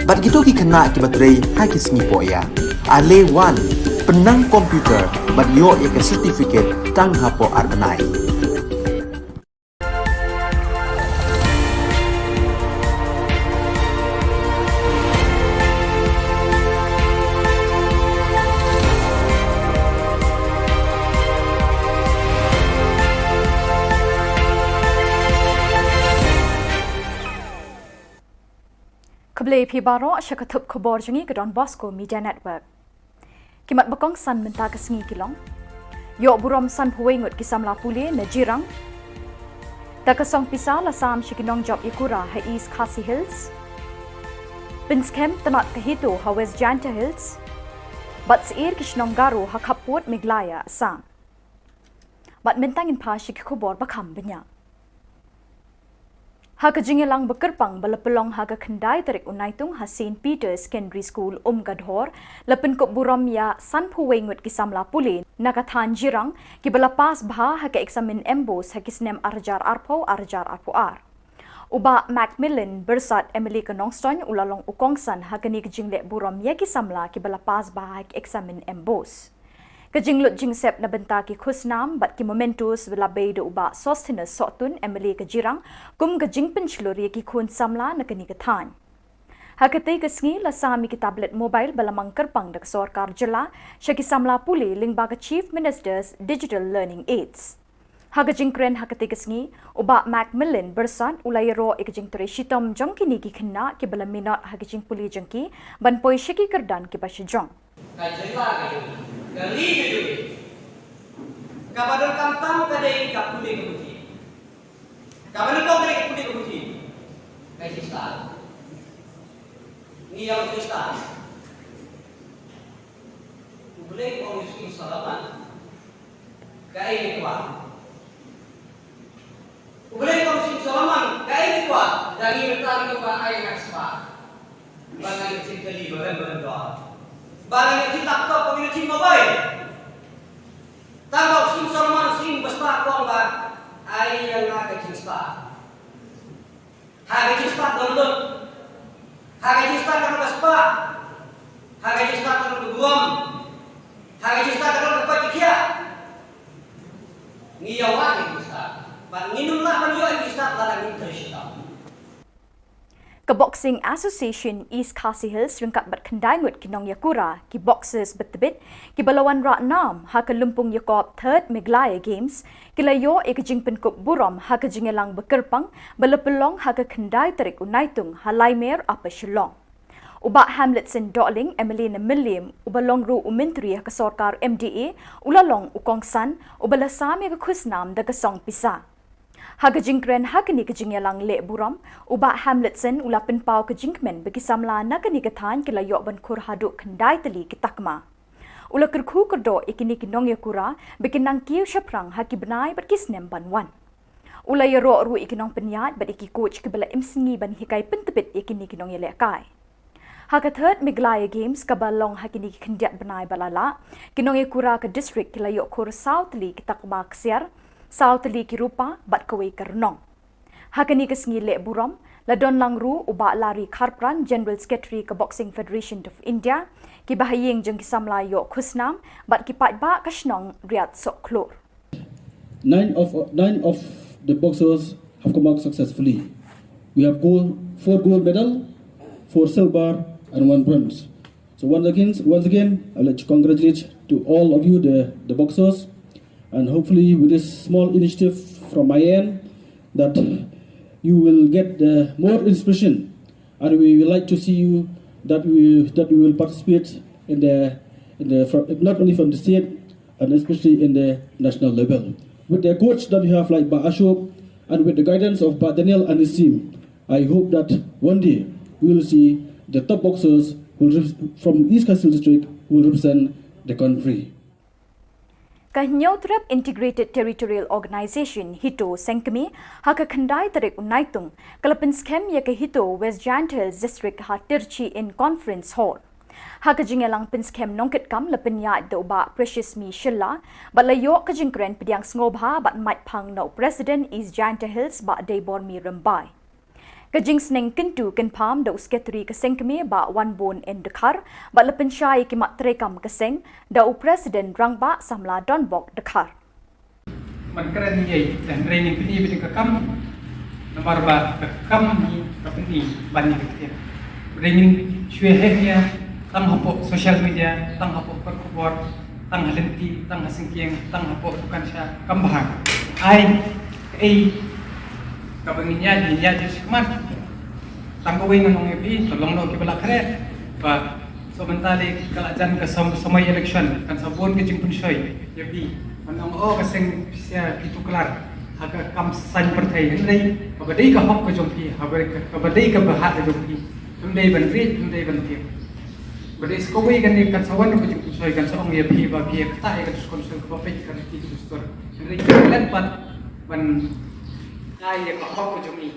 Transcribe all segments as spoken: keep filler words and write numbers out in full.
Bad kito ki khynnah kiba trei ha ki sngi poh ïa. Ale wan, pynnang computer bad ïoh ïa ka certificate tang hapoh ar bnai. Khublei phi baroh sha ka thup khubor jong ngi ka Don Bosco Media Network. Ki mat ba kongsan mynta ka sngi ki long: ïoh burom sanphew wei ngut ki samla pule na Jirang. Da ka song pisa la sam sha ki nongjop ïakura ha East Khasi Hills. Pynskhem tnat ka HITO ha West Jaintia Hills. Bad syier ki shnong Garo ha khappud Meghalaya, Assam. Bad mynta ngin phai sha ki khubor ba kham bniah. Ha ka jingïalang ba kyrpang ba la pynlong ha ka khyndai tarik u Naitung ha Saint Peter's Secondary School, Umkadhor, la pynkup burom ïa sanphew wei ngut ki samla pule na ka thaiñ Jirang kiba la pass bha ha ka eksamin MBOSE ha ki snem ar hajar arphew, ar hajar arphew ar. U Bah Macmillan Byrsat, MLA ka Nongstoiñ, u la long u kongsan ha kane ka jingleh burom ïa ki samla kiba la pass bha ha ka eksamin MBOSE. Ka jinglut jingsep na bynta ki khusnam bad ki mementos la bei da u Bah Sosthenes Sohtun, MLA ka Jirang, kum ka jingpynshlur ïa ki khun samla na kane ka thaiñ. Ha katei ka sngi la sam ïa ki tablet mobile ba la mang kyrpang da ka sorkar jylla sha ki samla pule lyngba ka Chief Minister's Digital Learning Aids. Ha ka jingkren ha katei ka sngi, u Bah Macmillan Byrsat u la ïaroh ïa ka jingtrei shitom jong kine ki khynnah kiba la minot ha ka jingpule jong ki ban poi sha ki kyrdan kiba shajrong. Ka jylla ka jong ngi, ka ri ka jong ngi, kaba donkam tam ka dei ka pule ka puthi. Kaba nyngkong ka dei ka pule ka puthi. Ka jingstad. Ngi ïa ka jingstad. U Blei u ong ïa u Syiem Solomon, kaei ngi kwah? U Blei u ong ïa u Syiem Solomon, kaei ngi kwah? Da ngi mynta ngi kwah, ai nga ka spah. Ba nga ïoh jingkylli ba rem ba rem dor. Ba nga ïoh jing laptop, ba nga ïoh jing mobile. Tang ba u Syiem Solomon, u Syiem ba stad, u ong ba, ai ïa nga ka jingstad. Ha ka jingstad don lut. Ha ka jingstad ka don ka spah. Ha ka jingstad ka don ka burom. Ha ka jingstad ka don ka koit ka khiah. Ngi ïa wad ïa ka jingstad. Bad ngin ym lah ban ïoh ïa ka jingstad lada ngim trei shitom. Ka Boxing Association East Khasi Hills ryngkat bad khyndai ngut ki nongïakura, ki boxers ba tbit, kiba la wanrah nam ha ka lympung ïakop Third Meghalaya Games, ki la ïoh ïa ka jingpynkup burom ha ka jingïalang ba kyrpang ba la pynlong ha ka khyndai tarik u Naitung ha Laimer, Upper Shillong. U Bah Hamletson Dohling, MLA na Mylliem, uba long ruh u Myntri ha ka sorkar MDA, u la long u kongsan, uba la sam ïa ka khusnam da ka song pisa. Ha ka jingkren ha kane ka jingïalang leh burom, u Bah Hamletson u la pynpaw ka jingkmen ba ki samla na kane ka thaiñ ki la ïoh ban khur haduh khyndai tylli ki takma. U la kyrkhu kyrdoh ïa kine ki nongïakura ba kin nang kiew shaphrang ha ki bnai bad ki snem ban wan. U la ïaroh ruh ïa ki nongpynïaid bad ïa ki coach kiba la im sngi ban hikai pyntbit ïa kine ki nongïalehkai. Ha ka Third Meghalaya Games kaba long ha kine ki khyndiat bnai ba la lah, ki nongïakura ka district ki la ïoh khur saw tylli ki takma ksiar, saw tylli ki rupa bad kawei ka rnong. Ha kane ka sngi leh burom, la don lang ruh u Bah Larry Kharpran, General Secretary ka Boxing Federation of India, ki bahaïing jong ki samla ïoh khusnam bad ki paidbah ka shnong Riatsohkhlur. Nine of, nine of the boxers have come out successfully. We have gold, four gold medal, four silver, and one bronze. So once again, once again, I'd like to congratulate to all of you, the, the boxers, and hopefully with this small initiative from my end, that you will get the more inspiration, and we would like to see you that we, that we will participate in the, in the, from, not only from the state, and especially in the national level. With the coach that we have like Bah Ashok and with the guidance of Bah Daniel and his team, I hope that one day we will see the top boxers who will rep- from East Khasi Hills District who will represent the country. Ka Hynñiewtrep Integrated Territorial Organization, HITO, Sengkmie, ha ka khyndai tarik u Naitung, ka la pynskhem ïa ka HITO West Jaintia Hills District ha Tirchie Inn Conference Hall. Ha ka jingïalang pynskhem nongkitkam la pynïaid da u Bah Precious Mi Shylla, bad la ïoh ka jingkren pdiang sngewbha bad mait phang na u President East Jaintia Hills Bah Deibormi Rymbai. Ka jingsneng kyntu kynpham da u Secretary ka seng kmie Bah Wanbun N Dkhar, bad la pynshai ïa ki mat treikam ka seng da u President Rangbah Samla Donbok Dkhar. Ban kren ïa, hynrei ngin pyni beit ka kam, namar ba ka kam hi ka pyni ban ïa ka ktien. Hynrei ngin shu heh ïa, tang hapoh social media, tang hapoh kot khubor, tang ha lynti, tang ha syngkien, tang hapoh dukan sha kam bha. Ai, ei, kaba ngin ïa, ngin ïa judge khmat. Tang kawei ngan ong ïa phi, to long noh kiba la khreh. Ba, so mynta lei ka la jan ka sam-, samoi election, kan sa bun ka jingpynshoi ïa phi. Ban ong, oh, ka seng pisa phi tuklar ha ka kam saiñ pyrthei, hynrei kaba dei ka hok ka jong phi, kaba dei ka, kaba dei ka bhah ka jong phi, ym dei ban rit, ym dei ban tieng. Ba dei sa kawei kane kan sa wan ka jingpynshoi, kan sa ong ïa phi ba phi ïa ktah ïa ka dustur, kaba peit ka riti ka dustur. Hynrei ka leh pat ban ai ïa ka hok ka jong ngi.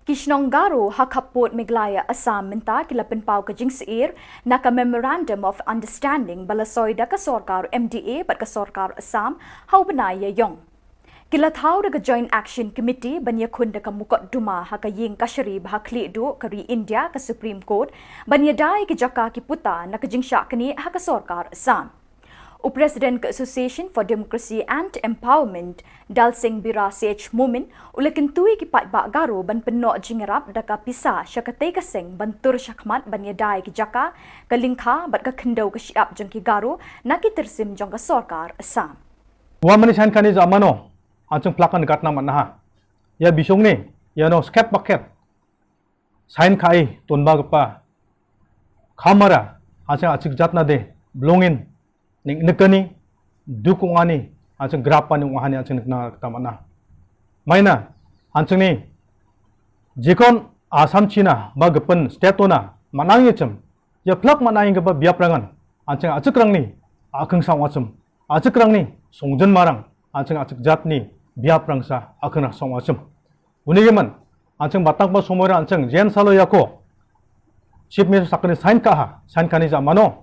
Ki shnong Garo ha khappud Meghalaya Assam mynta ki la pynpaw ka jingsyier na ka Memorandum of Understanding ba la soi da ka sorkar M D A bad ka sorkar Assam ha u bnai Ïaïong. Ki la thaw da ka Joint Action Committee ban ïakhun da ka mukotduma ha ka ïing kashari ba ha khlieh duh ka ri India, ka Supreme Court, ban ïada ïa ki jaka ki puta na ka jingshah knieh ha ka sorkar Assam. U President ka Association for Democracy and Empowerment, Dalsing Bira C H Momin, u la kyntu ïa ki paidbah Garo ban pynnoh jingïarap da ka pisa sha katei ka seng ban tur shakhmat ban ïada ïa ki jaka, ka lyngkha bad ka khyndew ka shyiap jong ki Garo na ki tyrsim jong ka sorkar Assam. Wan mane saiñ khani ja mano, ha jingphlak kan gat na manaha. Ïa bishong ne, ïa no skep bakhet. Saiñ kha i, ton ba gpa. Khamara, ha jing achik jat na de, blongin, ning nikani, duk ungani, ha jing grapa ni ungahani, ha jing nikna kata mana. Maina, ha jing ni, jikon Assam China, ba gpan state ona, manang yachem, ïa phlak manang ïa ba biap rangan, ha jing achik rang ni, akheng sang wachem, achik rang ni, songjen marang, ha jing achik jat ni, biap rang sa, akheng rang sang wachem. Uni giman, ha jing batang pa somoi ra ha jing jen salo ïa ko. Chief Minister sakni saiñ kha ha, saiñ khani ja mano.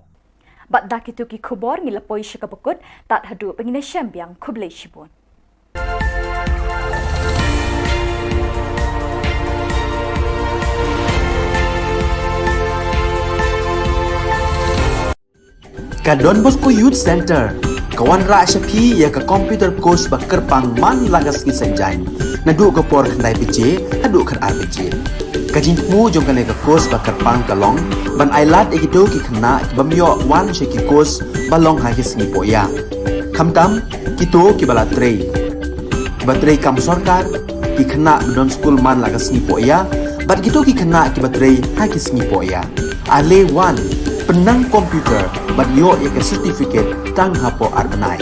Bad da kitu ki khubor ngi la poi sha kaba kut, tad haduh ba ngin ïashem biang, khublei shibun. Ka Don Bosco Youth Center ka wanrah sha phi ïa ka computer course ba kyrpang man la ka sngi Saitjaiñ, naduh ka por khyndai baje haduh khatar baje. Ka jingthmu jong kane ka course ba kyrpang ka long ban ailad ïa kito ki khynnah ki bym ïoh wan sha ki course ba long ha ki sngi pohïa. Khamtam kito kiba la trei, kiba trei kam sorkar, ki khynnah ba don skul man la ka sngi pohïa, bad kito ki khynnah kiba trei ha ki sngi pohïa. Ale wan, pynnang computer bad ïoh ïa ka certificate tang hapoh ar bnai.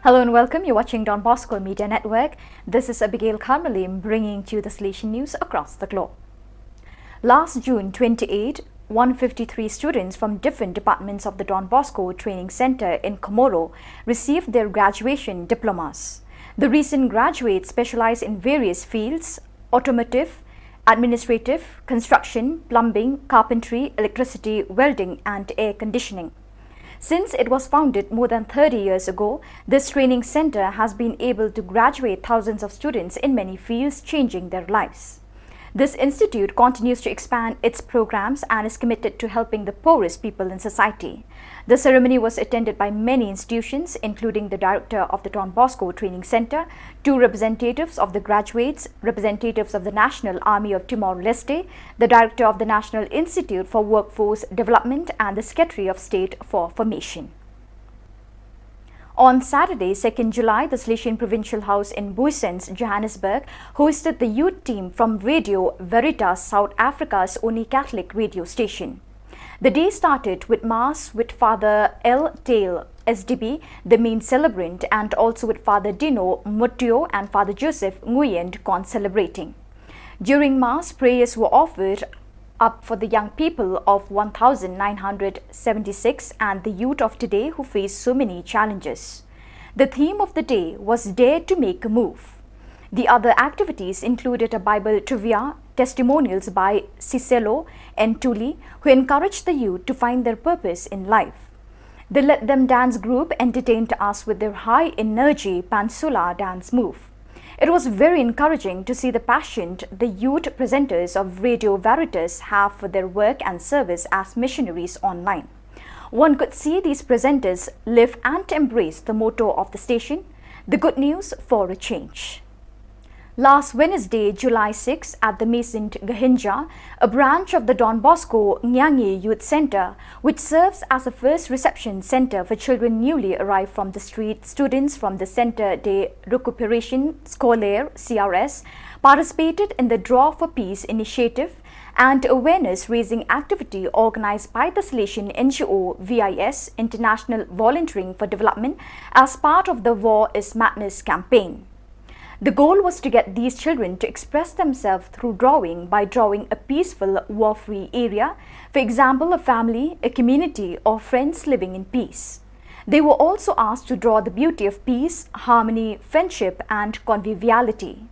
Hello and welcome. You're watching Don Bosco Media Network. This is Abigail Karmalim bringing to you the Salesian news across the globe. Last June twenty-eight, one fifty-three students from different departments of the Don Bosco Training Center in Comoro received their graduation diplomas. The recent graduates specialize in various fields: automotive, administrative, construction, plumbing, carpentry, electricity, welding, and air conditioning. Since it was founded more than thirty years ago, this training center has been able to graduate thousands of students in many fields, changing their lives. This institute continues to expand its programs and is committed to helping the poorest people in society. The ceremony was attended by many institutions, including the director of the Don Bosco Training Center, two representatives of the graduates, representatives of the National Army of Timor-Leste, the director of the National Institute for Workforce Development, and the Secretary of State for Formation. On Saturday, second July, the Salesian Provincial House in Booysens, Johannesburg, hosted the youth team from Radio Veritas, South Africa's only Catholic radio station. The day started with Mass with Father L Tail, S D B, the main celebrant, and also with Father Dino Mutio and Father Joseph Nguyen, con-celebrating. During Mass, prayers were offered up for the young people of one thousand nine hundred seventy-six and the youth of today who face so many challenges. The theme of the day was Dare to Make a Move. The other activities included a Bible trivia, testimonials by Siselo and Tuli, who encouraged the youth to find their purpose in life. The Let Them Dance group entertained us with their high energy Pansula dance move. It was very encouraging to see the passion the youth presenters of Radio Veritas have for their work and service as missionaries online. One could see these presenters live and embrace the motto of the station, the good news for a change. Last Wednesday, July sixth, at the Masent Gahinja, a branch of the Don Bosco Ngiangi Youth Centre, which serves as a first reception centre for children newly arrived from the street, students from the Centre de Recuperation Scolaire, C R S, participated in the Draw for Peace initiative and awareness raising activity organised by the Salesian N G O V I S, International Volunteering for Development, as part of the War is Madness campaign. The goal was to get these children to express themselves through drawing by drawing a peaceful, war free area, for example, a family, a community, or friends living in peace. They were also asked to draw the beauty of peace, harmony, friendship, and conviviality.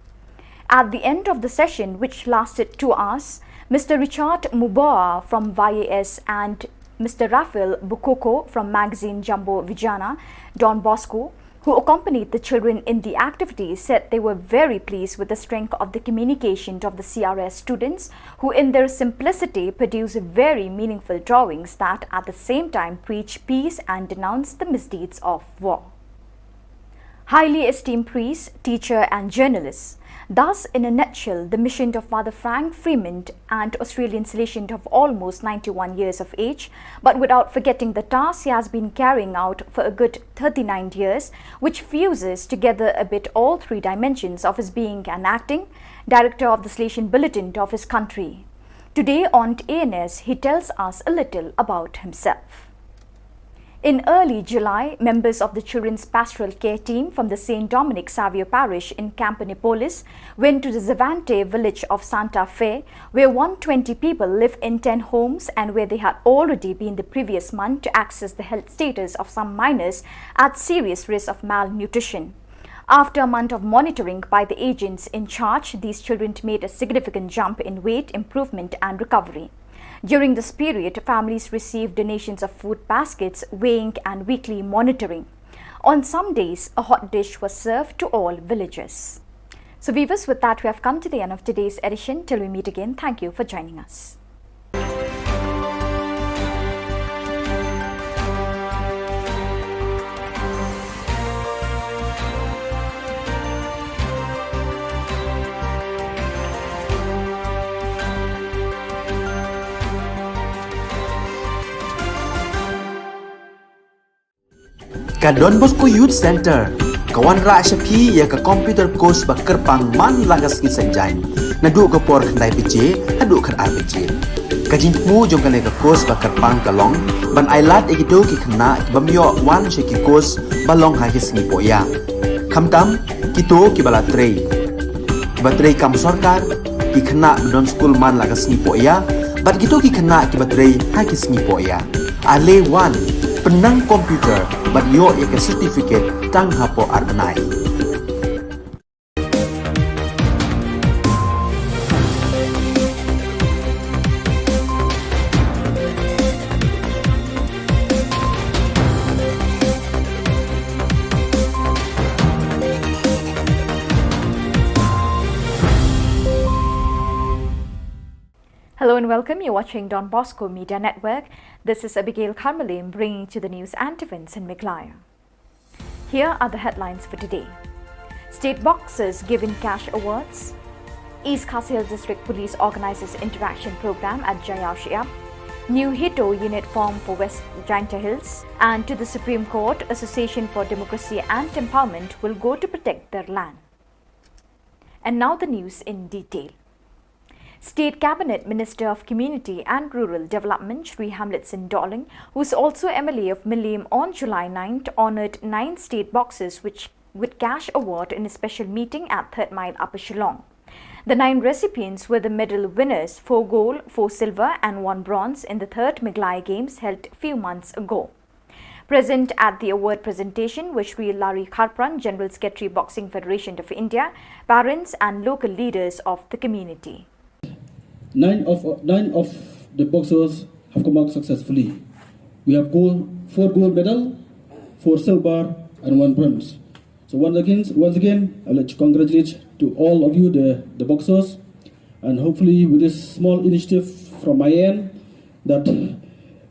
At the end of the session, which lasted two hours, Mister Richard Muboa from Y A S and Mister Raphael Bukoko from magazine Jambo Vijana, Don Bosco, who accompanied the children in the activity, said they were very pleased with the strength of the communication of the C R S students, who in their simplicity produce very meaningful drawings that at the same time preach peace and denounce the misdeeds of war. Highly esteemed priest, teacher, and journalist. Thus, in a nutshell, the mission of Father Frank Freeman and Australian Salesian of almost ninety-one years of age, but without forgetting the task he has been carrying out for a good thirty-nine years, which fuses together a bit all three dimensions of his being an acting, director of the Salesian Bulletin of his country. Today on A N S, he tells us a little about himself. In early July, members of the Children's Pastoral Care Team from the Saint Dominic Savio Parish in Campanipoulos went to the Zavante village of Santa Fe, where one twenty people live in ten homes and where they had already been the previous month to access the health status of some minors at serious risk of malnutrition. After a month of monitoring by the agents in charge, these children made a significant jump in weight improvement and recovery. During this period, families received donations of food baskets, weighing, and weekly monitoring. On some days, a hot dish was served to all villagers. So, viewers, with that, we have come to the end of today's edition. Till we meet again, thank you for joining us. Ka Don Bosco Youth Centre ka wanrah sha phi ïa ka computer course ba kyrpang man la ka sngi Saitjaiñ, naduh ka por khyndai baje haduh khatar baje. Ka jingthmu jong kane ka course ba kyrpang ka long ban ailad ïa kito ki khynnah ki bym ïoh wan sha ki course ba long ha ki sngi pohïa. Khamtam kito kiba la trei, kiba trei kam sorkar, ki khynnah ba don skul man la ka sngi pohïa, bad kito ki khynnah kiba trei ha ki sngi pohïa. Ale wan, pynnang computer bad ïoh ïa ka certificate tang hapoh ar bnai. Hello and welcome. You're watching Don Bosco Media Network. This is Abigail Kharmalim bringing to the news and events in Meghalaya. Here are the headlines for today. State boxers given cash awards. East Khasi Hills District Police organizes interaction program at Jaiaw Shyiap. New HITO unit formed for West Jaintia Hills. And to the Supreme Court, Association for Democracy and Empowerment will go to protect their land. And now the news in detail. State Cabinet Minister of Community and Rural Development Shri Hamlet Singh Dohling, who is also M L A of Mylliem, on July ninth honoured nine state boxers which, with cash award in a special meeting at Third Mile, Upper Shillong. The nine recipients were the medal winners, four gold, four silver, and one bronze in the third Meghalaya Games held few months ago. Present at the award presentation were Shri Larry Kharpran, General Secretary, Boxing Federation of India, parents and local leaders of the community. Nine of, nine of the boxers have come out successfully. We have gold, four gold medal, four silver, and one bronze. So once again, once again, I'd like to congratulate to all of you, the, the boxers, and hopefully with this small initiative from my end, that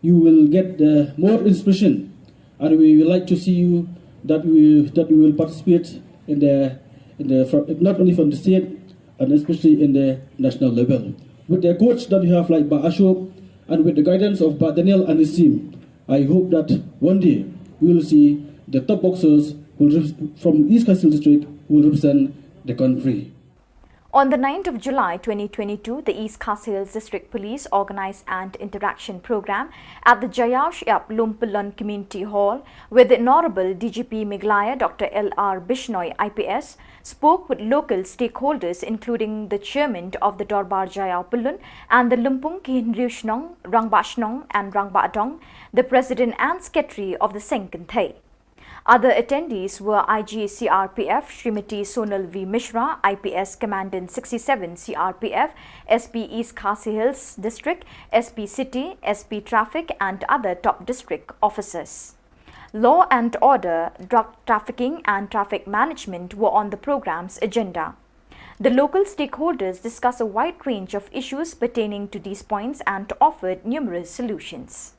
you will get the more inspiration, and we would like to see you that we, that we will participate in the, in the, fro-, not only from the state and especially in the national level. With the coach that you have like Bah Ashok and with the guidance of Bah Daniel and his team, I hope that one day we will see the top boxers who will rep-, from East Khasi Hills District who will represent the country. On the ninth of July twenty twenty-two, the East Khasi Hills District Police organized an interaction program at the Jaiaw Shyiap Lumpyllon Community Hall, where the Honorable D G P Meghalaya, Doctor L R Bishnoi, I P S, spoke with local stakeholders, including the chairman of the Dorbar Jaiaw Pyllun and the Lympung ki Hynriew Shnong, Rangbah Shnong and Rangbah Dong, the president and secretary of the Seng Kynthei. Other attendees were I G C R P F Srimati Sonal V Mishra, I P S Commandant sixty-seven C R P F, S P East Khasi Hills District, S P City, S P Traffic and other top district officers. Law and order, drug trafficking and traffic management were on the program's agenda. The local stakeholders discussed a wide range of issues pertaining to these points and offered numerous solutions.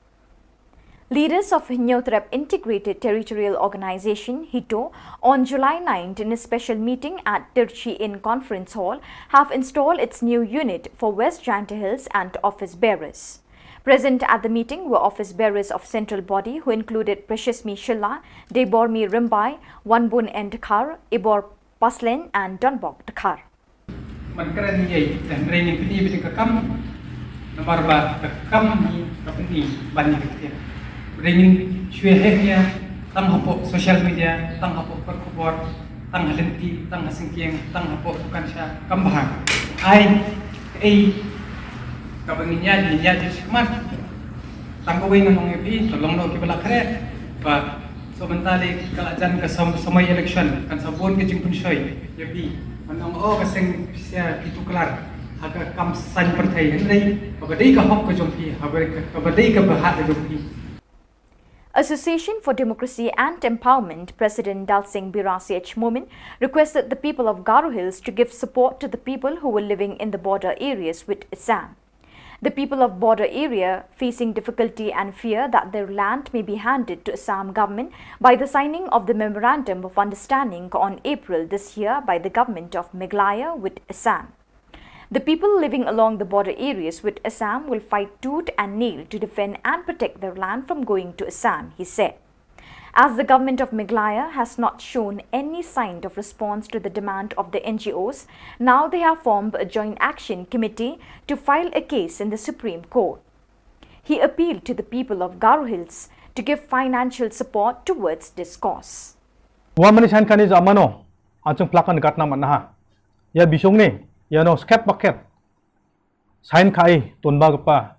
Leaders of Hynñiewtrep Integrated Territorial Organization, HITO, on July ninth in a special meeting at Tirchi Inn Conference Hall have installed its new unit for West Jaintia Hills and office bearers. Present at the meeting were office bearers of central body, who included Preciousmi Shylla, Debormi Rymbai, Wanbun N Dkhar, Ibor Paslen and Donbok Dkhar. Man kren ïa, tang rei ngin pyni bad ka kam, namar ba ka kam hi ka pyni ban ïa ka ktien. Rei ngin shu ïa, tang hapoh social media, tang hapoh kot khubor, tang ha lynti, tang ha syngkien, tang hapoh dukan sha, kam bha. Ai, ei, kaba ngin ïa, ngin ïa jingshikmat. Tang kawei ngan ong ïa phi, to long noh kiba la khreh. Ba, so mynta lei ka la jan ka sam-, samoi election, kan sa bun ka jingpynshoi ïa phi. Ban ong, oh, ka seng pisa ki tuklar ha ka kam saiñ pyrthei, hynrei kaba dei ka hok ka jong phi, kaba dei ka, kaba dei ka bhah ka jong phi. Association for Democracy and Empowerment President Dalsing Bira C H Momin requested the people of Garo Hills to give support to the people who were living in the border areas with Assam. The people of border area facing difficulty and fear that their land may be handed to Assam government by the signing of the memorandum of understanding on April this year by the government of Meghalaya with Assam. The people living along the border areas with Assam will fight tooth and nail to defend and protect their land from going to Assam, he said. As the government of Meghalaya has not shown any sign of response to the demand of the N G Os, now they have formed a joint action committee to file a case in the Supreme Court. He appealed to the people of Garo Hills to give financial support towards this cause. Wa mani sign kani ja mano, achung plakan gatna manaha. Ya bisong ni, ya no skep baket. Sign kai, tonba gapa.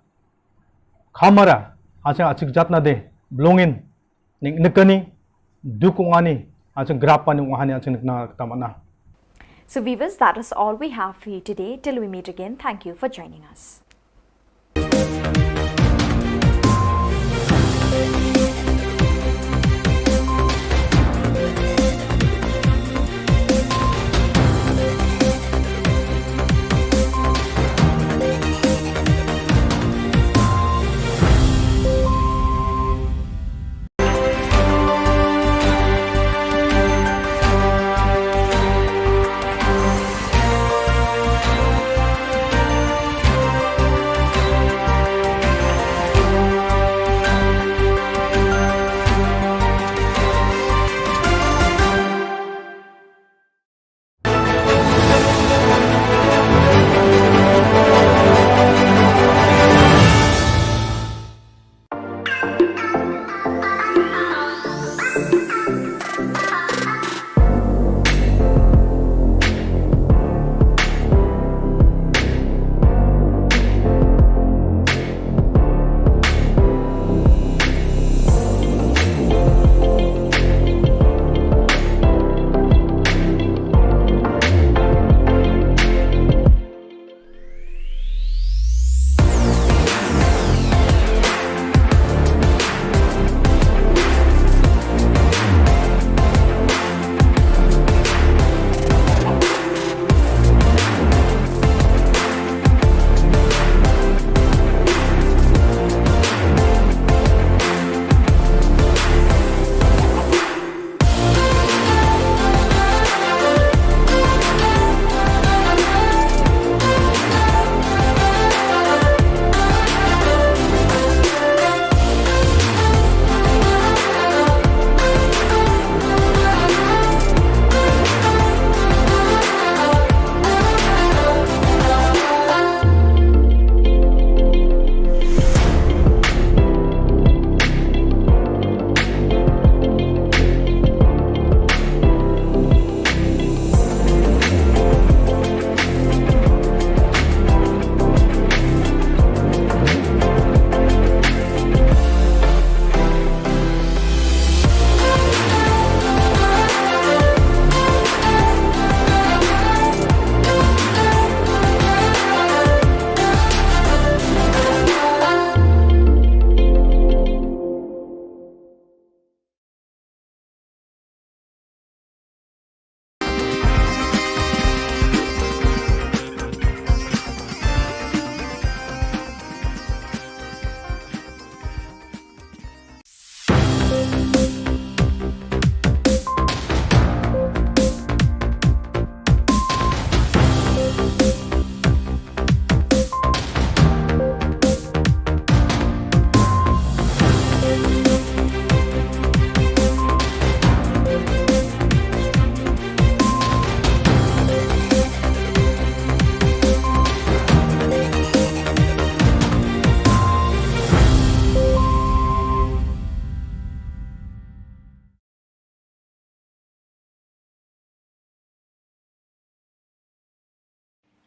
Kamara, achung achik jatna de, belongin, ning nekani, dukungani, achung grapani, wahani, achung nekna tamana. So viewers, that is all we have for you today. Till we meet again, thank you for joining us.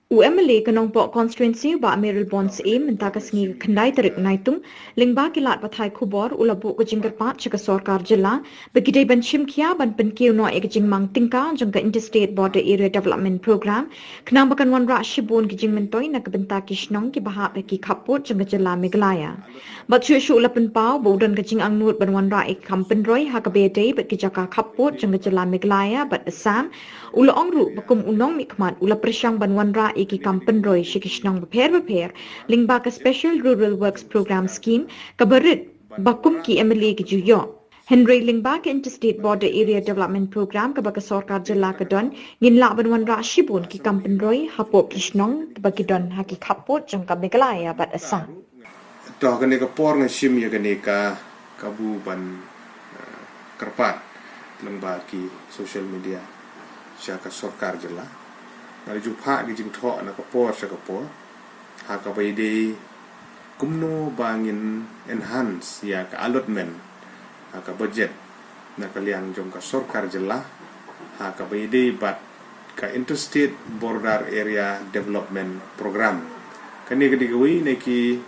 U M L A ka Nongpoh constituency, u Bah Mayralborn Syiem, mynta ka sngi ka khyndai tarik Naitung, lyngba ki lad pathai khubor, u la buh ka jingkyrpad sha ka sorkar jylla ba ki dei ban shim khia ban pynkiew noh ïa ka jingmang tyngka jong ka Interstate Border Area Development Program, khnang ba kan wanrah shibun ki jingmyntoi na ka bynta ki shnong kiba hap ha ki khappud jong ka jylla Meghalaya. Bad shuh shuh u la pynpaw ba u don ka jingangnud ban wanrah ïa ki kam pynroi ha kaba ïadei bad ki jaka khappud jong ka jylla Meghalaya bad Assam. U la ong ruh ba kum u nongmihkhmat u la pyrshang ban wanrah ïa ki kam pynroi sha ki shnong bapher bapher lyngba ka Special Rural Works Program Scheme, kaba rit ba kum ki M L A ki ju ïoh. Hynrei lyngba ka Interstate Border Area Development Program kaba ka sorkar jylla ka don, ngin lah ban wanrah shibun ki kam pynroi hapoh ki shnong ba ki don ha ki khappud jong ka Meghalaya bad Assam. To kane ka por nga shim ïa kane ka kabu ban, eh, kyrpad lyngba ki social media sha ka sorkar jylla. Nga la ju phah ki jingthoh na ka por sha ka por ha kaba ïadei kumno ba ngin enhance ïa ka allotment ha ka budget na ka liang jong ka sorkar jylla ha kaba ïadei bad ka Interstate Border Area Development Program. Kane ka dei kawei na ki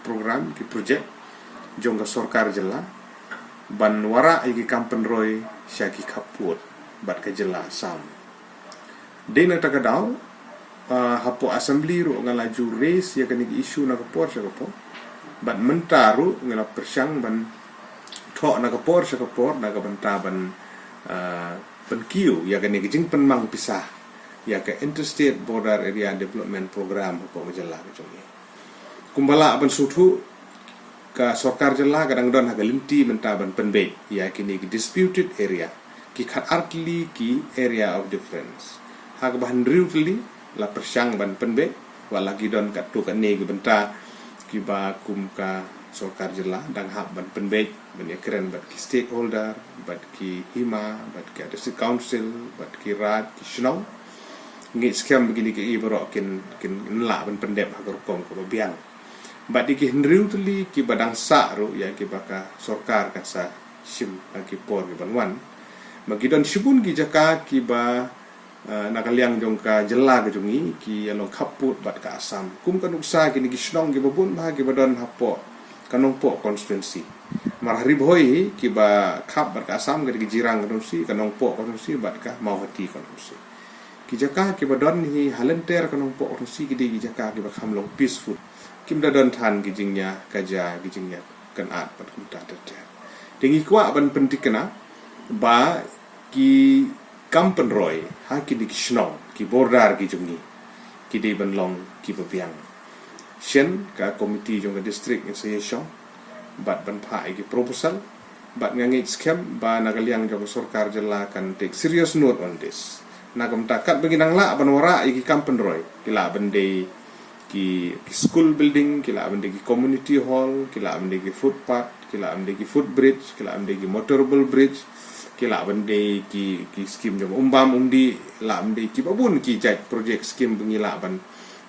program, ki project jong ka sorkar jylla ban wanrah ïa ki kam pynroi sha ki khappud bad ka jylla Assam. Dei na kata ka daw, ah, hapoh assembly ruh nga la ju raise ïa kane ka issue na ka por sha ka por. Bad mynta ruh nga la pyrshang ban thoh na ka por sha ka por na ka bynta ban, ah, pynkiew ïa kane ka jingpynmang pisa ïa ka Interstate Border Area Development Program hapoh ka jylla ka jong ngi. Kumba lah ban sngewthuh, ka sorkar jylla ka dang don ha ka lynti mynta ban pynbeit ïa kine ki disputed area, ki khatar tylli ki area of difference. Ha kaba hynriew tylli la pyrshang ban pynbeit, wat la ki don katto katne ki bynta kiba kum ka sorkar jylla dang hap ban pynbeit ban ïakren bad ki stakeholder, bad ki hima, bad ki district council, bad ki raid, ki shnong. Ngeit skhem ba kine kiei baroh kin, kin lah ban pyndep ha ka rukom kaba biang. Bad ïa ki hynriew tylli kiba dang sah ruh ïa kiba ka sorkar kan sa shim ha ki por kiban wan. Ba ki don shibun ki jaka kiba, eh, na ka liang jong ka jylla ka jong ngi, ki ïa long khappud bad ka Assam. Kum ka nuksa kine ki shnong kiba bun bha kiba don hapoh ka Nongpoh constituency. Namar ha Ri Bhoi hi kiba khap bad ka Assam ka dei ka Jirang constituency, ka Nongpoh constituency bad ka Mawhati constituency. Ki jaka kiba don hi ha lynter ka Nongpoh constituency ki dei ki jaka kiba kham long peaceful. Kim da don than ki jingïa kaja, ki jingïa kynad bad kumta ter ter. Te ngi kwah ban pynthikna ba ki kam pynroi ha kine ki shnong, ki border ki jong ngi, ki dei ban long kiba biang. Shen ka komiti jong ka district ngin sa ïashong bad ban phah ïa ki proposal, bad nga ngeit skhem ba na ka liang jong ka sorkar jylla kan take serious note on this. Na ka bynta katba ngi nang lah ban wanrah ïa ki kam pynroi, ki lah ban dei ki, ki school building, ki lah ban dei ki community hall, ki lah ban dei ki footpath, ki lah ban dei ki footbridge, ki lah ban dei ki motorable bridge, ki lah ban dei ki, ki skim jong umbam umdih, lah ban dei kiba bun ki jait project skim ba ngi lah ban,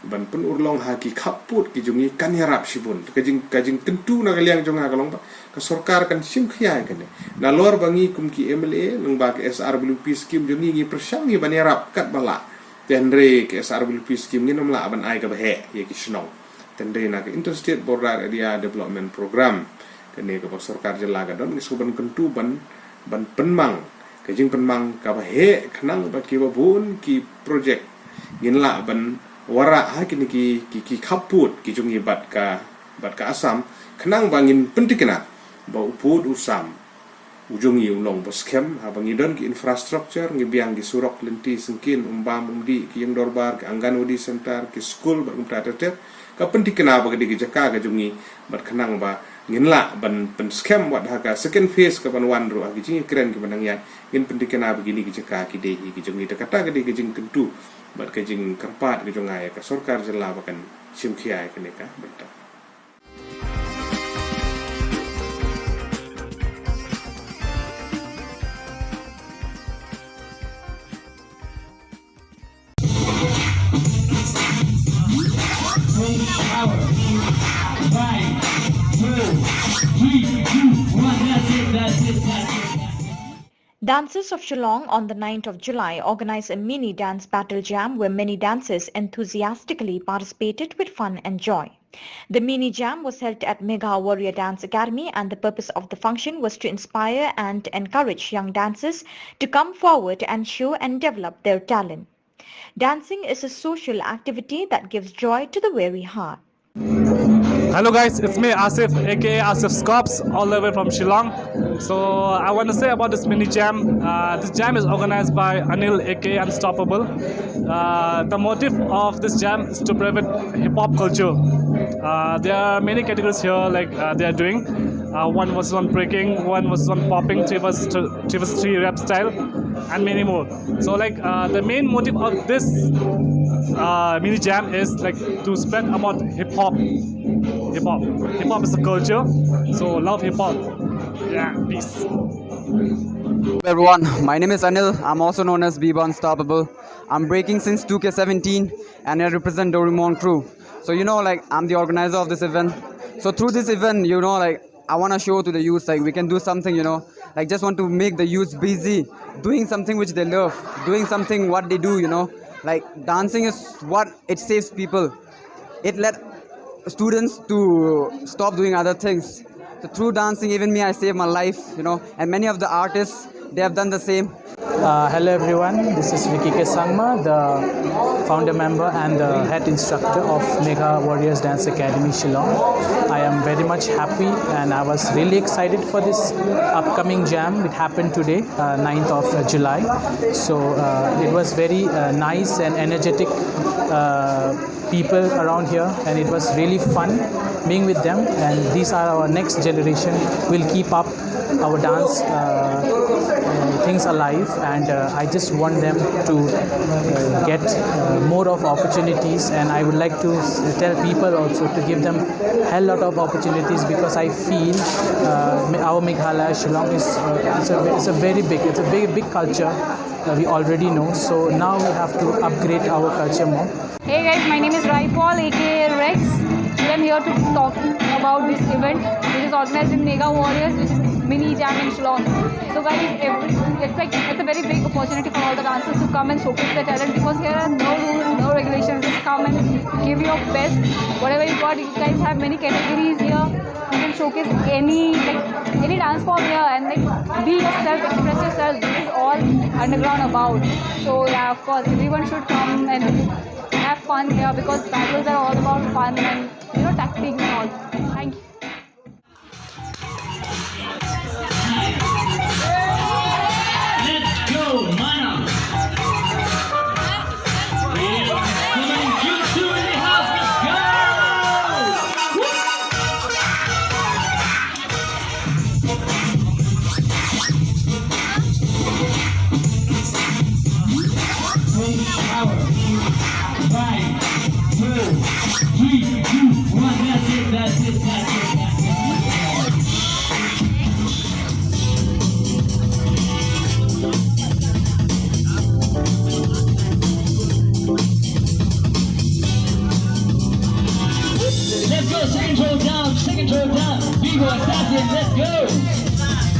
ban pynurlong ha ki khappud ki jong ngi kan ïarap shibun. Ka jing, ka jingkyntu na ka liang jong nga ka long ba ka sorkar kan shim khia ïa kane. Nalor ba ngi kum ki M L A lyngba ka S R W P skim jong ngi ngi pyrshang ngi ban ïarap katba lah. Te hynrei ka S R W P skim ngin ym lah ban ai kaba heh ïa ki shnong. Te hynrei na ka Interstate Border Area Development Program, kane kaba sorkar jylla ka don, ngi shu ban kyntu ban, ban pynmang ka jingpynmang kaba heh khnang ba kiba bun ki project ngin lah ban wanrah ha kine ki, ki, ki khappud ki jong ngi bad ka, bad ka Assam, khnang ba ngin pynthikna ba u pud u sam u jong ngi u long ba skhem, haba ngi don ki infrastructure, ngi biang ki surok lynti syngkien, umbam umdih, ki ïing dorbar, ki Anganwadi center, ki skul bad kumta ter ter. Ka pynthikna ba ka dei ka jaka ka jong ngi, bad khnang ba ngin lah ban pynskhem wat ha ka second phase kaban wan ruh ha ki jingïakren kiban nang ïaid, ngin pynthikna ba kine ki jaka ki dei hi ki jong ngi. Te kata ka dei ka jingkyntu bad ka jingkyrpad ka jong nga ïa ka sorkar jylla ba kan shim khia ïa kane ka bynta. Dancers of Shillong on the ninth of July organized a mini dance battle jam where many dancers enthusiastically participated with fun and joy. The mini jam was held at Megha Warrior Dance Academy, and the purpose of the function was to inspire and encourage young dancers to come forward and show and develop their talent. Dancing is a social activity that gives joy to the weary heart. Hello guys, it's me Asif, aka Asif Scops, all the way from Shillong. So I want to say about this mini jam. Uh, this jam is organized by Anil, aka Unstoppable. Uh, the motive of this jam is to promote hip hop culture. Uh, there are many categories here, like uh, they are doing. Uh, one was on breaking, one was on popping, three was three was three rap style, and many more. So like uh, the main motive of this uh, mini jam is like to spread about hip hop. Hip hop. Hip hop is a culture. So love hip hop. Yeah, peace. Hello everyone, my name is Anil. I'm also known as Biba Unstoppable. I'm breaking since two K seventeen and I represent Doraemon crew. So you know, like, I'm the organizer of this event. So through this event, you know, like, I want to show to the youth, like, we can do something, you know, like, just want to make the youth busy doing something which they love, doing something what they do, you know. Like, dancing is what it saves people. It led students to stop doing other things. So through dancing, even me, I saved my life, you know, and many of the artists, they have done the same. Uh, hello everyone, this is Ricky K Sangma, the founder member and the head instructor of Megha Warriors Dance Academy Shillong. I am very much happy and I was really excited for this upcoming jam. It happened today, uh, ninth of July. So uh, it was very uh, nice and energetic uh, people around here, and it was really fun being with them. And these are our next generation. We'll keep up our dance uh, uh, things alive, and uh, I just want them to uh, get uh, more of opportunities, and I would like to s- tell people also to give them hell lot of opportunities, because I feel uh, Me- our Meghalaya Shillong is uh, it's, a, it's a very big, it's a big big culture uh, we already know. So now we have to upgrade our culture more. Hey guys, my name is Rai Paul, aka Rex. Today I'm here to talk about this event, which is organized in Megha Warriors, which is mini jam in Shillong. So guys, every, it's like it's a very big opportunity for all the dancers to come and showcase their talent, because here are no rules, no regulations. Just come and give your best, whatever you got. You guys have many categories here. You can showcase any, like, any dance form here and, like, be yourself, express yourself. This is all underground about. So yeah, of course, everyone should come and have fun here, because battles are all about fun and, you know, tactics and all. Thank you. Let's go, Mana. Come on, you two in the house, let's go. Take power. Five, four, three, two, one. That's it, that's it, that's it, that's it. Let's go, second row down, second row down. Big one, that's it, let's go.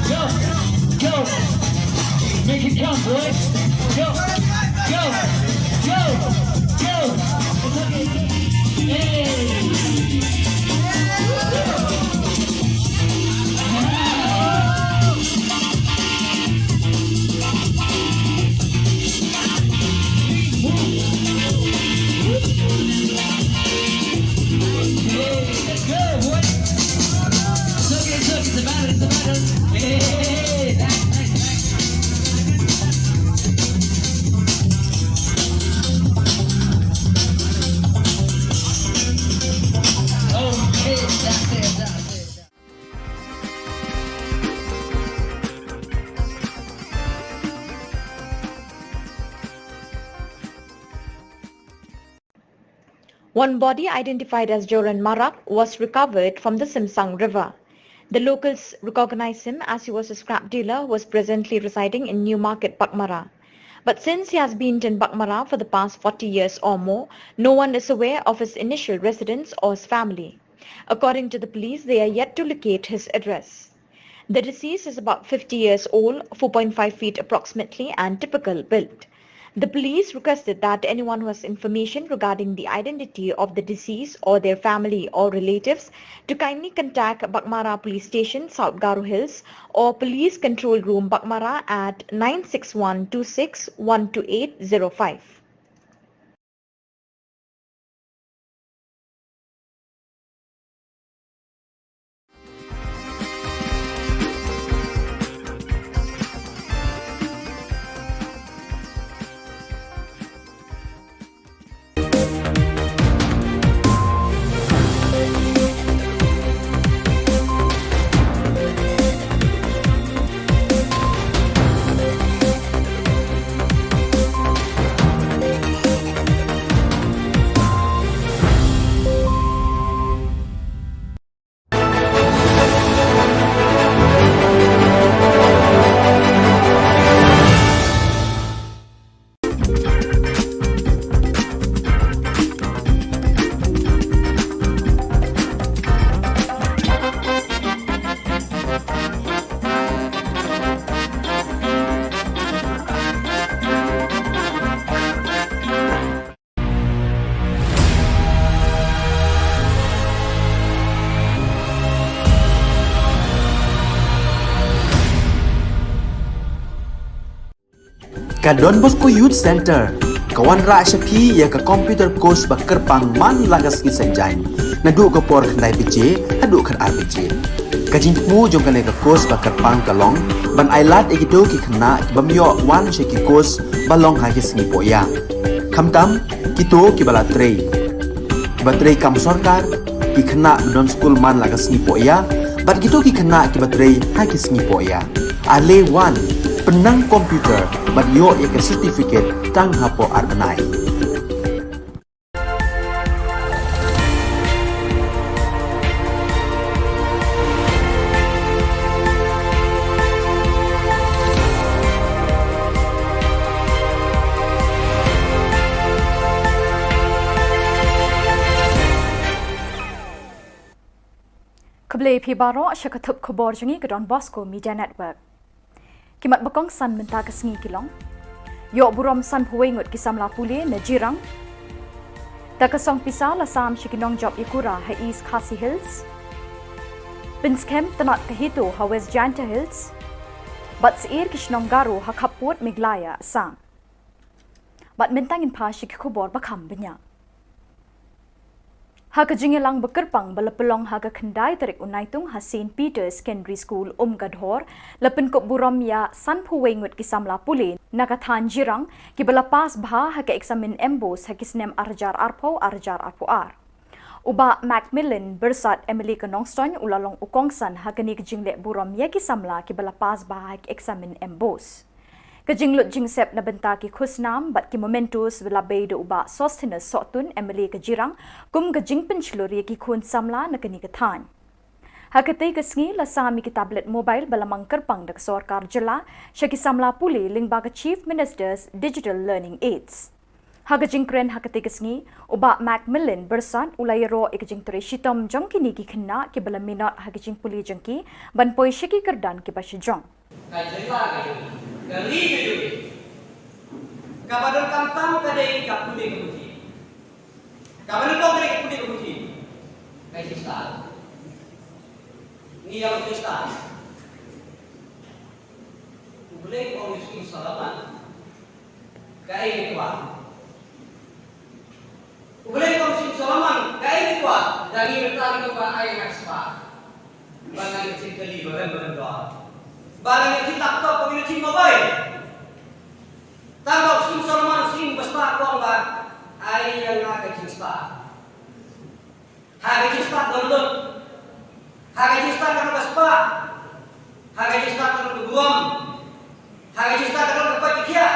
Go, go. Make it count, boys. Go, go, go, go. Hey. Let's go, boys. It's okay, it's okay, it's a battle, it's a battle. Hey, hey, hey, hey, nice, nice, nice. Okay, that's it, that's it. One body identified as Joran Marak was recovered from the Simsang River. The locals recognized him as he was a scrap dealer who was presently residing in Newmarket, Baghmara. But since he has been in Baghmara for the past forty years or more, no one is aware of his initial residence or his family. According to the police, they are yet to locate his address. The deceased is about fifty years old, four point five feet approximately, and typical build. The police requested that anyone who has information regarding the identity of the deceased or their family or relatives to kindly contact Baghmara Police Station, South Garo Hills, or Police Control Room, Baghmara at nine six one two six one two eight zero five. Ka Don Bosco Youth Centre ka wanrah sha phi ïa ka computer course ba kyrpang man la ka sngi Saitjaiñ, naduh ka por khyndai baje haduh khatar baje. Ka jingthmu jong kane ka course ba kyrpang ka long ban ailad ïa kito ki khynnah ki bym ïoh wan sha ki course ba long ha ki sngi pohïa, khamtam kito kiba la trei, kiba trei kam sorkar, ki khynnah ba don skul man la ka sngi pohïa, bad kito ki khynnah kiba trei ha ki sngi pohïa. Ale wan, pynnang computer bad ïoh ïa ka certificate tang hapoh ar bnai. Khublei phi baroh sha ka thup khubor jong ngi ka Don Bosco Media Network. Ki mat ba kongsan mynta ka sngi ki long: ïoh burom sanphew wei ngut ki samla pule na Jirang. Da ka song pisa la sam sha ki nongjop ïakura ha East Khasi Hills. Pynskhem tnat ka HITO ha West Jaintia Hills. Bad syiar ki shnong Garo ha khappud Meghalaya, Assam. Bad mynta ngin phai sha ki khubor ba kham bniah. Ha ka jingïalang ba kyrpang ba la pynlong ha ka khyndai tarik u Naitung ha Saint Peter's Secondary School, Umkadhor, la pynkup burom ïa sanphew wei ngut ki samla pule na ka thaiñ Jirang kiba la pass bha ha ka eksamin MBOSE ha ki snem ar hajar arphew, ar hajar arphew ar. U Bah Macmillan Byrsat, MLA ka Nongstoiñ, u la long u kongsan ha kane ka jingleh burom ïa ki samla kiba la pass bha ha ka eksamin MBOSE. Ka jinglut jingsep na bynta ki khusnam bad ki mementos la bei da u Bah Sosthenes Sohtun, MLA ka Jirang, kum ka jingpynshlur ïa ki khun samla na kane ka thaiñ. Ha katei ka sngi la sam ïa ki tablet mobile ba la mang kyrpang da ka sorkar jylla sha ki samla pule lyngba ka Chief Minister's Digital Learning Aids. Ha ka jingkren ha katei ka sngi, u Bah Macmillan Byrsat u la ïaroh ïa ka jingtrei shitom jong kine ki khynnah kiba la minot ha ka jingpule jong ki ban poi sha ki kyrdan kiba shajrong. Ka jylla ka jong ngi, ka ri ka jong ngi, kaba donkam tam ka dei ka pule ka puthi. Kaba nyngkong ka dei ka pule ka puthi. Ka jingstad. Ngi ïa ka jingstad. U Blei u ong ïa u Solomon, kaei ngi kwah? U Blei u ong ïa u Solomon, kaei ngi kwah? Da ngi mynta ngi kwah, ai ïa nga ka spah. Ba ngan ïoh jingkylli ba rem ba rem dor. Ba ngan ïoh jing laptop, ba ngan ïoh jing mobile. Tangba u Solomon u siem ba spah, u ong ba, ai ïa nga ka jingstad. Ha ka jingstad don lut. Ha ka jingstad ka don ka spah. Ha ka jingstad ka don ka burom. Ha ka jingstad ka don ka koit ka khiah.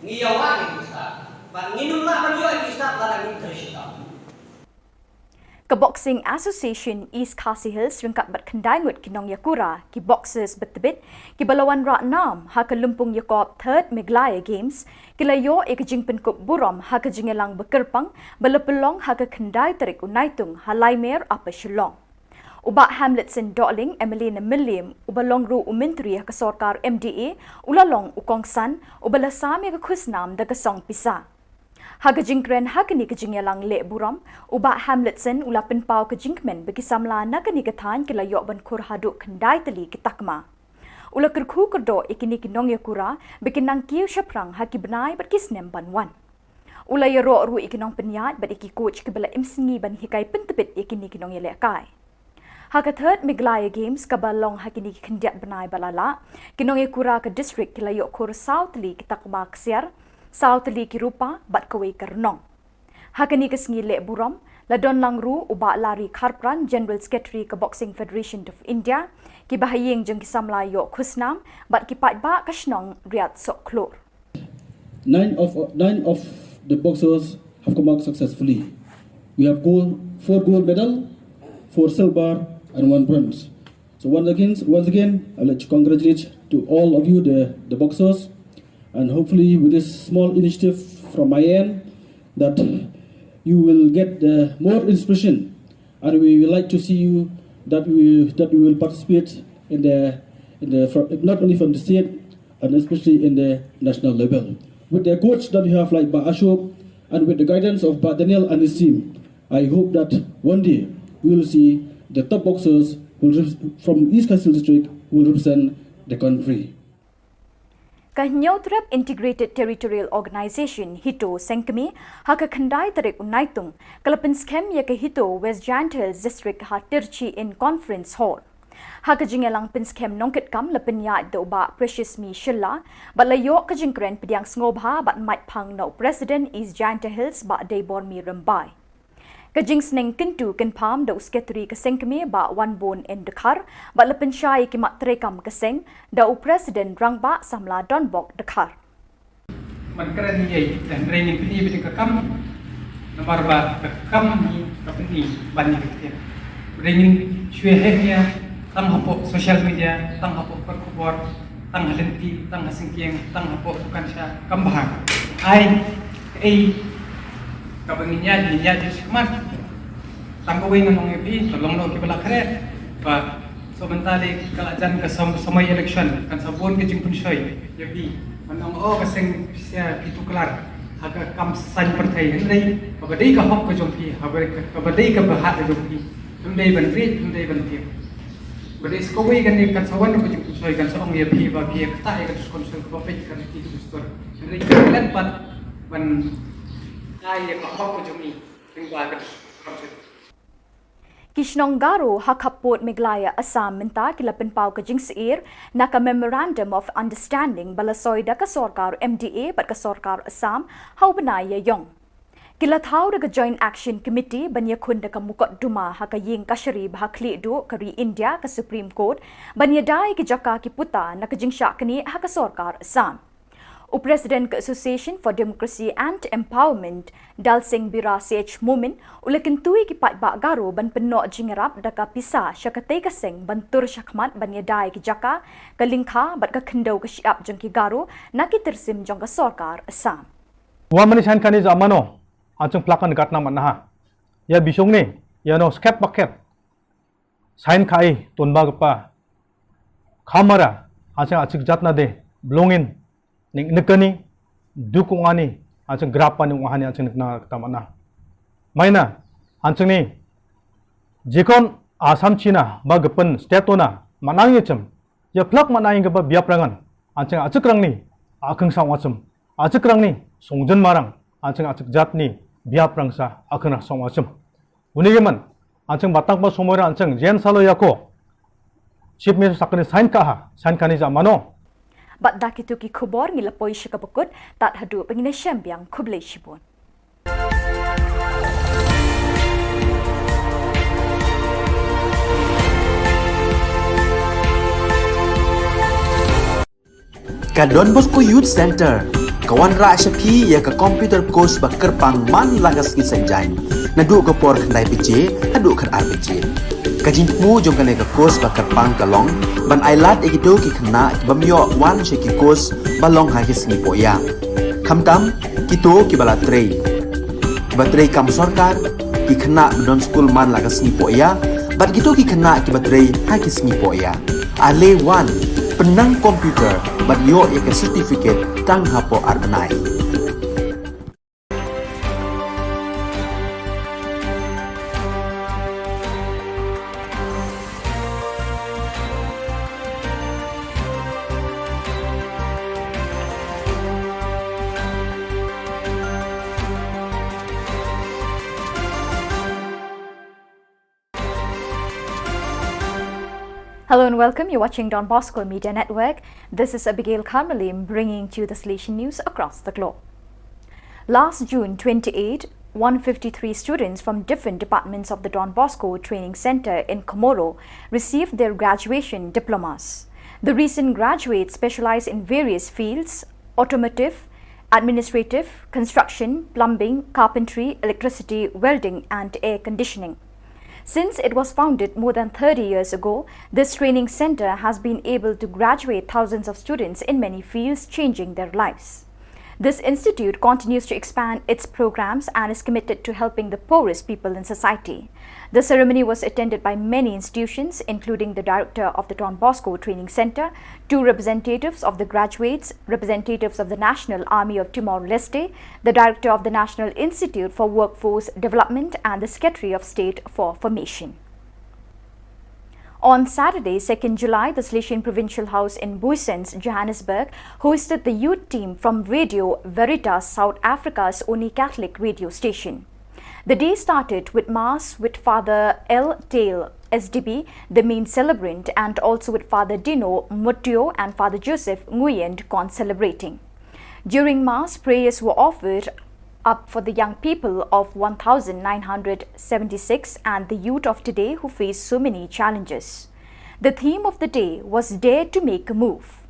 Ngi ïa wad ïa ka jingstad. Bad ngin ym lah ban ïoh ïa ka jingstad lada ngim trei shitom. Ka Boxing Association East Khasi Hills ryngkat bad khyndai ngut ki nongïakura, ki boxers ba tbit, kiba la wanrah nam ha ka lympung ïakop Third Meghalaya Games, ki la ïoh ïa ka jingpynkup burom ha ka jingïalang ba kyrpang ba la pynlong ha ka khyndai tarik u Naitung ha Laimer, Upper Shillong. U Bah Hamletson Dohling, M L A na Mylliem, uba long ruh u Myntri ha ka sorkar M D A, u la long u kongsan uba la sam ïa ka khusnam da ka song pisa. Ha ka jingkren ha kane ka jingïalang leh burom, u Bah Hamletson u la pynpaw ka jingkmen ba ki samla na kane ka thaiñ ki la ïoh ban khur haduh khyndai tylli ki takma. U la kyrkhu kyrdoh ïa kine ki nongïakura ba kin nang kiew shaphrang ha ki bnai bad ki snem ban wan. U la ïaroh ruh ïa ki nongpynïaid bad ïa ki coach kiba la im sngi ban hikai pyntbit ïa kine ki nongïalehkai. Ha ka Third Meghalaya Games kaba long ha kine ki khyndiat bnai ba la lah, ki nongïakura ka district ki la ïoh khur saw tylli ki takma ksiar, saw tylli ki rupa bad kawei ka rnong. Ha kane ka sngi leh burom, la don lang ruh u Bah Larry Kharpran, General Secretary ka Boxing Federation of India, ki bahaïing jong ki samla ïoh khusnam bad ki paidbah ka shnong Riat Sohkhlur. Nine of, nine of the boxers have come out successfully. We have gold, four gold medal, four silver, and one bronze. So once again, once again, I'd like to congratulate to all of you, the, the boxers, and hopefully with this small initiative from my end, that you will get the more inspiration, and we would like to see you that we, that we will participate in the, in the, fro-, not only from the state, and especially in the national level. With the coach that you have, like Bah Ashok, and with the guidance of Bah Daniel and his team, I hope that one day we will see the top boxers who will rep-, from East Khasi Hills District who will represent the country. Ka Hynñiewtrep Integrated Territorial Organization, HITO, Sengkmie, ha ka khyndai tarik u Naitung, ka la pynskhem ïa ka HITO West Jaintia Hills District ha Tirchi Inn Conference Hall. Ha ka jingïalang pynskhem nongkitkam la pynïaid da u Bah Precious Mi Shylla, bad la ïoh ka jingkren pdiang sngewbha bad mait phang na u President East Jaintia Hills Bah Deibormi Rymbai. Ka jingsneng kyntu kynpham da u Secretary ka Sengkmie Bah Wanbun N Dkhar, bad la pynshai ïa ki mat treikam ka seng da u President Rangbah Samla Donbok Dkhar. Ban kren ïa, hynrei ngin pyni beit ïa ka kam, namar ba ka kam hi ka pyni ban ïa ka ktien. Hynrei ngin shu ïa heh ïa, tang hapoh social media, tang hapoh kot khubor, tang ha lynti, tang ha syngkien, tang hapoh dukan sha, kam bha. Ai, ei, kaba ngin ïa, ngin ïa jingshikmat. Tang kawei ngan ong ïa phi, ka long noh kiba la khreh. Ba, so mynta lei ka la jan ka sam-, samoi election, kan sa bun ka jingpynshoi ïa phi. Ban ong, oh, ka seng pisa phi tuklar ha ka kam saiñ pyrthei, hynrei kaba dei ka hok ka jong phi, kaba dei ka, kaba dei ka bhah ka jong phi. Phim dei ban rieh, phim dei ban tieng. Ba dei sa kawei kane kan sa wan ka jingpynshoi, kan sa ong ïa phi ba phi ïa ktah ïa ka dustur, kaba peit ka riti ka dustur. Hynrei ka leh pat ban ai ïa ka hok ka jong i. Ki shnong Garo ha khappud Meghalaya Assam mynta ki la pynpaw ka jingsyier na ka Memorandum of Understanding ba la soi da ka sorkar M D A bad ka sorkar Assam ha u bnai Ïaïong. Ki la thaw da ka Joint Action Committee ban ïakhun da ka mukotduma ha ka ïing kashari ba ha khlieh duh ka ri India, ka Supreme Court, ban ïada ïa ki jaka ki puta na ka jingshah knieh ha ka sorkar Assam. U President ka Association for Democracy and Empowerment, Dalsing Bira C H Momin, u la kyntu ïa ki paidbah Garo ban pynnoh jingïarap da ka pisa sha katei ka seng ban tur shakhmat ban ïada ïa ki jaka, ka lyngkha bad ka khyndew ka shyiap jong ki Garo na ki tyrsim jong ka sorkar Assam. Wan mane saiñ kane jait mano, hanjing plak kan gat na manaha. Ïa bishong ne, ïa no skep bakep. Saiñ kai, tun ba kapa. Khamara, hanjing achik jat na de, blongin, ning nekani, duk ungani, hanjing grap pani ungani, hanjing nekna kata mana. Maina, hanjing ni, jikon Assam China, ba gepen, state ona, manang yechem, ïa plak manang ïa ba biap rangan, hanjing achik rang ni, akheng sang wachem, achik rang ni, songjen marang, hanjing achik jat ni, biap rang sa, akheng rang sang wachem. Uni giman, hanjing batang ba somoi ra hanjing, jen salo yako. Chief Minister sakani saiñ kaha, saiñ kani jait mano. Bad da kitu ki khubor ngi la poi sha kaba kut, tad haduh ba ngin ïashem biang, khublei shibun. Ka Don Bosco Youth Center ka wanrah sha phi ïa ka computer course ba kyrpang man la ka sngi Saitjaiñ, naduh ka por khyndai baje haduh khatar baje. Ka jingthmu jong kane ka course ba kyrpang ka long ban ailad ïa kito ki khynnah ki bym ïoh wan sha ki course ba long ha ki sngi pohïa. Khamtam kito kiba la trei, kiba trei kam sorkar, ki khynnah ba don skul man la ka sngi pohïa, Bad kito ki khynnah kiba trei ha ki sngi poh ïa. Ale wan, pynnang computer bad ïoh ïa ka certificate tang hapoh ar bnai. Hello and welcome. You're watching Don Bosco Media Network. This is Abigail Karmalim bringing to you the Salesian news across the globe. Last June twenty-eight, one fifty-three students from different departments of the Don Bosco Training Center in Comoro received their graduation diplomas. The recent graduates specialize in various fields: automotive, administrative, construction, plumbing, carpentry, electricity, welding, and air conditioning. Since it was founded more than thirty years ago, this training center has been able to graduate thousands of students in many fields, changing their lives. This institute continues to expand its programs and is committed to helping the poorest people in society. The ceremony was attended by many institutions, including the director of the Don Bosco Training Center, two representatives of the graduates, representatives of the National Army of Timor-Leste, the director of the National Institute for Workforce Development, and the Secretary of State for Formation. On Saturday, second July, the Salesian Provincial House in Booysens, Johannesburg, hosted the youth team from Radio Veritas, South Africa's only Catholic radio station. The day started with Mass with Father L Tale, S D B, the main celebrant, and also with Father Dino Mutio and Father Joseph Nguyen, con-celebrating. During Mass, prayers were offered up for the young people of one thousand nine hundred seventy-six and the youth of today who face so many challenges. The theme of the day was Dare to Make a Move.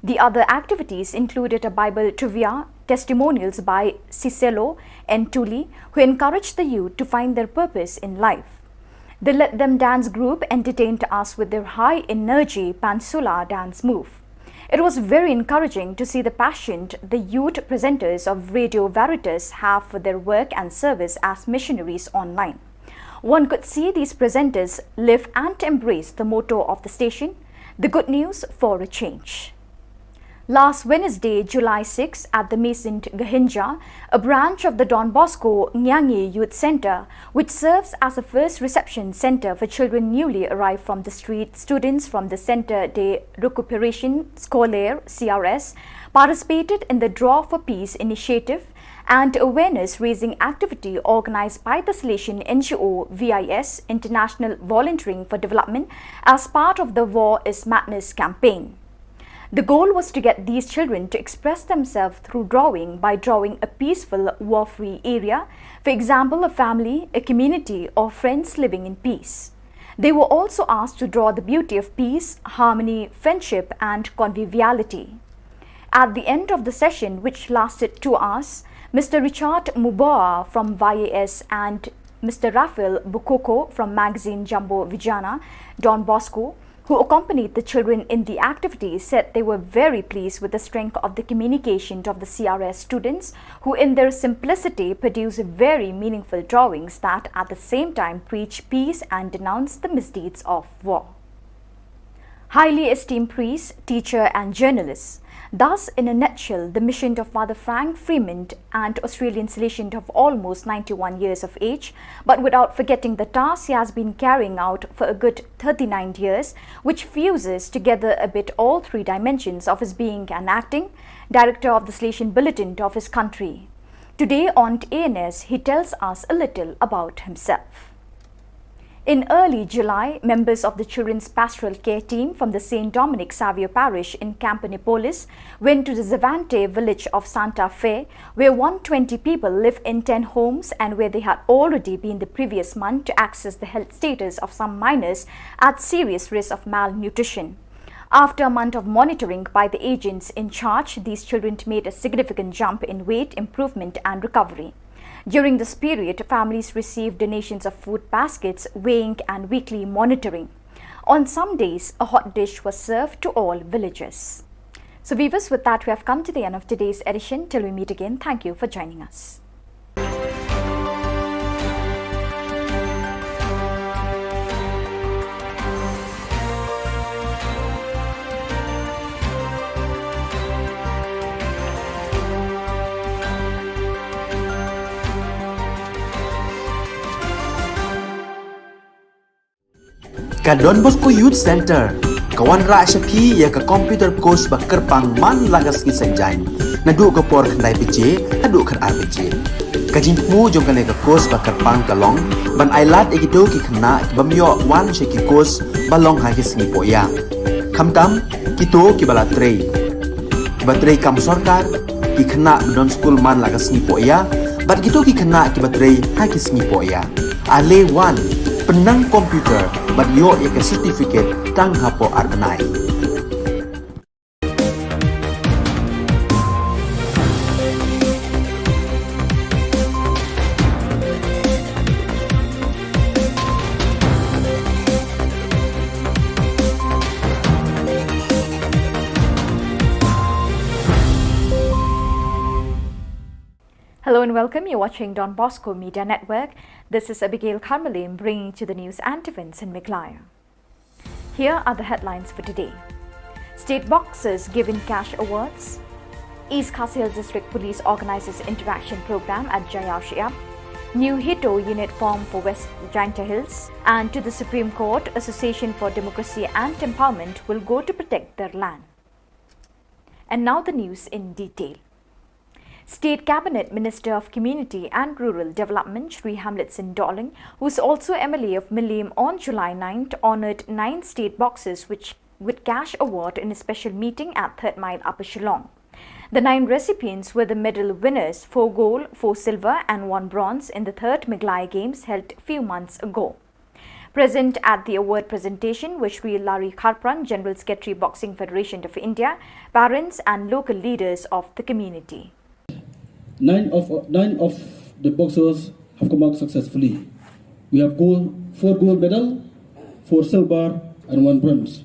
The other activities included a Bible trivia, testimonials by Siselo and Tuli, who encouraged the youth to find their purpose in life. The Let Them Dance group entertained us with their high energy Pansula dance move. It was very encouraging to see the passion the youth presenters of Radio Veritas have for their work and service as missionaries online. One could see these presenters live and embrace the motto of the station, the good news for a change. Last Wednesday, July sixth, at the Maison Gahinja, a branch of the Don Bosco Nyangi Youth Centre, which serves as a first reception centre for children newly arrived from the street, students from the Centre de Récupération Scolaire, C R S, participated in the Draw for Peace initiative and awareness raising activity organised by the Salesian N G O V I S, International Volunteering for Development, as part of the War is Madness campaign. The goal was to get these children to express themselves through drawing by drawing a peaceful, war-free area, for example, a family, a community, or friends living in peace. They were also asked to draw the beauty of peace, harmony, friendship, and conviviality. At the end of the session, which lasted two hours, Mister Richard Muboa from Y A S and Mister Raphael Bukoko from magazine Jambo Vijana, Don Bosco, who accompanied the children in the activity, said they were very pleased with the strength of the communication of the C R S students, who in their simplicity produce very meaningful drawings that at the same time preach peace and denounce the misdeeds of war. Highly esteemed priest, teacher, and journalist. Thus, in a nutshell, the mission of Father Frank Freeman, an Australian Salesian of almost ninety-one years of age, but without forgetting the task he has been carrying out for a good thirty-nine years, which fuses together a bit all three dimensions of his being an acting director of the Salesian Bulletin of his country. Today on A N S, he tells us a little about himself. In early July, members of the Children's Pastoral Care Team from the Saint Dominic Saviour Parish in Camponepolis went to the Zavante village of Santa Fe, where one twenty people live in ten homes and where they had already been the previous month to access the health status of some minors at serious risk of malnutrition. After a month of monitoring by the agents in charge, these children made a significant jump in weight improvement and recovery. During this period, families received donations of food baskets, weighing, and weekly monitoring. On some days, a hot dish was served to all villagers. So, viewers, with that, we have come to the end of today's edition. Till we meet again, thank you for joining us. Ka Don Bosco Youth Centre ka wanrah sha phi ïa ka computer course ba kyrpang man la ka sngi Saitjaiñ, naduh ka por khyndai baje haduh khatar baje. Ka jingthmu jong kane ka course ba kyrpang ka long ban ailad ïa kito ki khynnah ki bym ïoh wan sha ki course ba long ha ki sngi pohïa, khamtam kito kiba la trei, kiba trei kam sorkar, ki khynnah ba don skul man la ka sngi pohïa, bad kito ki khynnah kiba trei ha ki sngi pohïa. Ale wan, pynnang computer bad ïoh ïa ka certificate tang hapoh ar bnai. Hello and welcome. You're watching Don Bosco Media Network. This is Abigail Kharmalim bringing to the news and events in Meghalaya. Here are the headlines for today. State boxers given cash awards. East Khasi Hills District Police organizes interaction program at Jaiaw Shayap. New HITO unit form for West Jaintia Hills. And to the Supreme Court, Association for Democracy and Empowerment will go to protect their land. And now the news in detail. State Cabinet Minister of Community and Rural Development Shri Hamlet Singh Dohling, who is also M L A of Mylliem, on July ninth honored nine state boxers which, with cash award in a special meeting at Third Mile, Upper Shillong. The nine recipients were the medal winners, four gold, four silver and one bronze, in the third Meghalaya Games held few months ago. Present at the award presentation were Shri Larry Kharpran, General Secretary, Boxing Federation of India, parents and local leaders of the community. Nine of, nine of the boxers have come out successfully. We have gold, four gold medal, four silver, and one bronze.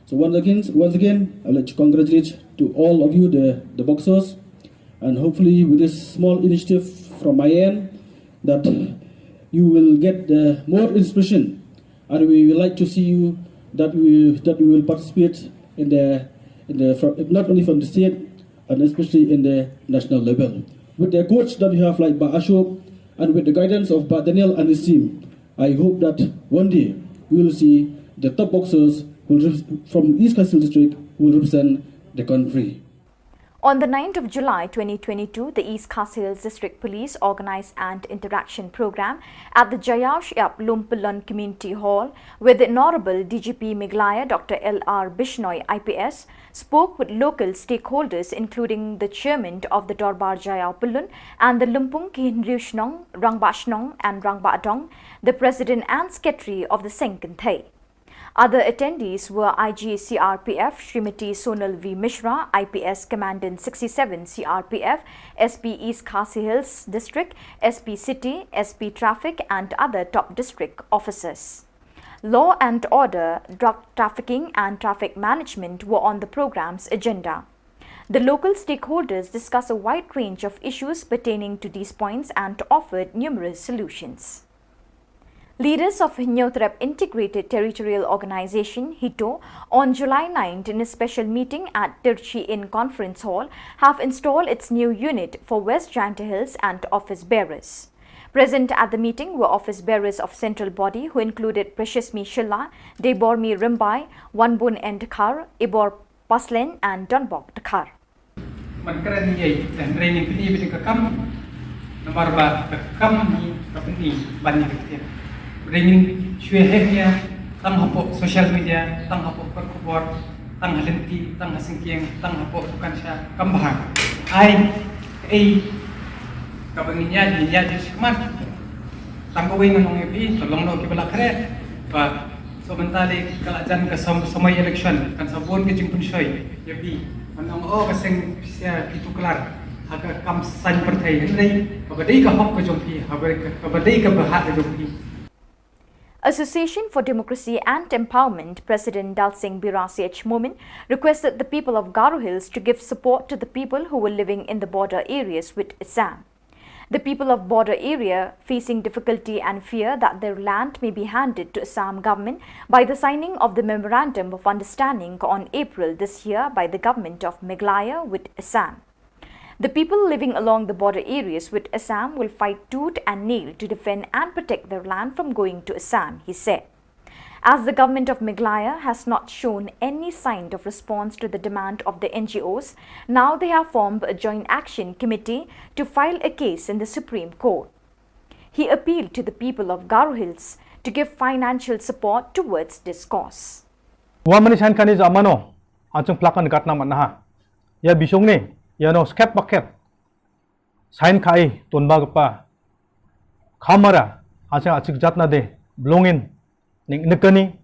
So once again, once again, I'd like to congratulate to all of you, the, the boxers, and hopefully with this small initiative from my end, that you will get the more inspiration, and we would like to see you that we, that we will participate in the, in the, fro-, not only from the state and especially in the national level. With the coach that we have like Bah Ashok and with the guidance of Bah Daniel and his team, I hope that one day we will see the top boxers will rep-, from East Khasi Hills District will represent the country. On the ninth of July twenty twenty-two, the East Khasi Hills District Police organized an interaction program at the Jaiaw Shayap Lumpyllun Community Hall, where the Honorable D G P Meghalaya Doctor L R Bishnoi I P S spoke with local stakeholders, including the chairman of the Dorbar Jaiaw Pyllun and the Lumpung ki Hynriew Shnong, Rangbah Shnong and Rangbah Dong, the president and secretary of the Seng Kynthei. Other attendees were I G C R P F Srimati Sonal V Mishra, I P S Commandant sixty-seven C R P F, S P East Khasi Hills District, S P City, S P Traffic and other top district officers. Law and order, drug trafficking and traffic management were on the program's agenda. The local stakeholders discussed a wide range of issues pertaining to these points and offered numerous solutions. Leaders of Hynñiewtrep Integrated Territorial Organization, HITO, on July ninth in a special meeting at Tirchi Inn Conference Hall, have installed its new unit for West Jaintia Hills and office bearers. Present at the meeting were office bearers of central body, who included Preciousmi Shylla, Deibormi Rymbai, Wanbun N Dkhar, Ibor Paslein and Donbok Dkhar. Ban kren ïa, hynrei ngin pyni beit ka kam, namar ba ka kam hi ka pyni ban ïa ka ktien. Hynrei ngin shu ïa heh ïa, tang hapoh social media, tang hapoh kot khubor, tang ha lynti, tang ha syngkien, tang hapoh dukan sha, kam bha. Ai, ei, kaba ngin ïa, ngin ïa, ngin ïa, tang kawei ngan ong ïa phi, to long noh kiba la khreh. Ba, so mynta lei ka la jan ka som-, samoi election, kan sa bun ka jingpynshoi ïa phi. Ban ong, oh, ka seng pisa phi tuklar ha ka kam saiñ pyrthei, hynrei kaba dei ka hok ka jong phi, haba ka, kaba dei ka bhah ka jong phi. Association for Democracy and Empowerment President Dalsing Bira C H Momin requested the people of Garo Hills to give support to the people who were living in the border areas with Assam. The people of border area facing difficulty and fear that their land may be handed to Assam government by the signing of the Memorandum of Understanding on April this year by the government of Meghalaya with Assam. The people living along the border areas with Assam will fight tooth and nail to defend and protect their land from going to Assam, he said. As the government of Meghalaya has not shown any sign of response to the demand of the N G Os, now they have formed a joint action committee to file a case in the Supreme Court. He appealed to the people of Garo Hills to give financial support towards this cause. Wa mani sign kani ja mano, achung plakan gatna manaha. Ya bisong ni, ya no skep baket. Sign kai, ton ba gapa. Kamara, achung achik jatna de, blongin, ning nekani,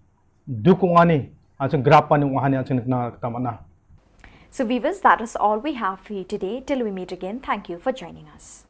dukungani, achung grapani, wahani, achung nekna tamana. So viewers, that is all we have for you today. Till we meet again, thank you for joining us.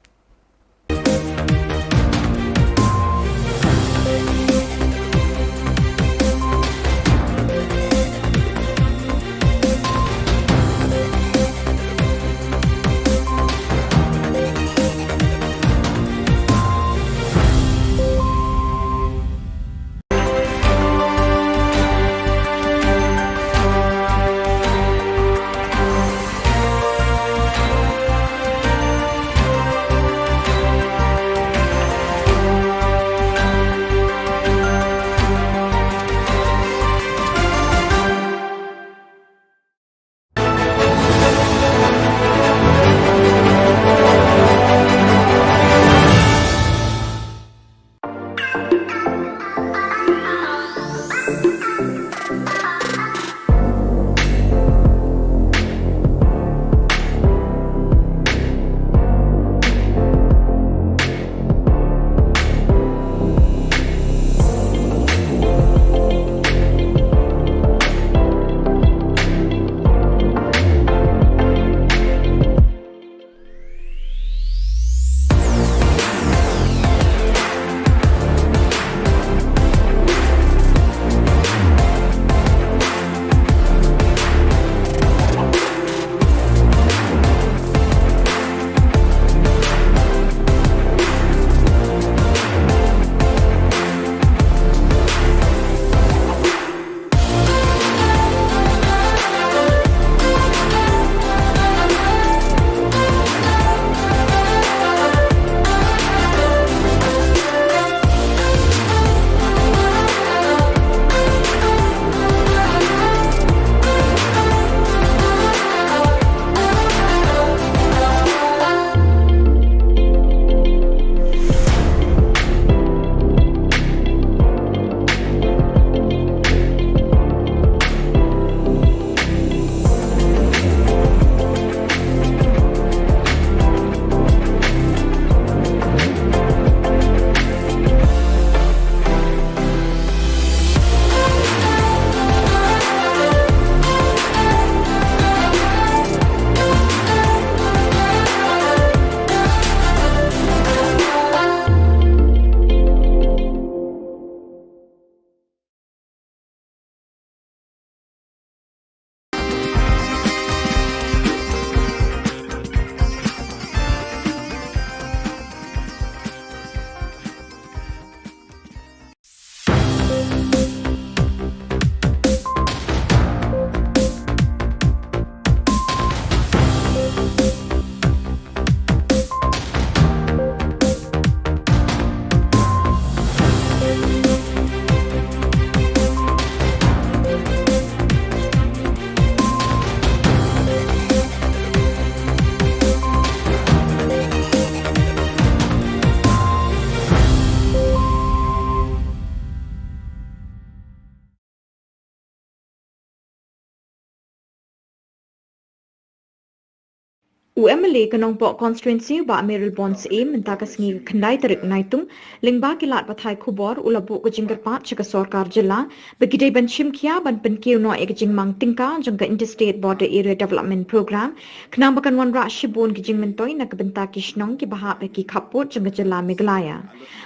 U M L A ka Nongpoh Constituency, Bah Mayralborn Syiem, mynta ka sngi ka khyndai tarik Naitung, lyngba ki lad pathai khubor, u la buh ka jingkyrpad sha ka sorkar jylla ba ki dei ban shim khia ban pynkiew noh ïa ka jingmang tyngka jong ka Interstate Border Area Development Program, khnang ba kan wanrah shibun ki jingmyntoi na ka bynta ki shnong kiba hap ha ki khappud jong ka jylla Meghalaya.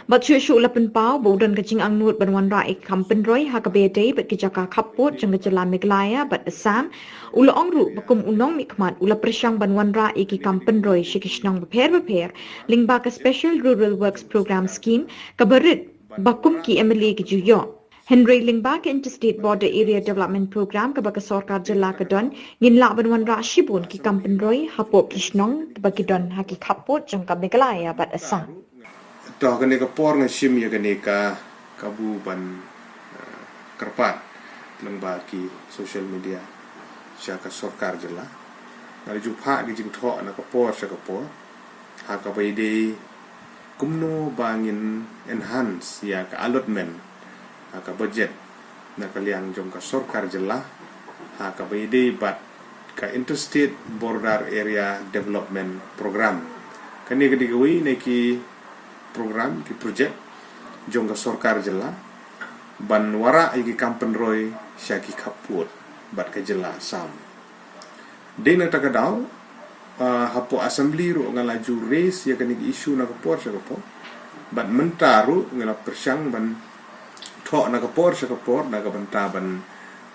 Bad shuh shuh u la pynpaw ba u don ka jingangnud ban wanrah ïa ki kam pynroi ha kaba ïadei bad ki jaka khappud jong ka jylla Meghalaya bad Assam. U la ong ruh ba kum u nongmihkhmat u la pyrshang ban wanrah ïa ki kam pynroi sha ki shnong bapher bapher lyngba ka Special Rural Works Program Scheme kaba rit ba kum ki M L A ki ju ïoh. Hynrei lyngba ka Interstate Border Area Development Program kaba ka sorkar jylla ka don, ngin lah ban wanrah shibun ki kam pynroi hapoh ki shnong ba ki don ha ki khappud jong ka Meghalaya bad Assam. To kane ka por nga shim ïa kane ka kabu ban, eh, kyrpad lyngba ki social media sha ka sorkar jylla. Nga la ju phah ki jingthoh na ka por sha ka por ha kaba ïadei kumno ba ngin enhance ïa ka allotment ha ka budget na ka liang jong ka sorkar jylla ha kaba ïadei bad ka Interstate Border Area Development Program. Kane ka dei kawei na ki program, ki project jong ka sorkar jylla ban wanrah ïa ki kam pynroi sha ki khappud bad ka jylla Assam. Dei na kata ka daw, ah, hapoh assembly ruh nga la ju raise ïa kane ka issue na ka por sha ka por. Bad mynta ruh nga la pyrshang ban thoh na ka por sha ka por na ka bynta ban,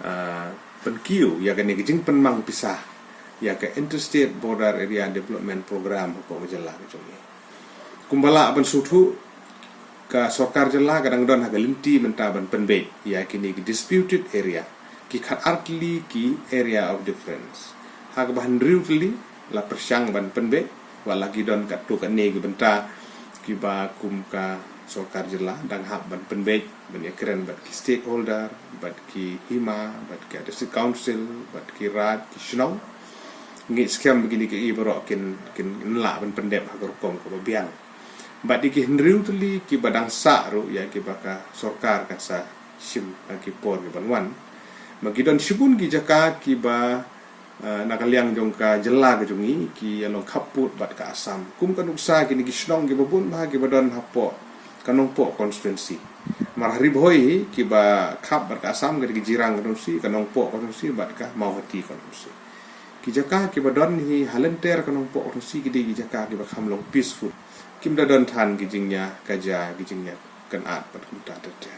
ah, pynkiew ïa kane ka jingpynmang pisa ïa ka Interstate Border Area Development Program hapoh ka jylla ka jong ngi. Kumba lah ban sngewthuh, ka sorkar jylla ka dang don ha ka lynti mynta ban pynbeit ïa kine ki disputed area, ki khatar tylli ki area of difference. Ha kaba hynriew tylli la pyrshang ban pynbeit, wat la ki don katto katne ki bynta kiba kum ka sorkar jylla dang hap ban pynbeit ban ïakren bad ki stakeholder, bad ki hima, bad ki district council, bad ki raid, ki shnong. Ngi skhem ba kine kiei baroh kin, kin lah ban pyndep ha ka rukom kaba biang. Bad ïa ki hynriew tylli kiba dang sah ruh ïa kiba ka sorkar kan sa shim ha ki por kiban wan. Ba ki don shibun ki jaka kiba, eh, na ka liang jong ka jylla ka jong ngi, ki ïa long khappud bad ka Assam. Kum ka nuksa kine ki shnong kiba bun bha kiba don hapoh ka Nongpoh constituency. Mar ha Ri Bhoi hi kiba khap bad ka Assam ka dei ka Jirang constituency, ka Nongpoh constituency bad ka Mawhati constituency. Ki jaka kiba don hi ha lynter ka Nongpoh constituency ki dei ki jaka kiba kham long peaceful. Kim da don than ki jingïakajia, ki jingïakynad bad kumta ter ter.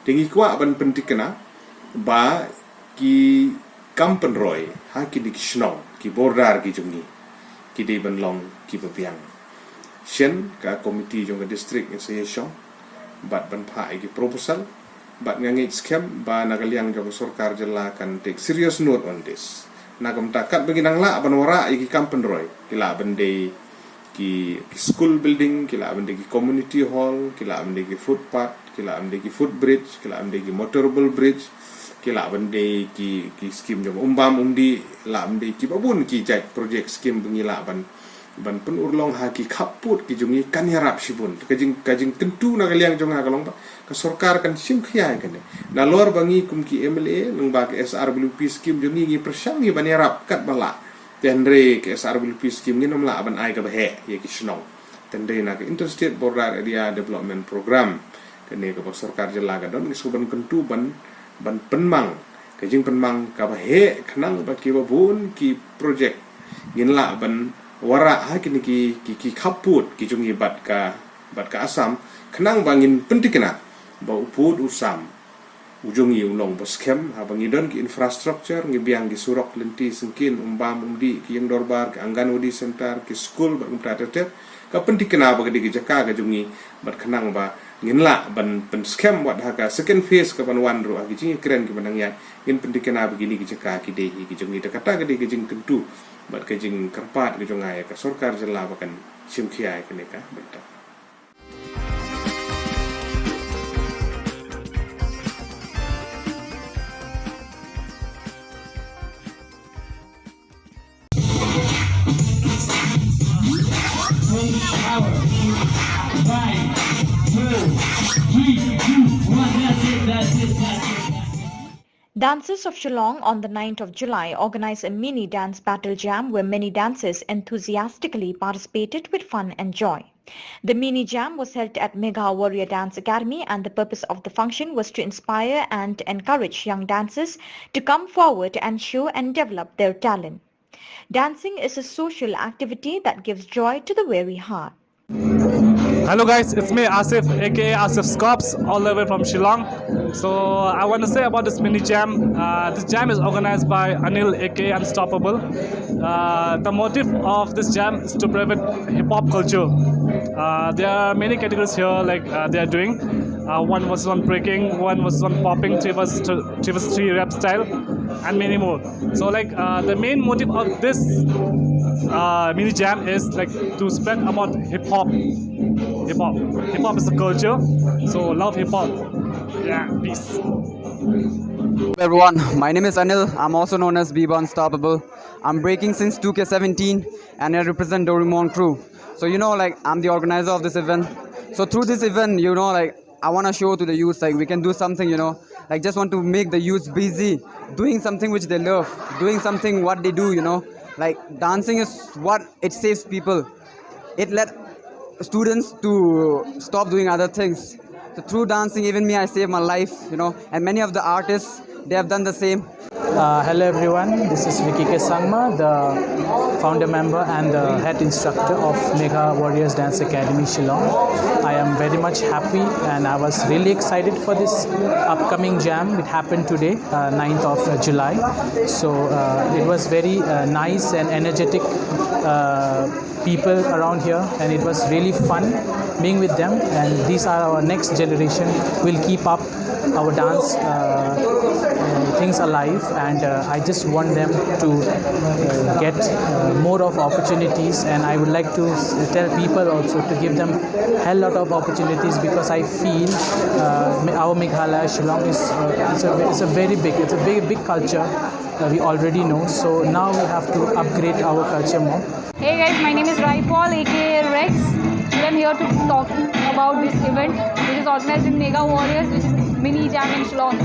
Te ngi kwah ban pynthikna ba ki kam pynroi ha kine ki shnong, ki border ki jong ngi, ki dei ban long kiba biang. Shen ka komiti jong ka district ngin sa ïashong bad ban phah ïa ki proposal, bad nga ngeit skhem ba na ka liang jong ka sorkar jylla kan take serious note on this. Na ka bynta katba ngi dang lah ban wanrah ïa ki kam pynroi, ki lah ban dei ki, ki school building, ki lah ban dei ki community hall, ki lah ban dei ki footpath, ki lah ban dei ki footbridge, ki lah ban dei ki motorable bridge, ki lah ban dei ki, ki skim jong umbam umdih, lah ban dei kiba bun ki jait project skim ba ngi lah ban, ban pynurlong ha ki khappud ki jong ngi kan ïarap shibun. Ka jing, ka jingkyntu na ka liang jong nga ka long ba ka sorkar kan shim khia ïa kane. Nalor ba ngi kum ki M L A lyngba ka S R W P skim jong ngi ngi pyrshang ngi ban ïarap katba lah. Te hynrei ka S R W P skim ngin ym lah ban ai kaba heh ïa ki shnong. Te hynrei na ka Interstate Border Area Development Program, kane kaba sorkar jylla ka don, ngi shu ban kyntu ban, ban pynmang ka jingpynmang kaba heh khnang ba kiba bun ki project ngin lah ban wanrah ha kine ki, ki, ki khappud ki jong ngi bad ka, bad ka Assam, khnang ba ngin pynthikna ba u pud u sam u jong ngi u long ba skhem, haba ngi don ki infrastructure, ngi biang ki surok lynti syngkien, umbam umdih, ki ïing dorbar, ki Anganwadi center, ki skul bad kumta ter ter. Ka pynthikna ba ka dei ka jaka ka jong ngi, bad khnang ba ngin lah ban pynskhem wat ha ka second phase kaban wan ruh ha ki jingïakren kiban nang ïaid, ngin pynthikna ba kine ki jaka ki dei hi ki jong ngi. Te kata ka dei ka jingkyntu bad ka jingkyrpad ka jong nga ïa ka sorkar jylla ba kan shim khia ïa kane ka bynta. Dancers of Shillong on the ninth of July organized a mini dance battle jam where many dancers enthusiastically participated with fun and joy. The mini jam was held at Megha Warrior Dance Academy, and the purpose of the function was to inspire and encourage young dancers to come forward and show and develop their talent. Dancing is a social activity that gives joy to the weary heart. Hello guys, it's me Asif, aka Asif Scops, all the way from Shillong. So I want to say about this mini jam. Uh, this jam is organized by Anil, aka Unstoppable. Uh, the motive of this jam is to promote hip hop culture. Uh, there are many categories here, like uh, they are doing. Uh, one was on breaking, one was on popping, three was three was three rap style, and many more. So like uh, the main motive of this uh, mini jam is like to spread about hip hop. Hip hop. Hip hop is a culture. So love hip hop. Yeah, peace. Everyone, my name is Anil. I'm also known as Biba Unstoppable. I'm breaking since two K seventeen and I represent Dorimon crew. So, you know, like, I'm the organizer of this event. So through this event, you know, like, I want to show to the youth, like, we can do something, you know, like, just want to make the youth busy doing something which they love, doing something what they do, you know, like, dancing is what it saves people. It led students to stop doing other things. So through dancing, even me, I saved my life, you know, and many of the artists, they have done the same. Uh, hello everyone, this is Vicky K Sangma, the founder member and the head instructor of Megha Warriors Dance Academy Shillong. I am very much happy and I was really excited for this upcoming jam. It happened today, uh, ninth of July. So uh, it was very uh, nice and energetic uh, people around here, and it was really fun being with them. And these are our next generation. We'll keep up our dance uh, uh, things alive, and uh, I just want them to uh, get uh, more of opportunities, and I would like to s- tell people also to give them a lot of opportunities, because I feel uh, Me- our Meghalaya Shillong is uh, it's, a, it's a very big, it's a very big culture uh, we already know. So now we have to upgrade our culture more. Hey guys, my name is Rai Paul, aka Rex. Today I'm here to talk about this event, which is organized in Megha Warriors, which is Mini Jam in Shillong.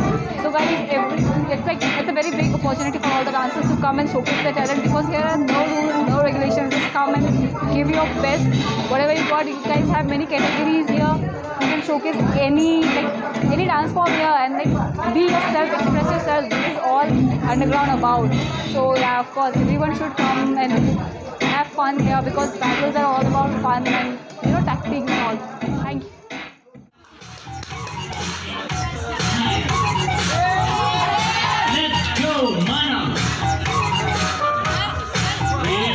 So guys, every, it's like it's a very big opportunity for all the dancers to come and showcase their talent, because here are no rules, no regulations. Just come and give your best, whatever you got. You guys have many categories here. You can showcase any, like, any dance form here and, like, be yourself, express yourself. This is all underground about. So yeah, of course, everyone should come and have fun here, because battles are all about fun and, you know, tactics and all. Thank you. Let's go, Mana.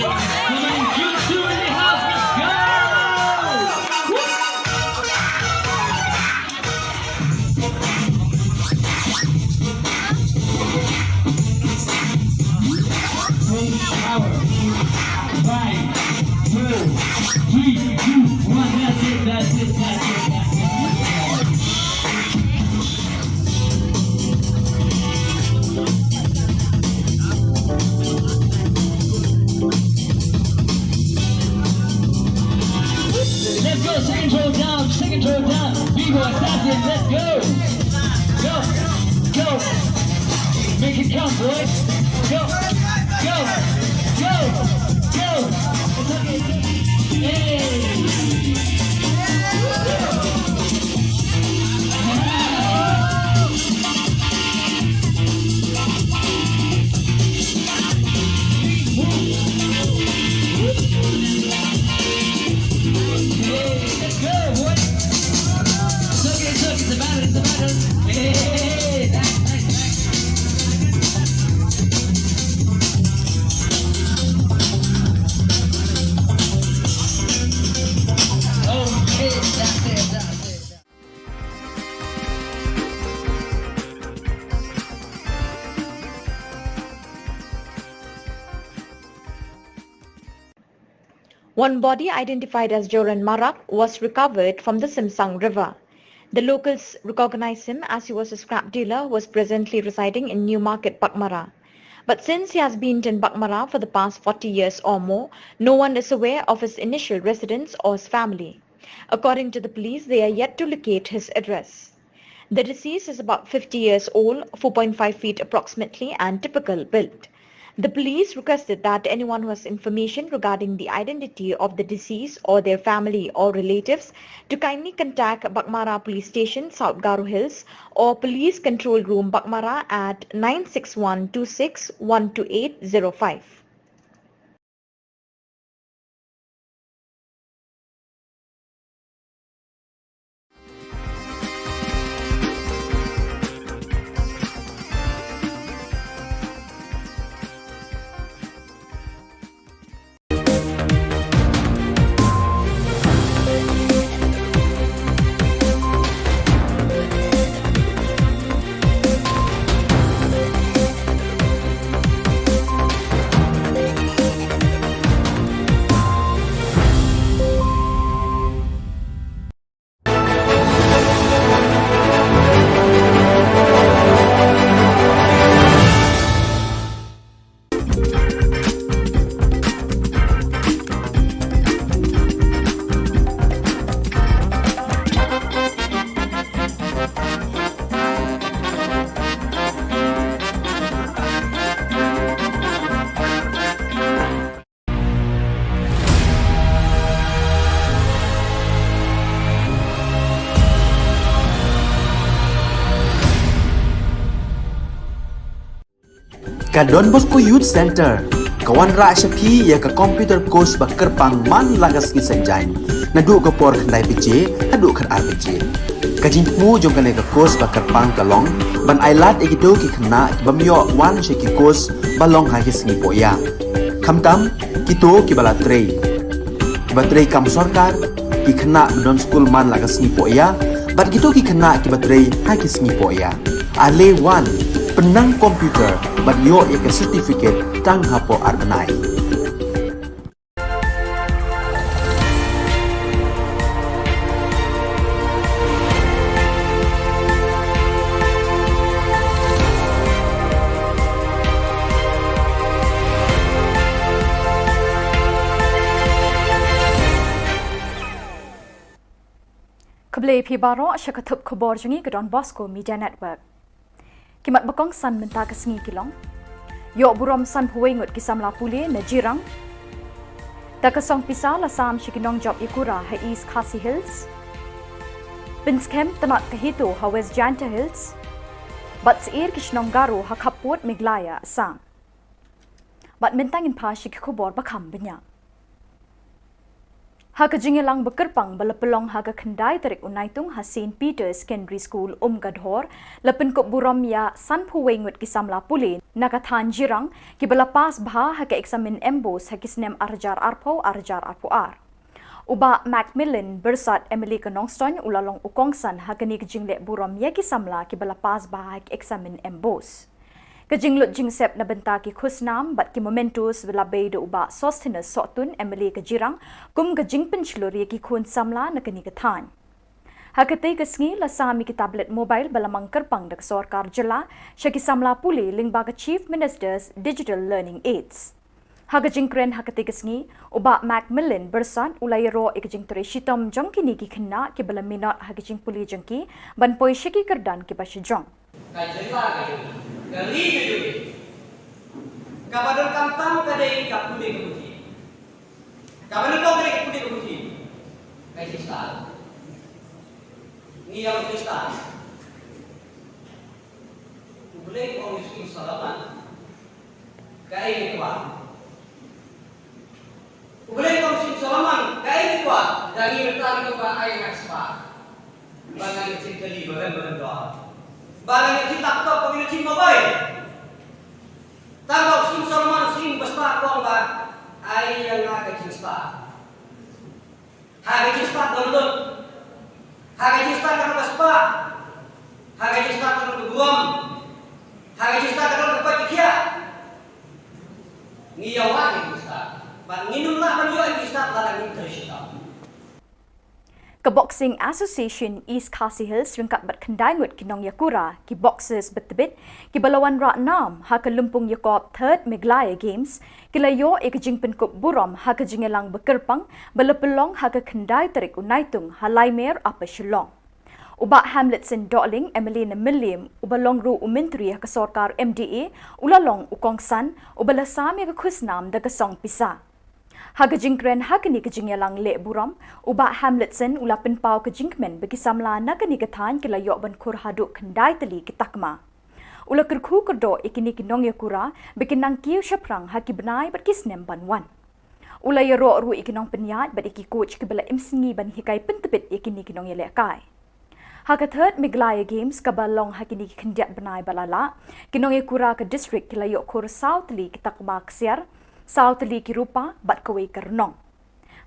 Come on, you two in the house, let's go. Take power. Five, four, three, two, one. That's it, that's it, that's it, that's it. Let's go, second row down, second row down. Vivo Assassin, let's go. Go, go. Make it count, boys. Go, go, go, go. Hey. One body identified as Joran Marak was recovered from the Simsang River. The locals recognized him as he was a scrap dealer who was presently residing in Newmarket, Baghmara. But since he has been in Baghmara for the past forty years or more, no one is aware of his initial residence or his family. According to the police, they are yet to locate his address. The deceased is about fifty years old, four point five feet approximately, and typical build. The police requested that anyone who has information regarding the identity of the deceased or their family or relatives to kindly contact Baghmara Police Station, South Garo Hills, or Police Control Room, Baghmara at nine six one two six one two eight zero five. Ka Don Bosco Youth Centre ka wanrah sha phi ïa ka computer course ba kyrpang man la ka sngi Saitjaiñ, naduh ka por khyndai baje haduh khatar baje. Ka jingthmu jong kane ka course ba kyrpang ka long ban ailad ïa kito ki khynnah ki bym ïoh wan sha ki course ba long ha ki sngi pohïa, khamtam kito kiba la trei, kiba trei kam sorkar, ki khynnah ba don skul man la ka sngi pohïa, bad kito ki khynnah kiba trei ha ki sngi pohïa. Ale wan, pynnang computer bad ïoh ïa ka certificate tang hapoh ar bnai. Khublei phi baroh sha ka thup khubor jong ngi ka Don Bosco Media Network. Ki mat ba kongsan mynta ka sngi ki long: ïoh burom sanphew wei ngut ki samla pule na Jirang. Da ka song pisa la sam sha ki nongjop ïakura ha East Khasi Hills. Pynskhem tnat ka HITO ha West Jaintia Hills. Bad syier ki shnong Garo ha khappud Meghalaya Assam. Bad mynta ngin phai sha ki khubor ba kham bniah. Ha ka jingïalang ba kyrpang ba la pynlong ha ka khyndai tarik u Naitung ha Saint Peter's Secondary School, Umkadhor, la pynkup burom ïa sanphew wei ngut ki samla pule na ka thaiñ Jirang kiba la pass bha ha ka eksamin MBOSE ha ki snem ar hajar arphew, ar hajar arphew ar. U Bah Macmillan Byrsat, MLA ka Nongstoiñ, u la long u kongsan ha kane ka jingleh burom ïa ki samla kiba la pass bha ha ka eksamin MBOSE. Ka jinglut jingsep na bynta ki khusnam bad ki mementos la bei da u Bah Sosthenes Sohtun, MLA ka Jirang, kum ka jingpynshlur ïa ki khun samla na kane ka thaiñ. Ha katei ka sngi la sam ïa ki tablet mobile ba la mang kyrpang da ka sorkar jylla sha ki samla pule lyngba ka Chief Minister's Digital Learning Aids. Ha ka jingkren ha katei ka sngi, u Bah Macmillan Byrsat u la ïaroh ïa ka jingtrei shitom jong kine ki khynnah kiba la minot ha ka jingpule jong ki ban poi sha ki kyrdan kiba shajrong. Ka jylla ka jong ngi, ka ri ka jong ngi, kaba donkam tam ka dei ka pule ka puthi. Kaba nyngkong ka dei ka pule ka puthi. Ka jingstad. Ngi ïa ka jingstad. U Blei u ong ïa u Solomon, kaei ngi kwah? U Blei u ong ïa u Solomon, kaei ngi kwah? Da ngi mynta ngi kwah ai nga spah. Ba nga ïoh jingkylli ba rem ba rem dor. Ba nga ïoh jing laptop, ba nga ïoh jing mobile. Tang ba u Solomon u ong ba spah, u ong ba ai ïa nga ka jingspah. Ha ka jingstad download. Ha ka jingstad ka nong ka spah. Ha ka jingstad ka nong ka burom. Ha ka jingstad ka nong ka pait ka khiah. Ngi ïa wad ïa ka jingstad. Bad ngin ym lah ban ïoh ïa ka jingstad lada ngim trei shitom. Ka Boxing Association East Khasi Hills ryngkat bad khyndai ngut ki nongïakura, ki boxers ba tbit, kiba la wanrah nam ha ka lympung ïakop Third Meghalaya Games, ki la ïoh ïa ka jingpynkup burom ha ka jingïalang ba kyrpang ba la pynlong ha ka khyndai tarik u Naitung ha Laimer, Upper Shillong. U Bah Hamletson Dohling, MLA na Mylliem, uba long ruh u Myntri ha ka sorkar MDA, u la long u kongsan uba la sam ïa ka khusnam da ka song pisa. Ha ka jingkren ha kane ka jingïalang leh burom, u Bah Hamletson u la pynpaw ka jingkmen ba ki samla na kane ka thaiñ ki la ïoh ban khur haduh khyndai tylli ki takma. U la kyrkhu kyrdoh ïa kine ki nongïakura ba kin nang kiew shaphrang ha ki bnai bad ki snem ban wan. U la ïaroh ruh ïa ki nongpynïaid bad ïa ki coach kiba la im sngi ban hikai pyntbit ïa kine ki nongïalehkai. Ha ka Third Meghalaya Games kaba long ha kine ki khyndiat bnai ba la lah, ki nongïakura ka district ki la ïoh khur saw tylli ki takma ksiar, saw tylli ki rupa bad kawei ka rnong.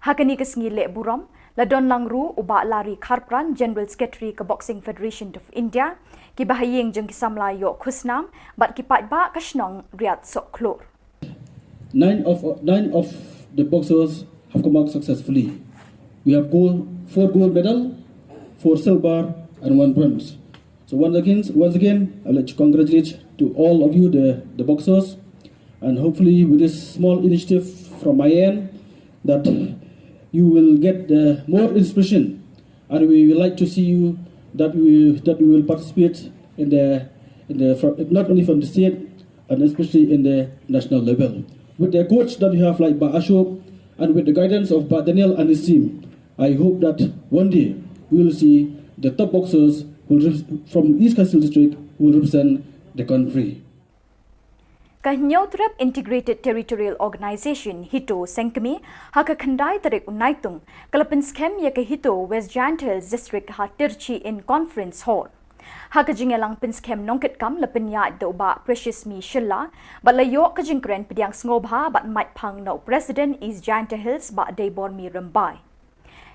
Ha kane ka sngi leh burom, la don lang ruh u Bah Larry Kharpran, General Secretary ka Boxing Federation of India, ki bahaïing jong ki samla ïoh khusnam, bad ki paidbah ka shnong Riat Sohkhlur. Nine of, nine of the boxers have come out successfully. We have gold, four gold medal, four silver, and one bronze. So once again, once again, I'd like to congratulate to all of you, the, the boxers, and hopefully with this small initiative from my end, that you will get the more inspiration, and we would like to see you that we, that you will participate in the, in the, fro-, not only from the state, and especially in the national level. With the coach that you have like Bah Ashok and with the guidance of Bah Daniel and his team, I hope that one day we will see the top boxers will rep-, from East Khasi Hills District will represent the country. Ka Hynñiewtrep Integrated Territorial Organization, HITO, Sengkmie, ha ka khyndai tarik u Naitung, ka la pynskhem ïa ka HITO West Jaintia Hills District ha Tirchi in Conference Hall. Ha ka jingïalang pynskhem nongkitkam la pynïaid da u Bah Precious Mi Shylla, bad la ïoh ka jingkren pdiang sngewbha bad mait phang na u President East Jaintia Hills Bah Deibormi Rymbai.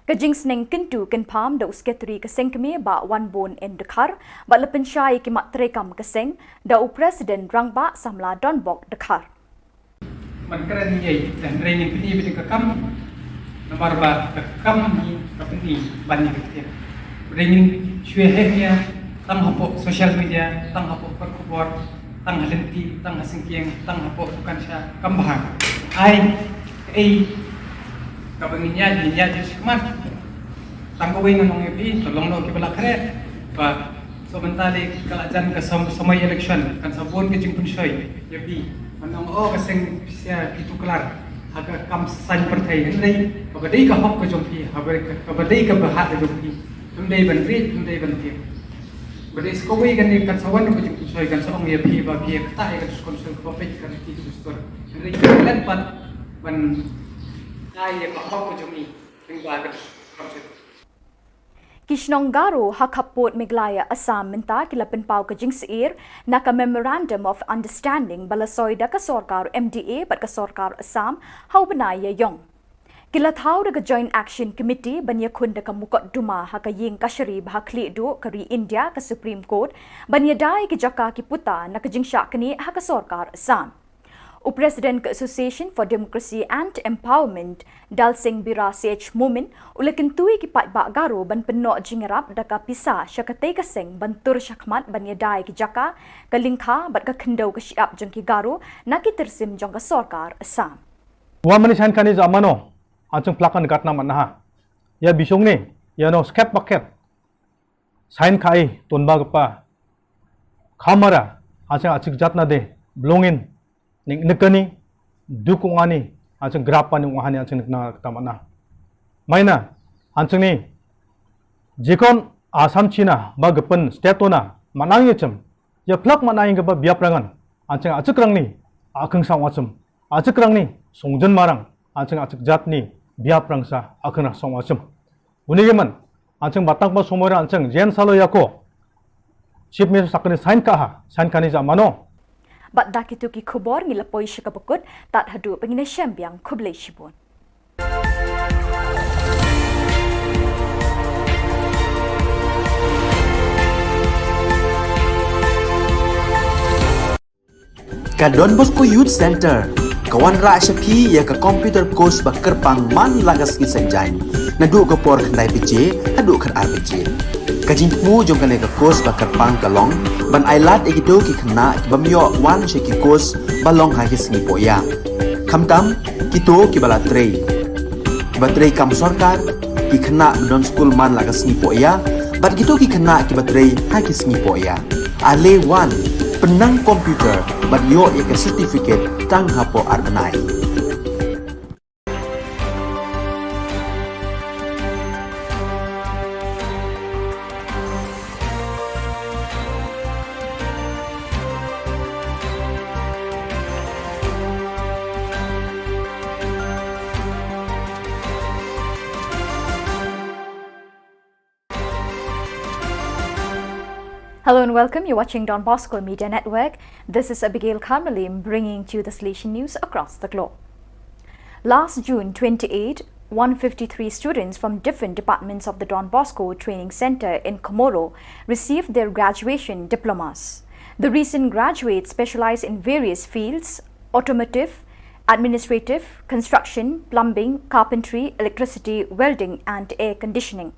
Ka jingsneng kyntu kynpham da u Secretary ka Sengkmie Bah Wanbun N Dkhar, bad la pynshai ïa ki mat treikam ka seng da u President Rangbah Samla Donbok Dkhar. Ban kren ïa, hynrei ngin pyni beit ïa ka kam, namar ba ka kam hi ka pyni ban ïa ka ktien. Hynrei ngin shu heh ïa, tang hapoh social media, tang hapoh kot khubor, tang ha lynti, tang ha syngkien, tang hapoh dukan sha kam bha. Ai, ei, kaba ngin ïa, ngin ïa jingshikmat. Tang kawei ngan ong ïa phi, to long noh kiba la khreh. Ba, so mynta lei ka la jan ka sam-, samoi election, kan sa bun ka jingpynshoi ïa phi. Ban ong, oh, ka seng pisa phi tuklar ha ka kam saiñ pyrthei, hynrei kaba dei ka hok ka jong phi, haba dei ka, kaba dei ka bhah ka jong phi, phim dei ban rieh, phim dei ban tieng. Ba dei sa kawei kane kan sa wan ka jingpynshoi, kan sa ong ïa phi ba phi ïa ktah ïa ka constitution kaba peit ka riti ka dustur. Hynrei ka let pat ban ai ïa ka hok ka jong ngi. Ki shnong Garo ha khappud Meghalaya Assam mynta ki la pynpaw ka jingsyier na ka Memorandum of Understanding ba la soi da ka sorkar M D A bad ka sorkar Assam ha u bnai Ïaïong. Ki la thaw da ka Joint Action Committee ban ïakhun da ka mukotduma ha ka ïing kashari ba ha khlieh duh ka ri India, ka Supreme Court, ban ïada ïa ki jaka ki puta na ka jingshah knieh ha ka sorkar Assam. U President ka Association for Democracy and Empowerment, Dalsing Bira C H Momin, u la kyntu ïa ki paidbah Garo ban pynnoh jingïarap da ka pisa sha katei ka seng ban tur shakhmat ban ïada ïa ki jaka, ka lyngkha bad ka khyndew ka shyiap jong ki Garo na ki tyrsim jong ka sorkar Assam. Wan mane saiñ kane ja mano, hanjing plak kan gat na manaha. Ïa bishong ne, ïa no skep bakep. Saiñ kai, ton ba kapa. Khamara, hanjing achik jat na de, blongin, ning nekani, duk ungani, hanjing grap pani ungani, hanjing nekna tamana. Maina, hanjing ni, jikon Assam China, ba gepen, state ona, manang yechem, ïa plak manang ïa ba biap rangan, hanjing achik rang ni, akheng sang wachem, achik rang ni, songjen marang, hanjing achik jat ni, biap rang sa, akheng rang sang wachem. Uni giman, hanjing batak ba sumora hanjing, jen salo yako. Chief Minister sakani saiñ kaha, saiñ kani ja mano. Bad da kitu ki khubor ngi la poi sha kaba kut, tad haduh ba ngin ïashem biang khublei shibun. Ka Don Bosco Youth Center, ka wanrah sha phi ïa ka computer course ba kyrpang man la ka sngi Saitjaiñ. Naduh ka por khyndai baje, haduh khatar baje. Ka jingthmu jong kane ka course ba kyrpang ka long, ban ailad ïa kito ki khynnah ki bym ïoh wan sha ki course ba long ha ki sngi pohïa. Khamtam, kito kiba la trei. Kiba trei kam sorkar, ki khynnah ba don skul man la ka sngi pohïa, bad kito ki khynnah kiba trei ha ki sngi pohïa. Ale wan, pynnang computer, bad ïoh ïa ka certificate tang hapoh ar bnai. Hello and welcome. You're watching Don Bosco Media Network. This is Abigail Karmalim bringing to you the Salesian news across the globe. Last June twenty-eight, one fifty-three students from different departments of the Don Bosco Training Center in Comoro received their graduation diplomas. The recent graduates specialize in various fields: automotive, administrative, construction, plumbing, carpentry, electricity, welding, and air conditioning.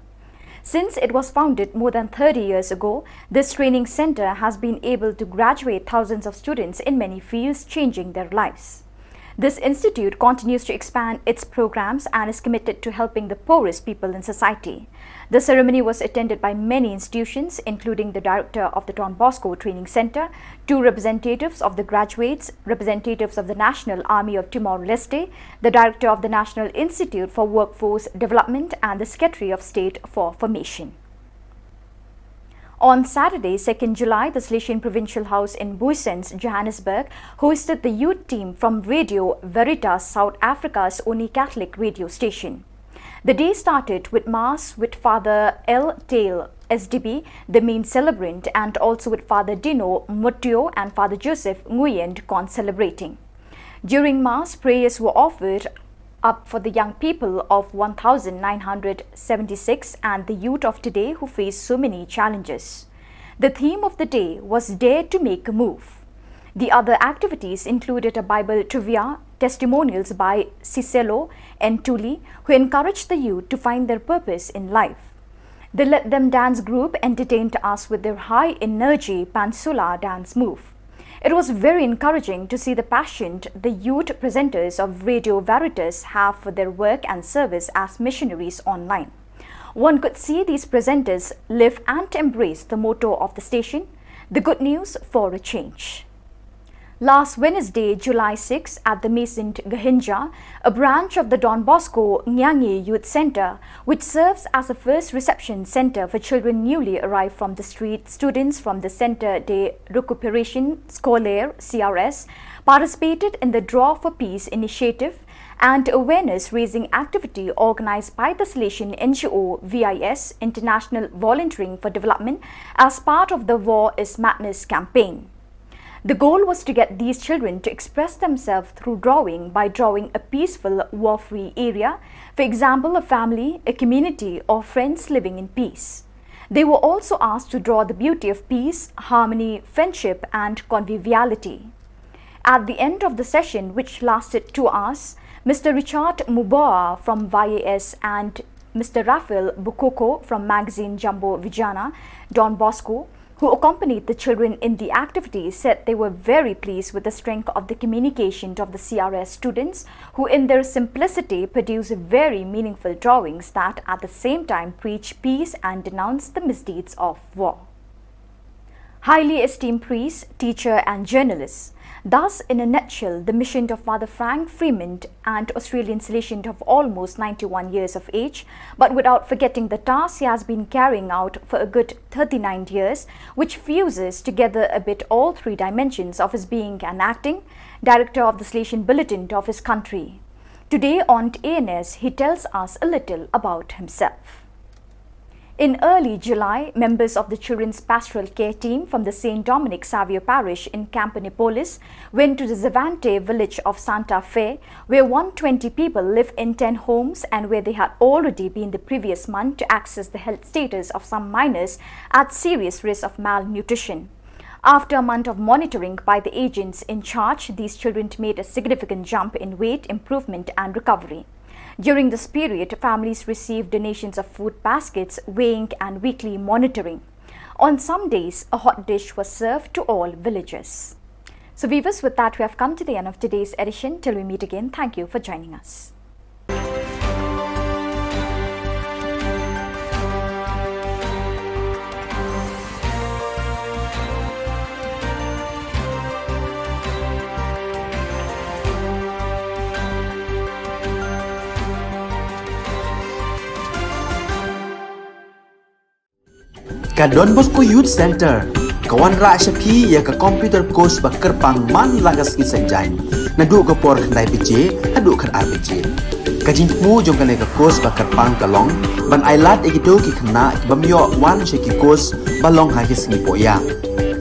Since it was founded more than thirty years ago, this training center has been able to graduate thousands of students in many fields, changing their lives. This institute continues to expand its programs and is committed to helping the poorest people in society. The ceremony was attended by many institutions, including the director of the Don Bosco Training Center, two representatives of the graduates, representatives of the National Army of Timor-Leste, the director of the National Institute for Workforce Development, and the Secretary of State for Formation. On Saturday, second July, the Salesian Provincial House in Booysens, Johannesburg, hosted the youth team from Radio Veritas, South Africa's only Catholic radio station. The day started with Mass with Father L Tail, S D B, the main celebrant, and also with Father Dino Mutio and Father Joseph Nguyen concelebrating. During Mass, prayers were offered up for the young people of one thousand nine hundred seventy-six and the youth of today who face so many challenges. The theme of the day was Dare to Make a Move. The other activities included a Bible trivia, testimonials by Siselo and Tuli, who encouraged the youth to find their purpose in life. The Let Them Dance group entertained us with their high energy Pansula dance move. It was very encouraging to see the passion the youth presenters of Radio Veritas have for their work and service as missionaries online. One could see these presenters live and embrace the motto of the station, the good news for a change. Last Wednesday, July sixth, at the Maison Gahinja, a branch of the Don Bosco Nyangi Youth Centre, which serves as a first reception centre for children newly arrived from the street, students from the Centre de Récupération Scolaire, C R S, participated in the Draw for Peace initiative and awareness raising activity organised by the Salesian N G O V I S, International Volunteering for Development, as part of the War is Madness campaign. The goal was to get these children to express themselves through drawing by drawing a peaceful, war-free area, for example, a family, a community, or friends living in peace. They were also asked to draw the beauty of peace, harmony, friendship, and conviviality. At the end of the session, which lasted two hours, Mister Richard Muboa from Y A S and Mister Raphael Bukoko from magazine Jambo Vijana, Don Bosco, who accompanied the children in the activity, said they were very pleased with the strength of the communication of the C R S students, who in their simplicity produce very meaningful drawings that at the same time preach peace and denounce the misdeeds of war. Highly esteemed priest, teacher, and journalist. Thus, in a nutshell, the mission of Father Frank Freeman, an Australian Salesian of almost ninety-one years of age, but without forgetting the task he has been carrying out for a good thirty-nine years, which fuses together a bit all three dimensions of his being an acting director of the Salesian Bulletin of his country. Today on A N S, he tells us a little about himself. In early July, members of the Children's Pastoral Care Team from the Saint Dominic Savio Parish in Campernipolis went to the Zavante village of Santa Fe, where one twenty people live in ten homes and where they had already been the previous month to access the health status of some minors at serious risk of malnutrition. After a month of monitoring by the agents in charge, these children made a significant jump in weight improvement and recovery. During this period, families received donations of food baskets, weighing, and weekly monitoring. On some days, a hot dish was served to all villagers. So, viewers, with that, we have come to the end of today's edition. Till we meet again, thank you for joining us. Ka Don Bosco Youth Centre ka wanrah sha phi ïa ka computer course ba kyrpang man la ka sngi Saitjaiñ, naduh ka por khyndai baje haduh khatar baje. Ka jingthmu jong kane ka course ba kyrpang ka long ban ailad ïa kito ki khynnah ki bym ïoh wan sha ki course ba long ha ki sngi pohïa,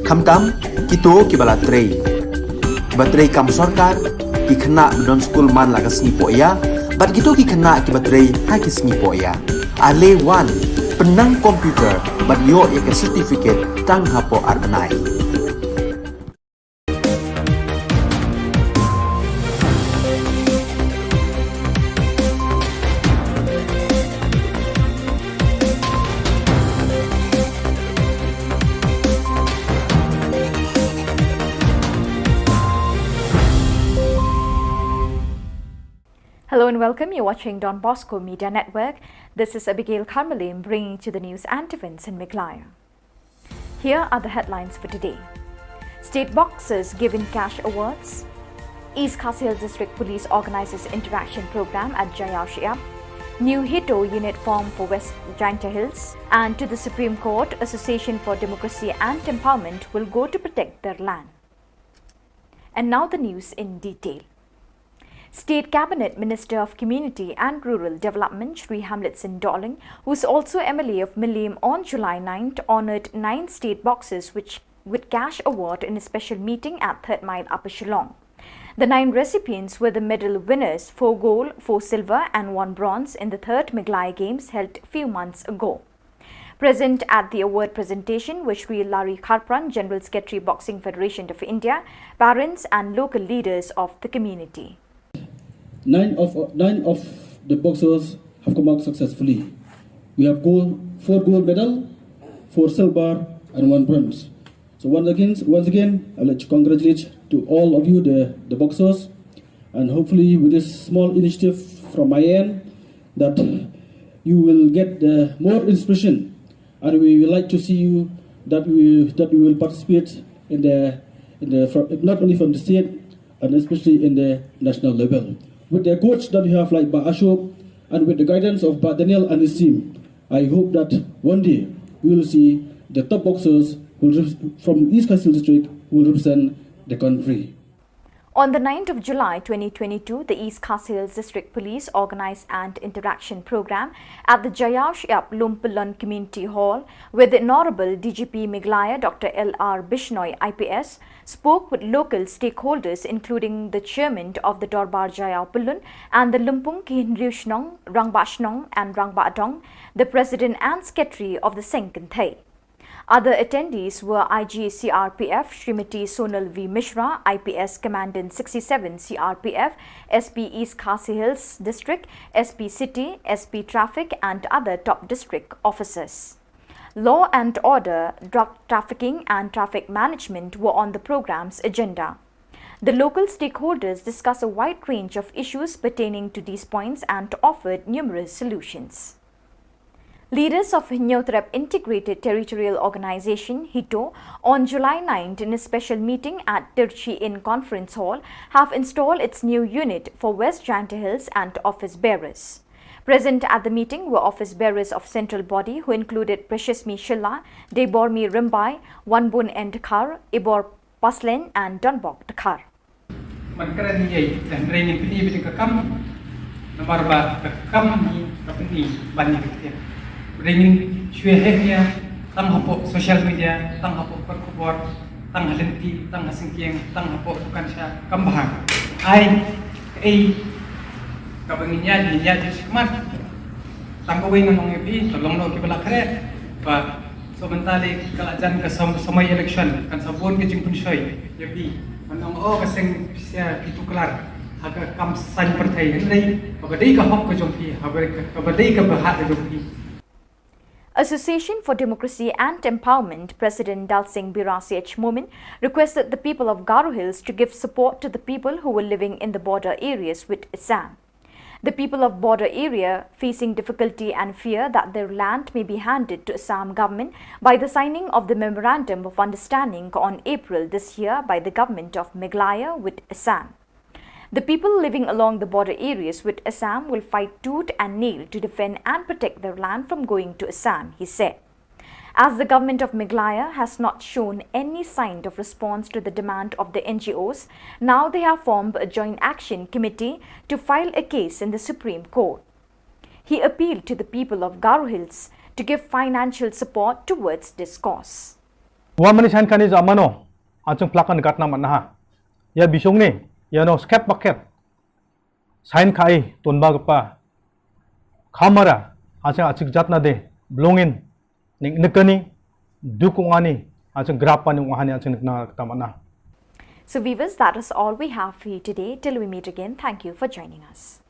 khamtam kito kiba la trei, kiba trei kam sorkar, ki khynnah ba don skul man la ka sngi pohïa, bad kito ki khynnah kiba trei ha ki sngi pohïa. Ale wan, pynnang computer bad ïoh ïa ka certificate tang hapoh ar bnai. Hello and welcome. You're watching Don Bosco Media Network. This is Abigail Karmalim bringing to the news and events in Meghalaya. Here are the headlines for today. State boxers given cash awards. East Khasi Hills District Police organizes interaction program at Jaiaw Shyiap. New HITO unit formed for West Jaintia Hills, and to the Supreme Court, Association for Democracy and Empowerment will go to protect their land. And now the news in detail. State Cabinet Minister of Community and Rural Development Shri Hamlet Singh Dohling, who is also M L A of Mylliem, on July ninth honoured nine state boxers which with cash award in a special meeting at Third Mile, Upper Shillong. The nine recipients were the medal winners, four gold, four silver and one bronze, in the third Meghalaya Games held few months ago. Present at the award presentation were Shri Larry Kharpran, General Secretary, Boxing Federation of India, parents and local leaders of the community. Nine of, nine of the boxers have come out successfully. We have gold, four gold medal, four silver, and one bronze. So once again, once again, I'd like to congratulate to all of you, the, the boxers, and hopefully with this small initiative from my end, that you will get the more inspiration, and we would like to see you that we, that we will participate in the, in the, fro-, not only from the state and especially in the national level. With the coach that you have, like Bah Ashok, and with the guidance of Bah Daniel and his team, I hope that one day we will see the top boxers who will rep-, from East Khasi Hills District who will represent the country. On the ninth of July twenty twenty-two, the East Khasi Hills District Police Organize and Interaction Program at the Jaiaw Shyiap Lumpyllun Community Hall, where the Honorable D G P Meghalaya Doctor L R Bishnoi I P S spoke with local stakeholders, including the chairman of the Dorbar Jaiaw Pyllun and the Lumpung ki Hynriew Shnong, Rangbah Shnong and Rangbah Dong, the president and secretary of the Seng Kynthei. Other attendees were I G C R P F Srimati Sonal V Mishra, I P S Commandant sixty-seven C R P F, S P East Khasi Hills District, S P City, S P Traffic and other top district officers. Law and order, drug trafficking and traffic management were on the program's agenda. The local stakeholders discussed a wide range of issues pertaining to these points and offered numerous solutions. Leaders of Hynñiewtrep Integrated Territorial Organization, HITO, on July ninth in a special meeting at Tirchi Inn Conference Hall, have installed its new unit for West Jaintia Hills and office bearers. Present at the meeting were office bearers of central body, who included Preciousmi Shylla, Deibormi Rymbai, Wanbun N Dkhar, Ibor Paslen and Donbok Dkhar. Ban kren ïa, hynrei ngin pyni beit ka kam, namar ba ka kam hi ka pyni ban ïa ka ktien. Hynrei ngin shu heh ïa, tang hapoh social media, tang hapoh kot khubor, tang ha lynti, tang ha syngkien, tang hapoh dukan sha kam bha. Ai, ei, kaba ngin ïa, ngin ïa judge khmat. Tang kawei ngan ong ïa phi, to long noh kiba la khreh. Ba, so mynta lei ka la jan ka sam-, samoi election, kan sa bun ka jingpynshoi ïa phi. Ngan ong, oh, ka seng pisa phi tuklar ha ka kam saiñ pyrthei, hynrei kaba dei ka hok ka jong phi, kaba, kaba dei ka bhah ka jong phi. Association for Democracy and Empowerment President Dalsing Bira C H Momin requested the people of Garo Hills to give support to the people who were living in the border areas with Assam. The people of border area facing difficulty and fear that their land may be handed to Assam government by the signing of the Memorandum of Understanding on April this year by the government of Meghalaya with Assam. The people living along the border areas with Assam will fight tooth and nail to defend and protect their land from going to Assam, he said. As the government of Meghalaya has not shown any sign of response to the demand of the N G Os, now they have formed a joint action committee to file a case in the Supreme Court. He appealed to the people of Garo Hills to give financial support towards this cause. Wa mani sign kani ja mano, achung plakan gatna manaha. Ya bisong ni, ya no skep paket. Sign kai, tonba kapa. Kamara, achung achik jatna de, belongin. Ning nekani, dukung ani, achung grapa ni ung ani achung nekna kata mana. So viewers, that is all we have for you today. Till we meet again, thank you for joining us.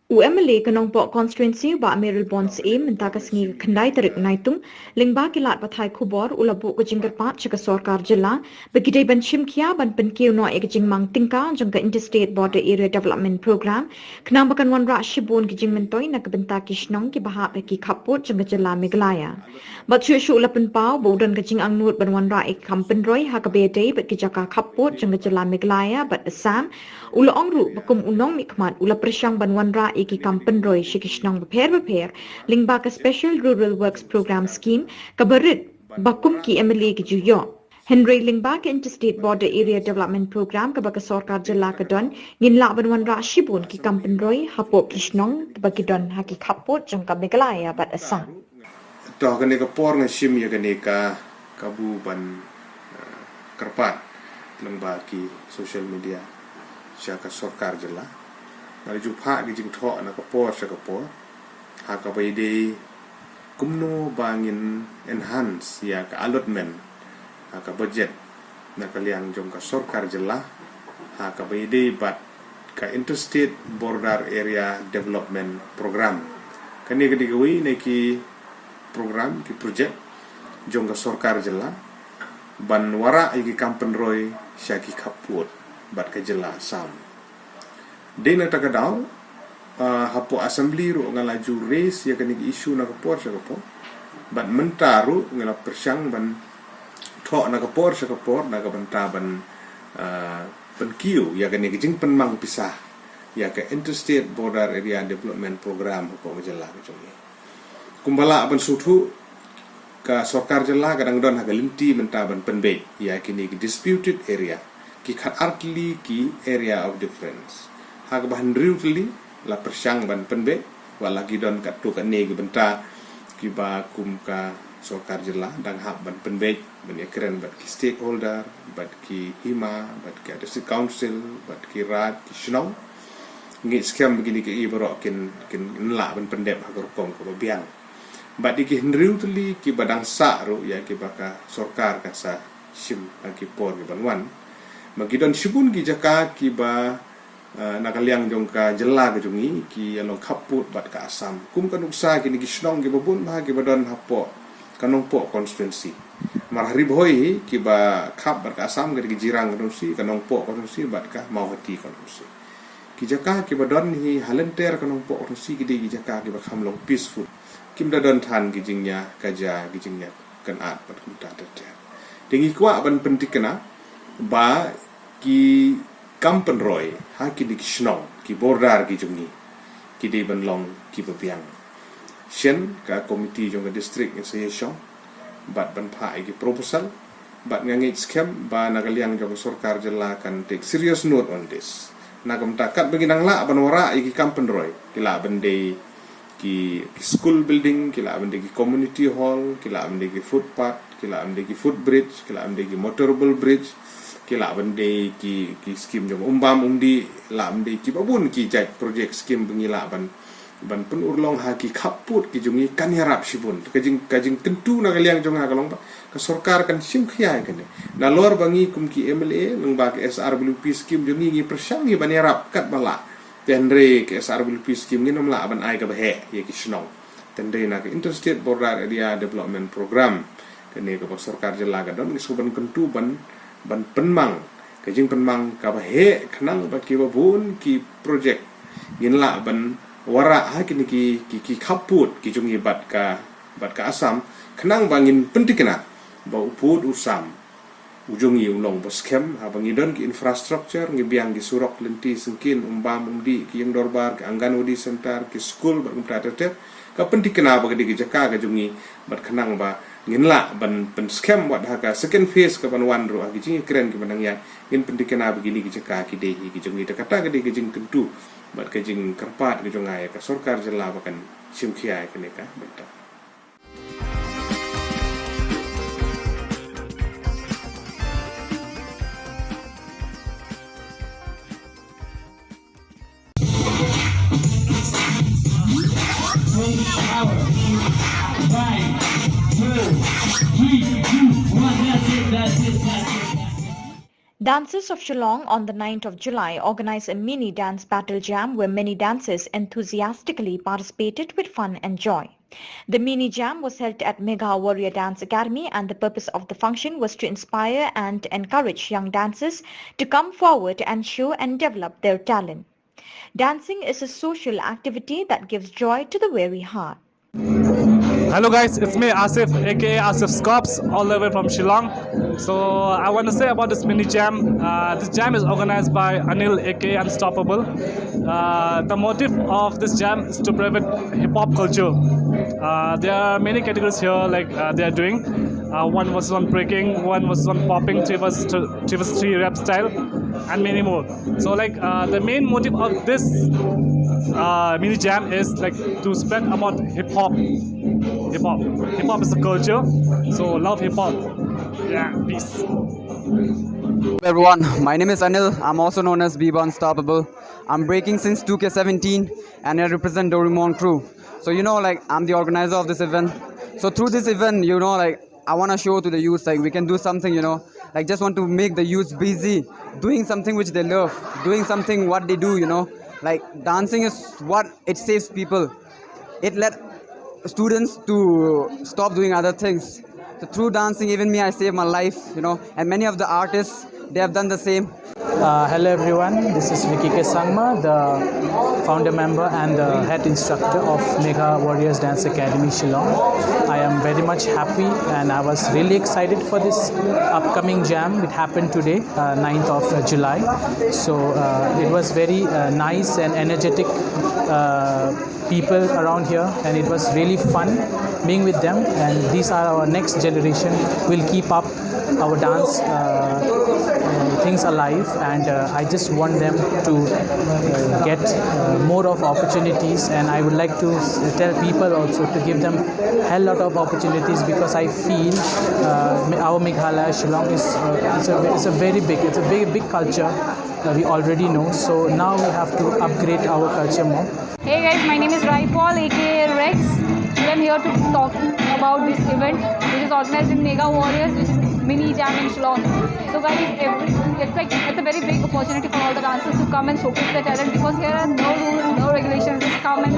U M L A ka Nongpoh constituency, u Bah Mayralborn Syiem, mynta ka sngi ka khyndai tarik Naitung, lyngba ki lad pathai khubor, u la buh ka jingkyrpad sha ka sorkar jylla ba ki dei ban shim khia ban pynkiew noh ïa ka jingmang tyngka jong ka Interstate Border Area Development Program, khnang ba kan wanrah shibun ki jingmyntoi na ka bynta ki shnong kiba hap ha ki khappud jong ka jylla Meghalaya. Bad shuh shuh u la pynpaw ba u don ka jingangnud ban wanrah ïa ki kam pynroi ha kaba ïadei bad ki jaka khappud jong ka jylla Meghalaya bad Assam. U la ong ruh ba kum u nongmihkhmat u la pyrshang ban wanrah ïa ki kam pynroi sha ki shnong bapher bapher lyngba ka Special Rural Works Program Scheme, kaba rit ba kum ki M L A ki ju ïoh. Hynrei lyngba ka Interstate Border Area Development Program kaba ka sorkar jylla ka don, ngin lah ban wanrah shibun ki kam pynroi hapoh ki shnong ba ki don ha ki khappud jong ka Meghalaya bad Assam. To kane ka por nga shim ïa kane ka kabu ban, eh, kyrpad lyngba ki social media sha ka sorkar jylla. Nga la ju phah ki jingthoh na ka por sha ka por ha kaba ïadei kumno ba ngin enhance ïa ka allotment ha ka budget na ka liang jong ka sorkar jylla ha kaba ïadei bad ka Interstate Border Area Development Program. Kane ka dei kawei na ki program, ki project jong ka sorkar jylla ban wanrah ïa ki kam pynroi sha ki khappud bad ka jylla Assam. Dei na kata ka daw, ah, hapoh assembly ruh nga la ju raise ïa kane ka issue na ka por sha ka por. Bad mynta ruh nga la pyrshang ban thoh na ka por sha ka por na ka bynta ban, ah, pynkiew ïa kane ka jingpynmang pisa ïa ka Interstate Border Area Development Program hapoh ka jylla ka jong ngi. Kumba lah ban sngewthuh, ka sorkar jylla ka dang don ha ka lynti mynta ban pynbeit ïa kine ki disputed area, ki khatar tylli ki area of difference. Ha kaba hynriew tylli la pyrshang ban pynbeit, wat la ki don katto katne ki bynta kiba kum ka sorkar jylla dang hap ban pynbeit ban ïakren bad ki stakeholder, bad ki hima, bad ki district council, bad ki raid, ki shnong. Ngi skhem ba kine kiei baroh kin, kin lah ban pyndep ha ka rukom kaba biang. Bad ïa ki hynriew tylli kiba dang sah ruh ïa kiba ka sorkar ka sa shim ha ki por kiban wan. Ba ki don shibun ki jaka kiba, eh, na ka liang jong ka jylla ka jong ngi, ki ïa long khappud bad ka Assam. Kum ka nuksa kine ki shnong kiba bun bha kiba don hapoh ka Nongpoh constituency. Namar ha Ri Bhoi hi kiba khap bad ka Assam ka dei ka Jirang constituency, ka Nongpoh constituency bad ka Mawhati constituency. Ki jaka kiba don hi ha lynter ka Nongpoh constituency ki dei ki jaka kiba kham long peaceful. Kim da don than ki jingïa kaja, ki jingïa kynad bad kumta ter ter. Te ngi kwah ban pyntikna ba ki kam pynroi ha kine ki shnong, ki border ki jong ngi, ki dei ban long kiba biang. Shen ka komiti jong ka district ngi sa ïashong bad ban phah ïa ki proposal, bad nga ngeit skhem ba na ka liang jong ka sorkar jylla kan take serious note on this. Na ka bynta katba ngi nang lah ban wanrah ïa ki kam pynroi, ki lah ban dei ki, ki school building, ki lah ban dei ki community hall, ki lah ban dei ki footpath, ki lah ban dei ki footbridge, ki lah ban dei ki motorable bridge, ki lah ban dei ki, ki skim jong umbam umdih, lah ban dei kiba bun ki jait project skim ba ngi lah ban, ban pynurlong ha ki khappud ki jong ngi kan ïarap shibun. Ka jing, ka jingkyntu na ka liang jong nga ka long ba ka sorkar kan shim khia ïa kane. Nalor ba ngi kum ki M L A lyngba ka S R W P skim jong ngi ngi pyrshang ngi ban ïarap katba lah. Te hynrei ka S R W P skim ngin ym lah ban ai kaba heh ïa ki shnong. Te hynrei na ka Interstate Border Area Development Program, kane kaba sorkar jylla ka don, ngi shu ban kyntu ban, ban pynmang ka jingpynmang kaba heh khnang ba kiba bun ki project ngin lah ban wanrah ha kine ki, ki, ki khappud ki jong ngi bad ka, bad ka Assam, khnang ba ngin pyntikna ba u pud u sam u jong ngi u long ba skhem, haba ngi don ki infrastructure, ngi biang ki surok lynti syngkien, umbam umdih, ki ïing dorbar, ki Anganwadi center, ki skul bad kumta ter ter. Ka pyntikna ba ka dei ki jaka ka jong ngi, bad khnang ba ngin lah ban pynskhem wat ha ka second phase kaban wan ruh ha ki jingïakren kiban nang ïaid, ngin pyntikna ba kine ki jaka ki dei hi ki jong ngi. Te kata ka dei ka jingkyntu bad ka jingkyrpad ka jong nga ïa ka sorkar jylla ba kan shim khia ïa kane ka bynta. Dancers of Shillong on the ninth of July organized a mini dance battle jam where many dancers enthusiastically participated with fun and joy. The mini jam was held at Megha Warrior Dance Academy, and the purpose of the function was to inspire and encourage young dancers to come forward and show and develop their talent. Dancing is a social activity that gives joy to the weary heart. Hello guys, it's me Asif, aka Asif Scops, all the way from Shillong. So I want to say about this mini jam. Uh, this jam is organized by Anil, aka Unstoppable. Uh, the motive of this jam is to promote hip hop culture. Uh, there are many categories here, like uh, they are doing. Uh, one was on breaking, one was on popping, three was three was three rap style, and many more. So like uh, the main motive of this uh, mini jam is like to spread about hip hop. Hip hop. Hip hop is a culture. So love hip hop. Yeah, peace. Everyone, my name is Anil. I'm also known as Biba Unstoppable. I'm breaking since two K seventeen and I represent Doraemon crew. So you know, like, I'm the organizer of this event. So through this event, you know, like, I want to show to the youth, like, we can do something, you know, like, just want to make the youth busy doing something which they love, doing something what they do, you know. Like, dancing is what it saves people. It led students to stop doing other things. So through dancing, even me, I saved my life, you know, and many of the artists, they have done the same. Uh, hello everyone, this is Vicky K Sangma, the founder member and the head instructor of Megha Warriors Dance Academy Shillong. I am very much happy and I was really excited for this upcoming jam. It happened today, uh, ninth of July. So uh, it was very uh, nice and energetic uh, people around here, and it was really fun being with them. And these are our next generation. We'll keep up our dance uh, uh, things alive, and uh, I just want them to uh, get uh, more of opportunities, and I would like to s- tell people also to give them hell lot of opportunities, because I feel uh, Me- our Meghalaya Shillong is uh, it's, a, it's a very big, it's a big big culture uh, we already know. So now we have to upgrade our culture more. Hey guys, my name is Rai Paul, aka Rex. Today I'm here to talk about this event, which is organized in Megha Warriors, which is mini jam in Shillong. So guys, every, it's like it's a very big opportunity for all the dancers to come and showcase their talent, because here are no rules, no regulations. Just come and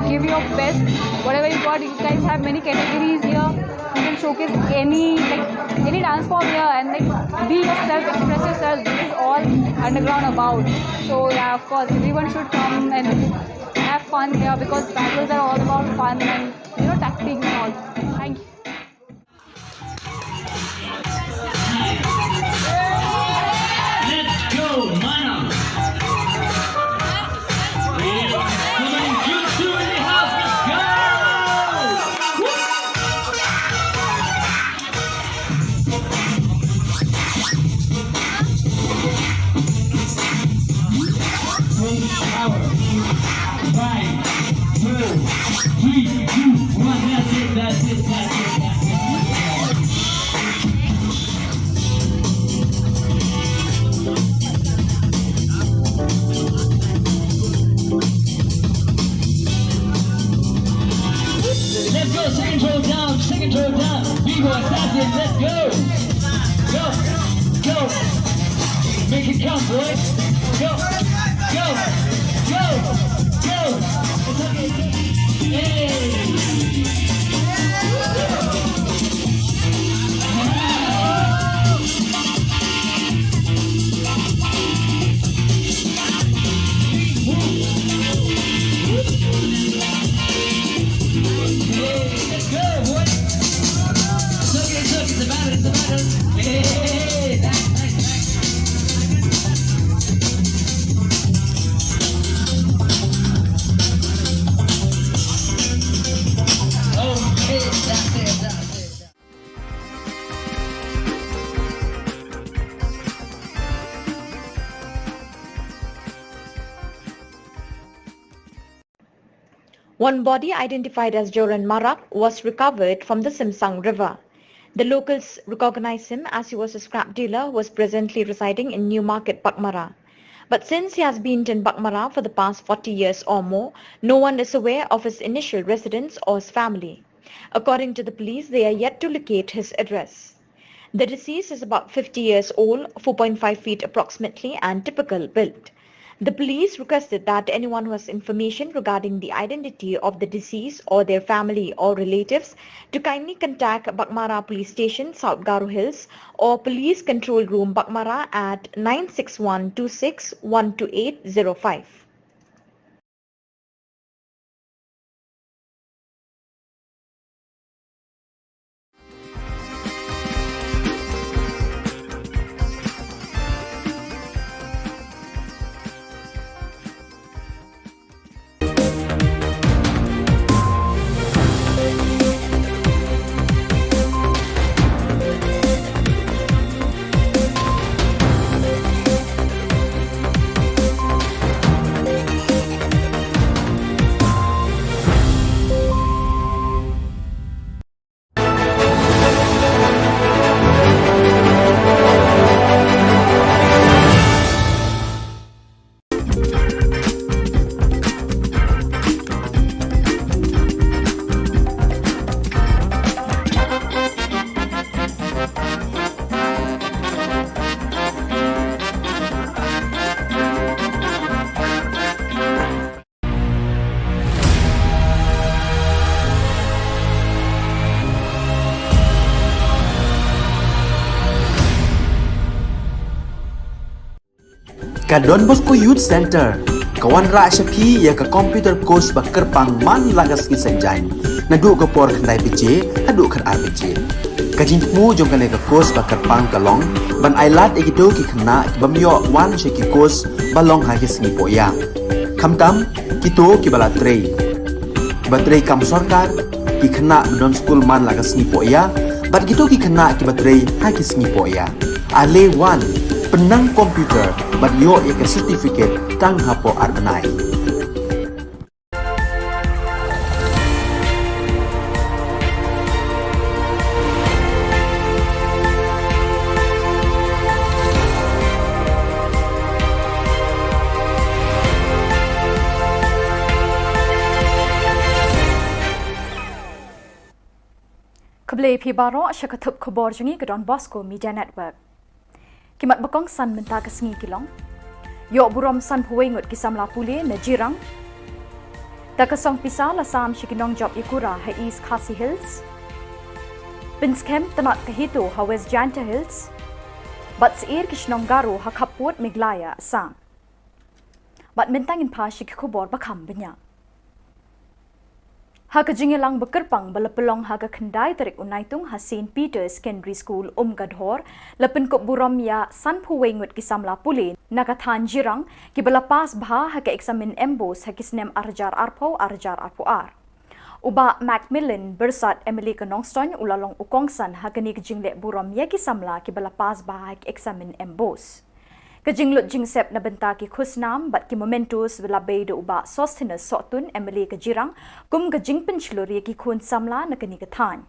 give your best, whatever you got. You guys have many categories here. You can showcase any, like, any dance form here and, like, be yourself, express yourself. This is all underground about. So yeah, of course, everyone should come and have fun here, because battles are all about fun and, you know, tactics and all. Thank you. Let's go, Manang. Come on, you two in the house, let's go. Take power. Five, four, three, two, one. That's it, that's it, that's it, that's it. Let's go, second row down, second row down. B-boy, that's it, let's go. Go, go. Make it count, boys. Go, go, go, go. Hey. One body identified as Joran Marak was recovered from the Simsang River. The locals recognized him as he was a scrap dealer who was presently residing in Newmarket, Baghmara. But since he has been in Baghmara for the past forty years or more, no one is aware of his initial residence or his family. According to the police, they are yet to locate his address. The deceased is about fifty years old, four point five feet approximately, and typical build. The police requested that anyone who has information regarding the identity of the deceased or their family or relatives to kindly contact Baghmara Police Station, South Garo Hills, or Police Control Room, Baghmara at nine six one two six one two eight zero five. Ka Don Bosco Youth Centre ka wanrah sha phi ïa ka computer course ba kyrpang man la ka sngi Saitjaiñ, naduh ka por khyndai baje haduh khatar baje. Ka jingthmu jong kane ka course ba kyrpang ka long ban ailad ïa kito ki khynnah ki bym ïoh wan sha ki course ba long ha ki sngi pohïa, khamtam kito kiba la trei, kiba trei kam sorkar, ki khynnah ba don skul man la ka sngi pohïa, bad kito ki khynnah kiba trei ha ki sngi pohïa. Ale wan, pynnang computer bad ïoh ïa ka certificate tang hapoh ar bnai. Khublei phi baroh sha ka thup khubor jong ngi ka Don Bosco Media Network. Ki mat ba kongsan mynta ka sngi ki long: ïoh burom sanphew wei ngut ki samla pule na Jirang. Da ka song pisa la sam sha ki nongjop ïakura ha East Khasi Hills. Pynskhem tnat ka HITO ha West Jaintia Hills. Bad syiar ki shnong Garo ha khappud Meghalaya, Assam. Bad mynta ngin phai sha ki khubor ba kham bniah. Ha ka jingïalang ba kyrpang ba la pynlong ha ka khyndai tarik u Naitung ha Saint Peter's Secondary School, Umkadhor, la pynkup burom ïa sanphew wei ngut ki samla pule na ka thaiñ Jirang kiba la pass bha ha ka eksamin MBOSE ha ki snem ar hajar arphew, ar hajar arphew ar. U Bah Macmillan Byrsat, MLA ka Nongstoiñ, u la long u kongsan ha kane ka jingleh burom ïa ki samla kiba la pass bha ha ka eksamin MBOSE. Ka jinglut jingsep na bynta ki khusnam bad ki mementos la bei da u Bah Sosthenes Sohtun, MLA ka Jirang, kum ka jingpynshlur ïa ki khun samla na kane ka thaiñ.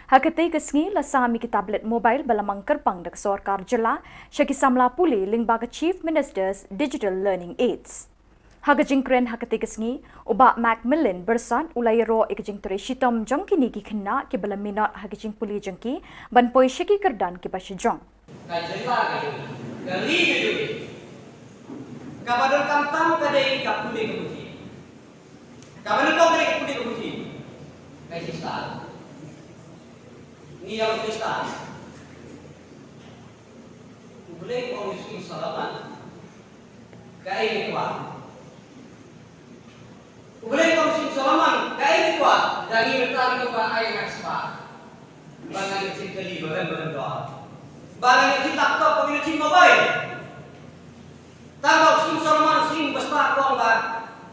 Ha katei ka sngi la sam ïa ki tablet mobile ba la mang kyrpang da ka sorkar jylla sha ki samla pule lyngba ka Chief Minister's Digital Learning Aids. Ha ka jingkren ha katei ka sngi, u Bah Macmillan Byrsat u la ïaroh ïa ka jingtrei shitom jong kine ki khynnah kiba la minot ha ka jingpule jong ki ban poi sha ki kyrdan kiba shajrong. Ka jylla ka jong ngi, ka ri ka jong ngi, kaba donkam tam ka dei ka pule ka puthi. Kaba nyngkong ka dei ka pule ka puthi. Ka jingstad. Ngi ïa ka jingstad. U Blei u ong ïa u Solomon, kaei ngi kwah? U Blei u ong ïa u Solomon, kaei ngi kwah? Da ngi mynta ngi kwah ba ai ïa nga ka spah, ba ngan ïoh jingkylli ba rem ba rem don, ba ngan ïoh jing laptop, ba ngan ïoh jing mobile. Tang ba u Solomon u ong ba spah, u ong ba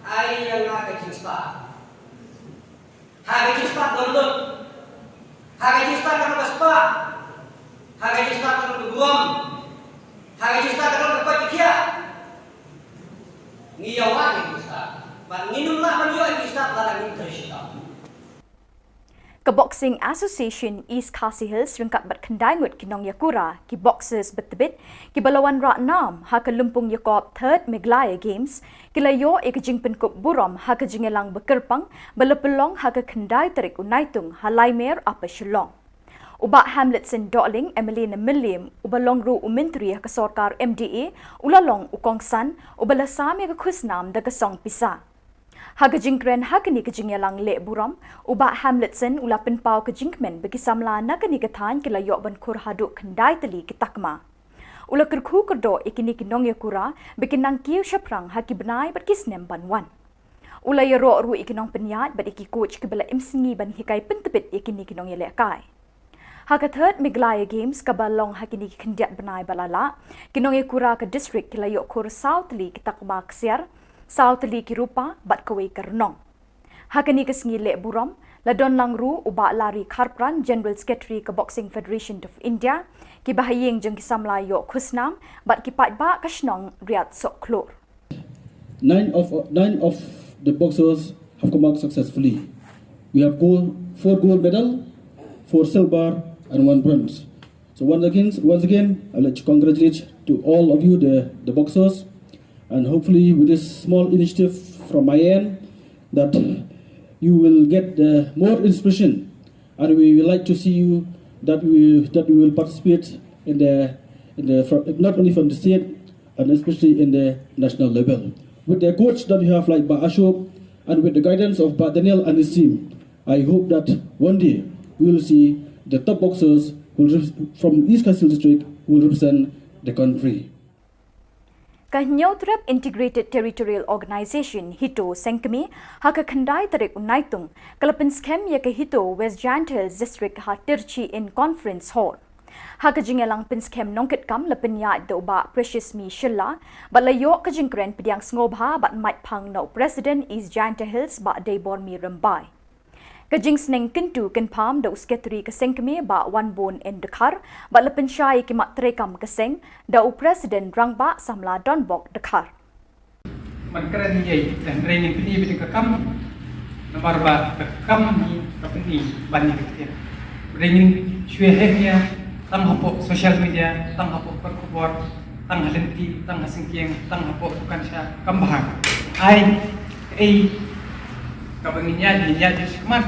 ai ïa nga ka jingstad. Ha ka jingstad don lut. Ha ka jingstad ka don ka spah. Ha ka jingstad ka don ka burom. Ha ka jingstad ka don ka koit ka khiah. Ngi ïa wad ïa ka jingstad. Bad ngin ym lah ban ïoh ïa ka jingstad lada ngim trei shitom. Ka Boxing Association East Khasi Hills ryngkat bad khyndai ngut ki nongïakura, ki boxers ba tbit, kiba la wanrah nam ha ka lympung ïakop Third Meghalaya Games, ki la ïoh ïa ka jingpynkup burom ha ka jingïalang ba kyrpang ba la pynlong ha ka khyndai tarik u Naitung ha Laimer, Upper Shillong. U Bah Hamletson Dohling, M L A na Mylliem, uba long ruh u Myntri ha ka sorkar M D A, u la long u kongsan uba la sam ïa ka khusnam da ka song pisa. Ha ka jingkren ha kane ka jingïalang leh burom, u Bah Hamletson u la pynpaw ka jingkmen ba ki samla na kane ka thaiñ ki la ïoh ban khur haduh khyndai tylli ki takma. U la kyrkhu kyrdoh ïa kine ki nongïakura ba kin nang kiew shaphrang ha ki bnai bad ki snem ban wan. U la ïaroh ruh ïa ki nongpynïaid bad ïa ki coach kiba la im sngi ban hikai pyntbit ïa kine ki nongïalehkai. Ha ka Third Meghalaya Games kaba long ha kine ki khyndiat bnai ba la lah, ki nongïakura ka district ki la ïoh khur saw tylli ki takma ksiar, saw tylli ki rupa bad kawei ka rnong. Ha kane ka sngi leh burom, la don lang ruh u Bah Larry Kharpran, General Secretary ka Boxing Federation of India, ki bahaïing jong ki samla ïoh khusnam bad ki paidbah ka shnong Riatsohkhlur. Nine of, nine of the boxers have come out successfully. We have gold, four gold medal, four silver, and one bronze. So once again, once again, I'd like to congratulate to all of you, the, the boxers, and hopefully with this small initiative from my end, that you will get the more inspiration, and we would like to see you that we, that we will participate in the, in the, fro-, not only from the state, and especially in the national level. With the coach that you have, like Bah Ashok, and with the guidance of Bah Daniel and his team, I hope that one day we will see the top boxers who will rep-, from East Khasi Hills District who will represent the country. Ka Hynñiewtrep Integrated Territorial Organization, HITO, Sengkmie, ha ka khyndai tarik u Naitung, ka la pynskhem ïa ka HITO West Jaintia Hills District ha Tirchi Inn Conference Hall. Ha ka jingïalang pynskhem nongkitkam la pynïaid da u Bah Precious Mi Shylla, bad la ïoh ka jingkren pdiang sngewbha bad maitphang na u President East Jaintia Hills Bah Deibormi Rymbai. Ka jingsneng kyntu kynpham da u Secretary ka Sengkmie Bah Wanbun N Dkhar, bad la pynshai ïa ki mat treikam ka seng da u President Rangbah Samla Donbok Dkhar. Ban kren ïa, hynrei ngin pyni beit ka kam, namar ba ka kam hi ka pyni ban ïa ka ktien. Hynrei ngin shu ïa heh ïa, tang hapoh social media, tang hapoh kot khubor, tang ha lynti, tang ha syngkien, tang hapoh dukan sha, kam bha. Ai, ei, kaba ngin ïa, ngin ïa jingshikmat.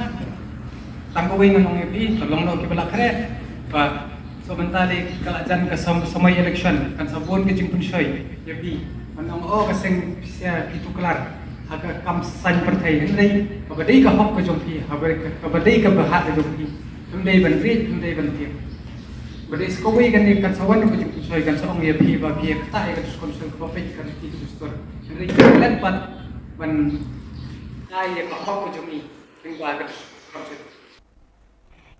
Tang kawei ngan ong ïa phi, ka long noh kiba la khreh. Ba, so mynta lei ka la jan ka sam-, samoi election, kan sa bun ka jingpynshoi ïa phi. Ban ong, oh, ka seng pisa phi tuklar ha ka kam saiñ pyrthei, hynrei kaba dei ka hok ka jong phi, kaba dei ka, kaba dei ka bhah ka jong phi. Hynrei ban rit, hynrei ban tiek. Ba dei sa kawei kane kan sa wan ka jingpynshoi, kan sa ong ïa phi ba phi ïa ktah ïa ka jingpynshoi kaba peit ka riti ka dustur. Hynrei ka leh pat ban ai ïa ka hok ka jong ngi.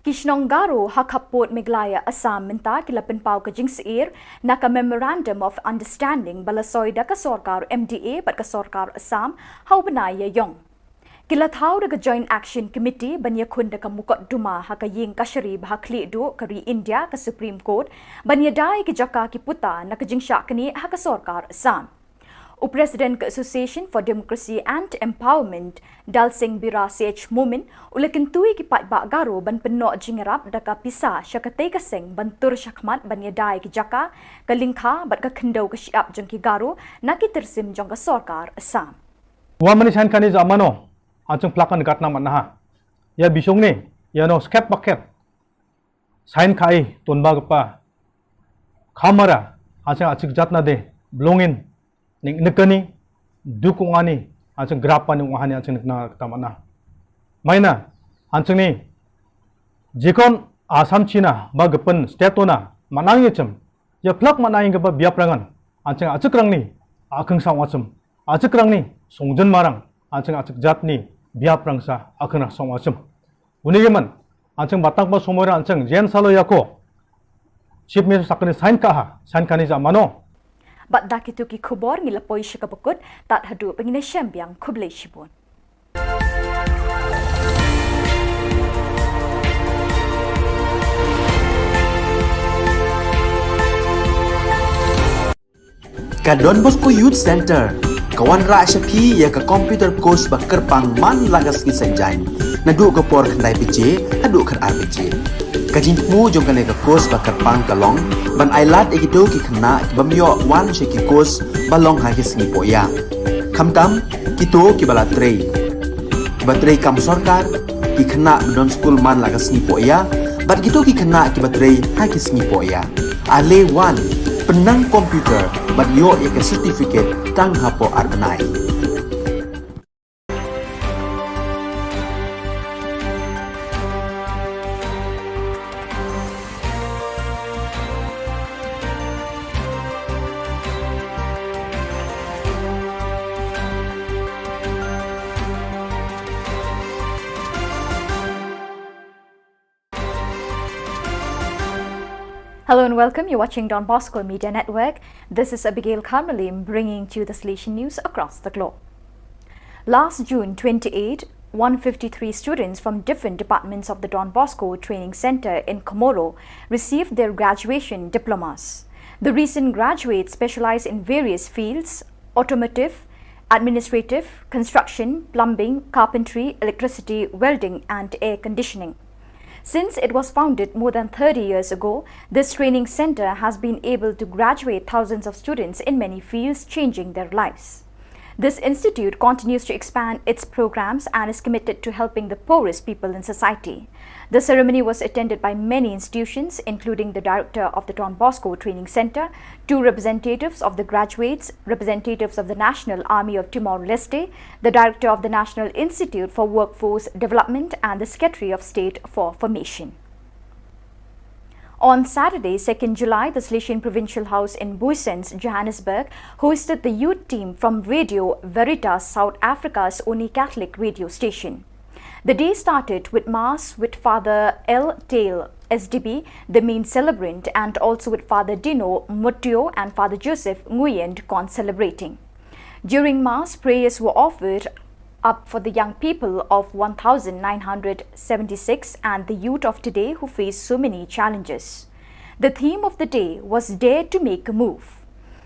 Ki shnong Garo ha khappud Meghalaya Assam mynta ki la pynpaw ka jingsyier na ka Memorandum of Understanding ba la soi da ka sorkar M D A bad ka sorkar Assam ha u bnai Ïaïong. Ki la thaw da ka Joint Action Committee ban ïakhun da ka mukotduma ha ka ïing kashari ba ha khlieh duh ka ri India ka Supreme Court ban ïada ïa ki jaka ki puta na ka jingshah knieh ha ka sorkar Assam. U President ka Association for Democracy and Empowerment, Dalsing Bira C H Momin, u la kyntu ïa ki paidbah Garo ban pynnoh jingïarap da ka pisa sha katei ka seng ban tur shakhmat ban ïada ïa ki jaka, ka lyngkha bad ka khyndew ka shyiap jong ki Garo na ki tyrsim jong ka sorkar Assam. Wa mani saiñ kane ja mano, ha jingphlak kan gat na manaha. Ïa bishong ne, ïa no skep bakhet. Saiñ ka ai, ton ba kapa. Khamara, ha jing achik jat na de, blongin, ning nikani, duk ungani, ha jing grapa ni ungani, ha jing nikna kata mana. Maina, ha jing ni, jikon Assam China, ba gapan, state ona, manang yachem, ïa phlak manang ïa ba biap rangan, ha jing achik rang ni, akheng sang wachem, achik rang ni, songjen marang, ha jing achik jat ni, biap rang sa, akheng rang sang wachem. Uni giman, ha jing batang pa somoi ra ha jing jen salo ïa ko. Chief Minister sakani saiñ ka ha, saiñ kani ja mano. Bad da kitu ki khubor ngi la poi sha kaba kut, tad haduh ba ngin ïashem biang, khublei shibun. Ka Don Bosco Youth Center ka wanrah sha phi ïa ka computer course ba kyrpang man la ka sngi Saitjaiñ, naduh ka por khyndai baje haduh khatar baje. Ka jingthmu jong kane ka course ba kyrpang ka long ban ailad ïa kito ki khynnah ki bym ïoh wan sha ki course ba long ha ki sngi pohïa, khamtam kito kiba la trei, kiba trei kam sorkar, ki khynnah ba don skul man la ka sngi pohïa, Bad kito ki khynnah kiba trei ha ki sngi poh ïa. Ale wan, pynnang computer bad ïoh ïa ka certificate tang hapoh ar bnai. Hello and welcome. You're watching Don Bosco Media Network. This is Abigail Karmalim bringing to you the Salesian news across the globe. Last June twenty-eight, one fifty-three students from different departments of the Don Bosco Training Center in Comoro received their graduation diplomas. The recent graduates specialize in various fields: automotive, administrative, construction, plumbing, carpentry, electricity, welding, and air conditioning. Since it was founded more than thirty years ago, this training center has been able to graduate thousands of students in many fields, changing their lives. This institute continues to expand its programs and is committed to helping the poorest people in society. The ceremony was attended by many institutions, including the director of the Don Bosco Training Center, two representatives of the graduates, representatives of the National Army of Timor-Leste, the director of the National Institute for Workforce Development, and the Secretary of State for Formation. On Saturday, second July, the Salesian Provincial House in Booysens, Johannesburg, hosted the youth team from Radio Veritas, South Africa's only Catholic radio station. The day started with Mass, with Father L Tail, S D B, the main celebrant, and also with Father Dino Motio and Father Joseph Nguyen concelebrating. During Mass, prayers were offered up for the young people of one thousand nine hundred seventy-six and the youth of today who face so many challenges. The theme of the day was Dare to Make a Move.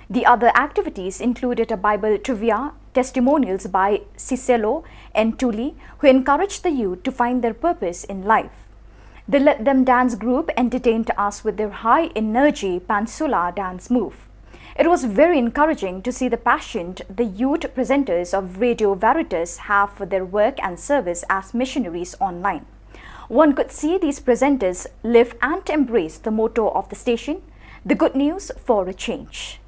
The other activities included a Bible trivia, testimonials by Siselo and Tuli, who encouraged the youth to find their purpose in life. The Let Them Dance group entertained us with their high energy Pansula dance move. It was very encouraging to see the passion the youth presenters of Radio Veritas have for their work and service as missionaries online. One could see these presenters live and embrace the motto of the station, the good news for a change.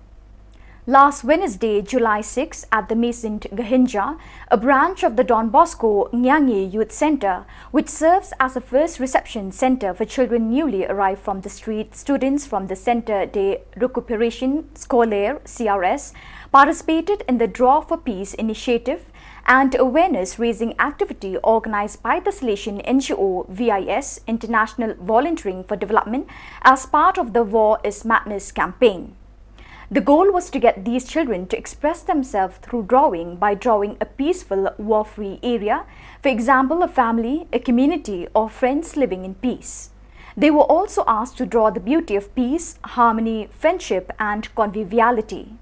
Last Wednesday, July sixth, at the Maison Gahinja, a branch of the Don Bosco Nyangi Youth Centre, which serves as a first reception centre for children newly arrived from the street, students from the Centre de Récupération Scolaire, C R S, participated in the Draw for Peace initiative and awareness raising activity organised by the Salesian N G O V I S, International Volunteering for Development, as part of the War is Madness campaign. The goal was to get these children to express themselves through drawing by drawing a peaceful, war-free area, for example, a family, a community, or friends living in peace. They were also asked to draw the beauty of peace, harmony, friendship, and conviviality.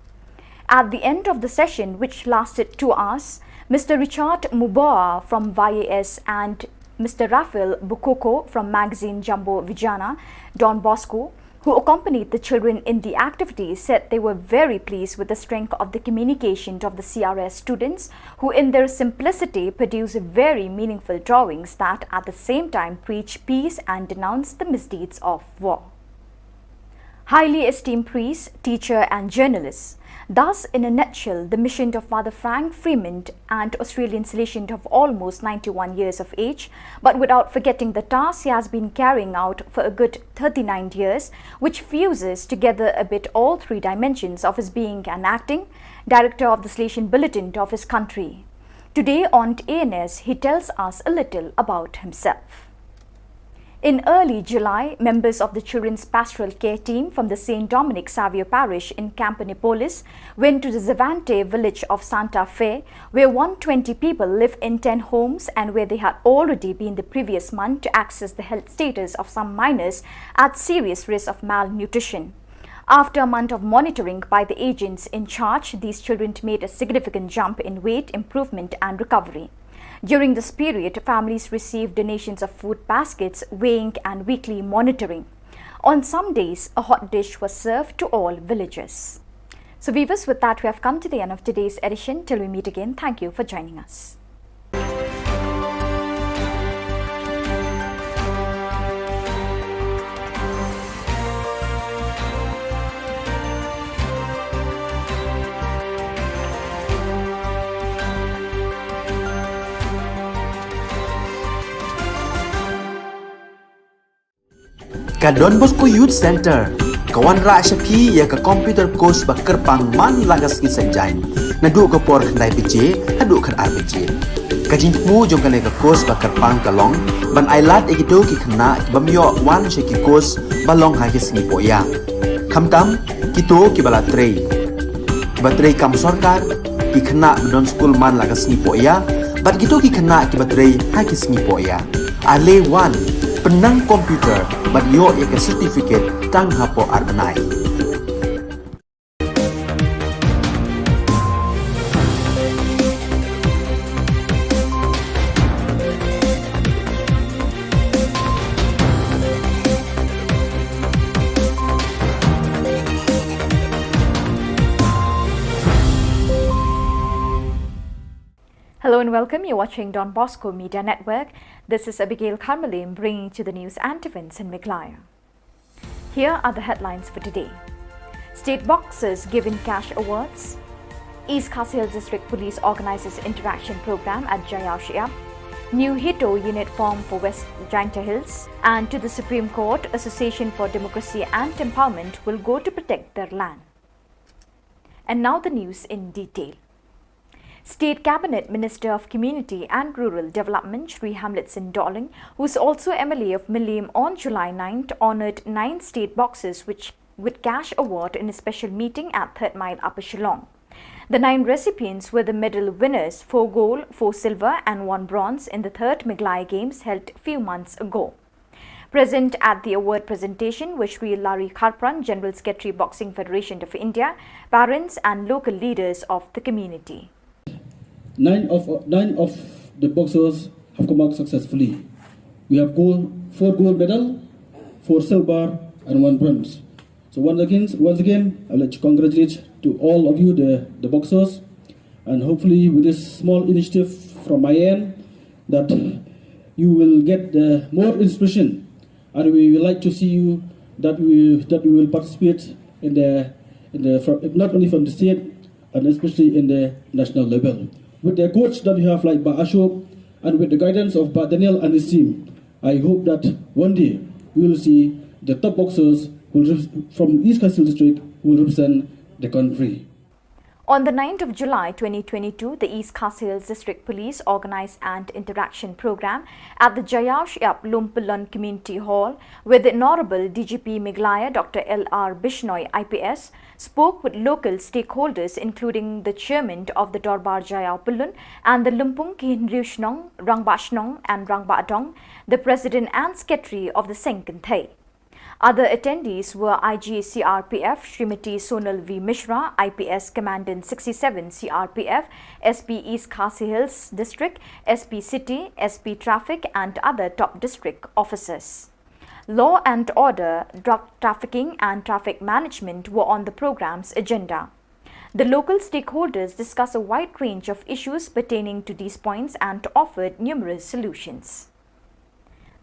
At the end of the session, which lasted two hours, Mister Richard Muboa from Y A S and Mister Raphael Bukoko from magazine Jambo Vijana, Don Bosco, who accompanied the children in the activity, said they were very pleased with the strength of the communication of the C R S students, who in their simplicity produce very meaningful drawings that at the same time preach peace and denounce the misdeeds of war. Highly esteemed priest, teacher, and journalist. Thus, in a nutshell, the mission of Father Frank Freeman, an Australian Salesian of almost ninety-one years of age, but without forgetting the task he has been carrying out for a good thirty-nine years, which fuses together a bit all three dimensions of his being an acting director of the Salesian Bulletin of his country. Today on A N S, he tells us a little about himself. In early July, members of the Children's Pastoral Care Team from the Saint Dominic Saviour Parish in Camponepolis went to the Xavante village of Santa Fe, where one twenty people live in ten homes and where they had already been the previous month to access the health status of some minors at serious risk of malnutrition. After a month of monitoring by the agents in charge, these children made a significant jump in weight improvement and recovery. During this period, families received donations of food baskets, weighing, and weekly monitoring. On some days, a hot dish was served to all villagers. So, viewers, with that, we have come to the end of today's edition. Till we meet again, thank you for joining us. Ka Don Bosco Youth Centre ka wanrah sha phi ïa ka computer course ba kyrpang man la ka sngi Saitjaiñ, naduh ka por khyndai baje haduh khatar baje. Ka jingthmu jong kane ka course ba kyrpang ka long ban ailad ïa kito ki khynnah ki bym ïoh wan sha ki course ba long ha ki sngi pohïa, khamtam kito kiba la trei, kiba trei kam sorkar, ki khynnah ba don skul man la ka sngi pohïa, bad kito ki khynnah kiba trei ha ki sngi pohïa. Ale wan, pynnang computer bad ïoh ïa ka certificate tang hapoh ar bnai. Hello and welcome. You're watching Don Bosco Media Network. This is Abigail Kharmalim bringing to the news and events in Meghalaya. Here are the headlines for today. State boxers given cash awards. East Khasi Hills District Police organizes interaction program at Jaiaw Shyiap. New HITO unit form for West Jaintia Hills. And to the Supreme Court, Association for Democracy and Empowerment will go to protect their land. And now the news in detail. State Cabinet Minister of Community and Rural Development Shri Hamlet Singh Dohling, who is also M L A of Mylliem, on July ninth honoured nine state boxers which, with cash award in a special meeting at Third Mile, Upper Shillong. The nine recipients were the medal winners, four gold, four silver and one bronze, in the third Meghalaya Games held few months ago. Present at the award presentation were Shri Larry Kharpran, General Secretary, Boxing Federation of India, parents and local leaders of the community. Nine of, nine of the boxers have come out successfully. We have gold, four gold medal, four silver, and one bronze. So once again, once again, I'd like to congratulate to all of you, the, the boxers, and hopefully with this small initiative from my end, that you will get the more inspiration, and we would like to see you that we, that we will participate in the, in the, from, not only from the state and especially in the national level. With the coach that we have like Bah Ashok and with the guidance of Bah Daniel and his team, I hope that one day we will see the top boxers who will rep-, from East Khasi Hills District who will represent the country. On the ninth of July twenty twenty-two, the East Khasi Hills District Police organized an interaction program at the Jaiaw Shyiap Lumpyllon Community Hall, where the Honorable D G P Meghalaya Doctor L R Bishnoi I P S spoke with local stakeholders, including the chairman of the Dorbar Jaiaw Pyllun and the Lympung ki Hynriew Shnong, Rangbah Shnong and Rangbah Dong, the president and secretary of the Seng Kynthei. Other attendees were I G C R P F Srimati Sonal V Mishra, I P S Commandant sixty-seven C R P F, S P East Khasi Hills District, S P City, S P Traffic and other top district officers. Law and order, drug trafficking and traffic management were on the program's agenda. The local stakeholders discussed a wide range of issues pertaining to these points and offered numerous solutions.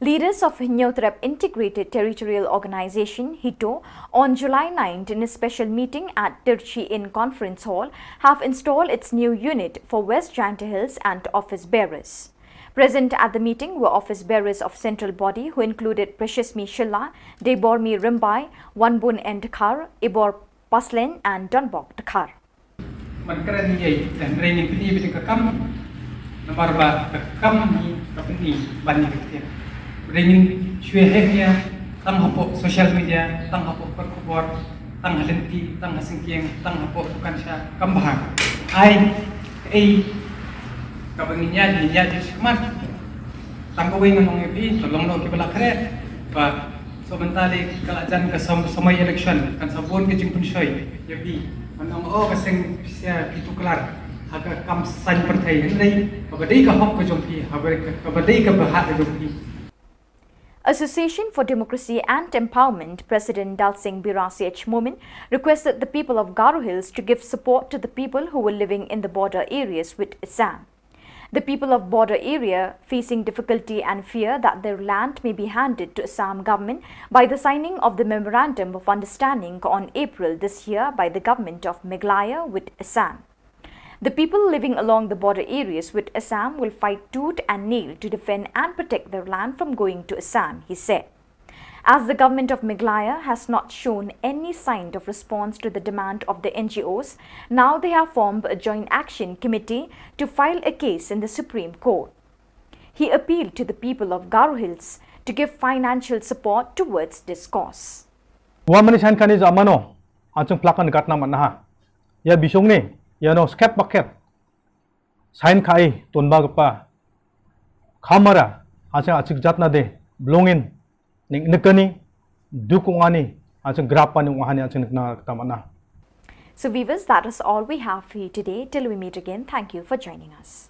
Leaders of Hynñiewtrep Integrated Territorial Organization, HITO, on July ninth in a special meeting at Tirchi Inn Conference Hall, have installed its new unit for West Jaintia Hills and office bearers. Present at the meeting were office bearers of central body, who included Preciousmi Shylla, Deibormi Rymbai, Wanbun N Dkhar, Ibor Paslein and Donbok Dkhar. Man kren ïa, hynrei ngin pyni beit ka kam, namar ba ka kam hi ka pyni ban ïa ka ktien. Hynrei ngin shu heh ïa, tang hapoh social media, tang hapoh kot khubor, tang ha lynti, tang ha syngkien, tang hapoh dukan sha, kam bha. Ai, ei, kaba ngin ïa, ngin ïa, ngin ïa, tang kawei ngan ong ïa phi, to long noh kiba la khreh, ba, so mynta lei ka la jan ka sam-, samoi election, kan sa bun ka jingpynshoi ïa phi. Ngan ong, oh, ka seng pisa phi tuklar ha ka kam saiñ pyrthei, hynrei kaba dei ka hok ka jong phi, kaba dei ka, kaba dei ka bhah ka jong phi. Association for Democracy and Empowerment President Dalsing Bira C H Momin requested the people of Garo Hills to give support to the people who were living in the border areas with Assam. The people of border area facing difficulty and fear that their land may be handed to Assam government by the signing of the Memorandum of Understanding on April this year by the government of Meghalaya with Assam. The people living along the border areas with Assam will fight tooth and nail to defend and protect their land from going to Assam, he said. As the government of Meghalaya has not shown any sign of response to the demand of the N G Os, now they have formed a joint action committee to file a case in the Supreme Court. He appealed to the people of Garo Hills to give financial support towards this cause. Wa mani sign kani ja mano, achung plakan gatna manaha. Ya bisung ni, ya no skep baket. Sign kai tun ba kapa. Kamara, achung achik jatna de, blongin, ning nekani, dukungani, achung grapani wahani achung nekna tamana. So viewers, that is all we have for you today. Till we meet again, thank you for joining us.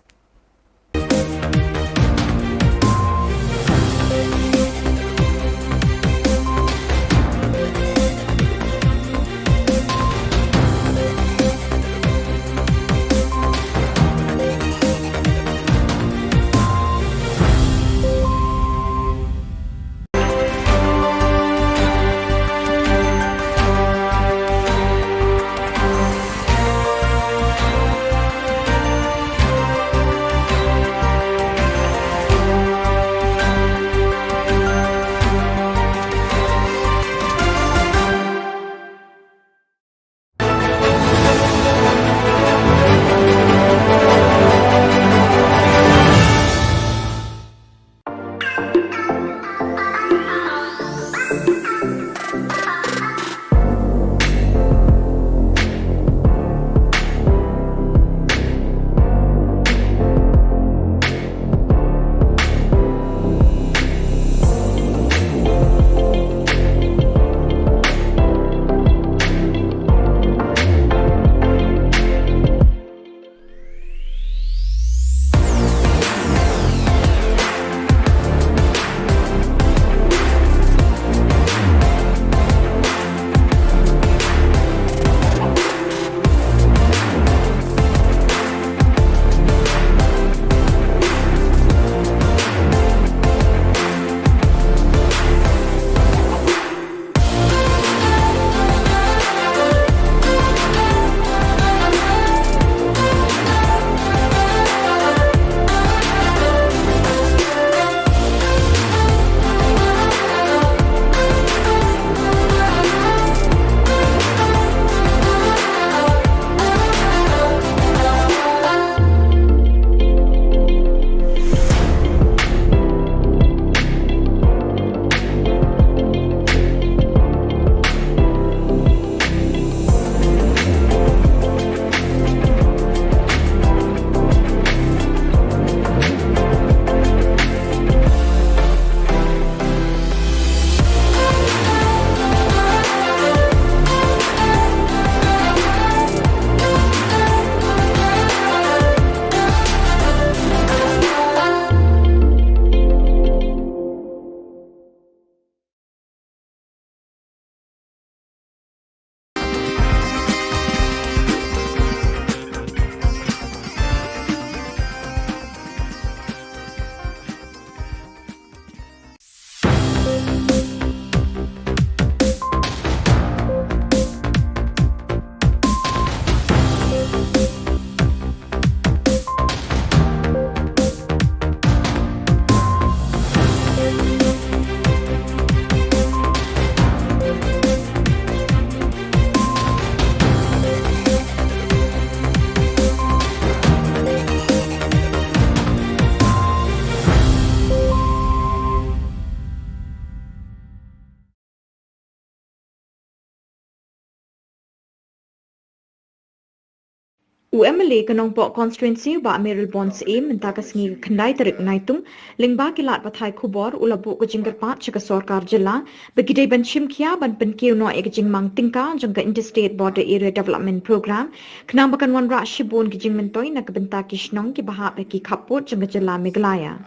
U M L A ka Nongpoh Constituency, u Bah Mayralborn Syiem, mynta ka sngi ka khyndai tarik Naitung, lyngba ki lad pathai khubor, u la buh ka jingkyrpad sha ka sorkar jylla ba ki dei ban shim khia ban pynkiew noh ïa ka jingmang tyngka jong ka Interstate Border Area Development Program, khnang ba kan wanrah shibun ki jingmyntoi na ka bynta ki shnong kiba hap ha ki khappud jong ka jylla Meghalaya.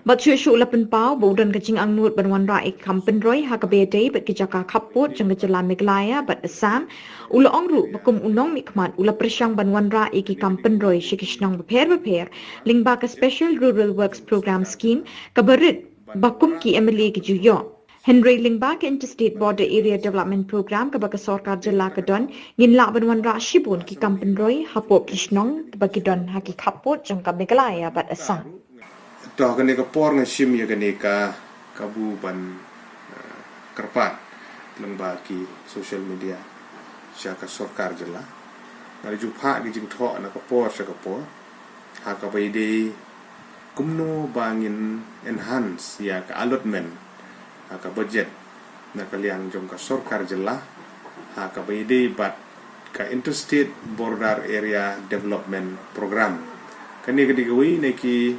Bad shuh shuh u la pynpaw ba u don ka jingangnud ban wanrah ïa ki kam pynroi ha kaba ïadei bad ki jaka khappud jong ka jylla Meghalaya bad Assam. U la ong ruh ba kum u nongmihkhmat u la pyrshang ban wanrah ïa ki kam pynroi sha ki shnong bapher bapher lyngba ka Special Rural Works Programme Scheme kaba rit ba kum ki M L A ki ju ïoh. Hynrei lyngba ka Interstate Border Area Development Program kaba ka sorkar jylla ka don, ngin lah ban wanrah shibun ki kam pynroi hapoh ki shnong kiba ki don ha ki khappud jong ka Meghalaya bad Assam. To kane ka por nga shim ïa kane ka kabu ban, eh, kyrpad lyngba ki social media sha ka sorkar jylla. Nga la ju phah ki jingthoh na ka por sha ka por ha kaba ïadei kumno ba ngin enhance ïa ka allotment ha ka budget na ka liang jong ka sorkar jylla ha kaba ïadei bad ka Interstate Border Area Development Program. Kane ka dei kawei na ki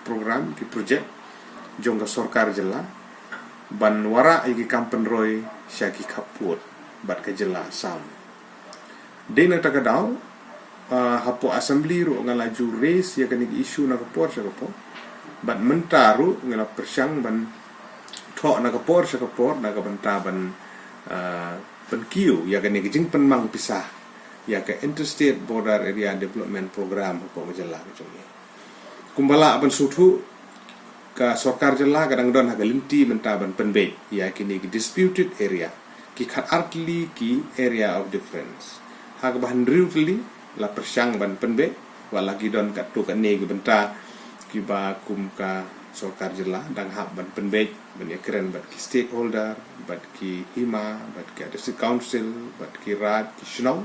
program, ki project jong ka sorkar jylla ban wanrah ïa ki kam pynroi sha ki khappud bad ka jylla Assam. Dei na kata ka daw, ah, hapoh assembly ruh nga la ju raise ïa kane ka issue na ka por sha ka por. Bad mynta ruh nga la pyrshang ban thoh na ka por sha ka por na ka bynta ban, ah, pynkiew ïa kane ka jingpynmang pisa ïa ka Interstate Border Area Development Program hapoh ka jylla ka jong ngi. Kumba lah ban sngewthuh, ka sorkar jylla ka dang don ha ka lynti mynta ban pynbeit ïa kine ki disputed area, ki khatar tylli ki area of difference. Ha kaba hynriew tylli la pyrshang ban pynbeit, wat la ki don katto katne ki bynta kiba kum ka sorkar jylla dang hap ban pynbeit ban ïakren bad ki stakeholder, bad ki hima, bad ki district council, bad ki raid, ki shnong.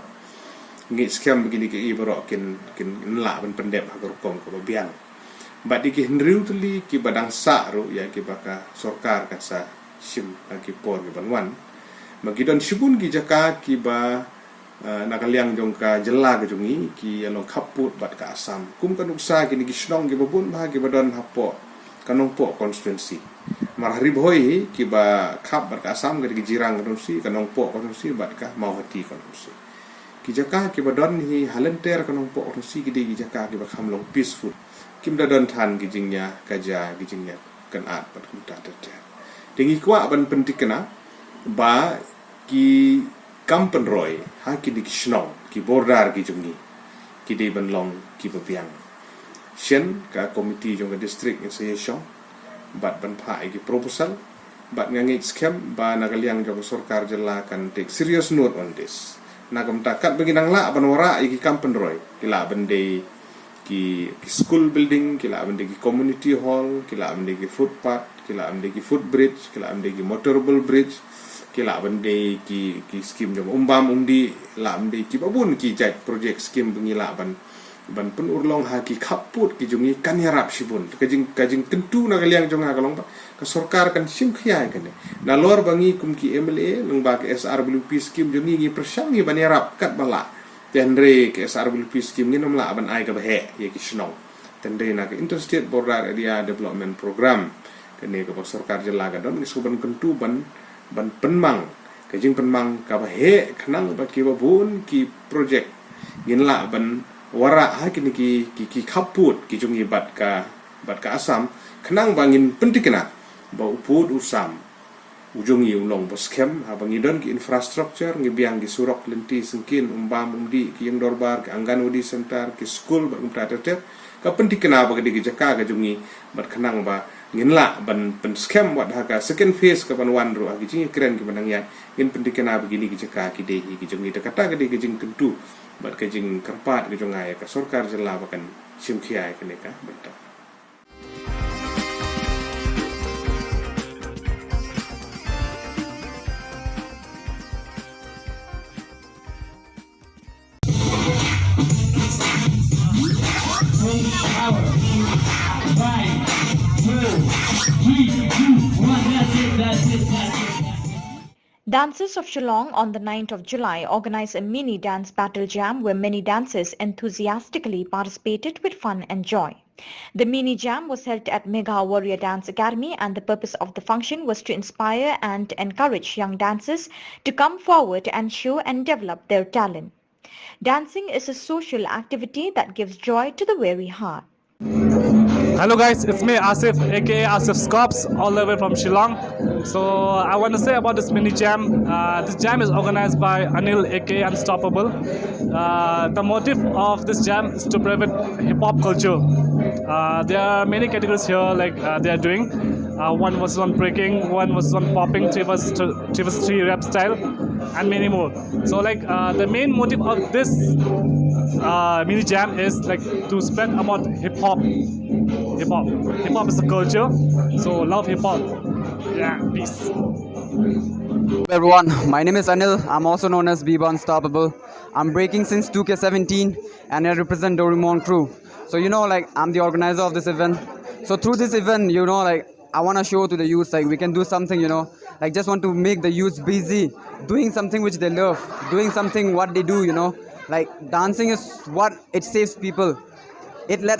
Ngi skhem ba kine kiei baroh kin, kin lah ban pyndep ha ka rukom kaba biang. Bad ïa ki hynriew tylli kiba dang sah ruh ïa kiba ka sorkar kan sa shim ha ki por kiban wan. Ba ki don shibun ki jaka kiba, eh, na ka liang jong ka jylla ka jong ngi, ki ïa long khappud bad ka Assam. Kum ka nuksa kine ki shnong kiba bun bha kiba don hapoh ka Nongpoh constituency. Mar ha Ri Bhoi hi kiba khap bad ka Assam ka dei ka Jirang constituency, ka Nongpoh constituency bad ka Mawhati constituency. Ki jaka kiba don hi ha lynter ka Nongpoh constituency ki dei ki jaka kiba kham long peaceful. Kim da don than ki jingïakajia, ki jingïakynad bad kumta ter ter. Te ngi kwah ban pynthikna ba ki kam pynroi ha kine ki shnong, ki border ki jong ngi, ki dei ban long kiba biang. Shen ka komiti jong ka district ngi sa ïashong bad ban phah ïa ki proposal, bad nga ngeit skhem ba na ka liang jong ka sorkar jylla kan take serious note on this. Na ka bynta katba ngi nang lah ban wanrah ïa ki kam pynroi, ki lah ban dei ki, ki school building, ki lah ban dei ki community hall, ki lah ban dei ki footpath, ki lah ban dei ki footbridge, ki lah ban dei ki motorable bridge, ki lah ban dei ki, ki skim jong umbam umdih, lah ban dei kiba bun ki jait project skim ba ngi lah ban, ban pynurlong ha ki khappud ki jong ngi kan ïarap shibun. Ka jing, ka jingkyntu na ka liang jong nga ka long ba ka sorkar kan shim khia ïa kane. Nalor ba ngi kum ki M L A lyngba ka S R W P skim jong ngi ngi pyrshang ngi ban ïarap katba lah. Te hynrei ka S R W P skim ngin ym lah ban ai kaba heh ïa ki shnong. Te hynrei na ka Interstate Border Area Development Program, kane kaba sorkar jylla ka don, ngi shu ban kyntu ban, ban pynmang ka jingpynmang kaba heh khnang ba kiba bun ki project ngin lah ban wanrah ha kine ki, ki, ki khappud ki jong ngi bad ka, bad ka Assam, khnang ba ngin pynthikna ba u pud u sam u jong ngi u long ba skhem, haba ngi don ki infrastructure, ngi biang ki surok, lynti, syngkien, umbam umdih, ki ïing dorbar, ki Anganwadi center, ki skul bad kumta ter ter. Ka pynthikna ba ka dei ka jaka ka jong ngi, bad khnang ba ngin lah ban pynskhem wat ha ka second phase kaban wan ruh ha ki jingïakren kiba nang ïaid, ngin pynthikna ba kine ki jaka ki dei hi ki jong ngi. Te kata ka dei ka jingkyntu bad ka jingkyrpad ka jong nga ïa ka sorkar jylla ba kan shim khia ïa kane ka bynta. Dancers of Shillong on the ninth of July organized a mini dance battle jam where many dancers enthusiastically participated with fun and joy. The mini jam was held at Megha Warrior Dance Academy, and the purpose of the function was to inspire and encourage young dancers to come forward and show and develop their talent. Dancing is a social activity that gives joy to the weary heart. Hello guys, it's me Asif, aka Asif Scops, all the way from Shillong. So I want to say about this mini jam. Uh, this jam is organized by Anil, aka Unstoppable. Uh, the motive of this jam is to promote hip hop culture. Uh, there are many categories here, like uh, they are doing. Uh, one versus one breaking, one versus one popping, three versus three, three versus three rap style, and many more. So like uh, the main motive of this uh, mini jam is like to spread about hip hop. Hip hop. Hip hop is a culture. So love hip hop. Yeah, peace. Everyone, my name is Anil. I'm also known as Biba Unstoppable. I'm breaking since two K seventeen and I represent Doraemon crew. So, you know, like, I'm the organizer of this event. So through this event, you know, like, I want to show to the youth, like, we can do something, you know, like, just want to make the youth busy doing something which they love, doing something what they do, you know, like, dancing is what it saves people. It led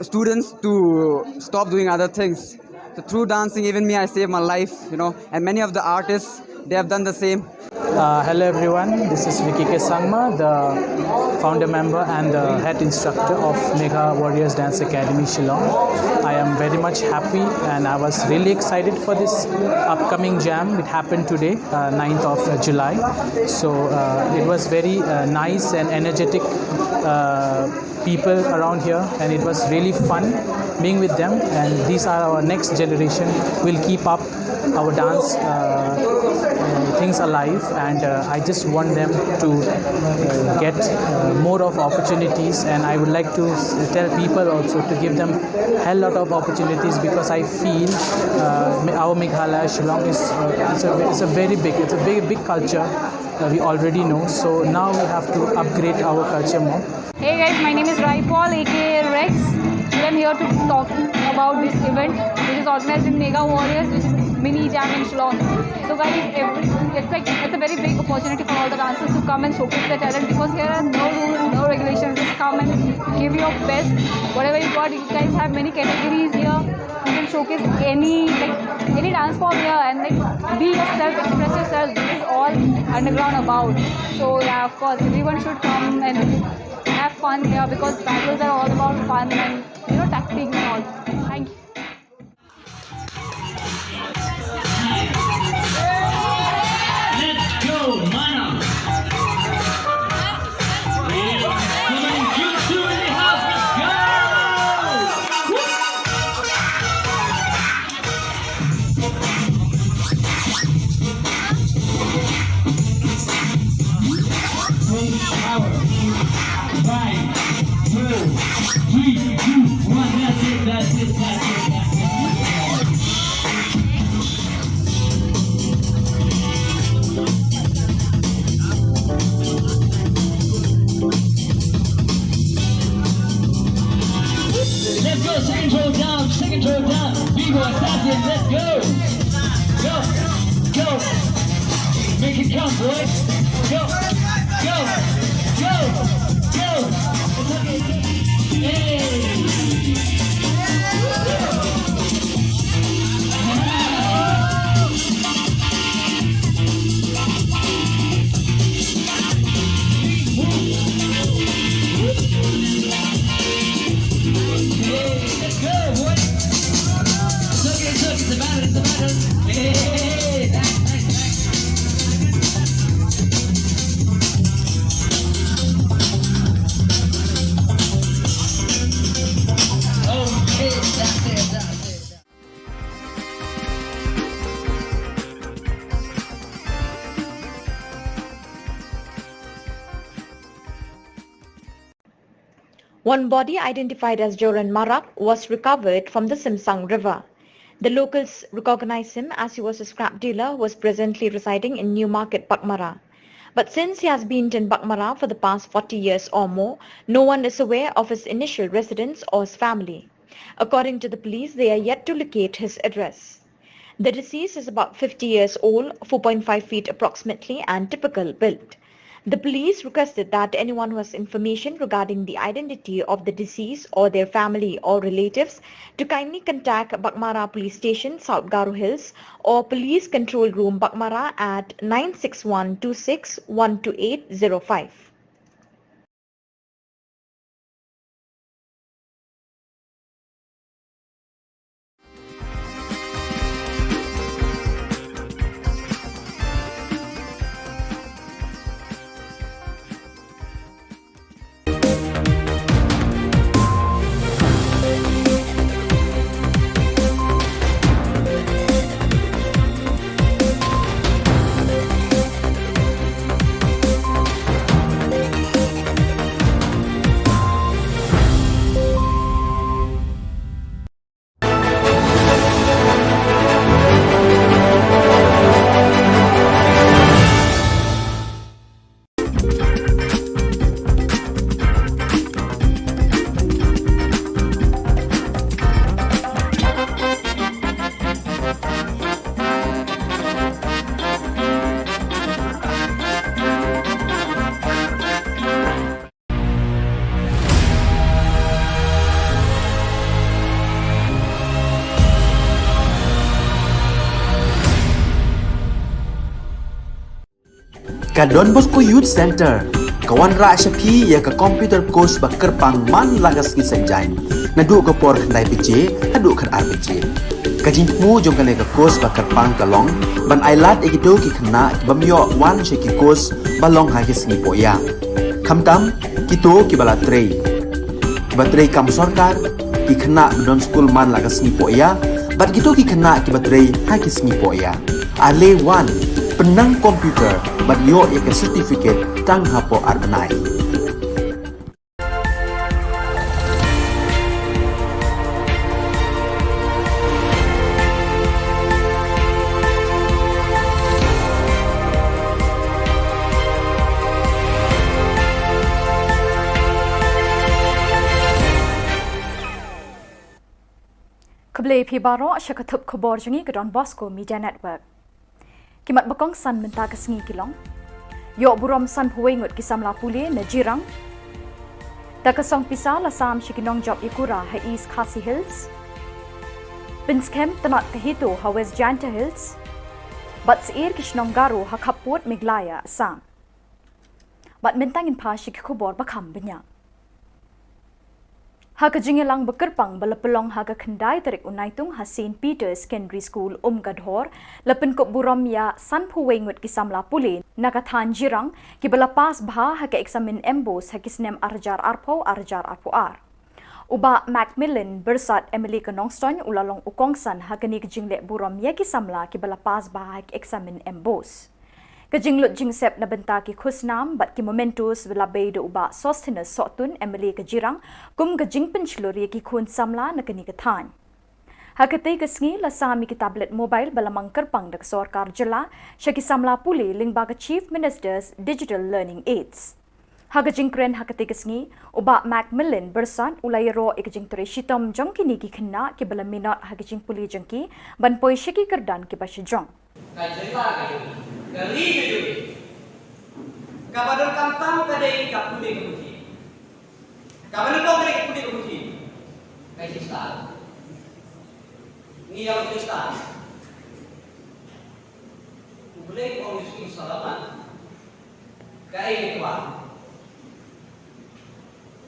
students to stop doing other things. So through dancing, even me, I saved my life, you know, and many of the artists, they have done the same. Uh, hello everyone, this is Vicky K Sangma, the founder member and the head instructor of Megha Warriors Dance Academy Shillong. I am very much happy and I was really excited for this upcoming jam. It happened today, uh, ninth of July. So uh, it was very uh, nice and energetic uh, people around here, and it was really fun being with them. And these are our next generation. We'll keep up our dance uh, uh, things alive, and uh, I just want them to uh, get uh, more of opportunities, and I would like to s- tell people also to give them a lot of opportunities, because I feel uh, Me- our Meghalaya Shillong is uh, it's, a, it's a very big, it's a very big culture uh, we already know. So now we have to upgrade our culture more. Hey guys, my name is Rai Paul, aka Rex. Today I'm here to talk about this event, which is organized in Megha Warriors, which is Mini Jam in Shillong. So guys, every, it's like it's a very big opportunity for all the dancers to come and showcase their talent, because here are no rules, no regulations. Just come and give your best, whatever you got. You guys have many categories here. You can showcase any, like, any dance form here and, like, be yourself, express yourself. This is all underground about. So yeah, of course, everyone should come and have fun here, because battles are all about fun and, you know, tactics and all. Thank you. Let's go, mana. Come on, you two in the house, let's go. Full power. Five, four, three, two, one. That's it, that's it, that's it, that's it. Let's go, second row down, second row down. B-boy, Sassy, let's go. Go, go. Make it count, boys. Go, go, go, go. Hey. One body identified as Joran Marak was recovered from the Simsang River. The locals recognized him as he was a scrap dealer who was presently residing in Newmarket, Baghmara. But since he has been in Baghmara for the past forty years or more, no one is aware of his initial residence or his family. According to the police, they are yet to locate his address. The deceased is about fifty years old, four point five feet approximately, and typical build. The police requested that anyone who has information regarding the identity of the deceased or their family or relatives to kindly contact Baghmara Police Station, South Garo Hills, or Police Control Room, Baghmara at nine six one two six one two eight zero five. Ka Don Bosco Youth Centre ka wanrah sha phi ïa ka computer course ba kyrpang man la ka sngi Saitjaiñ, naduh ka por khyndai baje haduh khatar baje. Ka jingthmu jong kane ka course ba kyrpang ka long ban ailad ïa kito ki khynnah ki bym ïoh wan sha ki course ba long ha ki sngi pohïa, khamtam kito kiba la trei, kiba trei kam sorkar, ki khynnah ba don skul man la ka sngi pohïa, bad kito ki khynnah kiba trei ha ki sngi pohïa. Ale wan, pynnang computer bad ïoh ïa ka certificate tang hapoh ar bnai. Khublei phi baroh sha ka thup khubor jong ngi ka Don Bosco Media Network. Ki mat ba kongsan mynta ka sngi ki long: ïoh burom sanphew wei ngut ki samla pule na Jirang. Da ka song pisa la sam sha ki nongjop ïakura ha East Khasi Hills. Pynskhem tnat ka HITO ha West Jaintia Hills. Bad syier ki shnong Garo ha khappud Meghalaya, Assam. Bad mynta ngin phai sha ki khubor ba kham bniah. Ha ka jingïalang ba kyrpang ba la pynlong ha ka khyndai tarik u Naitung ha Saint Peter's Secondary School, Umkadhor, la pynkup burom ïa sanphew wei ngut ki samla pule na ka thaiñ Jirang kiba la pass bha ha ka eksamin MBOSE ha ki snem ar hajar arphew, ar hajar arphew ar. U Bah Macmillan Byrsat, MLA ka Nongstoiñ, u la long u kongsan ha kane ka jingleh burom ïa ki samla kiba la pass bha ha ka eksamin MBOSE. Ka jinglut jingsep na bynta ki khusnam bad ki mementos la bei da u Bah Sosthenes Sohtun, MLA ka Jirang, kum ka jingpynshlur ïa ki khun samla na kane ka thaiñ. Ha katei ka sngi la sam ïa ki tablet mobile ba la mang kyrpang da ka sorkar jylla sha ki samla pule lyngba ka Chief Minister's Digital Learning Aids. Ha ka jingkren ha katei ka sngi, u Bah Macmillan Byrsat u la ïaroh ïa ka jingtrei shitom jong kine ki khynnah kiba la minot ha ka jingpule jong ki ban poi sha ki kyrdan kiba shajrong. Ka jylla ka jong ngi, ka ri ka jong ngi, kaba donkam tam ka dei ka pule ka puthi. Kaba nyngkong ka dei ka pule ka puthi. Ka jingstad. Ngi ïa ka jingstad. U Blei u ong ïa u Syiem Solomon, kaei ngi kwah.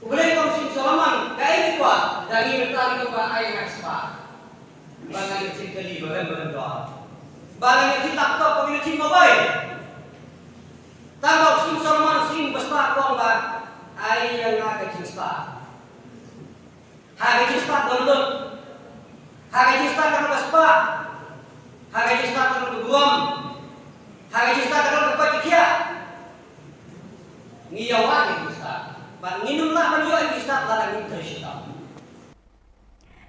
U Blei u ong ïa u Syiem Solomon, kaei ngi kwah. Da ngi mynta ngi kwah ai nga spah. Ba ngan ïoh thied kali ba rem ba rem dor. Ba ngan ïoh thied laptop, ba ngan ïoh thied mobile. Tang ba u Syiem Solomon, u Syiem ba stad, u ong ba ai ïa nga ka jingstad. Ha ka jingstad don lut. Ha ka jingstad ka don ka spah. Ha ka jingstad ka don ka burom. Ha ka jingstad ka don ka koit ka khiah. Ngi ïa wad ïa ka jingstad. Bad ngin ym lah ban ïoh ïa ka jingstad lada ngim trei shitom.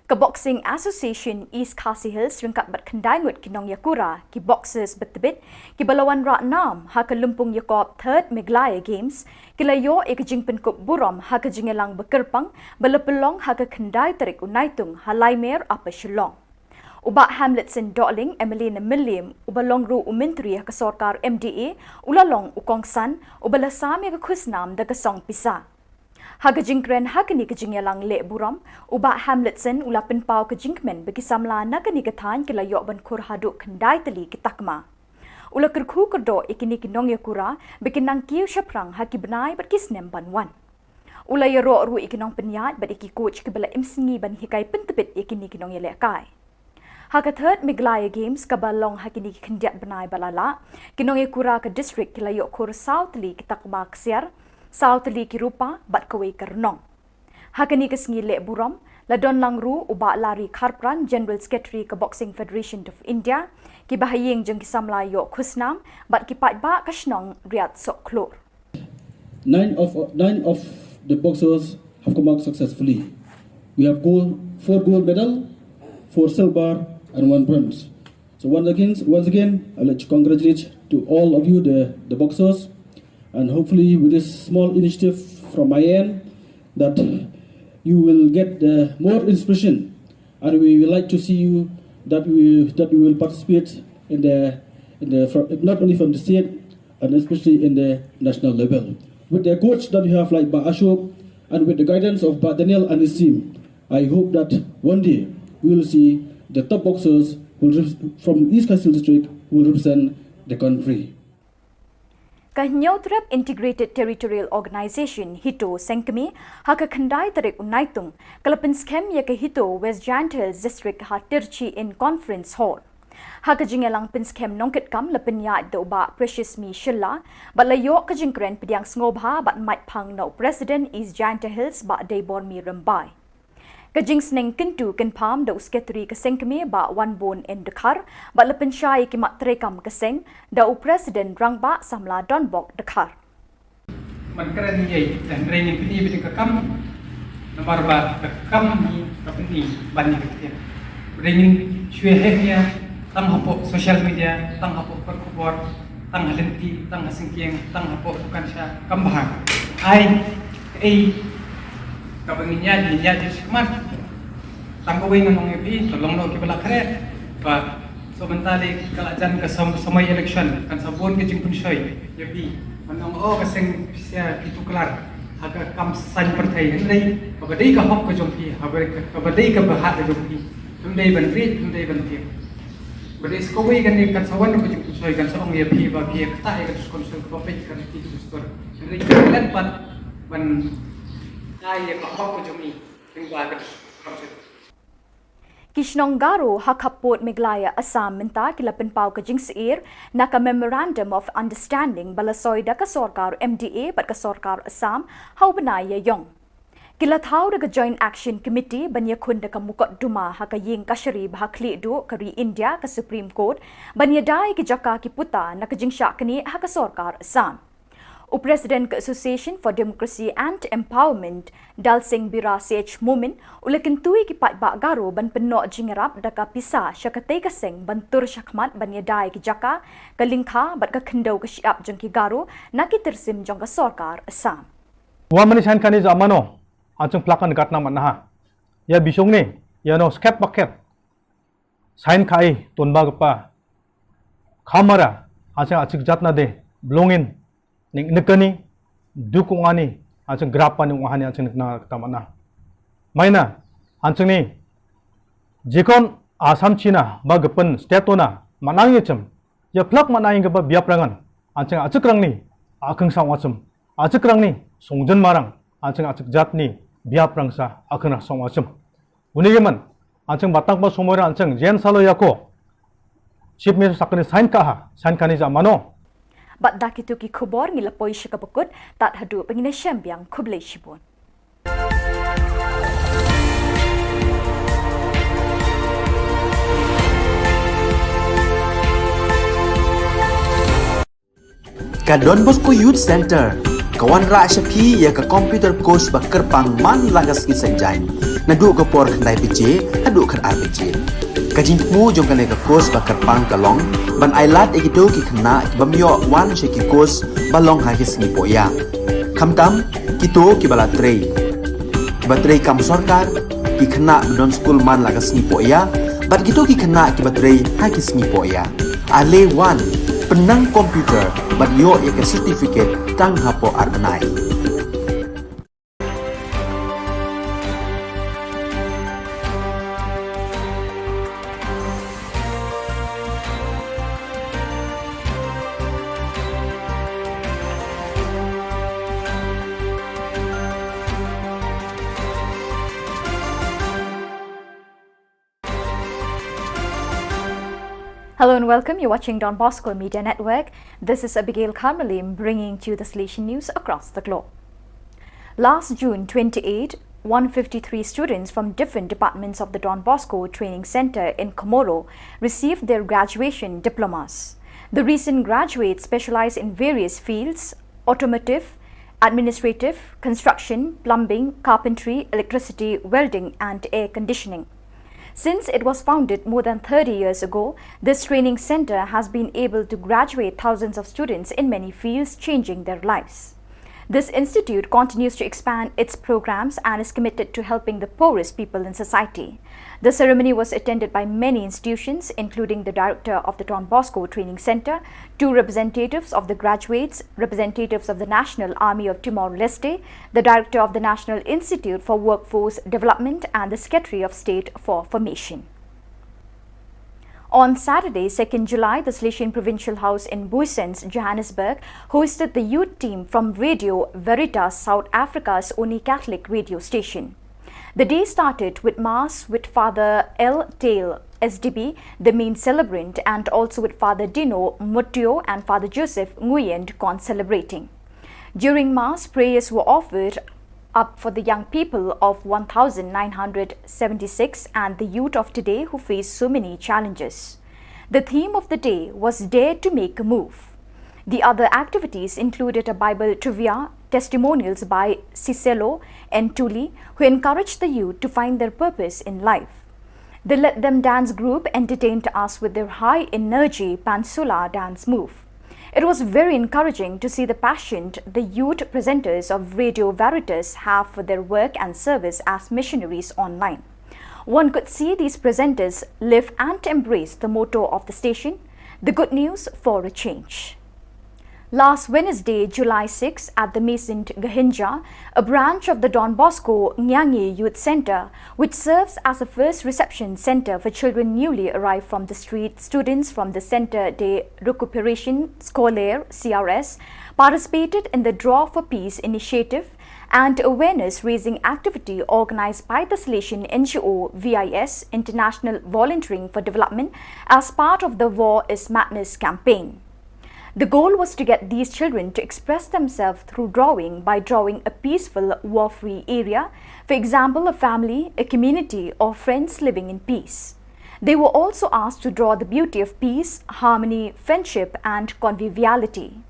Ka Boxing Association East Khasi Hills ryngkat bad khyndai ngut ki nongïakura, ki boxers ba tbit, kiba la wanrah nam ha ka lympung ïakop Third Meghalaya Games, ki la ïoh ïa ka jingpynkup burom ha ka jingïalang ba kyrpang ba la pynlong ha ka khyndai tarik u Naitung ha Laimer, Upper Shillong. U Bah Hamletson Dohling, MLA na Mylliem, uba long ruh u Myntri ha ka sorkar MDA, u la long u kongsan uba la sam ïa ka khusnam da ka song pisa. Ha ka jingkren ha kane ka jingïalang leh burom, u Bah Hamletson u la pynpaw ka jingkmen ba ki samla na kane ka thaiñ ki la ïoh ban khur haduh khyndai tylli ki takma. U la kyrkhu kyrdoh ïa kine ki nongïakura ba kin nang kiew shaphrang ha ki bnai bad ki snem ban wan. U la ïaroh ruh ïa ki nongpynïaid bad ïa ki coach kiba la im sngi ban hikai pyntbit ïa kine ki nongïalehkai. Ha ka Third Meghalaya Games kaba long ha kine ki khyndiat bnai ba la lah, ki nongïakura ka district ki la ïoh khur saw tylli ki takma ksiar, saw tylli ki rupa bad kawei ka rnong. Ha kane ka sngi leh burom la don lang ruh u Bah Larry Kharpran, General Secretary ka Boxing Federation of India, ki bahaïing jong ki samla ïoh khusnam bad ki paidbah ka shnong Riat Sohkhlur. Nine of, nine of the boxers have come out successfully. We have gold, four gold medal, four silver, and one bronze. So once again, once again, I'd like to congratulate to all of you, the, the boxers, and hopefully with this small initiative from my end, that you will get the more inspiration, and we would like to see you that we, that we will participate in the, in the, fro-, not only from the state, and especially in the national level. With the coach that you have, like Bah Ashok, and with the guidance of Bah Daniel and his team, I hope that one day we will see the top boxers who will rep-, from East Khasi Hills District who will represent the country. Ka Hynñiewtrep Integrated Territorial Organization, HITO, Sengkmie, ha ka khyndai tarik u Naitung, ka la pynskhem ïa ka HITO West Jaintia Hills District ha Tirchi Inn Conference Hall. Ha ka jingïalang pynskhem nongkitkam la pynïaid da u Bah Precious Mi Shylla, bad la ïoh ka jingkren pdiang sngewbha bad mait phang na u President East Jaintia Hills Bah Deibormi Rymbai. Ka jingsneng kyntu kynpham da u Secretary ka Sengkmie Bah Wanbon N Dkhar, bad la pynshai ïa ki mat treikam ka seng da u President Rangbah Samla Donbok Dkhar. Ban kren ïa, hynrei ngin pyni beit ïa ka kam, namar ba ka kam hi ka pyni ban ïa ka ktien. Hynrei ngin shu ïa heh ïa, tang hapoh social media, tang hapoh kot khubor, tang ha lynti, tang ha syngkien, tang hapoh dukan sha kam bha. Ai, ei, kaba ngin ïaid, ngin ïaid shakhmat. Tang kawei ngan ong ïa phi, to long noh kiba la khreh. Ba, so mynta lei ka la jan ka sam-, samoi election, kan sa bun ka jingpynshoi ïa phi. Ban ong, oh, ka seng pisa phi tuklar ha ka kam saiñ pyrthei, hynrei kaba dei ka hok ka jong phi, haba dei ka, kaba dei ka bhah ka jong phi, phim dei ban rieh, phim dei ban tieng. Ba dei sa kawei kane kan sa wan ka jingpynshoi, kan sa ong ïa phi ba phi ïa ktah ïa ka constitution kaba peit ka riti ka dustur. Hynrei ka klet pat ban ai ïa ka hok ka jong i. Ki shnong Garo ha khappud Meghalaya Assam mynta ki la pynpaw ka jingsyier na ka Memorandum of Understanding ba la soi da ka sorkar M D A bad ka sorkar Assam ha u bnai Ïaïong. Ki la thaw da ka Joint Action Committee ban ïakhun da ka mukotduma ha ka ïing kashari ba ha khlieh duh ka ri India, ka Supreme Court, ban ïada ïa ki jaka ki puta na ka jingshah knieh ha ka sorkar Assam. U President ka Association for Democracy and Empowerment, Dalsing Bira C H Momin, u la kyntu ïa ki paidbah Garo ban pynnoh jingïarap da ka pisa sha katei ka seng ban tur shakhmat ban ïada ïa ki jaka, ka lyngkha bad ka khyndew ka shyiap jong ki Garo na ki tyrsim jong ka sorkar Assam. Wan mane saiñ kane ja mano, ha jingphlak kan kat na manaha. Ïa bishong ne, ïa no skep bakep. Saiñ kai, ton ba kapa. Khamara, ha jing achik jat na de, blongin, ning nikani, dukungani, ha jing grapa ni ungahani, ha jing nikna kata mana. Maina, ha jing ni, jikon Assam China, ba gepen, state ona, manang yechem, ïa phlak manang ïa ba biap rangan, ha jing achik rang ni, akeng sang wachem, achik rang ni, songjen marang, ha jing achik jat ni, biap rang sa, akeng rang sang wachem. Uni yemen, ha jing batang ba sumoi ra ha jing, jen salo yako. Chief Minister sakani saiñ ka ha, saiñ kani ja mano. Bad da kitu ki khubor ngi la poi sha kaba kut, tad haduh ba ngin ïashem biang khublei shibun. Ka Don Bosco Youth Center, ka wanrah sha phi ïa ka computer course ba kyrpang man la ka sngi Saitjaiñ. Naduh ka por khyndai baje, haduh khatar baje. Ka jingthmu jong kane ka course ba kyrpang ka long, ban ailad ïa kito ki khynnah, ki bym ïoh wan sha ki course, ba long ha ki sngi pohïa. Khamtam, kito kiba la trei. Kiba trei kam sorkar, ki khynnah ba don skul man la ka sngi pohïa, bad kito ki khynnah kiba trei ha ki sngi pohïa. Ale wan, pynnang computer, bad ïoh ïa ka certificate tang hapoh ar bnai. Hello and welcome. You're watching Don Bosco Media Network. This is Abigail Karmalim bringing to you the Salesian news across the globe. Last June twenty-eight, one fifty-three students from different departments of the Don Bosco Training Center in Comoro received their graduation diplomas. The recent graduates specialize in various fields: automotive, administrative, construction, plumbing, carpentry, electricity, welding, and air conditioning. Since it was founded more than thirty years ago, this training center has been able to graduate thousands of students in many fields, changing their lives. This institute continues to expand its programs and is committed to helping the poorest people in society. The ceremony was attended by many institutions, including the director of the Don Bosco Training Center, two representatives of the graduates, representatives of the National Army of Timor-Leste, the director of the National Institute for Workforce Development, and the Secretary of State for Formation. On Saturday, second July, the Salesian Provincial House in Booysens, Johannesburg, hosted the youth team from Radio Veritas, South Africa's only Catholic radio station. The day started with Mass with Father L Tale, S D B, the main celebrant, and also with Father Dino Mutio and Father Joseph Nguyen, con-celebrating. During Mass, prayers were offered up for the young people of one thousand nine hundred seventy-six and the youth of today who face so many challenges. The theme of the day was Dare to Make a Move. The other activities included a Bible trivia, testimonials by Siselo and Tuli, who encouraged the youth to find their purpose in life. The Let Them Dance group entertained us with their high energy Pansula dance move. It was very encouraging to see the passion the youth presenters of Radio Veritas have for their work and service as missionaries online. One could see these presenters live and embrace the motto of the station, the good news for a change. Last Wednesday, July sixth, at the Maison Gahinja, a branch of the Don Bosco Nyangi Youth Centre, which serves as a first reception centre for children newly arrived from the street, students from the Centre de Récupération Scolaire, C R S, participated in the Draw for Peace initiative and awareness raising activity organised by the Salesian N G O V I S, International Volunteering for Development, as part of the War is Madness campaign. The goal was to get these children to express themselves through drawing by drawing a peaceful, war-free area, for example, a family, a community, or friends living in peace. They were also asked to draw the beauty of peace, harmony, friendship, and conviviality.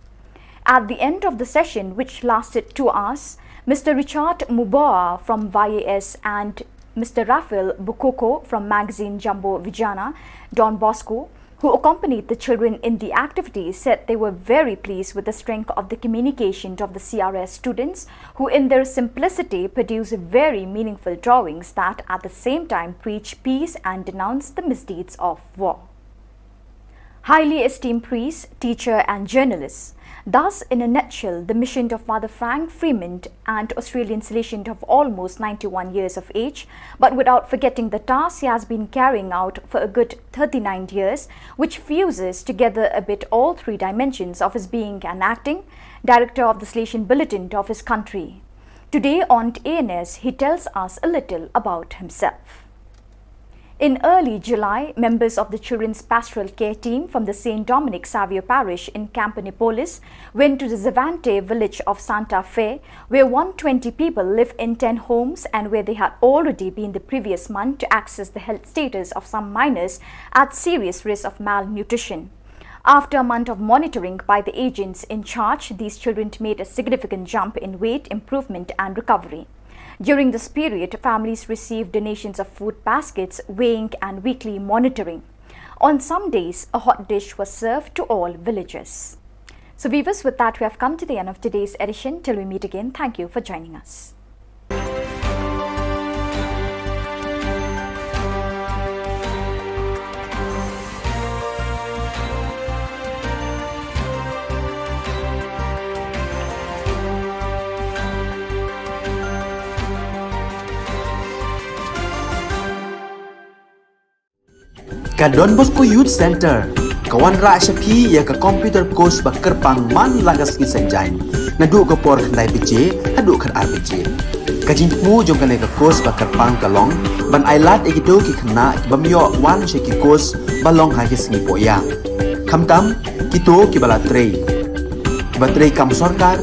At the end of the session, which lasted two hours, Mister Richard Muboa from Y A S and Mister Raphael Bukoko from magazine Jambo Vijana, Don Bosco, who accompanied the children in the activity, said they were very pleased with the strength of the communication of the C R S students, who in their simplicity produce very meaningful drawings that at the same time preach peace and denounce the misdeeds of war. Highly esteemed priest, teacher, and journalist. Thus, in a nutshell, the mission of Father Frank Freeman, an Australian Salesian of almost ninety-one years of age, but without forgetting the task he has been carrying out for a good thirty-nine years, which fuses together a bit all three dimensions of his being an acting, director of the Salesian Bulletin of his country. Today on A N S, he tells us a little about himself. In early July, members of the Children's Pastoral Care Team from the Saint Dominic Saviour Parish in Camponepolis went to the Xavante village of Santa Fe, where one twenty people live in ten homes and where they had already been the previous month to access the health status of some minors at serious risk of malnutrition. After a month of monitoring by the agents in charge, these children made a significant jump in weight improvement and recovery. During this period, families received donations of food baskets, weighing, and weekly monitoring. On some days, a hot dish was served to all villagers. So, viewers, with that, we have come to the end of today's edition. Till we meet again, thank you for joining us. Ka Don Bosco Youth Centre ka wanrah sha phi ïa ka computer course ba kyrpang man la ka sngi Saitjaiñ, naduh ka por khyndai baje haduh khatar baje. Ka jingthmu jong kane ka course ba kyrpang ka long ban ailad ïa kito ki khynnah ki bym ïoh wan sha ki course ba long ha ki sngi pohïa, khamtam kito kiba la trei, kiba trei kam sorkar,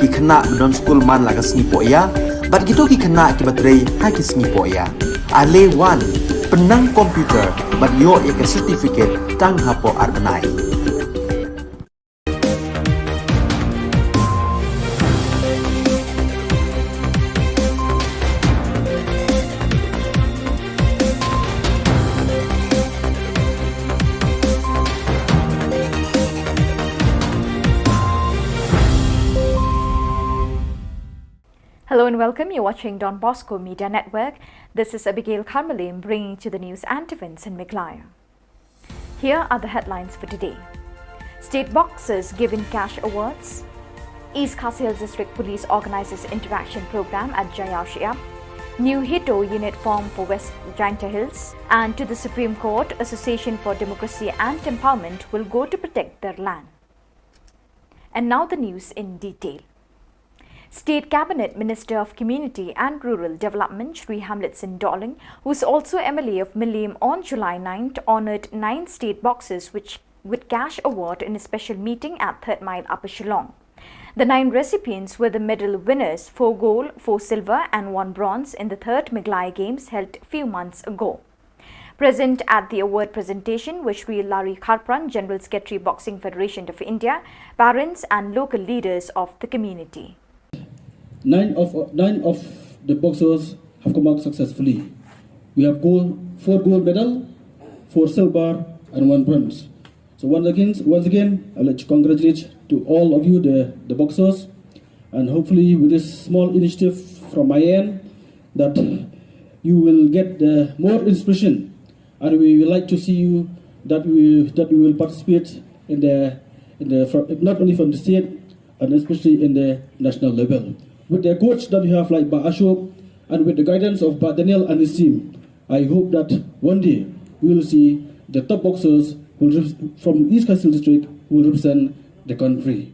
ki khynnah ba don skul man la ka sngi pohïa, bad kito ki khynnah kiba trei ha ki sngi pohïa. Ale wan, pynnang computer bad ïoh ïa ka certificate tang hapoh ar bnai. Hello and welcome. You're watching Don Bosco Media Network. This is Abigail Karmalim bringing to the news and events in Meghalaya. Here are the headlines for today. State boxers given cash awards. East Khasi Hills District Police organizes interaction program at Jaiaw Shyiap. New HITO unit formed for West Jaintia Hills, and to the Supreme Court, Association for Democracy and Empowerment will go to protect their land. And now the news in detail. State Cabinet Minister of Community and Rural Development Shri Hamlet Singh Dohling, who is also M L A of Mylliem, on July ninth honoured nine state boxers which, with cash award in a special meeting at Third Mile, Upper Shillong. The nine recipients were the medal winners, four gold, four silver and one bronze, in the third Meghalaya Games held few months ago. Present at the award presentation were Shri Larry Kharpran, General Secretary, Boxing Federation of India, parents and local leaders of the community. Nine of, nine of the boxers have come out successfully. We have gold, four gold medal, four silver, and one bronze. So once again, once again, I'd like to congratulate to all of you, the, the boxers, and hopefully with this small initiative from my end, that you will get the more inspiration, and we would like to see you that we, that we will participate in the, in the, fro-, not only from the state and especially in the national level. With the coach that you have, like Bah Ashok, and with the guidance of Bah Daniel and his team, I hope that one day we will see the top boxers who will rep-, from East Khasi Hills District who will represent the country.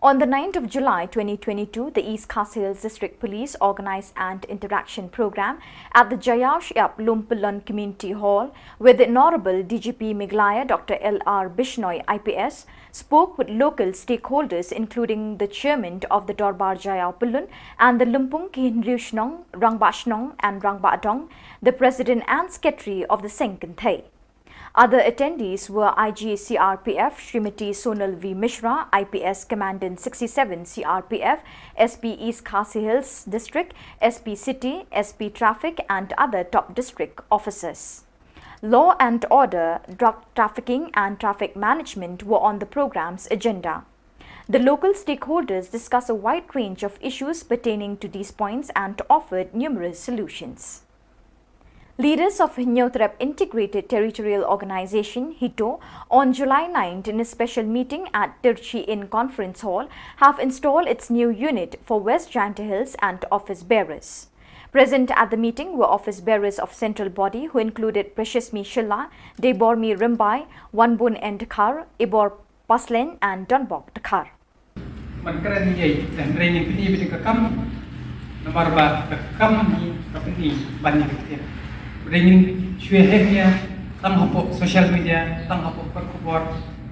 On the ninth of July twenty twenty-two, the East Khasi Hills District Police Organize and Interaction Program at the Jaiaw Shyiap Lumpyllun Community Hall, where the Honorable D G P Meghalaya Doctor L R Bishnoi I P S spoke with local stakeholders, including the chairman of the Dorbar Jaiaw Pyllun and the Lumpung ki Hynriew Shnong, Rangbah Shnong and Rangbah Dong, the president and secretary of the Seng Kynthei. Other attendees were I G C R P F Srimati Sonal V Mishra, I P S Commandant sixty-seven C R P F, S P East Khasi Hills District, S P City, S P Traffic and other top district officers. Law and order, drug trafficking and traffic management were on the program's agenda. The local stakeholders discussed a wide range of issues pertaining to these points and offered numerous solutions. Leaders of Hynñiewtrep Integrated Territorial Organization, HITO, on July ninth in a special meeting at Tirchi Inn Conference Hall, have installed its new unit for West Jaintia Hills and office bearers. Present at the meeting were office bearers of central body, who included Preciousmi Shylla, Deibormi Rymbai, Wanbun N Dkhar, Ibor Paslein and Donbok Dkhar. Ban kren ïa, hynrei ngin pyni beit ka kam, namar ba ka kam hi ka pyni ban ïa ka ktien. Hynrei ngin shu heh ïa, tang hapoh social media, tang hapoh kot khubor,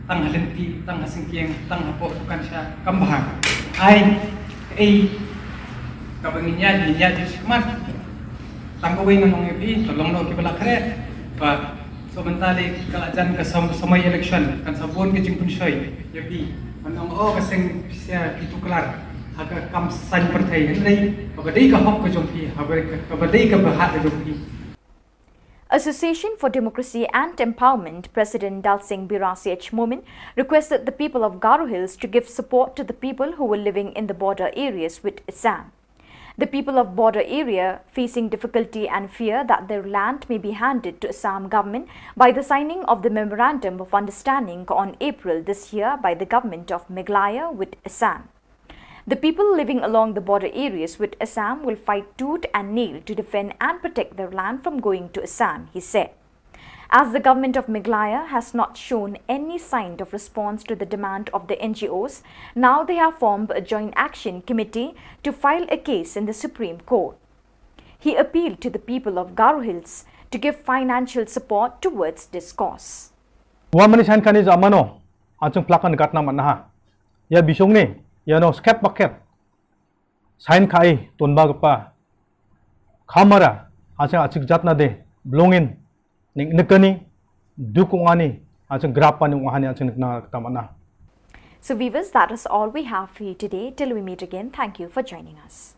tang ha lynti, tang ha syngkien, tang hapoh dukan sha, kam bha. Ai, ei, kaba ngin ïa, ngin ïa judge khmat. Tang kawei ngan ong ïa phi, to long noh kiba la khreh. Ba, so mynta lei ka la jan ka sam-, samoi election, kan sa bun ka jingpynshoi ïa phi. Ngan ong, oh, ka seng pisa phi tuklar ha ka kam saiñ pyrthei, hynrei kaba dei ka hok ka jong phi, kaba, kaba dei ka bhah ka jong phi. Association for Democracy and Empowerment President Dalsing Bira C H Momin requested the people of Garo Hills to give support to the people who were living in the border areas with Assam. The people of border area facing difficulty and fear that their land may be handed to Assam government by the signing of the Memorandum of Understanding on April this year by the government of Meghalaya with Assam. The people living along the border areas with Assam will fight tooth and nail to defend and protect their land from going to Assam, he said. As the government of Meghalaya has not shown any sign of response to the demand of the N G Os, now they have formed a joint action committee to file a case in the Supreme Court. He appealed to the people of Garo Hills to give financial support towards this cause. Wa mani sign kani ja mano, achung plakan gatna manaha. Ya bisong ni, ya no skep baket. Sign kai, ton ba gapa. Kamara, achung achik jatna de, belongin. Ning nekani, dukung ani, achung grapa ni ung ani achung nekna kata mana. So viewers, that is all we have for you today. Till we meet again, thank you for joining us.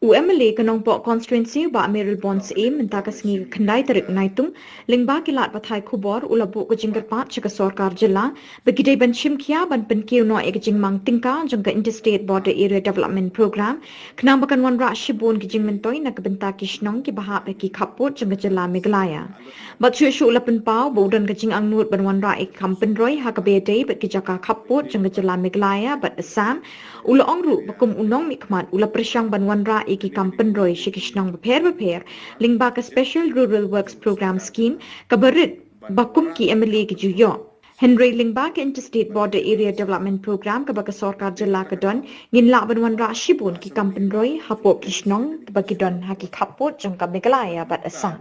U M L A ka Nongpoh constituency, Bah Mayralborn Syiem, mynta ka sngi ka khyndai tarik Naitung, lyngba ki lad pathai khubor, u la buh ka jingkyrpad sha ka sorkar jylla ba ki dei ban shim khia ban pynkiew noh ïa ka jingmang tyngka jong ka Interstate Border Area Development Programme, khnang ba kan wanrah shibun ki jingmyntoi na ka bynta ki shnong kiba hap ha ki khappud jong ka jylla Meghalaya. Bad shuh shuh u la pynpaw ba u don ka jingangnud ban wanrah ïa ki kam pynroi ha kaba ïadei bad ki jaka khappud jong ka jylla Meghalaya bad Assam. U la ong ruh ba kum u nongmihkhmat u la pyrshang ban wanrah ïa ki kam pynroi sha ki shnong bapher bapher lyngba ka Special Rural Works Programme Scheme, kaba rit ba kum ki M L A ki ju ïoh. Hynrei lyngba ka Interstate Border Area Development Programme kaba ka sorkar jylla ka don, ngin lah ban wanrah shibun ki kam pynroi hapoh ki shnong kiba ki don ha ki khappud jong ka Meghalaya bad Assam.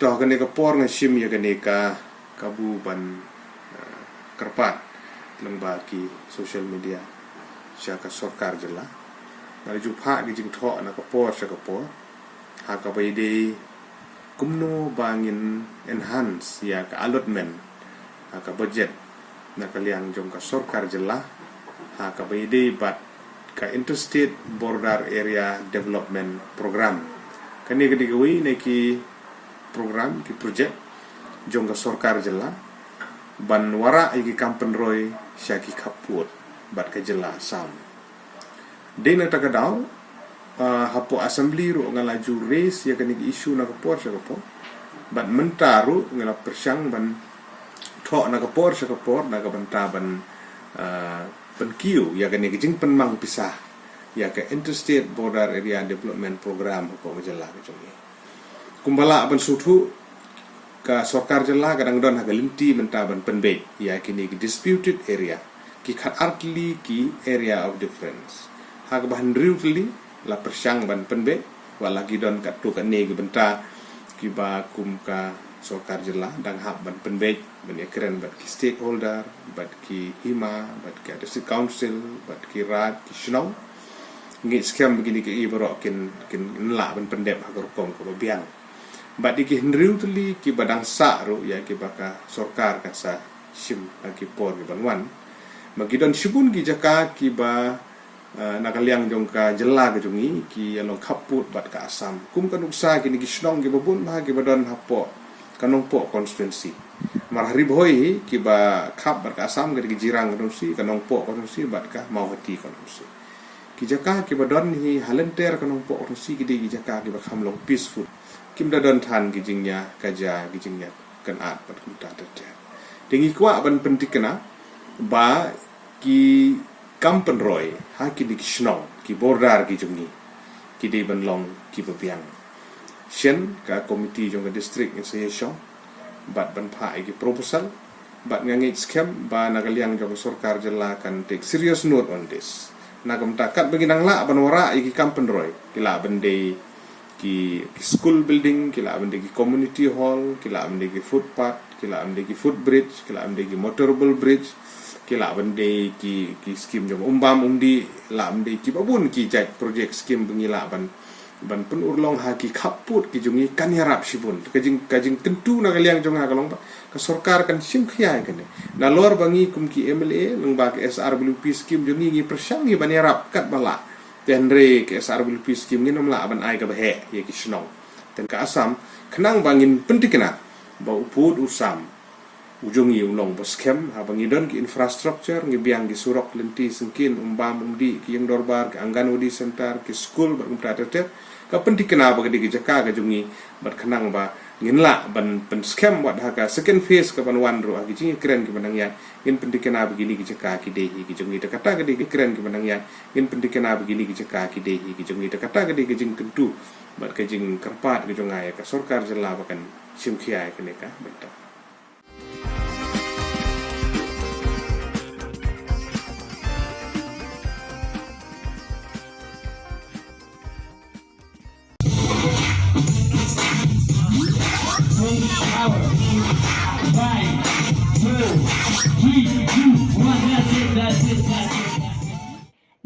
To ha kane ka por nga shim ïa kane ka kabu ban, eh, kyrpad lyngba ki social media sha ka sorkar jylla. Nga la ju phah ki jingthoh na ka por sha ka por ha kaba ïadei kumno ba ngin enhance ïa ka allotment ha ka budget na ka liang jong ka sorkar jylla ha kaba ïadei bad ka Interstate Border Area Development Programme. Kane ka dei kawei na ki program, ki project jong ka sorkar jylla ban wanrah ïa ki kam pynroi sha ki khappud bad ka jylla Assam. Dei na kata ka daw, ah, hapoh assembly ruh nga la ju raise ïa kane ka issue na ka por sha ka por. Bad mynta ruh nga la pyrshang ban thoh na ka por sha ka por na ka bynta ban, ah, pynkiew ïa kane ka jingpynmang pisa ïa ka Interstate Border Area Development Programme hapoh ka jylla ka jong ngi. Kumba lah ban sngewthuh, ka sorkar jylla ka dang don ha ka lynti mynta ban pynbeit ïa kine ki disputed area, ki khatar tylli ki area of difference. Ha kaba hynriew tylli la pyrshang ban pynbeit, wat la ki don katto katne ki bynta kiba kum ka sorkar jylla dang hap ban pynbeit ban ïakren bad ki stakeholder, bad ki hima, bad ki district council, bad ki raid, ki shnong. Ngeit skhem ba kine kiei baroh kin, kin lah ban pyndep ha ka rukom kaba biang. Bad ïa ki hynriew tylli kiba dang sah ruh ïa kiba ka sorkar kan sa shim ha ki por kiban wan. Ba ki don shibun ki jaka kiba, eh, na ka liang jong ka jylla ka jong ngi, ki ïa long khappud bad ka Assam. Kum ka nuksa kine ki shnong kiba bun bha kiba don hapoh ka Nongpoh constituency. Namar ha Ri Bhoi hi kiba khap bad ka Assam ka dei ka Jirang constituency, ka Nongpoh constituency bad ka Mawhati constituency. Ki jaka kiba don hi ha lynter ka Nongpoh constituency ki dei ki jaka kiba kham long peaceful. Kim da don than ki jingïa kaja, ki jingïa kynad bad kumta ter ter. Te ngi kwah ban pyntikna ba ki kam pynroi ha kine ki shnong, ki border ki jong ngi, ki dei ban long kiba biang. Shen ka komiti jong ka district ngin sa ïashong bad ban phah ïa ki proposal, bad nga ngeit skhem ba na ka liang jong ka sorkar jylla kan take serious note on this. Na ka bynta katba ngi nang lah ban wanrah ïa ki kam pynroi, ki lah ban dei ki, ki school building, ki lah ban dei ki community hall, ki lah ban dei ki footpath, ki lah ban dei ki footbridge, ki lah ban dei ki motorable bridge, ki lah ban dei ki, ki scheme jong umbam umdih, lah ban dei kiba bun ki jait project scheme ba ngi lah ban, ban pynurlong ha ki khappud ki jong ngi kan ïarap shibun. Ka jing, ka jingkyntu na ka liang jong nga ka long ba ka sorkar kan shim khia ïa kane. Nalor ba ngi kum ki M L A lyngba ka S R W P scheme jong ngi ngi pyrshang ngi ban ïarap katba lah. Te hynrei ka S R W P scheme ngin ym lah ban ai kaba heh ïa ki shnong. Te ka Assam, khnang ba ngin pyntikna ba u pud u sam u jong ngi u long ba skhem, haba ngi don ki infrastructure, ngi biang ki surok lynti syngkien, umbam umdih, ki ïing dorbar, ki Anganwadi center, ki skul bad kumta ter ter. Ka pyntikna ba ka dei ki jaka ka jong ngi, bad khnang ba ngin lah ban pynskhem wat ha ka second phase kaban wan ruh ha ki jingïakren kiba nang ïaid, ngin pyntikna ba kine ki jaka ki dei hi ki jong ngi. Te kata ka dei ki kren kiba nang ïaid, ngin pyntikna ba kine ki jaka ki dei hi ki jong ngi. Te kata ka dei ka jingkyntu bad ka jingkyrpad ka jong nga ïa ka sorkar jylla ba kan shim khia ïa kane ka bynta.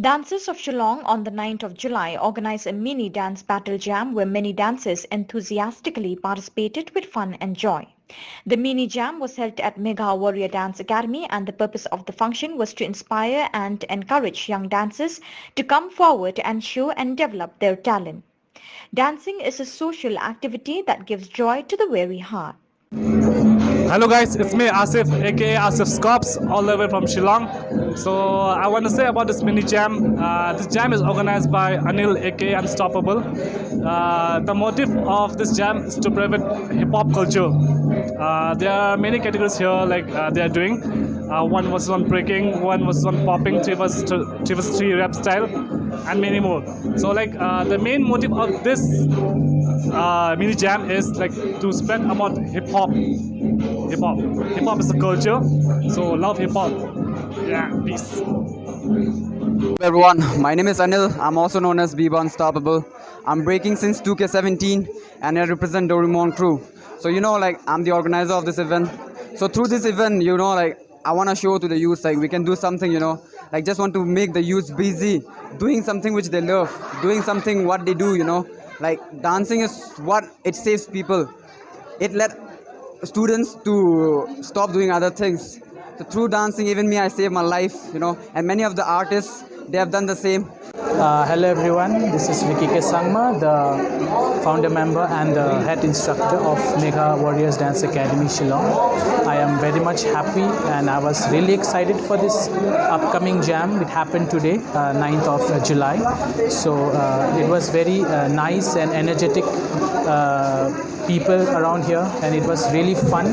Dancers of Shillong on the ninth of July organized a mini dance battle jam where many dancers enthusiastically participated with fun and joy. The mini jam was held at Megha Warrior Dance Academy, and the purpose of the function was to inspire and encourage young dancers to come forward and show and develop their talent. Dancing is a social activity that gives joy to the weary heart. Hello guys, it's me Asif, aka Asif Scops, all the way from Shillong. So I want to say about this mini jam. Uh, this jam is organized by Anil, aka Unstoppable. Uh, the motive of this jam is to promote hip hop culture. Uh, there are many categories here, like uh, they are doing. Uh, one versus one breaking, one versus one popping, three versus th- three versus three rap style, and many more. So like uh, the main motive of this uh, mini jam is like to spread about hip hop. Hip hop. Hip hop is a culture. So love hip hop. Yeah, peace. Everyone, my name is Anil. I'm also known as Biba Unstoppable. I'm breaking since two K seventeen and I represent Doraemon crew. So you know, like, I'm the organizer of this event. So through this event, you know, like, I want to show to the youth, like, we can do something, you know, like, just want to make the youth busy doing something which they love, doing something what they do, you know. Like, dancing is what it saves people. It led students to stop doing other things. So through dancing, even me, I saved my life, you know, and many of the artists, they have done the same. Uh, hello everyone, this is Vicky K Sangma, the founder member and the head instructor of Megha Warriors Dance Academy Shillong. I am very much happy and I was really excited for this upcoming jam. It happened today, uh, ninth of uh, July. So uh, it was very uh, nice and energetic uh, people around here, and it was really fun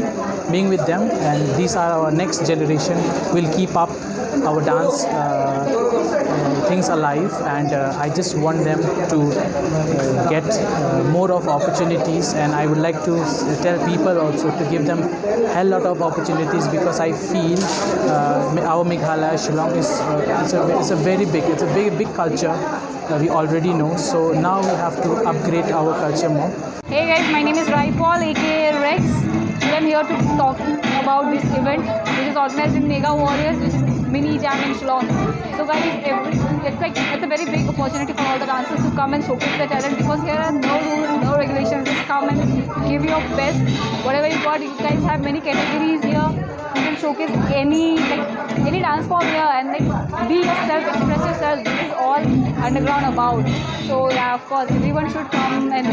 being with them. And these are our next generation. We'll keep up our dance uh, uh, things alive, and uh, I just want them to uh, get uh, more of opportunities, and I would like to s- tell people also to give them hell lot of opportunities, because I feel uh, Me- our Meghalaya Shillong is uh, it's, a, it's a very big, it's a big big culture. Uh, we already know, so now we have to upgrade our culture more. Hey guys, my name is Raipal, aka Rex. Today I'm here to talk about this event, which is organized in Megha Warriors, which is mini jam in Shillong. So guys, every, it's like it's a very big opportunity for all the dancers to come and showcase their talent, because here are no rules, no regulations. Just come and give your best, whatever you got. You guys have many categories here. You can showcase any, like, any dance form here and, like, be yourself, express yourself. This is all underground about. So yeah, of course, everyone should come and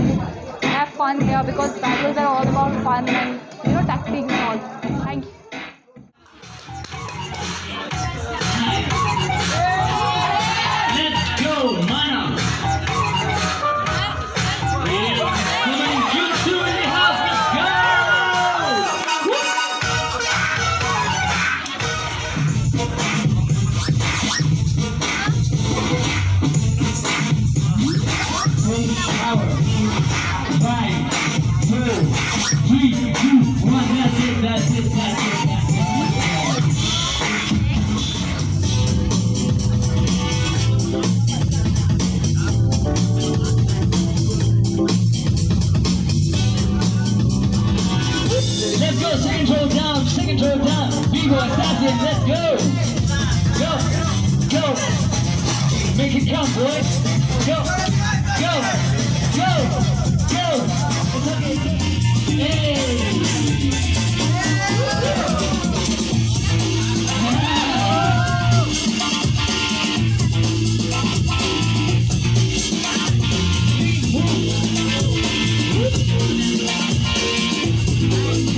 have fun here, because battles are all about fun and, you know, tactics and all. Thank you. Let's go, mana. Come on, you two in the house, let's go. Take power. Five, four, three, two, one. That's it, that's it, that's it, that's it. Let's go, second row down, second row down. B-boy, that's it, let's go. Go, go. Make it count, boys. Go, go, go, go. It's okay. Hey.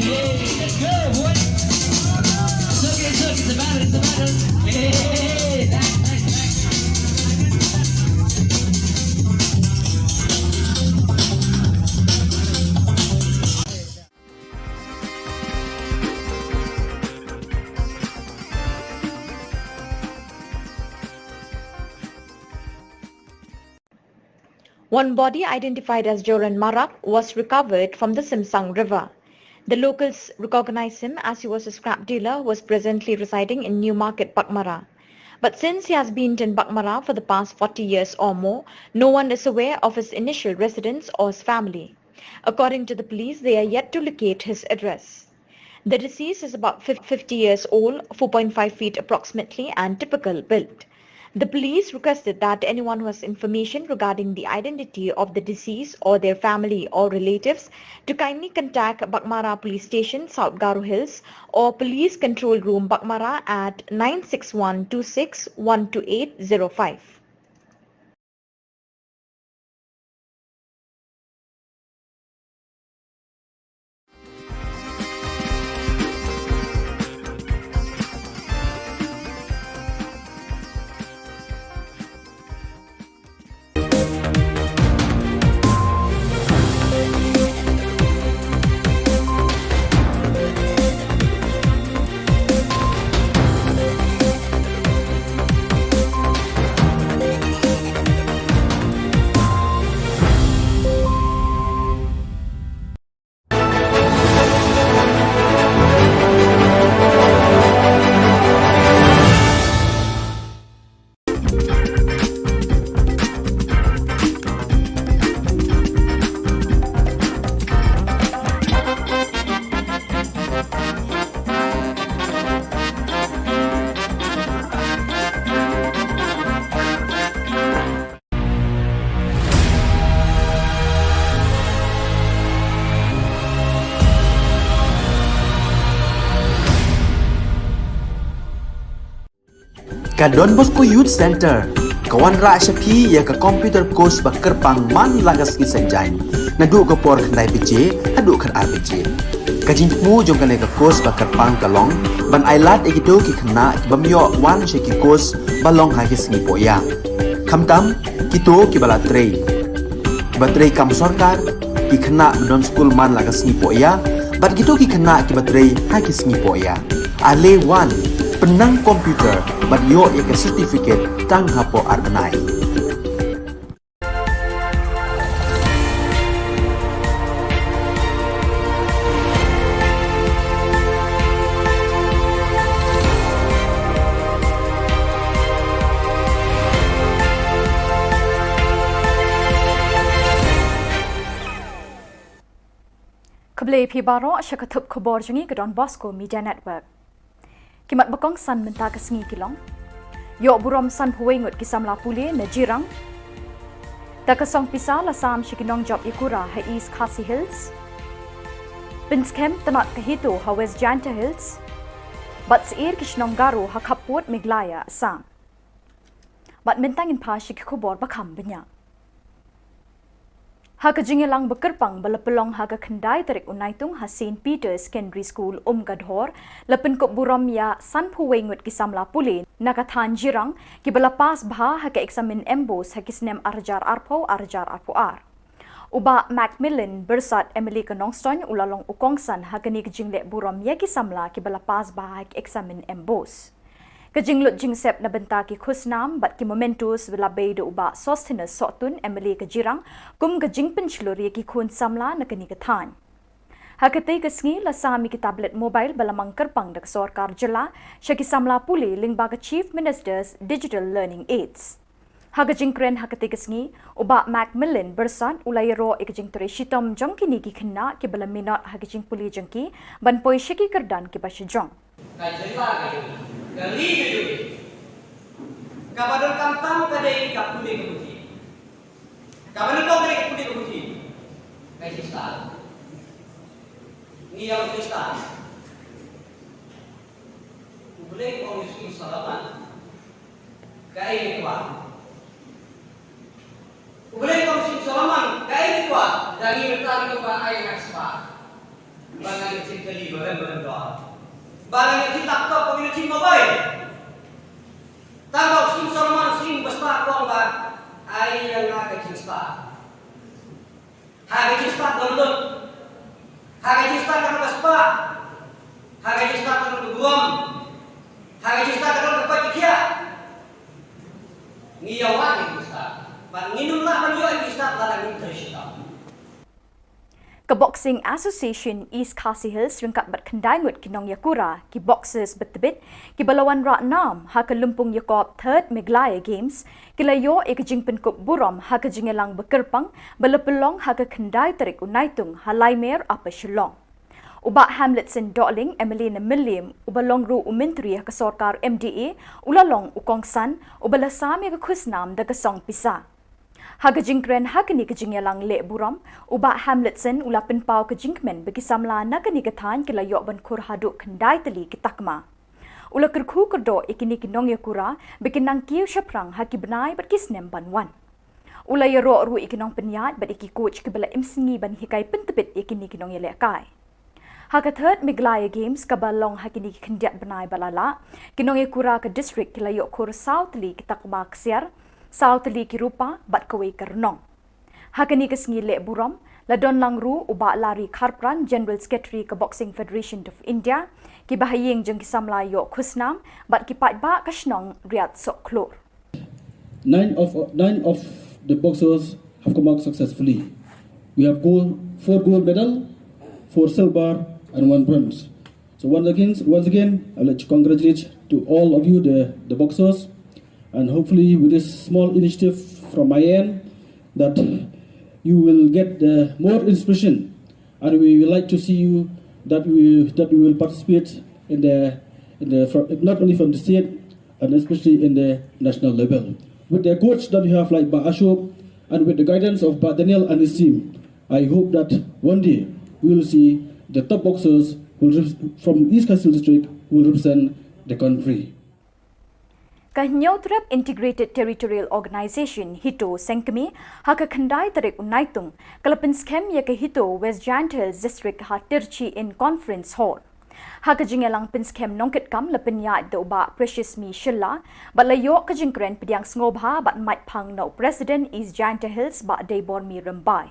Hey, let's go, boys. It's okay, it's okay, it's a battle, it's a battle. Hey, hey, hey, hey, nice, nice, nice. One body identified as Joran Marak was recovered from the Simsang River. The locals recognize him as he was a scrap dealer who was presently residing in Newmarket, Baghmara. But since he has been in Baghmara for the past forty years or more, no one is aware of his initial residence or his family. According to the police, they are yet to locate his address. The deceased is about fif- fifty years old, four point five feet approximately, and typical build. The police requested that anyone who has information regarding the identity of the deceased or their family or relatives to kindly contact Baghmara Police Station, South Garo Hills, or Police Control Room, Baghmara at nine six one two six one two eight zero five. Ka Don Bosco Youth Centre ka wanrah sha phi ïa ka computer course ba kyrpang man la ka sngi Saitjaiñ, naduh ka por khyndai baje haduh khatar baje. Ka jingthmu jong kane ka course ba kyrpang ka long ban ailad ïa kito ki khynnah ki bym ïoh wan sha ki course ba long ha ki sngi pohïa, khamtam kito kiba la trei, kiba trei kam sorkar, ki khynnah ba don skul man la ka sngi pohïa bad kito ki khynnah kiba trei ha ki sngi pohïa. Ale wan, pynnang computer bad ïoh ïa ka certificate tang hapoh ar bnai. Khublei phi baroh sha ka thup khubor jong ngi ka Don Bosco Media Network. Ki mat ba kongsan mynta ka sngi ki long: ïoh burom sanphew wei ngut ki samla pule na Jirang. Da ka song pisa la sam sha ki nongjop ïakura ha East Khasi Hills. Pynskhem tnat ka HITO ha West Jaintia Hills. Bad syiar ki shnong Garo ha khappud Meghalaya, Assam. Bad mynta ngin phai sha ki khubor ba kham bniah. Ha ka jingïalang ba kyrpang ba la pynlong ha ka khyndai tarik u Naitung ha Saint Peter's Secondary School, Umkadhor, la pynkup burom ïa sanphew wei ngut ki samla pule na ka thaiñ Jirang kiba la pass bha ha ka eksamin MBOSE ha ki snem ar hajar arphew, ar hajar arphew ar. U Bah Macmillan Byrsat, MLA ka Nongstoiñ, u la long u kongsan ha kane ka jingleh burom ïa ki samla kiba la pass bha ha ka eksamin MBOSE. Ka jinglut jingsep na bynta ki khusnam bad ki mementos la bei da u Bah Sosthenes Sohtun, MLA ka Jirang, kum ka jingpynshlur ïa ki khun samla na kane ka thaiñ. Ha katei ka sngi la sam ïa ki tablet mobile ba la mang kyrpang da ka sorkar jylla sha ki samla pule lyngba ka Chief Minister's Digital Learning Aids. Ha ka jingkren ha katei ka sngi, u Bah Macmillan Byrsat u la ïaroh ïa ka jingtrei shitom jong kine ki khynnah kiba la minot ha ka jingpule jong ki ban poi sha ki kyrdan kiba shajrong. Ka jylla ka jong ngi, ka ri ka jong ngi, kaba donkam tam ka dei ka pule ka puthi. Kaba nyngkong ka dei ka pule ka puthi. Ka jingstad. Ngi ïa ka jingstad. U Blei u ong ïa u Solomon, kaei ngi kwah? U Blei u ong ïa u Solomon, kaei ngi kwah? Da ngi mynta ngi kwah ai nga ka spah. Ba nga ïoh jingkylli ba rem ba rem dor. Ba nga ïoh jinglaptop, ba nga ïoh jingmobile. Tang ba u Solomon, u Solomon ba stad u ong ba ai ïa nga ka jingstad. Ha ka jingstad don lut. Ha ka jingstad ka don ka spah. Ha ka jingstad ka don ka burom. Ha ka jingstad ka don ka koit ka khiah. Ngi ïa wad ïa ka jingstad. Bad ngin ym lah ban ïoh ïa ka jingstad lada ngim trei shitom. Ka Boxing Association East Khasi Hills ryngkat bad khyndai ngut ki nongïakura, ki boxers ba tbit, kiba la wanrah nam ha ka lympung ïakop Third Meghalaya Games, ki la ïoh ïa ka jingpynkup burom ha ka jingïalang ba kyrpang ba la pynlong ha ka khyndai tarik u Naitung ha Laimer, Upper Shillong. U Bah Hamletson Dohling, M L A na Mylliem, uba long ruh u Myntri ha ka sorkar M D A, u la long u kongsan uba la sam ïa ka khusnam da ka song pisa. Ha ka jingkren ha kane ka jingïalang leh burom, u Bah Hamletson u la pynpaw ka jingkmen ba ki samla na kane ka thaiñ ki la ïoh ban khur haduh khyndai tylli ki takma. U la kyrkhu kyrdoh ïa kine ki nongïakura ba kin nang kiew shaphrang ha ki bnai bad ki snem ban wan. U la ïaroh ruh ïa ki nongpynïaid bad ïa ki coach kiba la im sngi ban hikai pyntbit ïa kine ki nongïalehkai. Ha ka Third Meghalaya Games kaba long ha kine ki khyndiat bnai ba la lah, ki nongïakura ka district ki la ïoh khur saw tylli ki takma ksiar, saw tylli ki rupa bad kawei ka rnong. Ha kane ka sngi leh burom, la don lang ruh u Bah Larry Kharpran, General Secretary ka Boxing Federation of India, ki bahaïing jong ki samla ïoh khusnam bad ki paidbah ka shnong Riat Sohkhlur. Nine of, nine of the boxers have come out successfully. We have gold, four gold medal, four silver, and one bronze. So once again, once again, I'd like to congratulate to all of you, the, the boxers, and hopefully with this small initiative from my end, that you will get the more inspiration, and we would like to see you that we, that we will participate in the, in the, fro-, not only from the state, and especially in the national level. With the coach that we have like Bah Ashok and with the guidance of Bah Daniel and his team, I hope that one day we will see the top boxers who will rep-, from East Khasi Hills District who will represent the country. Ka Hynñiewtrep Integrated Territorial Organization, HITO, Sengkmie, ha ka khyndai tarik u Naitung, ka la pynskhem ïa ka HITO West Jaintia Hills District ha Tirchi Inn Conference Hall. Ha ka jingïalang pynskhem nongkitkam la pynïaid da u Bah Precious Mi Shylla, bad la ïoh ka jingkren pdiang sngewbha bad maitphang na u President East Jaintia Hills Bah Deibormi Rymbai.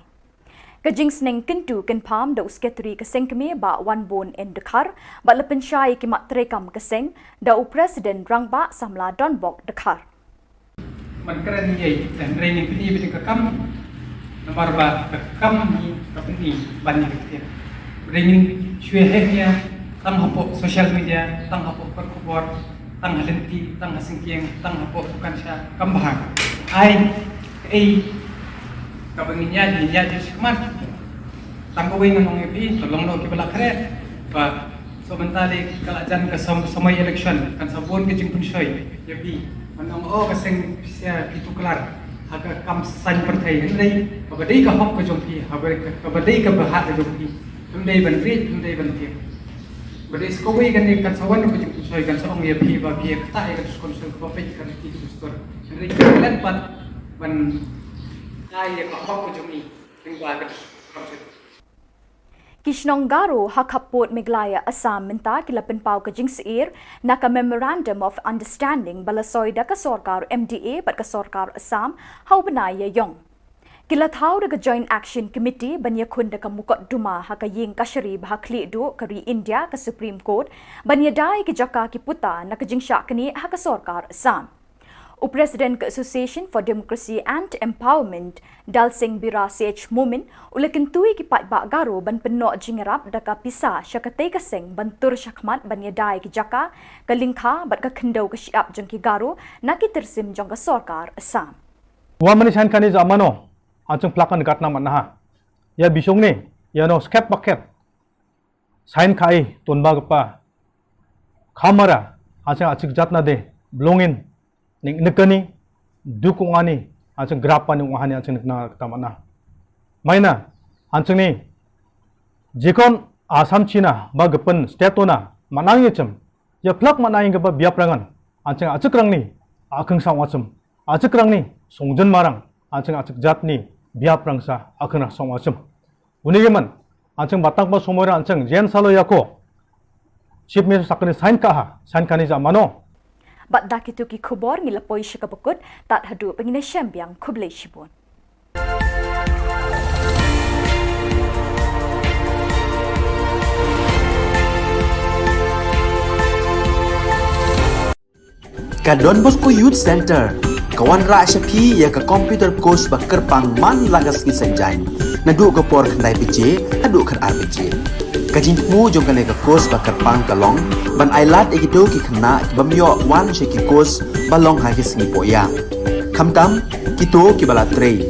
Ka jingsneng kyntu kynpham da u Secretary ka Sengkmie Bah Wanbun N Dkhar, bad la pynshai ïa ki mat treikam ka seng da u President Rangbah Samla Donbok Dkhar. Ban kren ïa, hynrei ngin pyni beit ka kam, namar ba ka kam hi ka pyni ban ïa ka ktien. Hynrei ngin shu ïa heh ïa, tang hapoh social media, tang hapoh kot khubor, tang ha lynti, tang ha syngkien, tang hapoh dukan sha, kam bha. Ai, ei, kaba ngin ïa, ngin ïa jingshikmat. Tang kawei ngan ong ïa phi, to long noh kiba la khreh. Ba, so mynta lei ka la jan ka som-, samoi election, kan sa bun ka jingpynshoi ïa phi. Ban ong, oh, ka seng pisa phi tuklar ha ka kam saiñ pyrthei, hynrei kaba dei ka hok ka jong phi, kaba dei ka, kaba dei ka bhah ka jong phi. Phim dei ban rieh, phim dei ban tieng. Ba dei sa kawei kane kan sa wan ka jingpynshoi, kan sa ong ïa phi ba phi ïa ktah ïa ka dustur, kaba peit ka riti ka dustur. Hynrei ka leh pat ban ai ïa ka hok ka jong ngi. Ki shnong Garo ha khappud Meghalaya Assam mynta ki la pynpaw ka jingsyier na ka Memorandum of Understanding ba la soi da ka sorkar M D A bad ka sorkar Assam ha u bnai Ïaïong. Ki la thaw da ka Joint Action Committee ban ïakhun da ka mukotduma ha ka ïing kashari ba ha khlieh duh ka ri India, ka Supreme Court, ban ïada ïa ki jaka ki puta na ka jingshah knieh ha ka sorkar Assam. U President ka Association for Democracy and Empowerment, Dalsing Bira C H Momin, u la kyntu ïa ki paidbah Garo ban pynnoh jingïarap da ka pisa sha katei ka seng ban tur shakhmat ban ïada ïa ki jaka, ka lyngkha bad ka khyndew ka shyiap jong ki Garo na ki tyrsim jong ka sorkar Assam. Wan mane saiñ kane jaka mano, ha jingphlak kan gat na manaha. Ïa bishong ne, ïa no skep bakep. Saiñ ka ai, ton ba kapa. Khamara, ha jing achik jat na de, blongin, ning nikani, duk ungani, ha jing grap pani ungani, ha jing nikna kata mana. Maina, ha jing ni, jikon Assam China, ba gepen, state ona, manang yechem, ya plak manang kapa biap rangan, ha jing achik rang ni, akheng sang wachem, achik rang ni, songjen marang, ha jing achik jat ni, biap rang sa, akheng rang sang wachem. Uni giman, ha jing batang pa somoi ra ha jing, jen salo yako. Chief Minister sakani saiñ ka ha, saiñ kani ja mano. Bad da kitu ki khubor ngi la poi sha kaba kut, tad haduh ba ngin ïashem biang, khublei shibun. Ka Don Bosco Youth Center ka wanrah sha phi ïa ka computer course ba kyrpang man la ka sngi Saitjaiñ, naduh ka por khyndai baje haduh khatar baje. Ka jingthmu jong kane ka course ba kyrpang ka long ban ailad ïa kito ki khynnah ki bym ïoh wan sha ki course ba long ha ki sngi pohïa, khamtam kito kiba la trei,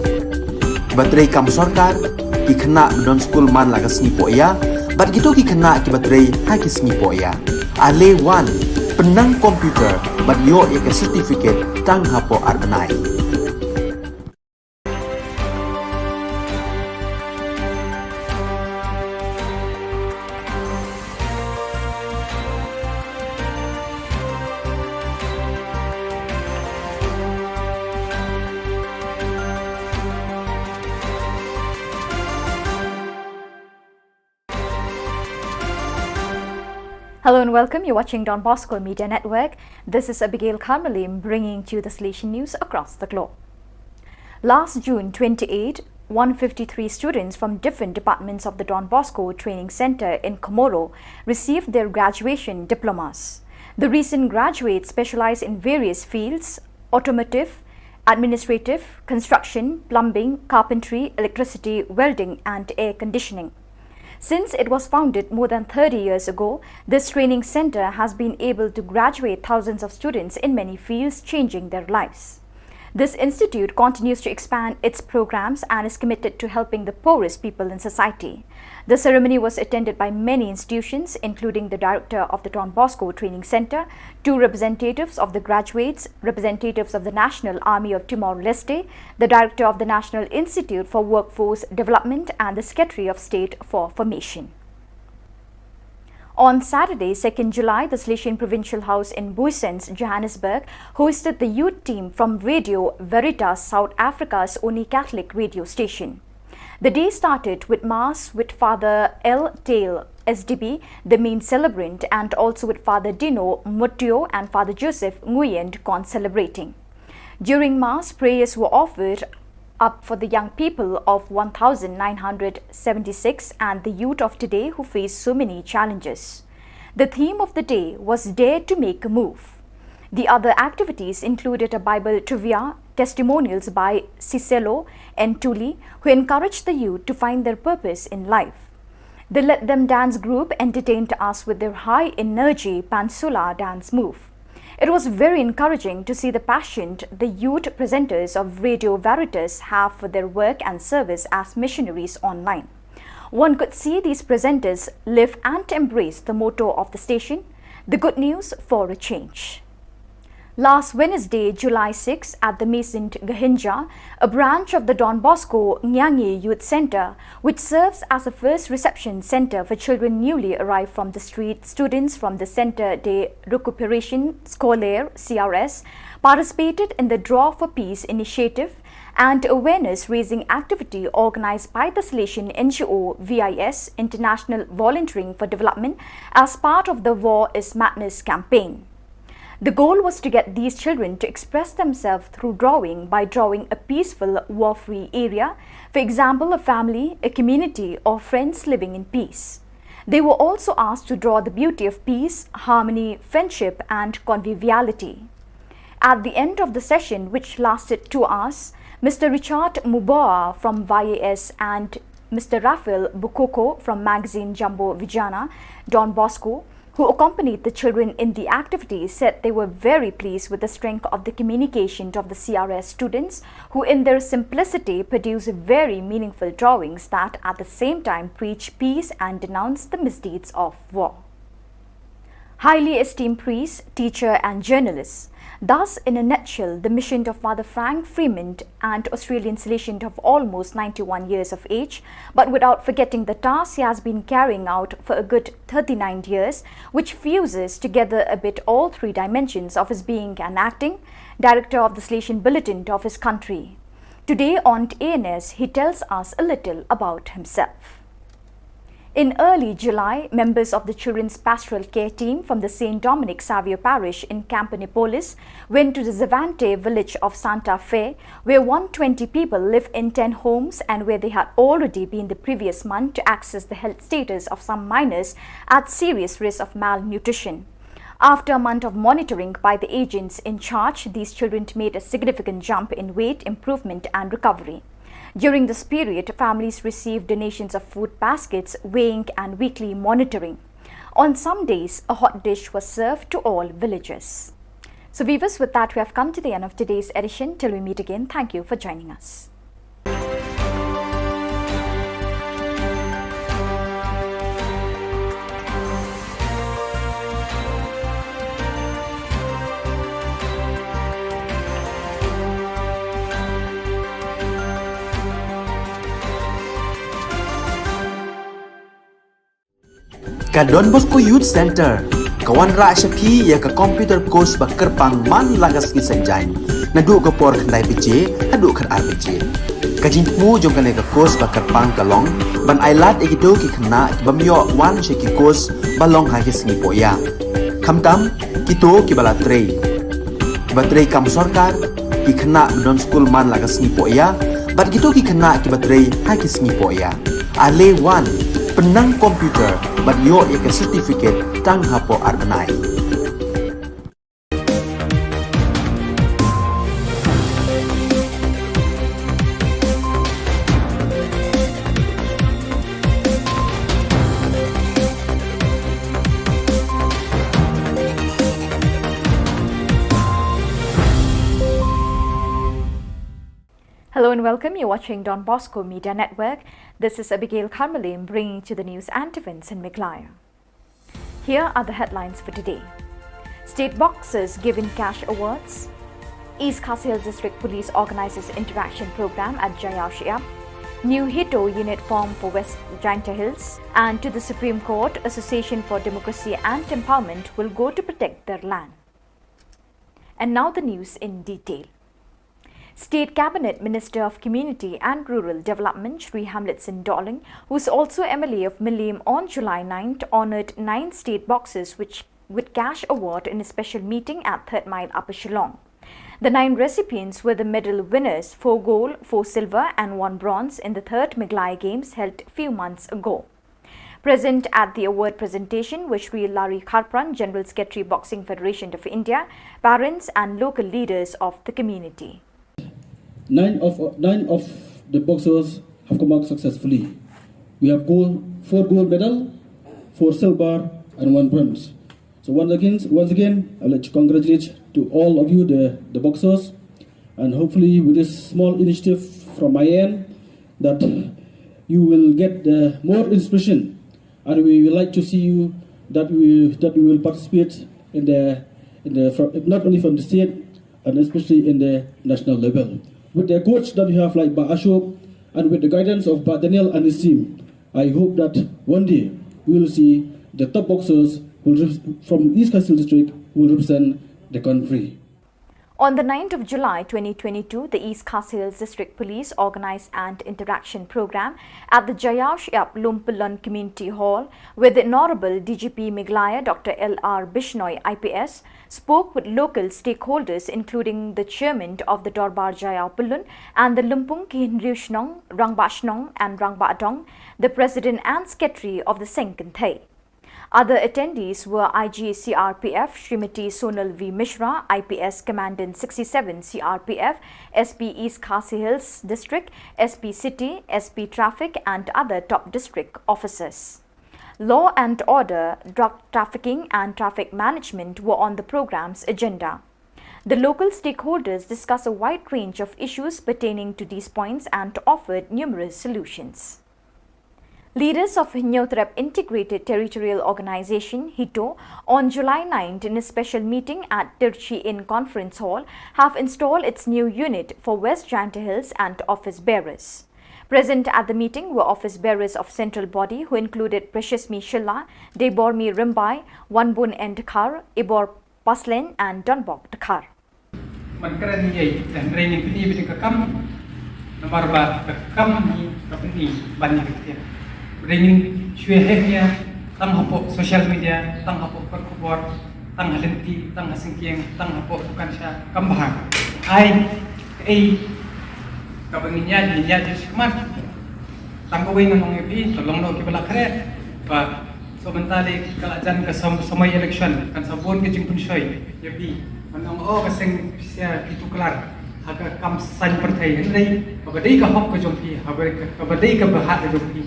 kiba trei kam sorkar, ki khynnah ba don skul man la ka sngi pohïa, Bad kito ki khynnah kiba trei ha ki sngi poh ïa. Ale wan, pynnang computer, bad ïoh ïa ka certificate tang hapoh ar bnai. Hello and welcome. You're watching Don Bosco Media Network. This is Abigail Kharmalim bringing to you the Salesian news across the globe. Last June twenty-eight, one fifty-three students from different departments of the Don Bosco Training Center in Comoro received their graduation diplomas. The recent graduates specialize in various fields: automotive, administrative, construction, plumbing, carpentry, electricity, welding, and air conditioning. Since it was founded more than thirty years ago, this training center has been able to graduate thousands of students in many fields, changing their lives. This institute continues to expand its programs and is committed to helping the poorest people in society. The ceremony was attended by many institutions, including the director of the Don Bosco Training Center, two representatives of the graduates, representatives of the National Army of Timor-Leste, the director of the National Institute for Workforce Development, and the Secretary of State for Formation. On Saturday, second July, the Salesian Provincial House in Booysens, Johannesburg, hosted the youth team from Radio Veritas, South Africa's only Catholic radio station. The day started with Mass with Father L Tail, S D B, the main celebrant, and also with Father Dino Mutio and Father Joseph Nguyen, con-celebrating. During Mass, prayers were offered up for the young people of one thousand nine hundred seventy-six and the youth of today who face so many challenges. The theme of the day was Dare to Make a Move. The other activities included a Bible trivia, testimonials by Siselo and Tuli, who encouraged the youth to find their purpose in life. The Let Them Dance group entertained us with their high energy Pansula dance move. It was very encouraging to see the passion the youth presenters of Radio Veritas have for their work and service as missionaries online. One could see these presenters live and embrace the motto of the station, the good news for a change. Last Wednesday, July sixth, at the Maisoned Gahinja, a branch of the Don Bosco Nyangi Youth Centre, which serves as a first reception centre for children newly arrived from the street, students from the Centre de Recuperation Scolaire, C R S, participated in the Draw for Peace initiative and awareness raising activity organised by the Salesian N G O V I S, International Volunteering for Development, as part of the War is Madness campaign. The goal was to get these children to express themselves through drawing by drawing a peaceful, war-free area, for example, a family, a community, or friends living in peace. They were also asked to draw the beauty of peace, harmony, friendship, and conviviality. At the end of the session, which lasted two hours, Mister Richard Muboa from Y A S and Mister Raphael Bukoko from magazine Jumbo Vijana, Don Bosco, who accompanied the children in the activity, said they were very pleased with the strength of the communication of the C R S students, who in their simplicity produce very meaningful drawings that at the same time preach peace and denounce the misdeeds of war. Highly esteemed priest, teacher, and journalist. Thus, in a nutshell, the mission of Father Frank Freeman, an Australian Salesian of almost ninety-one years of age, but without forgetting the task he has been carrying out for a good thirty-nine years, which fuses together a bit all three dimensions of his being an acting, director of the Salesian Bulletin of his country. Today on A N S, he tells us a little about himself. In early July, members of the Children's Pastoral Care Team from the Saint Dominic Saviour Parish in Camponepolis went to the Zavante village of Santa Fe, where one twenty people live in ten homes and where they had already been the previous month to access the health status of some minors at serious risk of malnutrition. After a month of monitoring by the agents in charge, these children made a significant jump in weight improvement and recovery. During this period, families received donations of food baskets, weighing, and weekly monitoring. On some days, a hot dish was served to all villagers. So, viewers, with that, we have come to the end of today's edition. Till we meet again, thank you for joining us. Ka Don Bosco Youth Centre ka wanrah sha phi ïa ka computer course ba kyrpang man la ka sngi Saitjaiñ, naduh ka por khyndai baje haduh khatar baje. Ka jingthmu jong kane ka course ba kyrpang ka long ban ailad ïa kito ki khynnah ki bym ïoh wan sha ki course ba long ha ki sngi pohïa, khamtam kito kiba la trei, kiba trei kam sorkar, ki khynnah ba don skul man la ka sngi pohïa, bad kito ki khynnah kiba trei ha ki sngi pohïa. Ale wan, pynnang computer bad ïoh ïa ka certificate tang hapoh ar bnai. Hello and welcome. You're watching Don Bosco Media Network. This is Abigail Kharmalim bringing to the news and events in Meghalaya. Here are the headlines for today. State boxers given cash awards. East Khasi Hills District Police organizes interaction program at Jaiaw Shayap. New HITO unit formed for West Jaintia Hills. And to the Supreme Court, Association for Democracy and Empowerment will go to protect their land. And now the news in detail. State Cabinet Minister of Community and Rural Development Shri Hamlet Singh Dohling, who is also M L A of Mylliem, on July ninth honoured nine state boxers which, with cash award in a special meeting at Third Mile, Upper Shillong. The nine recipients were the medal winners, four gold, four silver and one bronze, in the third Meghalaya Games held few months ago. Present at the award presentation were Shri Larry Kharpran, General Secretary, Boxing Federation of India, parents and local leaders of the community. Nine of, nine of the boxers have come out successfully. We have gold, four gold medal, four silver, and one bronze. So once again, once again, I'd like to congratulate to all of you, the, the boxers, and hopefully with this small initiative from my end, that you will get the more inspiration, and we would like to see you that we, that we will participate in the, in the, from, not only from the state and especially in the national level. With the coach that you have like Bah Ashok and with the guidance of Bah Daniel and his team, I hope that one day we will see the top boxers will rep-, from East Khasi Hills District will represent the country. On the ninth of July twenty twenty-two, the East Khasi Hills District Police organized an interaction program at the Jaiaw Shayap Lumpyllun Community Hall, where the Honorable D G P Meghalaya Doctor L R Bishnoi I P S spoke with local stakeholders, including the chairman of the Dorbar Jaiaw Pyllun and the Lumpung ki Hynriew Shnong, Rangbah Shnong and Rangbah Dong, the president and secretary of the Seng Kynthei. Other attendees were I G C R P F Srimati Sonal V Mishra, I P S Commandant sixty-seven C R P F, S P East Khasi Hills District, S P City, S P Traffic and other top district officers. Law and order, drug trafficking and traffic management were on the program's agenda. The local stakeholders discussed a wide range of issues pertaining to these points and offered numerous solutions. Leaders of Hynñiewtrep Integrated Territorial Organization, HITO, on July ninth in a special meeting at Tirchi Inn Conference Hall, have installed its new unit for West Jaintia Hills and office bearers. Present at the meeting were office bearers of central body, who included Preciousmi Shylla, Deibormi Rymbai, Wanbun N Dkhar, Ibor Paslein and Donbok Dkhar. Ban kren ïa, hynrei ngin pyni beit ka kam, namar ba ka kam hi ka pyni ban ïa ka ktien. Hynrei ngin shu heh ïa, tang hapoh social media, tang hapoh kot khubor, tang ha lynti, tang ha syngkien, tang hapoh dukan sha, kam bha. Ai, ei, kaba ngin ïa, ngin ïa judge khmat. Tang kawei ngan ong ïa phi, to long noh kiba la khreh. Ba, so mynta lei ka la jan ka som-, samoi election, kan sa bun ka jingpynshoi ïa phi. Ban ong, oh, ka seng pisa phi tuklar ha ka kam saiñ pyrthei, hynrei kaba dei ka hok ka jong phi, haba, kaba dei ka bhah ka jong phi.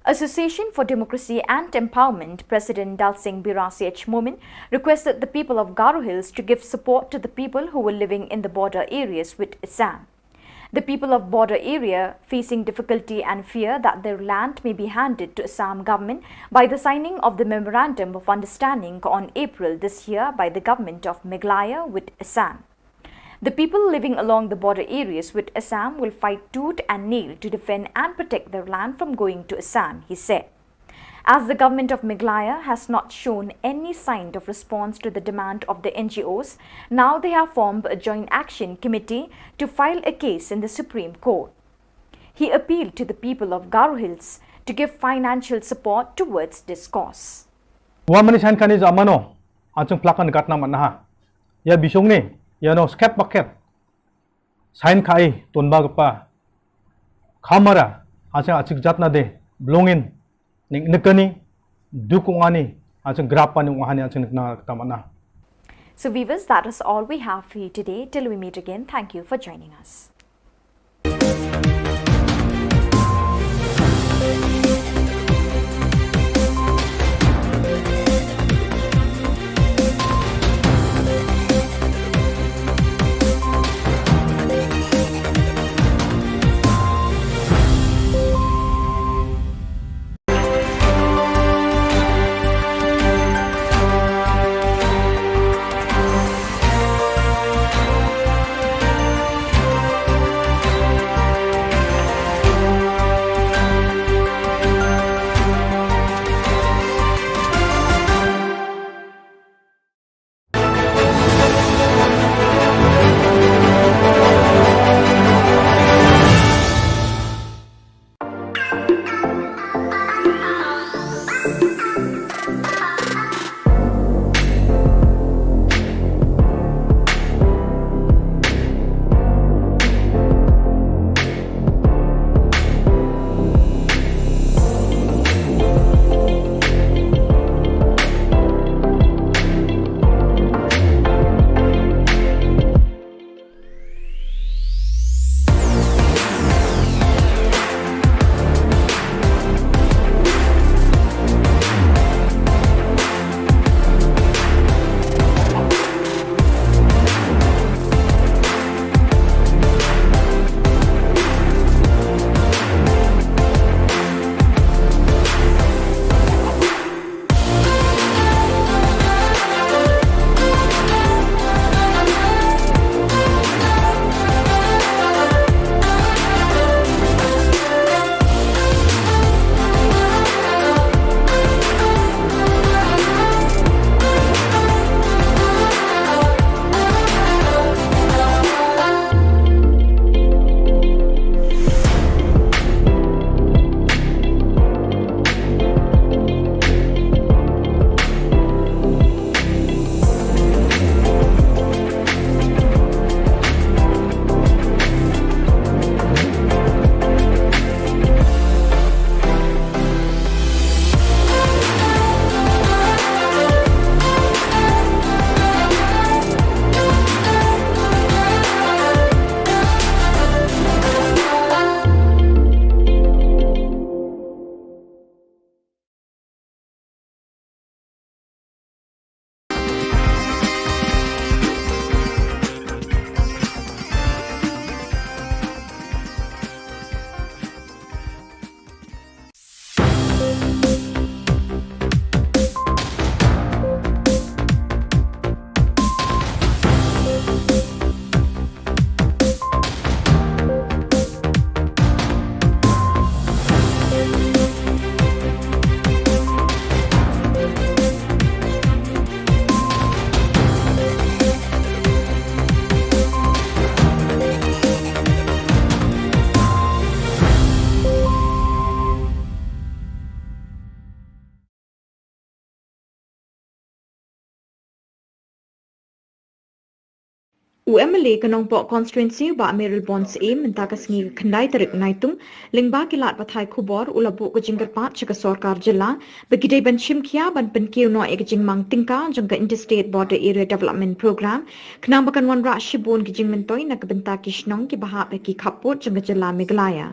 Association for Democracy and Empowerment President Dalsing Bira C H Momin requested the people of Garo Hills to give support to the people who were living in the border areas with Assam. The people of border area facing difficulty and fear that their land may be handed to Assam government by the signing of the Memorandum of Understanding on April this year by the government of Meghalaya with Assam. The people living along the border areas with Assam will fight tooth and nail to defend and protect their land from going to Assam, he said. As the government of Meghalaya has not shown any sign of response to the demand of the N G Os, now they have formed a joint action committee to file a case in the Supreme Court. He appealed to the people of Garo Hills to give financial support towards this cause. Wa mani sign kani ja mano, achung plakan gatna manaha. Ya bisong ni, ya no skep baket. Sign kai, ton ba gapa. Kamara, achung achik jatna de, blongin. Ning nikani, dukungani, achung grapani ungahani achung nikna tamana. So viewers, that is all we have for you today. Till we meet again, thank you for joining us. U M L A ka Nongpoh Constituency, Bah Mayralborn Syiem, mynta ka sngi ka khyndai tarik Naitung, lyngba ki lad pathai khubor, u la buh ka jingkyrpad sha ka sorkar jylla ba ki dei ban shim khia ban pynkiew noh ïa ka jingmang tyngka jong ka Interstate Border Area Development Program, khnang ba kan wanrah shibun ki jingmyntoi na ka bynta ki shnong kiba hap ha ki khappud jong ka jylla Meghalaya.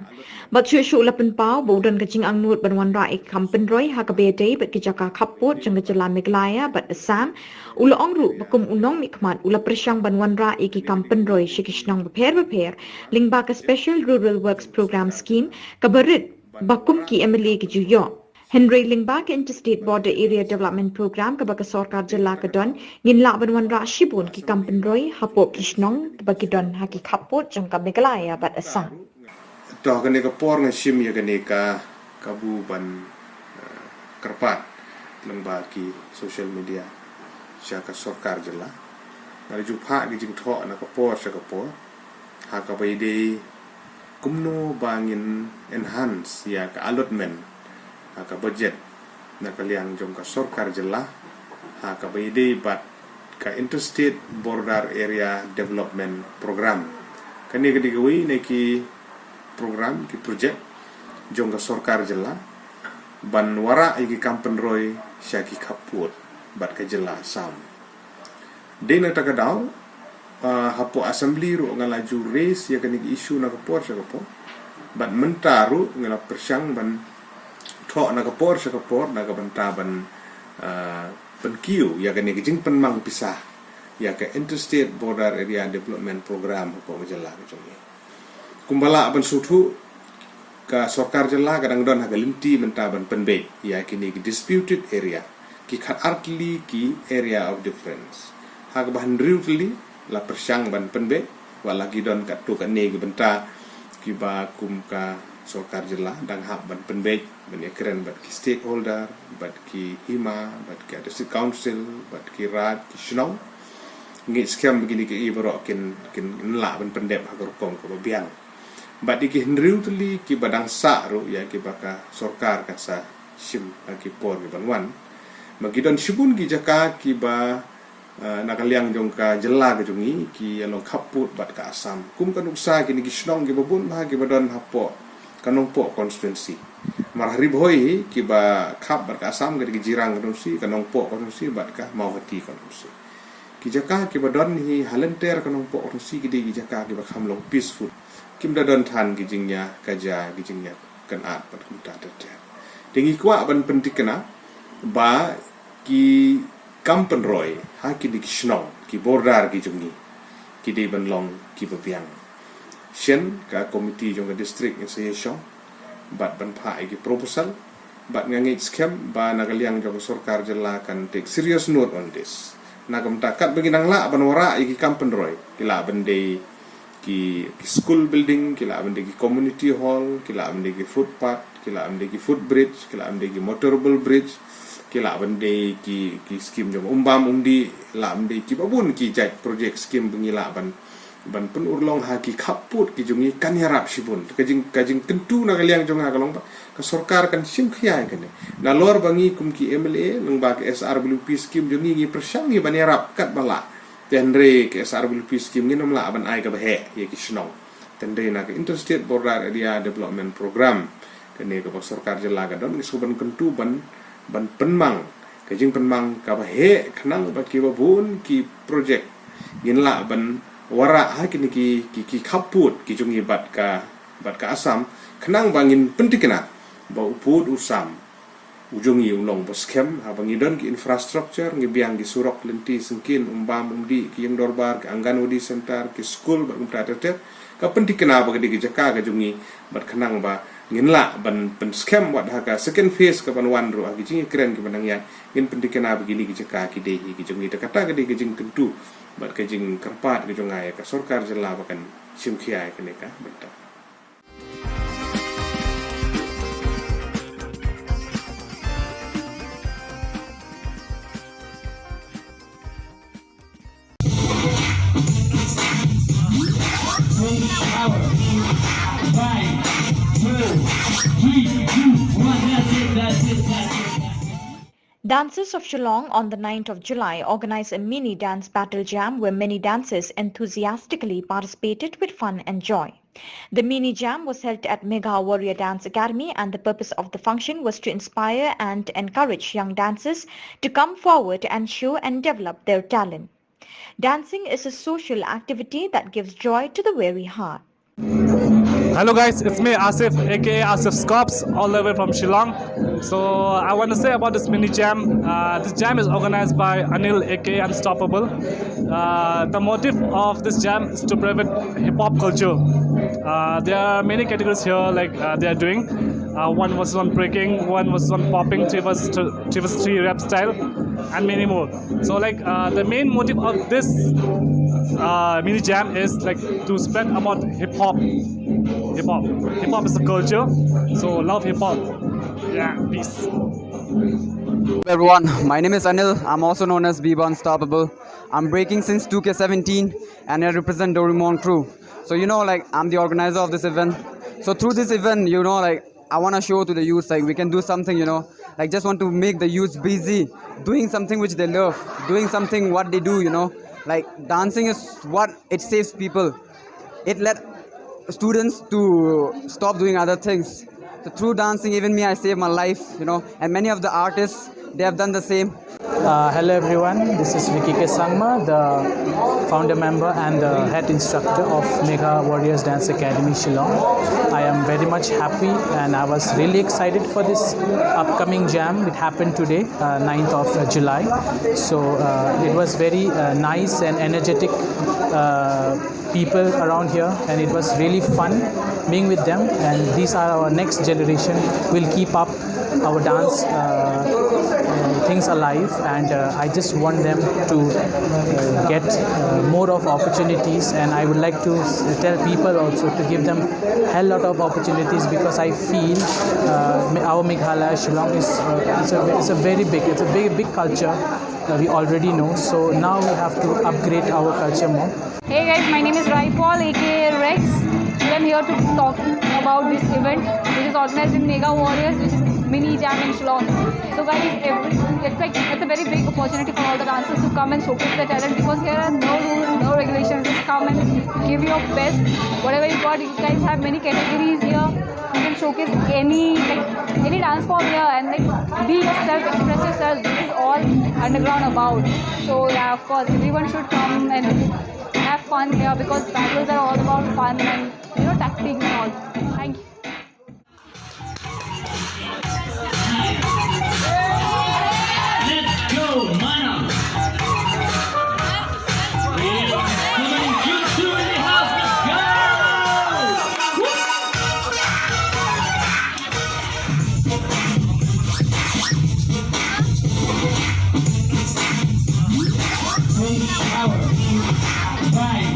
Bad shuh shuh u la pynpaw ba u don ka jingangnud ban wanrah ïa ki kam pynroi ha kaba ïadei bad ki jaka khappud jong ka jylla Meghalaya bad Assam. U la ong ruh ba kum u nongmihkhmat u la pyrshang ban wanrah ïa ki kam pynroi sha ki shnong bapher bapher lyngba ka Special Rural Works Programme Scheme kaba rit ba kum ki M L A ki ju ïoh. Hynrei lyngba ka Interstate Border Area Development Program kaba ka sorkar jylla ka don, ngin lah ban wanrah shibun ki kam pynroi hapoh ki shnong kiba ki don ha ki khappud jong ka Meghalaya bad Assam. To ha kane ka por nga shim ïa kane ka kabu ban, eh, kyrpad lyngba ki social media sha ka sorkar jylla. Nga la ju phah ki jingthoh na ka por sha ka por ha kaba ïadei kumno ba ngin enhance ïa ka allotment ha ka budget na ka liang jong ka sorkar jylla ha kaba ïadei bad ka Interstate Border Area Development Program. Kane ka dei kawei na ki program, ki project jong ka sorkar jylla ban wanrah ïa ki kam pynroi sha ki khappud bad ka jylla Assam. Dei na kata ka daw, ah, hapoh assembly ruh nga la ju raise ïa kane ka issue na ka por sha ka por. Bad mynta ruh nga la pyrshang ban thoh na ka por sha ka por na ka bynta ban, ah, pynkiew ïa kane ka jingpynmang pisa ïa ka Interstate Border Area Development Program hapoh ka jylla ka jong ngi. Kumba lah ban sngewthuh, ka sorkar jylla ka dang don ha ka lynti mynta ban pynbeit ïa kine ki disputed area, ki khatar tylli ki area of difference. Ha kaba hynriew tylli la pyrshang ban pynbeit, wat la ki don katto katne ki bynta kiba kum ka sorkar jylla dang hap ban pynbeit ban ïakren bad ki stakeholder, bad ki hima, bad ki district council, bad ki raid, ki shnong. Ngi skhem ba kine kiei baroh kin, kin lah ban pyndep ha ka rukom kaba biang. Bad ïa ki hynriew tylli kiba dang sah ruh ïa kiba ka sorkar kan sa shim ha ki por kiban wan. Ba ki don shibun ki jaka kiba, eh, na ka liang jong ka jylla ka jong ngi, ki ïa long khappud bad ka Assam. Kum ka nuksa kine ki shnong kiba bun bha kiba don hapoh ka Nongpoh constituency. Mar ha Ri Bhoi hi kiba khap bad ka Assam ka dei ka Jirang constituency, ka Nongpoh constituency bad ka Mawhati constituency. Ki jaka kiba don hi ha lynter ka Nongpoh constituency ki dei ki jaka kiba kham long peaceful. Kim da don than ki jingïakajia, ki jingïakynad bad kumta ter ter. Te ngi kwah ban pynthikna ba ki kam pynroi ha kine ki shnong, ki border ki jong ngi, ki dei ban long kiba biang. Shen ka komiti jong ka district ngin sa ïashong bad ban phah ïa ki proposal, bad nga ngeit skhem ba na ka liang jong ka sorkar jylla kan take serious note on this. Na ka bynta katba ngi nang lah ban wanrah ïa ki kam pynroi, ki lah ban dei ki, ki school building, ki lah ban dei ki community hall, ki lah ban dei ki footpath, ki lah ban dei ki footbridge, ki lah ban dei ki motorable bridge, ki lah ban dei ki, ki skim jong umbam umdih, lah ban dei kiba bun ki jait project skim ba ngi lah ban, ban pynurlong ha ki khappud ki jong ngi kan ïarap shibun. Ka jing, ka jingkyntu na ka liang jong nga ka long ba ka sorkar kan shim khia ïa kane. Nalor ba ngi kum ki M L A lyngba ka S R W P skim jong ngi ngi pyrshang ngi ban ïarap katba lah. Te hynrei ka S R W P skim ngin ym lah ban ai kaba heh ïa ki shnong. Te hynrei na ka Interstate Border Area Development Program, kane kaba sorkar jylla ka don, ngi shu ban kyntu ban, ban pynmang ka jingpynmang kaba heh khnang ba kiba bun ki project ngin lah ban wanrah ha kine ki, ki, ki khappud ki jong ngi bad ka, bad ka Assam, khnang ba ngin pynthikna ba u pud u sam u jong ngi u long ba skhem, haba ngi don ki infrastructure, ngi biang ki surok lynti syngkien, umbam umdih, ki ïing dorbar, ki Anganwadi center, ki school bad kumta ter ter. Ka pynthikna ba ka dei ka jaka ka jong ngi, bad khnang ba ngin lah ban pynskhem wat ha ka second phase kaban wan ruh ha ki jingïakren kiban nang ïaid, ngin pynthikna ba kine ki jaka ki dei hi ki jong ngi. Te kata ka dei ka jingkyntu bad ka jingkyrpad ka jong nga ïa ka sorkar jylla ba kan shim khia ïa kane ka bynta. Dancers of Shillong on the ninth of July organized a mini dance battle jam where many dancers enthusiastically participated with fun and joy. The mini jam was held at Megha Warrior Dance Academy, and the purpose of the function was to inspire and encourage young dancers to come forward and show and develop their talent. Dancing is a social activity that gives joy to the weary heart. Hello guys, it's me Asif, aka Asif Scops, all the way from Shillong. So I want to say about this mini jam. Uh, this jam is organized by Anil, aka Unstoppable. Uh, the motive of this jam is to promote hip hop culture. Uh, there are many categories here, like, uh, they are doing. Uh, one versus one breaking, one versus one popping, three versus th-, three versus three rap style, and many more. So, like, uh, the main motive of this, uh, mini jam is, like, to spread about hip hop. Hip hop. Hip hop is a culture. So love hip hop. Yeah, peace. Everyone, my name is Anil. I'm also known as Biba Unstoppable. I'm breaking since two K seventeen and I represent Dorimon crew. So, you know, like, I'm the organizer of this event. So through this event, you know, like, I want to show to the youth, like, we can do something, you know, like, just want to make the youth busy doing something which they love, doing something what they do, you know, like, dancing is what it saves people. It led students to stop doing other things. So through dancing, even me, I saved my life, you know, and many of the artists, they have done the same. Uh, hello everyone, this is Vicky K Sangma, the founder member and the head instructor of Megha Warriors Dance Academy Shillong. I am very much happy and I was really excited for this upcoming jam. It happened today, uh, ninth of July. So uh, it was very uh, nice and energetic uh, people around here, and it was really fun being with them. And these are our next generation. We'll keep up our dance uh, uh, things alive, and uh, I just want them to uh, get uh, more of opportunities, and I would like to s- tell people also to give them a lot of opportunities, because I feel uh, Me- our Meghalaya Shillong is uh, it's, a, it's a very big, it's a very big culture uh, we already know. So now we have to upgrade our culture more. Hey guys, my name is Rai Paul, aka Rex. Today I'm here to talk about this event, which is organized in Megha Warriors, which is Mini Jam in Shillong. So guys, every, it's like it's a very big opportunity for all the dancers to come and showcase their talent, because here are no rules, no regulations. Just come and give your best, whatever you got. You guys have many categories here. You can showcase any, like, any dance form here and, like, be yourself, express yourself. This is all underground about. So yeah, of course, everyone should come and have fun here, because battles are all about fun and, you know, tactics and all. Thank you. Let's go, Mana! Come on, you two in the house, let's go! Take power. Five,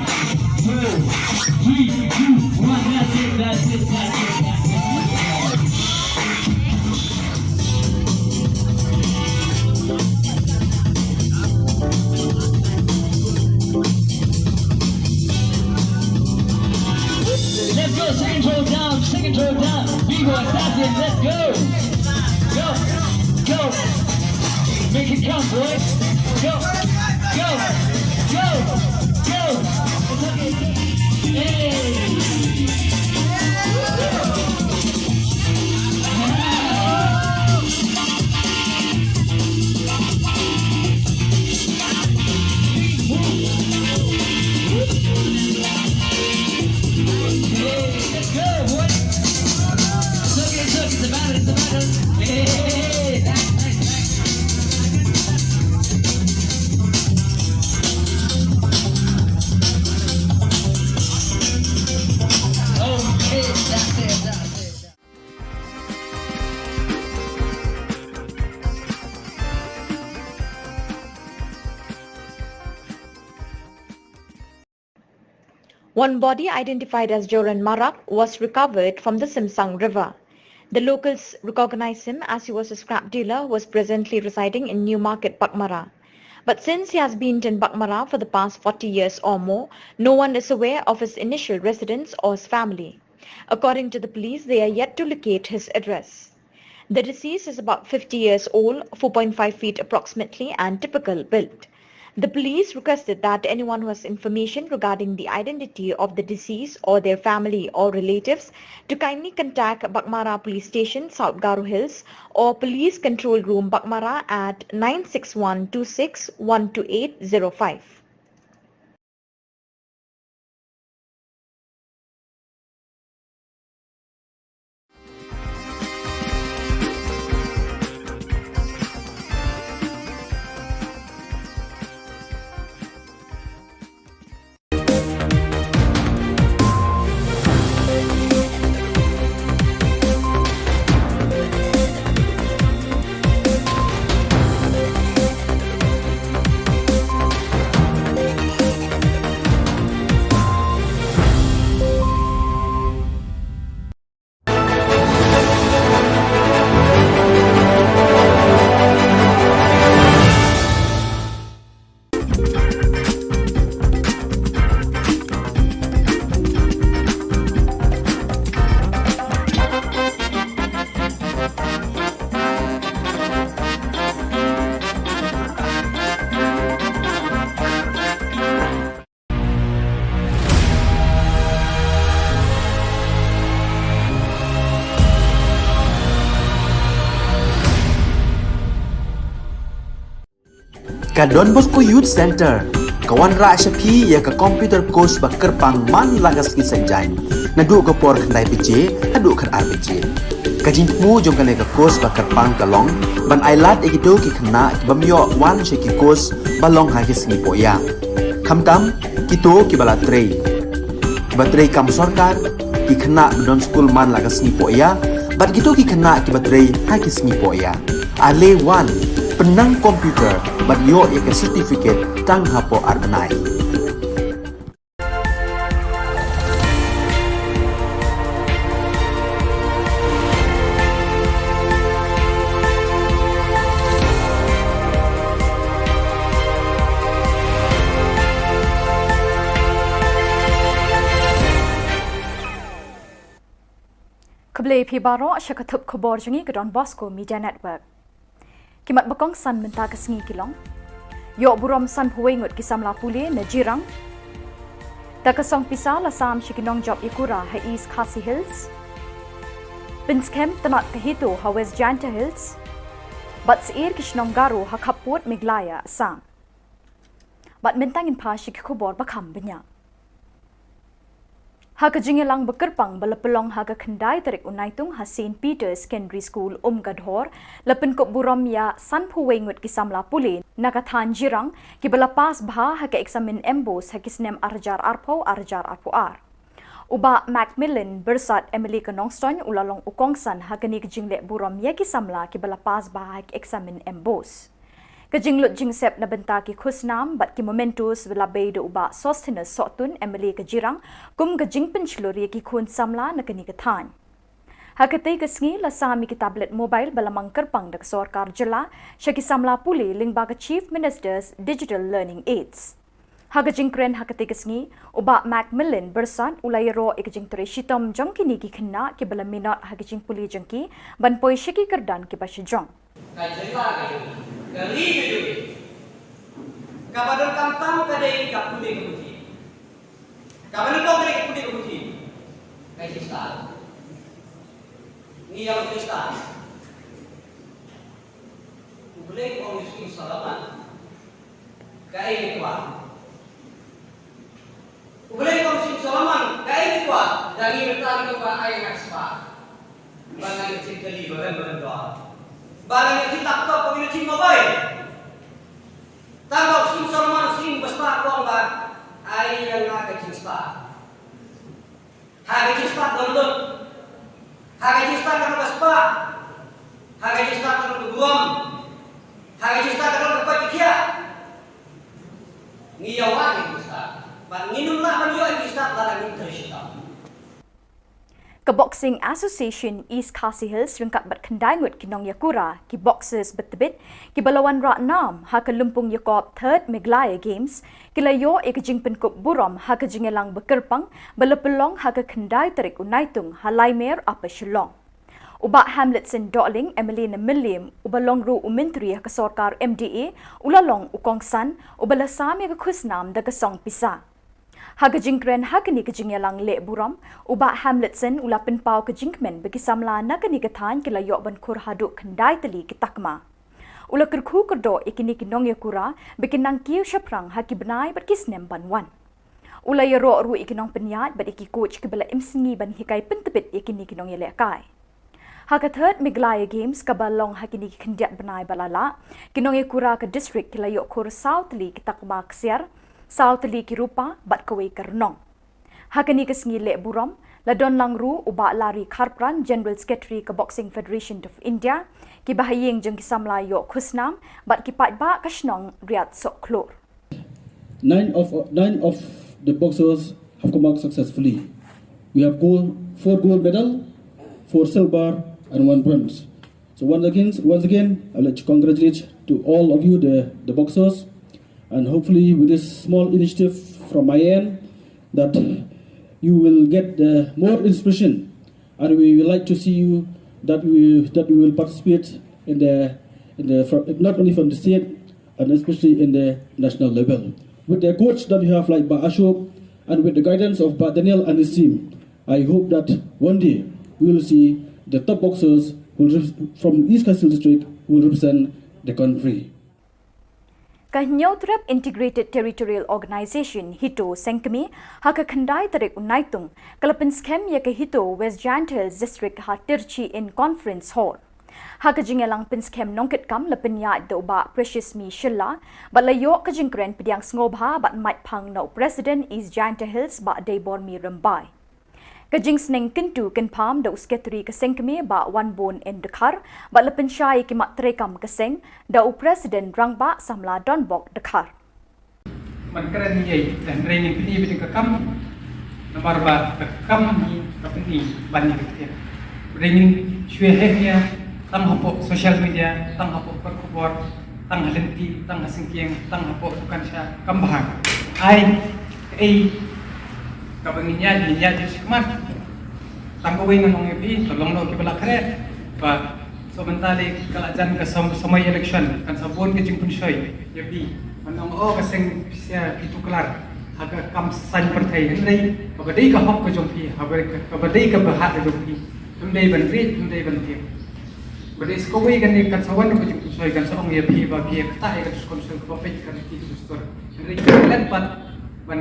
four, three, two, one. That's it, that's it, that's it, that's it. Let's go, second row down, second row down. Big one, that's it, let's go. Go, go. Make it count, boys. Go, go, go, go. Hey. One body identified as Joran Marak was recovered from the Simsang River. The locals recognized him as he was a scrap dealer who was presently residing in Newmarket, Baghmara. But since he has been in Baghmara for the past forty years or more, no one is aware of his initial residence or his family. According to the police, they are yet to locate his address. The deceased is about fifty years old, four point five feet approximately, and typical build. The police requested that anyone who has information regarding the identity of the deceased or their family or relatives to kindly contact Baghmara Police Station, South Garo Hills, or Police Control Room, Baghmara at nine six one two six one two eight zero five. Ka Don Bosco Youth Centre ka wanrah sha phi ïa ka computer course ba kyrpang man la ka sngi Saitjaiñ, naduh ka por khyndai baje haduh khatar baje. Ka jingthmu jong kane ka course ba kyrpang ka long ban ailad ïa kito ki khynnah ki bym ïoh wan sha ki course ba long ha ki sngi pohïa, khamtam kito kiba la trei, kiba trei kam sorkar, ki khynnah ba don skul man la ka sngi pohïa bad kito ki khynnah kiba trei ha ki sngi pohïa. Ale wan, pynnang computer bad ïoh ïa ka certificate tang hapoh ar bnai. Khublei phi baroh sha ka thup khubor jong ngi ka Don Bosco Media Network. Ki mat ba kongsan mynta ka sngi ki long: ïoh burom sanphew wei ngut ki samla pule na Jirang. Da ka song pisa la sam sha ki nongjop ïakura ha East Khasi Hills. Pynskhem tnat ka HITO ha West Jaiñtia Hills. Bad syier ki shnong Garo ha khappud Meghalaya Assam. Bad mynta ngin phai sha ki khubor ba kham bniah. Ha ka jingïalang ba kyrpang ba la pynlong ha ka khyndai tarik u Naitung ha Saint Peter's Secondary School, Umkadhor, la pynkup burom ïa sanphew wei ngut ki samla pule na ka thaiñ Jirang kiba la pass bha ha ka eksamin MBOSE ha ki snem ar hajar arphew, ar hajar arphew ar. U Bah Macmillan Byrsat, MLA ka Nongstoiñ, u la long u kongsan ha kane ka jingleh burom ïa ki samla kiba la pass bha ha ka eksamin MBOSE. Ka jinglut jingsep na bynta ki khusnam bad ki mementos la bei da u Bah Sosthenes Sohtun, MLA ka Jirang, kum ka jingpynshlur ïa ki khun samla na kane ka thaiñ. Ha katei ka sngi la sam ïa ki tablet mobile ba la mang kyrpang da ka sorkar jylla sha ki samla pule lyngba ka Chief Minister's Digital Learning Aids. Ha ka jingkren ha katei ka sngi, u Bah Macmillan Byrsat u la ïaroh ïa ka jingtrei shitom jong kine ki khynnah kiba la minot ha ka jingpule jong ki ban poi sha ki kyrdan kiba shajrong. Ka jylla ka jong ngi, ka ri ka jong ngi, kaba donkam tam ka dei ka pule ka puthi. Kaba nyngkong ka dei ka pule ka puthi. Ka jingstad. Ngi ïa ka jingstad. U Blei u ong ïa u Solomon, kaei ngi kwah? U Blei u ong ïa u Solomon, kaei ngi kwah? Da ngi mynta ngi kwah ai nga ka spah. Ba nga ïoh jingkylli ba rem ba rem dor. Ba nga ïoh jing laptop, ba nga ïoh jing mobile. Tang ba u Solomon u ong ba stad, u ong ba ai ïa nga ka jingstad. Ha ka jingstad don lut. Ha ka jingstad ka don ka spah. Ha ka jingstad ka don ka burom. Ha ka jingstad ka don ka koit ka khiah. Ngi ïa wad ïa ka jingstad. Bad ngin ym lah ban ïoh ïa ka jingstad lada ngim trei shitom. Ka Boxing Association East Khasi Hills ryngkat bad khyndai ngut ki nongïakura, ki boxers ba tbit, kiba la wanrah nam ha ka lympung ïakop Third Meghalaya Games, ki la ïoh ïa ka jingpynkup burom ha ka jingïalang ba kyrpang ba la pynlong ha ka khyndai tarik u Naitung ha Laimer, Upper Shillong. U Bah Hamletson Dohling, MLA na Mylliem, uba long ruh u Myntri ha ka sorkar MDA, u la long u kongsan uba la sam ïa ka khusnam da ka song pisa. Ha ka jingkren ha kane ka jingïalang leh burom, u Bah Hamletson u la pynpaw ka jingkmen ba ki samla na kane ka thaiñ ki la ïoh ban khur haduh khyndai tylli ki takma. U la kyrkhu kyrdoh ïa kine ki nongïakura ba kin nang kiew shaphrang ha ki bnai bad ki snem ban wan. U la ïaroh ruh ïa ki nongpynïaid bad ïa ki coach kiba la im sngi ban hikai pyntbit ïa kine ki nongïalehkai. Ha ka Third Meghalaya Games kaba long ha kine ki khyndiat bnai ba la lah, ki nongïakura ka district ki la ïoh khur saw tylli ki takma ksiar, saw tylli ki rupa bad kawei ka rnong. Ha kane ka sngi leh burom la don lang ruh u Bah Larry Kharpran, General Secretary ka Boxing Federation of India, ki bahaïing jong ki samla ïoh khusnam bad ki paidbah ka shnong Riatsohkhlur. Nine of, nine of the boxers have come out successfully. We have gold, four gold medal, four silver, and one bronze. So once again, once again, I'd like to congratulate to all of you, the, the boxers, and hopefully with this small initiative from my end, that you will get the more inspiration, and we would like to see you that we, that we will participate in the, in the, fro-, not only from the state, and especially in the national level. With the coach that we have like Bah Ashok and with the guidance of Bah Daniel and his team, I hope that one day we will see the top boxers who will rep-, from East Khasi Hills District who will represent the country. Ka Hynñiewtrep Integrated Territorial Organization, HITO, Sengkmie, ha ka khyndai tarik u Naitung, ka la pynskhem ïa ka HITO West Jaintia Hills District ha Tirchi in Conference Hall. Ha ka jingïalang pynskhem nongkitkam la pynïaid da u Bah Precious Mi Shylla, bad la ïoh ka jingkren pdiang sngewbha bad mait phang na u President East Jaintia Hills Bah Deibormi Rymbai. Ka jingsneng kyntu kynpham da u Secretary ka Sengkmie Bah Wanbun N Dkhar, bad la pynshai ïa ki mat treikam ka seng da u President Rangbah Samla Donbok Dkhar. Ban kren ïa, hynrei ngin pyni bad ka kam, namar ba ka kam hi ka pyni ban ïa ka ktien. Hynrei ngin shu heh ïa, tang hapoh social media, tang hapoh kot khubor, tang ha lynti, tang ha syngkien, tang hapoh dukan sha, kam bha. Ai, ei, kaba ngin ïa, ngin ïa jingshikmat. Tang kawei ngan ong ïa phi, ka long noh kiba la khreh. Ba, so mynta lei ka la jan ka sam-, samoi election, kan sa bun ka jingpynshoi ïa phi. Ban ong, oh, ka seng pisa phi tuklar ha ka kam saiñ pyrthei, hynrei kaba dei ka hok ka jong phi, kaba dei ka, kaba dei ka bhah ka jong phi. Ym dei ban rit, ym dei ban tieng. Ba dei sa kawei kane kan sa wan ka jingpynshoi, kan sa ong ïa phi ba phi ïa ktah ïa ka dustur, kaba peit ka riti ka dustur. Hynrei ka leh pat ban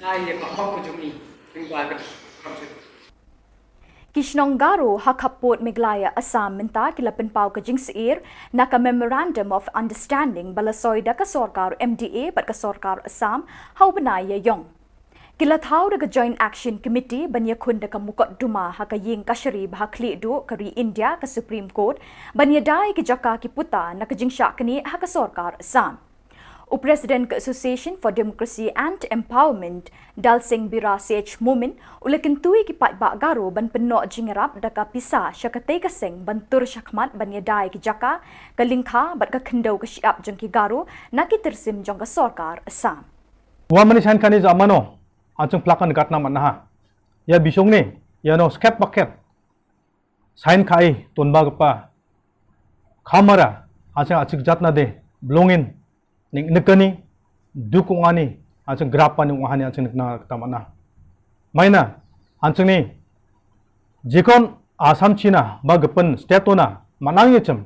ai ïa ka hok ka jong ngi. Ki shnong Garo ha khappud Meghalaya Assam mynta ki la pynpaw ka jingsyier na ka Memorandum of Understanding ba la soi da ka sorkar M D A bad ka sorkar Assam ha u bnai Ïaïong. Ki la thaw da ka Joint Action Committee ban ïakhun da ka mukotduma ha ka ïing kashari ba ha khlieh duh ka ri India, ka Supreme Court, ban ïada ïa ki jaka ki puta na ka jingshah knieh ha ka sorkar Assam. U President ka Association for Democracy and Empowerment, Dalsing Bira C H Momin, u la kyntu ïa ki paidbah Garo ban pynnoh jingïarap da ka pisa sha katei ka seng ban tur shakhmat ban ïada ïa ki jaka, ka lyngkha bad ka khyndew ka shyiap jong ki Garo na ki tyrsim jong ka sorkar Assam. Wa mane saiñ kane ja mano, ha jingphlak kan gat na manaha. Ïa bishong ne, ïa no skep paket. Saiñ kai, ton ba kpa. Khamara, ha jing achik jat na de, blongin, ning nikani, duk ung ani, ha jing grap ani ung ani, ha jing nikna ktam ana. Maina, ha jing ni, jikon Assam China, ba gepen state ona, manang ïa chem,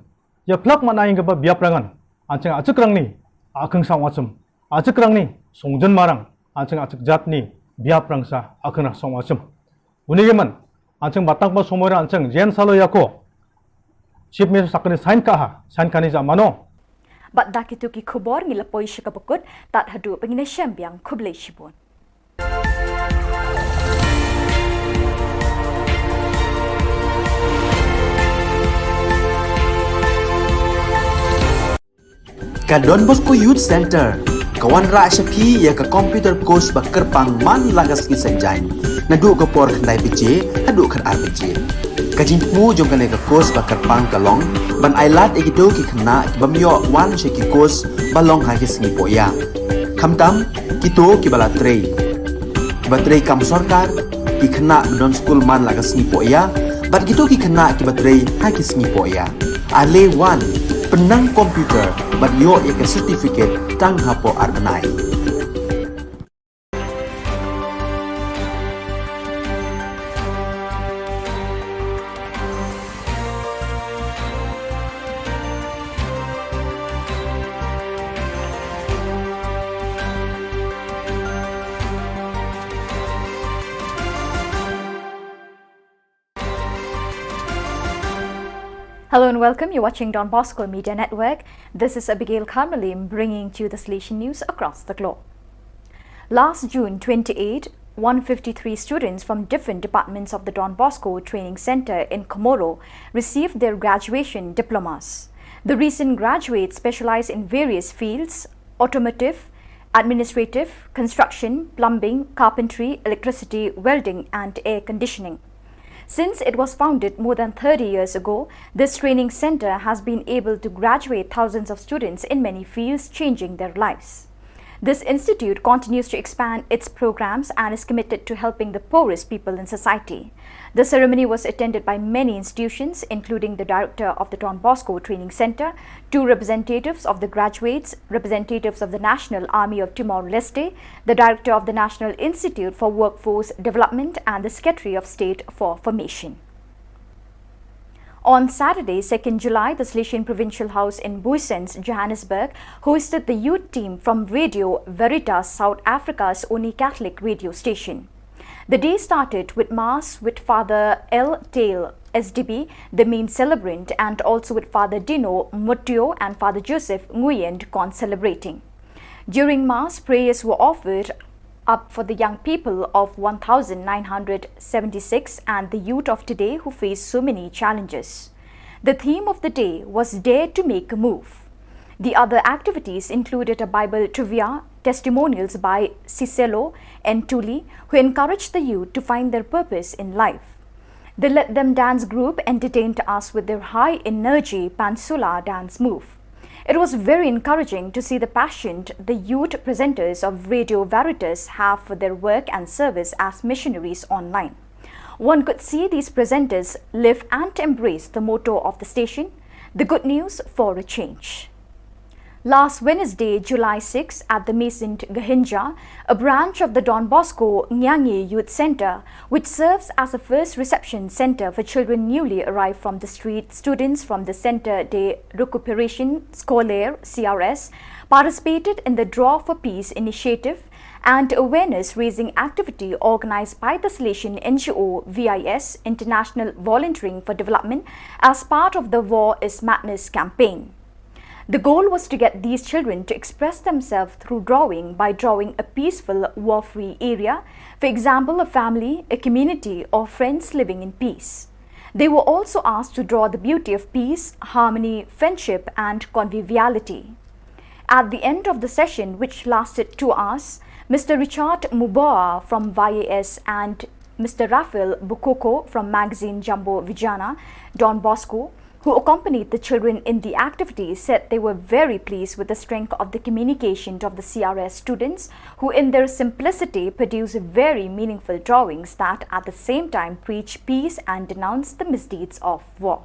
ïa phlak manang ïa ba biap rangan, ha jing achik rang ni, akheng sang wachum, achik rang ni, songjen marang, ha jing achik jat ni, biap rang sa, akheng rang sang wachum. Uni giman, ha jing batang pa somoi ra ha jing, jen salo ïa ko, Chief Minister sakani saiñ ka ha, saiñ kani ja mano. Bad da kitu ki khubor ngi la poi sha kaba kut, tad haduh ba ngin ïashem biang, khublei shibun. Ka Don Bosco Youth Center, ka wanrah sha phi ïa ka computer course ba kyrpang man la ka sngi Saitjaiñ, naduh ka por khyndai baje, haduh khatar baje. Ka jingthmu jong kane ka course ba kyrpang ka long, ban ailad ïa kito ki khynnah ki bym ïoh wan sha ki course ba long ha ki sngi pohïa. Khamtam, kito kiba la trei. Kiba trei kam sorkar, ki khynnah ba don skul man la ka sngi pohïa, bad kito ki khynnah kiba trei ha ki sngi pohïa. Ale wan, pynnang computer, bad ïoh ïa ka certificate tang hapoh ar bnai. Hello and welcome. You're watching Don Bosco Media Network. This is Abigail Karmalim bringing to you the Salesian news across the globe. Last June twenty-eight, one fifty-three students from different departments of the Don Bosco Training Center in Comoro received their graduation diplomas. The recent graduates specialize in various fields: automotive, administrative, construction, plumbing, carpentry, electricity, welding, and air conditioning. Since it was founded more than thirty years ago, this training center has been able to graduate thousands of students in many fields, changing their lives. This institute continues to expand its programs and is committed to helping the poorest people in society. The ceremony was attended by many institutions, including the director of the Don Bosco Training Center, two representatives of the graduates, representatives of the National Army of Timor-Leste, the director of the National Institute for Workforce Development, and the Secretary of State for Formation. On Saturday, second July, the Salesian Provincial House in Booysens, Johannesburg, hosted the youth team from Radio Veritas, South Africa's only Catholic radio station. The day started with Mass with Father L Tail, S D B, the main celebrant, and also with Father Dino Mutio and Father Joseph Nguyen concelebrating. During Mass, prayers were offered up for the young people of one thousand nine hundred seventy-six and the youth of today who face so many challenges. The theme of the day was Dare to Make a Move. The other activities included a Bible trivia, testimonials by Siselo and Tuli, who encouraged the youth to find their purpose in life. The Let Them Dance group entertained us with their high energy Pansula dance move. It was very encouraging to see the passion the youth presenters of Radio Veritas have for their work and service as missionaries online. One could see these presenters live and embrace the motto of the station, the good news for a change. Last Wednesday, July sixth, at the Maison Gahinja, a branch of the Don Bosco Nyangi Youth Centre, which serves as a first reception centre for children newly arrived from the street, students from the Centre de Récupération Scolaire, C R S, participated in the Draw for Peace initiative and awareness raising activity organised by the Salesian N G O V I S, International Volunteering for Development, as part of the War is Madness campaign. The goal was to get these children to express themselves through drawing by drawing a peaceful, war-free area, for example, a family, a community, or friends living in peace. They were also asked to draw the beauty of peace, harmony, friendship, and conviviality. At the end of the session, which lasted two hours, Mister Richard Muboa from Y A S and Mister Raphael Bukoko from magazine Jambo Vijana, Don Bosco, who accompanied the children in the activity, said they were very pleased with the strength of the communication of the C R S students, who in their simplicity produce very meaningful drawings that at the same time preach peace and denounce the misdeeds of war.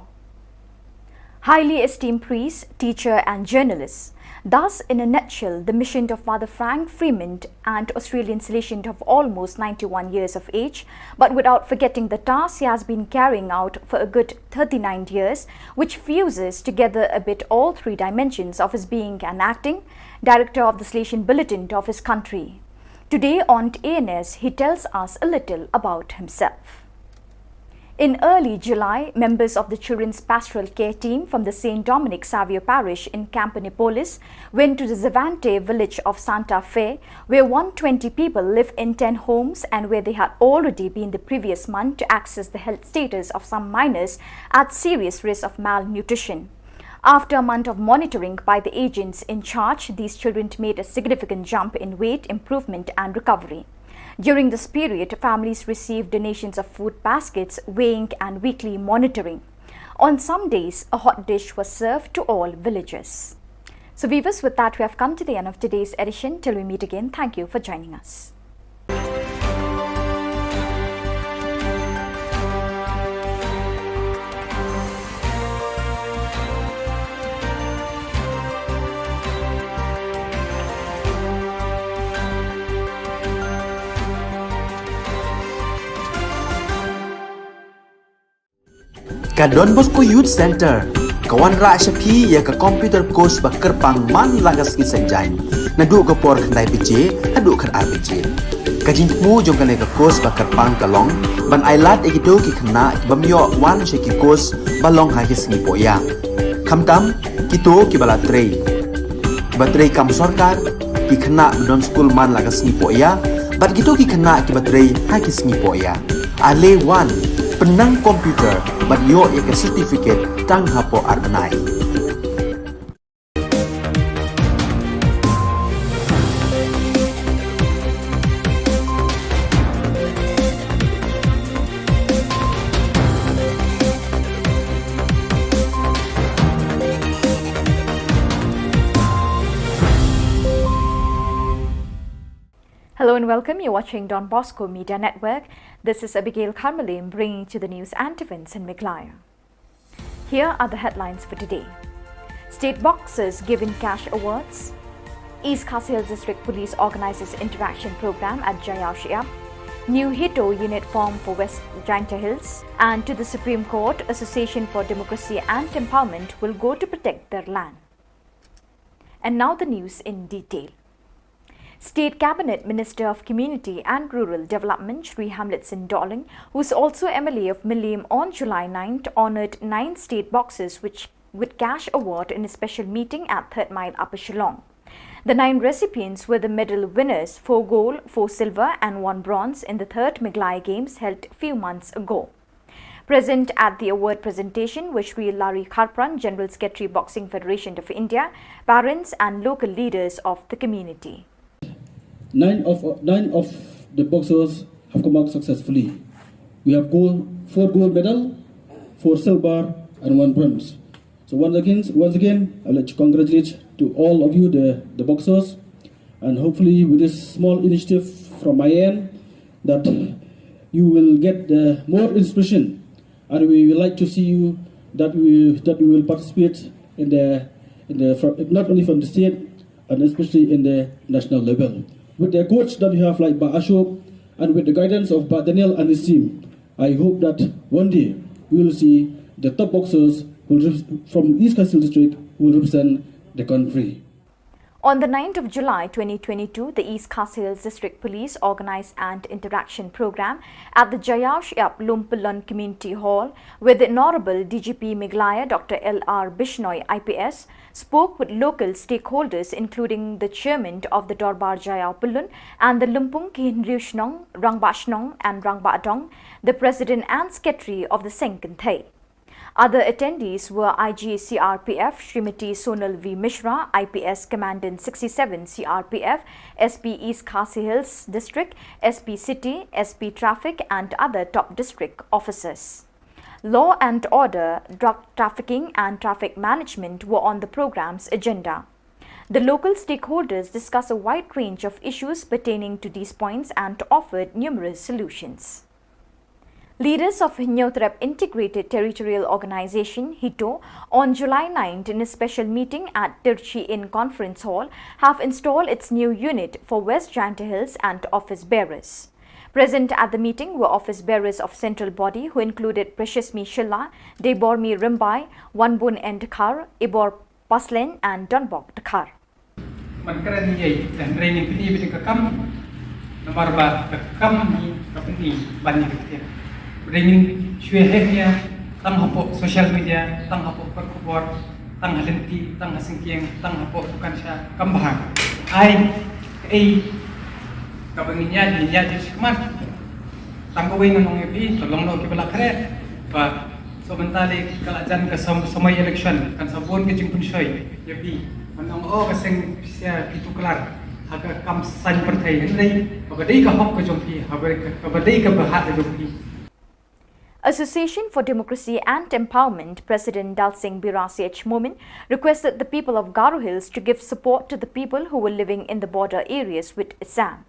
Highly esteemed priest, teacher, and journalist. Thus, in a nutshell, the mission of Father Frank Freeman, an Australian Salesian of almost ninety-one years of age, but without forgetting the task he has been carrying out for a good thirty-nine years, which fuses together a bit all three dimensions of his being an acting director of the Salesian Bulletin of his country. Today on A N S, he tells us a little about himself. In early July, members of the Children's Pastoral Care Team from the Saint Dominic Savio Parish in Camponepolis went to the Zavante village of Santa Fe, where one twenty people live in ten homes and where they had already been the previous month to access the health status of some minors at serious risk of malnutrition. After a month of monitoring by the agents in charge, these children made a significant jump in weight improvement and recovery. During this period, families received donations of food baskets, weighing, and weekly monitoring. On some days, a hot dish was served to all villagers. So, viewers, with that, we have come to the end of today's edition. Till we meet again, thank you for joining us. Ka Don Bosco Youth Centre ka wanrah sha phi ïa ka computer course ba kyrpang man la ka sngi Saitjaiñ, naduh ka por khyndai baje haduh khatar baje. Ka jingthmu jong kane ka course ba kyrpang ka long ban ailad ïa kito ki khynnah ki bym ïoh wan sha ki course ba long ha ki sngi pohïa, khamtam kito kiba la trei, kiba trei kam sorkar, ki khynnah ba don skul man la ka sngi pohïa, bad kito ki khynnah kiba trei ha ki sngi pohïa. Ale wan, pynnang computer bad ïoh ïa ka certificate tang hapoh ar bnai. Hello and welcome. You're watching Don Bosco Media Network. This is Abigail Karmalim bringing to the news and events in Meghalaya. Here are the headlines for today. State boxers given cash awards. East Khasi Hills District Police organizes interaction program at Jaiaw Shyiap. New HITO unit formed for West Jaintia Hills, and to the Supreme Court, Association for Democracy and Empowerment will go to protect their land. And now the news in detail. State Cabinet Minister of Community and Rural Development Shri Hamlet Singh Dohling, who is also M L A of Mylliem, on July ninth honoured nine state boxers which, with cash award in a special meeting at Third Mile, Upper Shillong. The nine recipients were the medal winners, four gold, four silver and one bronze, in the third Meghalaya Games held few months ago. Present at the award presentation were Shri Larry Kharpran, General Secretary, Boxing Federation of India, parents and local leaders of the community. Nine of, nine of the boxers have come out successfully. We have gold, four gold medal, four silver, and one bronze. So once again, once again, I'd like to congratulate to all of you, the, the boxers, and hopefully with this small initiative from my end, that you will get the more inspiration, and we would like to see you that we, that we will participate in the, in the, fro-, not only from the state and especially in the national level. With the coach that we have like Bah Ashok and with the guidance of Bah Daniel and his team, I hope that one day we will see the top boxers who will rep-, from East Khasi Hills District who will represent the country. On the ninth of July twenty twenty-two, the East Khasi Hills District Police Organize and Interaction Program at the Jaiaw Shyiap Lumpyllun Community Hall, where the Honorable D G P Meghalaya Doctor L R Bishnoi I P S spoke with local stakeholders, including the chairman of the Dorbar Jaiaw Pyllun and the Lympung ki Hynriew Shnong, Rangbah Shnong and Rangbah Dong, the president and secretary of the Seng Kynthei. Other attendees were I G C R P F Srimati Sonal V Mishra, I P S Commandant sixty-seven C R P F, S P East Khasi Hills District, S P City, S P Traffic and other top district officers. Law and order, drug trafficking and traffic management were on the program's agenda. The local stakeholders discussed a wide range of issues pertaining to these points and offered numerous solutions. Leaders of Hynñiewtrep Integrated Territorial Organization, HITO, on July ninth in a special meeting at Tirchi Inn Conference Hall, have installed its new unit for West Jaintia Hills and office bearers. Present at the meeting were office bearers of central body, who included Preciousmi Shylla, Deibormi Rymbai, Wanbun N Dkhar, Ibor Paslen and Donbok Dkhar. Man kren ïa, hynrei ngin pyni beit ka kam, namar ba ka kam hi ka pyni ban ïa ka ktien. Hynrei ngin shu ïa heh ïa, tang hapoh social media, tang hapoh kot khubor, tang ha lynti, tang ha syngkien, tang hapoh dukan sha, kam bha. Ai, ei, kaba ngin ïa, ngin ïa jingshah khmat. Tang kawei ngan ong ïa phi, to long noh kiba la khreh. Ba, shu mynta lei ka la jan ka sam-, samoi election, kan sa bun ka jingpynshoi ïa phi. Ban ong, oh, ka seng pisa phi tuklar ha ka kam saiñ pyrthei, hynrei kaba dei ka hok ka jong phi, kaba dei ka, kaba dei ka bhah ka jong phi. Association for Democracy and Empowerment President Dalsing Bira C H Momin requested the people of Garo Hills to give support to the people who were living in the border areas with Assam.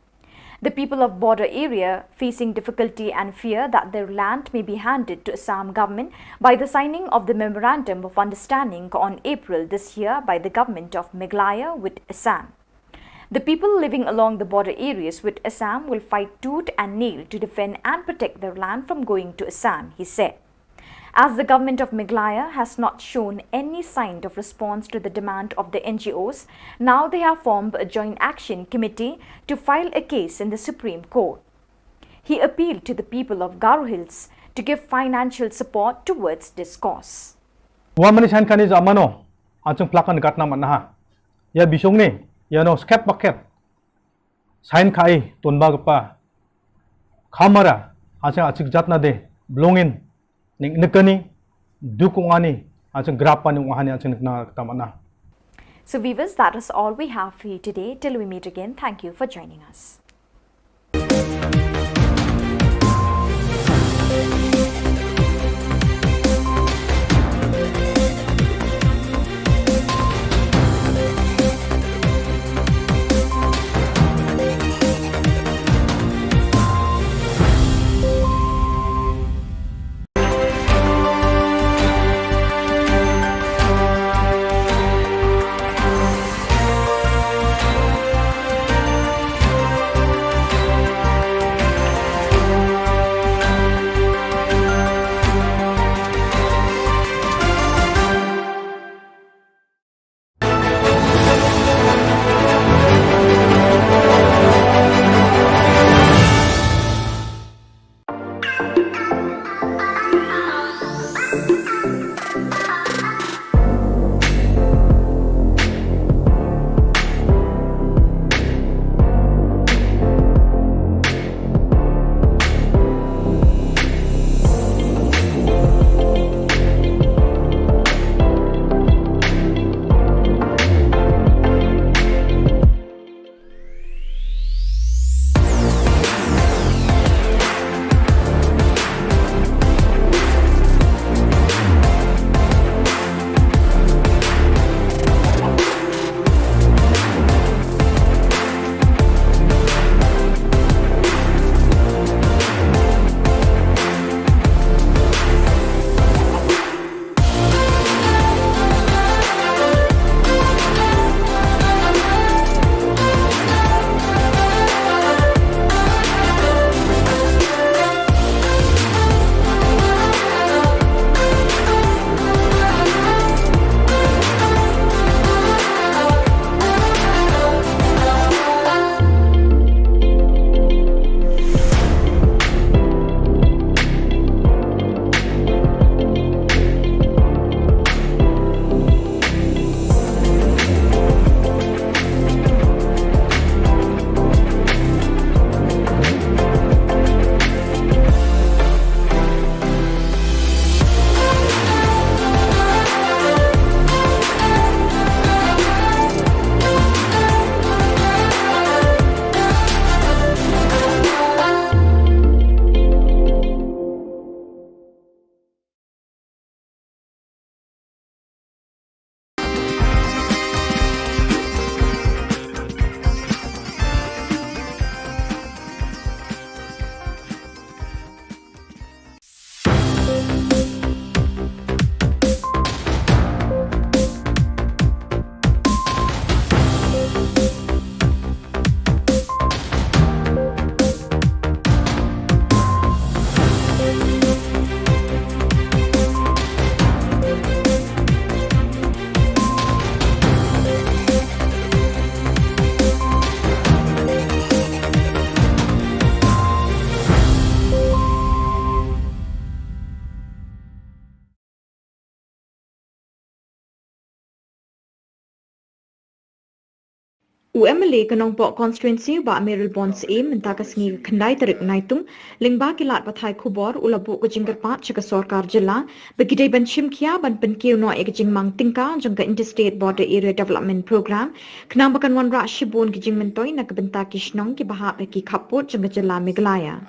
The people of border area facing difficulty and fear that their land may be handed to Assam government by the signing of the Memorandum of Understanding on April this year by the government of Meghalaya with Assam. The people living along the border areas with Assam will fight tooth and nail to defend and protect their land from going to Assam, he said. As the government of Meghalaya has not shown any sign of response to the demand of the N G Os, now they have formed a joint action committee to file a case in the Supreme Court. He appealed to the people of Garo Hills to give financial support towards this cause. Wa mani sign kani ja mano, achung plakan gatna manaha. Ya bisong ni, ya no skep baket. Sign kai tun ba kapa. Kamara, achung achik jatna de, blongin, ning nekani, dukungani, achung grapani wahani achung nekna tamana. So viewers, that is all we have for you today. Till we meet again, thank you for joining us. U MLA ka Nongpoh Constituency, Bah Mayralborn Syiem, mynta ka sngi ka khyndai tarik Naitung, lyngba ki lad pathai khubor, u la buh ka jingkyrpad sha ka sorkar jylla ba ki dei ban shim khia ban pynkiew noh ïa ka jingmang tyngka jong ka Interstate Border Area Development Programme, khnang ba kan wanrah shibun ki jingmyntoi na ka bynta ki shnong kiba hap ha ki khappud jong ka jylla Meghalaya.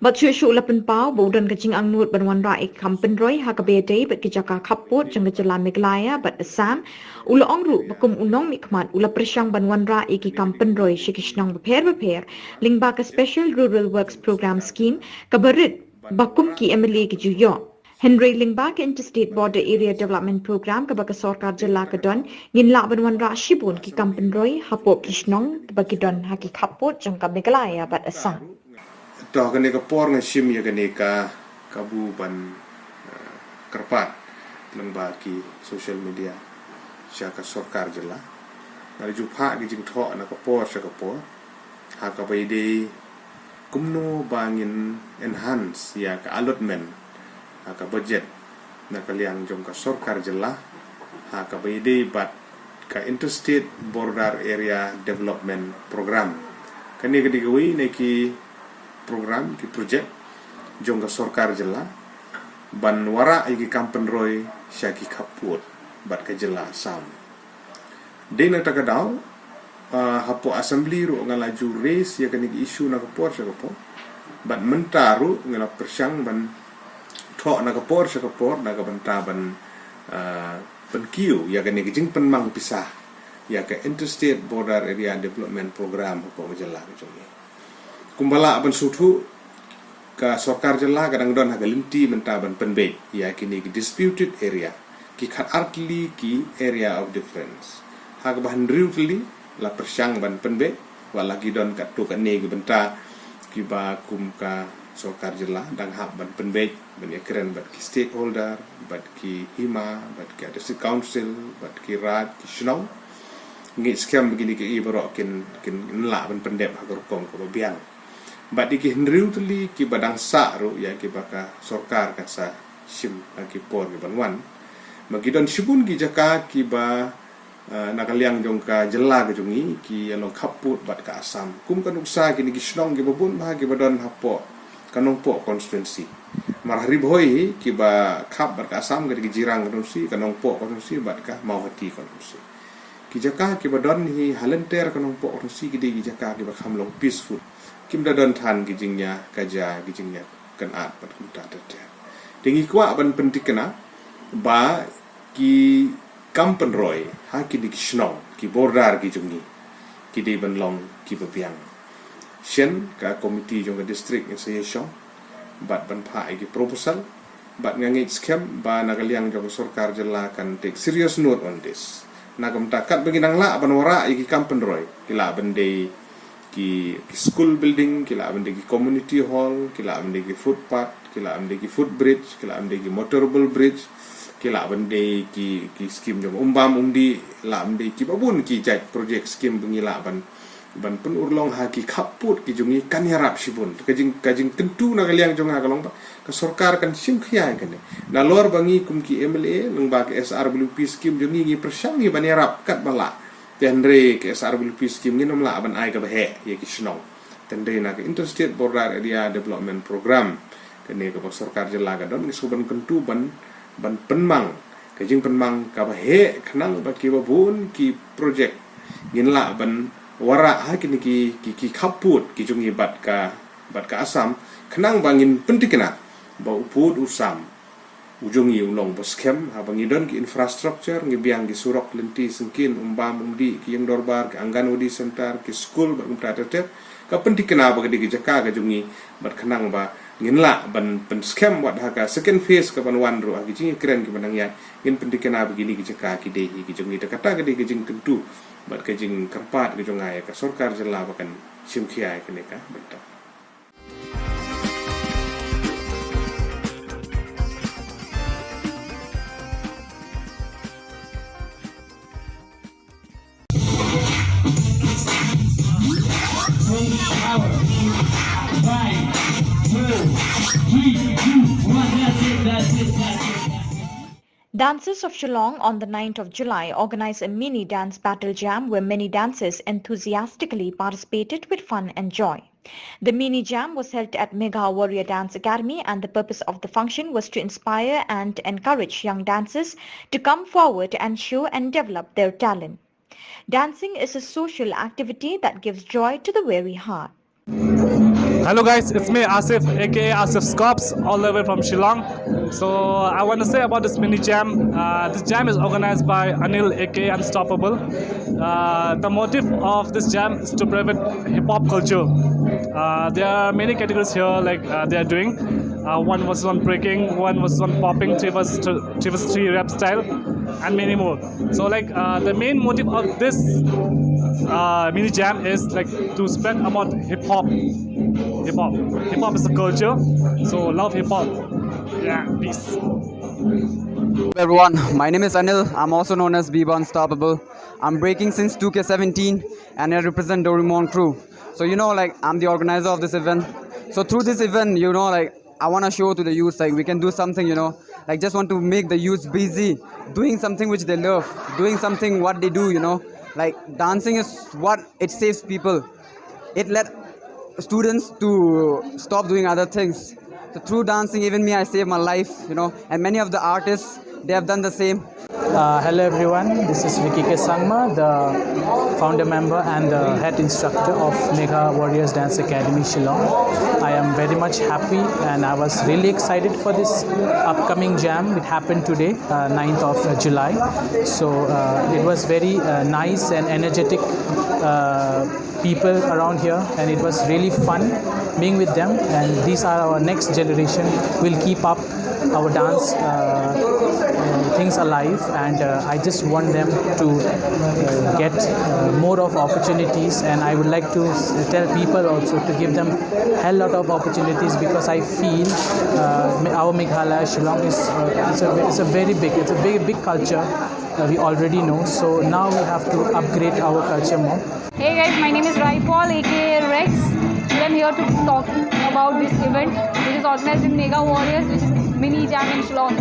Bad shuh shuh u la pynpaw ba u don ka jingangnud ban wanrah ïa ki kam pynroi ha kaba ïadei bad ki jaka khappud jong ka jylla Meghalaya bad Assam. U la ong ruh ba kum u nongmihkhmat u la pyrshang ban wanrah ïa ki kam pynroi sha ki shnong bapher bapher lyngba ka Special Rural Works Programme Scheme, kaba rit ba kum ki MLA ki ju ïoh. Hynrei lyngba ka Interstate Border Area Development Programme kaba ka sorkar jylla ka don, ngin lah ban wanrah shibun ki kam pynroi hapoh ki shnong ba ki don ha ki khappud jong ka Meghalaya bad Assam. To, ha kane ka por nga shim ïa kane ka kabu ban, eh, kyrpad lyngba ki social media sha ka sorkar jylla. Nga la ju phah ki jingthoh na ka por sha ka por ha kaba ïadei kumno ba ngin enhance ïa ka allotment ha ka budget na ka liang jong ka sorkar jylla ha kaba ïadei bad ka Interstate Border Area Development Programme. Kane ka dei kawei na ki program, ki project jong ka sorkar jylla ban wanrah ïa ki kam pynroi sha ki khappud bad ka jylla Assam. Dei na kata ka daw, ah, hapoh Assembly ruh nga la ju raise ïa kane ka issue na ka por sha ka por. Bad mynta ruh nga la pyrshang ban thoh na ka por sha ka por na ka bynta ban, ah, pynkiew ïa kane ka jingpynmang pisa ïa ka Interstate Border Area Development Programme hapoh ka jylla ka jong ngi. Kumba lah ban sngewthuh, ka sorkar jylla ka dang don ha ka lynti mynta ban pynbeit ïa kine ki disputed area, ki khatar tylli ki area of difference. Ha kaba hynriew tylli la pyrshang ban pynbeit, wat la ki don katto katne ki bynta kiba kum ka sorkar jylla dang hap ban pynbeit ban ïakren bad ki stakeholder, bad ki hima, bad ki district council, bad ki raid, ki shnong. Ngi skhem ba kine kiei baroh kin, kin lah ban pyndep ha ka rukom kaba biang. Bad ïa ki hynriew tylli kiba dang sah ruh ïa kiba ka sorkar kan sa shim ha ki por kiban wan. Ba ki don shibun ki jaka kiba, eh, na ka liang jong ka jylla ka jong ngi, ki ïa long khappud bad ka Assam. Kum ka nuksa kine ki shnong kiba bun bha kiba don hapoh ka Nongpoh constituency. Mar ha Ri Bhoi hi kiba khap bad ka Assam ka dei ka Jirang constituency, ka Nongpoh constituency bad ka Mawhati constituency. Ki jaka kiba don hi ha lynter ka Nongpoh constituency ki dei ki jaka kiba kham long peaceful. Kim da don than ki jingïa kaja, ki jingïa kynad bad kumta ter ter. Te ngi kwah ban pynthikna ba ki kam pynroi ha kine ki shnong, ki border ki jong ngi, ki dei ban long kiba biang. Shen ka komiti jong ka district ngi sa ïashong bad ban phah ïa ki proposal, bad nga ngeit skhem ba na ka liang jong ka sorkar jylla kan take serious note on this. Na ka bynta katba ngi nang lah ban wanrah ïa ki kam pynroi, ki lah ban dei ki, ki school building, ki lah ban dei ki community hall, ki lah ban dei ki footpath, ki lah ban dei ki footbridge, ki lah ban dei ki motorable bridge, ki lah ban dei ki, ki skim jong umbam umdih, lah ban dei kiba bun ki jait project skim ba ngi lah ban, ban pynurlong ha ki khappud ki jong ngi kan ïarap shibun. Ka jing, ka jingkyntu na ka liang jong nga ka long ba ka sorkar kan shim khia ïa kane. Nalor ba ngi kum ki MLA lyngba ka SRWP skim jong ngi ngi pyrshang ngi ban ïarap katba lah. Te hynrei ka SRWP skim ngin ym lah ban ai kaba heh ïa ki shnong. Te hynrei na ka Interstate Border Area Development Programme, kane kaba sorkar jylla ka don, ngi shu ban kyntu ban, ban pynmang ka jingpynmang kaba heh khnang ba kiba bun ki project ngin lah ban wanrah ha kine ki, ki, ki khappud ki jong ngi bad ka, bad ka Assam, khnang ba ngin pynthikna ba u pud u sam u jong ngi u long ba skhem. Haba ngi don ki infrastructure, ngi biang ki surok lynti syngkien, umbam umdih, ki ïing dorbar, ki Anganwadi center, ki skul bad kumta ter ter, ka pynthikna ba ka dei ki jaka ka jong ngi, bad khnang ba ngin lah ban pynskhem wat ha ka second phase kaban wan ruh ha ki jingïakren kiba nang ïaid, ngin pynthikna ba kine ki jaka ki dei hi ki jong ngi. Te kata ka dei ka jingkyntu bad ka jingkyrpad ka jong nga ïa ka sorkar jylla ba kan shim khia ïa kane ka bynta. Dancers of Shillong on the ninth of July organized a mini dance battle jam where many dancers enthusiastically participated with fun and joy. The mini jam was held at Megha Warrior Dance Academy, and the purpose of the function was to inspire and encourage young dancers to come forward and show and develop their talent. Dancing is a social activity that gives joy to the weary heart. Hello guys, it's me Asif, aka Asif Scops, all the way from Shillong. So I want to say about this mini jam. Uh, this jam is organized by Anil, aka Unstoppable. Uh, the motive of this jam is to promote hip hop culture. Uh, there are many categories here, like uh, they are doing. Uh, one was on breaking, one was on popping, three was three was three rap style, and many more. So like uh, the main motive of this uh, mini jam is like to spread about hip hop. Hip hop. Hip hop is a culture. So love hip hop. Yeah, peace. Everyone, my name is Anil. I'm also known as Biba Unstoppable. I'm breaking since two K seventeen and I represent Doraemon crew. So you know, like, I'm the organizer of this event. So through this event, you know, like, I want to show to the youth, like, we can do something, you know, like, just want to make the youth busy doing something which they love, doing something what they do, you know. Like, dancing is what it saves people. It led students to stop doing other things. So through dancing, even me, I saved my life, you know, and many of the artists, they have done the same. Uh, hello everyone, this is Ricky K Sangma, the founder member and the head instructor of Megha Warriors Dance Academy Shillong. I am very much happy and I was really excited for this upcoming jam. It happened today, uh, ninth of July. So uh, it was very uh, nice and energetic uh, people around here, and it was really fun being with them. And these are our next generation. We'll keep up our dance uh, uh, things alive, and uh, I just want them to uh, get uh, more of opportunities, and I would like to s- tell people also to give them hell lot of opportunities, because I feel uh, Me- our Meghalaya Shillong is uh, it's, a, it's a very big, it's a very big culture uh, we already know. So now we have to upgrade our culture more. Hey guys, my name is Rai Paul, aka Rex. Today I'm here to talk about this event, which is organized in Megha Warriors, which is mini jam in Shillong.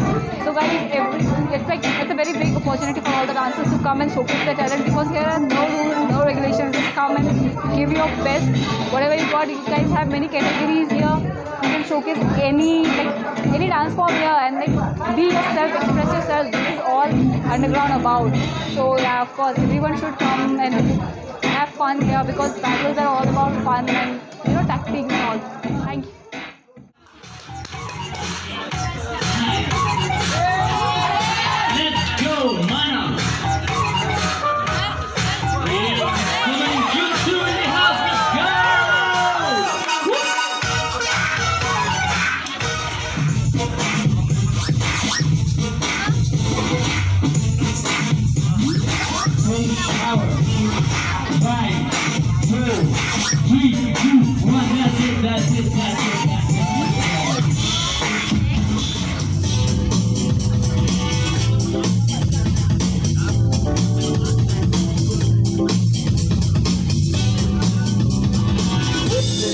So guys, every, it's like it's a very big opportunity for all the dancers to come and showcase their talent, because here are no rules, no regulations. Just come and give your best, whatever you got. You guys have many categories here. You can showcase any, like, any dance form here and, like, be yourself, express yourself. This is all underground about. So yeah, of course, everyone should come and have fun here, because battles are all about fun and, you know, tactics and all. Thank you. Let's go, mana. Come on, you two in the house, let's go. Take power. Five, four, three, two, one. That's it, that's it, that's it, that's it.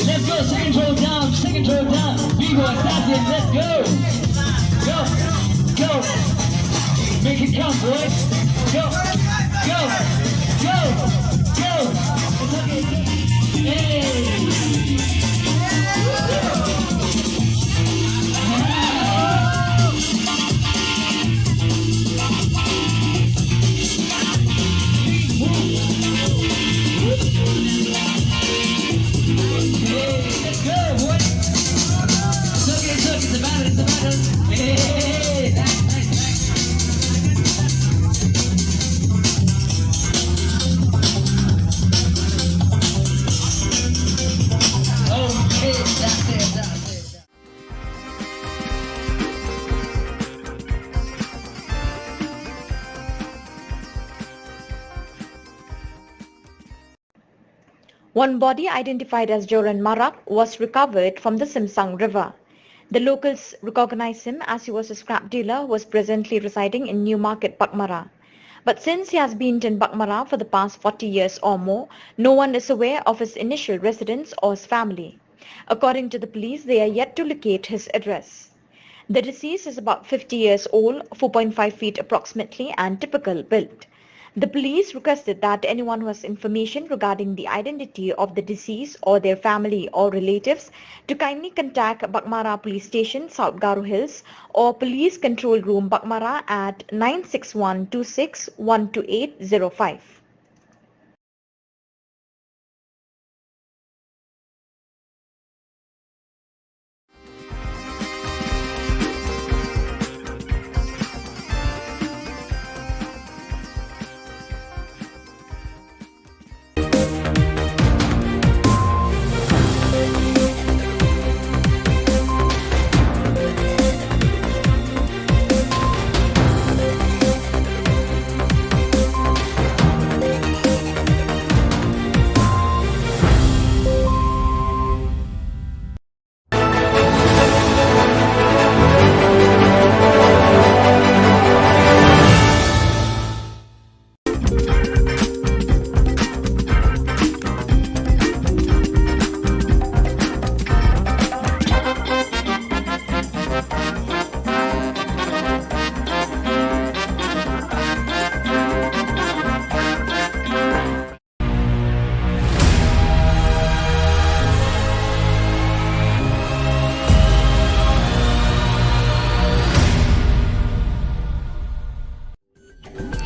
Let's go, second row down, second row down. B-boy, that's it, let's go. Go, go. Make it count, boys. Go, go, go, go. Hey. One body identified as Joran Marak was recovered from the Simsang River. The locals recognized him as he was a scrap dealer who was presently residing in Newmarket, Baghmara. But since he has been in Baghmara for the past forty years or more, no one is aware of his initial residence or his family. According to the police, they are yet to locate his address. The deceased is about fifty years old, four point five feet approximately, and typical build. The police requested that anyone who has information regarding the identity of the deceased or their family or relatives to kindly contact Baghmara Police Station, South Garo Hills, or Police Control Room, Baghmara at nine six one two six one two eight zero five.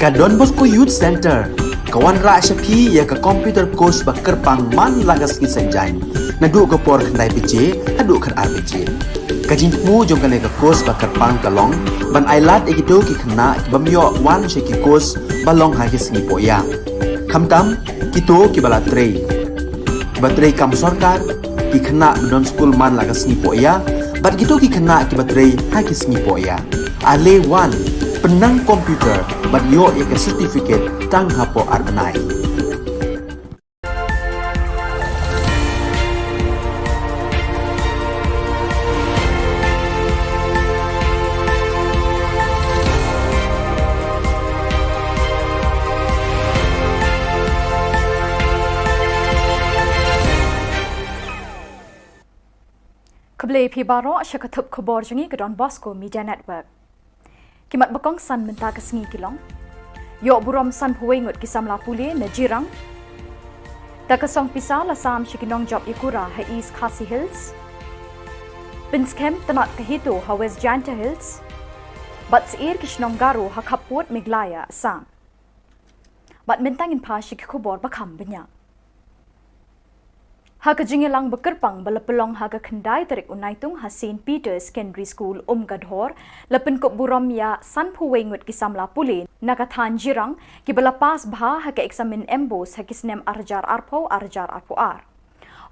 Ka Don Bosco Youth Centre ka wanrah sha phi ïa ka computer course ba kyrpang man la ka sngi Saitjaiñ, naduh ka por khyndai baje haduh khatar baje. Ka jingthmu jong kane ka course ba kyrpang ka long ban ailad ïa kito ki khynnah ki bym ïoh wan sha ki course ba long ha ki sngi pohïa. Khamtam kito kiba la trei, kiba trei kam sorkar, ki khynnah ba don skul man la ka sngi pohïa, bad kito ki khynnah kiba trei ha ki sngi pohïa. Ale wan, pynnang computer bad ïoh ïa ka certificate tang hapoh ar bnai. Khublei phi baroh sha ka thup khubor jong ngi ka Don Bosco Media Network. Ki mat ba kongsan mynta ka sngi ki long: ïoh burom sanphew wei ngut ki samla pule na Jirang. Da ka song pisa la sam sha ki nongjop ïakura ha East Khasi Hills. Pynskhem tnat ka HITO ha West Jaiñtia Hills. Bad syiar ki shnong Garo ha khappud Meghalaya Assam. Bad mynta ngin phai sha ki khubor ba kham bniah. Ha ka jingïalang ba kyrpang ba la pynlong ha ka khyndai tarik u Naitung ha Saint Peter's Secondary School Umkadhor, la pynkup burom ïa sanphew wei ngut ki samla pule na ka thaiñ Jirang kiba la pass bha ha ka eksamin MBOSE ha ki snem ar hajar arphew, ar hajar arphew ar.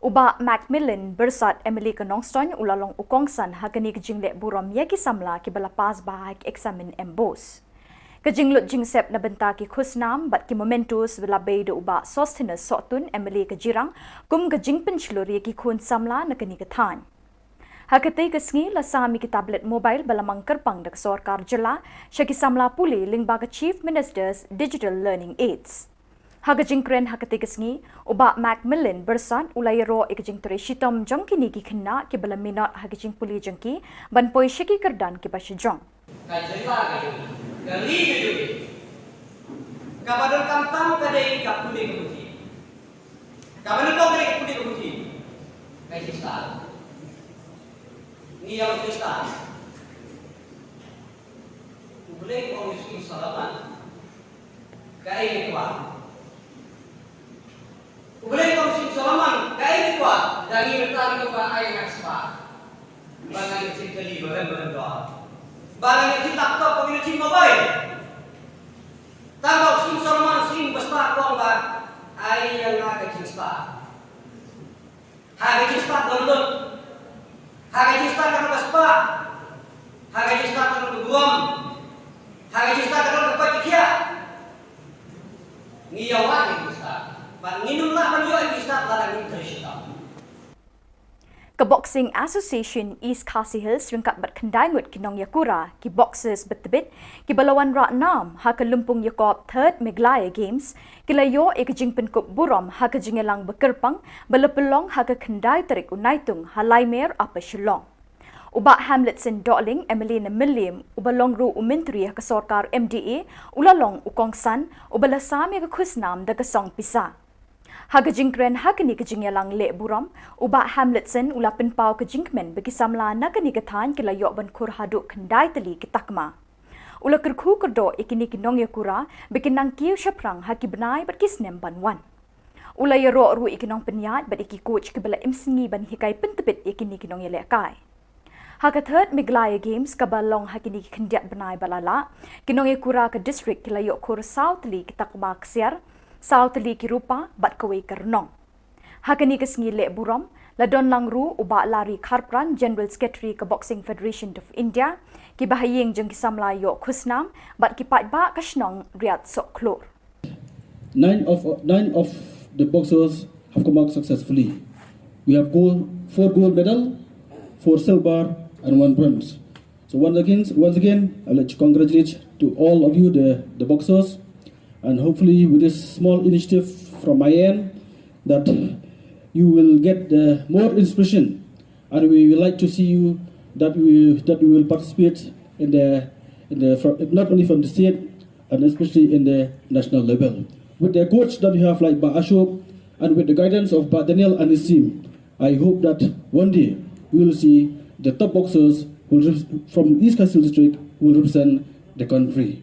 U Bah Macmillan Byrsat, MLA ka Nongstoiñ, u la long u kongsan ha kane ka jingleh burom ïa ki samla kiba la pass bha ha ka eksamin MBOSE. Ka jinglut jingsep na bynta ki khusnam bad ki mementos la bei da u Bah Sosthenes Sohtun, MLA ka Jirang, kum ka jingpynshlur ïa ki khun samla na kane ka thaiñ. Ha katei ka sngi la sam ïa ki tablet mobile ba la mang kyrpang da ka sorkar jylla sha ki samla pule lyngba ka Chief Minister's Digital Learning Aids. Ha ka jingkren ha katei ka sngi, u Bah Macmillan Byrsat u la ïaroh ïa ka jingtrei shitom jong kine ki khynnah kiba la minot ha ka jingpule jong ki ban poi sha ki kyrdan kiba shajrong. Ka jylla ka jong ngi, ka ri ka jong ngi, kaba donkam tam ka dei ka pule ka puthi. Kaba nyngkong ka dei ka pule ka puthi. Ka jingstad. Ngi ïa ka jingstad. U Blei u ong ïa u Solomon, kaei ngi kwah? U Blei u ong ïa u Solomon, kaei ngi kwah? Da ngi mynta ngi kwah ba ai ïa nga ka spah, ba ngan ïoh jingkylli ba rem ba rem dor, ba ngan ïoh jinglaptop, ba ngan ïoh jingmobile. Tangba u Solomon u spah u ong ba ai ïa nga ka jingstad. Ha ka jingstad don lut. Ha ka jingstad ka don ka spah. Ha ka jingstad ka don ka burom. Ha ka jingstad ka don ka koit ka khiah. Ngi ïa wad ïa ka jingstad. Bad ngim lah ban ïoh ïa ka jingstad lada ngim trei shitom. Ka Boxing Association East Khasi Hills ryngkat bad khyndai ngut ki nongïakura, ki boxers ba tbit, kiba la wanrah nam ha ka lympung ïakop Third Meghalaya Games, ki la ïoh ïa ka jingpynkup burom ha ka jingïalang ba kyrpang ba la pynlong ha ka khyndai tarik u Naitung ha Laimer, Upper Shillong. U Bah Hamletson Dohling, M L A na Mylliem, uba long ruh u Myntri ha ka sorkar M D A, u la long u kongsan uba la sam ïa ka khusnam da ka song pisa. Ha ka jingkren ha kane ka jingïalang leh burom, u Bah Hamletson u la pynpaw ka jingkmen ba ki samla na kane ka thaiñ ki la ïoh ban khur haduh khyndai tylli ki takma. U la kyrkhu kyrdoh ïa kine ki nongïakura ba kin nang kiew shaphrang ha ki bnai bad ki snem ban wan. U la ïaroh ruh ïa ki nongpynïaid bad ïa ki coach kiba la im sngi ban hikai pyntbit ïa kine ki nongïalehkai. Ha ka Third Meghalaya Games kaba long ha kine ki khyndiat bnai ba la lah, ki nongïakura ka district ki la ïoh khur saw tylli ki takma ksiar, saw tylli ki rupa bad kawei ka rnong. Ha kane ka sngi leh burom, la don lang ruh u Bah Larry Kharpran, General Secretary ka Boxing Federation of India, ki bahaïing jong ki samla ïoh khusnam bad ki paidbah ka shnong Riat Sohkhlur. Nine of, nine of the boxers have come out successfully. We have gold, four gold medal, four silver, and one bronze. So once again, once again, I'd like to congratulate to all of you, the, the boxers, and hopefully with this small initiative from my end, that you will get the more inspiration, and we would like to see you that we, that we will participate in the, in the, fro-, not only from the state, and especially in the national level. With the coach that you have, like Bah Ashok, and with the guidance of Bah Daniel and his team, I hope that one day we will see the top boxers who will rep-, from East Khasi Hills District who will represent the country.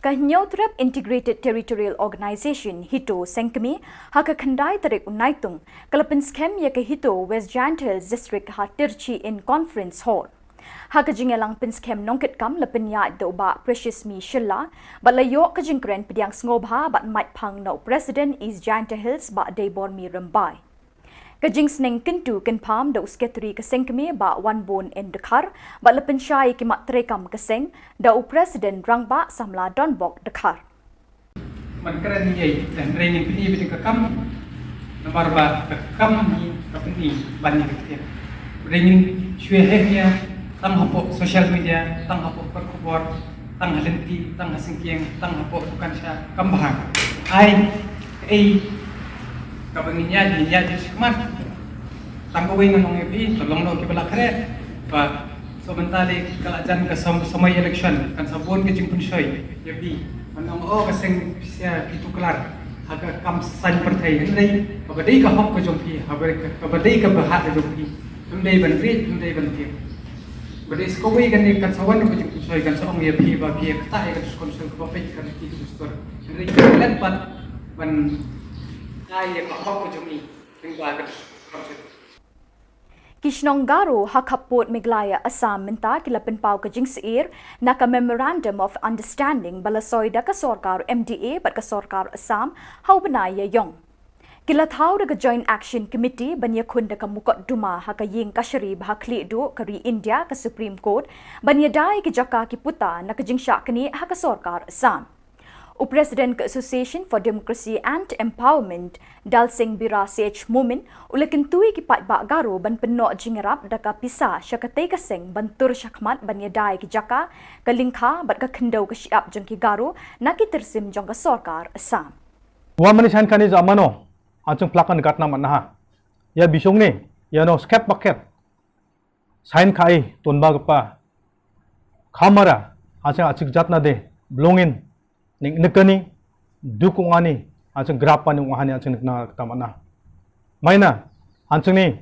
Ka Hynñiewtrep Integrated Territorial Organization, HITO, Sengkmie, ha ka khyndai tarik u Naitung, ka la pynskhem ïa ka HITO West Jaintia Hills District ha Tirchie Inn Conference Hall. Ha ka jingïalang pynskhem nongkitkam la pynïaid da u Bah Precious Mi Shylla, bad la ïoh ka jingkren pdiang sngewbha bad maitphang na u President East Jaintia Hills Bah Deibormi Rymbai. Ka jingsneng kyntu kynpham da u Secretary ka Sengkmie Bah Wanbun N Dkhar, bad la pynshai ïa ki mat treikam ka seng da u President Rangbah Samla Donbok Dkhar. Ban kren ïa, hynrei ngin pyni beit ka kam, namar ba ka kam hi ka pyni ban ïa ka ktien. Hynrei ngin shu ïa heh ïa, tang hapoh social media, tang hapoh kot khubor, tang ha lynti, tang ha syngkien, tang hapoh dukan sha kam bha. Ai, ei, kaba ngin ïa, ngin ïa jingshikmat. Tang kawei ngan ong ïa phi, to long noh kiba la khreh. Ba, so mynta lei ka la jan ka sam-, samoi election, kan sa bun ka jingpynshoi ïa phi. Ban ong, oh, ka seng pisa phi tuklar ha ka kam saiñ pyrthei, hynrei kaba dei ka hok ka jong phi, kaba dei ka, kaba dei ka bhah ka jong phi. Ym dei ban rieh, ym dei ban tieng. Ba dei sa kawei kane kan sa wan ka jingpynshoi, kan sa ong ïa phi ba phi ïa ktah ïa ka dustur council kaba peit ka riti ka dustur. Hynrei ka leh pat ban ai ïa ka hok ka jong ngi lyngba ka dustur council. Ki shnong Garo ha khappud Meghalaya Assam mynta ki la pynpaw ka jingsyier na ka Memorandum of Understanding ba la soi da ka sorkar M D A bad ka sorkar Assam ha u bnai Ïaïong. Ki la thaw da ka Joint Action Committee ban ïakhun da ka mukotduma ha ka ïing kashari ba ha khlieh duh ka ri India ka Supreme Court ban ïada ïa ki jaka ki puta na ka jingshah knieh ha ka sorkar Assam. U President ka Association for Democracy and Empowerment, Dalsing Bira C H Momin, u la kyntu ïa ki paidbah Garo ban pynnoh jingïarap da ka pisa sha katei ka seng ban tur shakhmat ban ïada ïa ki jaka, ka lyngkha bad ka khyndew ka shyiap jong ki Garo na ki tyrsim jong ka sorkar Assam. Wan mynne saiñ kane jait mano, ha jingphlak kan gat na manaha. Ïa bishong ne, ïa no skep bakep. Saiñ ka ai, ton ba kapa. Khamara, ha jing achik jat na de, blongin, ning nikani, dukungani, ha jing grapa ni ungahani ha jing nikna kata mana. Maina, ha jing ni,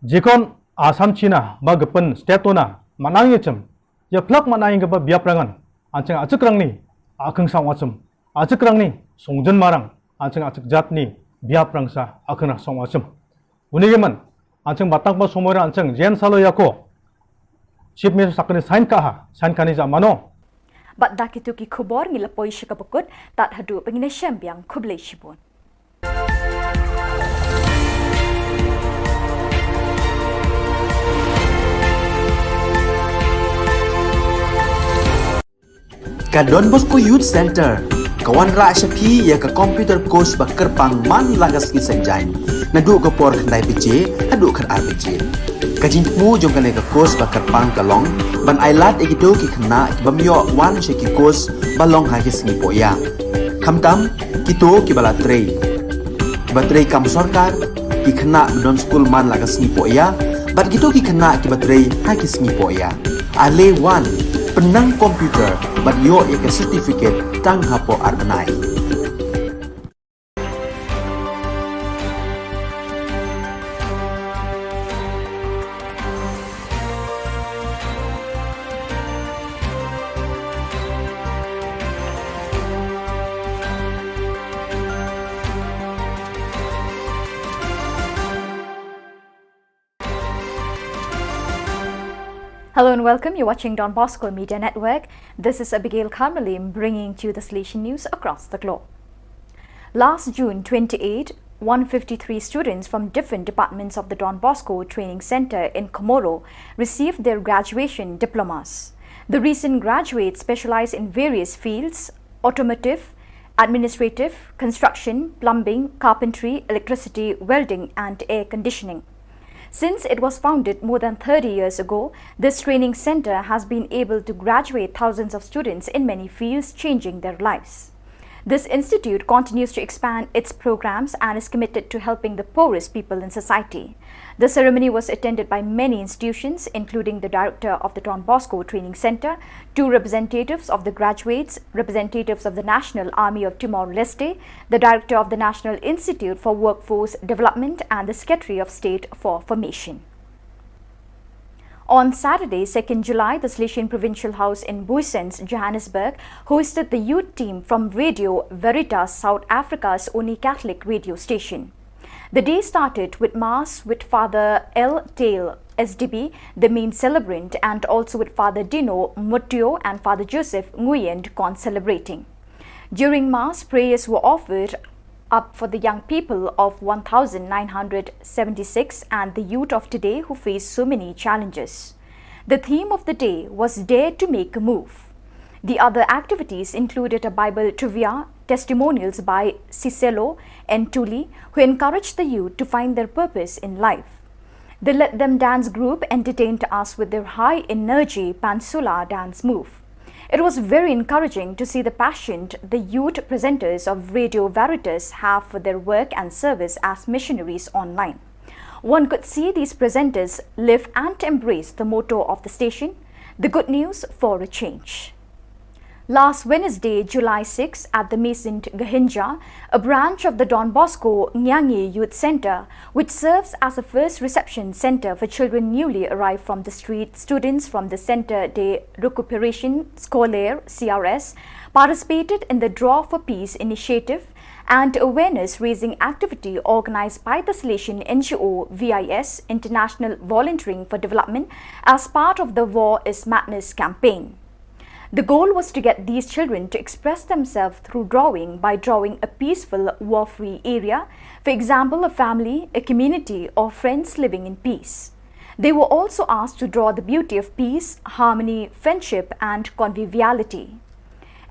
jikon Assam China, ba gepen, state tona, manang yechem, ïa phlak manang ïa ba biap rangan, ha jing achik rang ni, akheng sang wachem, achik rang ni, songjen marang, ha jing achik jat ni, biap rang sa, akheng rang sang wachem. Uni giman, ha jing batang pa somoi ra ha jing, jen salo yako. Chief Minister sakani saiñ ka ha, saiñ kani jait mano. Bad da kitu ki khubor ngi la poi sha kaba kut, tad haduh ba ngin ïashem biang khublei shibun. Ka Don Bosco Youth Center ka wanrah sha phi ïa ka computer course ba kyrpang man la ka sngi Saitjaiñ, naduh ka por khyndai baje haduh khatar baje. Ka jingthmu jong kane ka course ba kyrpang ka long ban ailad ïa kito ki khynnah ki bym ïoh wan sha ki course ba long ha ki sngi pohïa. Khamtam kito kiba la trei, kiba trei kam sorkar, ki khynnah ba don skul man la ka sngi pohïa, Bad kito ki khynnah kiba trei ha ki sngi poh ïa. Ale wan, pynnang computer bad ïoh ïa ka certificate tang hapoh ar bnai. Hello and welcome. You're watching Don Bosco Media Network. This is Abigail Karmalim bringing to you the Salesian news across the globe. Last June twenty-eight, one fifty-three students from different departments of the Don Bosco Training Center in Comoro received their graduation diplomas. The recent graduates specialize in various fields: automotive, administrative, construction, plumbing, carpentry, electricity, welding, and air conditioning. Since it was founded more than thirty years ago, this training center has been able to graduate thousands of students in many fields, changing their lives. This institute continues to expand its programs and is committed to helping the poorest people in society. The ceremony was attended by many institutions, including the director of the Don Bosco Training Center, two representatives of the graduates, representatives of the National Army of Timor-Leste, the director of the National Institute for Workforce Development, and the Secretary of State for Formation. On Saturday, second July, the Salesian Provincial House in Booysens, Johannesburg, hosted the youth team from Radio Veritas, South Africa's only Catholic radio station. The day started with Mass with Father L Tail, S D B, the main celebrant, and also with Father Dino Mutio and Father Joseph Nguyen con-celebrating. During Mass, prayers were offered up for the young people of one thousand nine hundred seventy-six and the youth of today who face so many challenges. The theme of the day was Dare to Make a Move. The other activities included a Bible trivia, testimonials by Siselo and Tuli, who encouraged the youth to find their purpose in life. The Let Them Dance group entertained us with their high energy Pansula dance move. It was very encouraging to see the passion the youth presenters of Radio Veritas have for their work and service as missionaries online. One could see these presenters live and embrace the motto of the station, the good news for a change. Last Wednesday, July sixth, at the Maison Gahinja, a branch of the Don Bosco Nyangi Youth Centre, which serves as a first reception centre for children newly arrived from the street, students from the Centre de Récupération Scolaire, C R S, participated in the Draw for Peace initiative and awareness raising activity organised by the Salesian N G O V I S, International Volunteering for Development, as part of the War is Madness campaign. The goal was to get these children to express themselves through drawing by drawing a peaceful, war-free area, for example, a family, a community, or friends living in peace. They were also asked to draw the beauty of peace, harmony, friendship, and conviviality.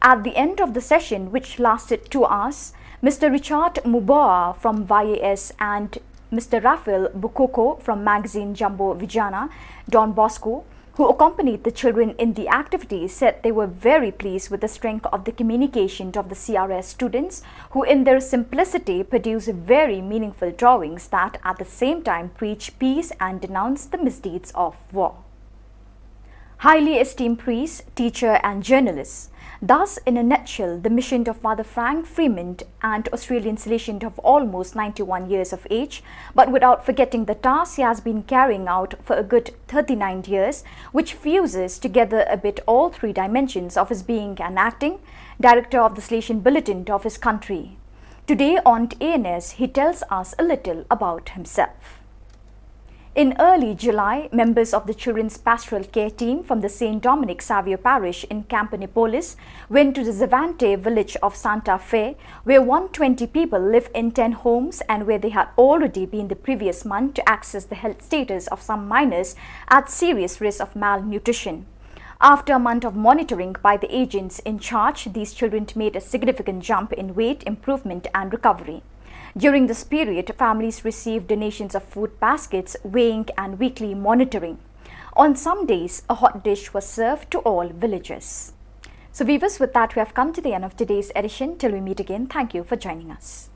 At the end of the session, which lasted two hours, Mister Richard Muboa from Y A S and Mister Raphael Bukoko from magazine Jambo Vijana, Don Bosco, who accompanied the children in the activity, said they were very pleased with the strength of the communication of the C R S students, who in their simplicity produce very meaningful drawings that at the same time preach peace and denounce the misdeeds of war. Highly esteemed priest, teacher, and journalist. Thus, in a nutshell, the mission of Father Frank Freeman, an Australian Salesian of almost ninety-one years of age, but without forgetting the task he has been carrying out for a good thirty-nine years, which fuses together a bit all three dimensions of his being an acting director of the Salesian Bulletin of his country. Today on A N S, he tells us a little about himself. In early July, members of the Children's Pastoral Care Team from the Saint Dominic Saviour Parish in Camponepolis went to the Zavante village of Santa Fe, where one twenty people live in ten homes and where they had already been the previous month to access the health status of some minors at serious risk of malnutrition. After a month of monitoring by the agents in charge, these children made a significant jump in weight improvement and recovery. During this period, families received donations of food baskets, weighing, and weekly monitoring. On some days, a hot dish was served to all villagers. So, viewers, with that, we have come to the end of today's edition. Till we meet again, thank you for joining us.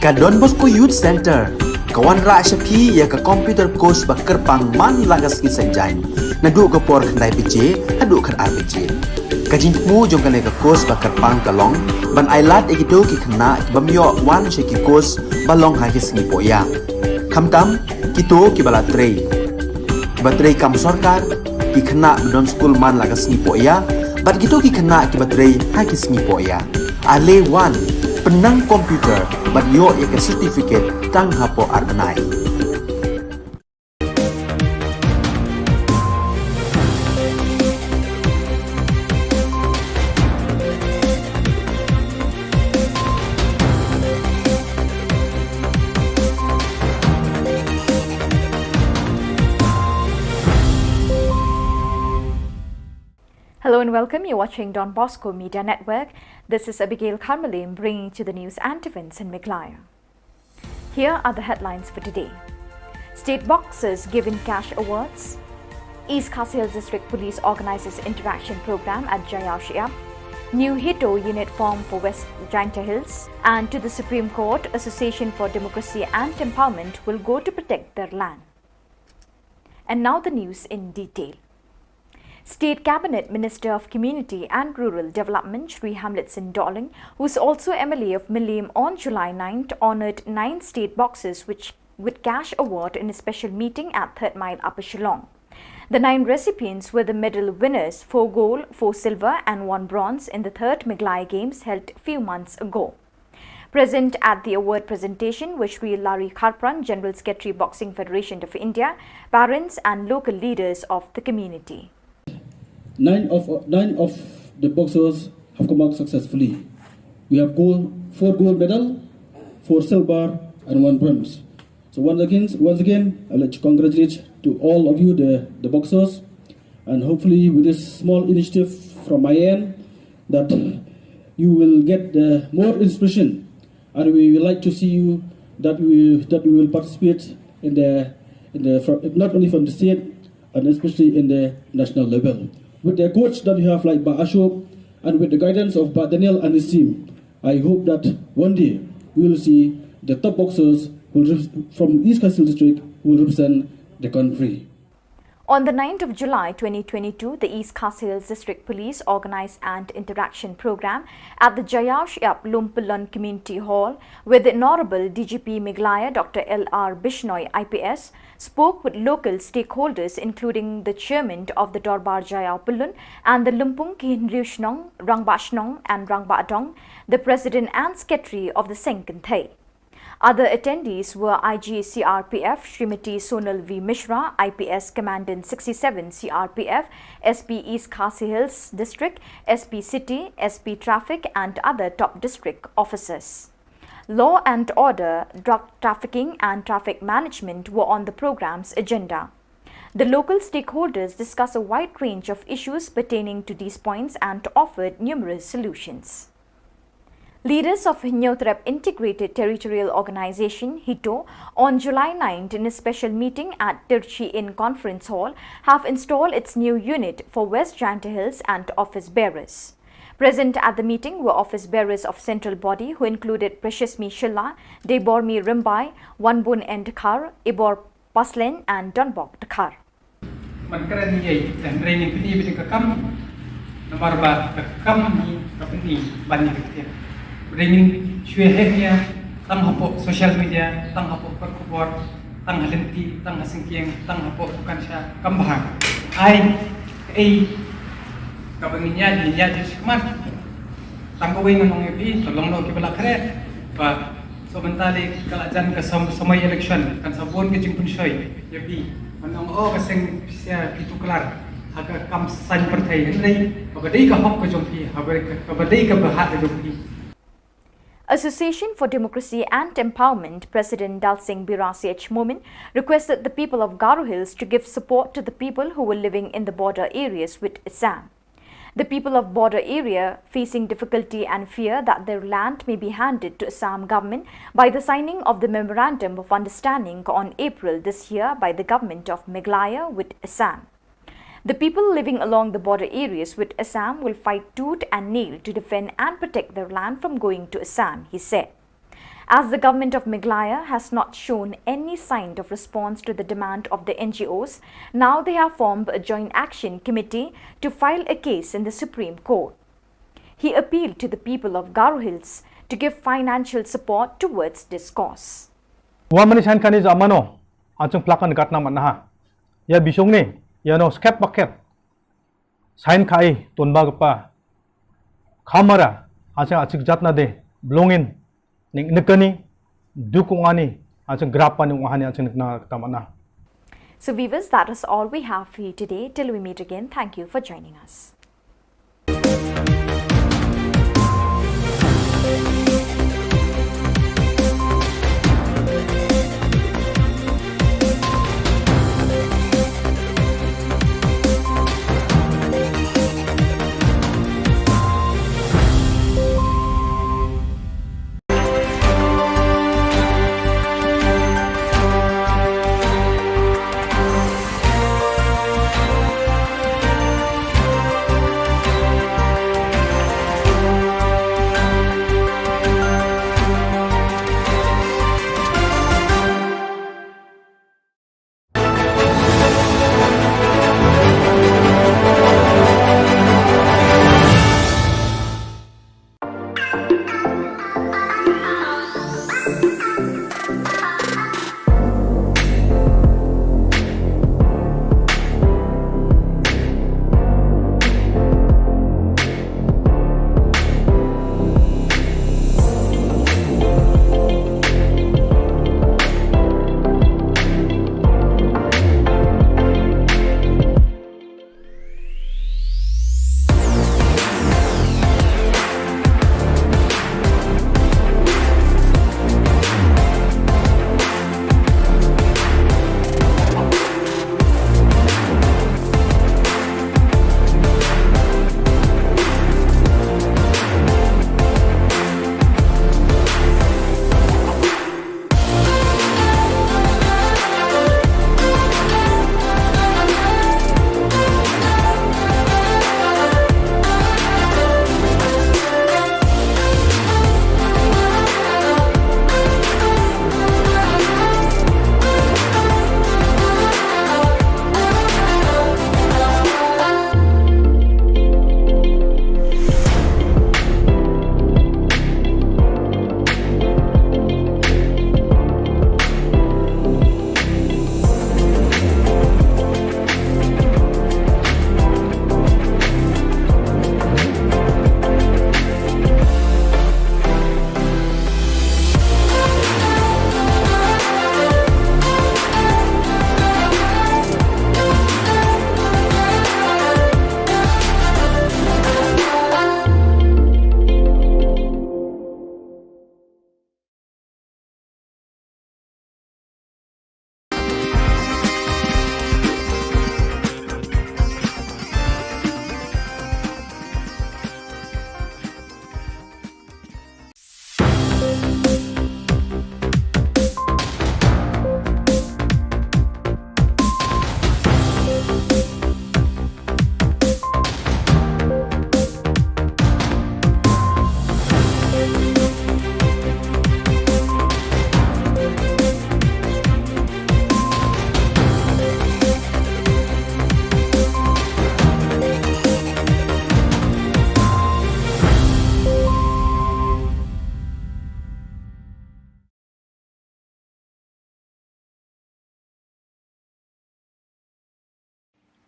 Ka Don Bosco Youth Centre ka wanrah sha phi ïa ka computer course ba kyrpang man la ka sngi Saitjaiñ, naduh ka por khyndai baje haduh khatar baje. Ka jingthmu jong kane ka course ba kyrpang ka long ban ailad ïa kito ki khynnah ki bym ïoh wan sha ki course ba long ha ki sngi pohïa, khamtam kito kiba la trei, kiba trei kam sorkar, ki khynnah ba don skul man la ka sngi pohïa bad kito ki khynnah kiba trei ha ki sngi pohïa. Ale wan, pynnang computer bad ïoh ïa ka certificate tang hapoh ar bnai. Hello and welcome. You're watching Don Bosco Media Network. This is Abigail Kharmalim bringing to the news and events in Meghalaya. Here are the headlines for today. State boxers given cash awards. East Khasi Hills District Police organizes interaction program at Jaiaw Shyiap. New HITO unit formed for West Jaintia Hills. And to the Supreme Court, Association for Democracy and Empowerment will go to protect their land. And now the news in detail. State Cabinet Minister of Community and Rural Development Shri Hamlet Singh Dohling, who is also M L A of Mylliem, on July ninth honoured nine state boxers which, with cash award in a special meeting at Third Mile, Upper Shillong. The nine recipients were the medal winners, four gold, four silver and one bronze, in the third Meghalaya Games held few months ago. Present at the award presentation were Shri Larry Kharpran, General Secretary, Boxing Federation of India, parents and local leaders of the community. Nine of, nine of the boxers have come out successfully. We have gold, four gold medal, four silver, and one bronze. So once again, once again, I'd like to congratulate to all of you, the, the boxers, and hopefully with this small initiative from my end, that you will get the more inspiration, and we would like to see you that we, that we will participate in the, in the, fro-, not only from the state and especially in the national level. With the coach that you have like Bah Ashok and with the guidance of Bah Daniel and his team, I hope that one day we will see the top boxers who will rep-, from East Khasi Hills District who will represent the country. On the ninth of July twenty twenty-two, the East Khasi Hills District Police organized an interaction program at the Jaiaw Shyiap Lumpyllon Community Hall, where the Honorable D G P Meghalaya Doctor L R Bishnoi I P S spoke with local stakeholders, including the chairman of the Dorbar Jaiaw Pyllun and the Lympung ki Hynriew Shnong, Rangbah Shnong and Rangbah Dong, the president and secretary of the Seng Kynthei. Other attendees were I G C R P F Srimati Sonal V Mishra, I P S Commandant sixty-seven C R P F, S P East Khasi Hills District, S P City, S P Traffic and other top district officers. Law and order, drug trafficking and traffic management were on the program's agenda. The local stakeholders discussed a wide range of issues pertaining to these points and offered numerous solutions. Leaders of Hynñiewtrep Integrated Territorial Organization, HITO, on July ninth in a special meeting at Tirchi Inn Conference Hall, have installed its new unit for West Jaintia Hills and office bearers. Present at the meeting were office bearers of central body, who included Preciousmi Shylla, Deibormi Rymbai, Wanbun N Dkhar, Ibor Paslen and Donbok Dkhar. Man kren ïa, hynrei ngin pyni beit ka kam, namar ba ka kam hi ka pyni ban ïa ka ktien. Hynrei ngin shu heh ïa, tang hapoh social media, tang hapoh kot khubor, tang ha lynti, tang ha syngkien, tang hapoh dukan sha, kam bha. Ai, ei, kaba ngin ïa, ngin ïa judge khmat. Tang kawei ngan ong ïa phi, to long noh kiba la khreh. Ba, so mynta lei ka la jan ka sam-, samoi election, kan sa bun ka jingpynshoi ïa phi. Ban ong, oh, ka seng pisa phi tuklar ha ka kam saiñ pyrthei, hynrei kaba dei ka hok ka jong phi, kaba, kaba dei ka bhah ka jong phi. Association for Democracy and Empowerment President Dalsing Bira C H Momin requested the people of Garo Hills to give support to the people who were living in the border areas with Assam. The people of border area facing difficulty and fear that their land may be handed to Assam government by the signing of the Memorandum of Understanding on April this year by the government of Meghalaya with Assam. The people living along the border areas with Assam will fight tooth and nail to defend and protect their land from going to Assam, he said. As the government of Meghalaya has not shown any sign of response to the demand of the N G Os, now they have formed a joint action committee to file a case in the Supreme Court. He appealed to the people of Garo Hills to give financial support towards this cause. Wa mani sain kani ja mano, achung plakan gatna manaha. Ya bisung ni, ya no skep baket. Sain kai, tun ba gapa. Kamara, achung achik jatna de, blongin, ning nikani, dukungani, achung grapani, wahani, achung nikna tamana. So viewers, that is all we have for you today. Till we meet again, thank you for joining us.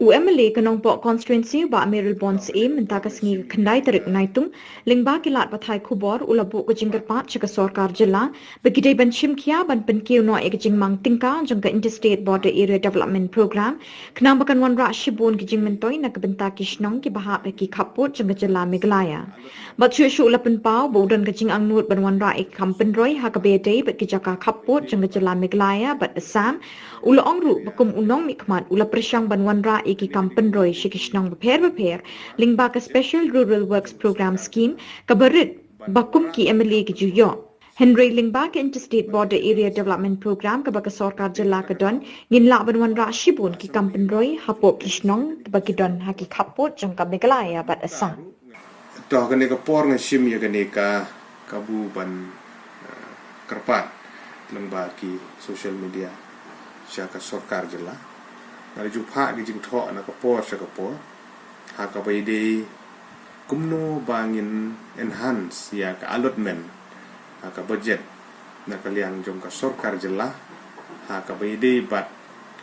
U M L A ka Nongpoh Constituency, Bah Mayralborn Syiem, mynta ka sngi ka khyndai tarik Naitung, lyngba ki lad pathai khubor, u la buh ka jingkyrpad sha ka sorkar jylla ba ki dei ban shim khia ban pynkiew noh ïa ka jingmang tyngka jong ka Interstate Border Area Development Program, khnang ba kan wanrah shibun ki jingmyntoi na ka bynta ki shnong kiba hap ha ki khappud jong ka jylla Meghalaya. Bad shuh shuh u la pynpaw ba u don ka jingangnud ban wanrah ïa ki kam pynroi ha kaba ïadei bad ki jaka khappud jong ka jylla Meghalaya bad Assam. U la ong ruh ba kum u nongmihkhmat u la pyrshang ban wanrah ïa ki kam pynroi sha ki shnong bapher bapher lyngba ka Special Rural Works Program Scheme kaba rit ba kum ki M L A ki ju ïoh. Hynrei lyngba ka Interstate Border Area Development Program kaba ka sorkar jylla ka don, ngin lah ban wanrah shibun ki kam pynroi hapoh ki shnong ba ki don ha ki khappud jong ka Meghalaya bad Assam. To kane ka por nga shim ïa kane ka kabu ban, eh, kyrpad lyngba ki social media sha ka sorkar jylla. Nga la ju phah ki jingthoh na ka por sha ka por ha kaba ïadei kumno ba ngin enhance ïa ka allotment ha ka budget na ka liang jong ka sorkar jylla ha kaba ïadei bad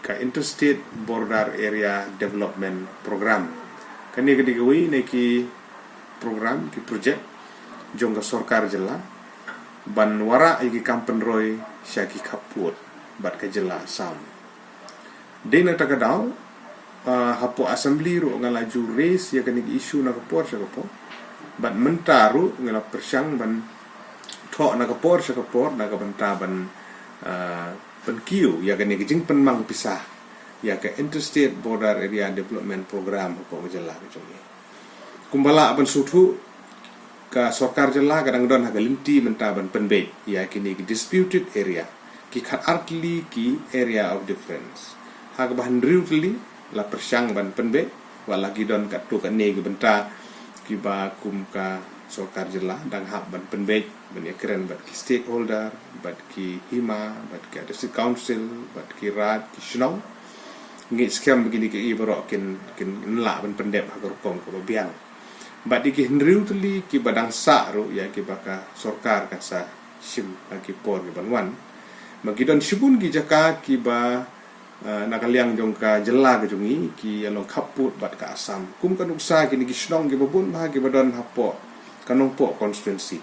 ka Interstate Border Area Development Program. Kane ka dei kawei na ki program, ki project jong ka sorkar jylla ban wanrah ïa ki kam pynroi sha ki khappud bad ka jylla Assam. Dei na kata ka daw, ah, hapoh assembly ruh nga la ju raise ïa kane ka issue na ka por sha ka por. Bad mynta ruh nga la pyrshang ban thoh na ka por sha ka por na ka bynta ban, ah, pynkiew ïa kane ka jingpynmang pisa ïa ka Interstate Border Area Development Program hapoh ka jylla ka jong ngi. Kumba lah ban sngewthuh, ka sorkar jylla ka dang don ha ka lynti mynta ban pynbeit ïa kine ki disputed area, ki khatar tylli ki area of difference. Ha kaba hynriew tylli la pyrshang ban pynbeit, wat la ki don katto katne ki bynta kiba kum ka sorkar jylla dang hap ban pynbeit ban ïakren bad ki stakeholder, bad ki hima, bad ki district council, bad ki raid, ki shnong. Ngi skhem ba kine ki baroh kin, kin lah ban pyndep ha ka rukom kaba biang. Bad ïa ki hynriew tylli kiba dang sah ruh ïa kiba ka sorkar kan sa shim ha ki por kiban wan. Ba ki don shibun ki jaka kiba, ah, na ka liang jong ka jylla ka jong ngi, ki ïa long khappud bad ka Assam. Kum ka nuksa kine ki shnong kiba bun bha kiba don hapoh ka Nongpoh constituency.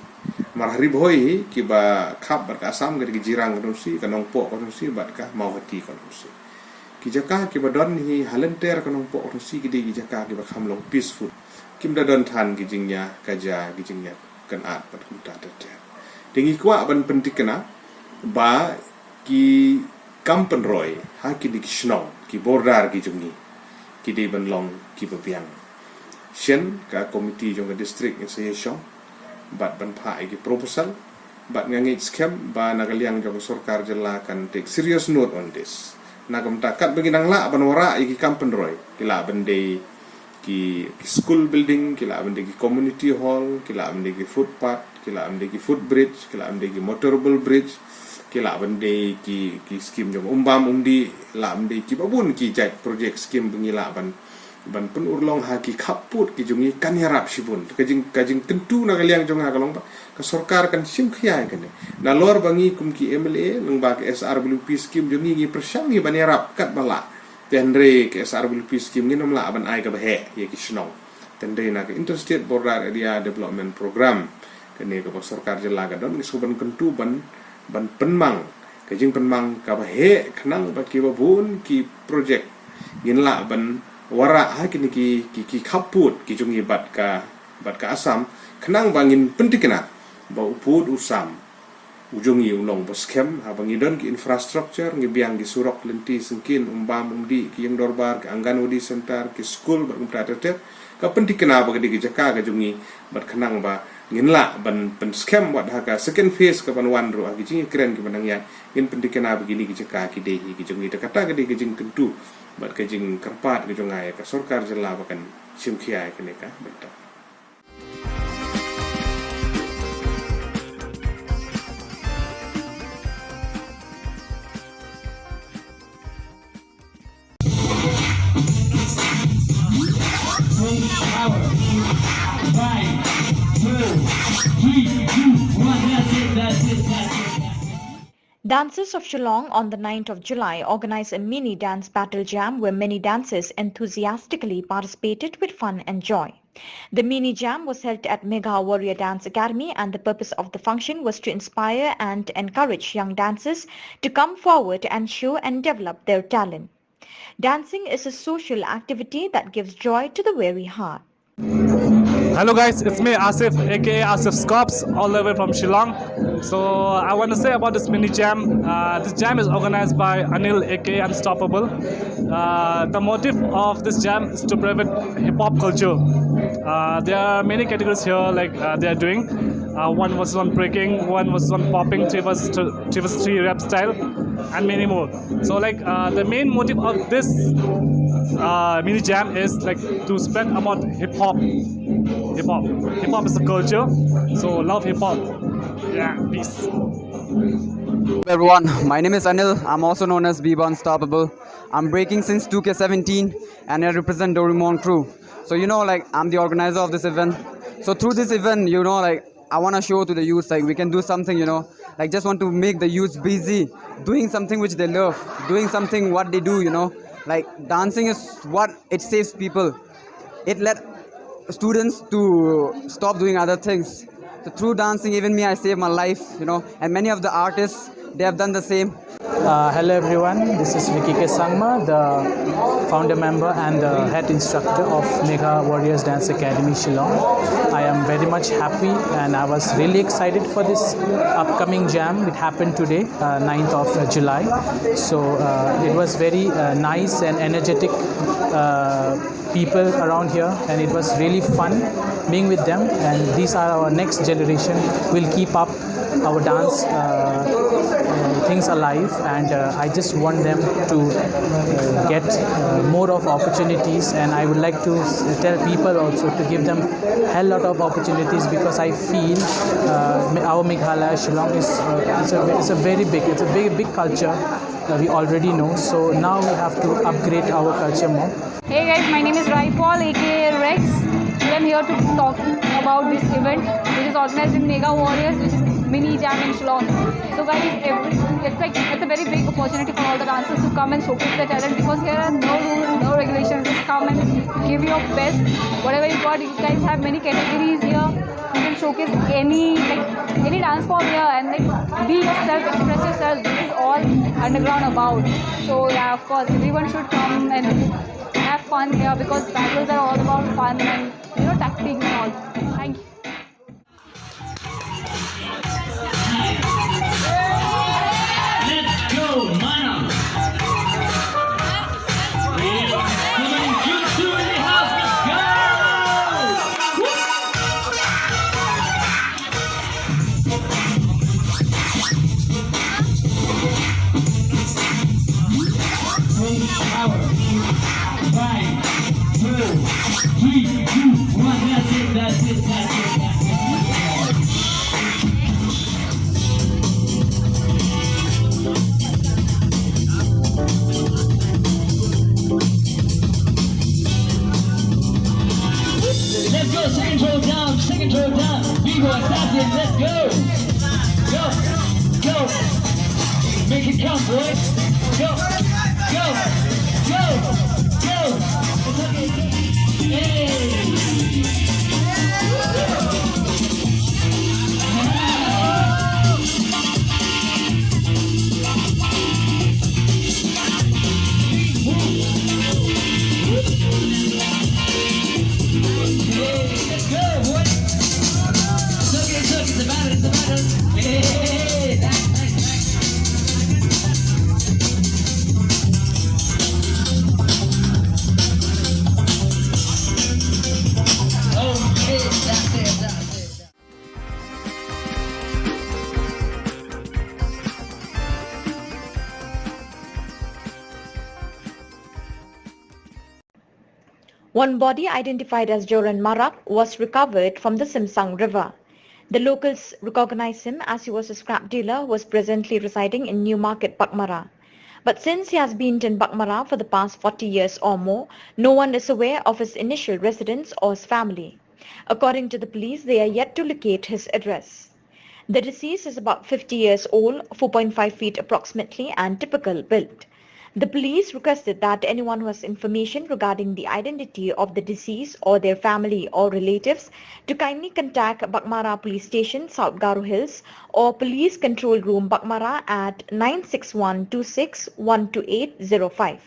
Namar ha Ri Bhoi hi kiba khap bad ka Assam ka dei ka Jirang constituency, ka Nongpoh constituency bad ka Mawhati constituency. Ki jaka kiba don hi ha lynter ka Nongpoh constituency ki dei ki jaka kiba kham long peaceful. Kim da don than ki jingïakajia, ki jingïakynad bad kumta ter ter. Te ngi kwah ban pynthikna ba ki kam pynroi ha kine ki shnong, ki border ki jong ngi, ki dei ban long kiba biang. Shen ka komiti jong ka district ngin sa ïashong bad ban phah ïa ki proposal, bad nga ngeit skhem ba na ka liang jong ka sorkar jylla kan take serious note on this. Na ka bynta katba ngi dang lah ban wanrah ïa ki kam pynroi, ki lah ban dei ki, ki school building, ki lah ban dei ki community hall, ki lah ban dei ki footpath, ki lah ban dei ki footbridge, ki lah ban dei ki motorable bridge, ki lah ban dei ki, ki skim jong umbam umdih, lah ban dei kiba bun ki jait project skim ba ngi lah ban, ban pynurlong ha ki khappud ki jong ngi kan ïarap shibun. Ka jing, ka jingkyntu na ka liang jong nga ka long ba ka sorkar kan shim khia ïa kane. Nalor ba ngi kum ki M L A lyngba ka S R W P skim jong ngi ngi pyrshang ngi ban ïarap katba lah. Te hynrei ka S R W P skim ngin ym lah ban ai kaba heh ïa ki shnong. Te hynrei na ka Interstate Border Area Development Program, kane kaba sorkar jylla ka don, ngi sngewbha ban kyntu ban, ban pynmang ka jingpynmang kaba heh khnang ba kiba bun ki project ngin lah ban wanrah ha kine ki, ki, ki khappud ki jong ngi bad ka, bad ka Assam, khnang ba ngin pynthikna ba u pud u sam u jong ngi u long ba skhem, haba ngi don ki infrastructure, ngi biang ki surok lynti syngkien, umbam umdih, ki ïing dorbar, ki Anganwadi center, ki skul bad kumta ter ter. Ka pynthikna ba ka dei ka jaka ka jong ngi, bad khnang ba ngin lah ban pynskhem wat ha ka second phase kaban wan ruh ha ki jingïakren kiban nang ïaid, ngin pynthikna ba kine ki jaka ki dei hi ki jong ngi. Te kata ka dei ka jingkyntu bad ka jingkyrpad ka jong nga ïa ka sorkar jylla ba kan shim khia ïa kane ka bynta. Dancers of Shillong on the ninth of July organized a mini dance battle jam where many dancers enthusiastically participated with fun and joy. The mini jam was held at Megha Warrior Dance Academy, and the purpose of the function was to inspire and encourage young dancers to come forward and show and develop their talent. Dancing is a social activity that gives joy to the weary heart. Hello guys, it's me Asif, aka Asif Scops, all the way from Shillong. So I want to say about this mini jam. Uh, this jam is organized by Anil, aka Unstoppable. Uh, the motive of this jam is to promote hip hop culture. Uh, there are many categories here, like uh, they are doing. Uh, one was on breaking, one was on popping, three was three was three rap style, and many more. So like uh, the main motive of this uh, mini jam is like to spread about hip hop. Hip hop. Hip hop is a culture. So love hip hop. Yeah, please. Everyone, my name is Anil. I'm also known as Biba Unstoppable. I'm breaking since two K seventeen and I represent Dorimon crew. So, you know, like, I'm the organizer of this event. So through this event, you know, like, I want to show to the youth, like, we can do something, you know, like, just want to make the youth busy doing something which they love, doing something what they do, you know, like, dancing is what it saves people. It led students to stop doing other things. So through dancing, even me, I saved my life, you know, and many of the artists, they have done the same. Uh, hello everyone, this is Ricky K Sangma, the founder member and the head instructor of Megha Warriors Dance Academy Shillong. I am very much happy and I was really excited for this upcoming jam. It happened today, uh, ninth of July. So uh, it was very uh, nice and energetic uh, people around here, and it was really fun being with them. And these are our next generation. We'll keep up our dance uh, uh, things alive, and uh, I just want them to uh, get uh, more of opportunities, and I would like to s- tell people also to give them hell lot of opportunities, because I feel uh, Me- our Meghalaya Shillong is uh, it's, a, it's a very big, it's a very big culture uh, we already know. So now we have to upgrade our culture more. Hey guys, my name is Raipal, aka Rex. Today I'm here to talk about this event, which is organized in Megha Warriors, which is mini jam in Shillong. So guys, every, it's like it's a very big opportunity for all the dancers to come and showcase their talent, because here are no rules, no regulations. Just come and give your best, whatever you got. You guys have many categories here. You can showcase any, like, any dance form here and, like, be yourself, express yourself. This is all underground about. So yeah, of course, everyone should come and have fun here, because battles are all about fun and, you know, tactics and all. Thank you. Let's go, Manam. Yeah, come on, you two in the house, let's go. Woo! Take power. Five, four, three, two, one. That's it, that's it, that's it, that's it. Let's go, second row down, second row down. Vivo, assassin, let's go. Go, go. Make it count, boys. Go, go, go, go. Hey. One body identified as Joran Marak was recovered from the Simsang River. The locals recognized him as he was a scrap dealer who was presently residing in Newmarket, Baghmara. But since he has been in Baghmara for the past forty years or more, no one is aware of his initial residence or his family. According to the police, they are yet to locate his address. The deceased is about fifty years old, four point five feet approximately, and typical build. The police requested that anyone who has information regarding the identity of the deceased or their family or relatives to kindly contact Baghmara Police Station, South Garo Hills, or Police Control Room, Baghmara at nine six one two six one two eight zero five.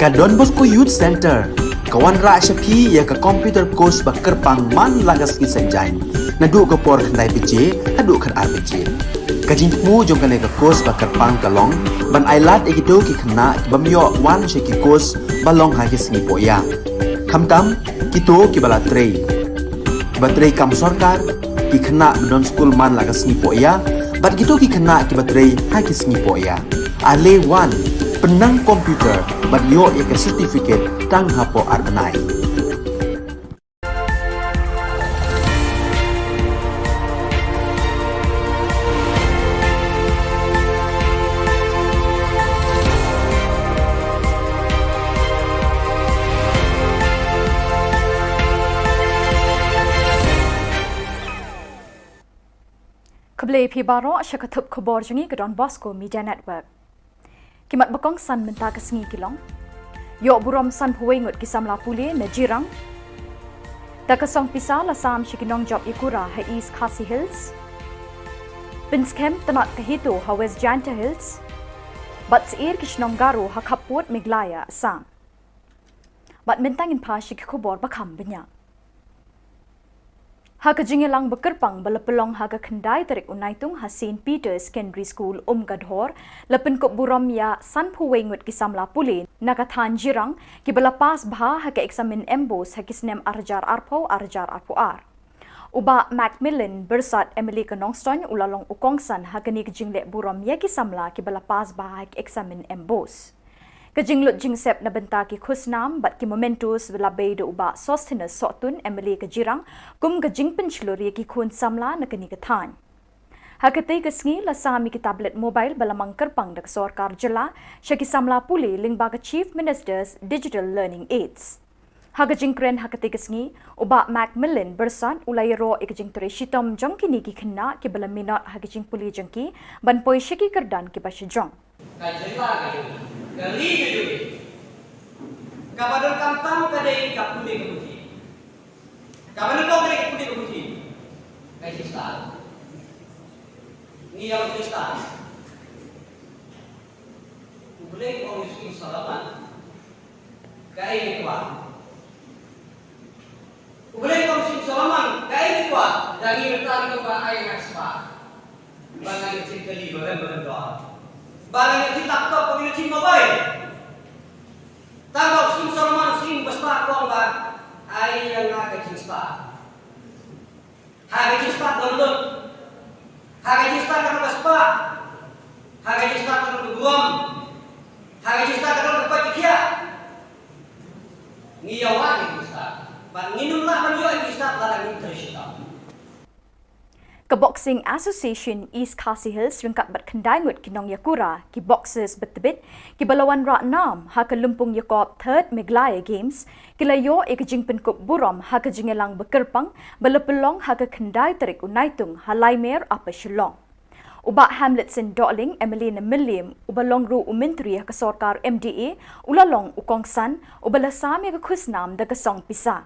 Ka Don Bosco Youth Centre ka wanrah sha phi ïa ka computer course ba kyrpang man la ka sngi Saitjaiñ, naduh ka por khyndai baje haduh khatar baje. Ka jingthmu jong kane ka course ba kyrpang ka long ban ailad ïa kito ki khynnah ki bym ïoh wan sha ki course ba long ha ki sngi pohïa, khamtam kito kiba la trei, kiba trei kam sorkar, ki khynnah ba don skul man la ka sngi pohïa, bad kito ki khynnah kiba trei ha ki sngi pohïa. Ale wan, pynnang computer bad ïoh ïa ka certificate tang hapoh ar bnai. Khublei phi baroh sha ka thup khubor jong ngi ka Don Bosco Media Network. Ki mat ba kongsan mynta ka sngi ki long: ïoh burom sanphew wei ngut ki samla pule na Jirang. Da ka song pisa la sam sha ki nongjop ïakura ha East Khasi Hills. Pynskhem tnat ka HITO ha West Jaintia Hills. Bad syier ki shnong Garo ha khappud Meghalaya, Assam. Bad mynta ngin phai sha ki khubor ba kham bniah. Ha ka jingïalang ba kyrpang ba la pynlong ha ka khyndai tarik u Naitung ha Saint Peter's Secondary School, Umkadhor, la pynkup burom ïa sanphew wei ngut ki samla pule na ka thaiñ Jirang kiba la pass bha ha ka eksamin MBOSE ha ki snem ar hajar arphew, ar hajar arphew ar. U Bah Macmillan Byrsat, MLA ka Nongstoiñ, u la long u kongsan ha kane ka jingleh burom ïa ki samla kiba la pass bha ha ka eksamin MBOSE. Ka jinglut jingsep na bynta ki khusnam bad ki mementos la bei da u Bah Sosthenes Sohtun, MLA ka Jirang, kum ka jingpynshlur ïa ki khun samla na kane ka thaiñ. Ha katei ka sngi la sam ïa ki tablet mobile ba la mang kyrpang da ka sorkar jylla sha ki samla pule lyngba ka Chief Minister's Digital Learning Aids. Ha ka jingkren ha katei ka sngi, u Bah Macmillan Byrsat u la ïaroh ïa ka jingtrei shitom jong kine ki khynnah kiba la minot ha ka jingpule jong ki ban poi sha ki kyrdan kiba shajrong. Ka jylla ka jong ngi, ka ri ka jong ngi, kaba donkam tam ka dei ka pule ka puthi. Kaba nyngkong ka dei ka pule ka puthi. Ka jingstad. Ngi ïa ka jingstad. U Blei u ong ïa u Syiem Solomon, kaei ngi kwah. U Blei u ong ïa u Syiem Solomon, kaei ngi kwah. Da ngi mynta ngi kwah ai nga spah. Ba nga ïoh jingkylli ba rem ba rem dor. Ba nga ïoh jing laptop, ba nga ïoh jing mobile. Tang ba u Syiem Solomon, u Syiem ba spah, u ong ba ai ïa nga ka jingspah. Ha ka jingstad don lut. Ha ka jingstad ka don ka spah. Ha ka jingstad ka don ka burom. Ha ka jingstad ka don ka koit ka khiah. Ngi ïa wad ïa ka jingstad. Bad ngin ym lah ban ïoh ïa ka jingstad lada ngim trei shitom. Ka Boxing Association East Khasi Hills ryngkat bad khyndai ngut ki nongïakura, ki boxers ba tbit, kiba la wanrah nam ha ka lympung ïakop Third Meghalaya Games, ki la ïoh ïa ka jingpynkup burom ha ka jingïalang ba kyrpang ba la pynlong ha ka khyndai tarik u Naitung ha Laimer, Upper Shillong. U Bah Hamletson Dohling, MLA na Mylliem, uba long ruh u Myntri ha ka sorkar MDA, u la long u kongsan, uba la sam ïa ka khusnam da ka song pisa.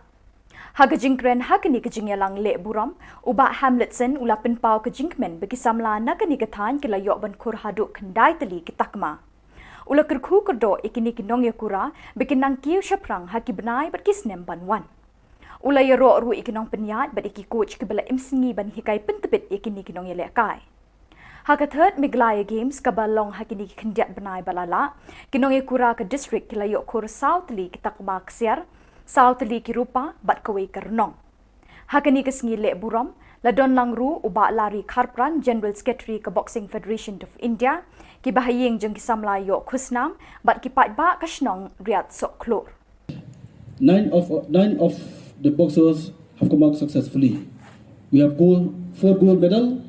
Ha ka jingkren ha kane ka jingïalang leh burom, u Bah Hamletson u la pynpaw ka jingkmen ba ki samla na kane ka thaiñ ki la ïoh ban khur haduh khyndai tylli ki takma. U la kyrkhu kyrdoh ïa kine ki nongïakura ba kin nang kiew shaphrang ha ki bnai bad ki snem ban wan. U la ïaroh ruh ïa ki nongpynïaid bad ïa ki coach kiba la im sngi ban hikai pyntbit ïa kine ki nongïalehkai. Ha ka Third Meghalaya Games kaba long ha kine ki khyndiat bnai ba la lah, ki nongïakura ka district ki la ïoh khur saw tylli ki takma ksiar, saw tylli ki rupa bad kawei ka rnong. Ha kane ka sngi leh burom, la don lang ruh u Bah Larry Kharpran, General Secretary ka Boxing Federation of India, ki bahaïing jong ki samla ïoh khusnam, bad ki paidbah ka shnong Riat Sohkhlur. Nine of, nine of the boxers have come out successfully. We have gold, four gold medal,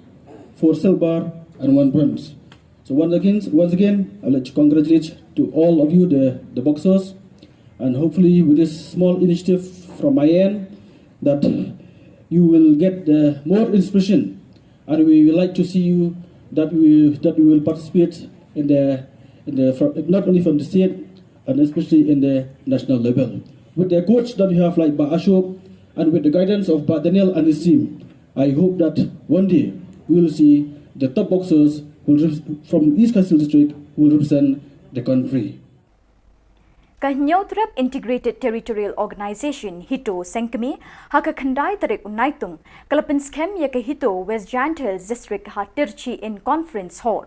four silver, and one bronze. So once again, once again, I'd like to congratulate to all of you, the, the boxers, and hopefully with this small initiative from my end, that you will get the more inspiration, and we would like to see you that we, that we will participate in the, in the, from, not only from the state, and especially in the national level. With the coach that you have, like Bah Ashok, and with the guidance of Bah Daniel and his team, I hope that one day we will see the top boxers who will rep-, from East Khasi Hills District who will represent the country. Ka Hynñiewtrep Integrated Territorial Organization, HITO, Sengkmie, ha ka khyndai tarik u Naitung, ka la pynskhem ïa ka HITO West Jaintia Hills District ha Tirchi in Conference Hall.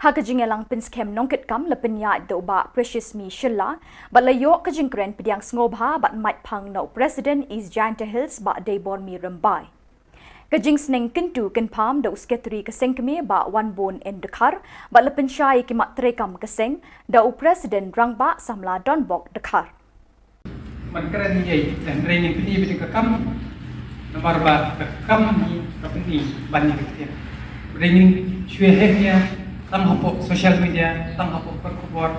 Ha ka jingïalang pynskhem nongkitkam la pynïaid da u Bah Precious Mi Shylla, bad la ïoh ka jingkren pdiang sngewbha bad mait phang na u President East Jaintia Hills Bah Deibormi Rymbai. Ka jingsneng kyntu kynpham da u Secretary ka Sengkmie Bah Wanbun N Dkhar, bad la pynshai ïa ki mat treikam ka seng da u President Rangbah Samla Donbok Dkhar. Ban kren ïa, hynrei ngin pyni beit ka kam, namar ba ka kam hi ka pyni ban ïa ka ktien. Hynrei ngin shu ïa, tang hapoh social media, tang hapoh paper khubor,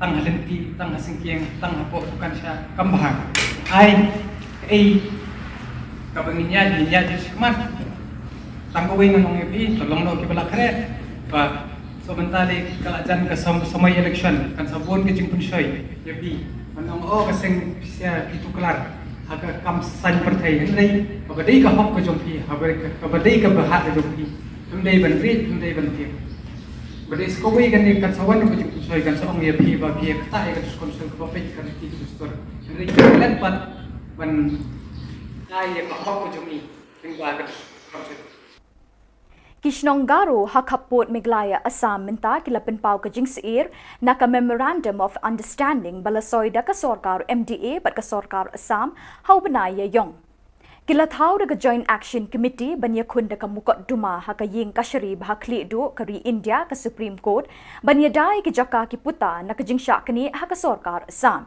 tang ha lynti, tang ha syngkien, tang hapoh dukan sha, kam bha. Ai, ei, kaba ngin ïa, ngin ïa jingshakmat. Tang kawei ngan ong ïa phi, to long noh kiba la khreh. Ba, so mynta lei ka la jan ka sam-, samoi election, kan sa bun ka jingpynshoi ïa phi. Ban ong, oh, ka seng pisa ki tuklar ha ka kam saiñ pyrthei, hynrei kaba dei ka hok ka jong phi, kaba dei ka, kaba dei ka bhah ka jong phi, hynrei ban rit, hynrei ban tiek. Ba dei sa kawei kane kan sa wan ka jingpynshoi, kan sa ong ïa phi ba phi ïa ktah ïa ka jingpynshoi kaba peit ka riti ka dustur, hynrei ka leh pat ban ai ïa ka hok ka jong ngi. Ki shnong Garo ha khappud Meghalaya Assam mynta ki la pynpaw ka jingsyier na ka Memorandum of Understanding ba la soi da ka sorkar M D A bad ka sorkar Assam ha u bnai Ïaïong. Ki la thaw da ka Joint Action Committee ban ïakhun da ka mukotduma ha ka ïing kashari ba ha khliehduh ka ri India, ka Supreme Court, ban ïada ïa ki jaka ki puta na ka jingshah knieh ha ka sorkar Assam.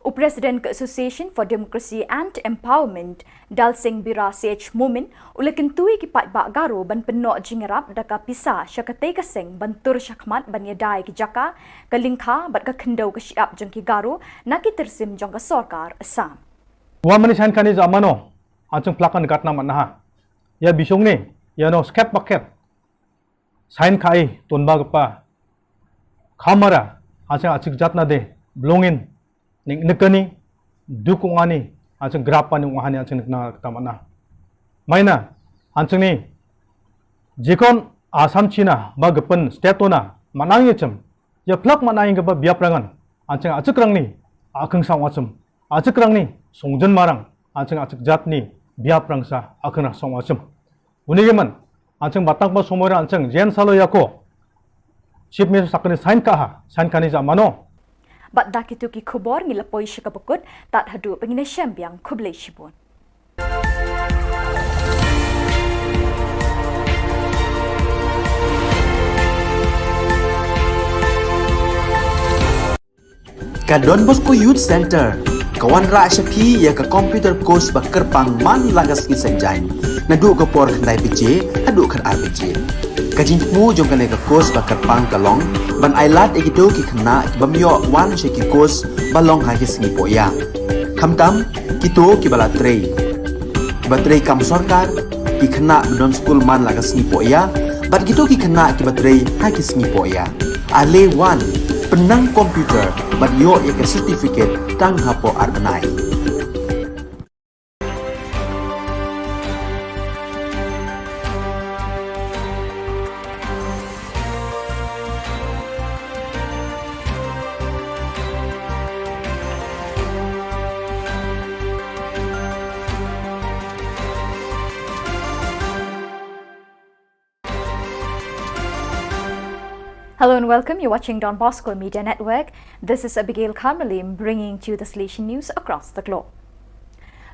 U President ka Association for Democracy and Empowerment, Dalsing Bira C H Momin, u la kyntu ïa ki paidbah Garo ban pynnoh jingïarap da ka pisa sha katei ka seng ban tur shakhmat ban ïada ïa ki jaka, ka lyngkha bad ka khyndew ka shyiap jong ki Garo na ki tyrsim jong ka sorkar Assam. Wa mani saiñ kane ja mano, ha jingphlak kan gat na manaha. Ïa bishong ne, ïa no skep bakhet. Saiñ ka ai, ton ba kpa. Khamara, ha jingachik jatna de, blongin, ning nikani, duk ungani, ha jing grap pani ungani, ha jing nikna ktamana. Maina, ha jing ni, jikon Assam China, ba gapan state ona, manang yachim, ïa phlak manang ïa ba biap rangan, ha jing achik rang ni, akhang sang wachim, achik rang ni, songjen marang, ha jing achik jat ni, biap rang sa, akhang rang sang wachim. Uni giman, ha jing batang pa somoi ra ha jing jen salo ïa ko. Chief Minister sakani saiñ ka ha, saiñ kani ja mano. Bad da kitu ki khubor ngi la poi sha kaba kut, tad haduh ba ngin ïashem biang, khublei shibun. Ka Don Bosco Youth Center ka wanrah sha phi ïa ka computer course ba kyrpang man la ka sngi Saitjaiñ, naduh ka por khyndai baje haduh khatar baje. Ka jingthmu jong kane ka course ba kyrpang ka long ban ailad ïa kito ki khynnah ki bym ïoh wan sha ki course ba long ha ki sngi pohïa, khamtam kito kiba la trei, kiba trei kam sorkar, ki khynnah ba don skul man la ka sngi pohïa, bad kito ki khynnah kiba trei ha ki sngi pohïa. Ale wan, pynnang computer bad ïoh ïa ka certificate tang hapoh ar bnai. Hello and welcome. You're watching Don Bosco Media Network. This is Abigail Karmalim bringing to you the Salesian news across the globe.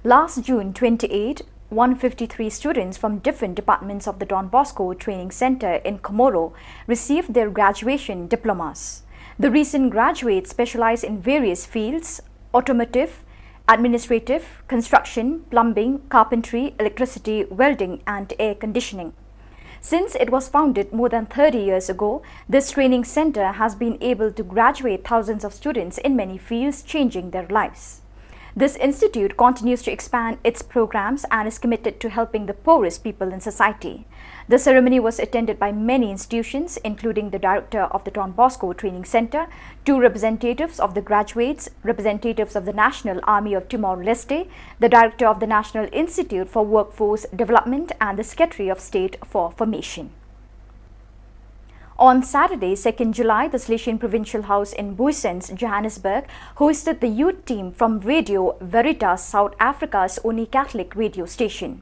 Last June twenty-eight, one fifty-three students from different departments of the Don Bosco Training Center in Comoro received their graduation diplomas. The recent graduates specialize in various fields: automotive, administrative, construction, plumbing, carpentry, electricity, welding, and air conditioning. Since it was founded more than thirty years ago, this training center has been able to graduate thousands of students in many fields, changing their lives. This institute continues to expand its programs and is committed to helping the poorest people in society. The ceremony was attended by many institutions, including the director of the Don Bosco Training Center, two representatives of the graduates, representatives of the National Army of Timor-Leste, the director of the National Institute for Workforce Development, and the Secretary of State for Formation. On Saturday, second July, the Salesian Provincial House in Booysens, Johannesburg, hosted the youth team from Radio Veritas, South Africa's only Catholic radio station.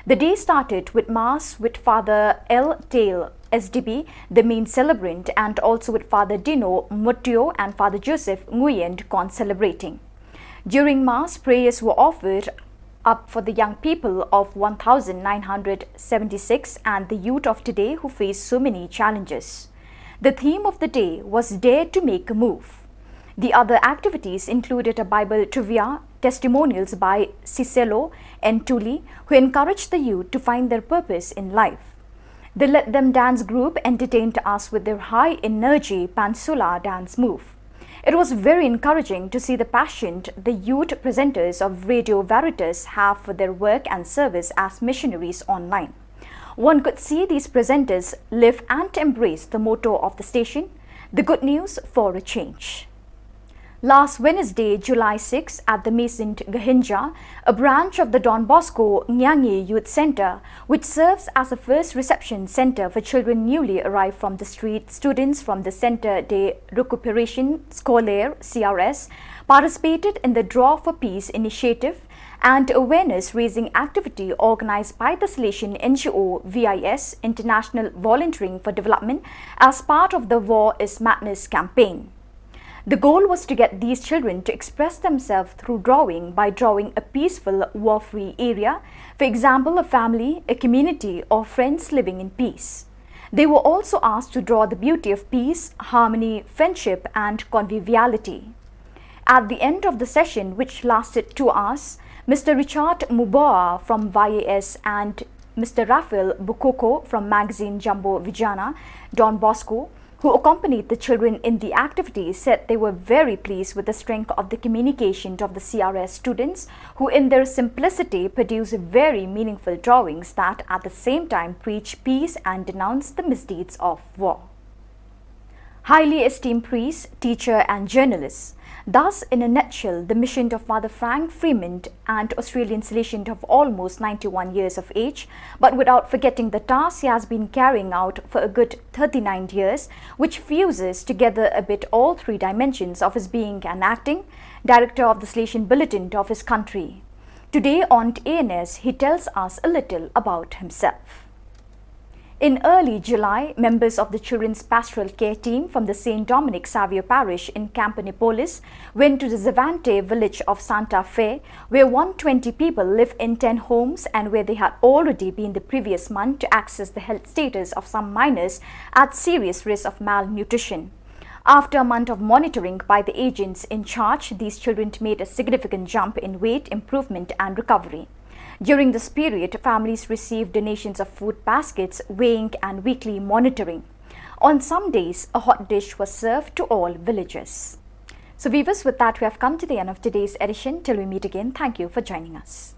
The day started with Mass with Father L Tail, S D B, the main celebrant, and also with Father Dino Mutio and Father Joseph Nguyen concelebrating. During Mass, prayers were offered up for the young people of one thousand nine hundred seventy-six and the youth of today who face so many challenges. The theme of the day was Dare to Make a Move. The other activities included a Bible trivia, testimonials by Siselo and Tuli, who encouraged the youth to find their purpose in life. The Let Them Dance group entertained us with their high energy Pansula dance move. It was very encouraging to see the passion the youth presenters of Radio Veritas have for their work and service as missionaries online. One could see these presenters live and embrace the motto of the station, the good news for a change. Last Wednesday, July sixth, at the Maison Gahinja, a branch of the Don Bosco Nyangi Youth Centre, which serves as a first reception centre for children newly arrived from the street, students from the Centre de Récupération Scolaire, C R S, participated in the Draw for Peace initiative and awareness raising activity organised by the Salesian N G O V I S, International Volunteering for Development, as part of the War is Madness campaign. The goal was to get these children to express themselves through drawing by drawing a peaceful, war-free area, for example, a family, a community, or friends living in peace. They were also asked to draw the beauty of peace, harmony, friendship, and conviviality. At the end of the session, which lasted two hours, Mister Richard Muboa from Y A S and Mister Raphael Bukoko from magazine Jambo Vijana, Don Bosco, who accompanied the children in the activity, said they were very pleased with the strength of the communication of the C R S students, who in their simplicity produce very meaningful drawings that at the same time preach peace and denounce the misdeeds of war. Highly esteemed priest, teacher, and journalist. Thus, in a nutshell, the mission of Father Frank Freeman, an Australian Salesian of almost ninety-one years of age, but without forgetting the task he has been carrying out for a good thirty-nine years, which fuses together a bit all three dimensions of his being an acting director of the Salesian Bulletin of his country. Today on A N S, he tells us a little about himself. In early July, members of the Children's Pastoral Care Team from the Saint Dominic Savio Parish in Campernipolis went to the Zavante village of Santa Fe, where one twenty people live in ten homes and where they had already been the previous month to access the health status of some minors at serious risk of malnutrition. After a month of monitoring by the agents in charge, these children made a significant jump in weight improvement and recovery. During this period, families received donations of food baskets, weighing, and weekly monitoring. On some days, a hot dish was served to all villagers. So, viewers, with that, we have come to the end of today's edition. Till we meet again, thank you for joining us.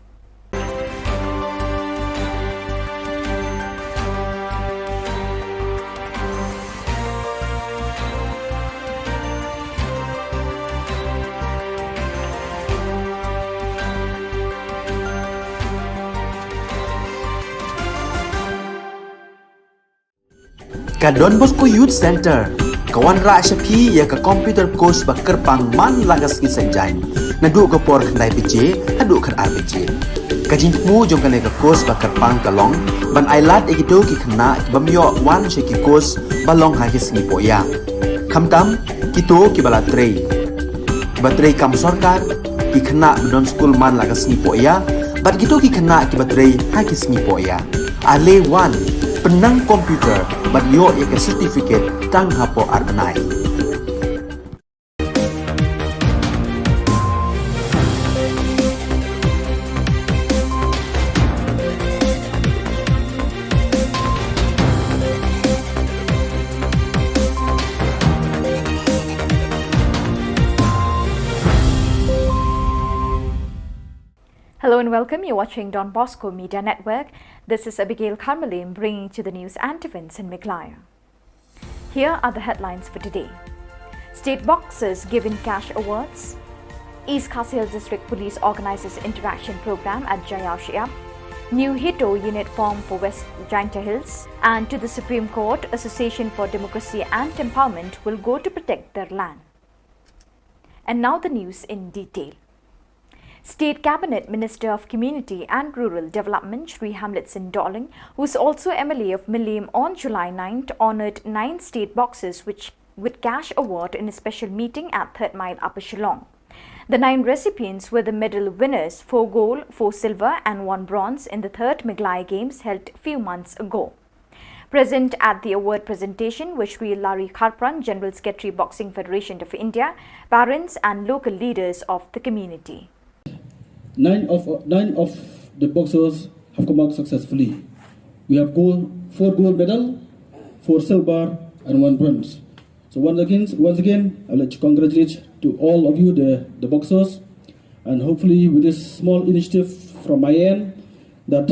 Ka Don Bosco Youth Centre ka wanrah sha phi ïa ka computer course ba kyrpang man la ka sngi Saitjaiñ, naduh ka por khyndai baje haduh khatar baje. Ka jingthmu jong kane ka course ba kyrpang ka long ban ailad ïa kito ki khynnah ki bym ïoh wan sha ki course ba long ha ki sngi pohïa, khamtam kito kiba la trei, kiba trei kam sorkar, ki khynnah ba don skul man la ka sngi pohïa, bad kito ki khynnah kiba trei ha ki sngi pohïa. Ale wan, pynnang computer bad ïoh ïa ka certificate tang hapoh ar bnai. Hello and welcome. You're watching Don Bosco Media Network. This is Abigail Karmalim bringing to the news and events in Meghalaya. Here are the headlines for today. State boxers given cash awards. East Khasi Hills District Police organizes interaction program at Jaiaw Shyiap. New HITO unit formed for West Jaintia Hills, and to the Supreme Court, Association for Democracy and Empowerment will go to protect their land. And now the news in detail. State Cabinet Minister of Community and Rural Development Shri Hamlet Singh Dohling, who is also M L A of Mylliem, on July ninth honoured nine state boxers which, with cash award in a special meeting at Third Mile, Upper Shillong. The nine recipients were the medal winners, four gold, four silver and one bronze, in the third Meghalaya Games held few months ago. Present at the award presentation were Shri Larry Kharpran, General Secretary, Boxing Federation of India, parents and local leaders of the community. Nine of, nine of the boxers have come out successfully. We have gold, four gold medal, four silver, and one bronze. So once again, once again, I'd like to congratulate to all of you, the, the boxers, and hopefully with this small initiative from my end, that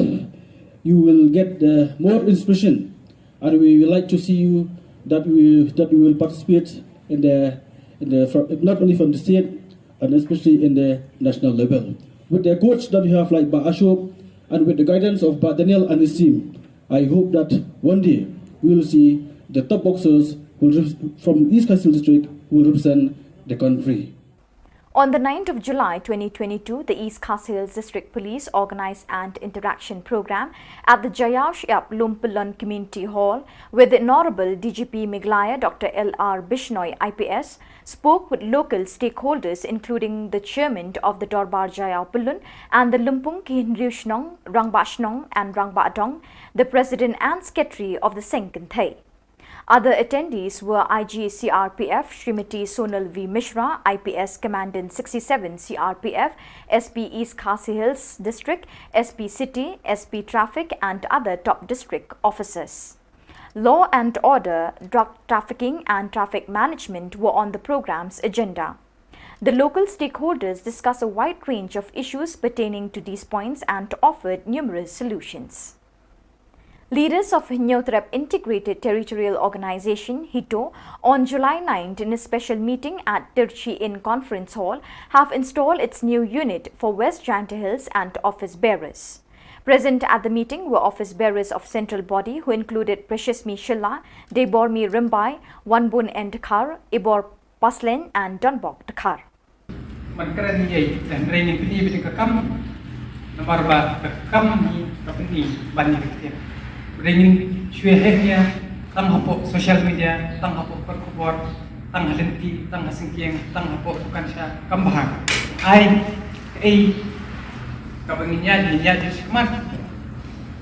you will get the more inspiration, and we would like to see you that we, that we will participate in the, in the, fro-, not only from the state and especially in the national level. With the coach that we have like Bah Ashok and with the guidance of Bah Daniel and his team, I hope that one day we will see the top boxers who will rep-, from East Khasi Hills District who will represent the country. On the ninth of July twenty twenty-two, the East Khasi Hills District Police Organize and Interaction Program at the Jaiaw Shyiap Lumpyllun Community Hall, where the Honorable D G P Meghalaya Doctor L R Bishnoi I P S spoke with local stakeholders, including the chairman of the Dorbar Jaiaw Pyllun and the Lumpung ki Hynriew Shnong, Rangbah Shnong and Rangbah Dong, the president and secretary of the Seng Kynthei. Other attendees were I G C R P F Srimati Sonal V Mishra, I P S Commandant sixty-seven C R P F, S P East Khasi Hills District, S P City, S P Traffic and other top district officers. Law and order, drug trafficking and traffic management were on the program's agenda. The local stakeholders discussed a wide range of issues pertaining to these points and offered numerous solutions. Leaders of Hynñiewtrep Integrated Territorial Organization, HITO, on July ninth in a special meeting at Tirchi Inn Conference Hall, have installed its new unit for West Jaintia Hills and office bearers. Present at the meeting were office bearers of central body, who included Preciousmi Shylla, Deibormi Rymbai, Wanbun N Dkhar, Ibor Paslen and Donbok Dkhar. Ban kren ïa i, hynrei ngin pyni beit ka kam, namar ba ka kam hi ka pyni ban ïa ka ktien. Hynrei ngin shu ïa heh ïa, tang hapoh social media, tang hapoh kot khubor, tang ha lynti, tang ha syngkien, tang hapoh dukan sha, kam bha. Ai, ei, kaba ngin ïa, ngin ïa judgment.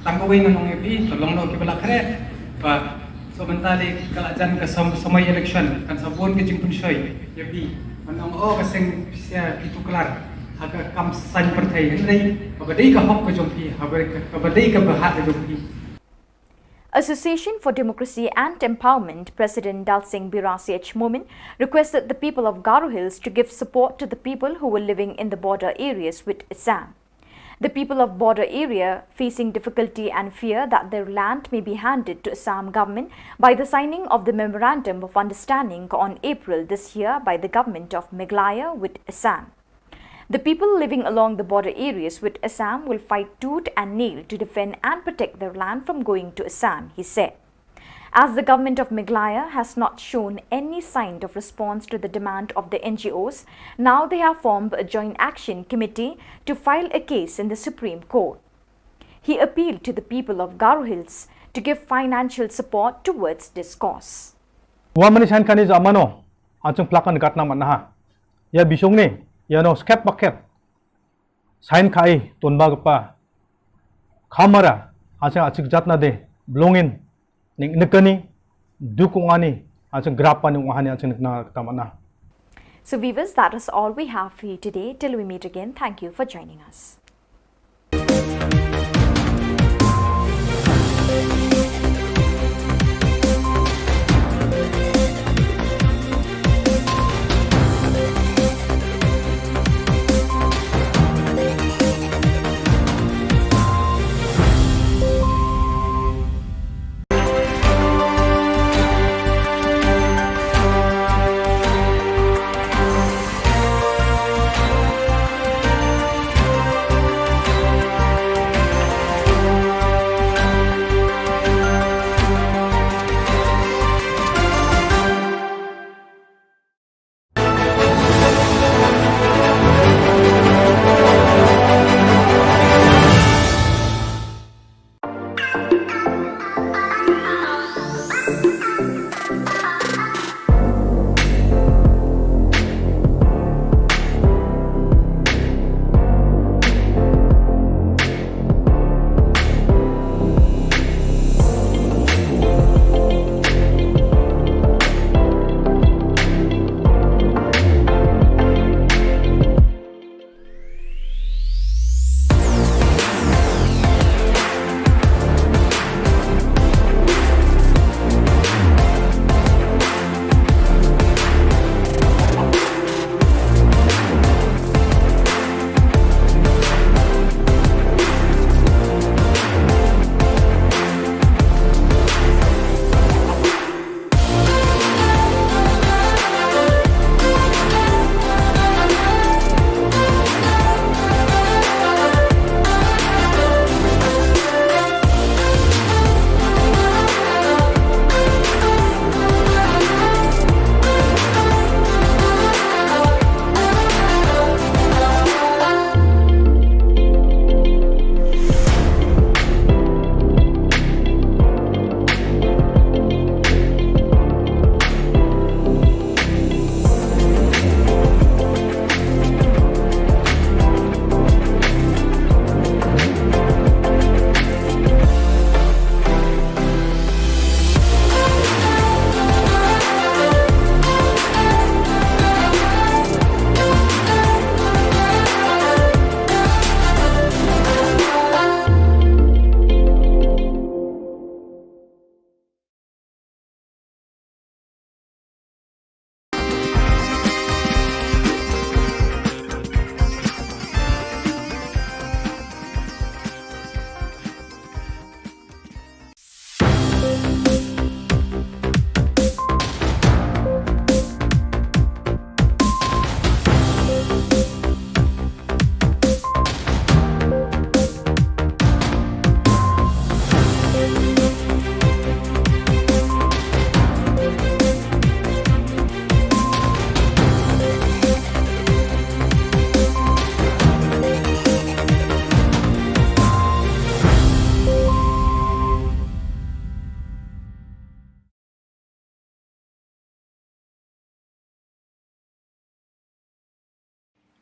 Tang kawei ngan ong ïa phi, to long noh kiba la khreh. Ba, so mynta lei ka la jan ka som-, samoi election, kan sa bun ka jingpynshoi ïa phi. Ban ong, oh, ka seng pisa phi tuklar ha ka kam saiñ pyrthei, hynrei kaba dei ka hok ka jong phi, kaba dei ka, kaba dei ka bhah ka jong phi. Association for Democracy and Empowerment President Dalsing Bira C H Momin requested the people of Garo Hills to give support to the people who were living in the border areas with Assam. The people of border area facing difficulty and fear that their land may be handed to Assam government by the signing of the Memorandum of Understanding on April this year by the government of Meghalaya with Assam. The people living along the border areas with Assam will fight tooth and nail to defend and protect their land from going to Assam, he said. As the government of Meghalaya has not shown any sign of response to the demand of the N G Os, now they have formed a joint action committee to file a case in the Supreme Court. He appealed to the people of Garo Hills to give financial support towards this cause. Wa mani sign kani ja mano, achung plakan gatna manaha. Ya bisong ni, ya no skep baket. Sign kai tun ba gapa. Kamara, achung achik jatna de, blongin, ning nekani, dukungani, achung grapani wahani achung nekna tamana. So viewers, that is all we have for you today. Till we meet again, thank you for joining us.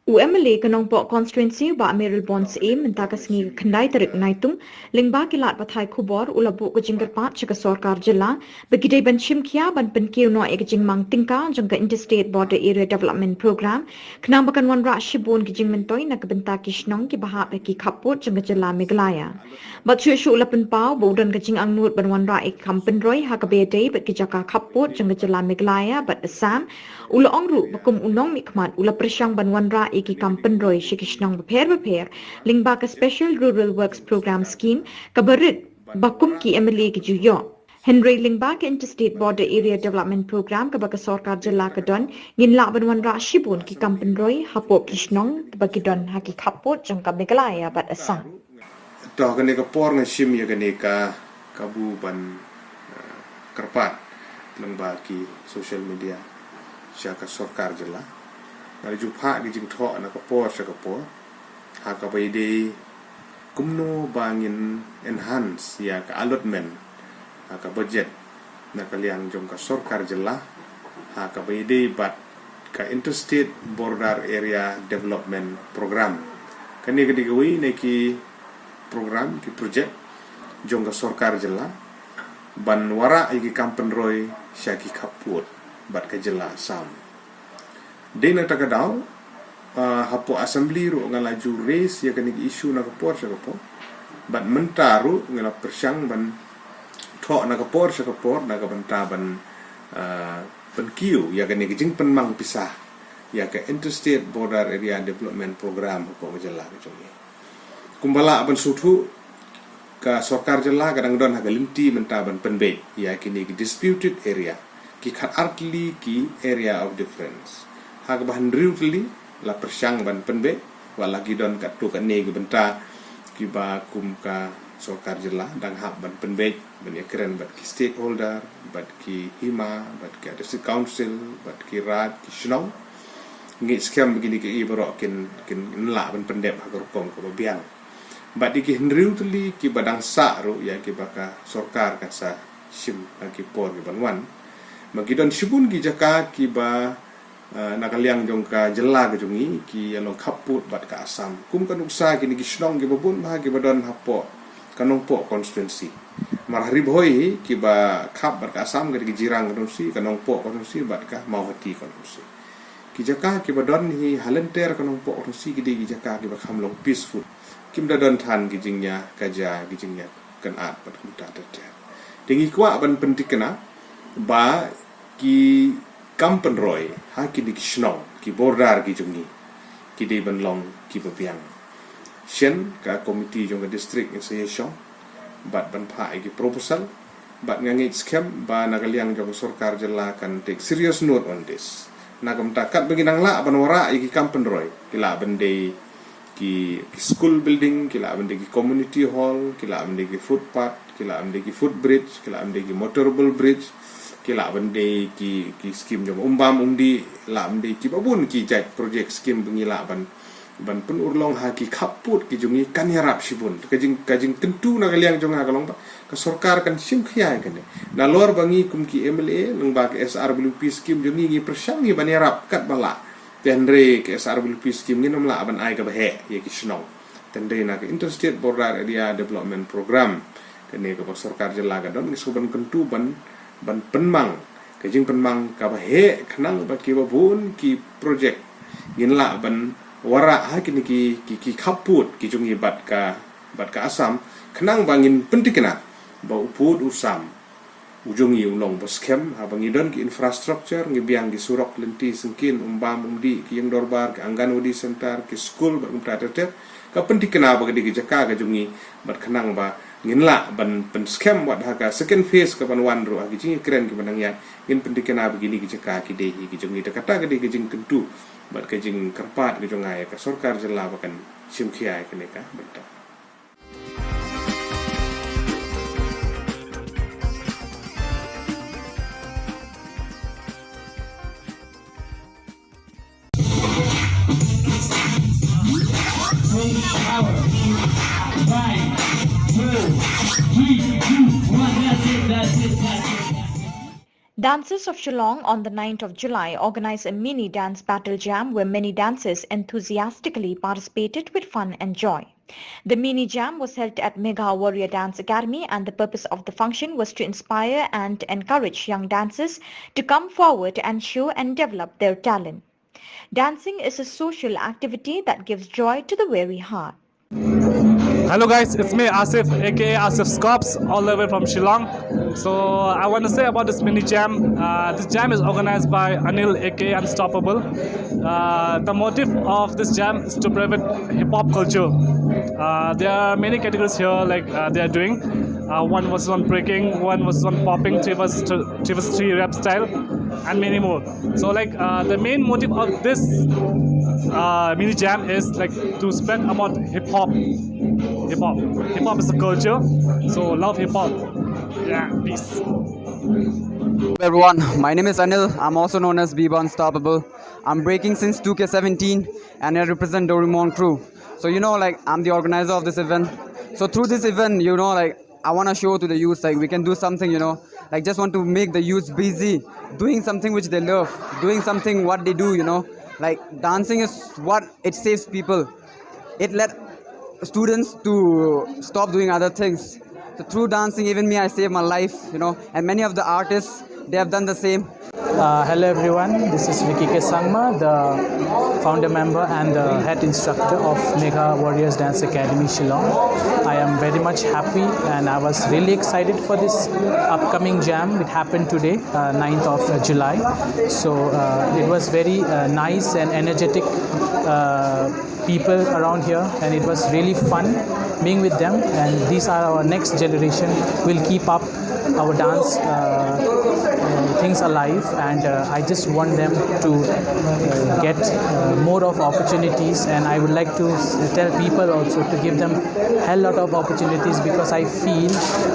U M L A ka Nongpoh Constituency, Bah Mayralborn Syiem, mynta ka sngi ka khyndai tarik Naitung, lyngba ki lad pathai khubor, u la buh ka jingkyrpad sha ka sorkar jylla ba ki dei ban shim khia ban pynkiew noh ïa ka jingmang tyngka jong ka Interstate Border Area Development Programme, khnang ba kan wanrah shibun ki jingmyntoi na ka bynta ki shnong kiba hap ha ki khappud jong ka jylla Meghalaya. Bad shuh shuh u la pynpaw ba u don ka jingangnud ban wanrah ïa ki kam pynroi ha kaba ïadei bad ki jaka khappud jong ka jylla Meghalaya bad Assam. U la ong ruh ba kum u nongmihkhmat u la pyrshang ban wanrah ïa ki kam pynroi sha ki shnong bapher bapher lyngba ka Special Rural Works Programme Scheme, kaba rit ba kum ki M L A ki ju ïoh. Hynrei lyngba ka Interstate Border Area Development Programme kaba ka sorkar jylla ka don, ngin lah ban wanrah shibun ki kam pynroi hapoh ki shnong kiba ki don ha ki khappud jong ka Meghalaya bad Assam. To kane ka por nga shim ïa kane ka kabu ban, eh, kyrpad lyngba ki social media sha ka sorkar jylla. Nga la ju phah ki jingthoh na ka por sha ka por ha kaba ïadei kumno ba ngin enhance ïa ka allotment ha ka budget na ka liang jong ka sorkar jylla ha kaba ïadei bad ka Interstate Border Area Development Programme. Kane ka dei kawei na ki program, ki project jong ka sorkar jylla ban wanrah ïa ki kam pynroi sha ki khappud bad ka jylla Assam. Dei na kata ka daw, ah, hapoh assembly ruh nga la ju raise ïa kane ka issue na ka por sha ka por. Bad mynta ruh nga la pyrshang ban thoh na ka por sha ka por na ka bynta ban, ah, pynkiew ïa kane ka jingpynmang pisa ïa ka Interstate Border Area Development Programme hapoh ka jylla ka jong ngi. Kumba lah ban sngewthuh, ka sorkar jylla ka dang don ha ka lynti mynta ban pynbeit ïa kine ki disputed area, ki khatar tylli ki area of difference. Ha kaba hynriew tylli la pyrshang ban pynbeit, wat la ki don katto katne ki bynta kiba kum ka sorkar jylla dang hap ban pynbeit ban ïakren bad ki stakeholder, bad ki hima, bad ki district council, bad ki raid, ki shnong. Ngi skhem ba kine kiei baroh kin, kin lah ban pyndep ha ka rukom kaba biang. Bad ïa ki hynriew tylli kiba dang sah ruh ïa kiba ka sorkar kan sa shim ha ki por kiban wan. Ma ki don shibun ki jaka kiba, eh, na ka liang jong ka jylla ka jong ngi, ki ïa long khappud bad ka Assam. Kum ka nuksa kine ki shnong kiba bun bha kiba don hapoh ka Nongpoh constituency. Mar ha Ri Bhoi hi kiba khap bad ka Assam ka dei ka Jirang constituency, ka Nongpoh constituency bad ka Mawhati constituency. Ki jaka kiba don hi ha lynter ka Nongpoh constituency ki dei ki jaka kiba kham long peaceful. Kim da don than ki jingïa kaja, ki jingïa kynad bad kumta ter ter. Te ngi kwah ban pyntikna ba ki kam pynroi ha kine ki shnong, ki border ki jong ngi, ki dei ban long kiba biang. Shen ka komiti jong ka district ngin sa ïashong bad ban phah ïa ki proposal, bad nga ngeit skhem ba na ka liang jong ka sorkar jylla kan take serious note on this. Na ka bynta katba ngi nang lah ban wanrah ïa ki kam pynroi, ki lah ban dei ki, ki school building, ki lah ban dei ki community hall, ki lah ban dei ki footpath, ki lah ban dei ki footbridge, ki lah ban dei ki motorable bridge, ki lah ban dei ki, ki skim jong umbam umdih, lah ban dei kiba bun ki jait project skim ba ngi lah ban, ban pynurlong ha ki khappud ki jong ngi kan ïarap shibun. Ka jing, ka jingkyntu na ka liang jong nga ka long ba ka sorkar kan shim khia ïa kane. Nalor ba ngi kum ki M L A lyngba ka S R W P skim jong ngi ngi pyrshang ngi ban ïarap katba lah. Te hynrei ka S R W P skim ngin ym lah ban ai kaba heh ïa ki shnong. Te hynrei na ka Interstate Border Area Development Programme, kane kaba sorkar jylla ka don, ngi shu ban kyntu ban, ban pynmang ka jingpynmang kaba heh khnang ba kiba bun ki project ngin lah ban wanrah ha kine ki, ki, ki khappud ki jong ngi bad ka, bad ka Assam, khnang ba ngin pyntikna ba u pud u sam u jong ngi u long ba skhem. Haba ngi don ki infrastructure, ngi biang ki surok lynti syngkien, umbam umdih, ki ïing dorbar, ki Anganwadi center, ki skul bad kumta ter ter, ka pyntikna ba ka dei ki jaka ka jong ngi, bad khnang ba ngin lah ban pynskhem wat ha ka second phase kaban wan ruh ha ki jingïakren kiba nang ïaid, ngin pyntikna ba kine ki jaka ki dei hi ki jong ngi. Te kata ka dei ka jingkyntu bad ka jingkyrpad ka jong nga ïa ka sorkar jylla ba kan shim khia ïa kane ka bynta. Dancers of Shillong on the ninth of July organized a mini dance battle jam where many dancers enthusiastically participated with fun and joy. The mini jam was held at Megha Warrior Dance Academy, and the purpose of the function was to inspire and encourage young dancers to come forward and show and develop their talent. Dancing is a social activity that gives joy to the weary heart. Hello guys, it's me Asif, aka Asif Scops, all the way from Shillong. So I want to say about this mini jam. Uh, this jam is organized by Anil, aka Unstoppable. Uh, the motive of this jam is to promote hip hop culture. Uh, there are many categories here, like uh, they are doing. Uh, one versus one breaking, one versus one popping, three versus three, three versus three rap style, and many more. So like uh, the main motive of this uh, mini jam is like to spread about hip hop. Hip hop. Hip hop is a culture. So love hip hop. Yeah, peace. Everyone, my name is Anil. I'm also known as Biba Unstoppable. I'm breaking since two K seventeen and I represent Dorimon crew. So you know, like, I'm the organizer of this event. So through this event, you know, like, I want to show to the youth, like, we can do something, you know, like, just want to make the youth busy doing something which they love, doing something what they do, you know. Like, dancing is what it saves people. It led students to stop doing other things. So through dancing, even me, I saved my life, you know, and many of the artists, they have done the same. Uh, hello everyone, this is Vicky K Sangma, the founder member and the head instructor of Megha Warriors Dance Academy Shillong. I am very much happy and I was really excited for this upcoming jam. It happened today, uh, ninth of July. So uh, it was very uh, nice and energetic uh, people around here, and it was really fun being with them. And these are our next generation. We'll keep up our dance uh, uh, things alive, and uh, I just want them to uh, get uh, more of opportunities, and I would like to s- tell people also to give them hell lot of opportunities, because I feel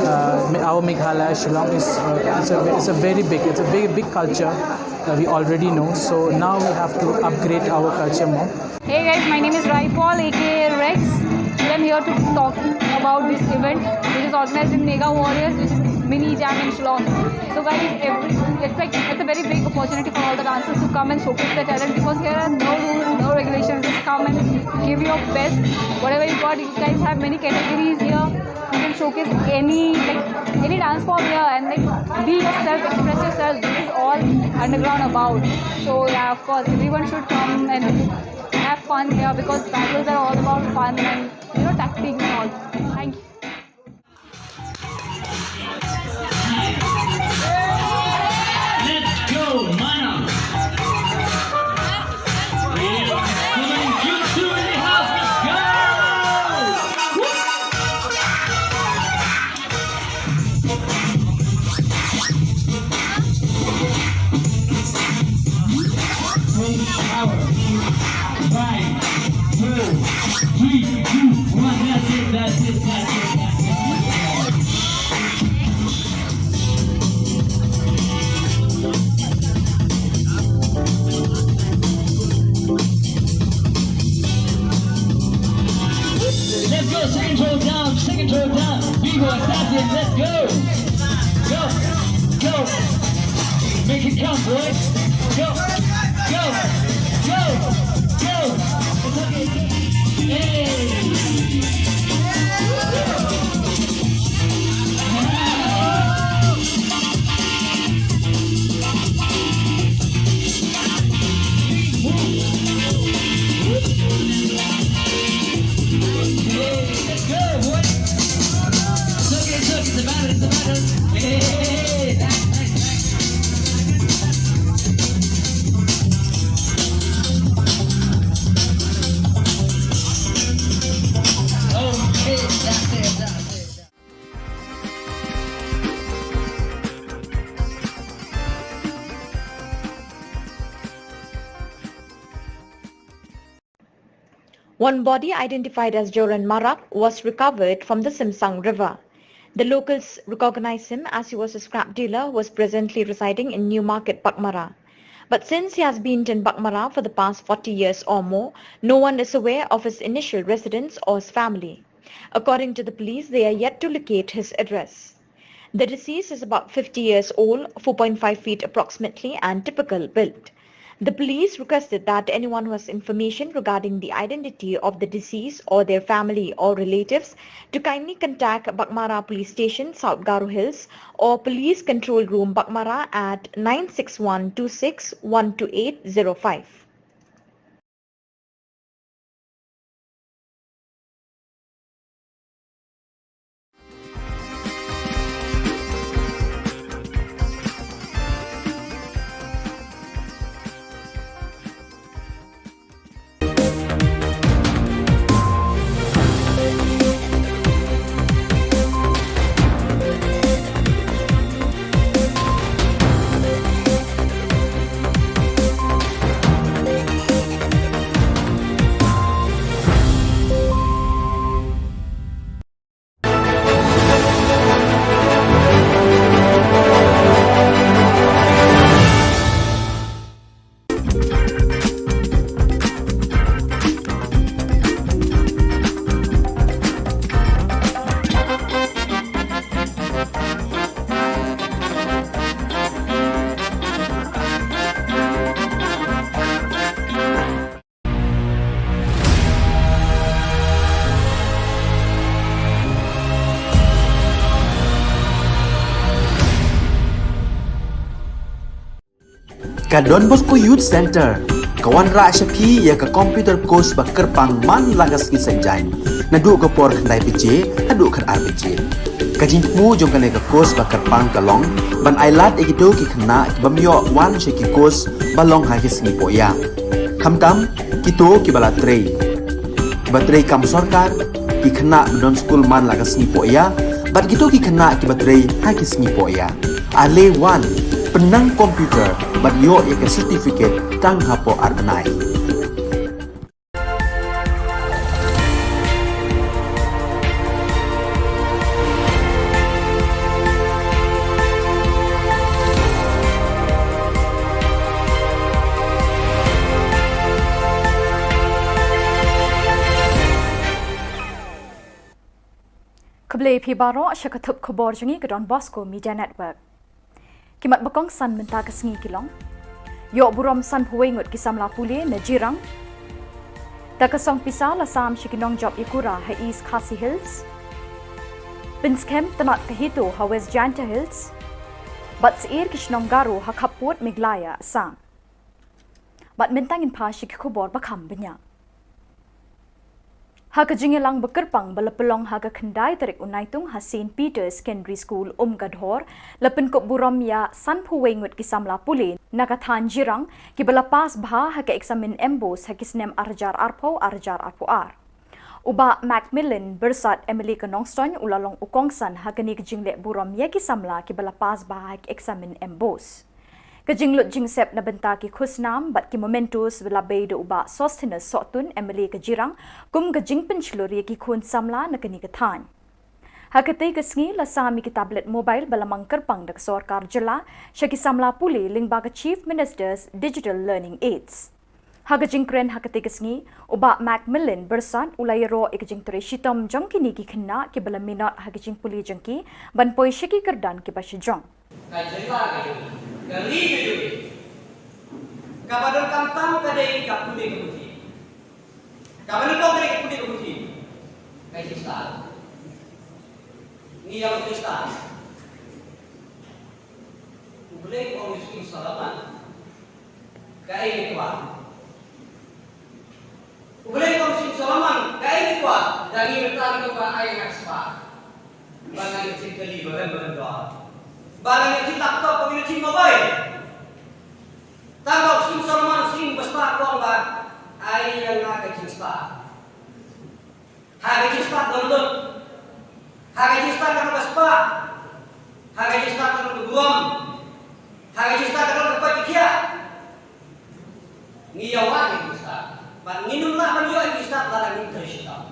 uh, Me- our Meghalaya Shillong is uh, it's, a, it's a very big, it's a very big culture uh, we already know. So now we have to upgrade our culture more. Hey guys, my name is Rai Paul, aka Rex. Today I'm here to talk about this event, which is organized in Megha Warriors, which is Mini Jam in Shillong. So guys, every, it's like it's a very big opportunity for all the dancers to come and showcase their talent, because here are no rules, no regulations. Just come and give your best, whatever you got. You guys have many categories here. You can showcase any, like, any dance form here and, like, be yourself, express yourself. This is all underground about. So yeah, of course, everyone should come and have fun here, because battles are all about fun and, you know, tactics and all. Thank you. Let's go, mana. Come on, you two in the house, let's go. Take power. Five, four, three, two, one. That's it, that's it, that's it, that's it. Let's go, second row down, second row down. Vivo Assassin, let's go. Go, go. Make it count, boys. Go, go, go, go. Hey. Let's go, boys. It's okay, it's okay, it's a battle, it's a battle. Hey, hey, hey, hey. Nice, nice, nice. Okay, that's it, that's it. One body identified as Joran Marak was recovered from the Simsang River. The locals recognized him as he was a scrap dealer who was presently residing in Newmarket, Baghmara. But since he has been in Baghmara for the past forty years or more, no one is aware of his initial residence or his family. According to the police, they are yet to locate his address. The deceased is about fifty years old, four point five feet approximately, and typical build. The police requested that anyone who has information regarding the identity of the deceased or their family or relatives to kindly contact Baghmara Police Station, South Garo Hills, or Police Control Room, Baghmara at nine six one two six one two eight zero five. Ka Don Bosco Youth Centre ka wanrah sha phi ïa ka computer course ba kyrpang man la ka sngi Saitjaiñ, naduh ka por khyndai baje haduh khatar baje. Ka jingthmu jong kane ka course ba kyrpang ka long ban ailad ïa kito ki khynnah ki bym ïoh wan sha ki course ba long ha ki sngi pohïa, khamtam kito kiba la trei, kiba trei kam sorkar, ki khynnah ba don skul man la ka sngi pohïa, bad kito ki khynnah kiba trei ha ki sngi pohïa. Ale wan, pynnang computer bad ïoh ïa ka certificate tang hapoh ar bnai. Khublei phi baroh sha ka thup khubor jong ngi ka Don Bosco Media Network. Ki mat ba kongsan mynta ka sngi ki long: ïoh burom sanphew wei ngut ki samla pule na Jirang. Da ka song pisa la sam sha ki nongjop ïakura ha East Khasi Hills. Pynskhem tnat ka HITO ha West Jaintia Hills. Bad syiar ki shnong Garo ha khappud Meghalaya Assam. Bad mynta ngin phai sha ki khubor ba kham bniah. Ha ka jingïalang ba kyrpang ba la pynlong ha ka khyndai tarik u Naitung ha Saint Peter's Secondary School, Umkadhor, la pynkup burom ïa sanphew wei ngut ki samla pule na ka thaiñ Jirang kiba la pass bha ha ka eksamin MBOSE ha ki snem ar hajar arphew, ar hajar arphew ar. U Bah Macmillan Byrsat, MLA ka Nongstoiñ, u la long u kongsan ha kane ka jingleh burom ïa ki samla kiba la pass bha ha ka eksamin MBOSE. Ka jinglut jingsep na bynta ki khusnam bad ki mementos la bei da u Bah Sosthenes Sohtun, MLA ka Jirang, kum ka jingpynshlur ïa ki khun samla na kane ka thaiñ. Ha katei ka sngi la sam ïa ki tablet mobile ba la mang kyrpang da ka sorkar jylla sha ki samla pule lyngba ka Chief Minister's Digital Learning Aids. Ha ka jingkren ha katei ka sngi, u Bah Macmillan Byrsat u la ïaroh ïa ka jingtrei shitom jong kine ki khynnah kiba la minot ha ka jingpule jong ki ban poi sha ki kyrdan kiba shajrong. Ka jylla ka jong ngi, ka ri ka jong ngi, kaba donkam tam ka dei ka pule ka puthi. Kaba nyngkong ka dei ka pule ka puthi. Ka jingstad. Ngi ïa ka jingstad. U Blei u ong ïa u Solomon, kaei ngi kwah? U Blei u ong ïa u Solomon, kaei ngi kwah? Da ngi mynta ngi kwah, ai nga ka spah, ba nga ïoh jingkylli ba rem ba rem dor, ba nga ïoh jing laptop, ba nga ïoh jing mobile. Tangba u Solomon u ong ba spah, u ong ba ai ïa nga ka jingstad. Ha ka jingstad don lut. Ha ka jingstad ka don ka spah. Ha ka jingstad ka don ka burom. Ha ka jingstad ka don ka koit ka khiah. Ngi ïa wad ïa ka jingstad. Bad ngin ym lah ban ïoh ïa ka jingstad lada ngim trei shitom.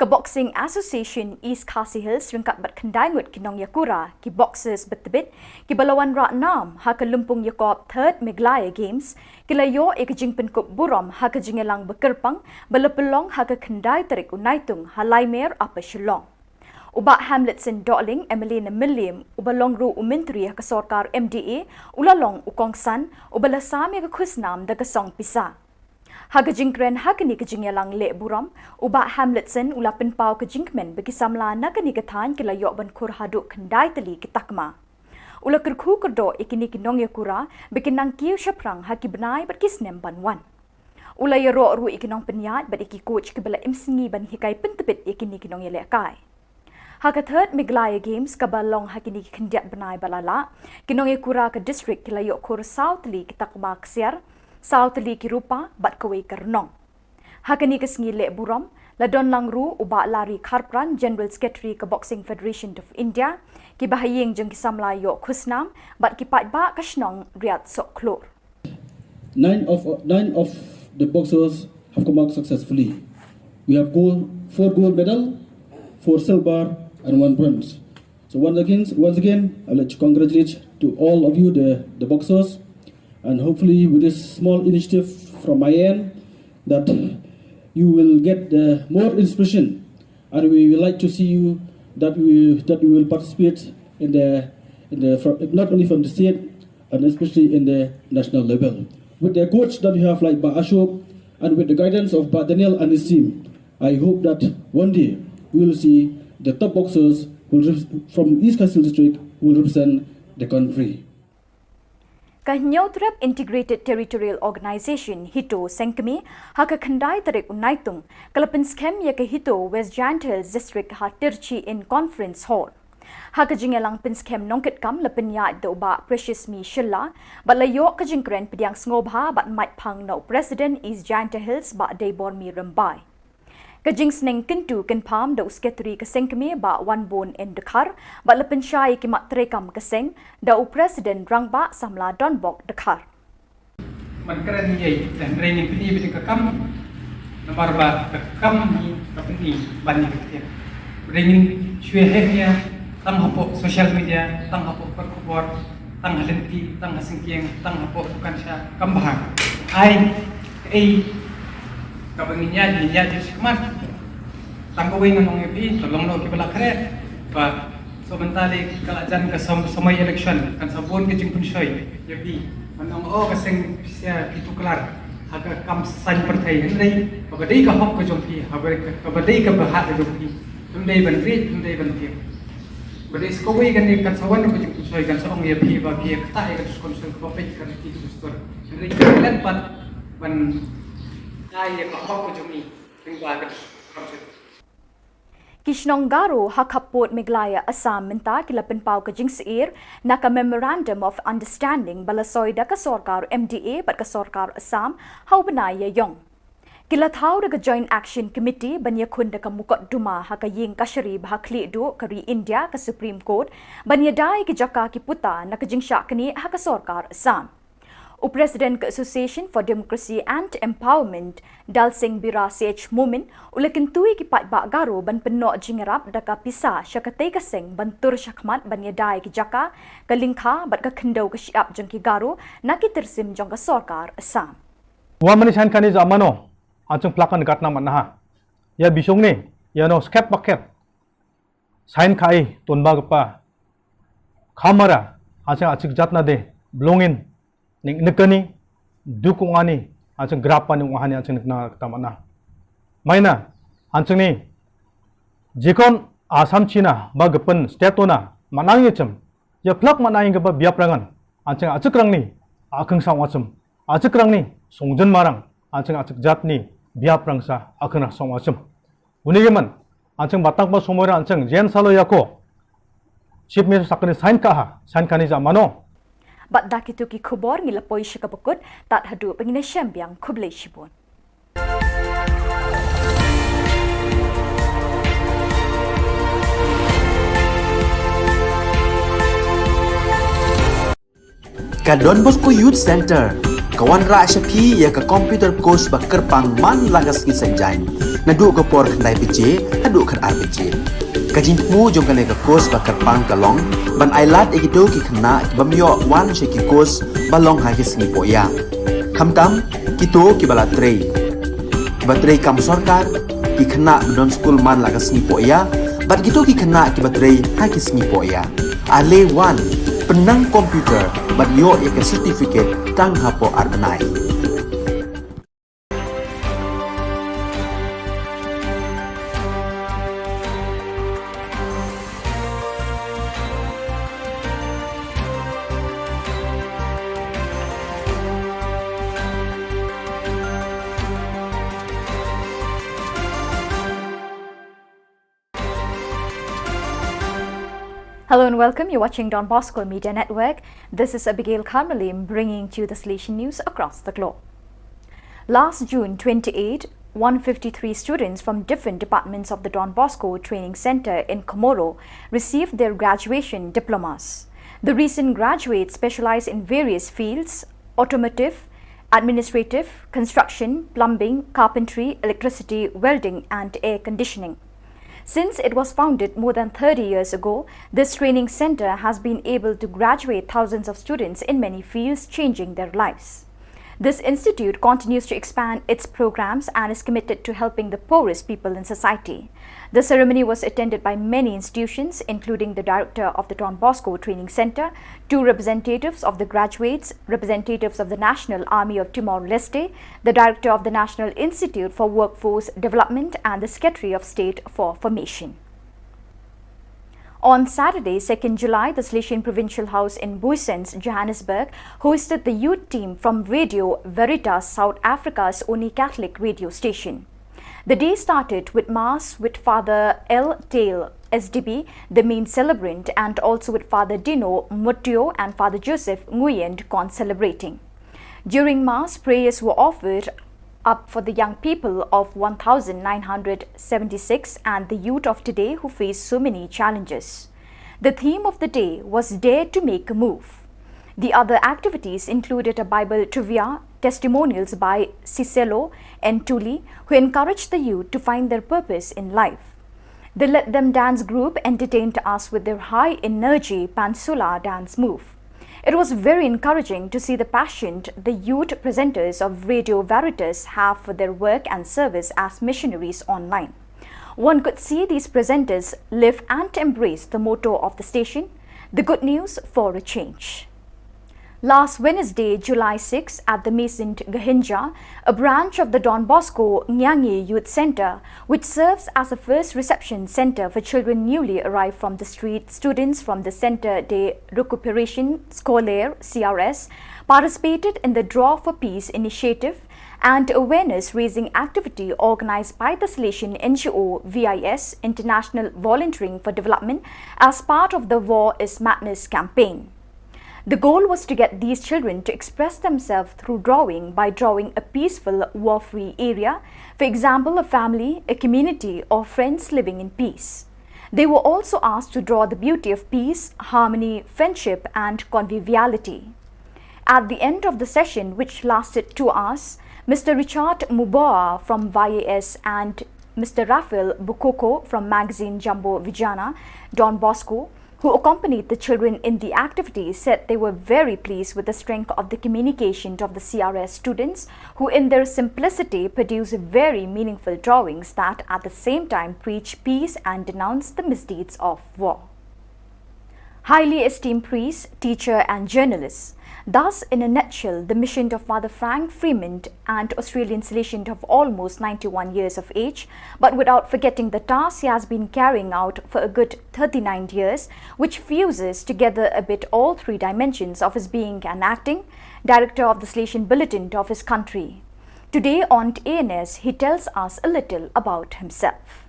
Ka Boxing Association East Khasi Hills ryngkat bad khyndai ngut ki nongïakura, ki boxers ba tbit, kiba la wanrah nam ha ka lympung ïakop Third Meghalaya Games, ki la ïoh ïa ka jingpynkup burom ha ka jingïalang ba kyrpang ba la pynlong ha ka khyndai tarik u Naitung ha Laimer, Upper Shillong. U Bah Hamletson Dohling, M L A na Mylliem, uba long ruh u Myntri ha ka sorkar M D A, u la long u kongsan uba la sam ïa ka khusnam da ka song pisa. Ha ka jingkren ha kane ka jingïalang leh burom, u Bah Hamletson u la pynpaw ka jingkmen ba ki samla na kane ka thaiñ ki la ïoh ban khur haduh khyndai tylli ki takma. U la kyrkhu kyrdoh ïa kine ki nongïakura ba kin nang kiew shaphrang ha ki bnai bad ki snem ban wan. U la ïaroh ruh ïa ki nongpynïaid bad ïa ki coach kiba la im sngi ban hikai pyntbit ïa kine ki nongïalehkai. Ha ka Third Meghalaya Games kaba long ha kine ki khyndiat bnai ba la lah, ki nongïakura ka district ki la ïoh khur saw tylli ki takma ksiar, saw tylli ki rupa bad kawei ka rnong. Ha kane ka sngi leh burom, la don lang ruh u Bah Larry Kharpran, General Secretary ka Boxing Federation of India, ki bahaïing jong ki samla ïoh khusnam bad ki paidbah ka shnong Riat Sohkhlur. Nine of, nine of the boxers have come out successfully. We have gold, four gold medal, four silver, and one bronze. So once again, once again, I'd like to congratulate to all of you, the, the boxers, and hopefully with this small initiative from my end, that you will get the more inspiration, and we would like to see you that we, that we will participate in the, in the, fro-, not only from the state, and especially in the national level. With the coach that you have like Bah Ashok and with the guidance of Bah Daniel and his team, I hope that one day we will see the top boxers who will rep-, from East Khasi Hills District who will represent the country. Ka Hynñiewtrep Integrated Territorial Organization, HITO, Sengkmie, ha ka khyndai tarik u Naitung, ka la pynskhem ïa ka HITO West Jaintia Hills District ha Tirchi Inn Conference Hall. Ha ka jingïalang pynskhem nongkitkam la pynïaid da u Bah Precious Mi Shylla, bad la ïoh ka jingkren pdiang sngewbha bad maitphang na u President East Jaintia Hills Bah Deibormi Rymbai. Ka jingsneng kyntu kynpham da u Secretary ka Sengkmie Bah Wanbun N Dkhar, bad la pynshai ïa ki mat treikam ka seng da u President Rangbah Samla Donbok Dkhar. Ban kren ïa, hynrei ngin pyni beit ka kam, namar ba ka kam hi ka pyni ban ïa ka ktien. Hynrei ngin shu ïa heh ïa, tang hapoh social media, tang hapoh kot khubor, tang ha lynti, tang ha syngkien, tang hapoh dukan sha, kam bha. Ai, ei, kaba ngin ïa, ngin ïa jingshikmat. Tang kawei ngan ong ïa phi, to long noh kiba la khreh. Ba, so mynta lei ka la jan ka som-, samoi election, kan sa bun ka jingpynshoi ïa phi. Ban ong, oh, ka seng pisa phi tuklar ha ka kam saiñ pyrthei, hynrei kaba dei ka hok ka jong phi, kaba dei ka, kaba dei ka bhah ka jong phi. Ym dei ban rit, ym dei ban tieng. Ba dei sa kawei kane kan sa wan ka jingpynshoi, kan sa ong ïa phi ba phi ïa ktah ïa ka dustur, ka ba peit ka riti ka dustur. Hynrei ka leh pat ban ai ïa ka hok ka jong ngi. Ki shnong Garo ha khappud Meghalaya Assam mynta ki la pynpaw ka jingsyier na ka Memorandum of Understanding ba la soi da ka sorkar M D A bad ka sorkar Assam ha u bnai Ïaïong. Ki la thaw da ka Joint Action Committee ban ïakhun da ka mukotduma ha ka ïing kashari ba ha khlieh duh ka ri India, ka Supreme Court, ban ïada ïa ki jaka ki puta na ka jingshah knieh ha ka sorkar Assam. U President ka Association for Democracy and Empowerment, Dalsing Bira C H Momin, u la kyntu ïa ki paidbah Garo ban pynnoh jingïarap da ka pisa sha katei ka seng ban tur shakhmat ban ïada ïa ki jaka, ka lyngkha bad ka khyndew ka shyiap jong ki Garo na ki tyrsim jong ka sorkar Assam. Wa mane saiñ kane ja mano, ha jingphlak kan gat na manaha. Ïa bishong ne, ïa no skep baket. Saiñ ka ai, ton ba kapa. Khamara, ha jing achik jat na de, blongin, ning nikani, duk ungani, ha jing grapa ni ungani, ha jing nikna kata mana. Maina, ha jing ni, jikon Assam China, ba gepen, state ona, manang yechem, ya plak manang yang ba biap rangan, ha jing achik rang ni, akeng sang wachem, achik rang ni, songjen marang, ha jing achik jat ni, biap rang sa, akeng rang sang wachem. Uni giman, ha jing batang pa somoi ra ha jing, jen salo yako. Chief Minister sakani saiñ ka ha, saiñ kani ja mano. Bad da kitu ki khubor ngi la poi sha kaba kut, tad haduh ba ngin ïashem biang, khublei shibun. Ka Don Bosco Youth Center ka wanrah sha phi ïa ka computer course ba kyrpang man la ka sngi Saitjaiñ, naduh ka por khyndai baje haduh khatar baje. Ka jingthmu jong kane ka course ba kyrpang ka long ban ailad ïa kito ki khynnah ki bym ïoh wan sha ki course ba long ha ki sngi pohïa. Khamtam kito kiba la trei, kiba trei kam sorkar, ki khynnah ba don skul man la ka sngi pohïa, Bad kito ki khynnah kiba trei ha ki sngi poh ïa. Ale wan, pynnang computer bad ïoh ïa ka certificate tang hapoh ar bnai. Hello and welcome. You're watching Don Bosco Media Network. This is Abigail Karmalim bringing to you the Salesian news across the globe. Last June twenty-eight, one fifty-three students from different departments of the Don Bosco Training Center in Comoro received their graduation diplomas. The recent graduates specialize in various fields: automotive, administrative, construction, plumbing, carpentry, electricity, welding, and air conditioning. Since it was founded more than thirty years ago, this training center has been able to graduate thousands of students in many fields, changing their lives. This institute continues to expand its programs and is committed to helping the poorest people in society. The ceremony was attended by many institutions, including the director of the Don Bosco Training Center, two representatives of the graduates, representatives of the National Army of Timor-Leste, the director of the National Institute for Workforce Development, and the Secretary of State for Formation. On Saturday, second July, the Salesian Provincial House in Booysens, Johannesburg, hosted the youth team from Radio Veritas, South Africa's only Catholic radio station. The day started with Mass, with Father L Tail, S D B, the main celebrant, and also with Father Dino Mutio and Father Joseph Nguyen, con-celebrating. During Mass, prayers were offered up for the young people of one thousand nine hundred seventy-six and the youth of today who face so many challenges. The theme of the day was Dare to Make a Move. The other activities included a Bible trivia, testimonials by Siselo and Tuli, who encouraged the youth to find their purpose in life. The Let Them Dance group entertained us with their high energy Pansula dance move. It was very encouraging to see the passion the youth presenters of Radio Veritas have for their work and service as missionaries online. One could see these presenters live and embrace the motto of the station, the good news for a change. Last Wednesday, July sixth, at the Maison Gahinja, a branch of the Don Bosco Nyangi Youth Centre, which serves as a first reception centre for children newly arrived from the street, students from the Centre de Récupération Scolaire, C R S, participated in the Draw for Peace initiative and awareness raising activity organised by the Salesian N G O V I S, International Volunteering for Development, as part of the War is Madness campaign. The goal was to get these children to express themselves through drawing by drawing a peaceful, war-free area, for example, a family, a community, or friends living in peace. They were also asked to draw the beauty of peace, harmony, friendship, and conviviality. At the end of the session, which lasted two hours, Mister Richard Muboa from Y A S and Mister Raphael Bukoko from magazine Jambo Vijana, Don Bosco, who accompanied the children in the activity, said they were very pleased with the strength of the communication of the C R S students, who in their simplicity produce very meaningful drawings that at the same time preach peace and denounce the misdeeds of war. Highly esteemed priest, teacher, and journalist. Thus, in a nutshell, the mission of Father Frank Freeman, an Australian Salesian of almost ninety-one years of age, but without forgetting the task he has been carrying out for a good thirty-nine years, which fuses together a bit all three dimensions of his being an acting director of the Salesian Bulletin of his country. Today on A N S, he tells us a little about himself.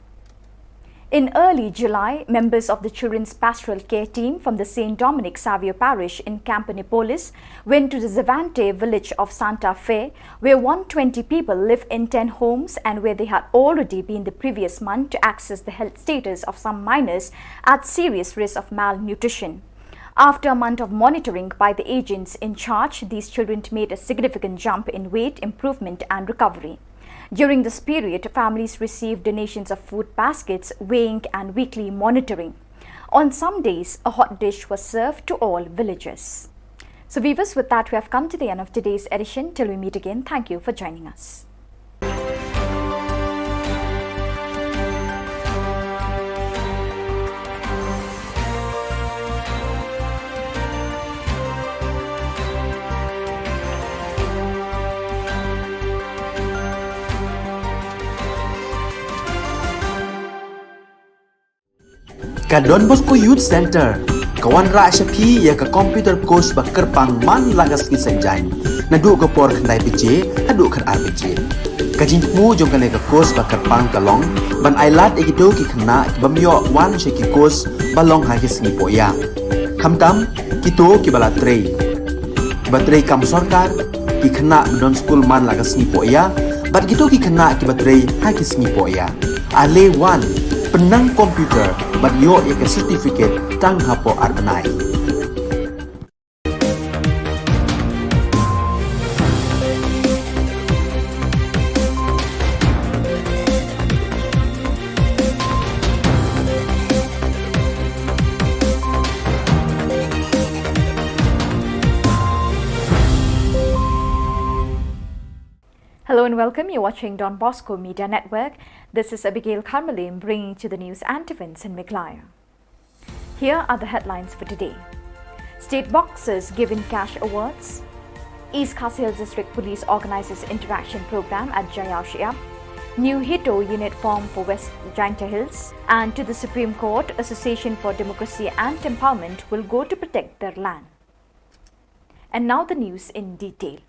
In early July, members of the Children's Pastoral Care Team from the Saint Dominic Saviour Parish in Camponepolis went to the Zavante village of Santa Fe, where one twenty people live in ten homes and where they had already been the previous month to access the health status of some minors at serious risk of malnutrition. After a month of monitoring by the agents in charge, these children made a significant jump in weight improvement and recovery. During this period, families received donations of food baskets, weighing, and weekly monitoring. On some days, a hot dish was served to all villagers. So, viewers, with that, we have come to the end of today's edition. Till we meet again, thank you for joining us. Ka Don Bosco Youth Centre ka wanrah sha phi ïa ka computer course ba kyrpang man la ka sngi Saitjaiñ, naduh ka por khyndai baje haduh khatar baje. Ka jingthmu jong kane ka course ba kyrpang ka long ban ailad ïa kito ki khynnah ki bym ïoh wan sha ki course ba long ha ki sngi pohïa, khamtam kito kiba la trei, kiba trei kam sorkar, ki khynnah ba don skul man la ka sngi pohïa bad kito ki khynnah kiba trei ha ki sngi pohïa. Ale wan, pynnang computer bad ïoh ïa ka certificate tang hapoh ar bnai. Hello and welcome. You're watching Don Bosco Media Network. This is Abigail Kharmalim bringing to the news and events in Meghalaya. Here are the headlines for today. State boxers given cash awards. East Khasi Hills District Police organizes interaction program at Jaiaw Shayap. New HITO unit form for West Jaintia Hills. And to the Supreme Court, Association for Democracy and Empowerment will go to protect their land. And now the news in detail.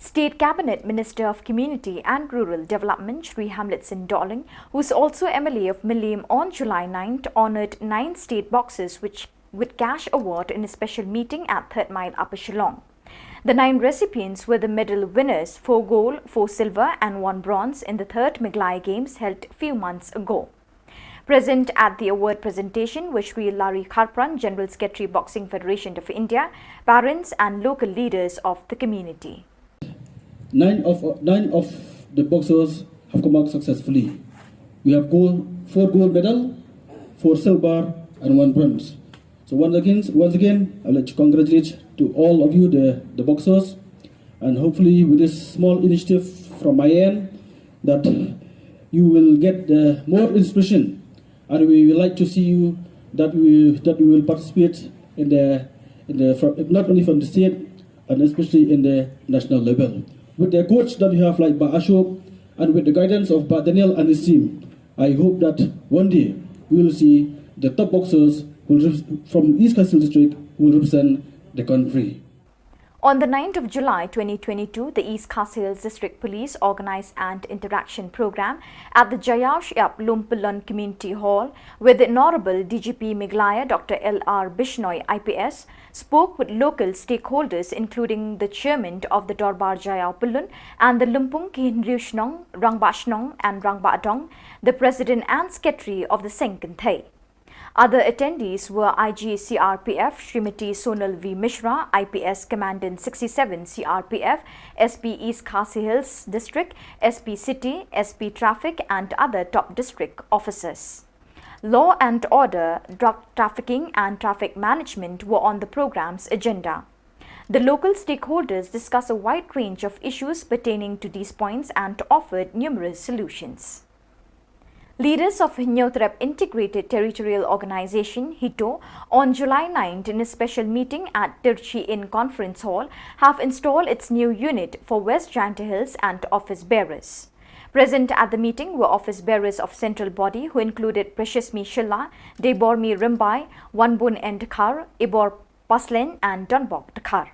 State Cabinet Minister of Community and Rural Development Shri Hamlet Singh Dohling, who is also M L A of Mylliem, on July ninth honoured nine state boxers which, with cash award in a special meeting at Third Mile, Upper Shillong. The nine recipients were the medal winners, four gold, four silver and one bronze, in the third Meghalaya Games held few months ago. Present at the award presentation were Shri Larry Kharpran, General Secretary, Boxing Federation of India, parents and local leaders of the community. Nine of, nine of the boxers have come out successfully. We have gold, four gold medal, four silver, and one bronze. So once again, once again, I'd like to congratulate to all of you, the, the boxers, and hopefully with this small initiative from my end, that you will get the more inspiration, and we would like to see you that we, that we will participate in the, in the, fro-, not only from the state and especially in the national level. With the coach that we have like Bah Ashok and with the guidance of Bah Daniel and his team, I hope that one day we will see the top boxers will rep-, from East Khasi Hills District will represent the country. On the ninth of July twenty twenty-two, the East Khasi Hills District Police organized an interaction program at the Jaiaw Shayap Lumpyllun Community Hall, where the Honorable D G P Meghalaya Doctor L R Bishnoi I P S spoke with local stakeholders, including the chairman of the Dorbar Jaiaw Pyllun and the Lympung ki Hynriew Shnong, Rangbah Shnong and Rangbah Dong, the president and secretary of the Seng Kynthei. Other attendees were I G C R P F Srimati Sonal V Mishra, I P S Commandant sixty-seven C R P F, S P East Khasi Hills District, S P City, S P Traffic and other top district officers. Law and order, drug trafficking and traffic management were on the program's agenda. The local stakeholders discussed a wide range of issues pertaining to these points and offered numerous solutions. Leaders of Hynñiewtrep Integrated Territorial Organization, HITO, on July ninth in a special meeting at Tirchi Inn Conference Hall, have installed its new unit for West Jaintia Hills and office bearers. Present at the meeting were office bearers of central body, who included Preciousmi Shylla, Deibormi Rymbai, Wanbun N Dkhar, Ibor Paslein and Donbok Dkhar.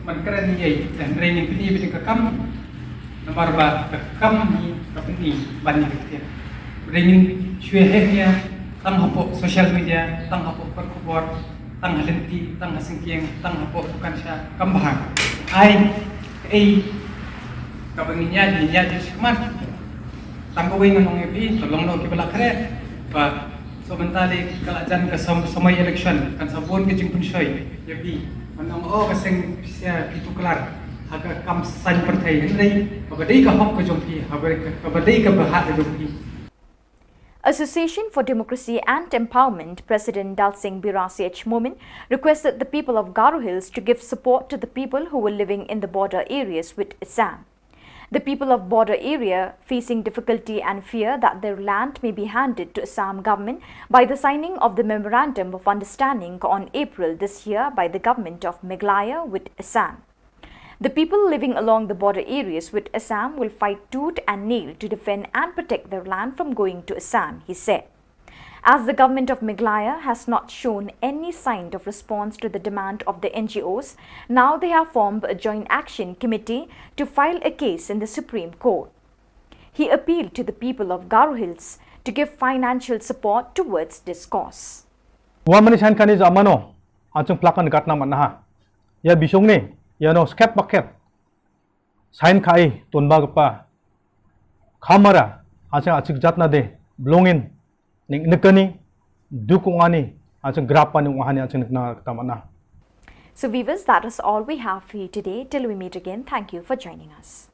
Man kren ïa, eh, hynrei ngin pyni beit ka kam, namar ba ka kam hi ka pyni ban ïa ka ktien. Hynrei ngin shu ïa heh ïa, tang hapoh social media, tang hapoh kot khubor, tang ha lynti, tang ha syngkien, tang hapoh dukan sha kam bha. Ai, ei, kaba ngin ïa, ngin ïa judge khmat. Tang kawei ngan ong ïa phi, to long noh kiba la khreh. Ba, so mynta lei ka la jan ka som-, samoi election, kan sa bun ka jingpynshoi ïa phi. Ban ong, oh, ka seng sia phi tuklar ha ka kam saiñ pyrthei, hynrei kaba dei ka hok ka jong phi, haba dei ka, kaba dei ka bhah ka jong phi. Association for Democracy and Empowerment President Dalsing Bira C H Momin requested the people of Garo Hills to give support to the people who were living in the border areas with Assam. The people of border area facing difficulty and fear that their land may be handed to Assam government by the signing of the Memorandum of Understanding on April this year by the government of Meghalaya with Assam. The people living along the border areas with Assam will fight tooth and nail to defend and protect their land from going to Assam, he said. As the government of Meghalaya has not shown any sign of response to the demand of the N G Os, now they have formed a joint action committee to file a case in the Supreme Court. He appealed to the people of Garo Hills to give financial support towards this cause. Wa mani sign kani ja mano, achung plakan gatna manaha. Ya bisong ni, ya no skep baket. Sign kai tun ba gapa. Kamara, achung achik jatna de, blongin, ning nekani, dukungani, achung grapani wahani achung nekna tamana. So viewers, that is all we have for you today. Till we meet again, thank you for joining us.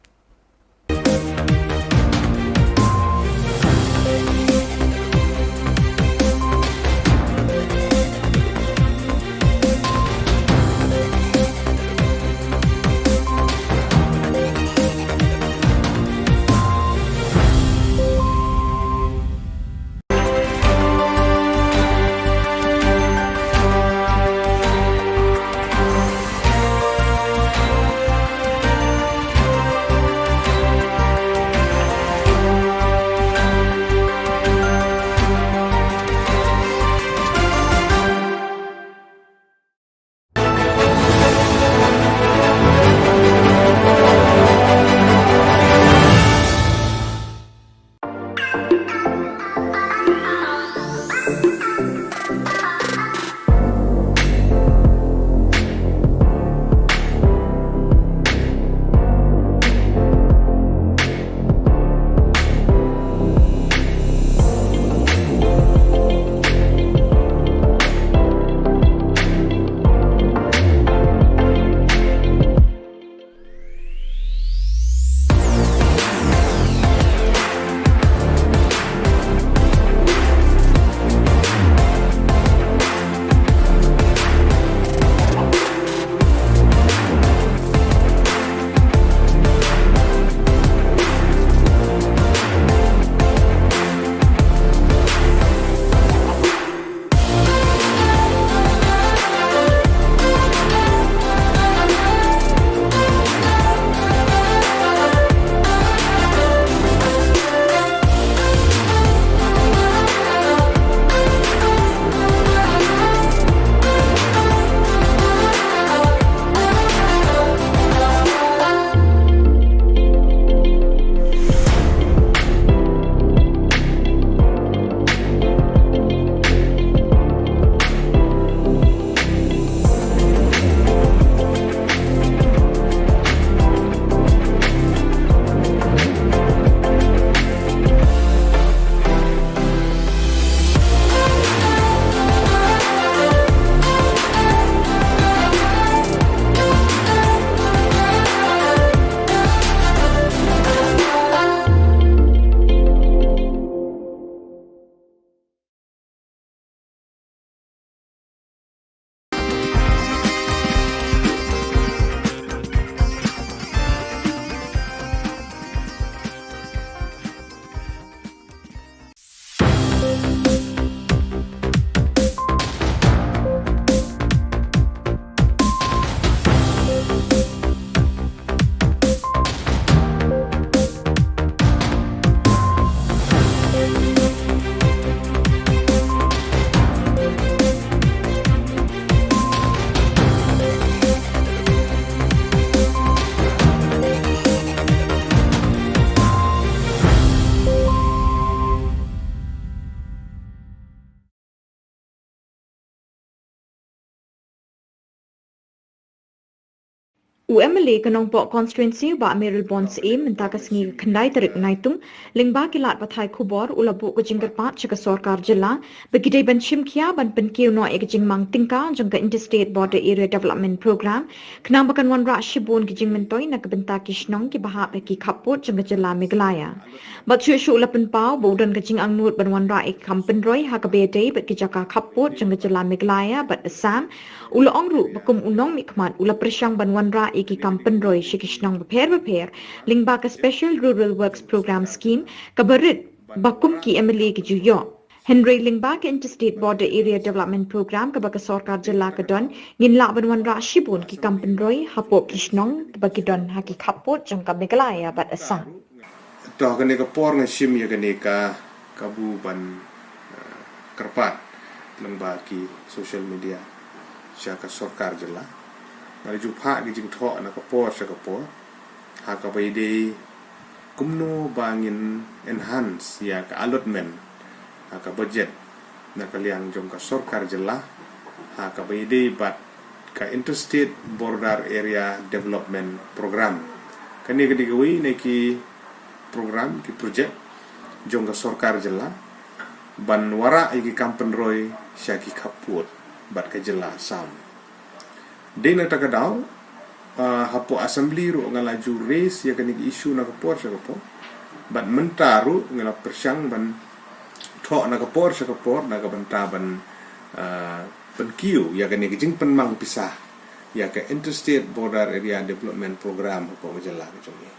U M L A ka Nongpoh Constituency, Bah Mayralborn Syiem, mynta ka sngi ka khyndai tarik Naitung, lyngba ki lad pathai khubor, u la buh ka jingkyrpad sha ka sorkar jylla ba ki dei ban shim khia ban pynkiew noh ïa ka jingmang tyngka jong ka Interstate Border Area Development Program, khnang ba kan wanrah shibun ki jingmyntoi na ka bynta ki shnong kiba hap ha ki khappud jong ka jylla Meghalaya. Bad shuh shuh u la pynpaw ba u don ka jingangnud ban wanrah ïa ki kam pynroi ha kaba ïadei bad ki jaka khappud jong ka jylla Meghalaya bad Assam. U la ong ruh ba kum u nongmihkhmat u la pyrshang ban wanrah ïa ki kam pynroi sha ki shnong bapher bapher lyngba ka Special Rural Works Program Scheme kaba rit ba kum ki M L A ki ju ïoh. Hynrei lyngba ka Interstate Border Area Development Program kaba ka sorkar jylla ka don, ngin lah ban wanrah shibun ki kam pynroi hapoh ki shnong kiba ki don ha ki khappud jong ka Meghalaya bad Assam. To ha kane ka por nga shim ïa kane ka kabu ban, eh, kyrpad lyngba ki social media sha ka sorkar jylla. Nga la ju phah ki jingthoh na ka por sha ka por ha kaba ïadei kumno ba ngin enhance ïa ka allotment ha ka budget na ka liang jong ka sorkar jylla ha kaba ïadei bad ka Interstate Border Area Development Program. Kane ka dei kawei na ki program, ki project jong ka sorkar jylla ban wanrah ïa ki kam pynroi sha ki khappud bad ka jylla Assam. Dei na kata ka daw, ah, hapoh assembly ruh nga la ju raise ïa kane ka issue na ka por sha ka por. Bad mynta ruh nga la pyrshang ban thoh na ka por sha ka por na ka bynta ban, ah, pynkiew ïa kane ka jingpynmang pisa ïa ka Interstate Border Area Development Program hapoh ka jylla ka jong ngi.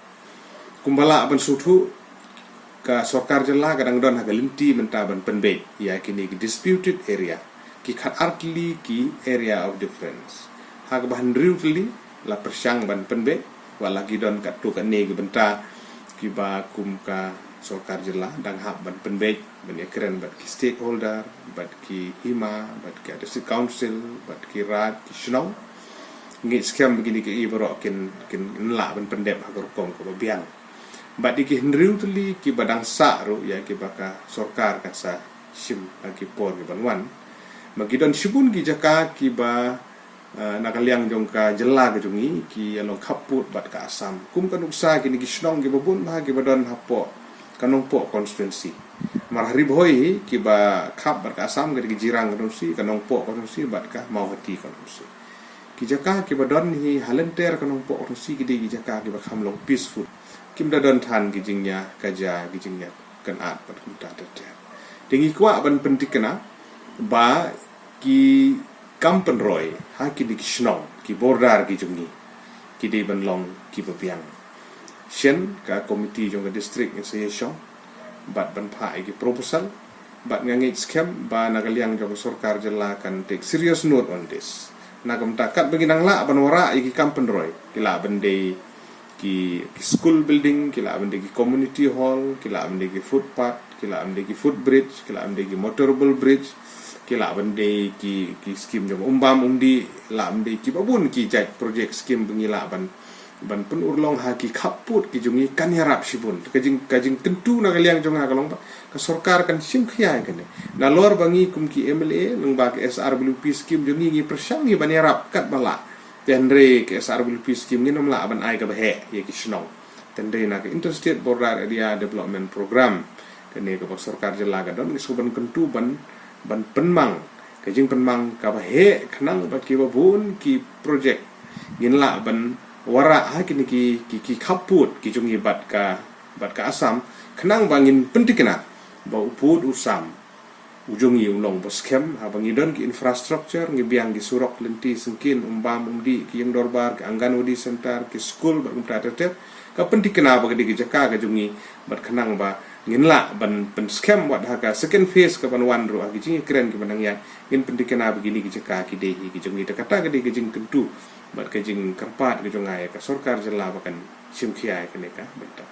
Kumba lah ban sngewthuh, ka sorkar jylla ka dang don ha ka lynti mynta ban pynbeit ïa kine ki disputed area, ki khatar tylli ki area of difference. Ha kaba hynriew tylli la pyrshang ban pynbeit, wat la ki don katto katne ki bynta kiba kum ka sorkar jylla dang hap ban pynbeit ban ïakren bad ki stakeholder, bad ki hima, bad ki district council, bad ki raid, ki shnong. Ngi skhem ba kine kiei baroh kin, kin lah ban pyndep ha ka rukom kaba biang. Bad ïa ki hynriew tylli kiba dang sah ruh ïa kiba ka sorkar kan sa shim ha ki por kiban wan. Ba ki don shibun ki jaka kiba, eh, na ka liang jong ka jylla ka jong ngi, ki ïa long khappud bad ka Assam. Kum ka nuksa kine ki shnong kiba bun bha kiba don hapoh ka Nongpoh constituency. Mar ha Ri Bhoi hi kiba khap bad ka Assam ka dei ka Jirang constituency, ka Nongpoh constituency bad ka Mawhati constituency. Ki jaka kiba don hi ha lynter ka Nongpoh constituency ki dei ki jaka kiba kham long peaceful. Kim da don than ki jingïakajia, ki jingïakynad bad kumta ter ter. Te ngi kwah ban pynthikna ba ki kam pynroi ha kine ki shnong, ki border ki jong ngi, ki dei ban long kiba biang. Shen ka komiti jong ka district ngin sa ïashong bad ban phah ïa ki proposal, bad nga ngeit skhem ba na ka liang jong ka sorkar jylla kan take serious note on this. Na ka bynta katba ngi nang lah ban wanrah ïa ki kam pynroi, ki lah ban dei ki, ki school building, ki lah ban dei ki community hall, ki lah ban dei ki footpath, ki lah ban dei ki footbridge, ki lah ban dei ki motorable bridge, ki lah ban dei ki, ki skim jong umbam umdih, lah ban dei kiba bun ki jait project skim ba ngi lah ban, ban pynurlong ha ki khappud ki jong ngi kan ïarap shibun. Ka jing, ka jingkyntu na ka liang jong nga ka long ba ka sorkar kan shim khia ïa kane. Nalor ba ngi kum ki M L A lyngba ka S R W P skim jong ngi ngi pyrshang ngi ban ïarap katba lah. Te hynrei ka S R W P skim ngin ym lah ban ai kaba heh ïa ki shnong. Te hynrei na ka Interstate Border Area Development Program, kane kaba sorkar jylla ka don, ngi shu ban kyntu ban, ban pynmang ka jingpynmang kaba heh khnang ba kiba bun ki project ngin lah ban wanrah ha kine ki, ki, ki khappud ki jong ngi bad ka, bad ka Assam, khnang ba ngin pynthikna ba u pud u sam u jong ngi u long ba skhem, haba ngi don ki infrastructure, ngi biang ki surok, lynti, syngkien, umbam umdih, ki ïing dorbar, ki Anganwadi center, ki skul bad kumta ter ter. Ka pynthikna ba ka dei ka jaka ka jong ngi, bad khnang ba ngin lah ban pynskhem wat ha ka second phase kaban wan ruh ha ki jingïakren kiba nang ïaid, ngin pynthikna ba kine ki jaka ki dei hi ki jong ngi. Te kata ka dei ka jingkyntu bad ka jingkyrpad ka jong nga ïa ka sorkar jylla ba kan shim khia ïa kane ka bynta.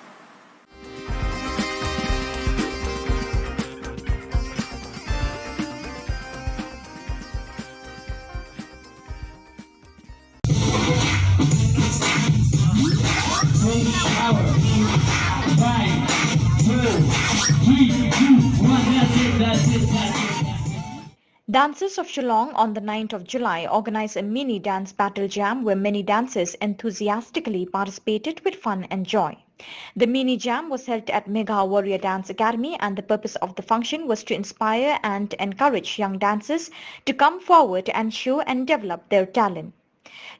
Dancers of Shillong on the ninth of July organized a mini dance battle jam where many dancers enthusiastically participated with fun and joy. The mini jam was held at Megha Warrior Dance Academy, and the purpose of the function was to inspire and encourage young dancers to come forward and show and develop their talent.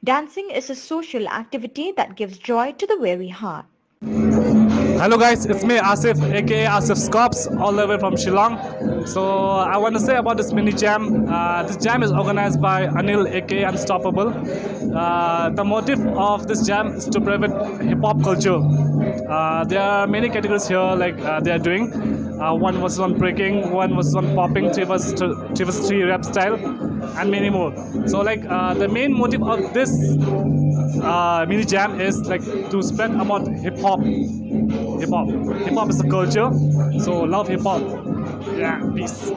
Dancing is a social activity that gives joy to the weary heart. Hello guys, it's me Asif, aka Asif Scops, all the way from Shillong. So I want to say about this mini jam. Uh, this jam is organized by Anil, aka Unstoppable. Uh, the motive of this jam is to promote hip hop culture. Uh, there are many categories here, like, uh, they are doing. Uh, one was on breaking, one was on popping, three was three was three rap style, and many more. So, like, uh, the main motive of this, uh, mini jam is, like, to spread about hip hop. Hip hop. Hip hop is a culture. So love hip hop. Yeah, peace.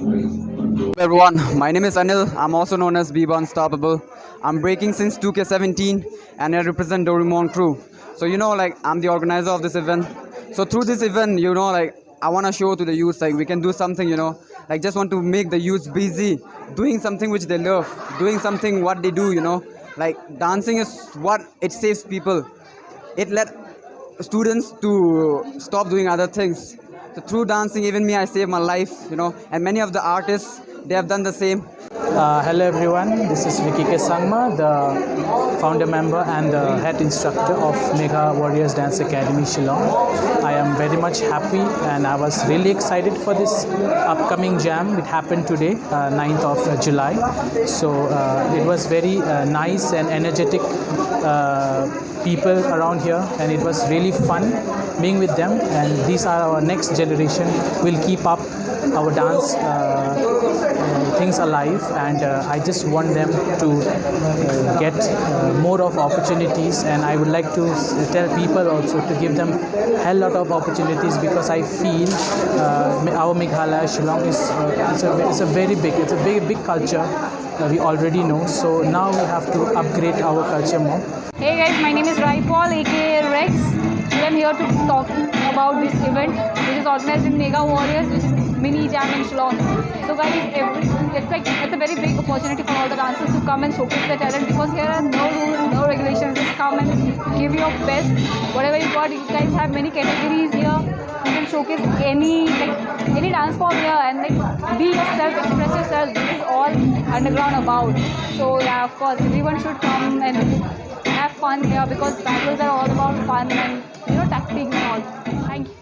Everyone, my name is Anil. I'm also known as Biba Unstoppable. I'm breaking since two K seventeen and I represent Dorimon crew. So, you know, like, I'm the organizer of this event. So through this event, you know, like, I want to show to the youths, like, we can do something, you know, like, just want to make the youths busy doing something which they love, doing something what they do, you know, like, dancing is what it saves people. It led students to stop doing other things. So through dancing, even me, I saved my life, you know, and many of the artists, they have done the same. Uh, hello everyone, this is Vicky K Sangma, the founder member and the head instructor of Megha Warriors Dance Academy Shillong. I am very much happy and I was really excited for this upcoming jam. It happened today, uh, ninth of July. So uh, it was very uh, nice and energetic uh, people around here, and it was really fun being with them. And these are our next generation. We'll keep up our dance uh, uh, things alive, and uh, I just want them to uh, get uh, more of opportunities, and I would like to s- tell people also to give them a lot of opportunities, because I feel uh, Me- our Meghalaya, Shillong is uh, it's, a, it's a very big, it's a very big culture. Uh, we already know, so now we have to upgrade our culture more. Hey guys, my name is Rai Paul, aka Rex. Today I'm here to talk about this event, which is organized in Megha Warriors, which is Mini Jam in Shillong. So guys, every, it's like it's a very big opportunity for all the dancers to come and showcase their talent, because here are no rules, no regulations. Just come and give your best, whatever you got. You guys have many categories here. You can showcase any, like, any dance form here and, like, be yourself, express yourself. This is all underground about. So yeah, of course, everyone should come and have fun here, because battles are all about fun and, you know, tactics and all. Thank you.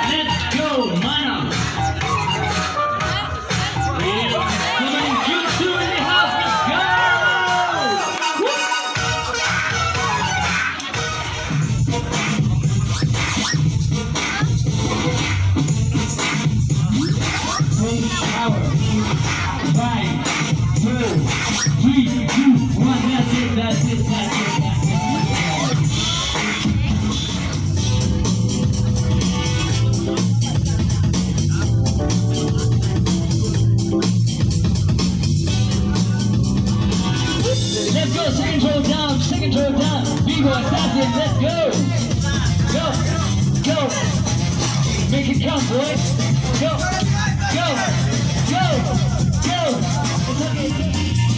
Let's go, Mana! Come on, you two in the house, let's go! Take power. Five, four, three, two, one. That's it, that's it, that's it, that's it. Let's go, second row down, second row down. Big one, that's it, let's go. Go, go. Make it count, boys. Go, go, go, go.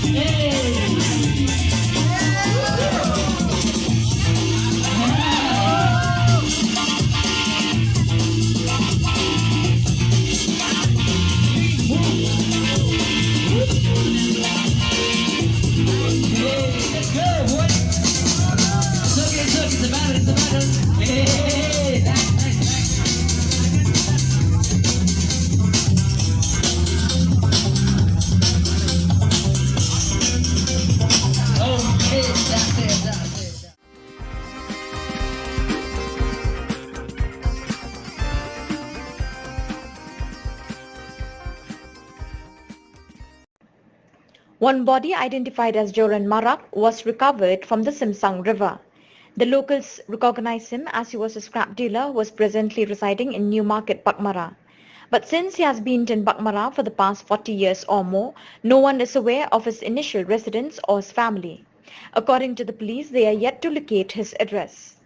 Hey. One body identified as Joran Marak was recovered from the Simsang River. The locals recognized him as he was a scrap dealer who was presently residing in Newmarket, Baghmara. But since he has been in Baghmara for the past forty years or more, no one is aware of his initial residence or his family. According to the police, they are yet to locate his address.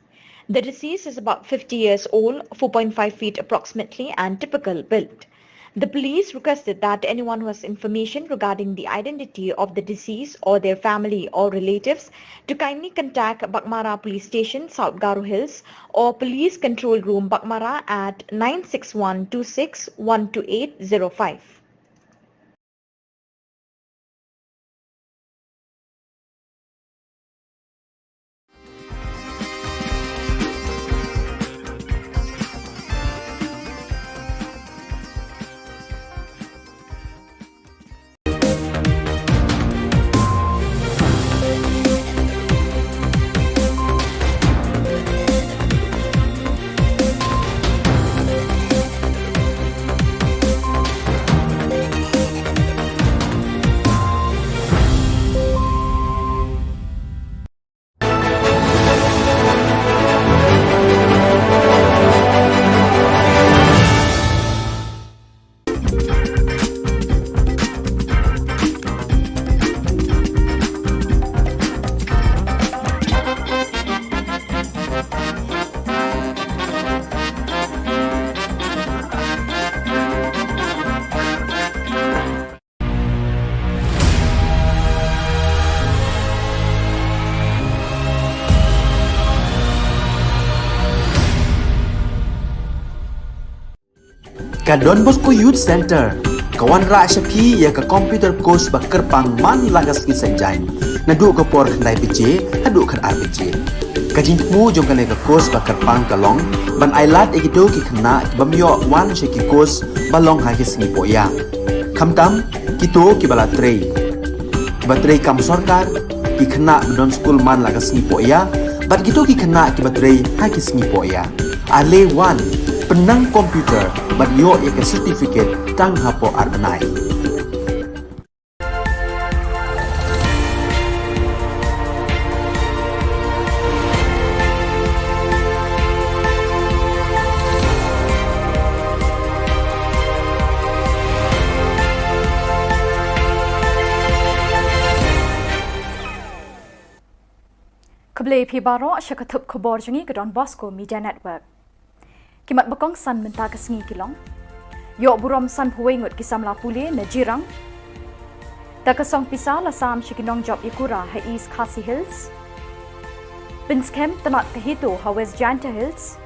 The deceased is about fifty years old, four point five feet approximately, and typical build. The police requested that anyone who has information regarding the identity of the deceased or their family or relatives to kindly contact Baghmara Police Station, South Garo Hills, or Police Control Room, Baghmara at nine six one two six one two eight zero five. Ka Don Bosco Youth Centre ka wanrah sha phi ïa ka computer course ba kyrpang man la ka sngi Saitjaiñ, naduh ka por khyndai baje haduh khatar baje. Ka jingthmu jong kane ka course ba kyrpang ka long ban ailad ïa kito ki khynnah ki bym ïoh wan sha ki course ba long ha ki sngi pohïa, khamtam kito kiba la trei, kiba trei kam sorkar, ki khynnah ba don skul man la ka sngi pohïa bad kito ki khynnah kiba trei ha ki sngi pohïa. Ale wan, pynnang computer bad ïoh ïa ka certificate tang hapoh ar bnai. Khublei phi baroh sha ka thup khubor jong ngi ka Don Bosco Media Network. Ki mat ba kongsan mynta ka sngi ki long: ïoh burom sanphew wei ngut ki samla pule na Jirang. Da ka song pisa la sam sha ki nongjop ïakura ha East Khasi Hills. Pynskhem tnat ka HITO ha West Jaintia Hills.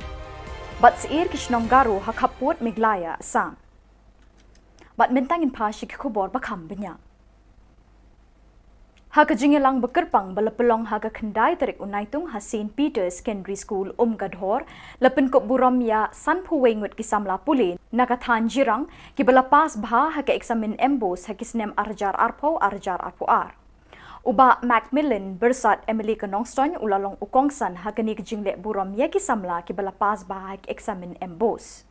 Bad syier ki shnong Garo ha khappud Meghalaya, Assam. Bad mynta ngin phai sha ki khubor ba kham bniah. Ha ka jingïalang ba kyrpang ba la pynlong ha ka khyndai tarik u Naitung ha Saint Peter's Secondary School, Umkadhor, la pynkup burom ïa sanphew wei ngut ki samla pule na ka thaiñ Jirang kiba la pass bha ha ka eksamin MBOSE ha ki snem ar hajar arphew, ar hajar arphew ar. U Bah Macmillan Byrsat, MLA ka Nongstoiñ, u la long u kongsan ha kane ka jingleh burom ïa ki samla kiba la pass bha ha ka eksamin MBOSE.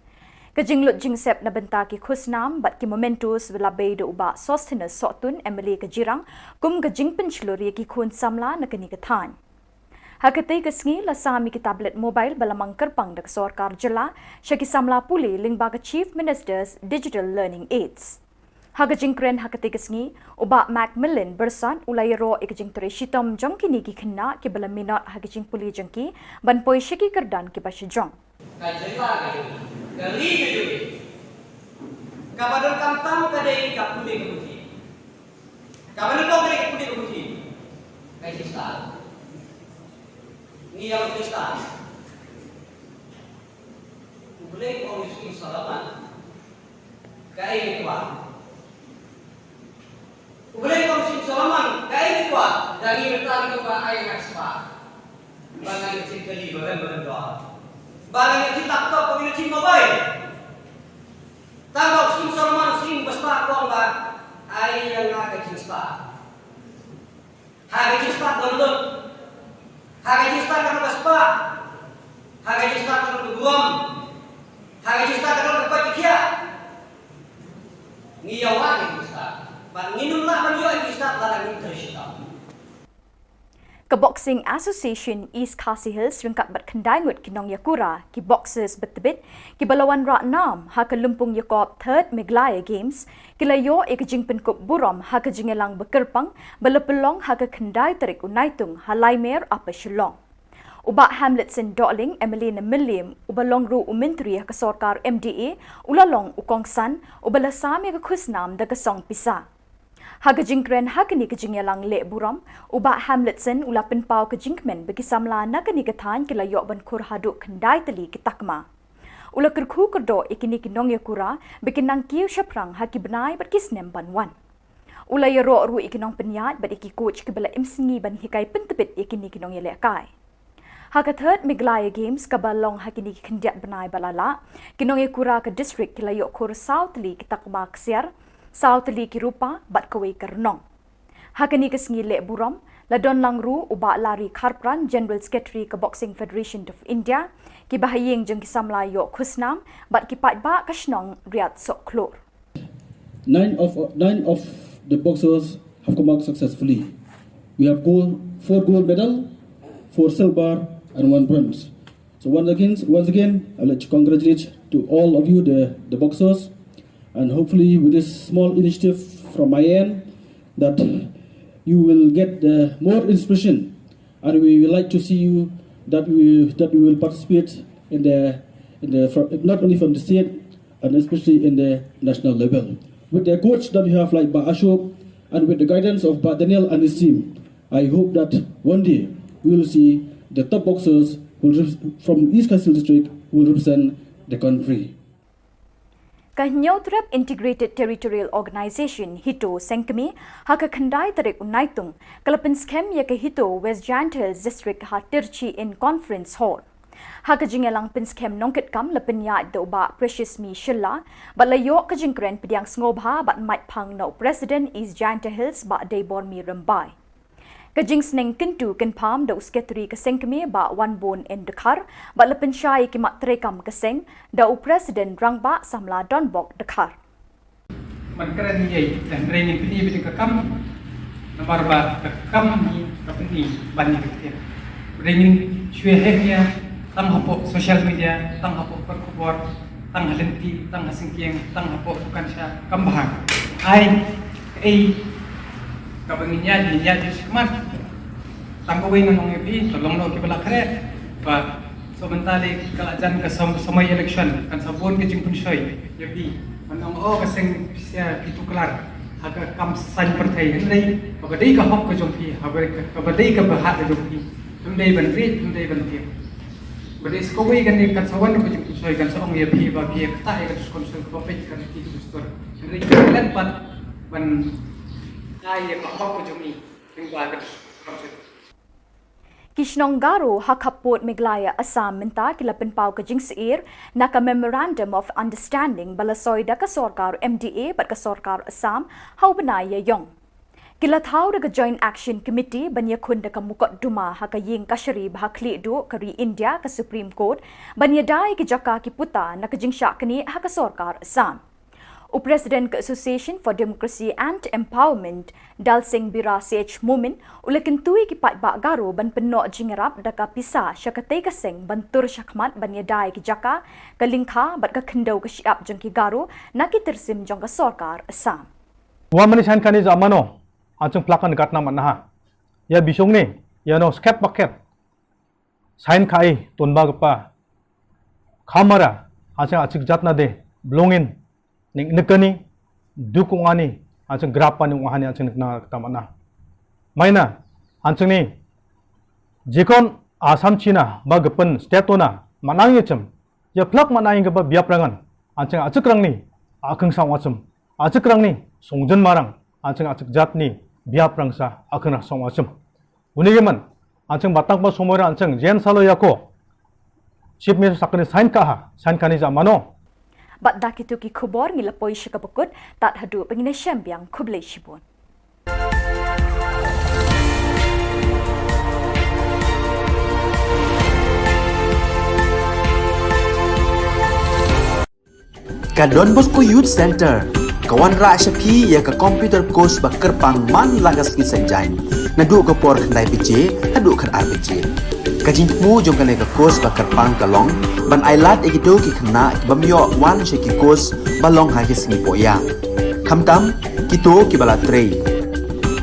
Ka jinglut jingsep na bynta ki khusnam bad ki mementos la bei da u Bah Sosthenes Sohtun, MLA ka Jirang, kum ka jingpynshlur ïa ki khun samla na kane ka thaiñ. Ha katei ka sngi la sam ïa ki tablet mobile ba la mang kyrpang da ka sorkar jylla sha ki samla pule lyngba ka Chief Minister's Digital Learning Aids. Ha ka jingkren ha katei ka sngi, u Bah Macmillan Byrsat u la ïaroh ïa ka jingtrei shitom jong kine ki khynnah kiba la minot ha ka jingpule jong ki ban poi sha ki kyrdan kiba shajrong. Ka jylla ka jong ngi, ka ri ka jong ngi, kaba donkam tam ka dei ka pule ka puthi. Kaba nyngkong ka dei ka pule ka puthi. Ka jingstad. Ngi ïa ka jingstad. U Blei u ong ïa u Syiem Solomon, kaei ngi kwah? U Blei u ong ïa u Syiem Solomon, kaei ngi kwah? Da ngi mynta ngi kwah ai nga ka spah. Ba nga ïoh jingkylli ba rem ba rem dor. Ba nga ïoh jing laptop, ba nga ïoh jing mobile. Tang ba u Syiem Solomon, u syiem ba stad, u ong ba ai ïa nga ka jingstad. Ha ka jingstad don lut. Ha ka jingstad ka don ka spah. Ha ka jingstad ka don ka burom. Ha ka jingstad ka don ka koit ka khiah. Ngi ïa wad ïa ka jingstad. Bad ngin ym lah ban ïoh ïa ka jingstad lada ngim trei shitom. Ka Boxing Association East Khasi Hills ryngkat bad khyndai ngut ki nongïakura, ki boxers ba tbit, kiba la wanrah nam ha ka lympung ïakop Third Meghalaya Games, ki la ïoh ïa ka jingpynkup burom ha ka jingïalang ba kyrpang ba la pynlong ha ka khyndai tarik u Naitung ha Laimer, Upper Shillong. U Bah Hamletson Dohling, MLA na Mylliem, uba long ruh u Myntri ha ka sorkar MDA, u la long u kongsan uba la sam ïa ka khusnam da ka song pisa. Ha ka jingkren ha kane ka jingïalang leh burom, u Bah Hamletson u la pynpaw ka jingkmen ba ki samla na kane ka thaiñ ki la ïoh ban khur haduh khyndai tylli ki takma. U la kyrkhu kyrdoh ïa kine ki nongïakura ba kin nang kiew shaphrang ha ki bnai bad ki snem ban wan. U la ïaroh ruh ïa ki nongpynïaid bad ïa ki coach kiba la im sngi ban hikai pyntbit ïa kine ki nongïalehkai. Ha ka Third Meghalaya Games kaba long ha kine ki khyndiat bnai ba la lah, ki nongïakura ka district ki la ïoh khur saw tylli ki takma ksiar, saw tylli ki rupa bad kawei ka rnong. Ha kane ka sngi leh burom, la don lang ruh u Bah Larry Kharpran, General Secretary ka Boxing Federation of India, ki bahaïing jong ki samla ïoh khusnam bad ki paidbah ka shnong Riatsohkhlur. Nine of, nine of the boxers have come out successfully. We have gold, four gold medal, four silver, and one bronze. So once again, once again, I'd like to congratulate to all of you, the, the boxers, and hopefully with this small initiative from my end, that you will get the more inspiration, and we would like to see you, that we, that we will participate in the, in the, fro-, not only from the state, and especially in the national level. With the coach that we have like Bah Ashok and with the guidance of Bah Daniel and his team, I hope that one day we will see the top boxers who rep-, from East Khasi Hills District who will represent the country. Ka Hynñiewtrep Integrated Territorial Organization, HITO, Sengkmie, ha ka khyndai tarik u Naitung, ka la pynskhem ïa ka HITO West Jaintia Hills District ha Tirchi in Conference Hall. Ha ka jingïalang pynskhem nongkitkam la pynïaid da u Bah Precious Mi Shylla, bad la ïoh ka jingkren pdiang sngewbha bad mait phang na u President East Jaintia Hills Bah Deibormi Rymbai. Ka jingsneng kyntu kynpham da u Secretary ka Sengkmie Bah Wanbun N Dkhar, bad la pynshai ïa ki mat treikam ka seng da u President Rangbah Samla Donbok Dkhar. Ban kren ïa, hynrei ngin pyni beit ka kam, namar ba ka kam hi ka pyni ban ïa ka ktien. Hynrei ngin shu ïa heh ïa, tang hapoh social media, tang hapoh pathai khubor, tang ha lynti, tang ha syngkien, tang hapoh dukan sha, kam bha. Ai, ei, kaba ngin ïa, ngin ïa, ïa shikmat. Tang kawei ngan ong ïa phi, to long noh kiba la khreh. Ba, so mynta lei ka la jan ka som-, samoi election, kan sa bun ka jingpynshoi ïa phi. Ban ong, oh, ka seng pisa phi tuklar ha ka kam saiñ pyrthei, hynrei kaba dei ka hok ka jong phi, haba dei ka, kaba dei ka bhah ka jong phi, phim dei ban rieh, phim dei ban tieng. Ba dei sa kawei kane kan sa wan ka jingpynshoi, kan sa ong ïa phi ba phi ïa ktah ïa ka constitution kaba peit ka riti ka dustur. Hynrei ka leh pat ban ai ïa ka hok ka jong i. Ki shnong Garo ha khappud Meghalaya Assam mynta ki la pynpaw ka jingsyier na ka Memorandum of Understanding ba la soi da ka sorkar M D A bad ka sorkar Assam ha u bnai Ïaïong. Ki la thaw da ka Joint Action Committee ban ïakhun da ka mukotduma ha ka ïing kashari ba ha khlieh duh ka ri India, ka Supreme Court, ban ïada ïa ki jaka ki puta na ka jingshah knieh ha ka sorkar Assam. U President ka Association for Democracy and Empowerment, Dalsing Bira C H Momin, u la kyntu ïa ki paidbah Garo ban pynnoh jingïarap da ka pisa sha katei ka seng ban tur shakhmat ban ïada ïa ki jaka, ka lyngkha bad ka khyndew ka shyiap jong ki Garo na ki tyrsim jong ka sorkar Assam. Wan mane saiñ kane ja mano, hanjung plak kan gat na manaha. Ïa bishong ne, ïa no skep baket. Saiñ kai, tun ba kpa. Khamara, hanjung achik jat na de, blongin, ning nekani, duk ungani, hanjung grap pani ungani, hanjung nekna tamana. Maina, hanjung ni, jikon Assam China, ba gepen, state ona, manang yechem, ïa plak manang ïa ba biap rangan, hanjung achik rang ni, akheng sang wachem, achik rang ni, songjen marang, hanjung achik jat ni, biap rang sa, akheng rang sang wachem. Uni giman, hanjung batak ba sumora hanjung, jen salo yako. Chief Minister sakani saiñ kaha, saiñ kani ja mano. Bad da kitu ki khubor ngi la poi sha kaba kut, tad haduh ba ngin ïashem biang khublei shibun. Ka Don Bosco Youth Center ka wanrah sha phi ïa ka computer course ba kyrpang man la ka sngi Saitjaiñ, naduh ka por khyndai baje haduh khatar baje. Ka jingthmu jong kane ka course ba kyrpang ka long ban ailad ïa kito ki khynnah ki bym ïoh wan sha ki course ba long ha ki sngi pohïa. Khamtam kito kiba la trei,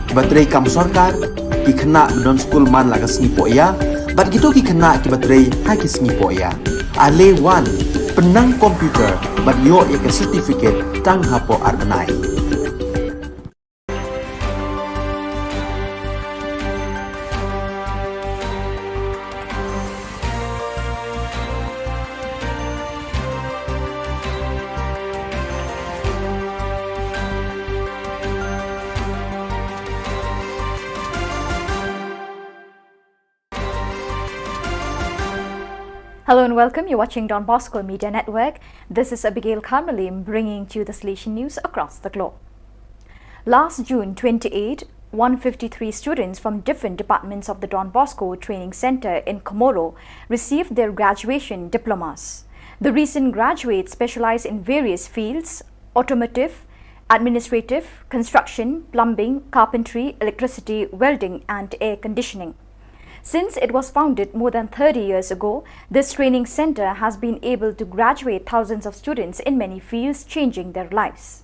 kiba trei kam sorkar, ki khynnah ba don skul man la ka sngi pohïa, bad kito ki khynnah kiba trei ha ki sngi pohïa. Ale wan, pynnang computer, bad ïoh ïa ka certificate tang hapoh ar bnai. Hello and welcome. You're watching Don Bosco Media Network. This is Abigail Karmalim bringing to you the Salesian news across the globe. Last June twenty-eight, one fifty-three students from different departments of the Don Bosco Training Center in Comoro received their graduation diplomas. The recent graduates specialize in various fields: automotive, administrative, construction, plumbing, carpentry, electricity, welding, and air conditioning. Since it was founded more than thirty years ago, this training center has been able to graduate thousands of students in many fields, changing their lives.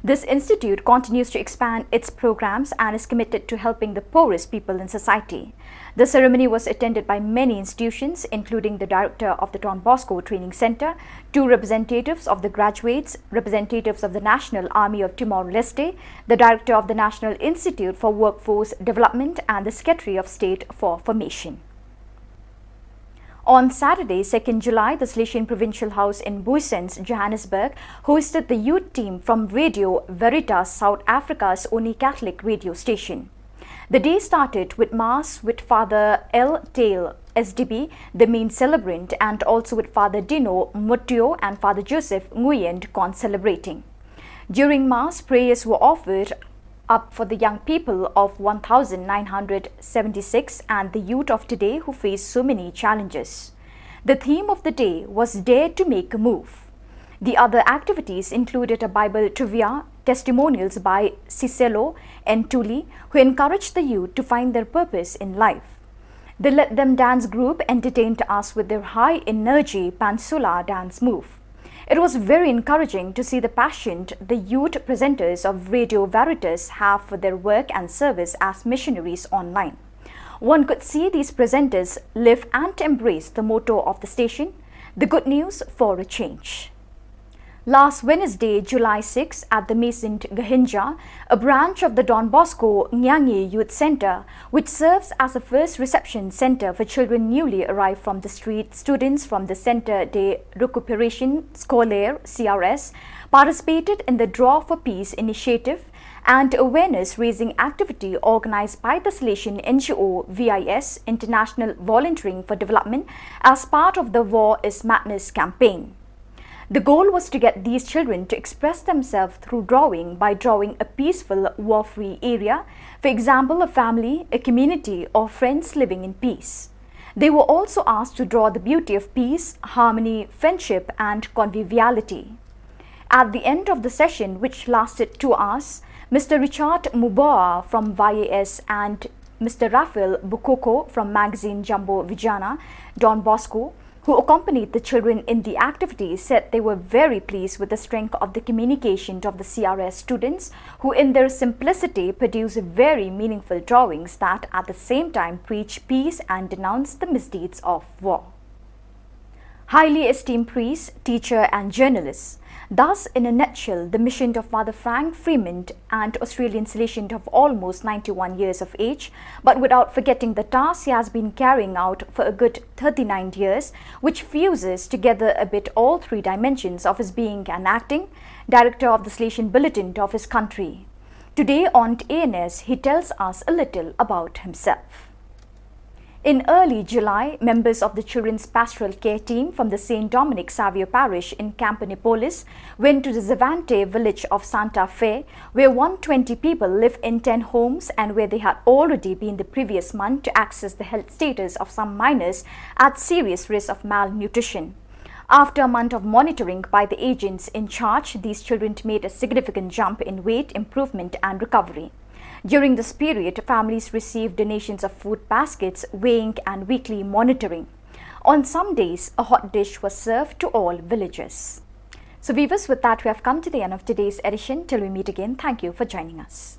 This institute continues to expand its programs and is committed to helping the poorest people in society. The ceremony was attended by many institutions, including the director of the Don Bosco Training Center, two representatives of the graduates, representatives of the National Army of Timor-Leste, the director of the National Institute for Workforce Development, and the Secretary of State for Formation. On Saturday, second July, the Salesian Provincial House in Booysens, Johannesburg, hosted the youth team from Radio Veritas, South Africa's only Catholic radio station. The day started with Mass with Father L Tail, S D B, the main celebrant, and also with Father Dino Mutio and Father Joseph Nguyend concelebrating. During Mass, prayers were offered up for the young people of one thousand nine hundred seventy-six and the youth of today who face so many challenges. The theme of the day was Dare to Make a Move. The other activities included a Bible trivia, testimonials by Siselo and Tuli, who encouraged the youth to find their purpose in life. The Let Them Dance group entertained us with their high energy Pansula dance move. It was very encouraging to see the passion the youth presenters of Radio Veritas have for their work and service as missionaries online. One could see these presenters live and embrace the motto of the station, the good news for a change. Last Wednesday, July sixth, at the Maison Gahinja, a branch of the Don Bosco Nyangi Youth Centre, which serves as a first reception centre for children newly arrived from the street, students from the Centre de Récupération Scolaire, C R S, participated in the Draw for Peace initiative and awareness raising activity organised by the Salesian N G O V I S, International Volunteering for Development, as part of the War is Madness campaign. The goal was to get these children to express themselves through drawing by drawing a peaceful, war free area, for example, a family, a community, or friends living in peace. They were also asked to draw the beauty of peace, harmony, friendship, and conviviality. At the end of the session, which lasted two hours, Mister Richard Muboa from Y A S and Mister Raphael Bukoko from magazine Jambo Vijana, Don Bosco, who accompanied the children in the activity, said they were very pleased with the strength of the communication of the C R S students, who in their simplicity produce very meaningful drawings that at the same time preach peace and denounce the misdeeds of war. Highly esteemed priest, teacher, and journalist. Thus, in a nutshell, the mission of Father Frank Freeman, an Australian Salesian of almost ninety-one years of age, but without forgetting the task he has been carrying out for a good thirty-nine years, which fuses together a bit all three dimensions of his being an acting director of the Salesian Bulletin of his country. Today on A N S, he tells us a little about himself. In early July, members of the Children's Pastoral Care Team from the Saint Dominic Savio Parish in Camponepolis went to the Zavante village of Santa Fe, where one twenty people live in ten homes and where they had already been the previous month to access the health status of some minors at serious risk of malnutrition. After a month of monitoring by the agents in charge, these children made a significant jump in weight improvement and recovery. During this period, families received donations of food baskets, weighing, and weekly monitoring. On some days, a hot dish was served to all villagers. So, viewers, with that, we have come to the end of today's edition. Till we meet again, thank you for joining us.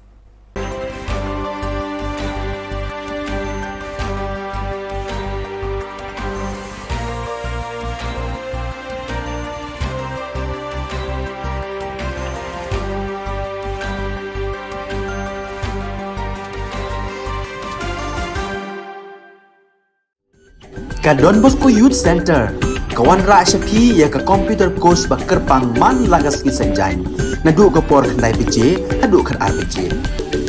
Ka Don Bosco Youth Centre ka wanrah sha phi ïa ka computer course ba kyrpang man la ka sngi Saitjaiñ, naduh ka por khyndai baje haduh khatar baje.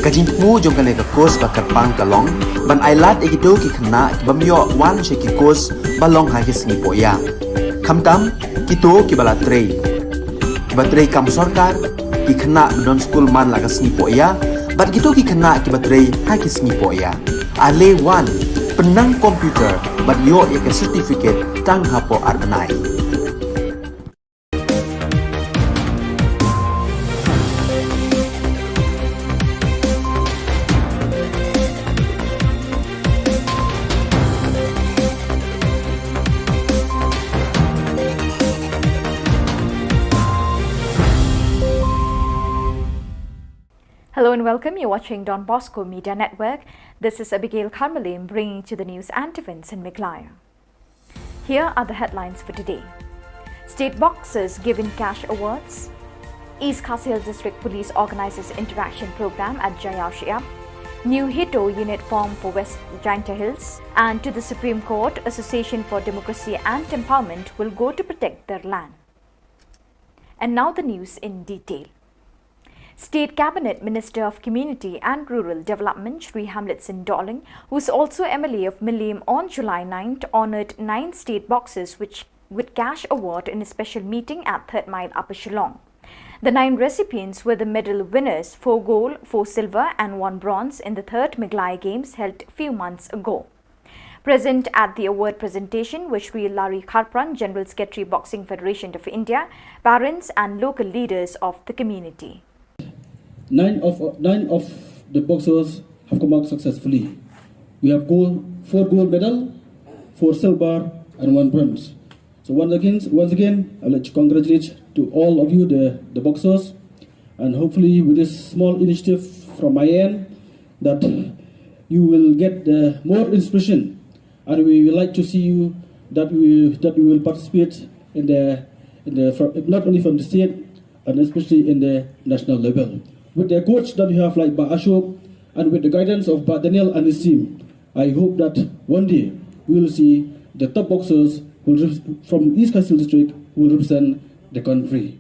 Ka jingthmu jong kane ka course ba kyrpang ka long ban ailad ïa kito ki khynnah ki bym ïoh wan sha ki course ba long ha ki sngi pohïa, khamtam kito kiba la trei, kiba trei kam sorkar, ki khynnah ba don skul man la ka sngi pohïa, bad kito ki khynnah kiba trei ha ki sngi pohïa. Ale wan, pynnang computer bad ïoh ïa ka certificate tang hapoh ar bnai. Hello and welcome. You're watching Don Bosco Media Network. This is Abigail Karmalim bringing to the news and events in Meghalaya. Here are the headlines for today. State boxers given cash awards. East Khasi Hills District Police organizes interaction program at Jaiaw Shyiap. New HITO unit formed for West Jaintia Hills, and to the Supreme Court, Association for Democracy and Empowerment will go to protect their land. And now the news in detail. State Cabinet Minister of Community and Rural Development Shri Hamlet Singh Dohling, who is also M L A of Mylliem, on July ninth honoured nine state boxers which, with cash award in a special meeting at Third Mile, Upper Shillong. The nine recipients were the medal winners, four gold, four silver and one bronze, in the third Meghalaya Games held few months ago. Present at the award presentation were Shri Larry Kharpran, General Secretary, Boxing Federation of India, parents and local leaders of the community. Nine of, nine of the boxers have come out successfully. We have gold, four gold medal, four silver, and one bronze. So once again, once again, I'd like to congratulate to all of you, the, the boxers, and hopefully with this small initiative from my end, that you will get the more inspiration, and we would like to see you that we, that we will participate in the, in the, fro-, not only from the state and especially in the national level. With the coach that you have, like Bah Ashok, and with the guidance of Bah Daniel and his team, I hope that one day we will see the top boxers who will rep-, from East Khasi Hills District who will represent the country.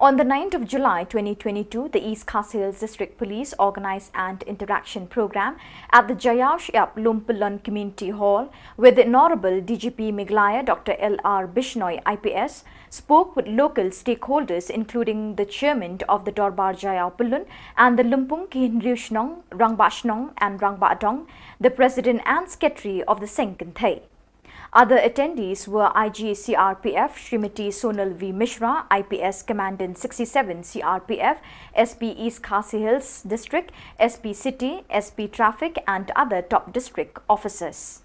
On the ninth of July twenty twenty-two, the East Khasi Hills District Police Organize and Interaction Program at the Jaiaw Shyiap Lumpyllun Community Hall, where the Honorable D G P Meghalaya Doctor L R Bishnoi I P S spoke with local stakeholders, including the chairman of the Dorbar Jaiaw Pyllun and the Lympung ki Hynriew Shnong, Rangbah Shnong and Rangbah Dong, the president and secretary of the Seng Kynthei. Other attendees were I G C R P F Srimati Sonal V Mishra, I P S Commandant sixty-seven C R P F, S P East Khasi Hills District, S P City, S P Traffic and other top district officers.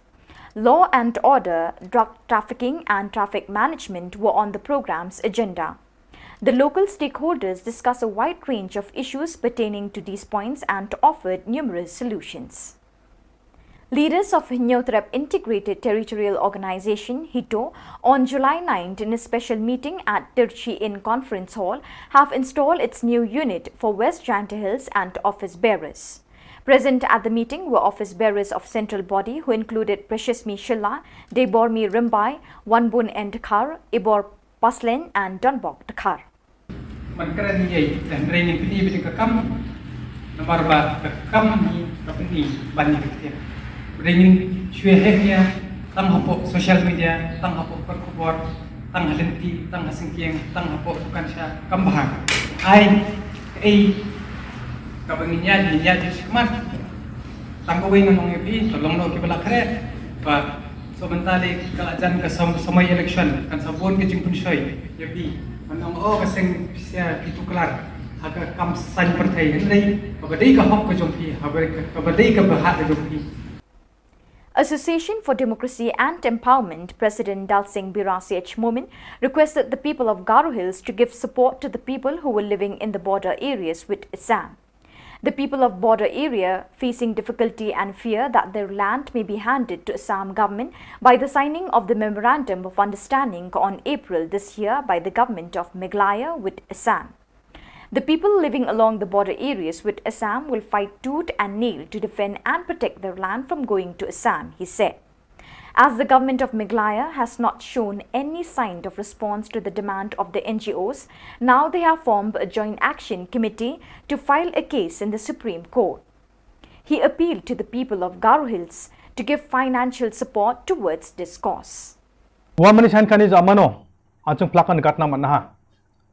Law and order, drug trafficking and traffic management were on the program's agenda. The local stakeholders discussed a wide range of issues pertaining to these points and offered numerous solutions. Leaders of Hynñiewtrep Integrated Territorial Organization, HITO, on July ninth in a special meeting at Tirchi Inn Conference Hall, have installed its new unit for West Jaintia Hills and office bearers. Present at the meeting were office bearers of central body, who included Preciousmi Shylla, Deibormi Rymbai, Wanbun N Dkhar, Ibor Paslein and Donbok Dkhar. Man kren ïa, hynrei ngin pyni beit ka kam, namar ba ka kam hi ka pyni ban ïa ka ktien. Hynrei ngin shu ïa heh ïa, tang hapoh social media, tang hapoh kot khubor, tang ha lynti, tang ha syngkien, tang hapoh dukan sha, kam bha. Ai, ei, kaba ngin ïa, ngin ïa jingshikmat. Tang kawei ngan ong ïa phi, to long noh kiba la khreh. Ba, so mynta lei ka la jan ka som-, samoi election, kan sa bun ka jingpynshoi ïa phi. Ban ong, oh, ka seng pisa phi tuklar ha ka kam saiñ pyrthei, hynrei kaba dei ka hok ka jong phi, haba dei ka, kaba dei ka bhah ka jong phi. Association for Democracy and Empowerment President Dalsing Bira C H Momin requested the people of Garo Hills to give support to the people who were living in the border areas with Assam. The people of border area facing difficulty and fear that their land may be handed to Assam government by the signing of the Memorandum of Understanding on April this year by the government of Meghalaya with Assam. The people living along the border areas with Assam will fight tooth and nail to defend and protect their land from going to Assam, he said. As the government of Meghalaya has not shown any sign of response to the demand of the N G Os, now they have formed a joint action committee to file a case in the Supreme Court. He appealed to the people of Garo Hills to give financial support towards this cause. Wa mani san kani za mano, achung plakan gatna manaha.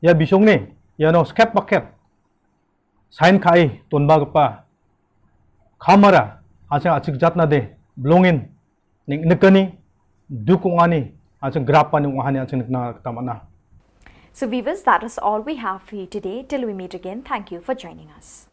Ya bisong ni, ya no skep baket. Sain kai, ton ba gapa. Kamara, achung achik jatna de, blongin, ning nekani, dukungani, achung grapa ni ungahani achung nekna tamana. So viewers, that is all we have for you today. Till we meet again, thank you for joining us.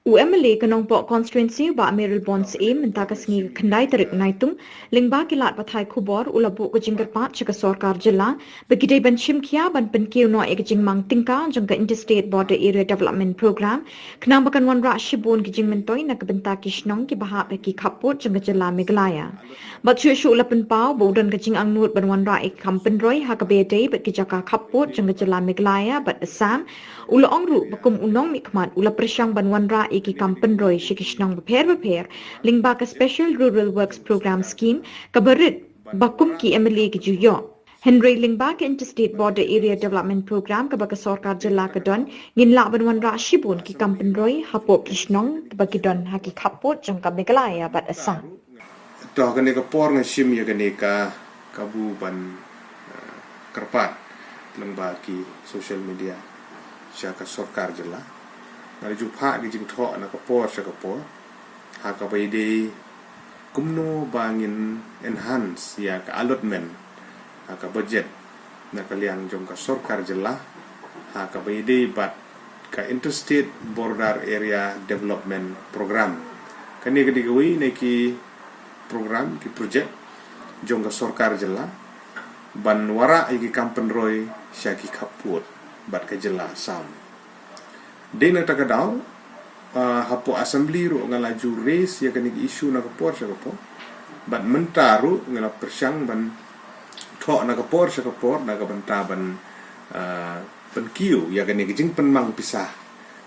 U M L A ka Nongpoh constituency, Bah Mayralborn Syiem, mynta ka sngi ka khyndai tarik Naitung, lyngba ki lad pathai khubor, u la buh ka jingkyrpad sha ka sorkar jylla ba ki dei ban shim khia ban pynkiew noh ïa ka jingmang tyngka jong ka Interstate Border Area Development Programme, khnang ba kan wanrah shibun ki jingmyntoi na ka bynta ki shnong kiba hap ha ki khappud jong ka jylla Meghalaya. Bad shuh shuh u la pynpaw ba u don ka jingangnud ban wanrah ïa ki kam pynroi ha kaba ïadei bad ki jaka khappud jong ka jylla Meghalaya bad Assam. U la ong ruh ba kum u nongmihkhmat u la pyrshang ban wanrah ïa ki kam pynroi sha ki shnong bapher bapher lyngba ka Special Rural Works Programme Scheme kaba rit ba kum ki M L A ki ju ïoh. Hynrei lyngba ka Interstate Border Area Development Programme kaba ka sorkar jylla ka don, ngin lah ban wanrah shibun ki kam pynroi hapoh ki shnong kiba ki don ha ki khappud jong ka Meghalaya bad Assam. To ha kane ka por nga shim ïa kane ka kabu ban, eh, kyrpad lyngba ki social media sha ka sorkar jylla. Nga la ju phah ki jingthoh na ka por sha ka por ha kaba ïadei kumno ba ngin enhance ïa ka allotment ha ka budget na ka liang jong ka sorkar jylla ha kaba ïadei bad ka Interstate Border Area Development Programme. Kane ka dei kawei na ki program, ki project jong ka sorkar jylla ban wanrah ïa ki kam pynroi sha ki khappud bad ka jylla Assam. Dei na kata ka daw, ah, hapoh assembly ruh nga la ju raise ïa kane ka issue na ka por sha ka por. Bad mynta ruh nga la pyrshang ban thoh na ka por sha ka por na ka bynta ban, ah, pynkiew ïa kane ka jingpynmang pisa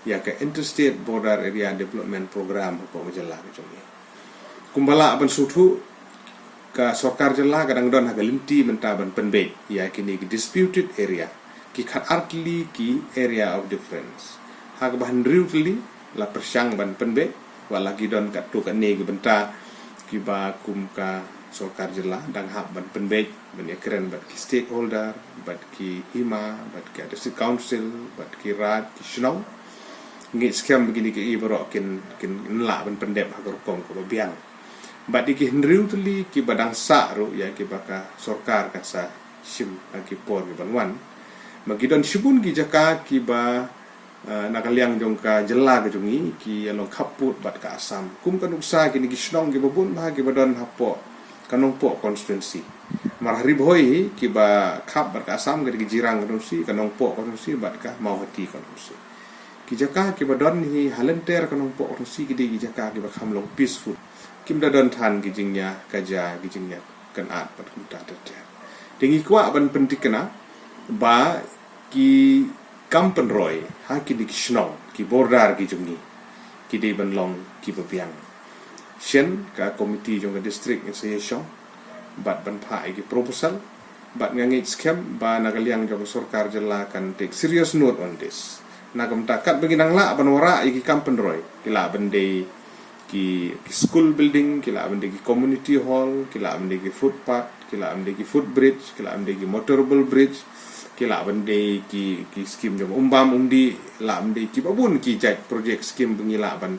ïa ka Interstate Border Area Development Programme hapoh ka jylla ka jong ngi. Kumba lah ban sngewthuh, ka sorkar jylla ka dang don ha ka lynti mynta ban pynbeit ïa kine ki disputed area, ki khatar tylli ki area of difference. Ha kaba hynriew tylli la pyrshang ban pynbeit, wat la ki don katto katne ki bynta kiba kum ka sorkar jylla dang hap ban pynbeit ban ïakren bad ki stakeholder, bad ki hima, bad ki district council, bad ki raid, ki shnong. Ngeit skhem ba kine kiei baroh kin, kin lah ban pyndep ha ka rukom kaba biang. Bad ïa ki hynriew tylli kiba dang sah ruh ïa kiba ka sorkar kan sa shim ha ki por kiban wan. Ba ki don shibun ki jaka kiba, eh, na ka liang jong ka jylla ka jong ngi, ki ïa long khappud bad ka Assam. Kum ka nuksa kine ki shnong kiba bun bha kiba don hapoh ka Nongpoh constituency. Namar ha Ri Bhoi hi kiba khap bad ka Assam ka dei ka Jirang constituency, ka Nongpoh constituency bad ka Mawhati constituency. Ki jaka kiba don hi ha lynter ka Nongpoh constituency ki dei ki jaka kiba kham long peaceful. Kim da don than ki jingïa kaja, ki jingïa kynad bad kumta ter ter. Te ngi kwah ban pynthikna ba ki kam pynroi ha kine ki shnong, ki border ki jong ngi, ki dei ban long kiba biang. Shen ka komiti jong ka district ngin sa ïashong bad ban phah ïa ki proposal, bad nga ngeit skhem ba na ka liang jong ka sorkar jylla kan take serious note on this. Na ka bynta katba ngi nang lah ban wanrah ïa ki kam pynroi, ki lah ban dei ki, ki school building, ki lah ban dei ki community hall, ki lah ban dei ki footpath, ki lah ban dei ki footbridge, ki lah ban dei ki motorable bridge, ki lah ban dei ki, ki skim jong umbam umdih, lah ban dei kiba bun ki jait project skim ba ngi lah ban,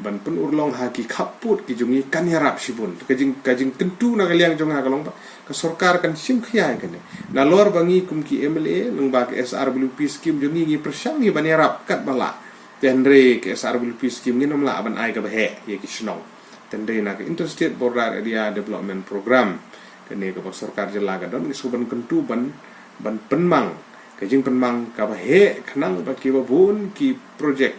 ban pynurlong ha ki khappud ki jong ngi kan ïarap shibun. Ka jing, ka jingkyntu na ka liang jong nga ka long ba ka sorkar kan shim khia ïa kane. Nalor ba ngi kum ki M L A lyngba ka S R W P skim jong ngi ngi pyrshang ngi ban ïarap katba lah. Te hynrei ka S R W P skim ngin ym lah ban ai kaba heh ïa ki shnong. Te hynrei na ka Interstate Border Area Development Programme, kane kaba sorkar jylla ka don, ngi shu ban kyntu ban, ban pynmang ka jingpynmang kaba heh khnang ba kiba bun ki project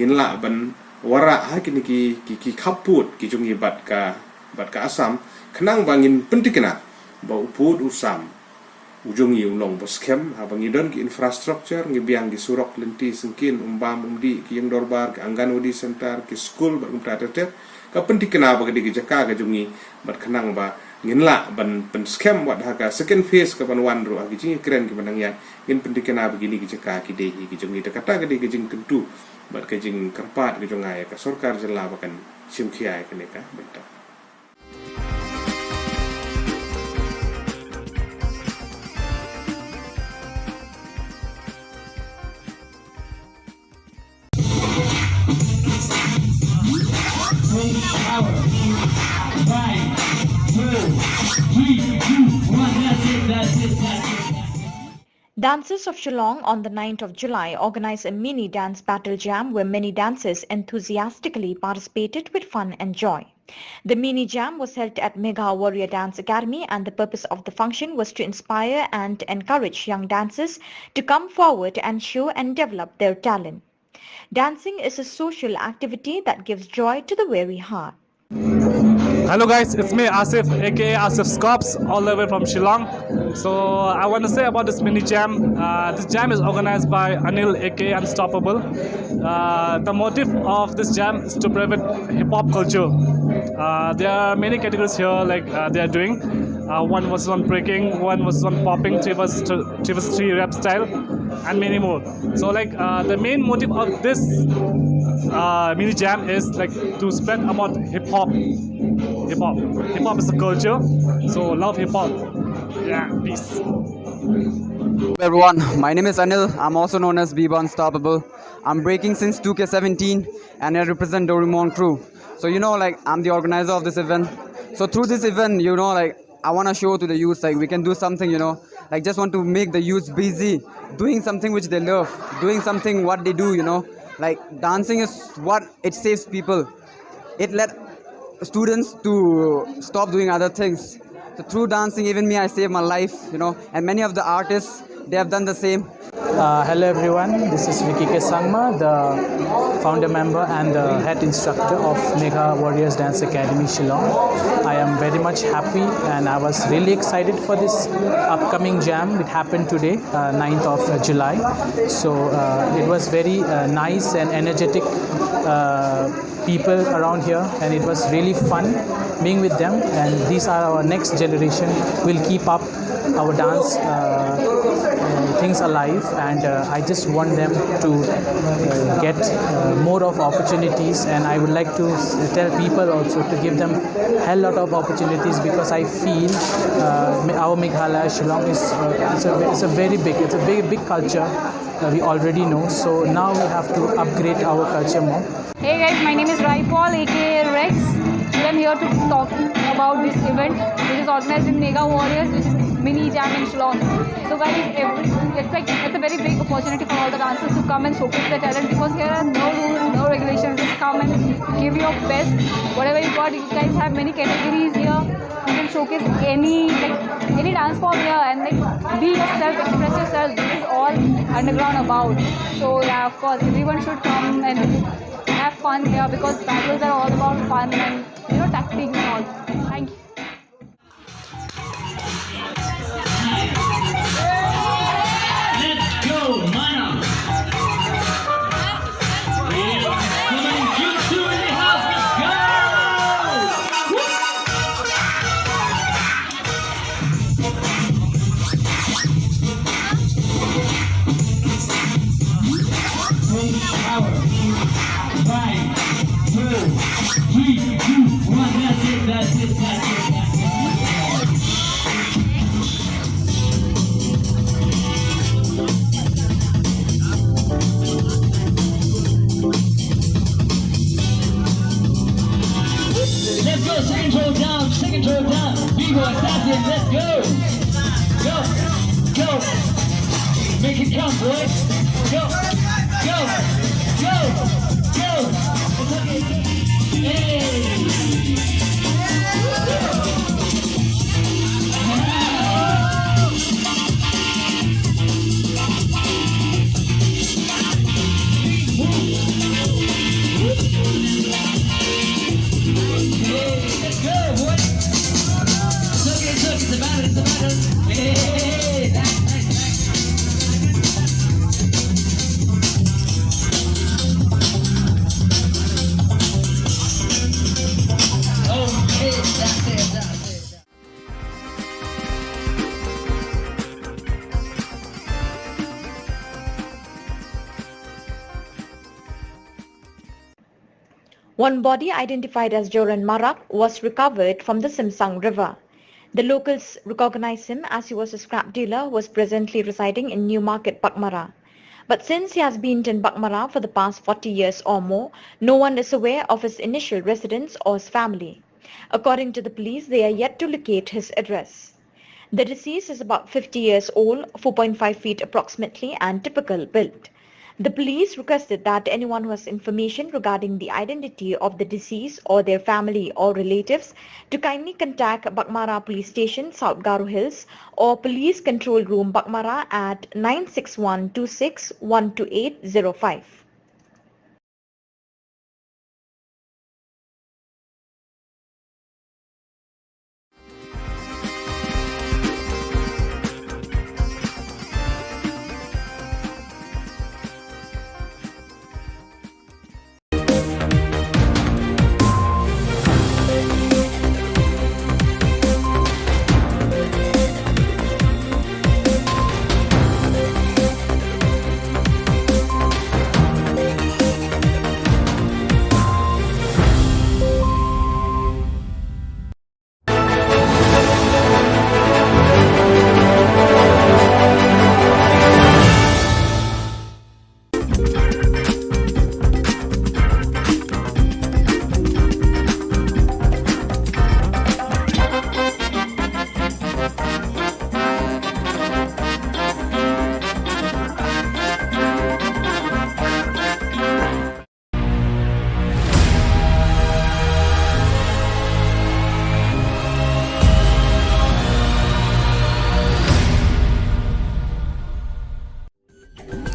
ngin lah ban wanrah ha kine ki, ki, ki khappud ki jong ngi bad ka, bad ka Assam, khnang ba ngin pynthikna ba u pud u sam u jong ngi u long ba skhem. Haba ngi don ki infrastructure, ngi biang ki surok lynti syngkien, umbam umdih, ki ïing dorbar, ki Anganwadi center, ki skul bad kumta ter ter, ka pynthikna ba ka dei ka jaka ka jong ngi, bad khnang ba ngin lah ban pynskhem wat ha ka second phase kaban wan ruh ha ki jingïakren kiban nang ïaid, ngin pynthikna ba kine ki jaka ki dei hi ki jong ngi. Te kata ka dei ka jingkyntu bad ka jingkyrpad ka jong nga ïa ka sorkar jylla ba kan shim khia ïa kane ka bynta. Dancers of Shillong on the ninth of July organized a mini dance battle jam where many dancers enthusiastically participated with fun and joy. The mini jam was held at Megha Warrior Dance Academy, and the purpose of the function was to inspire and encourage young dancers to come forward and show and develop their talent. Dancing is a social activity that gives joy to the weary heart. Hello guys, it's me Asif, aka Asif Scops, all the way from Shillong. So I want to say about this mini jam. Uh, this jam is organized by Anil, aka Unstoppable. Uh, the motive of this jam is to promote hip hop culture. Uh, there are many categories here, like uh, they are doing. Uh, one was on breaking, one was on popping, three was three was three rap style, and many more. So like uh, the main motive of this uh, mini jam is like to spread about hip hop. Hip hop. Hip hop is a culture. So love hip hop. Yeah, peace. Hello everyone, my name is Anil. I'm also known as Biba Unstoppable. I'm breaking since two K seventeen and I represent Dorimon crew. So you know, like, I'm the organizer of this event. So through this event, you know, like, I want to show to the youth, like, we can do something, you know, like, just want to make the youth busy doing something which they love, doing something what they do, you know. Like, dancing is what it saves people. It led students to stop doing other things. So through dancing, even me, I saved my life, you know, and many of the artists, they have done the same. Uh, hello everyone, this is Vicky K Sangma, the founder member and the head instructor of Megha Warriors Dance Academy Shillong. I am very much happy and I was really excited for this upcoming jam. It happened today, uh, ninth of July. So uh, it was very uh, nice and energetic uh, people around here, and it was really fun being with them. And these are our next generation. We'll keep up our dance uh, uh, things alive, and uh, I just want them to uh, get uh, more of opportunities, and I would like to s- tell people also to give them hell lot of opportunities, because I feel uh, Me- our Meghalaya Shillong is uh, it's, a, it's a very big, it's a very big culture uh, we already know. So now we have to upgrade our culture more. Hey guys, my name is Rai Paul, aka Rex. Today I'm here to talk about this event, which is organized in Megha Warriors, which is mini jam in Shillong. So guys, every, it's like it's a very big opportunity for all the dancers to come and showcase their talent, because here are no rules, no regulations. Just come and give your best, whatever you got. You guys have many categories here. You can showcase any, like, any dance form here and, like, be yourself, express yourself. This is all underground about. So yeah, of course, everyone should come and have fun here, because battles are all about fun and, you know, tactics and all. Thank you. Let's go, mana. Come on, you two in the house, let's go. Take power. Five, four, three, two, one. That's it, that's it, that's it, that's it. Let's go, second row down, second row down. Vivo Assassin, let's go. Go, go. Make it count, boys. Go, go, go, go. Hey. Let's go, boys. It's okay, it's okay, it's a battle, it's a battle. Hey, hey, hey, hey, nice, nice, nice. Okay, that's it, that's it. One body identified as Joran Marak was recovered from the Simsang River. The locals recognized him as he was a scrap dealer who was presently residing in Newmarket, Baghmara. But since he has been in Baghmara for the past forty years or more, no one is aware of his initial residence or his family. According to the police, they are yet to locate his address. The deceased is about fifty years old, four point five feet approximately, and typical build. The police requested that anyone who has information regarding the identity of the deceased or their family or relatives to kindly contact Baghmara Police Station, South Garo Hills, or Police Control Room, Baghmara at nine six one two six one two eight zero five.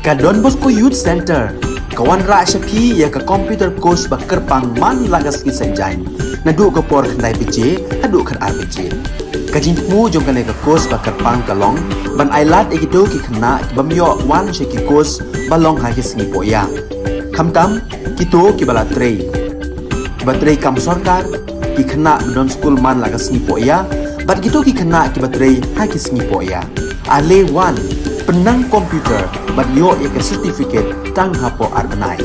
Ka Don Bosco Youth Centre ka wanrah sha phi ïa ka computer course ba kyrpang man la ka sngi Saitjaiñ, naduh ka por khyndai baje haduh khatar baje. Ka jingthmu jong kane ka course ba kyrpang ka long ban ailad ïa kito ki khynnah ki bym ïoh wan sha ki course ba long ha ki sngi pohïa. Khamtam kito kiba la trei, kiba trei kam sorkar, ki khynnah ba don skul man la ka sngi pohïa, bad kito ki khynnah kiba trei ha ki sngi pohïa. Ale wan, pynnang computer bad ïoh ïa ka certificate tang hapoh ar bnai.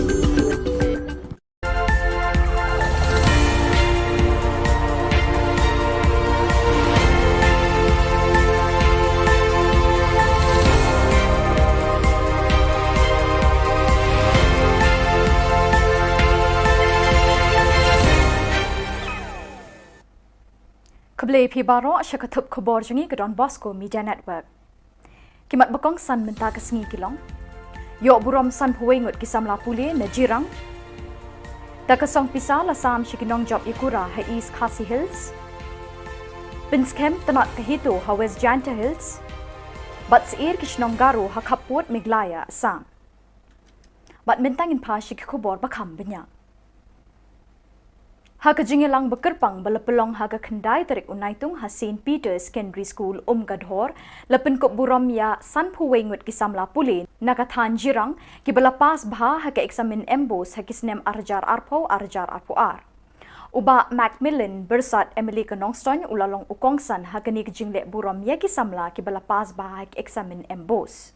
Khublei phi baroh sha ka thup khubor jong ngi ka Don Bosco Media Network. Ki mat ba kongsan mynta ka sngi ki long: ïoh burom sanphew wei ngut ki samla pule na Jirang. Da ka song pisa la sam sha ki nongjop ïakura ha East Khasi Hills. Pynskhem tnat ka HITO ha West Jaiñtia Hills. Bad syiar ki shnong Garo ha khappud Meghalaya, Assam. Bad mynta ngin phai sha ki khubor ba kham bniah. Ha ka jingïalang ba kyrpang ba la pynlong ha ka khyndai tarik u Naitung ha Saint Peter's Secondary School, Umkadhor, la pynkup burom ïa sanphew wei ngut ki samla pule na ka thaiñ Jirang kiba la pass bha ha ka eksamin MBOSE ha ki snem ar hajar arphew, ar hajar arphew ar. U Bah Macmillan Byrsat, MLA ka Nongstoiñ, u la long u kongsan ha kane ka jingleh burom ïa ki samla kiba la pass bha ha ka eksamin MBOSE.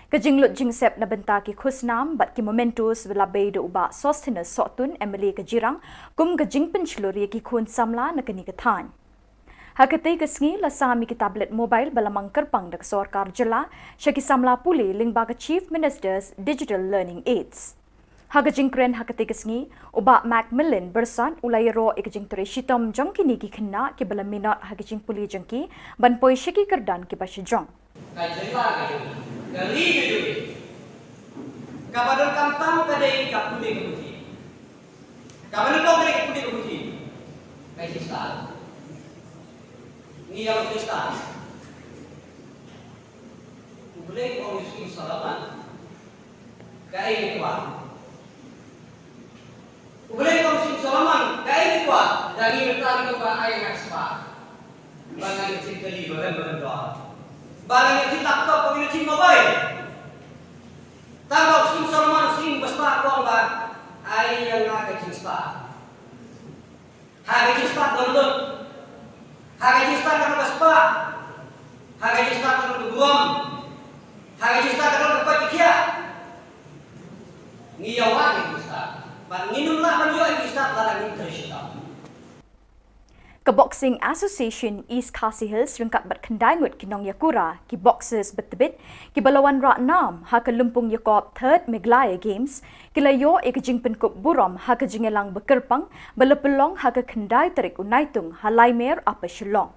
Ka jinglut jingsep na bynta ki khusnam bad ki mementos la bei da u Bah Sosthenes Sohtun, MLA ka Jirang, kum ka jingpynshlur ïa ki khun samla na kane ka thaiñ. Ha katei ka sngi la sam ïa ki tablet mobile ba la mang kyrpang da ka sorkar jylla sha ki samla pule lyngba ka Chief Minister's Digital Learning Aids. Ha ka jingkren ha katei ka sngi, u Bah Macmillan Byrsat u la ïaroh ïa ka jingtrei shitom jong kine ki khynnah kiba la minot ha ka jingpule jong ki ban poi sha ki kyrdan kiba shajrong. Ka jylla ka jong ngi, ka ri ka jong ngi, kaba donkam tam ka dei ka pule ka puthi. Kaba nyngkong ka dei ka pule ka puthi. Ka jingstad. Ngi ïa ka jingstad. U Blei u ong ïa u Syiem Solomon, kaei ngi kwah? U Blei u ong ïa u Syiem Solomon, kaei ngi kwah? Da ngi mynta ngi kwah ba ai ïa nga spah. Ba ngan ïoh jingkylli ba rem ba rem don. Ba ngan ïoh jing laptop, ba ngan ïoh jing mobile. Tangba u Syiem Solomon, u syiem ba spah, u ong ba ai ïa nga ka jingstad. Ha ka jingstad don lut. Ha ka jingstad ka don ka spah. Ha ka jingstad ka don ka burom. Ha ka jingstad ka don ka koit ka khiah. Ngi ïa wad ïa ka jingstad. Bad ngin ym lah ban ïoh ïa ka jingstad lada ngim trei shitom. Ka Boxing Association East Khasi Hills ryngkat bad khyndai ngut ki nongïakura, ki boxers ba tbit, kiba la wanrah nam ha ka lympung ïakop Third Meghalaya Games, ki la ïoh ïa ka jingpynkup burom ha ka jingïalang ba kyrpang ba la pynlong ha ka khyndai tarik u Naitung ha Laimer, Upper Shillong.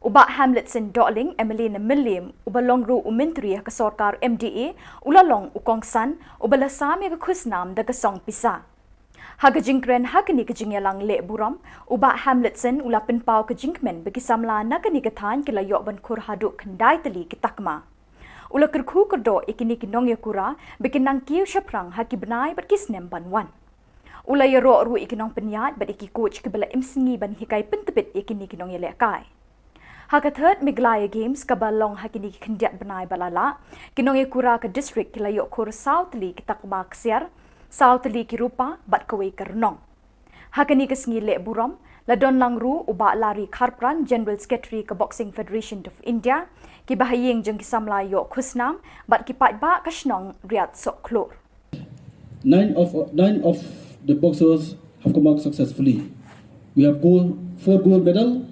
U Bah Hamletson Dohling, M L A na Mylliem, uba long ruh u Myntri ha ka sorkar M D A, u la long u kongsan uba la sam ïa ka khusnam da ka song pisa. Ha ka jingkren ha kane ka jingïalang leh burom, u Bah Hamletson u la pynpaw ka jingkmen ba ki samla na kane ka thaiñ ki la ïoh ban khur haduh khyndai tylli ki takma. U la kyrkhu kyrdoh ïa kine ki nongïakura ba kin nang kiew shaphrang ha ki bnai bad ki snem ban wan. U la ïaroh ruh ïa ki nongpynïaid bad ïa ki coach kiba la im sngi ban hikai pyntbit ïa kine ki nongïalehkai. Ha ka Third Meghalaya Games kaba long ha kine ki khyndiat bnai ba la lah, ki nongïakura ka district ki la ïoh khur saw tylli ki takma ksiar, saw tylli ki rupa bad kawei ka rnong. Ha kane ka sngi leh burom, la don lang ruh u Bah Larry Kharpran, General Secretary ka Boxing Federation of India, ki bahaïing jong ki samla ïoh khusnam bad ki paidbah ka shnong Riat Sohkhlur. Nine of, nine of the boxers have come out successfully. We have gold, four gold medal,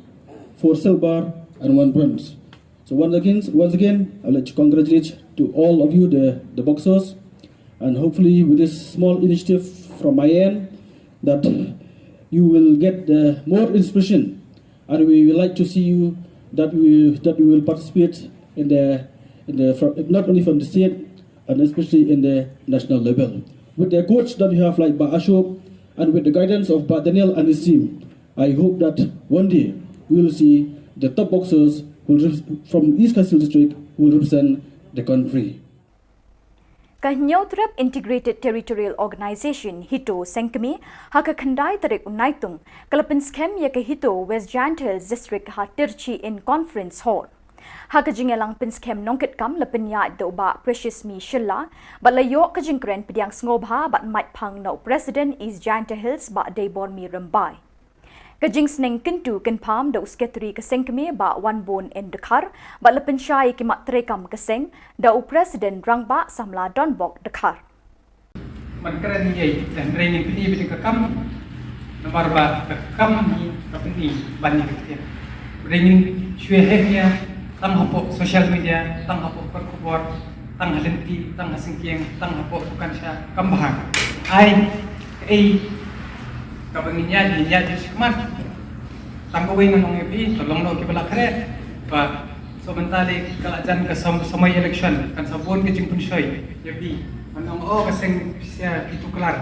four silver, and one bronze. So once again, once again, I'd like to congratulate to all of you, the, the boxers, and hopefully with this small initiative from my end, that you will get the more inspiration, and we would like to see you that we, that we will participate in the, in the, fro-, not only from the state, and especially in the national level. With the coach that you have, like Bah Ashok, and with the guidance of Bah Daniel and his team, I hope that one day we will see the top boxers who will rep-, from East Khasi Hills District who will represent the country. Ka Hynñiewtrep Integrated Territorial Organization, HITO, Sengkmie, ha ka khyndai tarik u Naitung, ka la pynskhem ïa ka HITO West Jaintia Hills District ha Tirchi Inn Conference Hall. Ha ka jingïalang pynskhem nongkitkam la pynïaid da u Bah Precious Mi Shylla, bad la ïoh ka jingkren pdiang sngewbha bad maitphang na u President East Jaintia Hills Bah Deibormi Rymbai. Ka jingsneng kyntu kynpham da u Secretary ka Sengkmie Bah Wanbun N Dkhar, bad la pynshai ïa ki mat treikam ka seng da u President Rangbah Samla Donbok Dkhar. Ban kren ïa, hynrei ngin pyni beit ka kam, namar ba ka kam hi ka pyni ban ïa ka ktien. Hynrei ngin shu heh ïa, tang hapoh social media, tang hapoh kot khubor, tang ha lynti, tang ha syngkien, tang hapoh dukan sha, kam bha. Ai, ei, kaba ngin ïa, ngin ïa jingshikmat. Tang kawei ngan ong ïa phi, to long noh kiba la khreh. Ba, so mynta lei ka la jan ka sam-, samoi election, kan sa bun ka jingpynshoi ïa phi. Ngan ong, oh, ka seng pisa phi tuklar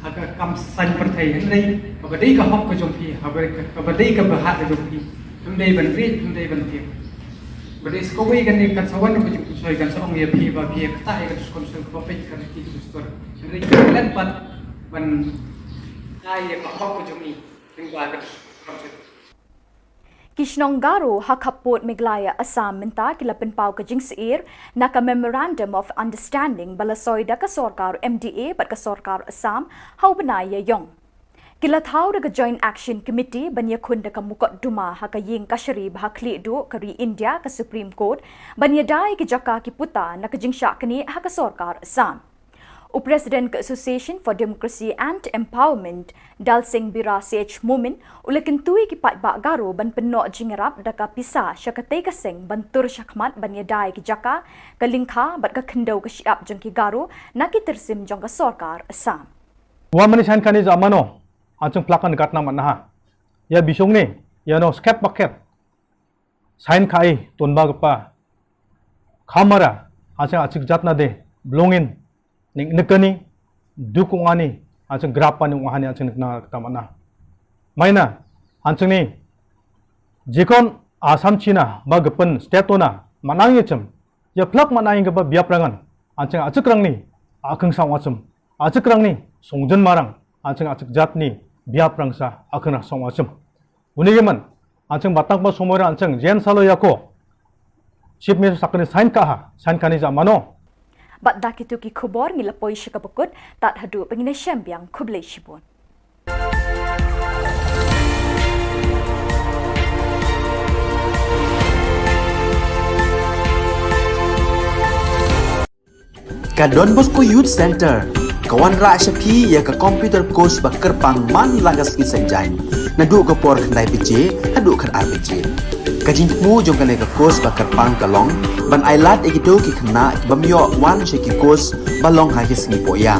ha ka kam saiñ pyrthei, hynrei kaba dei ka hok ka jong phi, kaba, kaba dei ka bhah ka jong phi, phim dei ban rieh, phim dei ban tieng. Ba dei sa kawei kane kan sa wan ka jingpynshoi, kan sa ong ïa phi ba phi ktah ïa ka jingpynshoi kaba peit ka riti ka dustur. Hynrei ka leh pat ban ai ïa ka hok ka jong ngi. Ki shnong Garo ha khappud Meghalaya Assam mynta ki la pynpaw ka jingsheptieng na ka Memorandum of Understanding ba la soi da ka sorkar M D A bad ka sorkar Assam ha u bnai Ïaïong. Ki la thaw da ka Joint Action Committee ban ïakhun da ka mukotduma ha ka ïing kashari ba ha khlieh duh ka ri India, ka Supreme Court, ban ïada ïa ki jaka ki puta na ka jingshah knieh ha ka sorkar Assam. U President ka Association for Democracy and Empowerment, Dalsing Bira C H Momin, u la kyntu ïa ki paidbah Garo ban pynnoh jingïarap da ka pisa sha katei ka seng ban tur shakhmat ban ïada ïa ki jaka, ka lyngkha bad ka khyndew ka shyiap jong ki Garo na ki tyrsim jong ka sorkar Assam. Wan mynne saiñ kane jait mano, hanjing plak kan gat na manaha. Ïa bishong ne, ïa no skep bakep. Saiñ kai, ton ba gapa. Khamara, hanjing achik jat na de, blongin, ning nekani, dukungani, hanjing grapani, ungahani, hanjing nekna kata mana. Maina, hanjing ni, jikon Assam China, ba gapan, state ona, manang yachem, ya plak manang gapa biap rangan, hanjing achik rangni, akeng sang wachem, achik rangni, songjen marang, hanjing achik jatni, biap rangsa, akeng rang sang wachem. Uni yemen, hanjing batang pa somoi ra hanjing, jen salo yako. Chief Minister sakani saiñ kaha, saiñ kani jait mano. Bad da kitu ki khubor ngi la poi sha kaba kut, tad haduh ba ngin ïashem biang, khublei shibun. Ka Don Bosco Youth Center ka wanrah sha phi ïa ka computer course ba kyrpang man la ka sngi Saitjaiñ, naduh ka por khyndai baje haduh khatar baje. Ka jingthmu jong kane ka course ba kyrpang ka long ban ailad ïa kito ki khynnah ki bym ïoh wan sha ki course ba long ha ki sngi pohïa,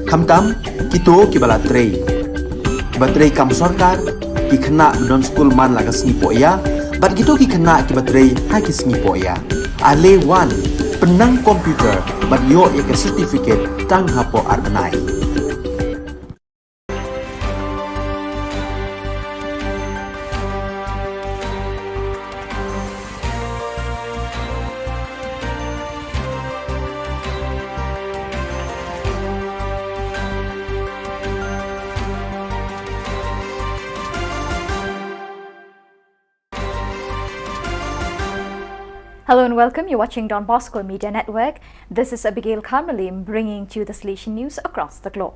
khamtam kito kiba la trei, kiba trei kam sorkar, ki khynnah ba don skul man la ka sngi pohïa, Bad kito ki khynnah kiba trei ha ki sngi poh ïa. Ale wan, pynnang computer bad ïoh ïa ka certificate tang hapoh ar bnai. Hello and welcome. You're watching Don Bosco Media Network. This is Abigail Karmalim bringing to you the Salesian news across the globe.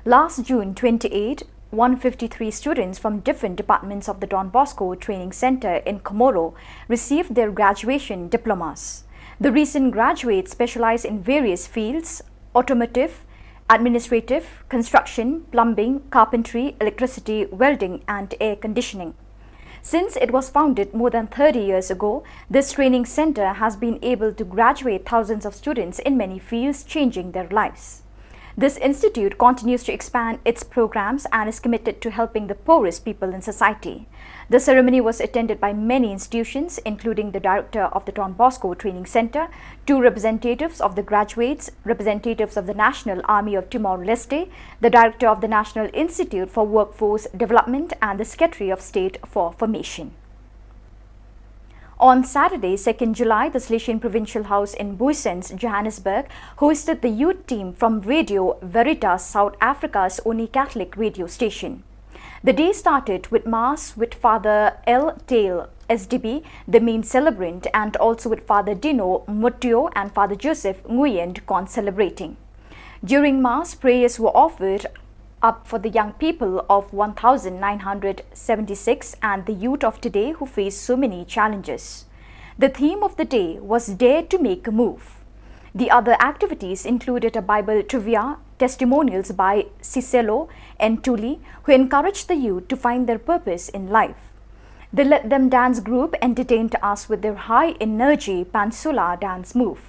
Last June twenty-eight, one fifty-three students from different departments of the Don Bosco Training Center in Comoro received their graduation diplomas. The recent graduates specialize in various fields: automotive, administrative, construction, plumbing, carpentry, electricity, welding, and air conditioning. Since it was founded more than thirty years ago, this training center has been able to graduate thousands of students in many fields, changing their lives. This institute continues to expand its programs and is committed to helping the poorest people in society. The ceremony was attended by many institutions, including the director of the Don Bosco Training Center, two representatives of the graduates, representatives of the National Army of Timor-Leste, the director of the National Institute for Workforce Development, and the Secretary of State for Formation. On Saturday, second July, the Salesian Provincial House in Booysens, Johannesburg, hosted the youth team from Radio Veritas, South Africa's only Catholic radio station. The day started with Mass with Father L Tail, S D B, the main celebrant, and also with Father Dino Mutio and Father Joseph Nguyen, con-celebrating. During Mass, prayers were offered up for the young people of one thousand nine hundred seventy-six and the youth of today who face so many challenges. The theme of the day was Dare to Make a Move. The other activities included a Bible trivia, testimonials by Siselo and Tuli, who encouraged the youth to find their purpose in life. The Let Them Dance group entertained us with their high energy Pansula dance move.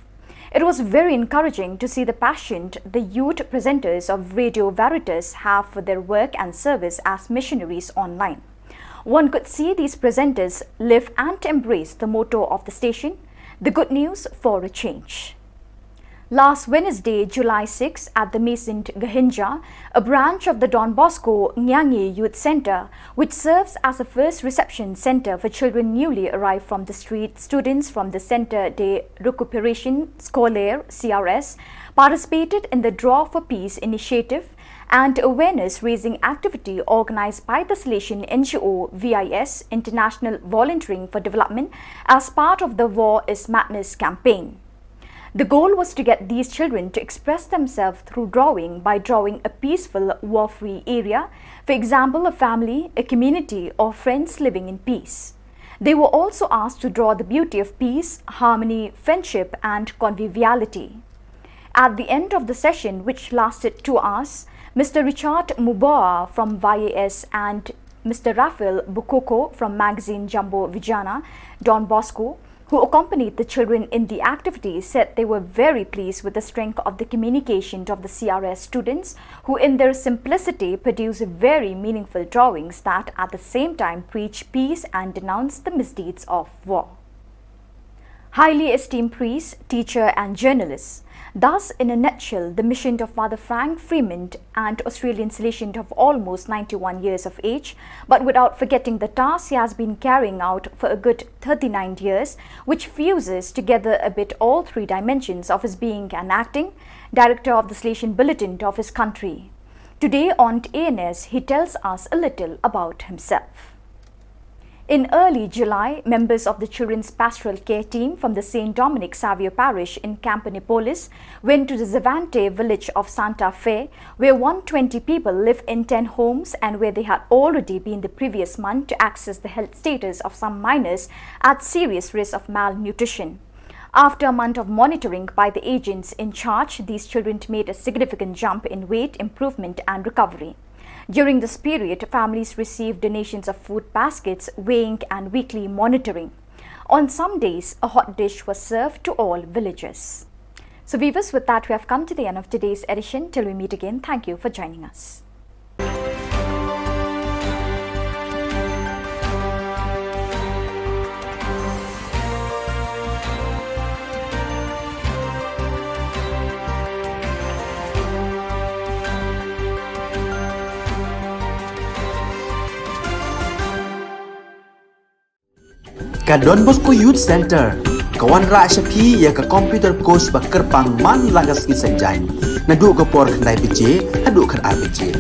It was very encouraging to see the passion the youth presenters of Radio Veritas have for their work and service as missionaries online. One could see these presenters live and embrace the motto of the station, the good news for a change. Last Wednesday, July sixth, at the Maison Gahinja, a branch of the Don Bosco Nyangi Youth Center, which serves as a first reception center for children newly arrived from the street, students from the Centre de Récupération Scolaire, C R S, participated in the Draw for Peace initiative and awareness raising activity organized by the Salesian N G O V I S, International Volunteering for Development, as part of the War is Madness campaign. The goal was to get these children to express themselves through drawing by drawing a peaceful, war-free area, for example, a family, a community, or friends living in peace. They were also asked to draw the beauty of peace, harmony, friendship, and conviviality. At the end of the session, which lasted two hours, Mister Richard Muboa from Y A S and Mister Raphael Bukoko from magazine Jumbo Vijana, Don Bosco, who accompanied the children in the activity, said they were very pleased with the strength of the communication of the C R S students, who in their simplicity produce very meaningful drawings that at the same time preach peace and denounce the misdeeds of war. Highly esteemed priest, teacher, and journalist. Thus, in a nutshell, the mission of Father Frank Freeman, an Australian Salesian of almost ninety-one years of age, but without forgetting the task he has been carrying out for a good thirty-nine years, which fuses together a bit all three dimensions of his being an acting director of the Salesian Bulletin of his country. Today on A N S, he tells us a little about himself. In early July, members of the Children's Pastoral Care Team from the Saint Dominic Saviour Parish in Camponepolis went to the Zavante village of Santa Fe, where one twenty people live in ten homes and where they had already been the previous month to access the health status of some minors at serious risk of malnutrition. After a month of monitoring by the agents in charge, these children made a significant jump in weight improvement and recovery. During this period, families received donations of food baskets, weighing, and weekly monitoring. On some days, a hot dish was served to all villagers. So, viewers, with that, we have come to the end of today's edition. Till we meet again, thank you for joining us. Ka Don Bosco Youth Centre ka wanrah sha phi ïa ka computer course ba kyrpang man la ka sngi Saitjaiñ, naduh ka por khyndai baje haduh khatar baje.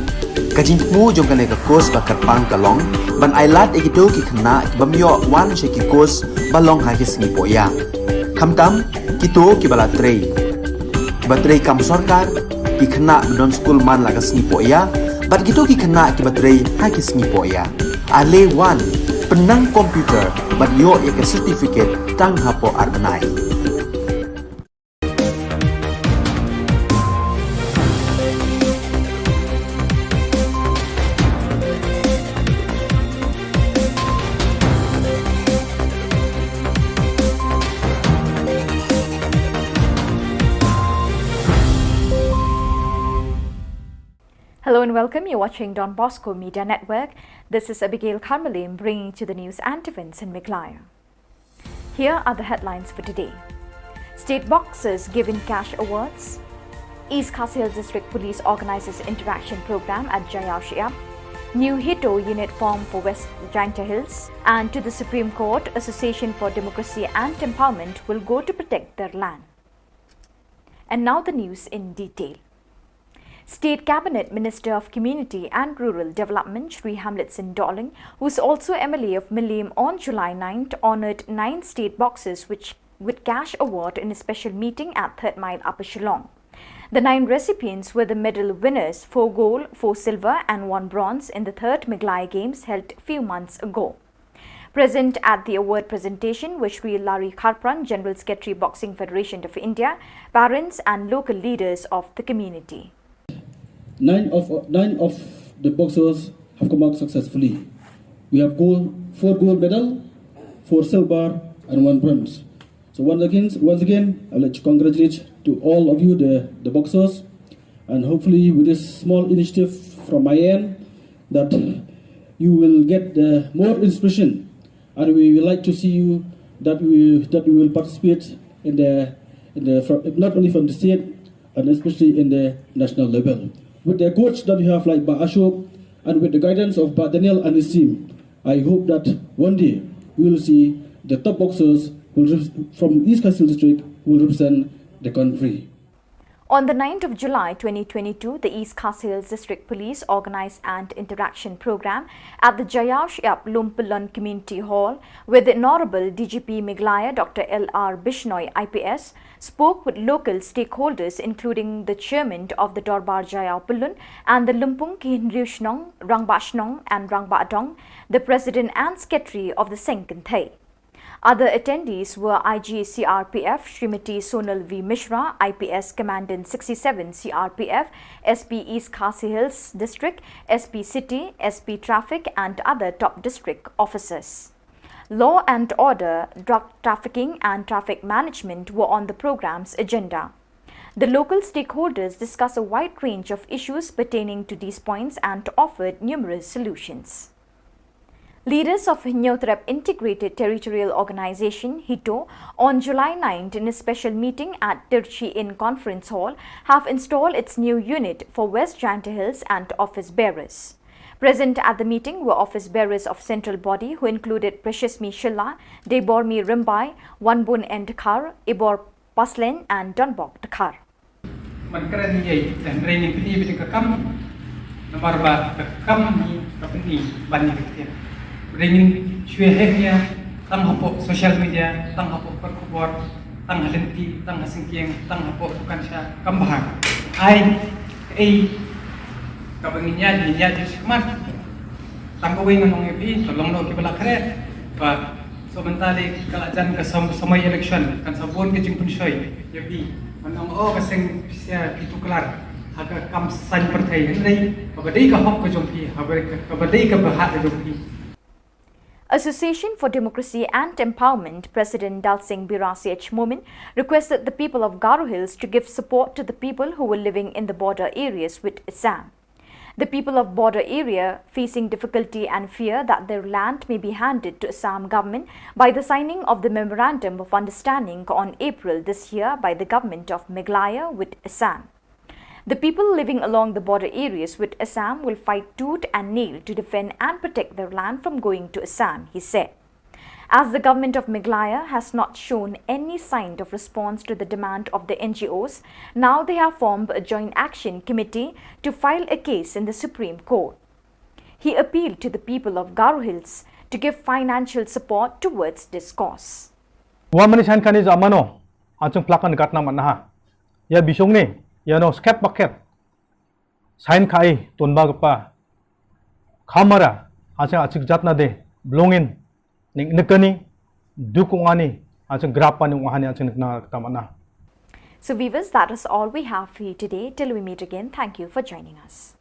Ka jingthmu jong kane ka course ba kyrpang ka long ban ailad ïa kito ki khynnah ki bym ïoh wan sha ki course ba long ha ki sngi pohïa, khamtam kito kiba la trei, kiba trei kam sorkar, ki khynnah ba don skul man la ka sngi pohïa bad kito ki khynnah kiba trei ha ki sngi pohïa. Ale wan, pynnang computer bad ïoh ïa ka certificate tang hapoh ar bnai. Hello and welcome. You're watching Don Bosco Media Network. This is Abigail Kharmalim bringing to the news and events in Meghalaya. Here are the headlines for today. State boxers given cash awards. East Khasi Hills District Police organizes interaction program at Jaiaw Shayap. New HITO unit formed for West Jaintia Hills. And to the Supreme Court, Association for Democracy and Empowerment will go to protect their land. And now the news in detail. State Cabinet Minister of Community and Rural Development Shri Hamlet Singh Dohling, who is also M L A of Mylliem, on July ninth honoured nine state boxers which, with cash award in a special meeting at Third Mile, Upper Shillong. The nine recipients were the medal winners, four gold, four silver and one bronze, in the third Meghalaya Games held few months ago. Present at the award presentation were Shri Larry Kharpran, General Secretary, Boxing Federation of India, parents and local leaders of the community. Nine of, nine of the boxers have come out successfully. We have gold, four gold medal, four silver, and one bronze. So once again, once again, I'd like to congratulate to all of you, the, the boxers, and hopefully with this small initiative from my end, that you will get the more inspiration, and we would like to see you that we, that we will participate in the, in the, from, not only from the state, and especially in the national level. With the coach that you have, like Bah Ashok, and with the guidance of Bah Daniel and his team, I hope that one day we will see the top boxers who will rep-, from East Khasi Hills District who will represent the country. On the ninth of July twenty twenty-two, the East Khasi Hills District Police organized an interaction program at the Jaiaw Shayap Lumpyllun Community Hall, where the Honorable D G P Meghalaya Doctor L R Bishnoi I P S spoke with local stakeholders, including the chairman of the Dorbar Jaiaw Pyllun and the Lumpung ki Hynriew Shnong, Rangbah Shnong and Rangbah Dong, the president and secretary of the Seng Kynthei. Other attendees were I G C R P F Srimati Sonal V Mishra, I P S Commandant sixty-seven C R P F, S P East Khasi Hills District, S P City, S P Traffic and other top district officers. Law and order, drug trafficking and traffic management were on the program's agenda. The local stakeholders discussed a wide range of issues pertaining to these points and offered numerous solutions. Leaders of Hynñiewtrep Integrated Territorial Organization, HITO, on July ninth in a special meeting at Tirchi Inn Conference Hall, have installed its new unit for West Jaintia Hills and office bearers. Present at the meeting were office bearers of central body, who included Preciousmi Shylla, Deibormi Rymbai, Wanbun N Dkhar, Ibor Paslein and Donbok Dkhar. Ban kren ïa, hynrei ngin pyni beit ka kam, namar ba ka kam hi ka pyni ban ïa ka ktien. Hynrei ngin shu ïa heh ïa, tang hapoh social media, tang hapoh kot khubor, tang ha lynti, tang ha syngkien, tang hapoh dukan sha kam bha. Ai, ei, kaba ngin ïa, ngin ïa judge khmat. Tang kawei ngan ong ïa phi, to long noh kiba la khreh. Ba, so mynta lei ka la jan ka sam-, samoi election, kan sa bun ka jingpynshoi ïa phi. Ban ong, oh, ka seng pisa phi tuklar ha ka kam saiñ pyrthei, hynrei kaba dei ka hok ka jong phi, kaba, kaba dei ka bhah ka jong phi. Association for Democracy and Empowerment President Dalsing Bira C H Momin requested the people of Garo Hills to give support to the people who were living in the border areas with Assam. The people of border area facing difficulty and fear that their land may be handed to Assam government by the signing of the Memorandum of Understanding on April this year by the government of Meghalaya with Assam. The people living along the border areas with Assam will fight tooth and nail to defend and protect their land from going to Assam, he said. As the government of Meghalaya has not shown any sign of response to the demand of the N G Os, now they have formed a joint action committee to file a case in the Supreme Court. He appealed to the people of Garo Hills to give financial support towards this cause. Wa mani sign kani za mano, achung plakan gatna manaha. Ya bisong ni, ya no skep baket. Sign kai, ton ba gapa. Kamara, achung achik jatna de, blongin, ning nekani, dukungani, achung grapani, wahani, achung nekna tamana. So viewers, that is all we have for you today. Till we meet again, thank you for joining us.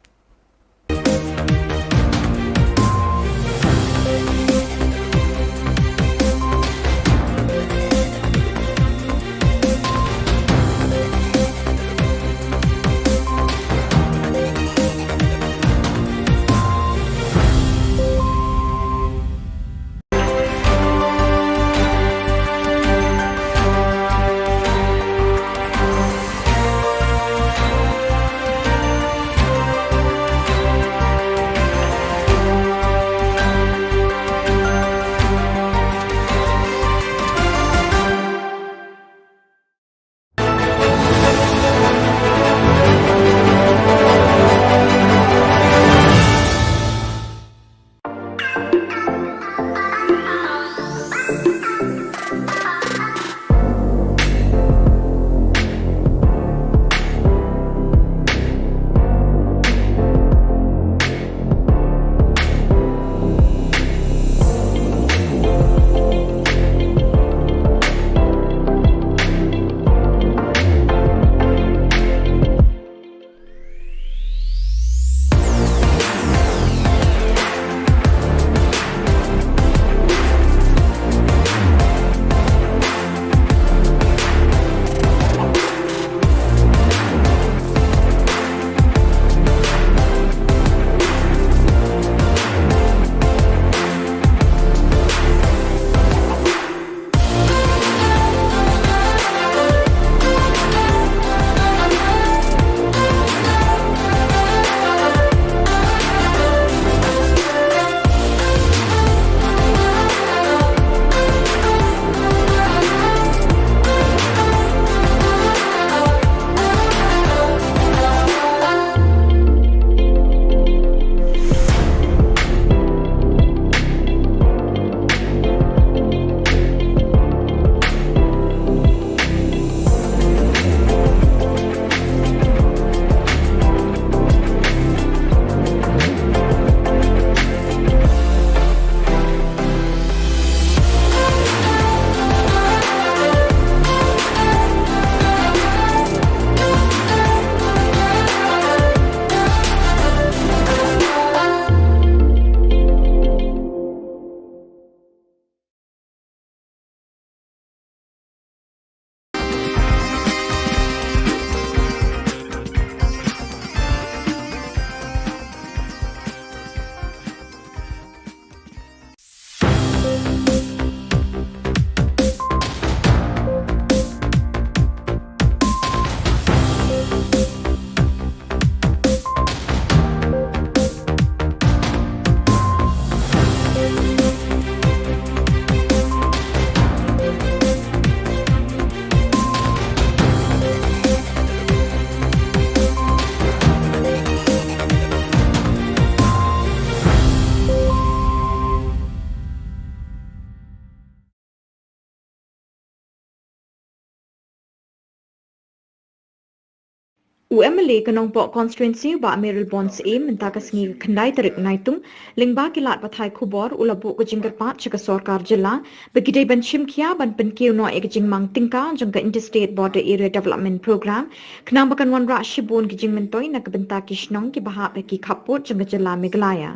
U M L A ka Nongpoh Constituency, u Bah Mayralborn Syiem, mynta ka sngi ka khyndai tarik Naitung, lyngba ki lad pathai khubor, u la buh ka jingkyrpad sha ka sorkar jylla ba ki dei ban shim khia ban pynkiew noh ïa ka jingmang tyngka jong ka Interstate Border Area Development Program, khnang ba kan wanrah shibun ki jingmyntoi na ka bynta ki shnong kiba hap ha ki khappud jong ka jylla Meghalaya.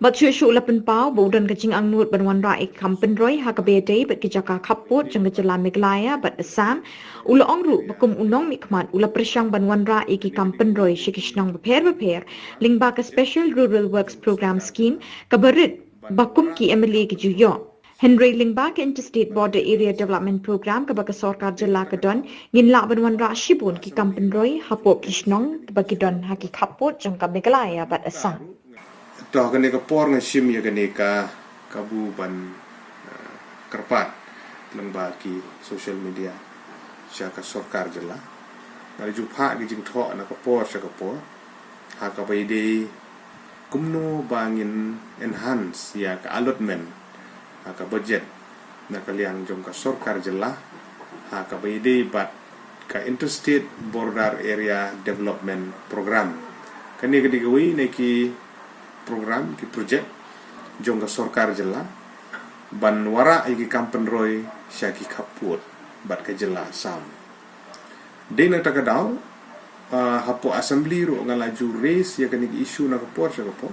Bad shuh shuh u la pynpaw ba u don ka jingangnud ban wanrah ïa ki kam pynroi ha kaba ïadei bad ki jaka khappud jong ka jylla Meghalaya bad Assam. U la ong ruh ba kum u nongmihkhmat u la pyrshang ban wanrah ïa ki kam pynroi sha ki shnong bapher bapher lyngba ka Special Rural Works Programme Scheme kaba rit ba kum ki M L A ki ju ïoh. Hynrei lyngba ka Interstate Border Area Development Program kaba ka sorkar jylla ka don, ngin lah ban wanrah shibun ki kam pynroi hapoh ki shnong kiba ki don ha ki khappud jong ka Meghalaya bad Assam. To ha kane ka por nga shim ïa kane ka kabu ban, eh, kyrpad lyngba ki social media sha ka sorkar jylla. Nga la ju phah ki jingthoh na ka por sha ka por ha kaba ïadei kumno ba ngin enhance ïa ka allotment ha ka budget na ka liang jong ka sorkar jylla ha kaba ïadei bad ka Interstate Border Area Development Program. Kane ka dei kawei na ki program, ki project jong ka sorkar jylla ban wanrah ïa ki kam pynroi sha ki khappud bad ka jylla Assam. Dei na kata ka daw, ah, hapoh assembly ruh nga la ju raise ïa kane ka issue na ka por sha ka por.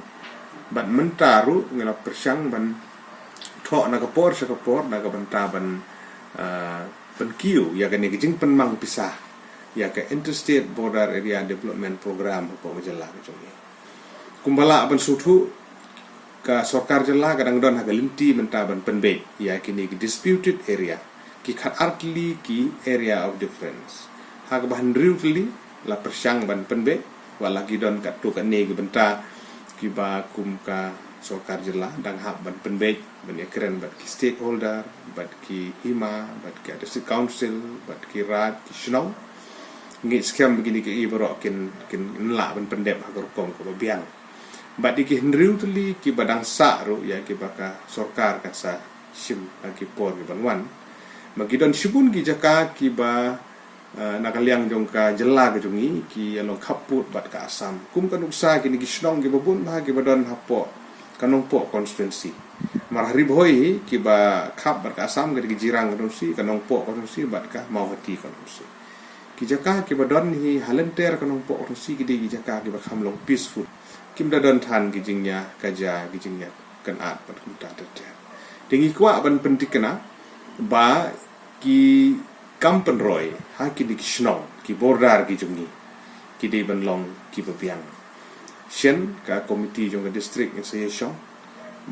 Bad mynta ruh nga la pyrshang ban thoh na ka por sha ka por na ka bynta ban, ah, pynkiew ïa kane ka jingpynmang pisa ïa ka Interstate Border Area Development Program hapoh ka jylla ka jong ngi. Kumba lah ban sngewthuh, ka sorkar jylla ka dang don ha ka lynti mynta ban pynbeit ïa kine ki disputed area, ki khatar tylli ki area of difference. Ha kaba hynriew tylli la pyrshang ban pynbeit, wat la ki don katto katne ki bynta kiba kum ka sorkar jylla dang hap ban pynbeit ban ïakren bad ki stakeholder, bad ki hima, bad ki district council, bad ki raid, ki shnong. Ngi skhem ba kine kiei baroh kin, kin lah ban pyndep ha ka rukom kaba biang. Bad ïa ki hynriew tylli kiba dang sah ruh ïa kiba ka sorkar kan sa shim ha ki por kiban wan. Ma ki don shibun ki jaka kiba, eh, na ka liang jong ka jylla ka jong ngi, ki ïa long khappud bad ka Assam. Kum ka nuksa kine ki shnong kiba bun bha kiba don hapoh ka Nongpoh constituency. Mar ha Ri Bhoi hi kiba khap bad ka Assam ka dei ka Jirang constituency, ka Nongpoh constituency bad ka Mawhati constituency. Ki jaka kiba don hi ha lynter ka Nongpoh constituency ki dei ki jaka kiba kham long peaceful. Kim da don than ki jingïakajia, ki jingïakynad bad kumta ter ter. Te ngi kwah ban pynthikna ba ki kam pynroi ha kine ki shnong, ki border ki jong ngi, ki dei ban long kiba biang. Shen ka komiti jong ka district ngin sa ïashong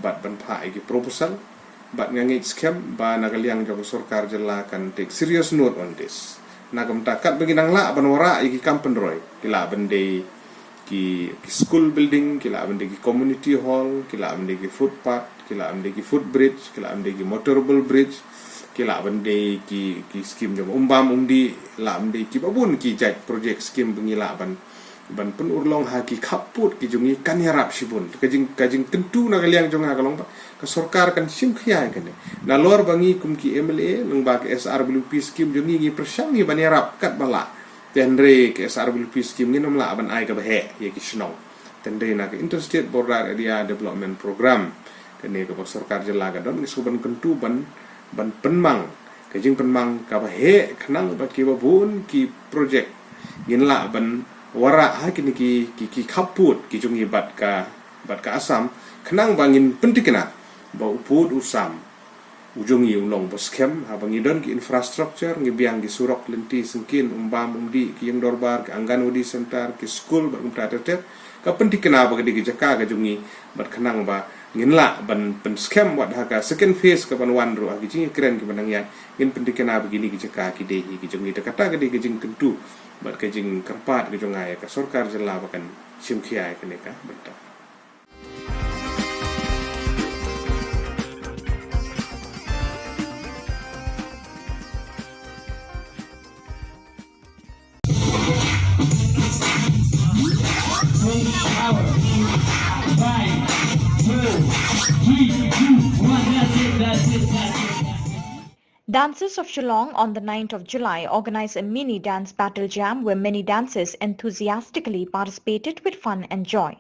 bad ban phah ïa ki proposal, bad nga ngeit skhem ba na ka liang jong ka sorkar jylla kan take serious note on this. Na ka bynta katba ngi nang lah ban wanrah ïa ki kam pynroi, ki lah ban dei ki, ki school building, ki lah ban dei ki community hall, ki lah ban dei ki footpath, ki lah ban dei ki footbridge, ki lah ban dei ki motorable bridge, ki lah ban dei ki, ki skim jong umbam umdih, lah ban dei kiba bun ki jait project skim ba ngi lah ban, ban pynurlong ha ki khappud ki jong ngi kan ïarap shibun. Ka jing, ka jingkyntu na ka liang jong nga ka long ba ka sorkar kan shim khia ïa kane. Nalor ba ngi kum ki M L A lyngba ka S R W P skim jong ngi ngi pyrshang ngi ban ïarap katba lah. Te hynrei ka S R W P skim ngin ym lah ban ai kaba heh ïa ki shnong. Te hynrei na ka Interstate Border Area Development Program, kane kaba sorkar jylla ka don, ngi shu ban kyntu ban, ban pynmang ka jingpynmang kaba heh khnang ba kiba bun ki project ngin lah ban wanrah ha kine ki, ki, ki khappud ki jong ngi bad ka, bad ka Assam, khnang ba ngin pynthikna ba u pud u sam u jong ngi u long ba skhem, haba ngi don ki infrastructure, ngi biang ki surok, lynti, syngkien, umbam umdih, ki ïing dorbar, ki Anganwadi center, ki skul bad kumta ter ter. Ka pynthikna ba ka dei ka jaka ka jong ngi, bad khnang ba ngin lah ban pynskhem wat ha ka second phase kaban wan ruh ha ki jingïakren kiba nang ïaid, ngin pynthikna ba kine ki jaka ki dei hi ki jong ngi. Te kata ka dei ka jingkyntu bad ka jingkyrpad ka jong nga ïa ka sorkar jylla ba kan shim khia ïa kane ka bynta. Dancers of Shillong on the ninth of July organized a mini dance battle jam where many dancers enthusiastically participated with fun and joy.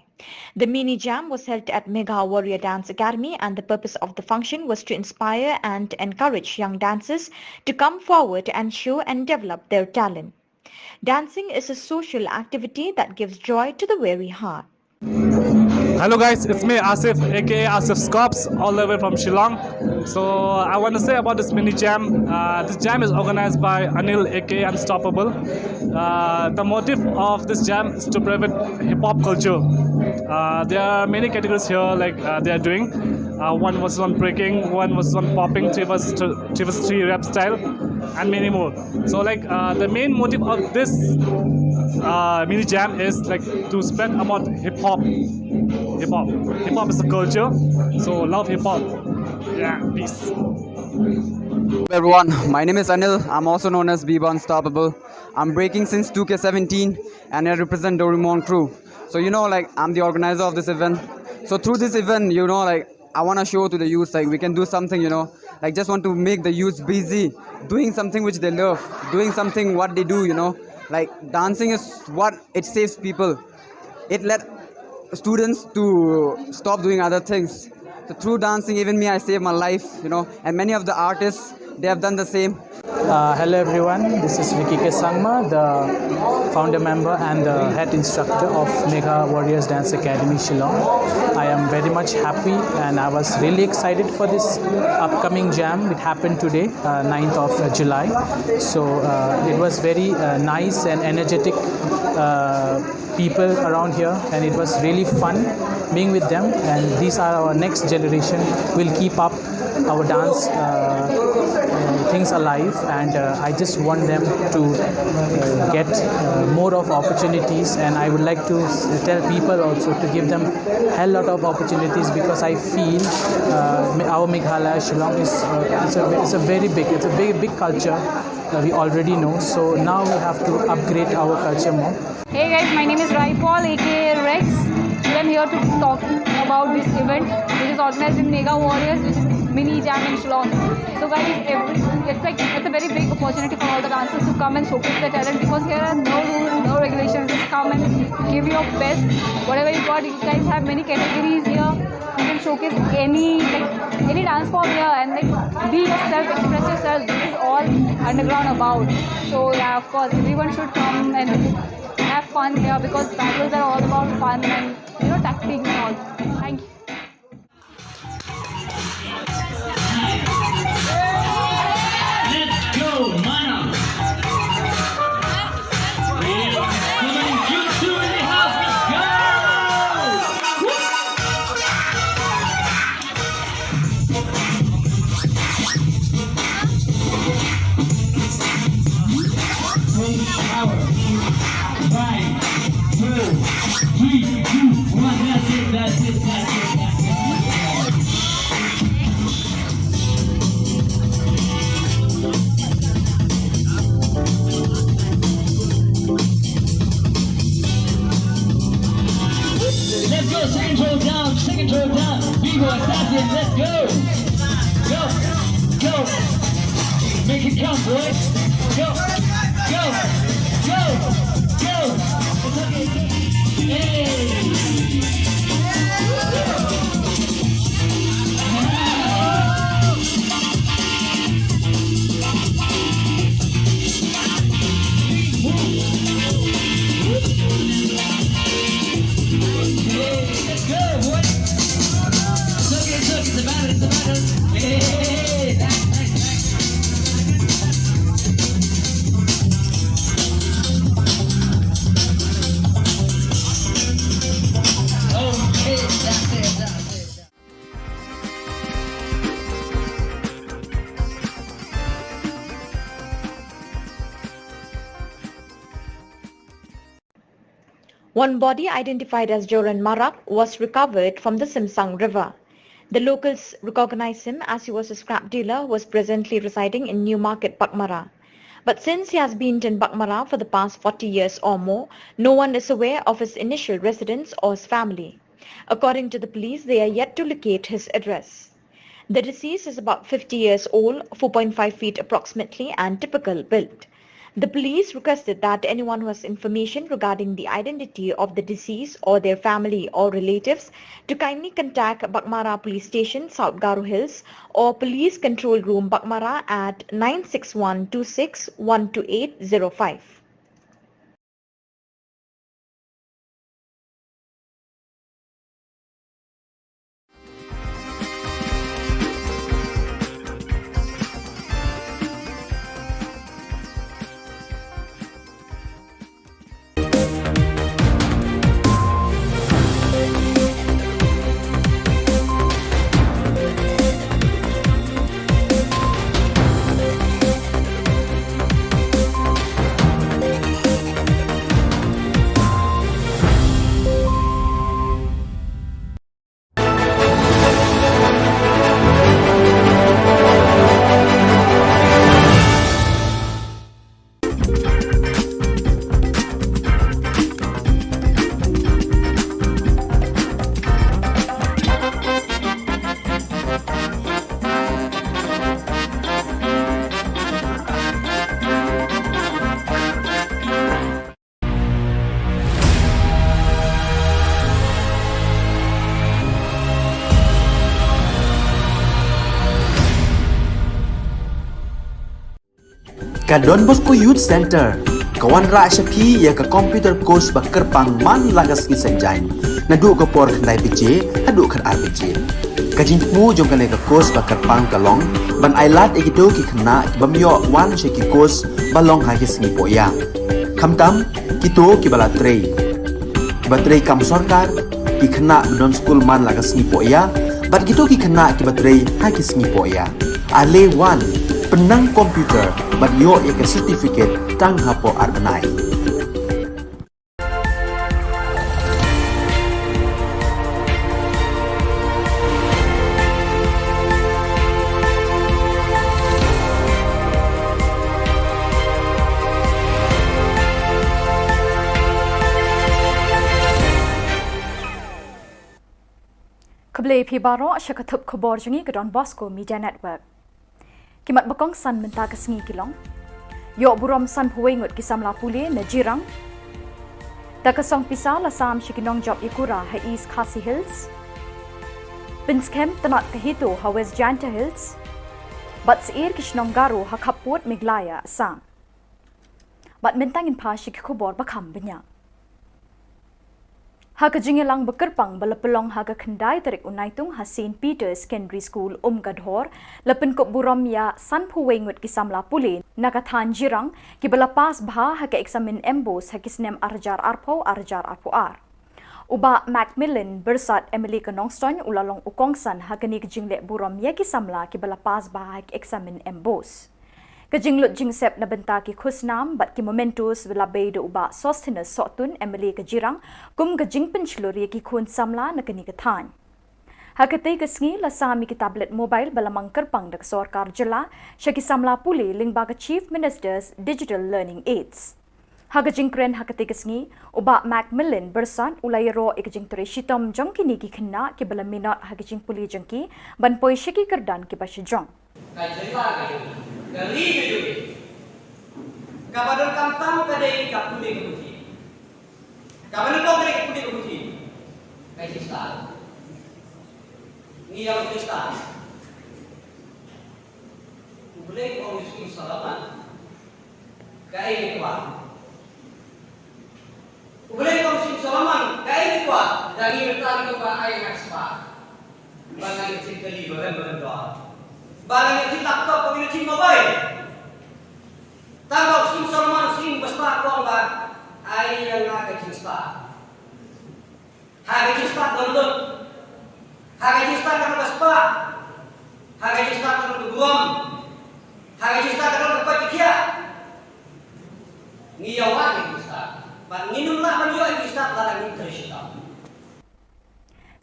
The mini jam was held at Megha Warrior Dance Academy, and the purpose of the function was to inspire and encourage young dancers to come forward and show and develop their talent. Dancing is a social activity that gives joy to the weary heart. Hello guys, it's me Asif, aka Asif Scops, all the way from Shillong. So I want to say about this mini jam. Uh, this jam is organized by Anil, aka Unstoppable. Uh, the motive of this jam is to promote hip hop culture. Uh, there are many categories here, like, uh, they are doing. Uh, one was on breaking, one was on popping, three was three was three rap style, and many more. So, like, uh, the main motive of this, uh, mini jam is, like, to spread about hip hop. Hip hop. Hip hop is a culture. So love hip hop. Yeah, peace. Everyone, my name is Anil. I'm also known as Biba Unstoppable. I'm breaking since two K seventeen and I represent Dorimon crew. So, you know, like, I'm the organizer of this event. So through this event, you know, like, I want to show to the youths, like, we can do something, you know, like, just want to make the youths busy doing something which they love, doing something what they do, you know, like, dancing is what it saves people. It led students to stop doing other things. So through dancing, even me, I saved my life, you know, and many of the artists, they have done the same. Uh, hello everyone, this is Ricky K Sangma, the founder member and the head instructor of Megha Warriors Dance Academy Shillong. I am very much happy and I was really excited for this upcoming jam. It happened today, uh, ninth of July. So uh, it was very uh, nice and energetic uh, people around here, and it was really fun being with them. And these are our next generation. We'll keep up our dance uh, uh, things alive, and uh, I just want them to uh, get uh, more of opportunities, and I would like to s- tell people also to give them a lot of opportunities, because I feel uh, Me- our Meghalaya Shillong is uh, it's, a, it's a very big, it's a very big culture uh, we already know. So now we have to upgrade our culture more. Hey guys, my name is Rai Paul, aka Rex. Today I'm here to talk about this event, which is organized in Megha Warriors, which is Mini Jam in Shillong. So guys, every, it's like it's a very big opportunity for all the dancers to come and showcase their talent, because here are no rules, no regulations. Just come and give your best, whatever you got. You guys have many categories here. You can showcase any, like, any dance form here and, like, be yourself, express yourself. This is all underground about. So yeah, of course, everyone should come and have fun here, because battles are all about fun and, you know, tactics and all. Thank you. Let's go, Mana! Come on, you two in the house, let's go! Take power. Five, four, three, two, one. That's it, that's it, that's it, that's it. Let's go, second row down, second row down. B-boy, Assassin, let's go. Go, go. Make it count, boys. Go, go, go, go. Hey. One body identified as Joran Marak was recovered from the Simsang River. The locals recognized him as he was a scrap dealer who was presently residing in Newmarket, Baghmara. But since he has been in Baghmara for the past forty years or more, no one is aware of his initial residence or his family. According to the police, they are yet to locate his address. The deceased is about fifty years old, four point five feet approximately, and typical build. The police requested that anyone who has information regarding the identity of the deceased or their family or relatives to kindly contact Baghmara Police Station, South Garo Hills, or Police Control Room, Baghmara at nine six one two six one two eight zero five. Ka Don Bosco Youth Centre ka wanrah sha phi ïa ka computer course ba kyrpang man la ka sngi Saitjaiñ, naduh ka por khyndai baje haduh khatar baje. Ka jingthmu jong kane ka course ba kyrpang ka long ban ailad ïa kito ki khynnah ki bym ïoh wan sha ki course ba long ha ki sngi poh ïa, khamtam kito kiba la trei, kiba trei kam sorkar, ki khynnah ba don skul man la ka sngi poh ïa, bad kito ki khynnah kiba trei ha ki sngi poh ïa. Ale wan, pynnang computer bad ïoh ïa ka certificate tang hapoh ar bnai. Khublei phi baroh sha ka thup khubor jong ngi ka Don Bosco Media Network. Ki mat ba kongsan mynta ka sngi ki long: ïoh burom sanphew wei ngut ki samla pule na Jirang. Da ka song pisa la sam sha ki nongjop ïakura ha East Khasi Hills. Pynskhem tnat ka HITO ha West Jaintia Hills. Bad syier ki shnong Garo ha khappud Meghalaya, Assam. Bad mynta ngin phai sha ki khubor ba kham bniah. Ha ka jingïalang ba kyrpang ba la pynlong ha ka khyndai tarik u Naitung ha Saint Peter's Secondary School, Umkadhor, la pynkup burom ïa sanphew wei ngut ki samla pule na ka thaiñ Jirang kiba la pass bha ha ka eksamin MBOSE ha ki snem ar hajar arphew, ar hajar arphew ar. U Bah Macmillan Byrsat, MLA ka Nongstoiñ, u la long u kongsan ha kane ka jingleh burom ïa ki samla kiba la pass bha ha ka eksamin MBOSE. Ka jinglut jingsep na bynta ki khusnam bad ki mementos la bei da u Bah Sosthenes Sohtun, MLA ka Jirang, kum ka jingpynshlur ïa ki khun samla na kane ka thaiñ. Ha katei ka sngi la sam ïa ki tablet mobile ba la mang kyrpang da ka sorkar jylla sha ki samla pule lyngba ka Chief Minister's Digital Learning Aids. Ha ka jingkren ha katei ka sngi, u Bah Macmillan Byrsat u la ïaroh ïa ka jingtrei shitom jong kine ki khynnah kiba la minot ha ka jingpule jong ki ban poi sha ki kyrdan kiba shajrong. Ka jylla ka jong ngi, ka ri ka jong ngi, kaba donkam tam ka dei ka pule ka puthi. Kaba nyngkong ka dei ka pule ka puthi. Ka jingstad. Ngi ïa ka jingstad. U Blei u ong ïa u Syiem Solomon, kaei ngi kwah? U Blei u ong ïa u Syiem Solomon, kaei ngi kwah? Da ngi mynta ngi kwah ai nga ka spah. Ba nga ïoh jingkylli ba rem ba rem dor. Ba nga ïoh jing laptop, ba nga ïoh jing mobile. Tang ba u Syiem Solomon, u syiem ba stad, u ong ba ai ïa nga ka jingstad. Ha ka jingstad don lut. Ha ka jingstad ka don ka spah. Ha ka jingstad ka don ka burom. Ha ka jingstad ka don ka koit ka khiah. Ngi ïa wad ïa ka jingstad. Bad ngin ym lah ban ïoh ïa ka jingstad lada ngim trei shitom.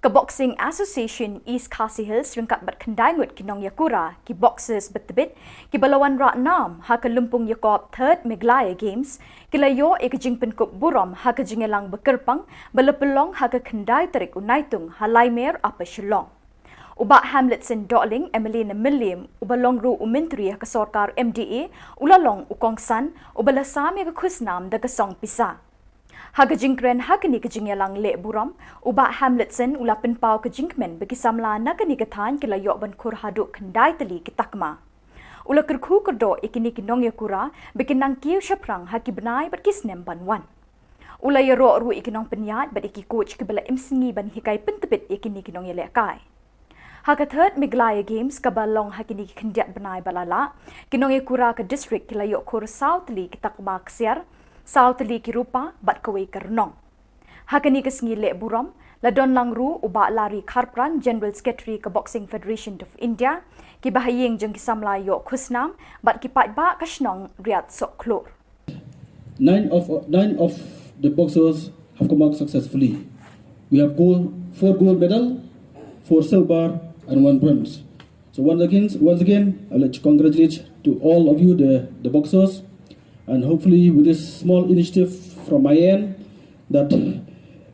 Ka Boxing Association East Khasi Hills ryngkat bad khyndai ngut ki nongïakura, ki boxers ba tbit, kiba la wanrah nam ha ka lympung ïakop Third Meghalaya Games, ki la ïoh ïa ka jingpynkup burom ha ka jingïalang ba kyrpang ba la pynlong ha ka khyndai tarik u Naitung ha Laimer, Upper Shillong. U Bah Hamletson Dohling, MLA na Mylliem, uba long ruh u Myntri ha ka sorkar MDA, u la long u kongsan, uba la sam ïa ka khusnam da ka song pisa. Ha ka jingkren ha kane ka jingïalang leh burom, u Bah Hamletson u la pynpaw ka jingkmen ba ki samla na kane ka thaiñ ki la ïoh ban khur haduh khyndai tylli ki takma. U la kyrkhu kyrdoh ïa kine ki nongïakura ba kin nang kiew shaphrang ha ki bnai bad ki snem ban wan. U la ïaroh ruh ïa ki nongpynïaid bad ïa ki coach kiba la im sngi ban hikai pyntbit ïa kine ki nongïalehkai. Ha ka Third Meghalaya Games kaba long ha kine ki khyndiat bnai ba la lah, ki nongïakura ka district ki la ïoh khur saw tylli ki takma ksiar, saw tylli ki rupa bad kawei ka rnong. Ha kane ka sngi leh burom, la don lang ruh u Bah Larry Kharpran, General Secretary ka Boxing Federation of India, ki bahaïing jong ki samla ïoh khusnam, bad ki paidbah ka shnong Riat Sohkhlur. Nine of, nine of the boxers have come out successfully. We have gold, four gold medal, four silver, and one bronze. So once again, once again, I'd like to congratulate to all of you, the, the boxers, and hopefully with this small initiative from my end, that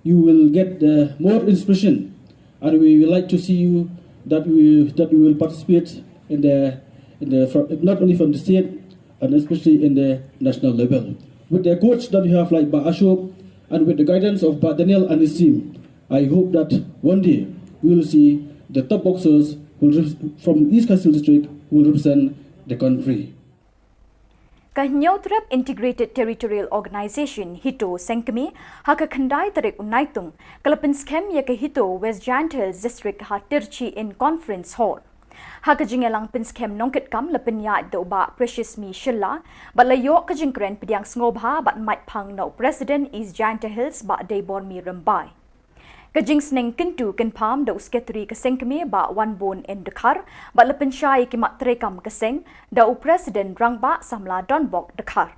you will get, uh, more inspiration, and we would like to see you that we, that we will participate in the, in the, fro-, not only from the state, and especially in the national level. With the coach that you have, like Bah Ashok, and with the guidance of Bah Daniel and his team, I hope that one day we will see the top boxers who will rep-, from East Khasi Hills District who will represent the country. Ka Hynñiewtrep Integrated Territorial Organization, HITO, Sengkmie, ha ka khyndai tarik u Naitung, ka la pynskhem ïa ka HITO West Jaintia Hills District ha Tirchi in Conference Hall. Ha ka jingïalang pynskhem nongkitkam la pynïaid da u Bah Precious Mi Shylla, bad la ïoh ka jingkren pdiang sngewbha bad mait phang na u President East Jaintia Hills Bah Deibormi Rymbai. Ka jingsneng kyntu kynpham da u Secretary ka Sengkmie Bah Wanbun N Dkhar, bad la pynshai ïa ki mat treikam ka seng da u President Rangbah Samla Donbok Dkhar.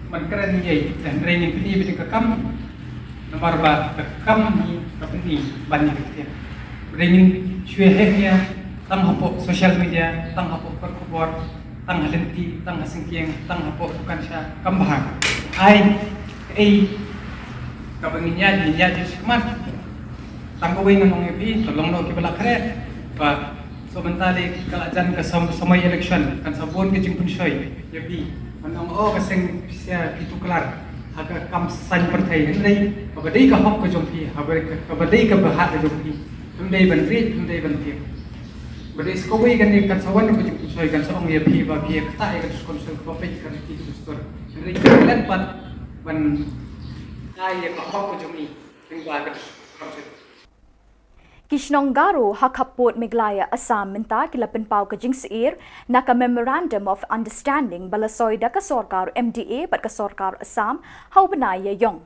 Ban kren ïa i, hynrei ngin pyni beit ka kam, namar ba ka kam hi ka pyni ban ïa ka ktien. Hynrei ngin shu ïa heh ïa, tang hapoh social media, tang hapoh por khubor, tang ha lynti, tang ha syngkien, tang hapoh dukan sha, kam bha. Ai, ei, kaba ngin ïa, ngin ïa jingshikmat. Tang kawei ngan ong ïa phi, to long noh kiba la khreh. Ba, so mynta lei ka la jan ka sam-, samoi election, kan sa bun ka jingpynshoi ïa phi. Ban ong, oh, ka seng pisa ki tuklar ha ka kam saiñ pyrthei, hynrei kaba dei ka hok ka jong phi, kaba dei ka, kaba dei ka bhah ka jong phi, phim dei ban rieh, phim dei ban tieng. Ba dei sa kawei kane kan sa wan ka jingpynshoi, kan sa ong ïa phi ba phi ïa ktah ïa ka dustur, kan sa ong ba phi ka riti ka dustur. Hynrei ka let pat ban ai ïa ka hok ka jong i. Ki shnong Garo ha khappud Meghalaya Assam mynta ki la pynpaw ka jingsyier na ka Memorandum of Understanding ba la soi da ka sorkar M D A bad ka sorkar Assam ha u bnai Ïaiong.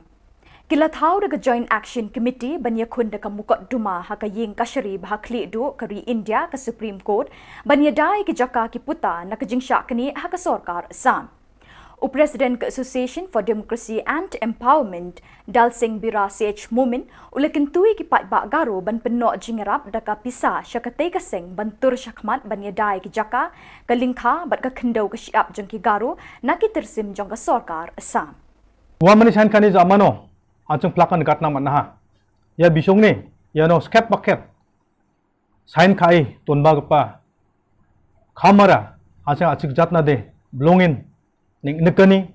Ki la thaw da ka Joint Action Committee ban ïakhun da ka mukotduma ha ka ïing kashari ba ha khlieh duh ka ri India, ka Supreme Court, ban ïada ïa ki jaka ki puta na ka jingshah knieh ha ka sorkar Assam. U President ka Association for Democracy and Empowerment, Dal Singh Bira C H Momin, u la kyntu ïa ki paidbah Garo ban pynnoh jingïarap da ka pisa sha katei ka seng ban tur shakhmat ban ïada ïa ki jaka, ka lyngkha bad ka khyndew ka shyiap jong ki Garo na ki tyrsim jong ka sorkar Assam. Wan mane saiñ kane ja mano, ha jingphlak kan gat na manaha. Ïa bishong ne, ïa no skep bakep. Saiñ kai, ton ba kpa. Khamara, ha jing achik jat na de, blongin, ning nikani,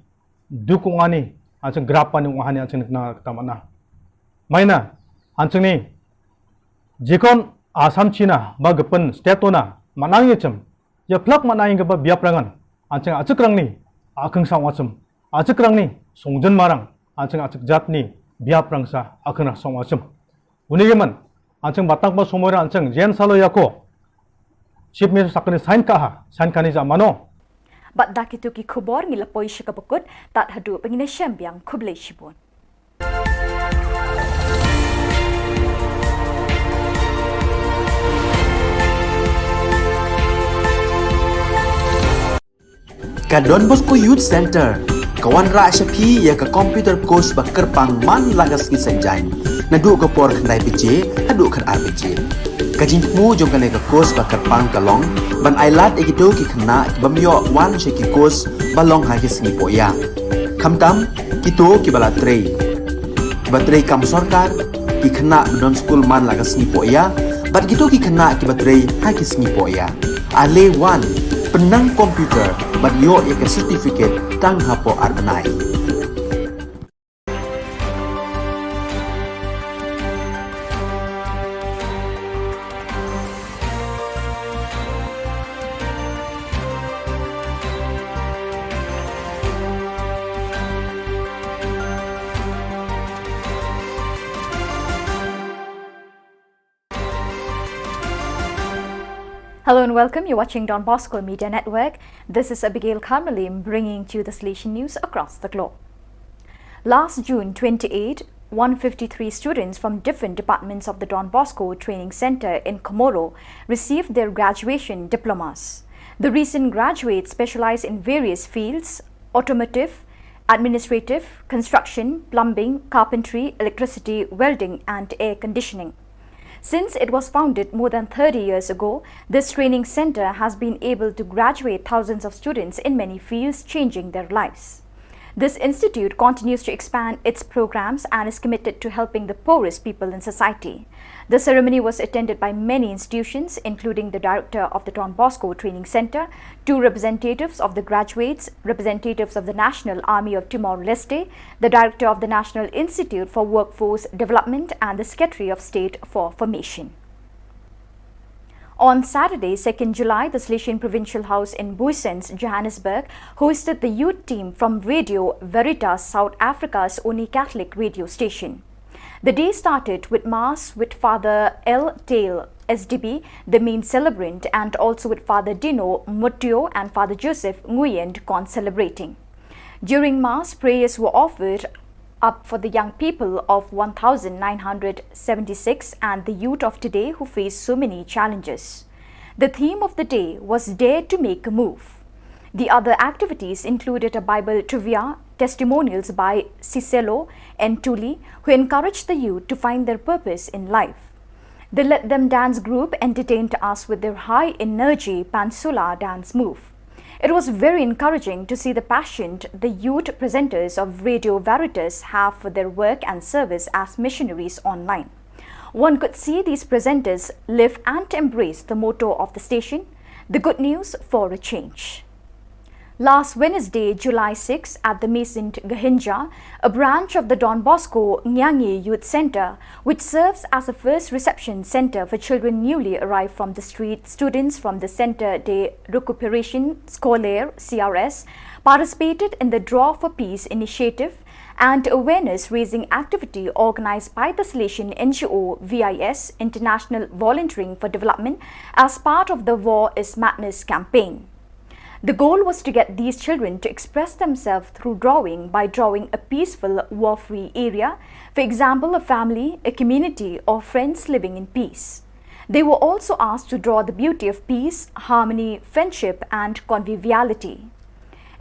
duk ung ani, ha jing grap ani ung ani, ha jing nikna kata mana. Maina, ha jing ni, jikon Assam China, ba gepen, state ona, manang ïa chem, ïa phlak manang ïa ba biap rangan, ha jing achik rang ni, akheng sang wachum, achik rang ni, songjen marang, ha jing achik jat ni, biap rang sa, akheng rang song wachum. Uni yemen, ha jing batang pa somoi ra ha jing, jen salo yako. Chief Minister sakani saiñ ka ha, saiñ kani ja mano. Bad da kitu ki khubor ngi la poi sha kaba kut, tad haduh ba ngin ïashem biang, khublei shibun. Ka Don Bosco Youth Center ka wanrah sha phi ïa ka computer course ba kyrpang man la ka sngi Saitjaiñ, naduh ka por khyndai baje haduh khatar baje. Ka jingthmu jong kane ka course ba kyrpang ka long ban ailad ïa kito ki khynnah ki bym ïoh wan sha ki course ba long ha ki sngi pohïa. Khamtam kito kiba la trei, kiba trei kam sorkar, ki khynnah ba don skul man la ka sngi pohïa, bad kito ki khynnah kiba trei ha ki sngi pohïa. Ale wan, pynnang computer, bad ïoh ïa ka certificate tang hapoh ar bnai. Hello and welcome. You're watching Don Bosco Media Network. This is Abigail Karmalim bringing to you the Salesian news across the globe. Last June twenty-eight, one fifty-three students from different departments of the Don Bosco Training Center in Comoro received their graduation diplomas. The recent graduates specialize in various fields: automotive, administrative, construction, plumbing, carpentry, electricity, welding, and air conditioning. Since it was founded more than thirty years ago, this training center has been able to graduate thousands of students in many fields, changing their lives. This institute continues to expand its programs and is committed to helping the poorest people in society. The ceremony was attended by many institutions, including the director of the Don Bosco Training Center, two representatives of the graduates, representatives of the National Army of Timor-Leste, the director of the National Institute for Workforce Development, and the Secretary of State for Formation. On Saturday, second July, the Salesian Provincial House in Booysens, Johannesburg, hosted the youth team from Radio Veritas, South Africa's only Catholic radio station. The day started with Mass with Father L Tail, S D B, the main celebrant, and also with Father Dino Mutio and Father Joseph Nguyen, con-celebrating. During Mass, prayers were offered up for the young people of one thousand nine hundred seventy-six and the youth of today who face so many challenges. The theme of the day was Dare to Make a Move. The other activities included a Bible trivia, testimonials by Siselo and Tuli, who encouraged the youth to find their purpose in life. The Let Them Dance group entertained us with their high energy Pansula dance move. It was very encouraging to see the passion the youth presenters of Radio Veritas have for their work and service as missionaries online. One could see these presenters live and embrace the motto of the station, the good news for a change. Last Wednesday, July sixth, at the Maison Gahinja, a branch of the Don Bosco Nyangi Youth Centre, which serves as a first reception centre for children newly arrived from the street, students from the Centre de Récupération Scolaire, C R S, participated in the Draw for Peace initiative and awareness raising activity organised by the Salesian N G O V I S, International Volunteering for Development, as part of the War is Madness campaign. The goal was to get these children to express themselves through drawing by drawing a peaceful, war-free area, for example, a family, a community, or friends living in peace. They were also asked to draw the beauty of peace, harmony, friendship, and conviviality.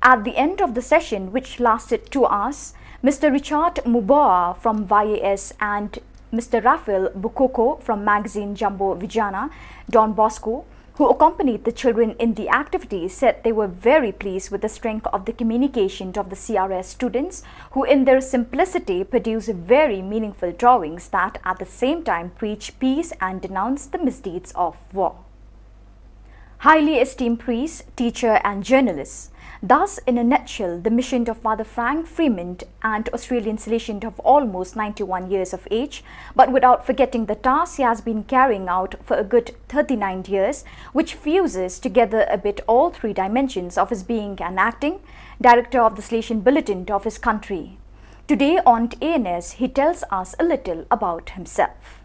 At the end of the session, which lasted two hours, Mister Richard Muboa from Y A S and Mister Raphael Bukoko from magazine Jambo Vijana, Don Bosco, who accompanied the children in the activity, said they were very pleased with the strength of the communication of the C R S students, who in their simplicity produce very meaningful drawings that at the same time preach peace and denounce the misdeeds of war. Highly esteemed priest, teacher, and journalist. Thus, in a nutshell, the mission of Father Frank Freeman, an Australian Salesian of almost ninety-one years of age, but without forgetting the task he has been carrying out for a good thirty-nine years, which fuses together a bit all three dimensions of his being an acting, director of the Salesian Bulletin of his country. Today on A N S, he tells us a little about himself.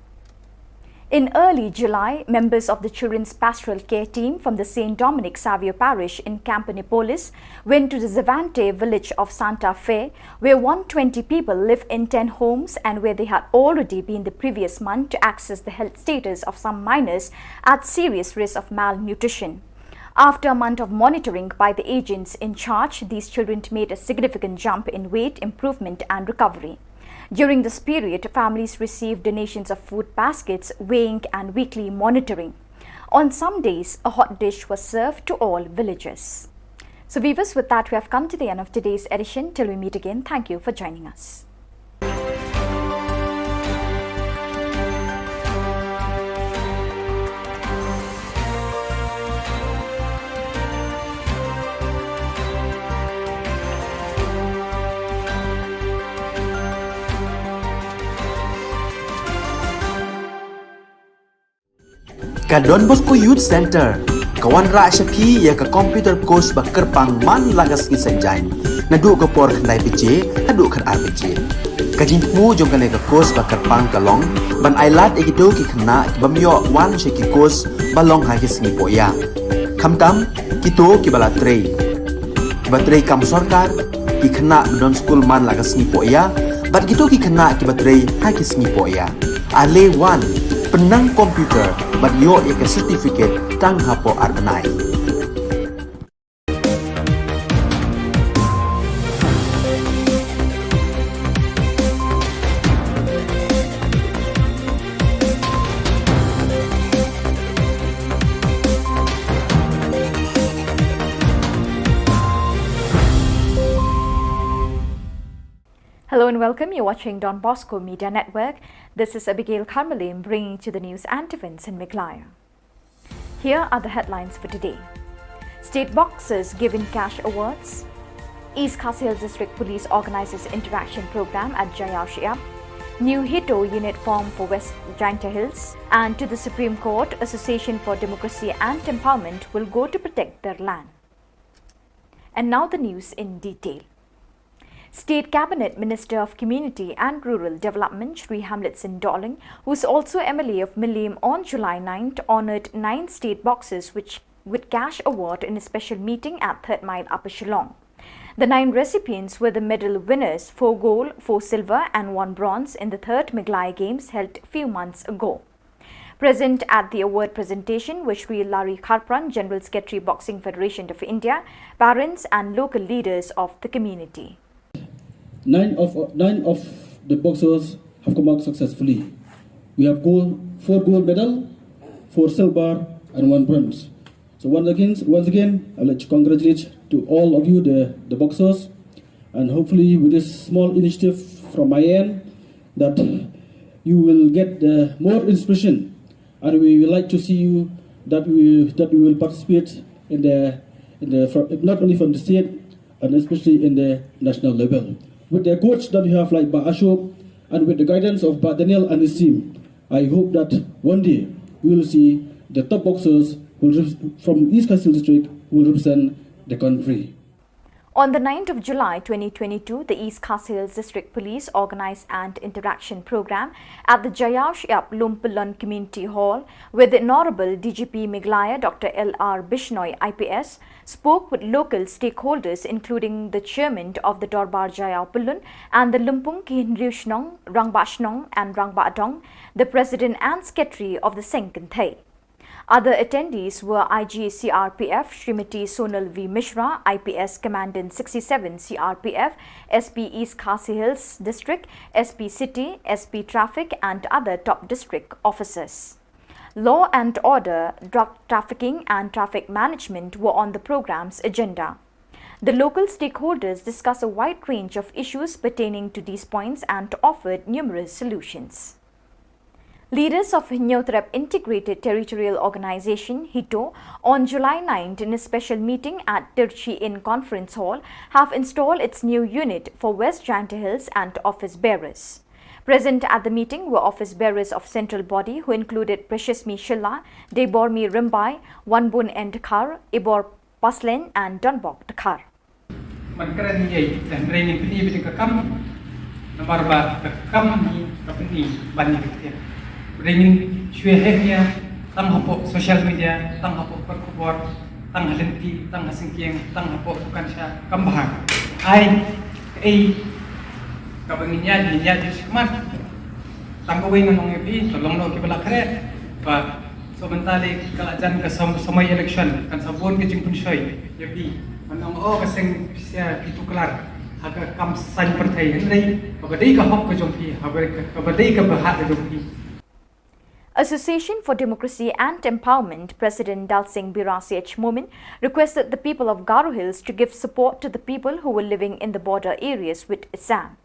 In early July, members of the Children's Pastoral Care Team from the Saint Dominic Savio Parish in Camponepolis went to the Zavante village of Santa Fe, where one twenty people live in ten homes and where they had already been the previous month to access the health status of some minors at serious risk of malnutrition. After a month of monitoring by the agents in charge, these children made a significant jump in weight improvement and recovery. During this period, families received donations of food baskets, weighing, and weekly monitoring. On some days, a hot dish was served to all villagers. So, viewers, with that, we have come to the end of today's edition. Till we meet again, thank you for joining us. Ka Don Bosco Youth Centre ka wanrah sha phi ïa ka computer course ba kyrpang man la ka sngi Saitjaiñ, naduh ka por khyndai baje haduh khatar baje. Ka jingthmu jong kane ka course ba kyrpang ka long ban ailad ïa kito ki khynnah ki bym ïoh wan sha ki course ba long ha ki sngi pohïa, khamtam kito kiba la trei, kiba trei kam sorkar, ki khynnah ba don skul man la ka sngi pohïa, bad kito ki khynnah kiba trei ha ki sngi pohïa. Ale wan, pynnang computer bad ïoh ïa ka certificate tang hapoh ar bnai. Hello and welcome. You're watching Don Bosco Media Network. This is Abigail Kharmalim bringing to the news and events in Meghalaya. Here are the headlines for today. State boxers given cash awards. East Khasi Hills District Police organizes interaction program at Jaiaw Shyiap. New HITO unit formed for West Jaintia Hills, and to the Supreme Court, Association for Democracy and Empowerment will go to protect their land. And now the news in detail. State Cabinet Minister of Community and Rural Development Shri Hamlet Singh Dohling, who is also M L A of Mylliem, on July ninth honoured nine state boxers which with cash award in a special meeting at Third Mile, Upper Shillong. The nine recipients were the medal winners, four gold, four silver and one bronze, in the third Meghalaya Games held few months ago. Present at the award presentation were Shri Larry Kharpran, General Secretary, Boxing Federation of India, parents and local leaders of the community. Nine of, nine of the boxers have come out successfully. We have gold, four gold medal, four silver, and one bronze. So once again, once again, I'd like to congratulate to all of you, the, the boxers, and hopefully with this small initiative from my end, that you will get the more inspiration, and we would like to see you that we, that we will participate in the, in the, fro-, not only from the state and especially in the national level. With the coach that you have like Bah Ashok and with the guidance of Bah Daniel and his team, I hope that one day we will see the top boxers who will rep-, from East Khasi Hills District who will represent the country. On the ninth of July twenty twenty-two, the East Khasi Hills District Police Organize and Interaction Program at the Jaiaw Shyiap Lumpyllon Community Hall, where the Honorable D G P Meghalaya Doctor L R Bishnoi I P S spoke with local stakeholders, including the chairman of the Dorbar Jaiaw Pyllun and the Lympung ki Hynriew Shnong, Rangbah Shnong and Rangbah Dong, the president and secretary of the Seng Kynthei. Other attendees were I G C R P F Srimati Sonal V Mishra, I P S Commandant sixty-seven C R P F, S P East Khasi Hills District, S P City, S P Traffic and other top district officers. Law and order, drug trafficking and traffic management were on the program's agenda. The local stakeholders discussed a wide range of issues pertaining to these points and offered numerous solutions. Leaders of Hynñiewtrep Integrated Territorial Organization, HITO, on July ninth in a special meeting at Tirchi Inn Conference Hall, have installed its new unit for West Jaintia Hills and office bearers. Present at the meeting were office bearers of central body, who included Preciousmi Shylla, Deibormi Rymbai, Wanbun N Dkhar, Ibor Paslen and Donbok Dkhar. Ban kren ïa, hynrei ngin pyni beit ka kam, namar ba ka kam hi ka pyni ban ïa ka ktien. Hynrei ngin shu heh ïa, tang hapoh social media, tang hapoh kot khubor, tang ha lynti, tang ha syngkien, tang hapoh dukan sha, kam bha. Ai, ei, kaba ngin ïa, ngin ïa judge khmat. Tang kawei ngan ong ïa phi, to long noh kiba la khreh. Ba, so mynta lei ka la jan ka sam-, samoi election, kan sa bun ka jingpynshoi ïa phi. Ban ong, oh, ka seng pisa phi tuklar ha ka kam saiñ pyrthei, hynrei kaba dei ka hok ka jong phi, kaba dei ka, kaba dei ka bhah ka jong phi. Association for Democracy and Empowerment President Dalsing Bira C H Momin requested the people of Garo Hills to give support to the people who were living in the border areas with Assam.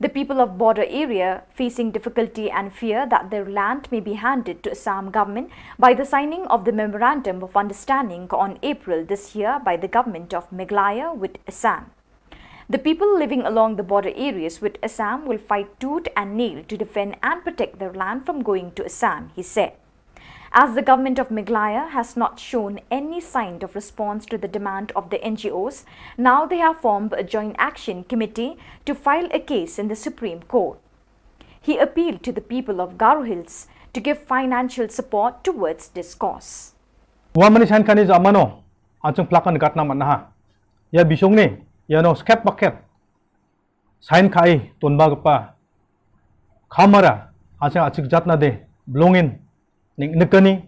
The people of border area facing difficulty and fear that their land may be handed to Assam government by the signing of the Memorandum of Understanding on April this year by the government of Meghalaya with Assam. The people living along the border areas with Assam will fight tooth and nail to defend and protect their land from going to Assam, he said. As the government of Meghalaya has not shown any sign of response to the demand of the N G Os, now they have formed a joint action committee to file a case in the Supreme Court. He appealed to the people of Garo Hills to give financial support towards this cause. Wa mani sign kani ja mano, achung plakan gatna manaha. Ya bisong ni, ya no skep baket. Sign kai, tonba gapa. Kamara, achung achik jatna de, belongin, ning nekani,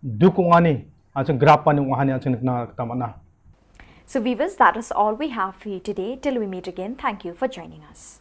dukungani, achung grapani ungani, achung nekna tamana. So viewers, that is all we have for you today. Till we meet again, thank you for joining us.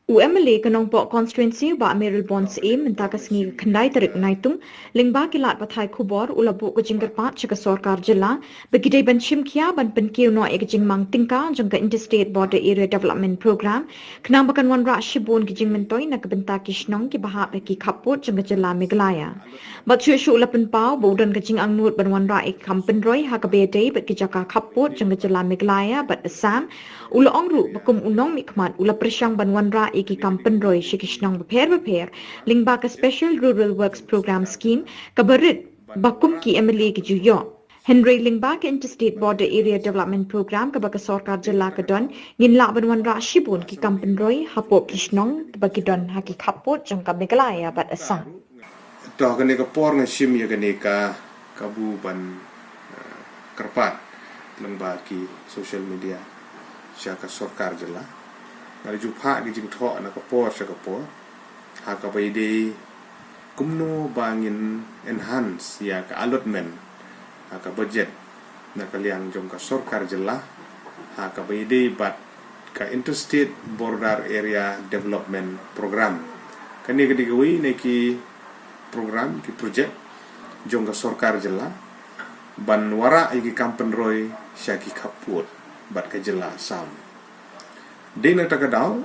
U MLA ka Nongpoh Constituency, Bah Mayralborn Syiem, mynta ka sngi ka khyndai tarik Naitung, lyngba ki lad pathai khubor, u la buh ka jingkyrpad sha ka sorkar jylla ba ki dei ban shim khia ban pynkiew noh ïa ka jingmang tyngka jong ka Interstate Border Area Development Programme, khnang ba kan wanrah shibun ki jingmyntoi na ka bynta ki shnong kiba hap ha ki khappud jong ka jylla Meghalaya. Bad shuh shuh u la pynpaw ba u don ka jingangnud ban wanrah ïa ki kam pynroi ha kaba ïadei bad ki jaka khappud jong ka jylla Meghalaya bad Assam. U la ong ruh ba kum u nongmihkhmat u la pyrshang ban wanrah ïa ki kam pynroi sha ki shnong bapher bapher lyngba ka Special Rural Works Programme Scheme, kaba rit ba kum ki MLA ki ju ïoh. Hynrei lyngba ka Interstate Border Area Development Programme kaba ka sorkar jylla ka don, ngin lah ban wanrah shibun ki kam pynroi hapoh ki shnong ba ki don ha ki khappud jong ka Meghalaya bad Assam. To, kane ka por nga shim ïa kane ka kabu ban, eh, kyrpad lyngba ki social media sha ka sorkar jylla. Nga la ju phah ki jingthoh na ka por sha ka por ha kaba ïadei kumno ba ngin enhance ïa ka allotment ha ka budget na ka liang jong ka sorkar jylla ha kaba ïadei bad ka Interstate Border Area Development Programme. Kane ka dei kawei na ki program, ki project jong ka sorkar jylla ban wanrah ïa ki kam pynroi sha ki khappud bad ka jylla Assam. Dei na kata ka daw,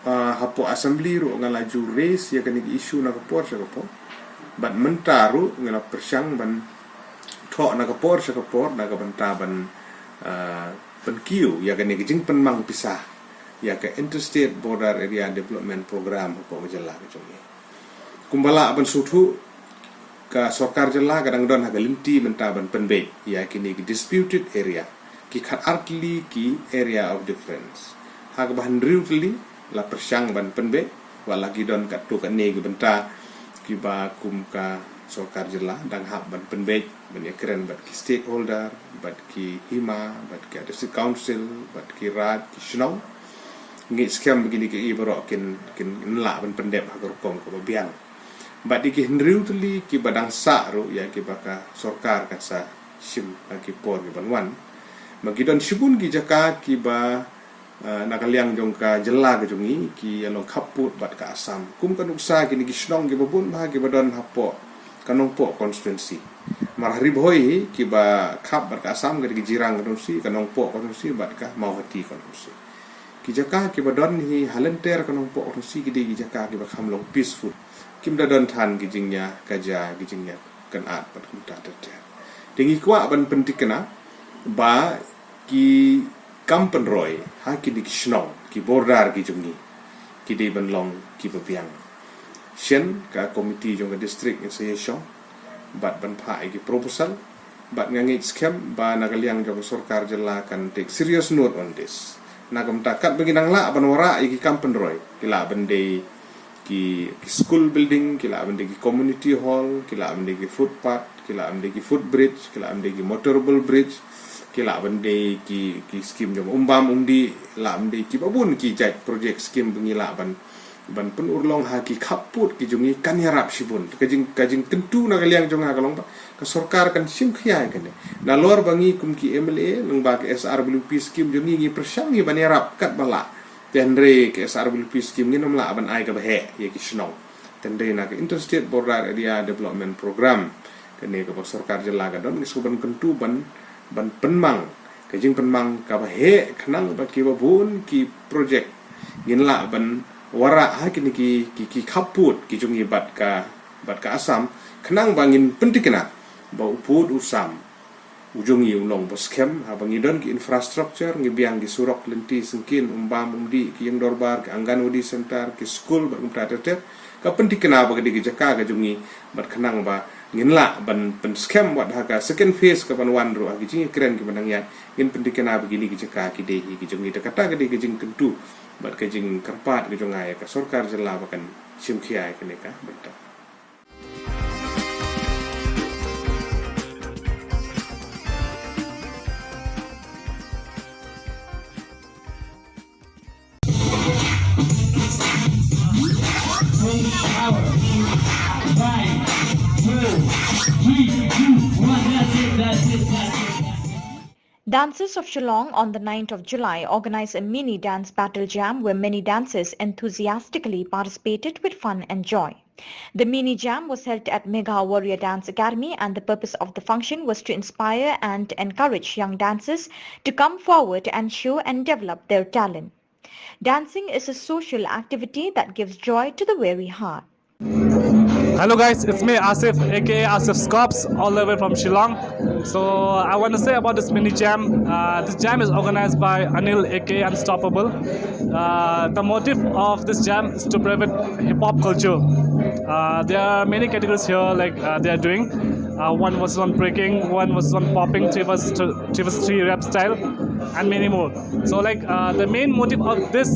ah, hapoh Assembly ruh nga la ju raise ïa kane ka issue na ka por sha ka por. Bad mynta ruh nga la pyrshang ban thoh na ka por sha ka por na ka bynta ban, ah, pynkiew ïa kane ka jingpynmang pisa ïa ka Interstate Border Area Development Programme hapoh ka jylla ka jong ngi. Kumba lah ban sngewthuh, ka sorkar jylla ka dang don ha ka lynti mynta ban pynbeit ïa kine ki disputed area, ki khatar tylli ki area of difference. Ha kaba hynriew tylli la pyrshang ban pynbeit, wat la ki don katto katne ki bynta kiba kum ka sorkar jylla dang hap ban pynbeit ban ïakren bad ki stakeholder, bad ki hima, bad ki district council, bad ki raid, ki shnong. Ngi skhem ba kine kiei baroh kin, kin lah ban pyndep ha ka rukom kaba biang. Bad ïa ki hynriew tylli kiba dang sah ruh ïa kiba ka sorkar kan sa shim ha ki por kiban wan. Ba ki don shibun ki jaka kiba, eh, na ka liang jong ka jylla ka jong ngi, ki ïa long khappud bad ka Assam. Kum ka nuksa kine ki shnong kiba bun bha kiba don hapoh ka Nongpoh constituency. Mar ha Ri Bhoi hi kiba khap bad ka Assam ka dei ka Jirang constituency, ka Nongpoh constituency bad ka Mawhati constituency. Ki jaka kiba don hi ha lynter ka Nongpoh constituency ki dei ki jaka kiba kham long peaceful. Kim da don than ki jingïa kaja, ki jingïa kynad bad kumta ter ter. Te ngi kwah ban pyntikna ba ki kam pynroi ha kine ki shnong, ki border ki jong ngi, ki dei ban long kiba biang. Shen ka komiti jong ka district ngi sa ïashong bad ban phah ïa ki proposal, bad nga ngeit skhem ba na ka liang jong ka sorkar jylla kan take serious note on this. Na ka bynta katba ngi nang lah ban wanrah ïa ki kam pynroi, ki lah ban dei ki, ki school building, ki lah ban dei ki community hall, ki lah ban dei ki footpath, ki lah ban dei ki footbridge, ki lah ban dei ki motorable bridge, ki lah ban dei ki, ki skim jong umbam umdih, lah ban dei kiba bun ki jait project skim ba ngi lah ban, ban pynurlong ha ki khappud ki jong ngi kan ïarap shibun. Ka jing, ka jingkyntu na ka liang jong nga ka long ba ka sorkar kan shim khia ïa kane. Nalor ba ngi kum ki MLA lyngba ka SRWP skim jong ngi ngi pyrshang ngi ban ïarap katba lah. Te hynrei ka SRWP skim ngin ym lah ban ai kaba heh ïa ki shnong. Te hynrei na ka Interstate Border Area Development Programme, kane kaba sorkar jylla ka don, ngi shu ban kyntu ban, ban pynmang ka jingpynmang kaba heh khnang ba kiba bun ki project ngin lah ban wanrah ha kine ki, ki, ki khappud ki jong ngi bad ka, bad ka Assam, khnang ba ngin pyntikna ba u pud u sam u jong ngi u long ba skhem, haba ngi don ki infrastructure, ngi biang ki surok lynti syngkien, umbam umdih, ki ïing dorbar, ki Anganwadi center, ki skul bad kumta ter ter. Ka pyntikna ba ka dei ka jaka ka jong ngi, bad khnang ba ngin lah ban pynskhem wat ha ka second phase kaban wan ruh ha ki jingïakren kiba nang ïaid, ngin pyntikna ba kine ki jaka ki dei hi ki jong ngi. Te kata ka dei ka jingkyntu bad ka jingkyrpad ka jong nga ïa ka sorkar jylla ba kan shim khia ïa kane ka bynta. Dancers of Shillong on the ninth of July organized a mini dance battle jam where many dancers enthusiastically participated with fun and joy. The mini jam was held at Megha Warrior Dance Academy, and the purpose of the function was to inspire and encourage young dancers to come forward and show and develop their talent. Dancing is a social activity that gives joy to the weary heart. Hello guys, it's me Asif, aka Asif Scops, all the way from Shillong. So I want to say about this mini jam. Uh, this jam is organized by Anil, aka Unstoppable. Uh, the motive of this jam is to promote hip hop culture. Uh, there are many categories here, like uh, they are doing. Uh, one was on breaking, one was on popping, three was three was three rap style, and many more. So like uh, the main motive of this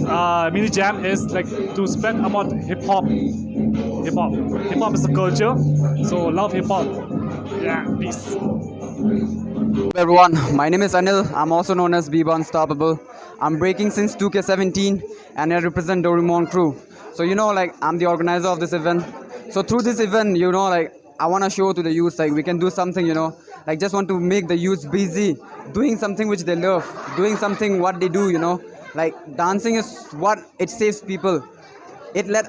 uh, mini jam is like to spread about hip hop. Hip hop. Hip hop is a culture. So love hip hop. Yeah, peace. Everyone, my name is Anil. I'm also known as Biba Unstoppable. I'm breaking since two K seventeen and I represent Doraemon crew. So you know, like, I'm the organizer of this event. So through this event, you know, like, I want to show to the youth, like, we can do something, you know, like, just want to make the youth busy doing something which they love, doing something what they do, you know. Like, dancing is what it saves people. It led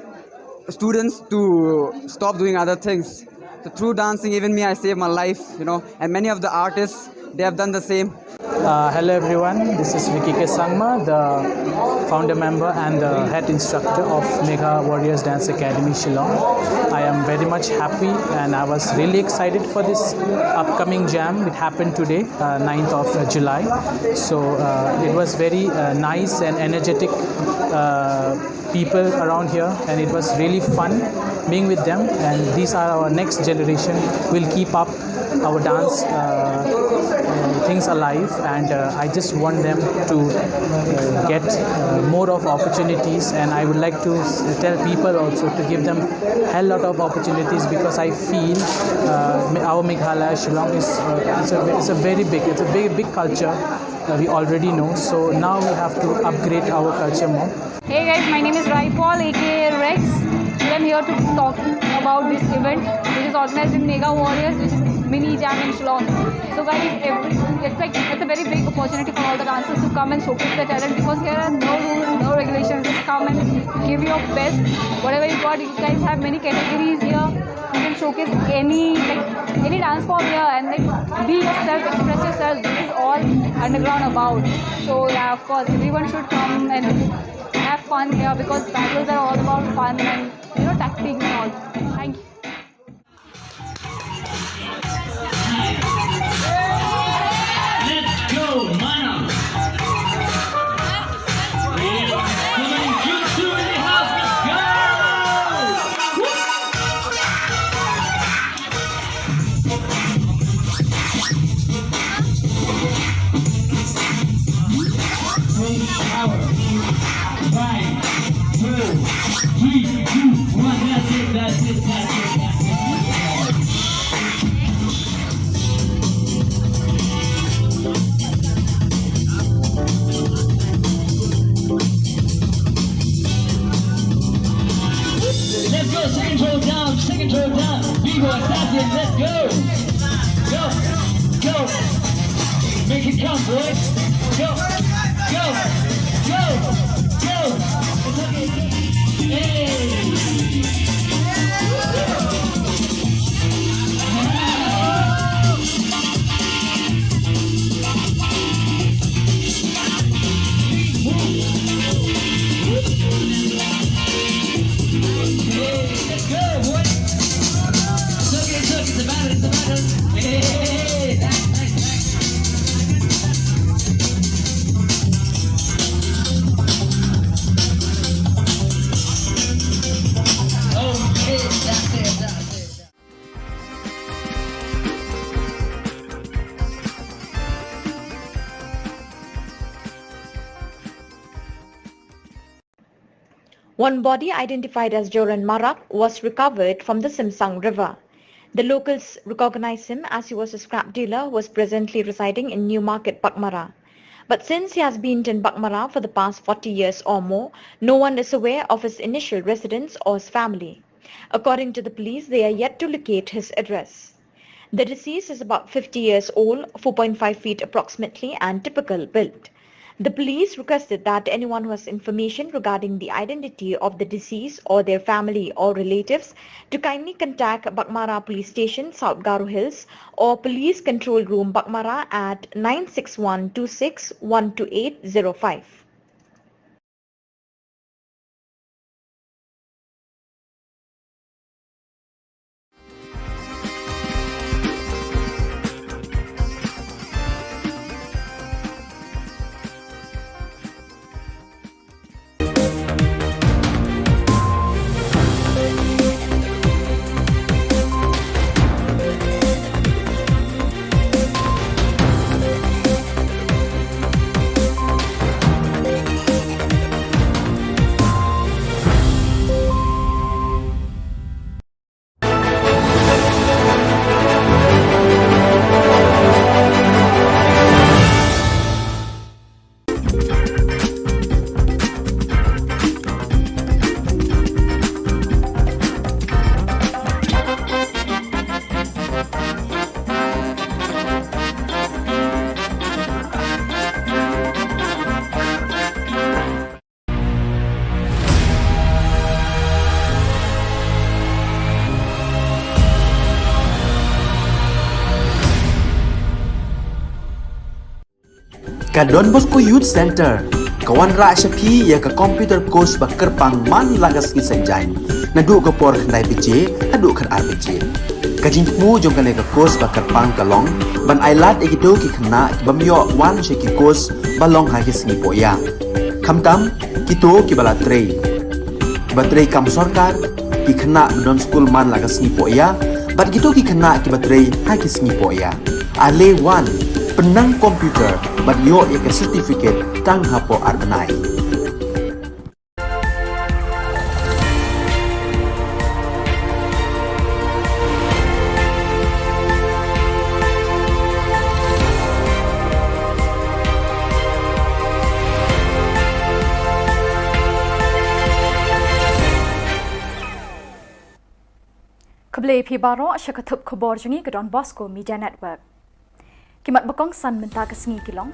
students to stop doing other things. So through dancing, even me, I saved my life, you know, and many of the artists, they have done the same. Uh, hello everyone, this is Ricky K Sangma, the founder member and the head instructor of Megha Warriors Dance Academy Shillong. I am very much happy and I was really excited for this upcoming jam. It happened today, uh, ninth of July. So uh, it was very uh, nice and energetic uh, people around here, and it was really fun being with them. And these are our next generation. We'll keep up our dance uh, uh, things alive, and uh, I just want them to uh, get uh, more of opportunities, and I would like to s- tell people also to give them hell lot of opportunities, because I feel uh, Me- our Meghalaya Shillong is uh, it's, a, it's a very big, it's a very big culture uh, we already know. So now we have to upgrade our culture more. Hey guys, my name is Rai Paul, aka Rex. Today I'm here to talk about this event, which is organized in Megha Warriors, which is mini jam in Shillong. So guys, every, it's like it's a very big opportunity for all the dancers to come and showcase their talent, because here are no rules, no regulations. Just come and give your best, whatever you got. You guys have many categories here. You can showcase any, like, any dance form here and, like, be yourself, express yourself. This is all underground about. So yeah, of course, everyone should come and have fun here, because battles are all about fun and, you know, tactics and all. Thank you. Let's go, Mana. Come on, you two in the house, let's go. Take power. Five, four, three, two, one. That's it, that's it, that's it, that's it. Let's go, second row down, second row down. B-boy, that's it, let's go. Go, go. Make it count, boys. Go, go, go, go. Hey. Let's go, boys. It's okay, it's okay, it's a battle, it's a battle. Hey, hey, hey, hey, nice, nice, nice. Okay, that's it, that's it. One body identified as Joran Marak was recovered from the Simsang River. The locals recognized him as he was a scrap dealer who was presently residing in Newmarket, Baghmara. But since he has been in Baghmara for the past forty years or more, no one is aware of his initial residence or his family. According to the police, they are yet to locate his address. The deceased is about fifty years old, four point five feet approximately, and typical build. The police requested that anyone who has information regarding the identity of the deceased or their family or relatives to kindly contact Baghmara Police Station, South Garo Hills, or Police Control Room, Baghmara at nine six one two six one two eight zero five. Ka Don Bosco Youth Centre ka wanrah sha phi ïa ka computer course ba kyrpang man la ka sngi Saitjaiñ, naduh ka por khyndai baje haduh khatar baje. Ka jingthmu jong kane ka course ba kyrpang ka long ban ailad ïa kito ki khynnah ki bym ïoh wan sha ki course ba long ha ki sngi pohïa, khamtam kito kiba la trei, kiba trei kam sorkar, ki khynnah ba don skul man la ka sngi pohïa, bad kito ki khynnah kiba trei ha ki sngi pohïa. Ale wan, pynnang computer bad ïoh ïa ka certificate tang hapoh ar bnai. Khublei phi baroh sha ka thup khubor jong ngi ka Don Bosco Media Network. Ki mat ba kongsan mynta ka sngi ki long: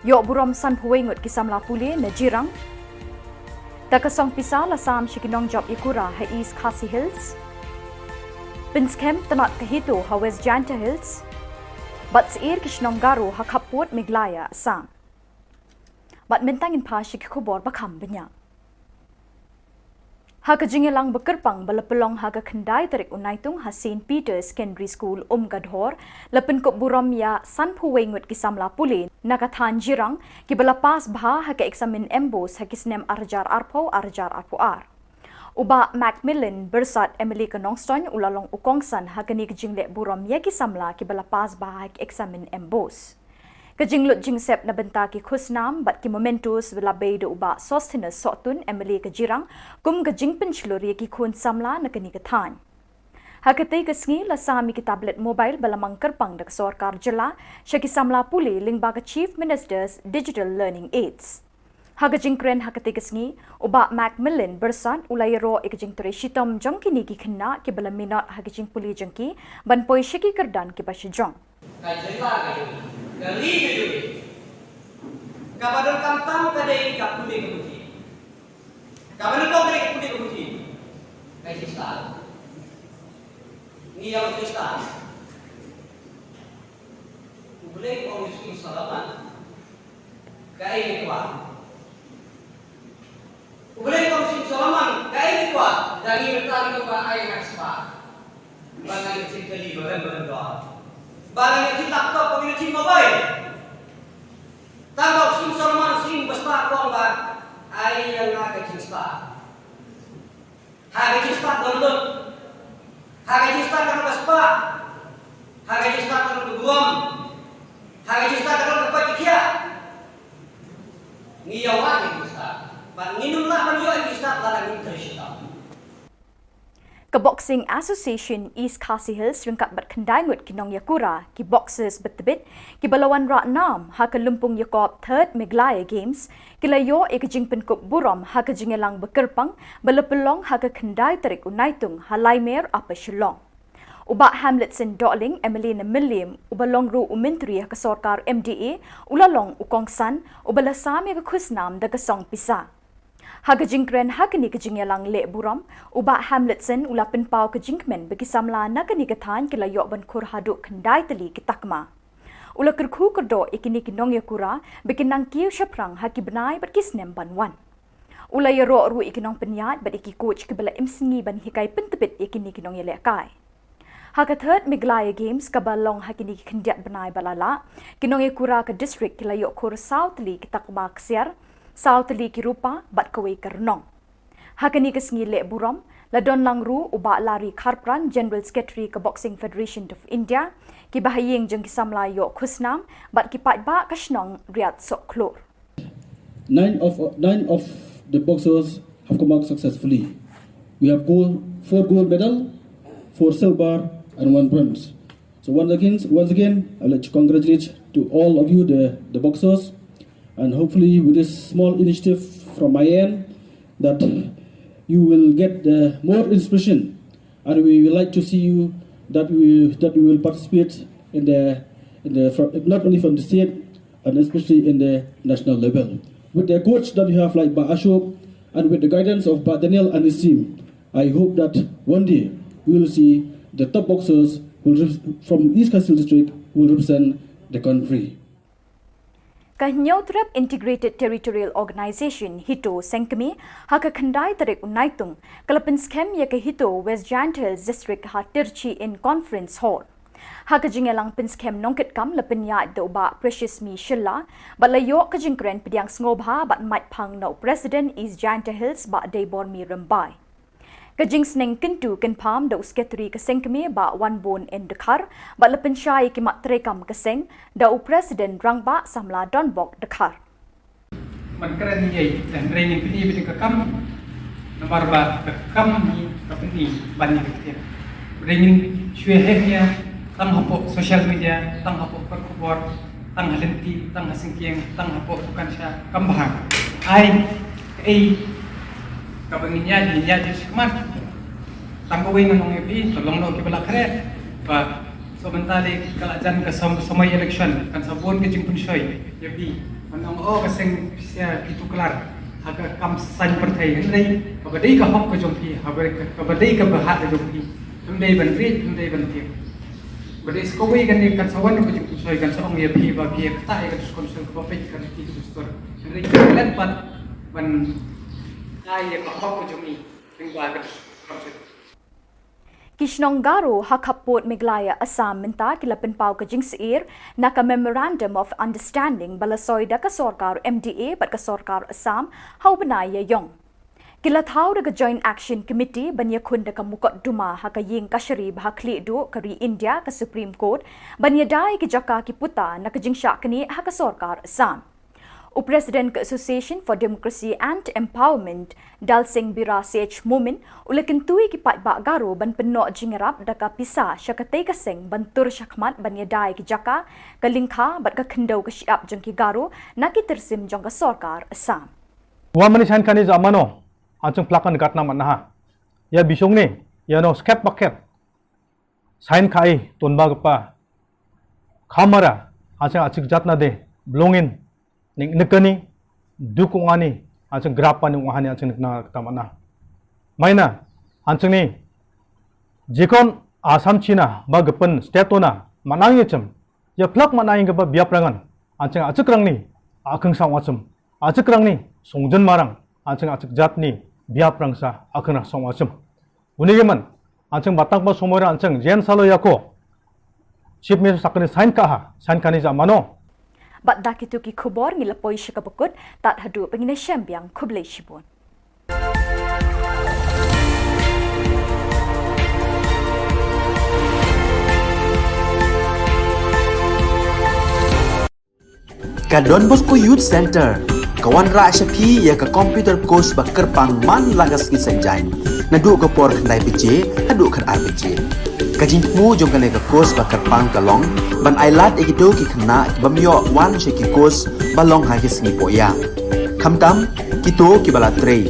ïoh burom sanphew wei ngut ki samla pule na Jirang. Da ka song pisa la sam sha ki nongjop ïakura ha East Khasi Hills. Pynskhem tnat ka HITO ha West Jaintia Hills. Bad syier ki shnong Garo ha khappud Meghalaya, Assam. Bad mynta ngin phai sha ki khubor ba kham bniah. Ha ka jingïalang ba kyrpang ba la pynlong ha ka khyndai tarik u Naitung ha Saint Peter's Secondary School, Umkadhor, la pynkup burom ïa sanphew wei ngut ki samla pule na ka thaiñ Jirang kiba la pass bha ha ka eksamin MBOSE ha ki snem ar hajar arphew, ar hajar arphew ar. U Bah Macmillan Byrsat, MLA ka Nongstoiñ, u la long u kongsan ha kane ka jingleh burom ïa ki samla kiba la pass bha ha ka eksamin MBOSE. Ka jinglut jingsep na bynta ki khusnam bad ki mementos la bei da u Bah Sosthenes Sohtun, MLA ka Jirang, kum ka jingpynshlur ïa ki khun samla na kane ka thaiñ. Ha katei ka sngi la sam ïa ki tablet mobile ba la mang kyrpang da ka sorkar jylla sha ki samla pule lyngba ka Chief Minister's Digital Learning Aids. Ha ka jingkren ha katei ka sngi, u Bah Macmillan Byrsat u la ïaroh ïa ka jingtrei shitom jong kine ki khynnah kiba la minot ha ka jingpule jong ki ban poi sha ki kyrdan kiba shajrong. Ka jylla ka jong ngi, ka ri ka jong ngi, kaba donkam tam ka dei ka pule ka puthi. Kaba nyngkong ka dei ka pule ka puthi. Ka jingstad. Ngi ïa ka jingstad. U Blei u ong ïa u Solomon, kaei ngi kwah? U Blei u ong ïa u Solomon, kaei ngi kwah? Da ngi mynta ngi kwah, ai nga spah. Ba nga ïoh jingkylli ba rem ba rem dor. Ba nga ïoh jing laptop, ba nga ïoh jing mobile. Tang ba u Solomon u spah u ong ba, ai ïa nga ka jingstad. Ha ka jingstad don lut. Ha ka jingstad ka don ka spah. Ha ka jingstad ka don ka burom. Ha ka jingstad ka don ka koit ka khiah. Ngi ïa wad ïa ka jingstad. Bad ngin ym lah ban ïoh ïa ka jingstad lada ngim trei shitom. Ka Boxing Association East Khasi Hills ryngkat bad khyndai ngut ki nongïakura, ki boxers ba tbit, kiba la wanrah nam ha ka lympung ïakop Third Meghalaya Games, ki la ïoh ïa ka jingpynkup burom ha ka jingïalang ba kyrpang ba la pynlong ha ka khyndai tarik u Naitung ha Laimer, Upper Shillong. U Bah Hamletson Dohling, M L A na Mylliem, uba long ruh u Myntri ha ka sorkar M D A, u la long u kongsan uba la sam ïa ka khusnam da ka song pisa. Ha ka jingkren ha kane ka jingïalang leh burom, u Bah Hamletson u la pynpaw ka jingkmen ba ki samla na kane ka thaiñ ki la ïoh ban khur haduh khyndai tylli ki takma. U la kyrkhu kyrdoh ïa kine ki nongïakura ba kin nang kiew shaphrang ha ki bnai bad ki snem ban wan. U la ïaroh ruh ïa ki nongpynïaid bad ïa ki coach kiba la im sngi ban hikai pyntbit ïa kine ki nongïalehkai. Ha ka Third Meghalaya Games kaba long ha kine ki khyndiat bnai ba la lah, ki nongïakura ka district ki la ïoh khur saw tylli ki takma ksiar, saw tylli ki rupa bad kawei ka rnong. Ha kane ka sngi leh burom, la don lang ruh u Bah Larry Kharpran, General Secretary ka Boxing Federation of India, ki bahaïing jong ki samla ïoh khusnam bad ki paidbah ka shnong Riat Sohkhlur. Nine of, nine of the boxers have come out successfully. We have gold, four gold medal, four silver, and one bronze. So once again, once again, I'd like to congratulate to all of you, the, the boxers, and hopefully with this small initiative from my end, that you will get the more inspiration, and we would like to see you that we, that you will participate in the, in the, fro-, not only from the state and especially in the national level. With the coach that you have like Bah Ashok and with the guidance of Bah Daniel and his team, I hope that one day we will see the top boxers will rep-, from East Khasi Hills District will represent the country. Ka Hynñiewtrep Integrated Territorial Organization, HITO, Sengkmie, ha ka khyndai tarik u Naitung, ka la pynskhem ïa ka HITO West Jaintia Hills District ha Tirchi Inn Conference Hall. Ha ka jingïalang pynskhem nongkitkam la pynïaid da u Bah Precious Mi Shylla, bad la ïoh ka jingkren pdiang sngewbha bad mait phang na u President East Jaintia Hills Bah Deibormi Rymbai. Ka jingsneng kyntu kynpham da u Secretary ka Sengkmie Bah Wanbun N Dkhar, bad la pynshai ïa ki mat treikam ka seng da u President Rangbah Samla Donbok Dkhar. Ban kren ïa, hynrei ngin pyni beit ïa ka kam, namar ba ka kam hi ka pyni ban ïa ka ktien. Hynrei ngin shu ïa heh ïa, tang hapoh social media, tang hapoh kot khubor, tang ha lynti, tang ha syngkien, tang hapoh dukan sha kam bha. Ai, ei, kaba ngin ïa, ngin ïa jingshikmat. Tang kawei ngan ong ïa phi, to long noh kiba la khreh. Ba shu mynta lei ka la jan ka som-, samoi election, kan sa bun ka jingpynshoi ïa phi. Ban ong, oh, ka seng pisa phi tuklar ha ka kam saiñ pyrthei, hynrei kaba dei ka hok ka jong phi, haba dei ka, kaba dei ka bhah ka jong phi. Phim dei ban rieh, phim dei ban tieng. Ba dei sa kawei kane kan sa wan ka jingpynshoi, kan sa ong ïa phi ba phi ïa ktah ïa ka dustur, kaba peit ka riti ka dustur. Hynrei ka leh pat ban ai ïa ka hok ka jong i. Ki shnong Garo ha khappud Meghalaya Assam mynta ki la pynpaw ka jingsyier na ka Memorandum of Understanding ba la soi da ka sorkar M D A bad ka sorkar Assam ha u bnai Ïaïong. Ki la thaw da ka Joint Action Committee ban ïakhun da ka mukotduma ha ka ïing kashari ba ha khlieh duh ka ri India, ka Supreme Court, ban ïada ïa ki jaka ki puta na ka jingshah knieh ha ka sorkar Assam. U President ka Association for Democracy and Empowerment, Dalsing Bira C H Momin, u la kyntu ïa ki paidbah Garo ban pynnoh jingïarap da ka pisa sha katei ka seng ban tur shakhmat ban ïada ïa ki jaka, ka lyngkha bad ka khyndew ka shyiap jong ki Garo na ki tyrsim jong ka sorkar Assam. Wan mane saiñ kane ja mano, achung plak kan gat na manaha. Ïa bisong ne, ïa no skep bakhet. Saiñ kai tun ba kapa. Khamara, achung achik jat na de, blongin, ning nekani, duk ungani, achung grapa ni ungani achung nekna kata mana. Maina, achung ni, jikon Assam China, ba gepen state ona, manang yechem, ya plak manang kapa biap rangan, achung achik rang ni, akheng sang wachem, achik rang ni, songjen marang, achung achik jat ni, biap rang sa, akheng rang sang wachem. Uni giman, achung batang ba somoi ra achung, jen salo yako. Chief Minister sakani sign kaha, sign kani ja mano. Bad da kitu ki khubor ngi la poi sha kaba kut, tad haduh ba ngin ïashem biang, khublei shibun. Ka Don Bosco Youth Center ka wanrah sha phi ïa ka computer course ba kyrpang man la ka sngi Saitjaiñ, naduh ka por khyndai baje haduh khatar baje. Ka jingthmu jong kane ka course ba kyrpang ka long ban ailad ïa kito ki khynnah ki bym ïoh wan sha ki course ba long ha ki sngi pohïa, khamtam kito kiba la trei,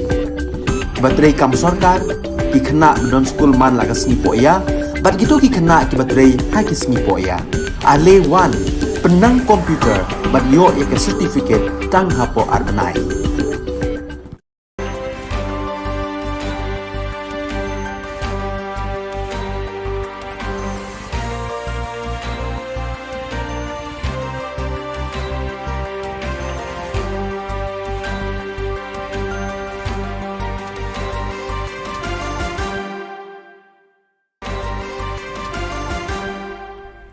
kiba trei kam sorkar, ki khynnah ba don skul man la ka sngi pohïa, Bad kito ki khynnah kiba trei ha ki sngi poh ïa. Ale wan, pynnang computer bad ïoh ïa ka certificate tang hapoh ar bnai.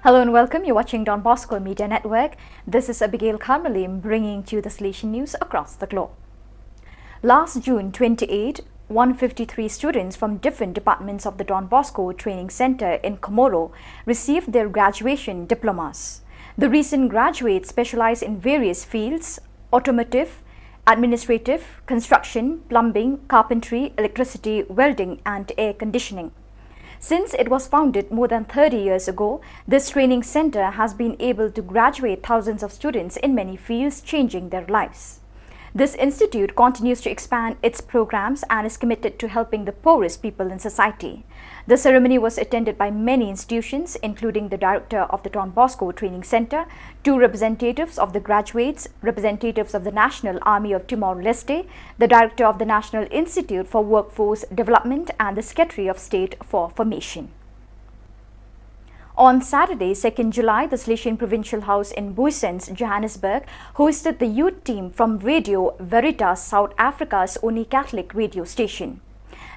Hello and welcome. You're watching Don Bosco Media Network. This is Abigail Karmalim bringing to you the Salesian news across the globe. Last June twenty-eight, one fifty-three students from different departments of the Don Bosco Training Center in Comoro received their graduation diplomas. The recent graduates specialize in various fields: automotive, administrative, construction, plumbing, carpentry, electricity, welding, and air conditioning. Since it was founded more than thirty years ago, this training center has been able to graduate thousands of students in many fields, changing their lives. This institute continues to expand its programs and is committed to helping the poorest people in society. The ceremony was attended by many institutions, including the director of the Don Bosco Training Center, two representatives of the graduates, representatives of the National Army of Timor-Leste, the director of the National Institute for Workforce Development, and the Secretary of State for Formation. On Saturday, second July, the Salesian Provincial House in Booysens, Johannesburg, hosted the youth team from Radio Veritas, South Africa's only Catholic radio station.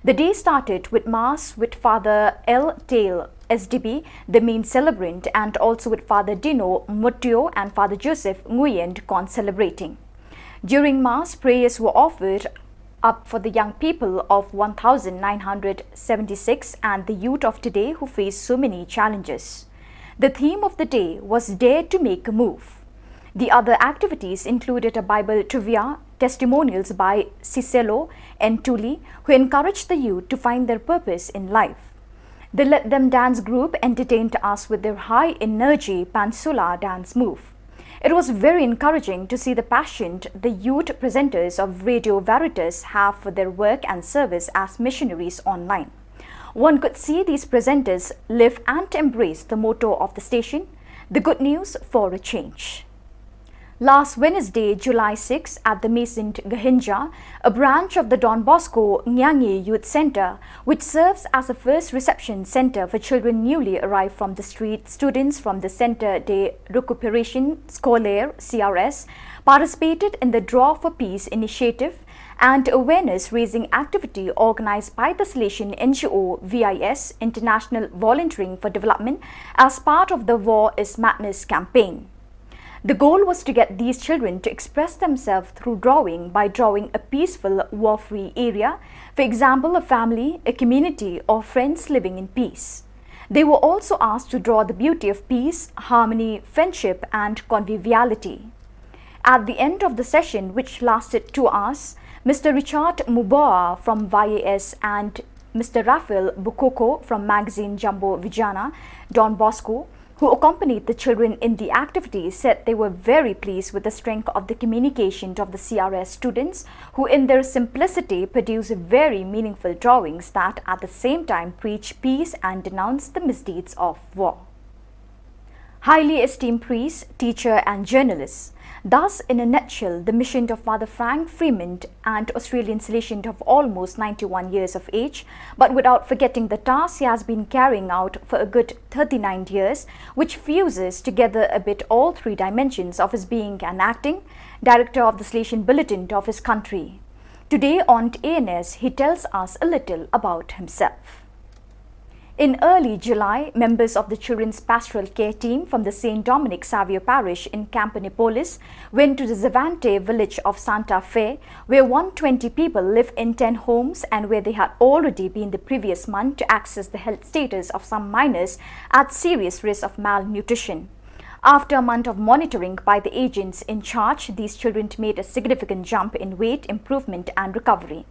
The day started with Mass, with Father L Tail, S D B, the main celebrant, and also with Father Dino Mutio and Father Joseph Nguyen concelebrating. During Mass, prayers were offered up for the young people of one thousand nine hundred seventy-six and the youth of today who face so many challenges. The theme of the day was Dare to Make a Move. The other activities included a Bible trivia, testimonials by Siselo and Tuli, who encouraged the youth to find their purpose in life. The Let Them Dance group entertained us with their high energy Pansula dance move. It was very encouraging to see the passion the youth presenters of Radio Veritas have for their work and service as missionaries online. One could see these presenters live and embrace the motto of the station, the good news for a change. Last Wednesday, July sixth, at the Maison Gahinja, a branch of the Don Bosco Nyangi Youth Centre, which serves as a first reception centre for children newly arrived from the street, students from the Centre de Récupération Scolaire, C R S, participated in the Draw for Peace initiative, an awareness-raising activity organised by the Salesian N G O V I S, International Volunteering for Development, as part of the War is Madness campaign. The goal was to get these children to express themselves through drawing by drawing a peaceful, war-free area, for example, a family, a community, or friends living in peace. They were also asked to draw the beauty of peace, harmony, friendship, and conviviality. At the end of the session, which lasted two hours, Mister Richard Muboa from Y A S and Mister Raphael Bukoko from magazine Jambo Vijana, Don Bosco, who accompanied the children in the activity, said they were very pleased with the strength of the communication of the C R S students, who in their simplicity produce very meaningful drawings that at the same time preach peace and denounce the misdeeds of war. Highly esteemed priest, teacher, and journalist. Thus, in a nutshell, the mission of Father Frank Freeman, an Australian Salesian of almost ninety-one years of age, but without forgetting the task he has been carrying out for a good thirty-nine years, which fuses together a bit all three dimensions of his being an acting director of the Salesian Bulletin of his country. Today on A N S, he tells us a little about himself. In early July, members of the Children's Pastoral Care Team from the Saint Dominic Saviour Parish in Camponepolis went to the Zavante village of Santa Fe, where one twenty people live in ten homes and where they had already been the previous month to access the health status of some minors at serious risk of malnutrition. After a month of monitoring by the agents in charge, these children made a significant jump in weight improvement and recovery.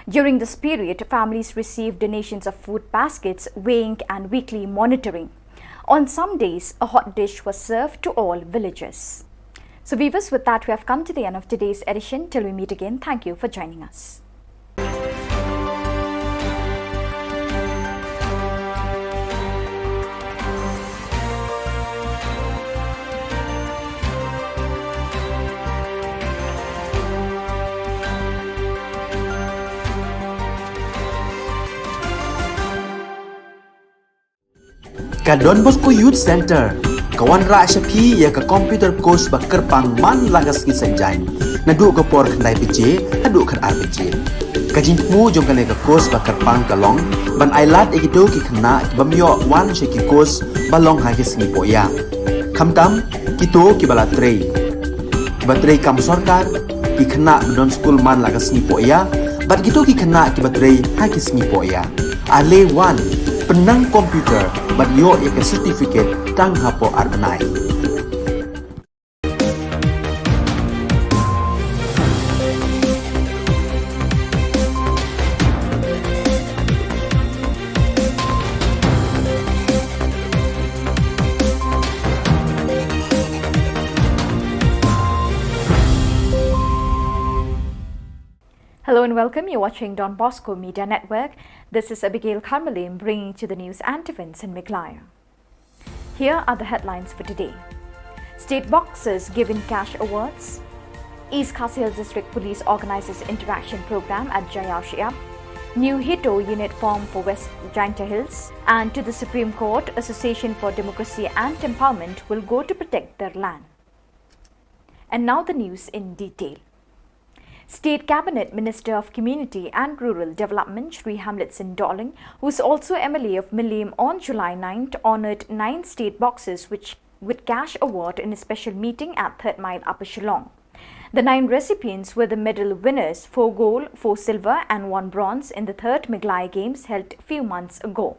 During this period, families received donations of food baskets, weighing, and weekly monitoring. On some days, a hot dish was served to all villagers. So, viewers, with that, we have come to the end of today's edition. Till we meet again, thank you for joining us. Ka Don Bosco Youth Centre ka wanrah sha phi ïa ka computer course ba kyrpang man la ka sngi Saitjaiñ, naduh ka por khyndai baje haduh khatar baje. Ka jingthmu jong kane ka course ba kyrpang ka long ban ailad ïa kito ki khynnah ki bym ïoh wan sha ki course ba long ha ki sngi pohïa, khamtam kito kiba la trei, kiba trei kam sorkar, ki khynnah ba don skul man la ka sngi pohïa bad kito ki khynnah kiba trei ha ki sngi pohïa. Ale wan, pynnang computer bad ïoh ïa ka certificate tang hapoh ar bnai. Hello and welcome. You're watching Don Bosco Media Network. This is Abigail Kharmalim bringing to the news and events in Meghalaya. Here are the headlines for today. State boxers given cash awards. East Khasi Hills District Police organizes interaction program at Jaiaw Shayap. New HITO unit form for West Jaintia Hills. And to the Supreme Court, Association for Democracy and Empowerment will go to protect their land. And now the news in detail. State Cabinet Minister of Community and Rural Development Shri Hamlet Singh Dohling, who is also M L A of Mylliem, on July ninth honoured nine state boxers which, with cash award in a special meeting at Third Mile, Upper Shillong. The nine recipients were the medal winners, four gold, four silver and one bronze, in the third Meghalaya Games held few months ago.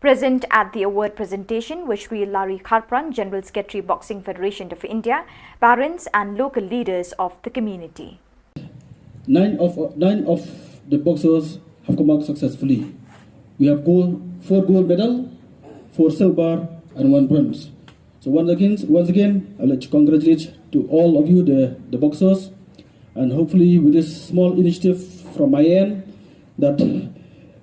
Present at the award presentation were Shri Larry Kharpran, General Secretary, Boxing Federation of India, parents and local leaders of the community. Nine of, nine of the boxers have come out successfully. We have gold, four gold medal, four silver, and one bronze. So once again, once again, I'd like to congratulate to all of you, the, the boxers, and hopefully with this small initiative from my end, that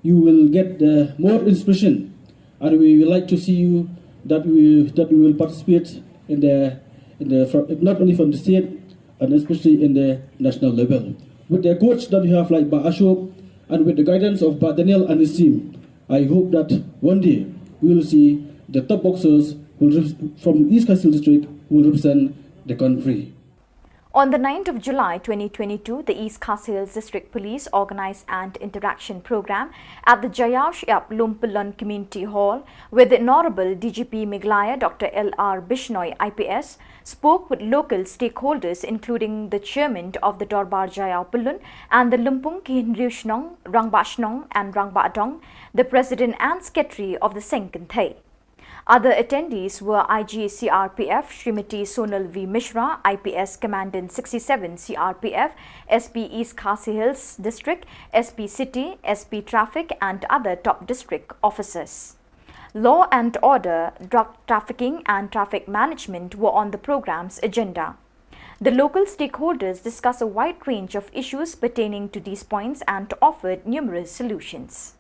you will get the more inspiration, and we would like to see you that we, that we will participate in the, in the, fro-, not only from the state and especially in the national level. With the coach that we have like Bah Ashok and with the guidance of Bah Daniel and his team, I hope that one day we will see the top boxers who will rep-, from East Khasi Hills District who will represent the country. On the ninth of July twenty twenty-two, the East Khasi Hills District Police organized an interaction program at the Jaiaw Shayap Lumpyllon Community Hall, where the Honorable D G P Meghalaya Doctor L R Bishnoi I P S spoke with local stakeholders, including the chairman of the Dorbar Jaiaw Pyllun and the Lumpung ki Hynriew Shnong, Rangbah Shnong and Rangbah Dong, the president and secretary of the Seng Kynthei. Other attendees were I G C R P F Srimati Sonal V Mishra, I P S Commandant sixty-seven C R P F, S P East Khasi Hills District, S P City, S P Traffic and other top district officers. Law and order, drug trafficking and traffic management were on the program's agenda. The local stakeholders discussed a wide range of issues pertaining to these points and offered numerous solutions.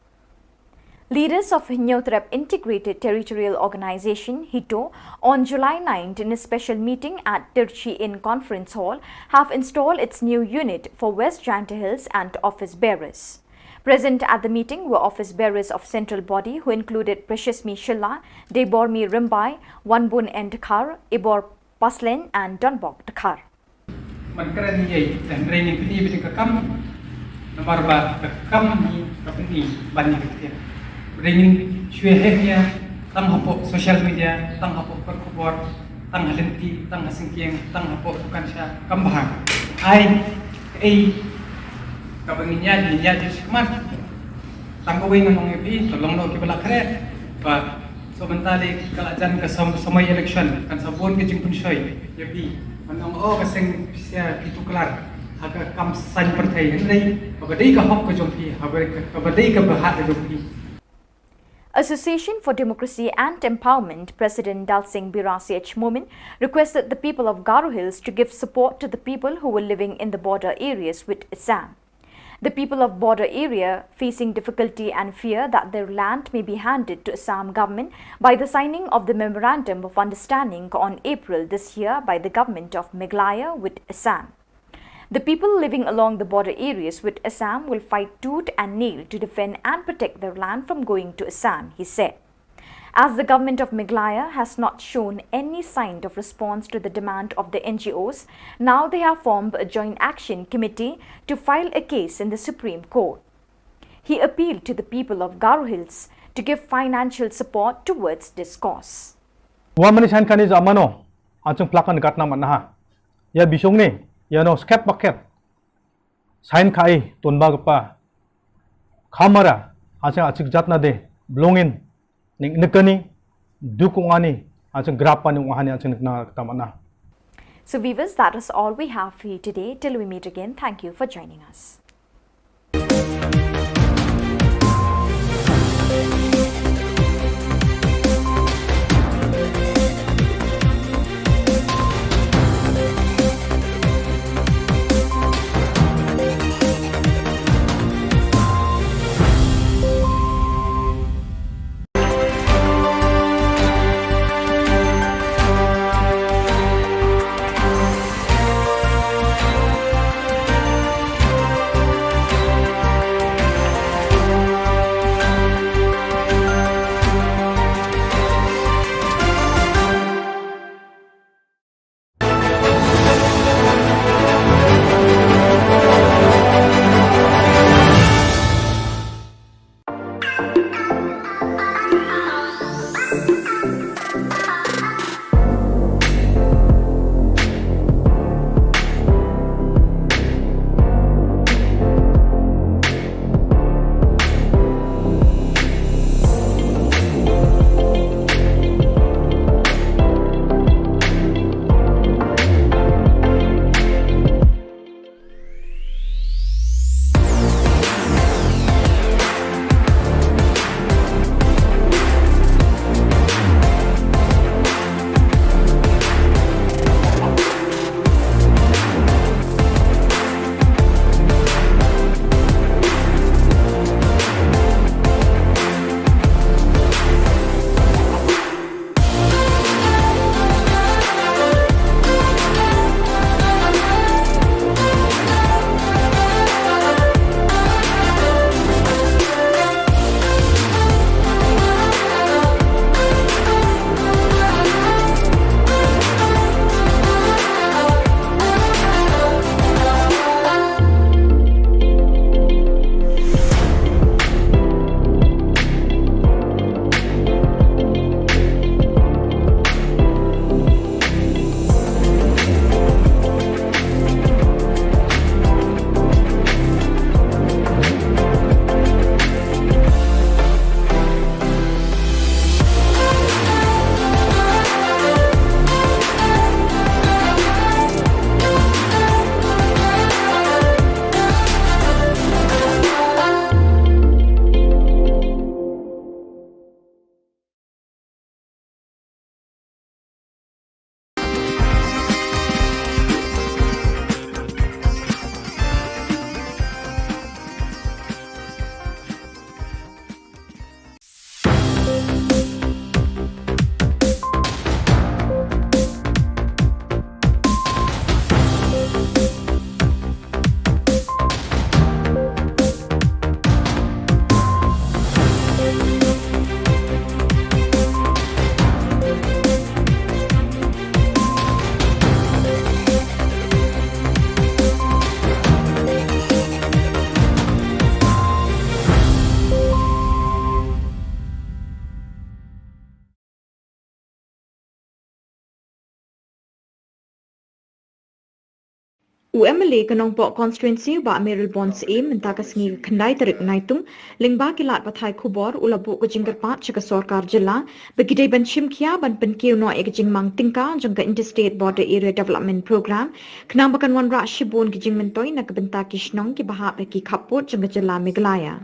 Leaders of Hynñiewtrep Integrated Territorial Organization, HITO, on July ninth in a special meeting at Tirchi Inn Conference Hall, have installed its new unit for West Jaintia Hills and office bearers. Present at the meeting were office bearers of central body, who included Preciousmi Shylla, Deibormi Rymbai, Wanbun N Dkhar, Ibor Paslein and Donbok Dkhar. Man kren ïa, hynrei ngin pyni beit ka kam, namar ba ka kam hi ka pyni ban ïa ka ktien. Hynrei ngin shu heh ïa, tang hapoh social media, tang hapoh kot khubor, tang ha lynti, tang ha syngkien, tang hapoh dukan sha, kam bha. Ai, ei, kaba ngin ïa, ngin ïa judge khmat. Tang kawei ngan ong ïa phi, to long noh kiba la khreh. Ba, so mynta lei ka la jan ka sam-, samoi election, kan sa bun ka jingpynshoi ïa phi. Ban ong, oh, ka seng pisa phi tuklar ha ka kam saiñ pyrthei, hynrei kaba dei ka hok ka jong phi, kaba, kaba dei ka bhah ka jong phi. Association for Democracy and Empowerment President Dalsing Bira C H Momin requested the people of Garo Hills to give support to the people who were living in the border areas with Assam. The people of border area facing difficulty and fear that their land may be handed to Assam government by the signing of the Memorandum of Understanding on April this year by the government of Meghalaya with Assam. The people living along the border areas with Assam will fight tooth and nail to defend and protect their land from going to Assam, he said. As the government of Meghalaya has not shown any sign of response to the demand of the N G Os, now they have formed a joint action committee to file a case in the Supreme Court. He appealed to the people of Garo Hills to give financial support towards this cause. Wa mani sign kani za mano, achung plakan gatna manaha. Ya bisung ni, ya no skep baket. Sign kai tun ba kapa. Kamara, achung achik jatna de, blongin, ning nekani, dukungani, achung grapani wahani achung nekna tamana. So viewers, that is all we have for you today. Till we meet again, thank you for joining us. U M L A ka Nongpoh Constituency, u Bah Mayralborn Syiem, mynta ka sngi ka khyndai tarik Naitung, lyngba ki lad pathai khubor, u la buh ka jingkyrpad sha ka sorkar jylla ba ki dei ban shim khia ban pynkiew noh ïa ka jingmang tyngka jong ka Interstate Border Area Development Program, khnang ba kan wanrah shibun ki jingmyntoi na ka bynta ki shnong kiba hap ha ki khappud jong ka jylla Meghalaya.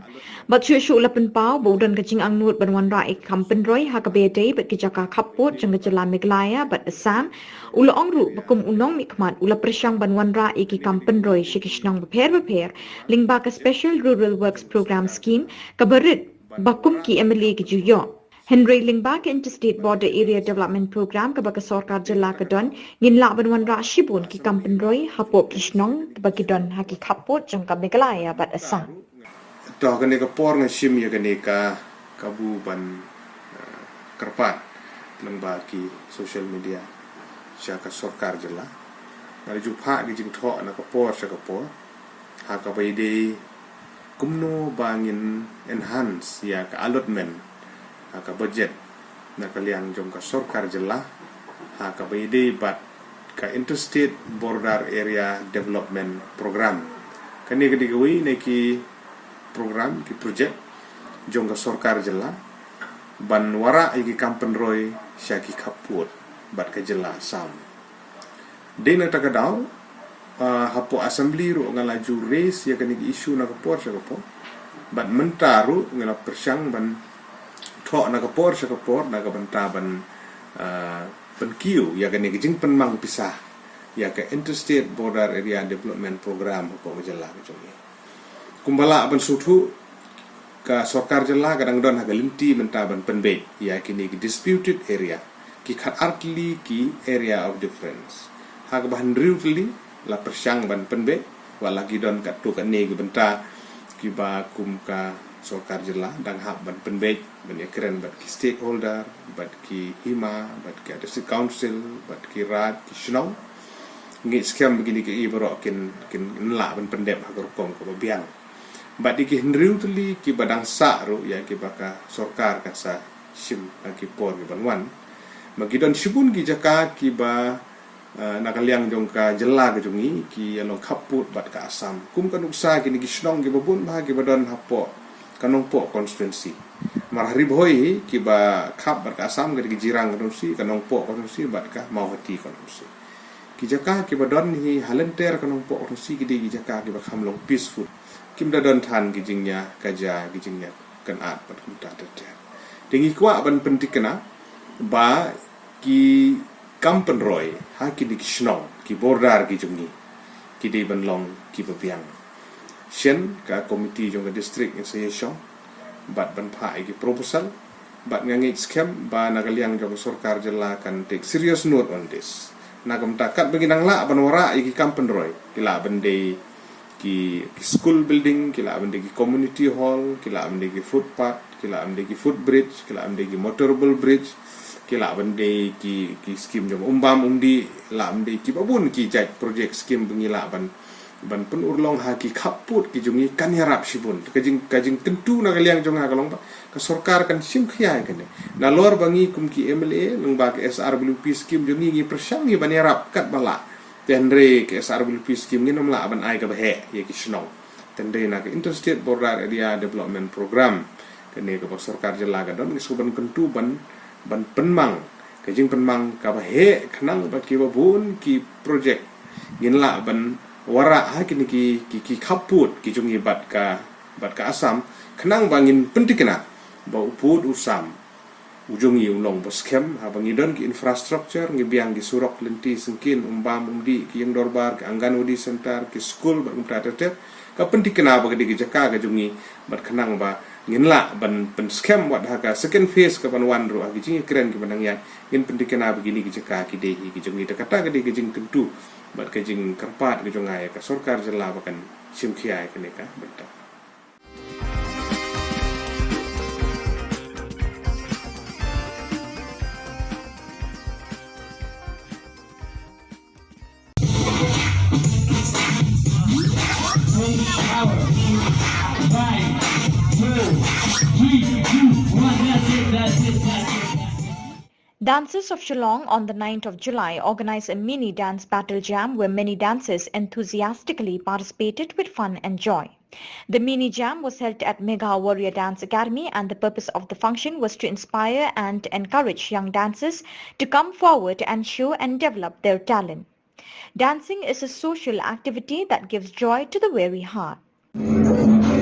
Bad shuh shuh u la pynpaw ba u don ka jingangnud ban wanrah ïa ki kam pynroi ha kaba ïadei bad ki jaka khappud jong ka jylla Meghalaya bad Assam. U la ong ruh ba kum u nongmihkhmat u la pyrshang ban wanrah ïa ki kam pynroi sha ki shnong bapher bapher lyngba ka Special Rural Works Program Scheme kaba rit ba kum ki M L A ki ju ïoh. Hynrei lyngba ka Interstate Border Area Development Program kaba ka sorkar jylla ka don, ngin lah ban wanrah shibun ki kam pynroi hapoh ki shnong kiba ki don ha ki khappud jong ka Meghalaya bad Assam. To kane ka por nga shim ïa kane ka kabu ban, eh, kyrpad lyngba ki social media sha ka sorkar jylla. Nga la ju phah ki jingthoh na ka por sha ka por ha kaba ïadei kumno ba ngin enhance ïa ka allotment ha ka budget na ka liang jong ka sorkar jylla ha kaba ïadei bad ka Interstate Border Area Development Program. Kane ka dei kawei na ki program, ki project jong ka sorkar jylla ban wanrah ïa ki kam pynroi sha ki khappud bad ka jylla Assam. Dei na kata ka daw, ah, hapoh Assembly ruh nga la ju raise ïa kane ka issue na ka por sha ka por. Bad mynta ruh nga la pyrshang ban thoh na ka por sha ka por na ka bynta ban, ah, pynkiew ïa kane ka jingpynmang pisa ïa ka Interstate Border Area Development Program hapoh ka jylla ka jong ngi. Kumba lah ban sngewthuh, ka sorkar jylla ka dang don ha ka lynti mynta ban pynbeit ïa kine ki disputed area, ki khatar tylli ki area of difference. Ha kaba hynriew tylli la pyrshang ban pynbeit, wat la ki don katto katne ki bynta kiba kum ka sorkar jylla dang hap ban pynbeit ban ïakren bad ki stakeholder, bad ki hima, bad ki district council, bad ki raid, ki shnong. Ngi skhem ba kine kiei baroh kin, kin lah ban pyndep ha ka rukom kaba biang. Bad ïa ki hynriew tylli kiba dang sah ruh ïa kiba ka sorkar kan sa shim ha ki por kiban wan. Ba ki don shibun ki jaka kiba, eh, na ka liang jong ka jylla ka jong ngi, ki ïa long khappud bad ka Assam. Kum ka nuksa kine ki shnong kiba bun bha kiba don hapoh ka Nongpoh constituency. Namar ha Ri Bhoi hi kiba khap bad ka Assam ka dei ka Jirang constituency, ka Nongpoh constituency bad ka Mawhati constituency. Ki jaka kiba don hi ha lynter ka Nongpoh constituency ki dei ki jaka kiba kham long peaceful. Kim da don than ki jingïakajia, ki jingïakynad bad kumta ter ter. Te ngi kwah ban pynthikna ba ki kam pynroi ha kine ki shnong, ki border ki jong ngi, ki dei ban long kiba biang. Shen ka komiti jong ka district ngi sa ïashong bad ban phah ïa ki proposal, bad nga ngeit skhem ba na ka liang jong ka sorkar jylla kan take serious note on this. Na ka bynta katba ngi dang lah ban wanrah ïa ki kam pynroi, ki lah ban dei ki, ki school building, ki lah ban dei ki community hall, ki lah ban dei ki footpath, ki lah ban dei ki footbridge, ki lah ban dei ki motorable bridge, ki lah ban dei ki, ki skim jong umbam umdih, lah ban dei kiba bun ki jait project skim ba ngi lah ban, ban pynurlong ha ki khappud ki jong ngi kan ïarap shibun. Ka jing, ka jingkyntu na ka liang jong nga ka long ba ka sorkar kan shim khia ïa kane. Nalor ba ngi kum ki M L A lyngba ka S R W P skim jong ngi ngi pyrshang ngi ban ïarap katba lah. Te hynrei ka S R W P skim ngin ym lah ban ai kaba heh ïa ki shnong. Te hynrei na ka Interstate Border Area Development Program, kane kaba sorkar jylla ka don, ngi shu ban kyntu ban, ban pynmang ka jingpynmang kaba heh khnang ba kiba bun ki project ngin lah ban wanrah ha kine ki, ki, ki khappud ki jong ngi bad ka, bad ka Assam, khnang ba ngin pynthikna ba u pud u sam u jong ngi u long ba skhem, haba ngi don ki infrastructure, ngi biang ki surok lynti syngkien, umbam umdih, ki ïing dorbar, ki Anganwadi center, ki skul bad kumta ter ter. Ka pynthikna ba ka dei ka jaka ka jong ngi, bad khnang ba ngin lah ban pynskhem wat ha ka second phase kaban wan ruh ha ki jingïakren kiba nang ïaid, ngin pynthikna ba kine ki jaka ki dei hi ki jong ngi. Te kata ka dei ka jingkyntu bad ka jingkyrpad ka jong nga ïa ka sorkar jylla ba kan shim khia ïa kane ka bynta. Dancers of Shillong on the ninth of July organized a mini dance battle jam where many dancers enthusiastically participated with fun and joy. The mini jam was held at Megha Warrior Dance Academy, and the purpose of the function was to inspire and encourage young dancers to come forward and show and develop their talent. Dancing is a social activity that gives joy to the weary heart.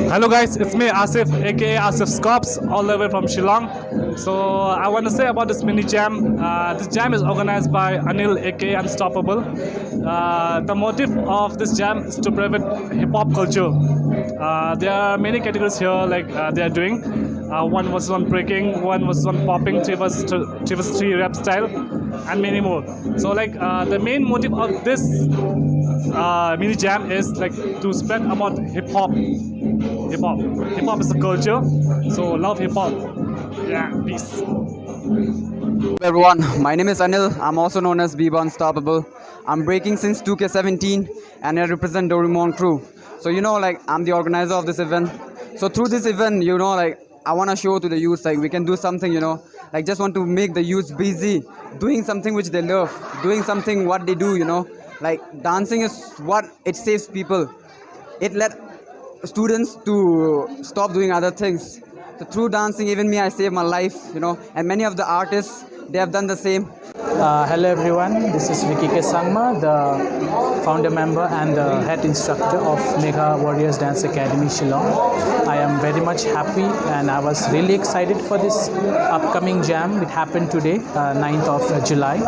Hello guys, it's me Asif, aka Asif Scops, all the way from Shillong. So I want to say about this mini jam. Uh, this jam is organized by Anil, aka Unstoppable. Uh, the motive of this jam is to promote hip hop culture. Uh, there are many categories here, like uh, they are doing. Uh, one was on breaking, one was on popping, three was three was three rap style, and many more. So like uh, the main motive of this uh, mini jam is like to spread about hip hop. Hip hop. Hip hop is a culture. So love hip hop. Yeah, peace. Everyone, my name is Anil. I'm also known as Biba Unstoppable. I'm breaking since two K seventeen and I represent Doraemon crew. So, you know, like, I'm the organizer of this event. So through this event, you know, like, I want to show to the youth, like, we can do something, you know, like, just want to make the youth busy doing something which they love, doing something what they do, you know, like, dancing is what it saves people. It led students to stop doing other things. So through dancing, even me, I saved my life, you know, and many of the artists, they have done the same. Uh, hello everyone, this is Ricky K Sangma, the founder member and the head instructor of Megha Warriors Dance Academy Shillong. I am very much happy and I was really excited for this upcoming jam. It happened today, uh, ninth of July.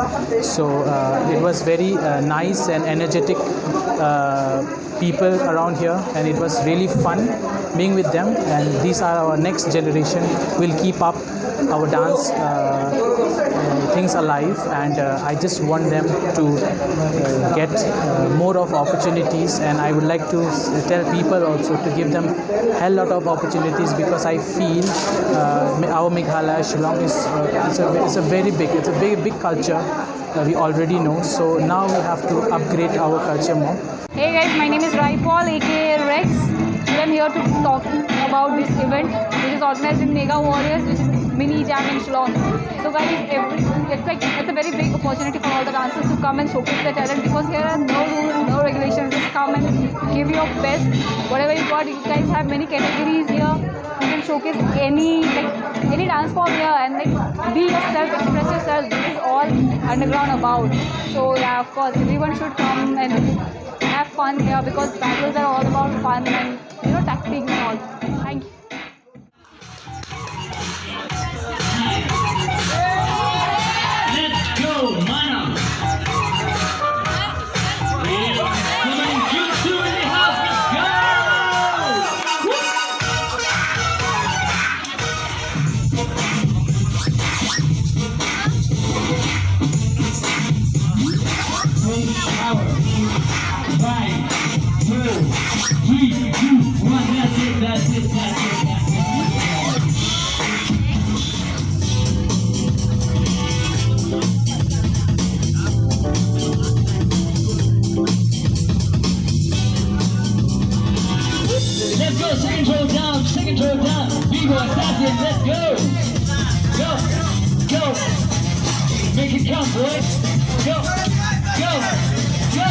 So uh, it was very uh, nice and energetic uh, people around here, and it was really fun being with them. And these are our next generation. We'll keep up our dance uh, uh, things alive, and uh, I just want them to uh, get uh, more of opportunities, and I would like to s- tell people also to give them hell lot of opportunities, because I feel uh, Me- our Meghalaya Shillong is uh, it's, a, it's a very big, it's a very big culture uh, we already know. So now we have to upgrade our culture more. Hey guys, my name is Rai Paul, aka Rex. Today I'm here to talk about this event, which is organized in Megha Warriors, which is Mini Jam in Shillong. So guys, every, it's like it's a very big opportunity for all the dancers to come and showcase their talent, because here are no rules, no regulations. Just come and give your best, whatever you got. You guys have many categories here. You can showcase any, like, any dance form here and, like, be yourself, express yourself. This is all underground about. So yeah, of course, everyone should come and have fun here, because battles are all about fun and, you know, tactics and all. Thank you. Let's go, Mana. Come on, you two in the house. Let's go. Take power. Five, four, three, two, one. That's it, that's it, that's it, that's it. Let's go, second row down, second row down. B-boy, that's it, let's go. Go, go. Make it count, boys. Go, go, go,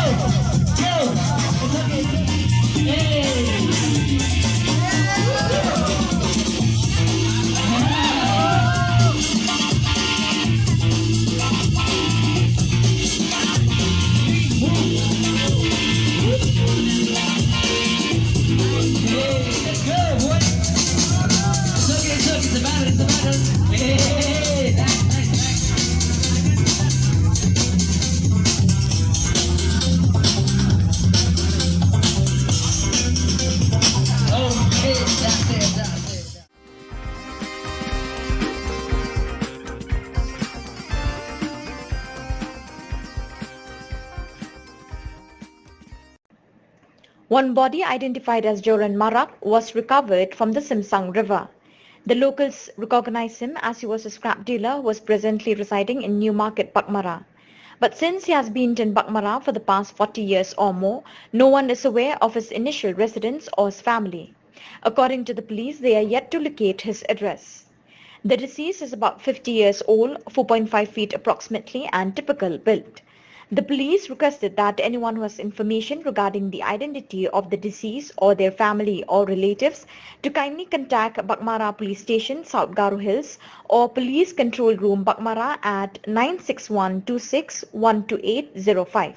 go. Hey. One body identified as Joran Marak was recovered from the Simsang River. The locals recognized him as he was a scrap dealer who was presently residing in Newmarket, Baghmara. But since he has been in Baghmara for the past forty years or more, no one is aware of his initial residence or his family. According to the police, they are yet to locate his address. The deceased is about fifty years old, four point five feet approximately, and typical build. The police requested that anyone who has information regarding the identity of the deceased or their family or relatives to kindly contact Baghmara Police Station, South Garo Hills, or Police Control Room, Baghmara at nine six one two six one two eight zero five.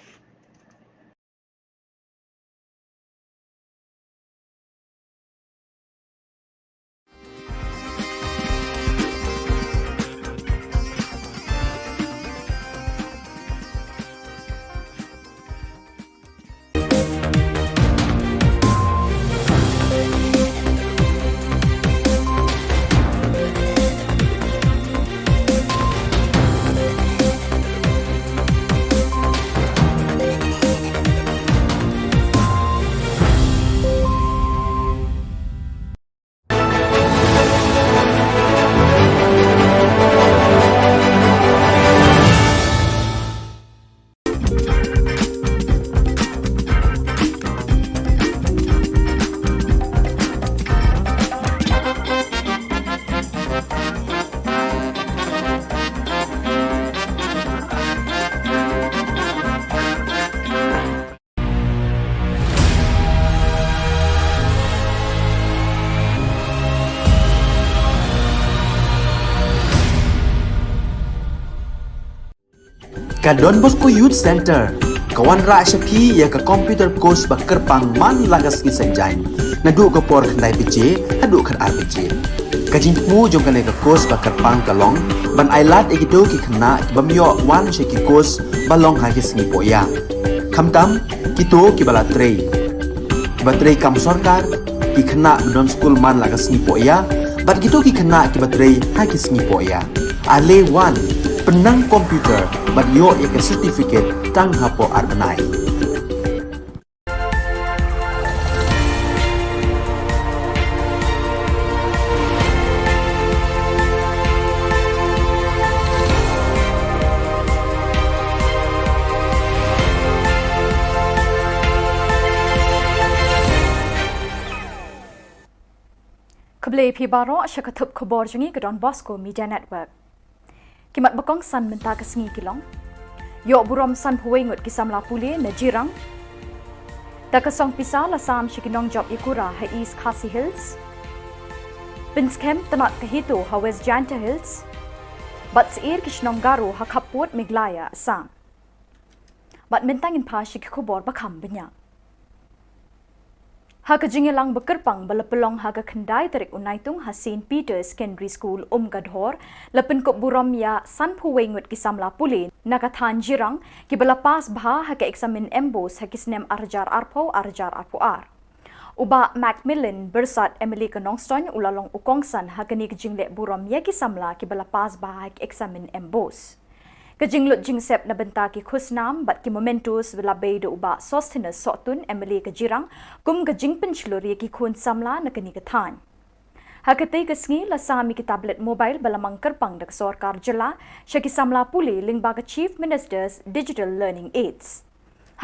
Ka Don Bosco Youth Centre ka wanrah sha phi ïa ka computer course ba kyrpang man la ka sngi Saitjaiñ, naduh ka por khyndai baje haduh khatar baje. Ka jingthmu jong kane ka course ba kyrpang ka long ban ailad ïa kito ki khynnah ki bym ïoh wan sha ki course ba long ha ki sngi pohïa, khamtam kito kiba la trei, kiba trei kam sorkar, ki khynnah ba don skul man la ka sngi pohïa, bad kito ki khynnah kiba trei ha ki sngi pohïa. Ale wan, pynnang computer bad ïoh ïa ka certificate tang hapoh ar bnai. Khublei phi baroh sha ka thup khubor jong ngi ka Don Bosco Media Network. Ki mat ba kongsan mynta ka sngi ki long: ïoh burom sanphew wei ngut ki samla pule na Jirang. Da ka song pisa la sam sha ki nongjop ïakura ha East Khasi Hills. Pynskhem tnat ka HITO ha West Jaiñtia Hills. Bad syier ki shnong Garo ha khappud Meghalaya Assam. Bad mynta ngin phai sha ki khubor ba kham bniah. Ha ka jingïalang ba kyrpang ba la pynlong ha ka khyndai tarik u Naitung ha Saint Peter's Secondary School Umkadhor, la pynkup burom ïa sanphew wei ngut ki samla pule na ka thaiñ Jirang kiba la pass bha ha ka eksamin MBOSE ha ki snem ar hajar arphew, ar hajar arphew ar. U Bah Macmillan Byrsat, MLA ka Nongstoiñ, u la long u kongsan ha kane ka jingleh burom ïa ki samla kiba la pass bha ha ka eksamin MBOSE. Ka jinglut jingsep na bynta ki khusnam bad ki mementos la bei da u Bah Sosthenes Sohtun, MLA ka Jirang, kum ka jingpynshlur ïa ki khun samla na kane ka thaiñ. Ha katei ka sngi la sam ïa ki tablet mobile ba la mang kyrpang da ka sorkar jylla sha ki samla pule lyngba ka Chief Minister's Digital Learning Aids.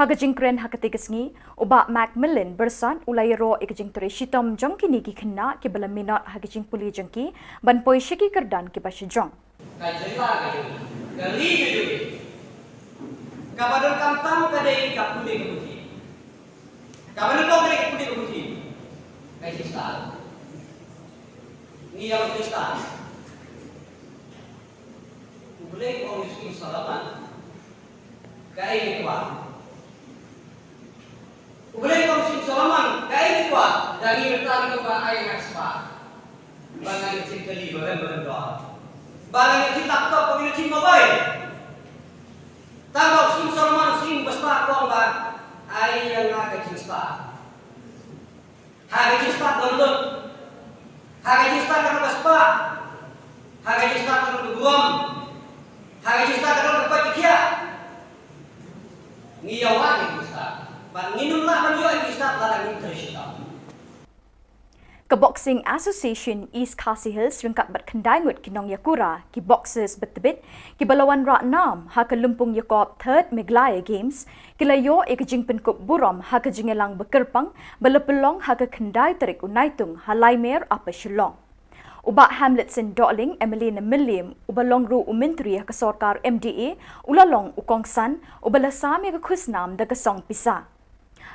Ha ka jingkren ha katei ka sngi, u Bah Macmillan Byrsat u la ïaroh ïa ka jingtrei shitom jong kine ki khynnah kiba la minot ha ka jingpule jong ki ban poi sha ki kyrdan kiba shajrong. Ka jylla ka jong ngi, ka ri ka jong ngi, kaba donkam tam ka dei ka pule ka puthi. Kaba nyngkong ka dei ka pule ka puthi. Ka jingstad. Ngi ïa ka jingstad. U Blei u ong ïa u Solomon, kaei ngi kwah? U Blei u ong ïa u Solomon, kaei ngi kwah? Da ngi mynta ngi kwah ai nga spah. Ba ngan ïoh jingkylli ba rem ba rem dor. Ba ngan ïoh jing laptop, ba ngan ïoh jing mobile. Tang ba u Solomon u ong ba spah, u ong ba ai ïa nga ka jingstad. Ha ka jingstad download. Ha ka jingstad ka long ka spah. Ha ka jingstad ka long ka burom. Ha ka jingstad ka long ka koit ka khiah. Ngi ïa wad ïa ka jingstad. Bad ngin ym lah ban ïoh ïa ka jingstad lada ngim trei shitom. Ka Boxing Association East Khasi Hills ryngkat bad khyndai ngut ki nongïakura, ki boxers ba tbit, kiba la wanrah nam ha ka lympung ïakop Third Meghalaya Games, ki la ïoh ïa ka jingpynkup burom ha ka jingïalang ba kyrpang ba la pynlong ha ka khyndai tarik u Naitung ha Laimer, Upper Shillong. U Bah Hamletson Dohling, MLA na Mylliem, uba long ruh u Myntri ha ka sorkar MDA, u la long u kongsan, uba la sam ïa ka khusnam da ka song pisa.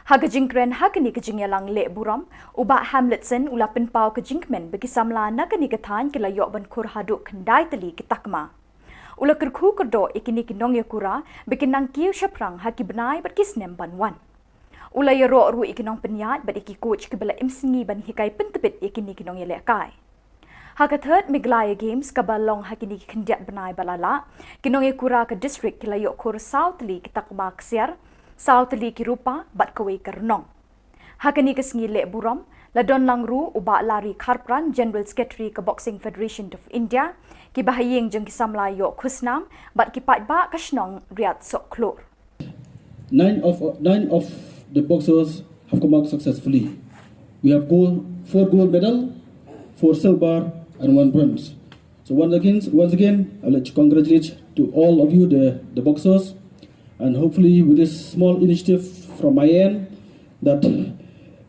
Ha ka jingkren ha kane ka jingïalang leh burom, u Bah Hamletson u la pynpaw ka jingkmen ba ki samla na kane ka thaiñ ki la ïoh ban khur haduh khyndai tylli ki takma. U la kyrkhu kyrdoh ïa kine ki nongïakura ba kin nang kiew shaphrang ha ki bnai bad ki snem ban wan. U la ïaroh ruh ïa ki nongpynïaid bad ïa ki coach kiba la im sngi ban hikai pyntbit ïa kine ki nongïalehkai. Ha ka Third Meghalaya Games kaba long ha kine ki khyndiat bnai ba la lah, ki nongïakura ka district ki la ïoh khur saw tylli ki takma ksiar, saw tylli ki rupa bad kawei ka rnong. Ha kane ka sngi leh burom, la don lang ruh u Bah Larry Kharpran, General Secretary ka Boxing Federation of India, ki bahaïing jong ki samla ïoh khusnam bad ki paidbah ka shnong Riat Sohkhlur. Nine of, nine of the boxers have come out successfully. We have gold, four gold medal, four silver, and one bronze. So once again, once again, I'd like to congratulate to all of you, the, the boxers, and hopefully with this small initiative from my end, that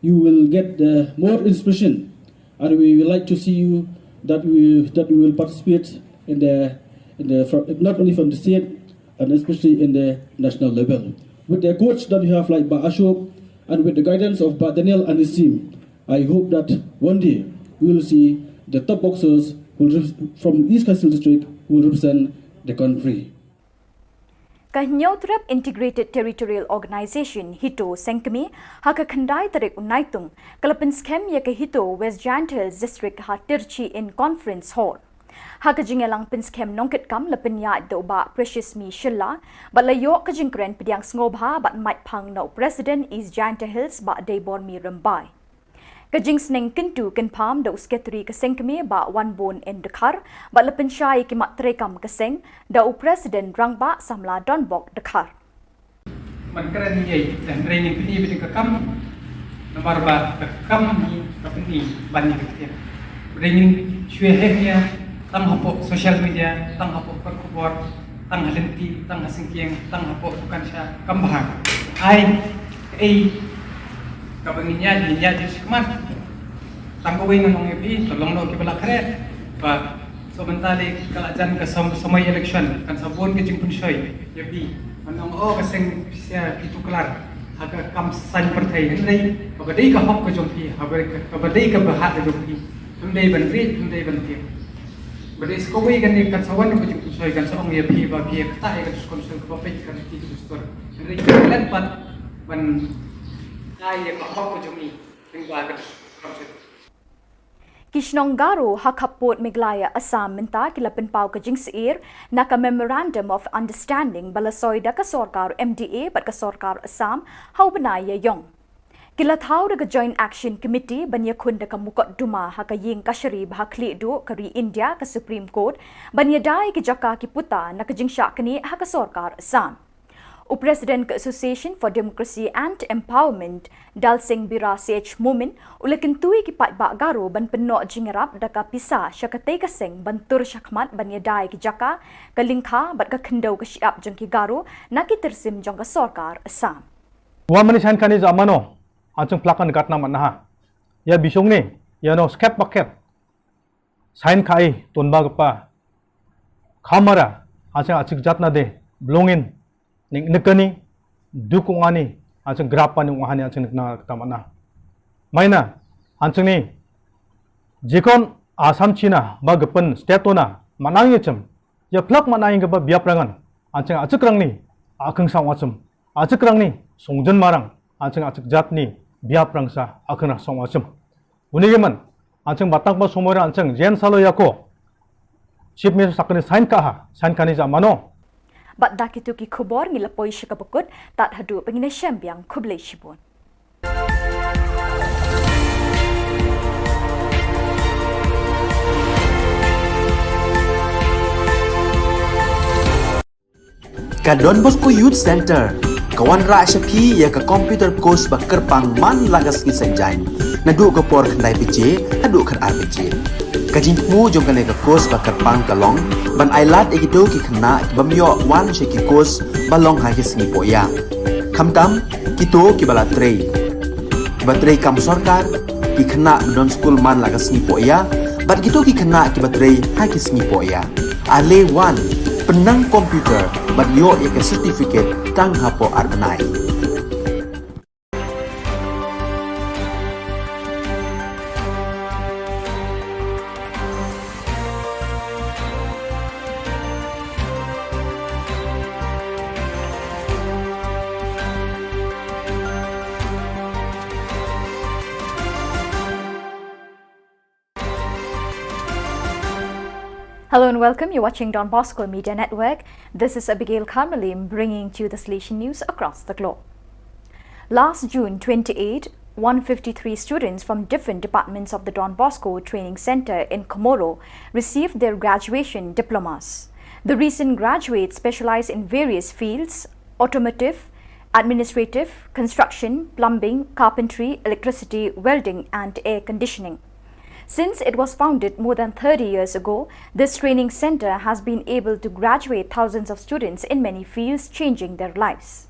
you will get the more inspiration, and we would like to see you that we, that we will participate in the, in the, fro-, not only from the state, and especially in the national level. With the coach that we have like Bah Ashok and with the guidance of Bah Daniel and his team, I hope that one day we will see the top boxers who will rep-, from East Khasi Hills District who will represent the country. Ka Hynñiewtrep Integrated Territorial Organization, HITO, Sengkmie, ha ka khyndai tarik u Naitung, ka la pynskhem ïa ka HITO West Jaintia Hills District ha Tirchi in Conference Hall. Ha ka jingïalang pynskhem nongkitkam la pynïaid da u Bah Precious Mi Shylla, bad la ïoh ka jingkren pdiang sngewbha bad mait phang na u President East Jaintia Hills Bah Deibormi Rymbai. Ka jingsneng kyntu kynpham da u Secretary ka Sengkmie Bah Wanbun N Dkhar, bad la pynshai ïa ki mat treikam ka seng da u President Rangbah Samla Donbok Dkhar. Man kren ïa, hynrei ngin pyni beit ka kam, namar ba ka kam hi ka pyni ban ïa ka ktien. Hynrei ngin shu ïa, tang hapoh social media, tang hapoh kot khubor, tang ha lynti, tang ha syngkien, tang hapoh dukan sha kam bha. Ai, ei, kaba ngin ïa, ngin ïa jingshikmat. Tang kawei ngan ong ïa phi, to long noh kiba la khreh. Ba, so mynta lei ka la jan ka sam-, samoi election, kan sa bun ka jingpynshoi ïa phi. Ban ong, oh, ka seng pisa phi tuklar ha ka kam saiñ pyrthei, hynrei kaba dei ka hok ka jong phi, haba dei ka, kaba dei ka bhah ka jong phi, phim dei ban rieh, phim dei ban tieng. Ba dei sa kawei kane kan sa wan ka jingpynshoi, kan sa ong ïa phi ba phi ïa ktah ïa ka constitution kaba peit ka riti ka dustur. Hynrei ka let pat ban ai ïa ka hok ka jong ngi. Ki shnong Garo ha khappud Meghalaya Assam mynta ki la pynpaw ka jingsyier na ka Memorandum of Understanding ba la soi da ka sorkar M D A bad ka sorkar Assam ha u bnai Ïaïong. Ki la thaw da ka Joint Action Committee ban ïakhun da ka mukotduma ha ka ïing kashari ba ha khlieh duh ka ri India, ka Supreme Court, ban ïada ïa ki jaka ki puta na ka jingshah knieh ha ka sorkar Assam. U President ka Association for Democracy and Empowerment, Dalsing Bira C H Momin, u la kyntu ïa ki paidbah Garo ban pynnoh jingïarap da ka pisa sha katei ka seng ban tur shakhmat ban ïada ïa ki jaka, ka lyngkha bad ka khyndew ka shyiap jong ki Garo na ki tyrsim jong ka sorkar Assam. Wan mane saiñ kane ja mano, hanjung plak kan gat na manaha. Ïa bishong ne, ïa no skep bakep. Saiñ kai, tun ba kpa. Khamara, hanjung achik jat na de, blongin, ning nekani, duk ungani, hanjung grap pani ungani, hanjung nekna tamana. Maina, hanjung ni, jikon Assam China, ba gepen, state ona, manang yechem, ïa plak manang ïa ba biap rangan, hanjung achik rangni, akheng sang wachem, achik rangni, songjen marang, hanjung achik jatni, biap rangsa, akheng sang wachem. Uni giman, hanjung batak ba sumora hanjung, jen salo yako. Chief Minister sakani saiñ kaha, saiñ kani ja mano. Bad da kitu ki khubor ngi la poi sha kaba kut, tad haduh ba ngin ïashem biang khublei shibun. Ka Don Bosco Youth Center, ka wanrah sha phi ïa ka computer course ba kyrpang man la ka sngi Saitjaiñ. Naduh ka por khyndai baje, haduh khatar baje. Ka jingthmu jong kane ka course ba kyrpang ka long, ban ailad ïa kito ki khynnah, ki bym ïoh wan sha ki course, ba long ha ki sngi poh ïa. Khamtam, kito ki ba la trei. Ki ba trei kam sorkar, ki khynnah ba don skul man la ka sngi poh ïa, bad kito ki khynnah ki ba trei ha ki sngi poh ïa. Ale wan, pynnang computer, bad ïoh ïa ka certificate tang hapoh ar bnai. Hello and welcome. You're watching Don Bosco Media Network. This is Abigail Karmalim bringing to you the Salesian news across the globe. Last June twenty-eight, one fifty-three students from different departments of the Don Bosco Training Center in Comoro received their graduation diplomas. The recent graduates specialize in various fields: automotive, administrative, construction, plumbing, carpentry, electricity, welding, and air conditioning. Since it was founded more than thirty years ago, this training center has been able to graduate thousands of students in many fields, changing their lives.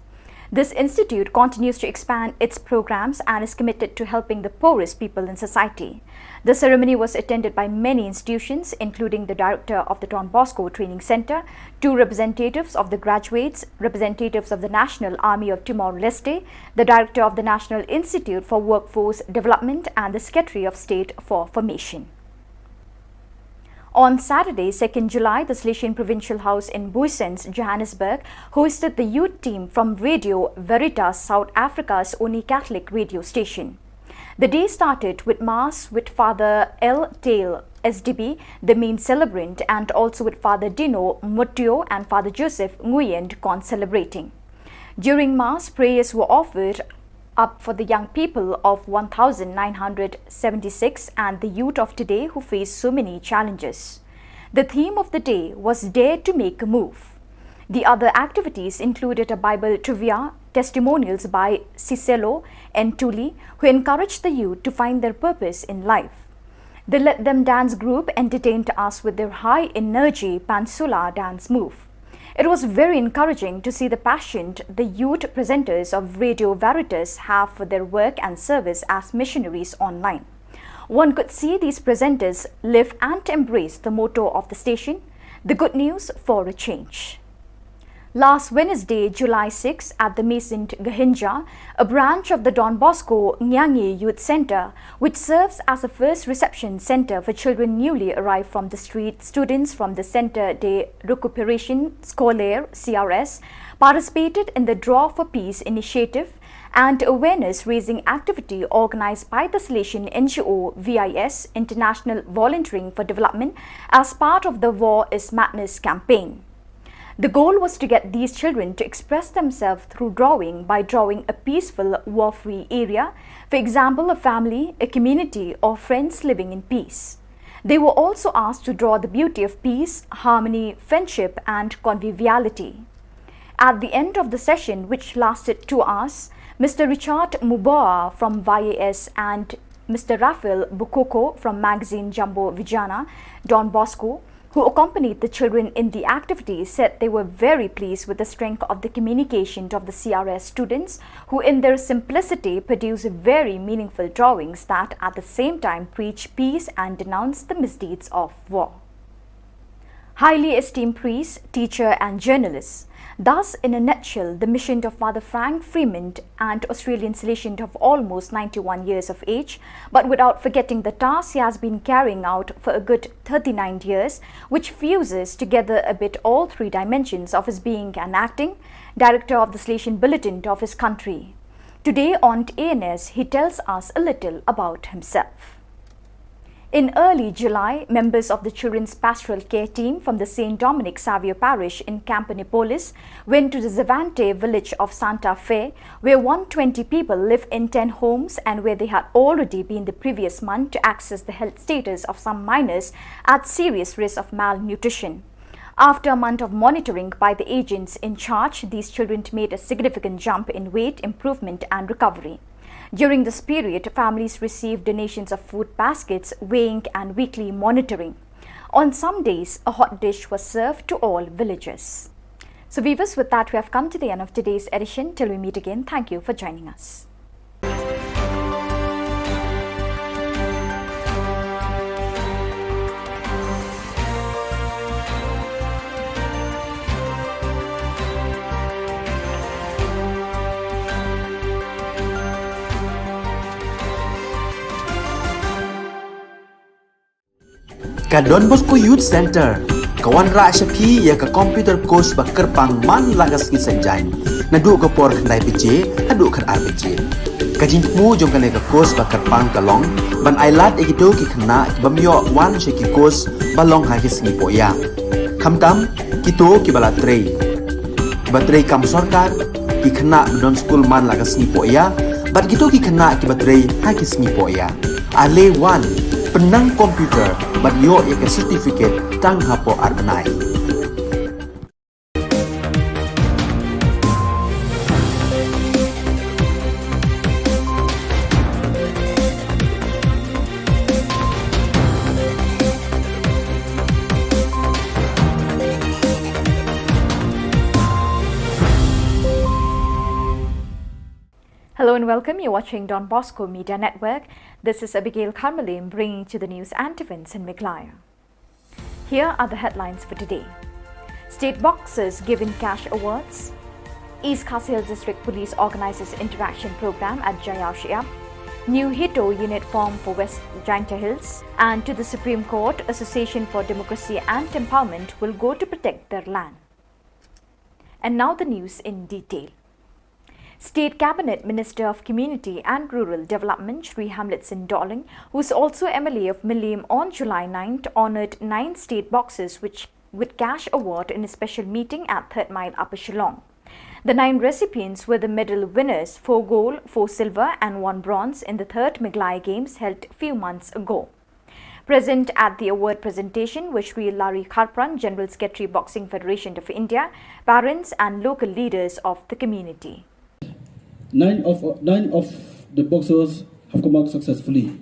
This institute continues to expand its programs and is committed to helping the poorest people in society. The ceremony was attended by many institutions, including the director of the Don Bosco Training Center, two representatives of the graduates, representatives of the National Army of Timor-Leste, the director of the National Institute for Workforce Development, and the Secretary of State for Formation. On Saturday, second July, the Salesian Provincial House in Booysens, Johannesburg, hosted the youth team from Radio Veritas, South Africa's only Catholic radio station. The day started with Mass with Father L Tail, S D B, the main celebrant, and also with Father Dino Mutio and Father Joseph Nguyen con celebrating. During Mass, prayers were offered up for the young people of one thousand nine hundred seventy-six and the youth of today who face so many challenges. The theme of the day was Dare to Make a Move. The other activities included a Bible trivia, testimonials by Siselo and Tuli, who encouraged the youth to find their purpose in life. The Let Them Dance group entertained us with their high energy Pansula dance move. It was very encouraging to see the passion the youth presenters of Radio Veritas have for their work and service as missionaries online. One could see these presenters live and embrace the motto of the station, the good news for a change. Last Wednesday, July sixth, at the Maison Gahinja, a branch of the Don Bosco Nyangi Youth Centre, which serves as a first reception centre for children newly arrived from the street, students from the Centre de Récupération Scolaire, C R S, participated in the Draw for Peace initiative and awareness raising activity organised by the Salesian N G O V I S, International Volunteering for Development, as part of the War is Madness campaign. The goal was to get these children to express themselves through drawing by drawing a peaceful, war-free area, for example, a family, a community, or friends living in peace. They were also asked to draw the beauty of peace, harmony, friendship, and conviviality. At the end of the session, which lasted two hours, Mister Richard Muboa from Y A S and Mister Raphael Bukoko from magazine Jambo Vijana, Don Bosco, who accompanied the children in the activity, said they were very pleased with the strength of the communication of the C R S students, who in their simplicity produce very meaningful drawings that at the same time preach peace and denounce the misdeeds of war. Highly esteemed priest, teacher, and journalist. Thus, in a nutshell, the mission of Father Frank Freeman, an Australian Salesian of almost ninety-one years of age, but without forgetting the task he has been carrying out for a good thirty-nine years, which fuses together a bit all three dimensions of his being and acting, director of the Salesian Bulletin of his country. Today on A N S, he tells us a little about himself. In early July, members of the Children's Pastoral Care Team from the Saint Dominic Savio Parish in Campernipolis went to the Zavante village of Santa Fe, where one twenty people live in ten homes and where they had already been the previous month to access the health status of some minors at serious risk of malnutrition. After a month of monitoring by the agents in charge, these children made a significant jump in weight improvement and recovery. During this period, families received donations of food baskets, weighing, and weekly monitoring. On some days, a hot dish was served to all villagers. So, viewers, with that, we have come to the end of today's edition. Till we meet again, thank you for joining us. Ka Don Bosco Youth Centre ka wanrah sha phi ïa ka computer course ba kyrpang man la ka sngi Saitjaiñ, naduh ka por khyndai baje haduh khatar baje. Ka jingthmu jong kane ka course ba kyrpang ka long ban ailad ïa kito ki khynnah ki bym ïoh wan sha ki course ba long ha ki sngi pohïa, khamtam kito kiba la trei, kiba trei kam sorkar, ki khynnah ba don skul man la ka sngi pohïa, bad kito ki khynnah kiba trei ha ki sngi pohïa. Ale wan, pynnang computer bad ïoh ïa ka certificate tang hapoh ar bnai. Hello and welcome. You're watching Don Bosco Media Network. This is Abigail Karmalim bringing to the news and events in Meghalaya. Here are the headlines for today. State boxers given cash awards. East Khasi Hills District Police organizes interaction program at Jaiaw Shyiap. New HITO unit formed for West Jaintia Hills, and to the Supreme Court, Association for Democracy and Empowerment will go to protect their land. And now the news in detail. State Cabinet Minister of Community and Rural Development Shri Hamlet Singh Dohling, who is also M L A of Mylliem, on July ninth honoured nine state boxers which, with cash award in a special meeting at Third Mile, Upper Shillong. The nine recipients were the medal winners, four gold, four silver and one bronze, in the third Meghalaya Games held few months ago. Present at the award presentation were Shri Larry Kharpran, General Secretary, Boxing Federation of India, parents and local leaders of the community. Nine of, nine of the boxers have come out successfully.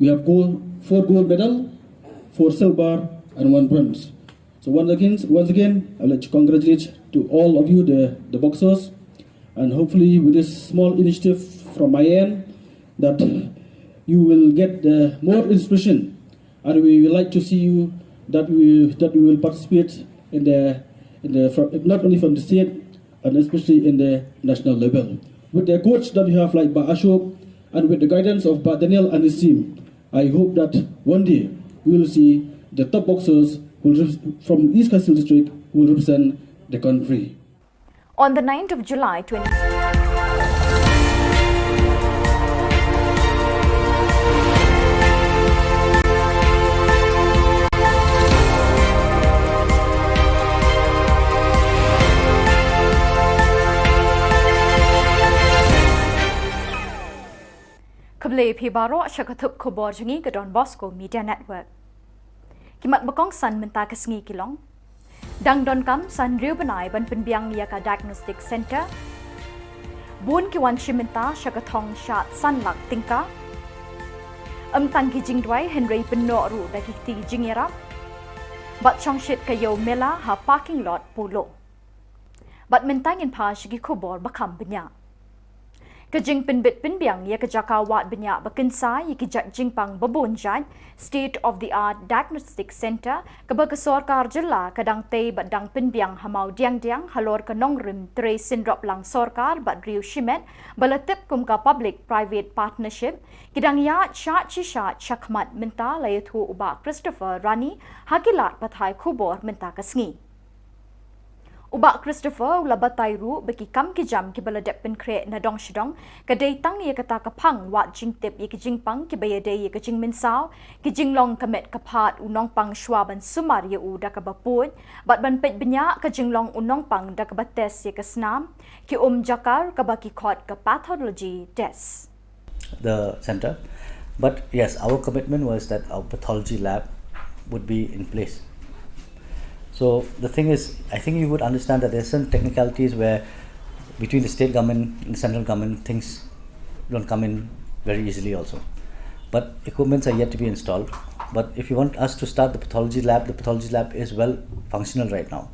We have gold, four gold medal, four silver, and one bronze. So once again, once again, I'd like to congratulate to all of you, the, the boxers, and hopefully with this small initiative from my end, that you will get the more inspiration, and we would like to see you that we, that we will participate in the, in the, fro-, not only from the state and especially in the national level. With the coach that we have like Bah Ashok and with the guidance of Bah Daniel and his team, I hope that one day we will see the top boxers who will rep-, from East Khasi Hills District who will represent the country. On the ninth of July twenty Khublei phi baroh sha ka thup khubor jong ngi ka Don Bosco Media Network. Ki mat ba kongsan mynta ka sngi ki long: dang donkam san hynriew bnai ban pynbiang ïa ka diagnostic center. Bun ki wan shim bynta sha ka thong shad san lak tyngka. Ym tang ki jingduwai hynrei pynnoh ruh da ki kti jingïarap. Bad shong shit ka ïew mela ha parking lot Polo. Bad mynta ngin phai sha ki khubor ba kham bniah. Ka jingpynbit pynbiang ïa ka jaka wad bniah ba kynsai ïa ki jait jingpang ba bun jait, State of the Art Diagnostic Center, kaba ka sorkar jylla ka dang tei bad dang pynbiang ha Mawdiangdiang halor ka nongrim trei synroplang sorkar bad riew shimet ba la tip kum ka Public Private Partnership, ki dang ïaid shad shi shad shakhmat mynta, la ïathuh u Bah Christopher Rani ha ki lad pathai khubor mynta ka sngi. U Bah Christopher u la batai ruh ba ki kam ki jam kiba la dep pynkhreh na dong sha dong ka dei tang ïa kata ka phang wad jingtip ïa ki jingpang kiba ïadei ïa ka jingmynsaw, ki jinglong ka met ka phad u nongpang shwa ban sumar ïa u da kaba pud, bad ban peit bniah ka jinglong u nongpang da kaba test ïa ka snam, ki um jakar kaba ki khot ka pathology test. The center. But yes, our commitment was that our pathology lab would be in place. So the thing is, I think you would understand that there's some technicalities where between the state government and the central government, things don't come in very easily also. But equipments are yet to be installed. But if you want us to start the pathology lab, the pathology lab is well functional right now.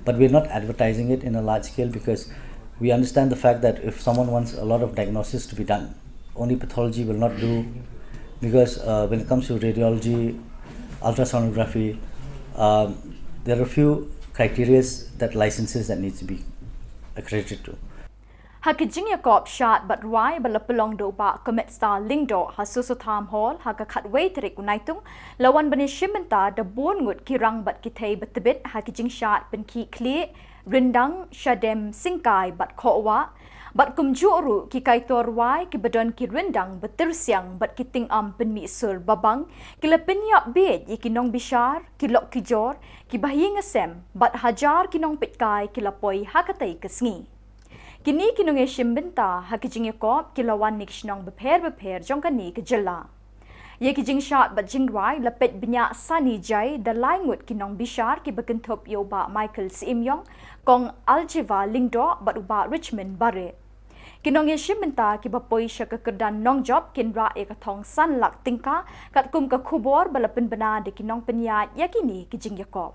But we're not advertising it in a large scale because we understand the fact that if someone wants a lot of diagnosis to be done, only pathology will not do, because, uh, when it comes to radiology, ultrasonography, um, there are a few criterias that licenses that needs to be accredited to. Ha ki jingïakop shad bad rwai ba la pynlong da u Bah Cometstar Lyngdoh ha Soso Tham Hall ha ka khatwei tarik u Naitung, la wan ban ïashim bynta da bun ngut ki rang bad ki thei ba tbit ha ki jingshad pynkhih khlieh, ryndang, shadem, syngkai bad khohwah. Bad kumjuh ruh ki kaitor rwai kiba don ki ryndang ba tyrsiang bad ki tyngam pynmih sur babang, ki la pynïap bieit ïa ki nongbishar, ki lok ki jor, ki bahaïing hasem, bad hajar ki nongpeitkai ki la poi ha katei ka sngi. Kine ki nongïashim bynta ha ki jingïakop ki la wan na ki shnong bapher bapher jong kane ka jylla. Ïa ki jingshad bad jingrwai la peit bniah sani jai da lai ngut ki nongbishar kiba kynthup ïa u Bah Michael Syiemiong, Kong Aljiva Lyngdoh bad u Bah Richmond Bareh. Ki nongïashim bynta kiba poi sha ka kyrdan nongjop kin rah ïa ka thong san lak tyngka, katkum ka khubor ba la pynbna da ki nongpynïaid ïa kine ki jingïakop.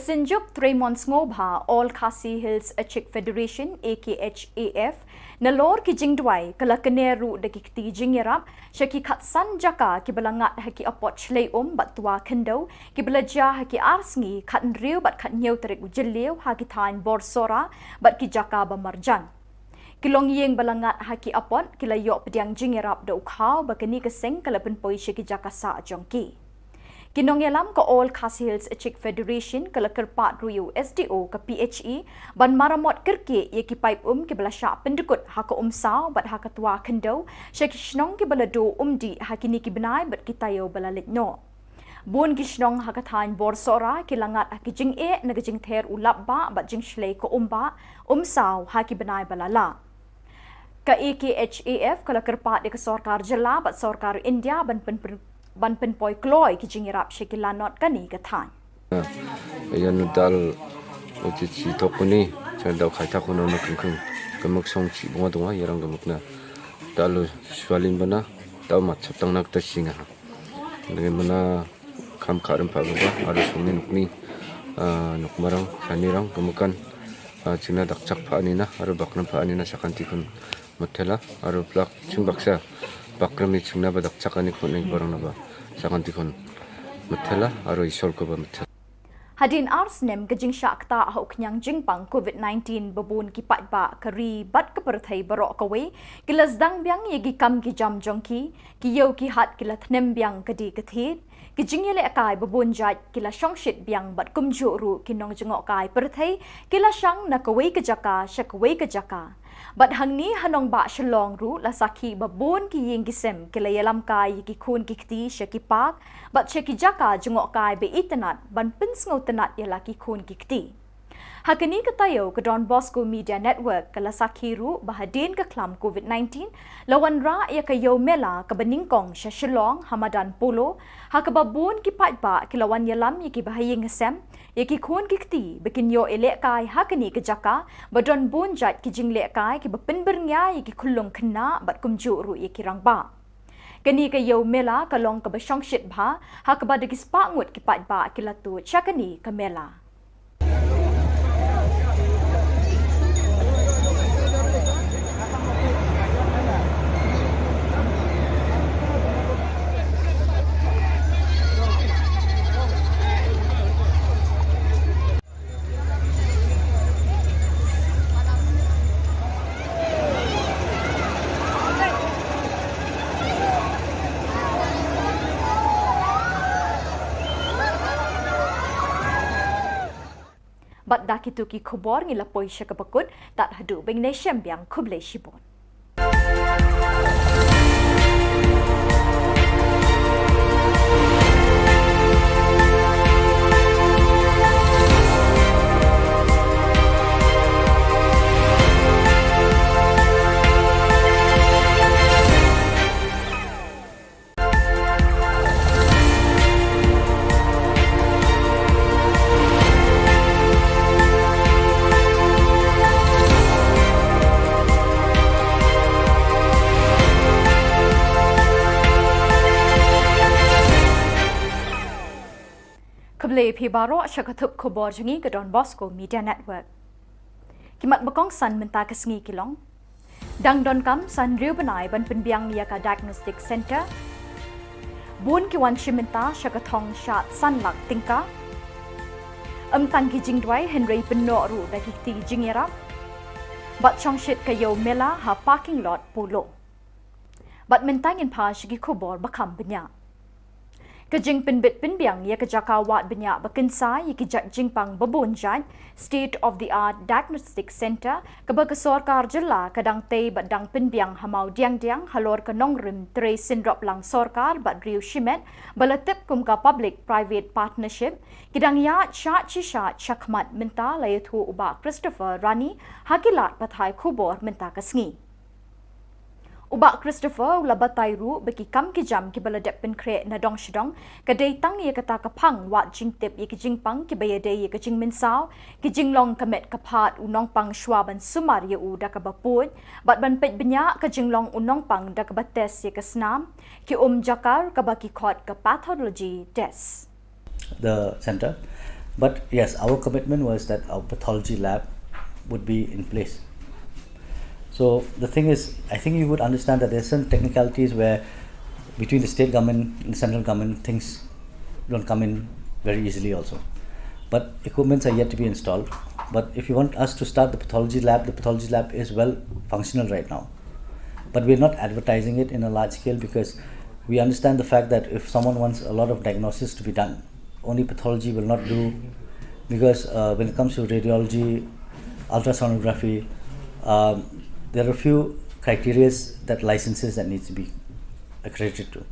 Synjuk Tremon Sngobha, All Khasi Hills Achik Federation, A K H A F, nalor ki jingduwai ka la kner ruh da ki kti jingïarap sha ki khatsan jaka kiba la ngat ha ki apot shlei um bad twa khyndew kiba la jia ha ki ar sngi khathynriew bad khathynñiew tarik u Jylliew ha ki thaiñ Borsora bad ki jaka ba marjan. Ki longïing ba la ngat ha ki apot ki la ïoh pdiang jingïarap da u khaw ba kane ka seng ka la pynpoi sha ki jaka sah jong ki. Ki nongïalam ka All Khasi Hills Achik Federation ka la kyrpad ruh ïa u S D O ka P H E ban maramot kyrkieh ïa ki paip um kiba la shah pyndkut ha ka Umsaw bad ha ka Twa Khyndew sha ki shnong kiba la duh umdih ha kine ki bnai bad ki taïew ba la leit noh. Bun ki shnong ha ka thaiñ Borsora ki la ngat ha ki jingeh na ka jingther u lapbah bad jingshlei ka umbah Umsaw ha ki bnai ba la lah. Ka A K H A F ka la kyrpad ïa ka sorkar jylla bad sorkar India ban pyn, pyn, ban pynpoi kloi ki jingïarap sha ki lanot kane ka thaiñ. Ïa na dal u chi chi thok kuni cha dau khai thak kuni na kung kung ka mak song chi bunga dunga ïa rang ka mak na dal u swalin bana dau mat chap tang nak ta singa. Ngi mana kam ka rim pha ba aro song ni nuk ni, ah, nuk marang sani rang ka makan, ah, china dak chak pha ni na aro bak rim pha ni na sakan ti khun mathela aro plak ching baksa bak rim ni chingna ba dak chak ani khun ni barang na ba sakan ti khun mathela aro isol ko ba mathela. Hadien ar snem ka jingshah ktah ha u khñiang jingpang COVID nineteen ba bun ki paidbah ka ri bad ka pyrthei baroh kawei ki la sdang biang ïa ki kam ki jam jong ki, ki ïew ki hat ki la thnem biang ka die ka thied, ki jingïalehkai ba bun jait ki la shongshit biang bad kumjuh ruh ki nongjngohkai pyrthei ki la shang na kawei ka jaka sha kawei ka jaka. Bad hangne ha nongbah Shillong ruh la sakhi ba bun ki ïing ki sem ki la ïalam kai ïa ki khun ki kti sha ki park bad sha ki jaka jngohkai ba itynnat ban pynsngewtynnat ïa la ki khun ki kti. Ha kane ka taïew ka Don Bosco Media Network ka la sakhi ruh ba hadien ka khlam COVID nineteen la wanrah ïa ka Ïew Mela kaba nyngkong sha Shillong ha madan Polo, ha kaba bun ki paidbah ki la wan ïalam ïa ki bahaïing hasem, ïa ki khun ki kti ba kin ïoh ïalehkai ha kane ka jaka ba don bun jait ki jinglehkai kiba pynbyrngia ïa ki khyllung khynnah bad kumjuh ruh ïa ki rangbah. Kane ka Ïew Mela ka long kaba shongshit bha ha kaba da ki spah ngut ki paidbah ki la tuid sha kane ka mela. Bad da kitu ki khubor ngi la poi sha kaba kut, tad haduh ba ngin ïashem biang, khublei shibun. Khublei phi baroh sha ka thup khubor jong ngi ka Don Bosco Media Network. Ki mat ba kongsan mynta ka sngi ki long: dang donkam san hynriew bnai ban pynbiang ïa ka Diagnostic Centre. Bun ki wan shim bynta sha ka thong shad san lak tyngka. Ym tang ki jingduwai hynrei pynnoh ruh da ki kti jingïarap. Bad shongshit ka Ïew Mela ha parking lot Polo. Bad mynta ngin phai sha ki khubor ba kham bniah. Ka jingpynbit pynbiang ïa ka jaka wad bniah ba kynsai ïa ki jait jingpang ba bun jait, State of the Art Diagnostic Centre, kaba ka sorkar jylla ka dang tei bad dang pynbiang ha Mawdiangdiang halor ka nongrim trei synroplang sorkar bad riew shimet ba la tip kum ka Public Private Partnership, ki dang ïaid shad shi shad shakhmat mynta, la ïathuh u Bah Christopher Rani ha ki lad pathai khubor mynta ka sngi. U Bah Christopher u la batai ruh ba ki kam ki jam kiba la dep pynkhreh na dong sha dong ka dei tang ïa kata ka phang wad jingtip ïa ki jingpang kiba ïadei ïa ka jingmynsaw, ki jinglong ka met ka phad u nongpang shwa ban sumar ïa u da kaba puid, bad ban peit bniah ka jinglong u nongpang da kaba test ïa ka snam, ki um jakar kaba ki khot ka pathology test. The center. But yes, our commitment was that our pathology lab would be in place. So the thing is, I think you would understand that there's some technicalities where between the state government and the central government, things don't come in very easily also. But equipments are yet to be installed. But if you want us to start the pathology lab, the pathology lab is well functional right now. But we're not advertising it in a large scale because we understand the fact that if someone wants a lot of diagnosis to be done, only pathology will not do, because uh, when it comes to radiology, ultrasonography, um, there are a few criteria that licenses that needs to be accredited to.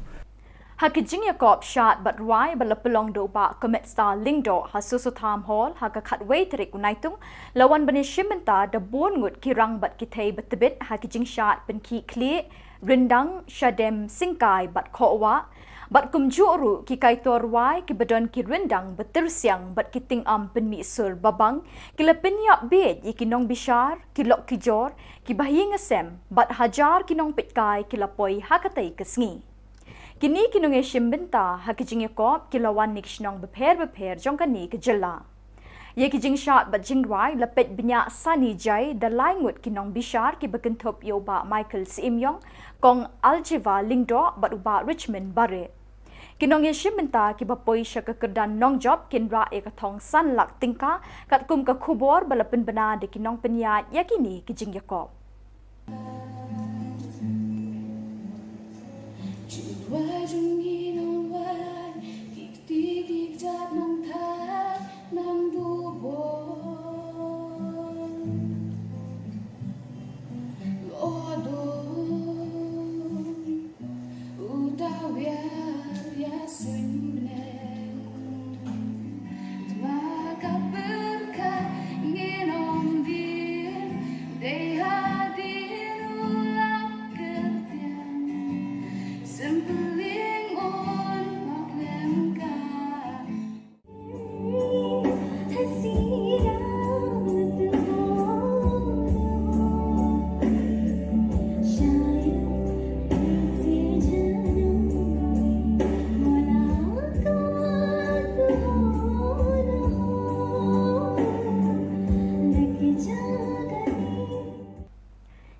Ha ki jingïakop shad bad rwai ba la pynlong da u Bah Cometstar Lyngdoh ha Soso Tham Hall ha ka khatwei tarik u Naitung, la wan ban ïashim bynta da bun ngut ki rang bad ki thei ba tbit ha ki jingshad pynkhih khlieh, ryndang, shadem, syngkai bad khohwah, bad kumjuh ruh ki kaitor rwai kiba don ki ryndang ba tyrsiang bad ki tyngam pynmih sur babang, ki la pynïap bieit ïa ki nongbishar, ki lok ki jor, ki bahaïing hasem, bad hajar ki nongpeitkai ki la poi ha katei ka sngi. Kine ki nongïashim bynta ha ki jingïakop ki la wan na ki shnong bapher bapher jong kane ka jylla. Ïa ki jingshad bad jingrwai la peit bniah sani jai da lai ngut ki nongbishar kiba kynthup ïa u Bah Michael Syiemiong, Kong Aljiva Lyngdoh bad u Bah Richmond Bareh. Ki nongïashim bynta kiba poi sha ka kyrdan nongjop kin rah ïa ka thong san lak tyngka, katkum ka khubor ba la pynbna da ki nongpynïaid ïa kine ki jingïakop.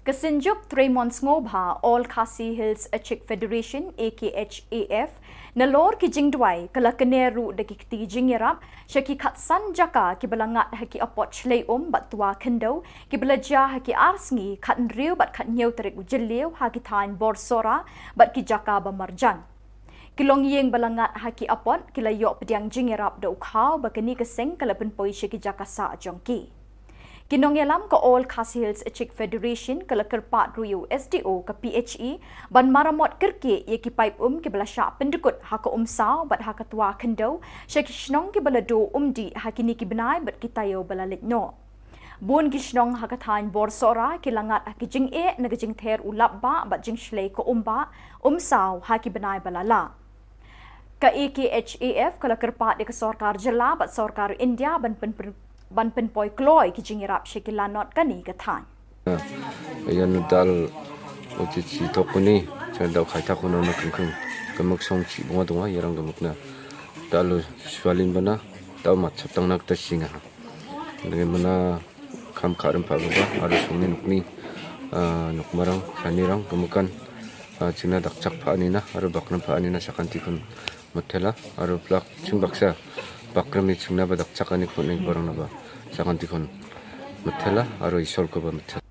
Ka Synjuk Tremont Sngewbha All Khasi Hills Achik Federation, A K H A F, nalor ki jingduwai ka la kner ruh da ki kti jingïarap sha ki khatsan jaka kiba la ngat ha ki apot shlei um bad twa khyndew kiba la jia ha ki ar sngi khathynriew bad khathynñiew tarik u Jylliew ha ki thaiñ bor Sohra bad ki jaka ba marjan. Ki longïing ba la ngat ha ki apot ki la ïoh pdiang jingïarap da u khaw ba kane ka seng ka la pynpoi sha ki jaka sah jong ki. Ki nongïalam ka All Khasi Hills Achik Federation ka la kyrpad ruh ïa u S D O ka P H E ban maramot kyrkieh ïa ki paip um kiba la shah pyndkut ha ka Umsaw bad ha ka Twa Khyndew sha ki shnong kiba la duh um dih ha kine ki bnai bad ki taïew ba la leit noh. Bun ki shnong ha ka thaiñ bor Sohra ki la ngat ha ki jingeh na ka jingther u lapbah bad jingshlei ka umbah, umsaw ha ki bnai ba la lah. Ka A K H A F ka la kyrpad ïa ka sorkar jylla bad sorkar India ban pyn, ban pynpoi kloi ki jingïarap sha ki lanot kane ka thaiñ. Ïa na dal u chi chi tok kuni, cha dau khai thak kuno na kengkeng. Ka mak song chi bunga dunga, ïa rang ka mak na. Dal u swalin bana, dau mat chap tang nak ta singa. Ngi mana kham kha rem pha ba, aro song ni nuk ni, ah, nuk marang, sani rang, kemukan, ah, chingna dak chak pha ni na, aro bak rem pha ni na, sakan tikun mutela, aro plak, chung baksa, bak rem ni chingna ba dak chak ani kun ni barang na ba, sakan tikun mutela, aro isol ko ba mutela.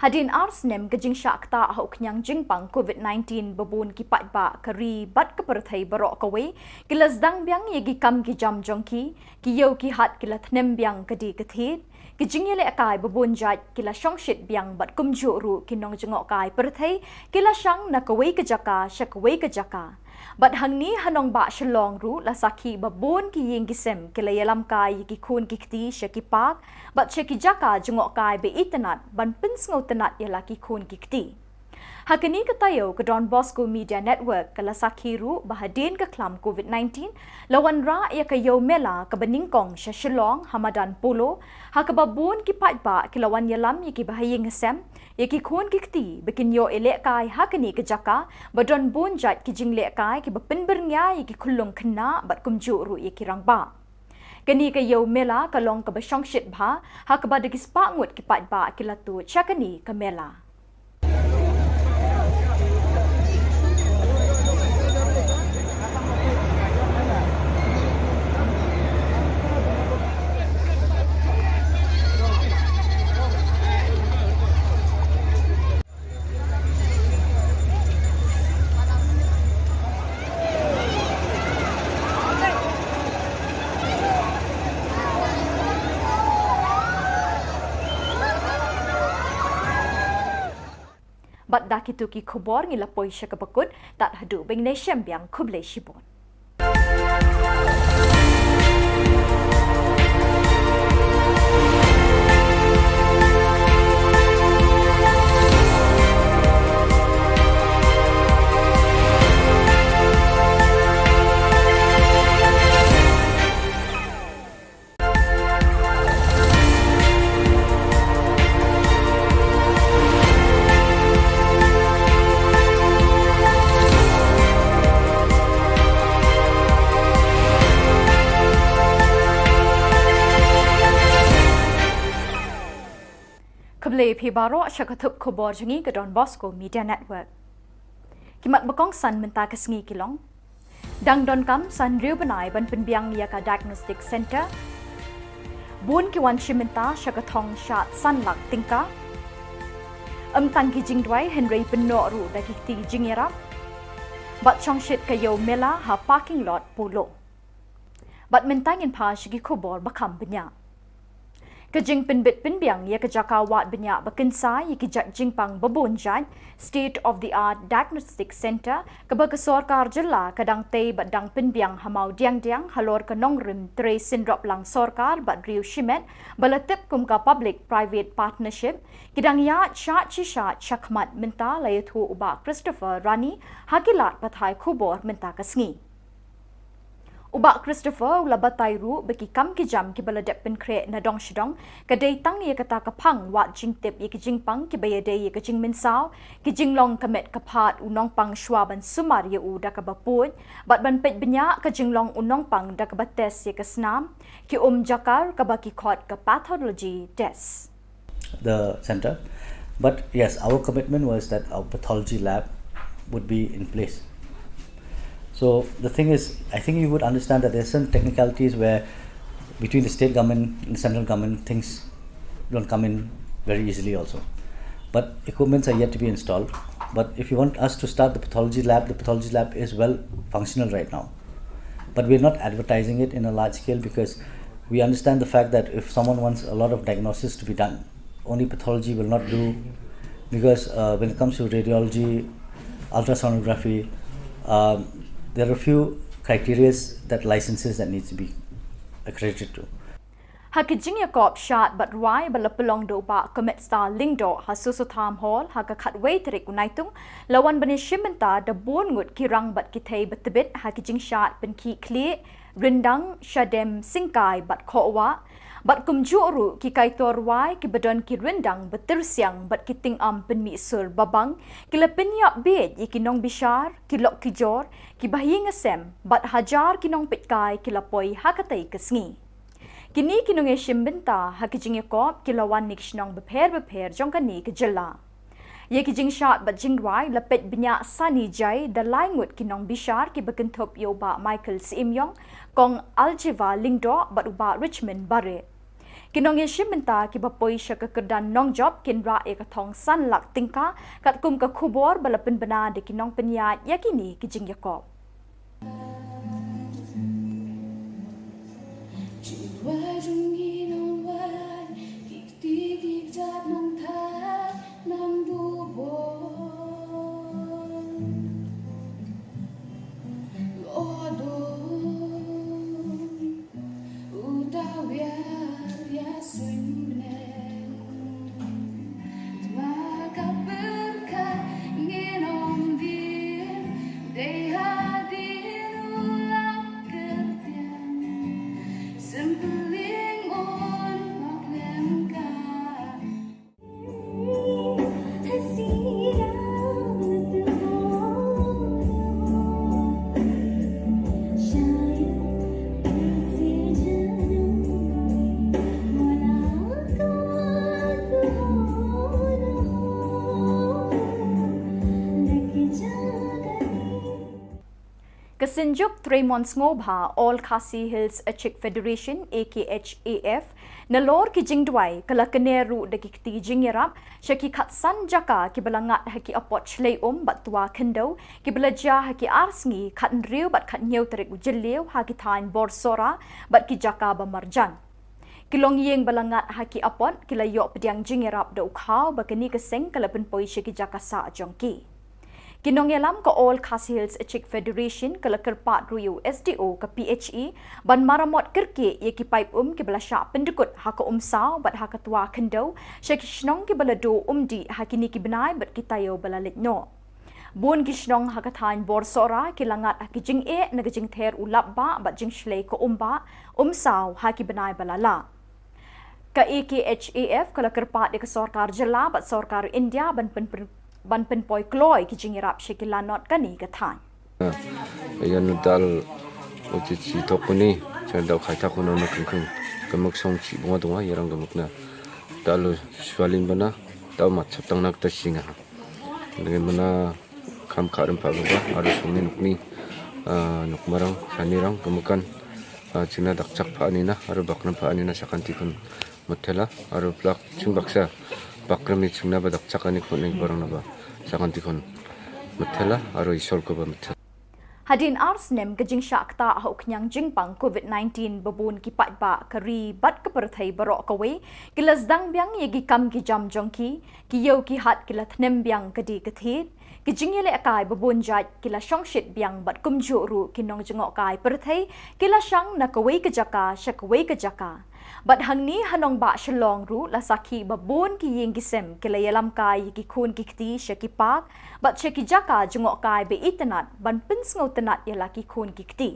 Hadien ar snem ka jingshah ktah ha u khñiang jingpang covid nineteen, ba bun ki paidbah ka ri bad ka pyrthei baroh kawei ki la sdang biang ïa ki kam ki jam jong ki, ki ïew ki hat ki la thnem biang ka die ka thied, ki jingïalehkai ba bun jait ki la shongshit biang bad kumjuh ruh ki nongjngohkai pyrthei ki la shang na kawei ka jaka sha kawei ka jaka. Bad hangne ha nongbah Shillong ruh la sakhi ba bun ki ïing ki sem ki la ïalam kai ïa ki khun ki kti sha ki park bad sha ki jaka jngohkai ba itynnat ban pynsngewtynnat ïa la ki khun ki kti. Ha kane ka taïew ka Don Bosco Media Network ka la sakhi ruh ba hadien ka khlam covid nineteen la wanrah ïa ka Ïew Mela kaba nyngkong sha Shillong ha madan Polo, ha kaba bun ki paidbah ki la wan ïalam ïa ki bahaïing hasem, ïa ki khun ki kti ba kin ïoh ïalehkai ha kane ka jaka ba don bun jait ki jinglehkai kiba pynbyrngia ïa ki khyllung khynnah bad kumjuh ruh ïa ki rangbah. Kane ka Ïew Mela ka long kaba shongshit bha, ha kaba da ki spah ngut ki paidbah ki la tuid sha kane ka mela. Bad da kito ki khubor ngi la poi sha kaba kut, tad haduh ba ngin ïashem biang, khublei shibun. Khublei phi baroh sha ka thup khubor jong ngi ka Don Bosco Media Network. Ki mat ba kongsan mynta ka sngi ki long: Dang donkam san hynriew bnai ban pynbiang ïa ka diagnostic center. Bun ki wan shim bynta sha ka thong shad san lak tyngka. Ym tang ki jingduwai hynrei pynnoh ruh da ki kti jingïarap. Bad shongshit ka Ïew Mela ha parking lot Polo. Bad mynta ngin phai sha ki khubor ba kham bniah. Ka jingpynbit pynbiang ïa ka jaka wad bniah ba kynsai ïa ki jait jingpang ba bun jait, state of the art diagnostic center, kaba ka sorkar jylla ka dang tei bad dang pynbiang ha Mawdiangdiang halor ka nongrim trei synrop lang sorkar bad riew shimet, ba la tip kum ka public private partnership, ki dang ïaid shad shi shad shakhmat mynta, la ïathuh u Bah Christopher Rani ha ki lad pathai khubor mynta ka sngi. U Bah Christopher u la batai ruh ba ki kam ki jam kiba la dep pynkhreh na dong sha dong ka dei tang ïa kata ka phang wad jingtip ïa ki jingpang kiba ïadei ïa ka jingmynsaw, ki jinglong ka met ka phad u nongpang shwa ban sumar ïa u da kaba puid, bad ban peit bniah ka jinglong u nongpang da kaba test ïa ka snam, ki um jakar kaba ki khot ka pathology test. The center. But yes, our commitment was that our pathology lab would be in place. So the thing is, I think you would understand that there's some technicalities where between the state government and the central government, things don't come in very easily also. But equipments are yet to be installed. But if you want us to start the pathology lab, the pathology lab is well functional right now. But we're not advertising it in a large scale because we understand the fact that if someone wants a lot of diagnosis to be done, only pathology will not do, because uh, when it comes to radiology, ultrasonography, um, there are a few criteria that licenses that needs to be accredited to. Ha ki jingïakop shad bad rwai ba la pynlong da u Bah Cometstar Lyngdoh ha Soso Tham Hall ha ka khatwei tarik u Naitung, la wan ban ïashim bynta da bun ngut ki rang bad ki thei ba tbit ha ki jingshad pynkhih khlieh, ryndang, shadem, syngkai bad khohwah. Bad kumjuh ruh ki kaitor rwai kiba don ki ryndang ba tyrsiang bad ki tyngam pynmih sur babang, ki la pynïap bieit ïa ki nongbishar, ki lok ki jor, ki bahaïing hasem bad hajar ki nongpeitkai ki la poi ha katei ka sngi. Kine ki nongïashim bynta ha ki jingïakop ki la wan na ki shnong bapher bapher jong kane ka jylla. Ïa ki jingshad bad jingrwai la peit bniah sani jai da lai ngut ki nongbishar kiba kynthup ïa u Bah Michael Syiem Ïong, Kong Aljiva Lyngdoh bad u Bah Richmond Bareh. Ki nongïashim bynta kiba poi sha ka kyrdan nongjop kin rah ïa ka thong san lak tyngka, katkum ka khubor ba la pynbna da ki nongpynïaid ïa kine ki jingïakop. Synjuk Tremon Sngobha, All Khasi Hills Achik Federation, A K H A F, nalor ki jingduwai ka la kner ruh da ki kti jingïarap sha ki khatsan jaka kiba la ngat ha ki apot shlei um bad twa khyndew kiba la jia ha ki ar sngi khathynriew bad khathynñiew tarik u Jylliew ha ki thaiñ Borsora bad ki jaka ba marjan. Ki longïing ba la ngat ha ki apot ki la ïoh pdiang jingïarap da u khaw ba kane ka seng ka la pynpoi sha ki jaka sah jong ki. Ki nongïalam ka All Khasi Hills Achik Federation ka la kyrpad ruh ïa u S D O ka P H E ban maramot kyrkieh ïa ki paip um kiba la shah pyndkut ha ka Umsaw bad ha ka Twa Khyndew sha ki shnong kiba la duh umdih ha kine ki bnai bad ki taïew ba la leit noh. Bun ki shnong ha ka thaiñ Borsora ki la ngat ha ki jingeh na ka jingther u lapbah bad jingshlei ka umbah, umsaw ha ki bnai ba la lah. Ka A K H A F ka la kyrpad ïa ka sorkar jylla bad sorkar India ban pyn, ban pynpoi kloi ki jingïarap sha ki lanot kane ka thaiñ. Ïa na dal u chi chi thok kuni, cha dal khai thak kuni na kung kung. Ka mak song chi bunga tunga, ïa rang ka mak na. Dal u swalin bana, dal mat chap tang nak ta singa. Dengan mana kam ka rem pa ba, harus song ni nuk ni, ah, nuk marang, sani rang, ka makan, ah, china dak chak pa ni na, harus bak rem pa ni na, sakan tikun. Mathela, harus plak, ching baksa, bak rem ni ching na ba dak chak ani kun ni barang na ba, sakan tikun. Mathela, harus isol ko ba mathela. Hadien ar snem ka jingshah ktah ha u khñiang jingpang COVID nineteen ba bun ki paidbah ka ri bad ka pyrthei baroh kawei, ki la sdang biang ïa ki kam ki jam jong ki, ki ïew ki hat ki la thnem biang ka die ka thied, ki jingïalehkai ba bun jait ki la shongshit biang bad kumjuh ruh ki nongjngohkai pyrthei, ki la shang na kawei ka jaka sha kawei ka jaka. Bad hangne ha nongbah Shillong ruh la sakhi ba bun ki ïing ki sem ki la ïalam kai ïa ki khun ki kti sha ki park, bad sha ki jaka jngohkai ba itynnat ban pynsngewtynnat ïa la ki khun ki kti.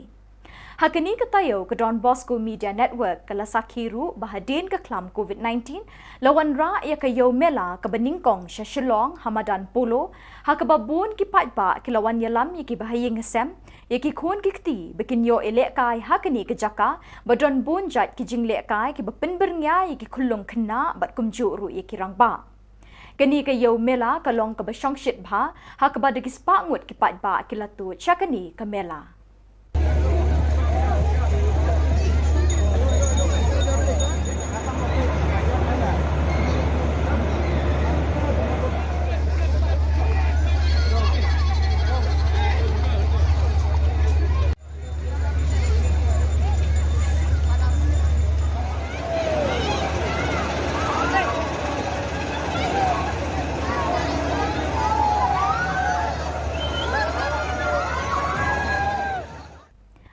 Ha kane ka taïew ka Don Bosco Media Network ka la sakhi ruh ba hadien ka khlam COVID nineteen, la wanrah ïa ka Ïew Mela kaba nyngkong sha Shillong ha madan Polo, ha kaba bun ki paidbah ki la wan ïalam ïa ki bahaïing hasem, ïa ki khun ki kti ba kin ïoh ïalehkai ha kane ka jaka, ba don bun jait ki jinglehkai kiba pynbyrngia ïa ki khyllung khynnah bad kumjuh ruh ïa ki rangbah. Kane ka Ïew Mela ka long kaba shongshit bha, ha kaba da ki spah ngut ki paidbah ki la tuid sha kane ka mela.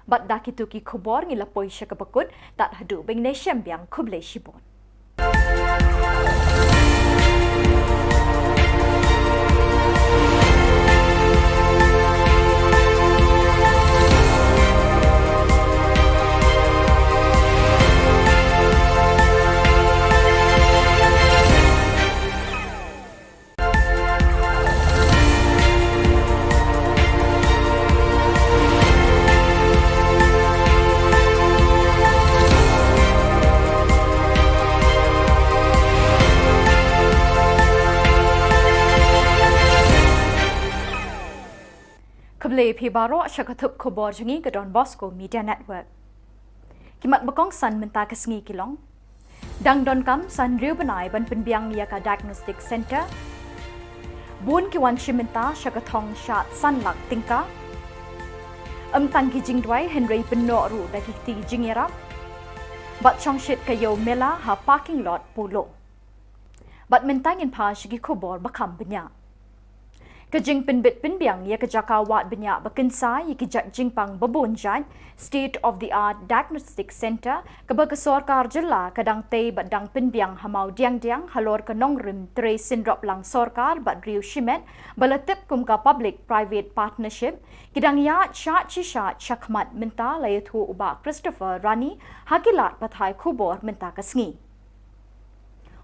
Bad da kito ki khubor ngi la poi sha kaba kut, tad haduh ba ngin ïashem biang, khublei shibun. Khublei phi baroh sha ka thup khubor jong ngi ka Don Bosco Media Network. Ki mat ba kongsan mynta ka sngi ki long: dang donkam san hynriew bnai ban pynbiang ïa ka Diagnostic Centre. Bun ki wan shim bynta sha ka thong shad san lak tyngka. Ym tang ki jingduwai hynrei pynnoh ruh da ki kti jingïarap. Bad shongshit ka Ïew Mela ha parking lot Polo. Bad mynta ngin phai sha ki khubor ba kham bniah. Ka jingpynbit pynbiang ïa ka jaka wad bniah ba kynsai ïa ki jait jingpang ba bun jait, State of the Art Diagnostic Centre, kaba ka sorkar jylla ka dang tei bad dang pynbiang ha Mawdiangdiang halor ka nongrim trei synroplang sorkar bad riew shimet ba la tip kum ka Public Private Partnership, ki dang ïaid shad shi shad shakhmat mynta, la ïathuh u Bah Christopher Rani ha ki lad pathai khubor mynta ka sngi.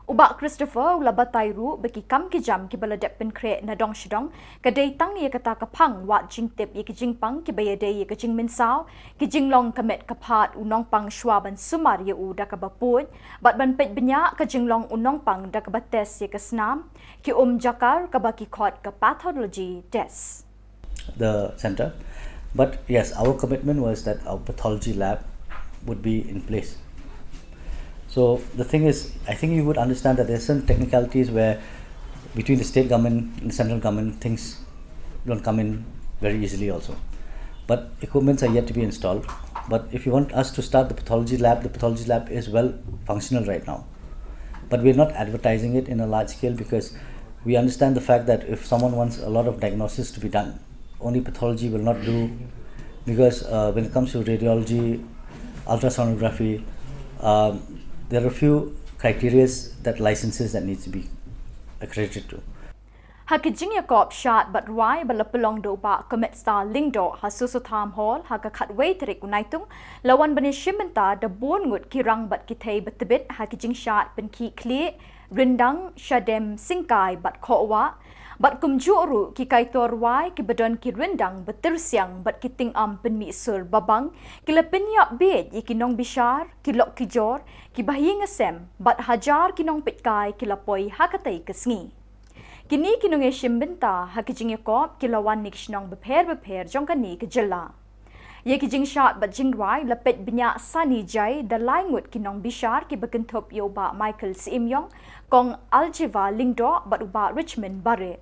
U Bah Christopher u la batai ruh ba ki kam ki jam kiba la dep pynkhreh na dong sha dong ka dei tang ïa kata ka phang wad jingtip ïa ki jingpang kiba ïadei ïa ka jingmynsaw, ki jinglong ka met ka phad u nongpang shwa ban sumar ïa u da kaba puid, bad ban peit bniah ka jinglong u nongpang da kaba test ïa ka snam, ki um jakar kaba ki khot ka pathology test. The center. But yes, our commitment was that our pathology lab would be in place. So the thing is, I think you would understand that there's some technicalities where between the state government and the central government, things don't come in very easily also. But equipments are yet to be installed. But if you want us to start the pathology lab, the pathology lab is well functional right now. But we're not advertising it in a large scale because we understand the fact that if someone wants a lot of diagnosis to be done, only pathology will not do, because uh, when it comes to radiology, ultrasonography, um, there are a few criteria that licenses that needs to be accredited to. Ha ki jingïakop shad bad rwai ba la pynlong da u Bah Comet Star Lyngdoh ha Soso Tham Hall ha ka khatwei tarik u Naitung, la wan ban ïashim bynta da bun ngut ki rang bad ki thei ba tbit ha ki jingshad pynkhih khlieh, ryndang, shadem, syngkai bad khohwah. Bad kumjuh ruh ki kaitor rwai kiba don ki ryndang ba tyrsiang bad ki tyngam pynmih sur babang, ki la pynïap bieit ïa ki nongbishar, ki lok ki jor, kiba ha ïing ha sem, bad hajar ki nongpeitkai ki la poi ha katei ka sngi. Kine ki nongïashim bynta ha ki jingïakop ki la wan na ki shnong bapher bapher jong kane ka jylla. Ïa ki jingshad bad jingrwai la peit bniah sani jai da lai ngut ki nongbishar kiba kynthup ïa u Bah Michael Syiem Ïong, Kong Aljiva Lyngdoh bad u Bah Richmond Bareh.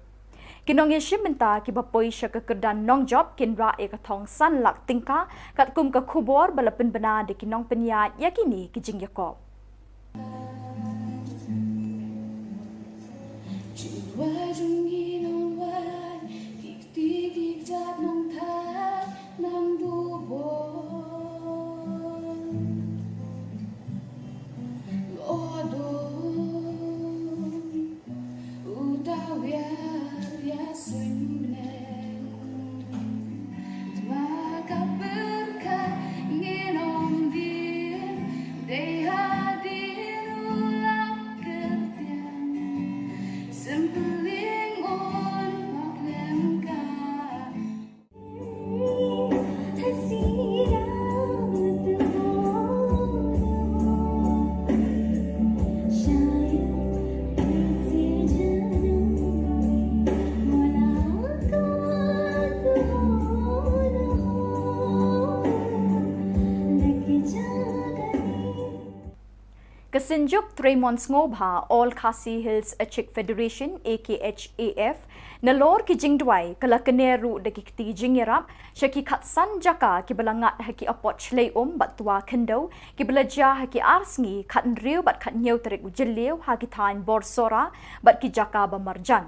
Ki nongïashim bynta kiba poi sha ka kyrdan nongjop kin rah ïa ka thong san lak tyngka, katkum ka khubor ba la pynbna da ki nongpynïaid ïa kine ki jingïakop. Ka Synjuk Treimon Sngewbha All Khasi Hills Achik Federation, A K H A F, nalor ki jingduwai ka la kner ruh da ki kti jingïarap sha ki khatsan jaka kiba la ngat ha ki apot shlei um bad twa khyndew kiba la jia ha ki ar sngi khathynriew bad khathynñiew tarik u Jylliew ha ki thaiñ bor Sohra bad ki jaka ba marjan.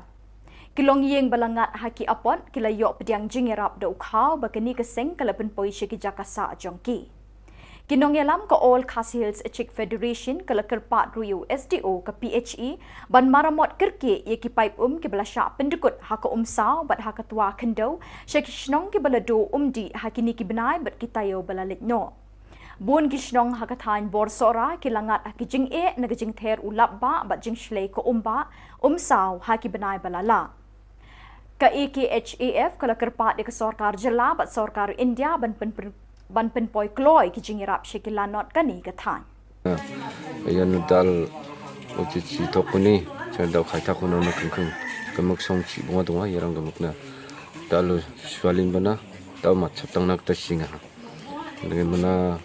Ki longïing ba la ngat ha ki apot ki la ïoh pdiang jingïarap da u khaw ba kane ka seng ka la pynpoi sha ki jaka sah jong ki. Ki nongïalam ka All Khasi Hills Achik Federation ka la kyrpad ruh ïa u S D O ka P H E ban maramot kyrkieh ïa ki paip um kiba la shah pyndykut ha ka Umsaw bad ha ka Twa Khyndew sha ki shnong kiba la duh umdih ha kine ki bnai bad ki taïew ba la leit noh. Bun ki shnong ha ka thaiñ bor Sohra ki la ngat ha ki jingeh na ka jingther u lapbah bad jingshlei ka umbah, umsaw ha ki bnai ba la lah. Ka A K H A F ka la kyrpad ïa ka sorkar jylla bad sorkar India ban pyn, pyn, ban pynpoi kloi ki jingïarap sha ki lanot kane ka thaiñ. Ïa na dal u chi chi thok kuni, cha dal khai thak kuni na kengkeng. Ka mak song chi bunga dunga, ïa rang ka mak na. Dal u swalin bana, dal mat chap tang nak ta singa. Ngi mana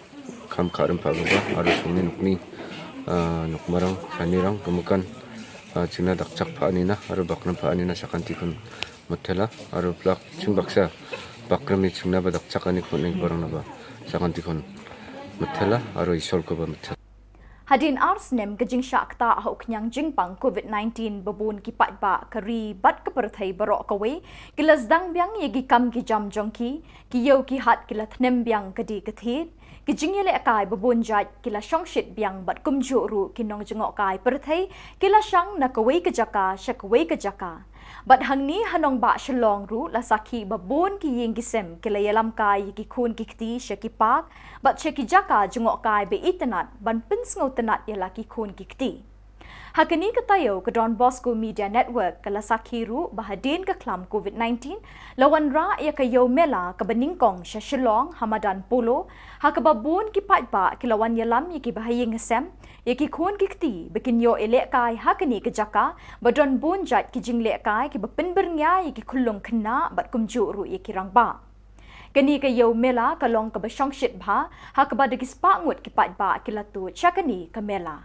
kham kha rem pha ba, aru song ni nuk ni, ah, nuk marang, sani rang, ka makan, ah, chingna dak chak pha ni na, aru bak rem pha ni na, sakan tikun. Mathela, aru plak, ching baksa, bak rem ni chingna ba dak chak ani kun ni barang na ba, sakan tikun. Mathela, aru isol ko ba mathela. Hadien ar snem ka jingshah ktah ha u khñiang jingpang covid nineteen ba bun ki paidbah ka ri bad ka pyrthei baroh kawei, ki la sdang biang ïa ki kam ki jam jong ki, ki ïew ki hat ki la thnem biang ka die ka thied, ki jingïalehkai ba bun jait ki la shongshit biang bad kumjuh ruh ki nongjngohkai pyrthei, ki la shang na kawei ka jaka sha kawei ka jaka. Bad hangne ha nongbah Shillong ruh la sakhi ba bun ki ïing ki sem ki la ïalam kai ïa ki khun ki kti sha ki park, bad sha ki jaka jngohkai ba itynnad ban pynsngewtynnad ïa la ki khun ki kti. Ha kane ka taïew ka Don Bosco Media Network ka la sakhi ruh ba hadien ka khlam covid nineteen, la wanrah ïa ka ïew mela kaba nyngkong sha Shillong ha madan Polo, ha kaba bun ki paidbah ki la wan ïalam ïa kiba ha ïing ha sem, ïa ki khun ki kti ba kin ïoh ïalehkai ha kane ka jaka, ba don bun jait ki jinglehkai kiba pynbyrngia ïa ki khyllung khynnah bad kumjuh ruh ïa ki rangbah. Kane ka Ïew Mela ka long kaba shongshit bha, ha kaba da ki spah ngut ki paidbah ki la tuid sha kane ka mela.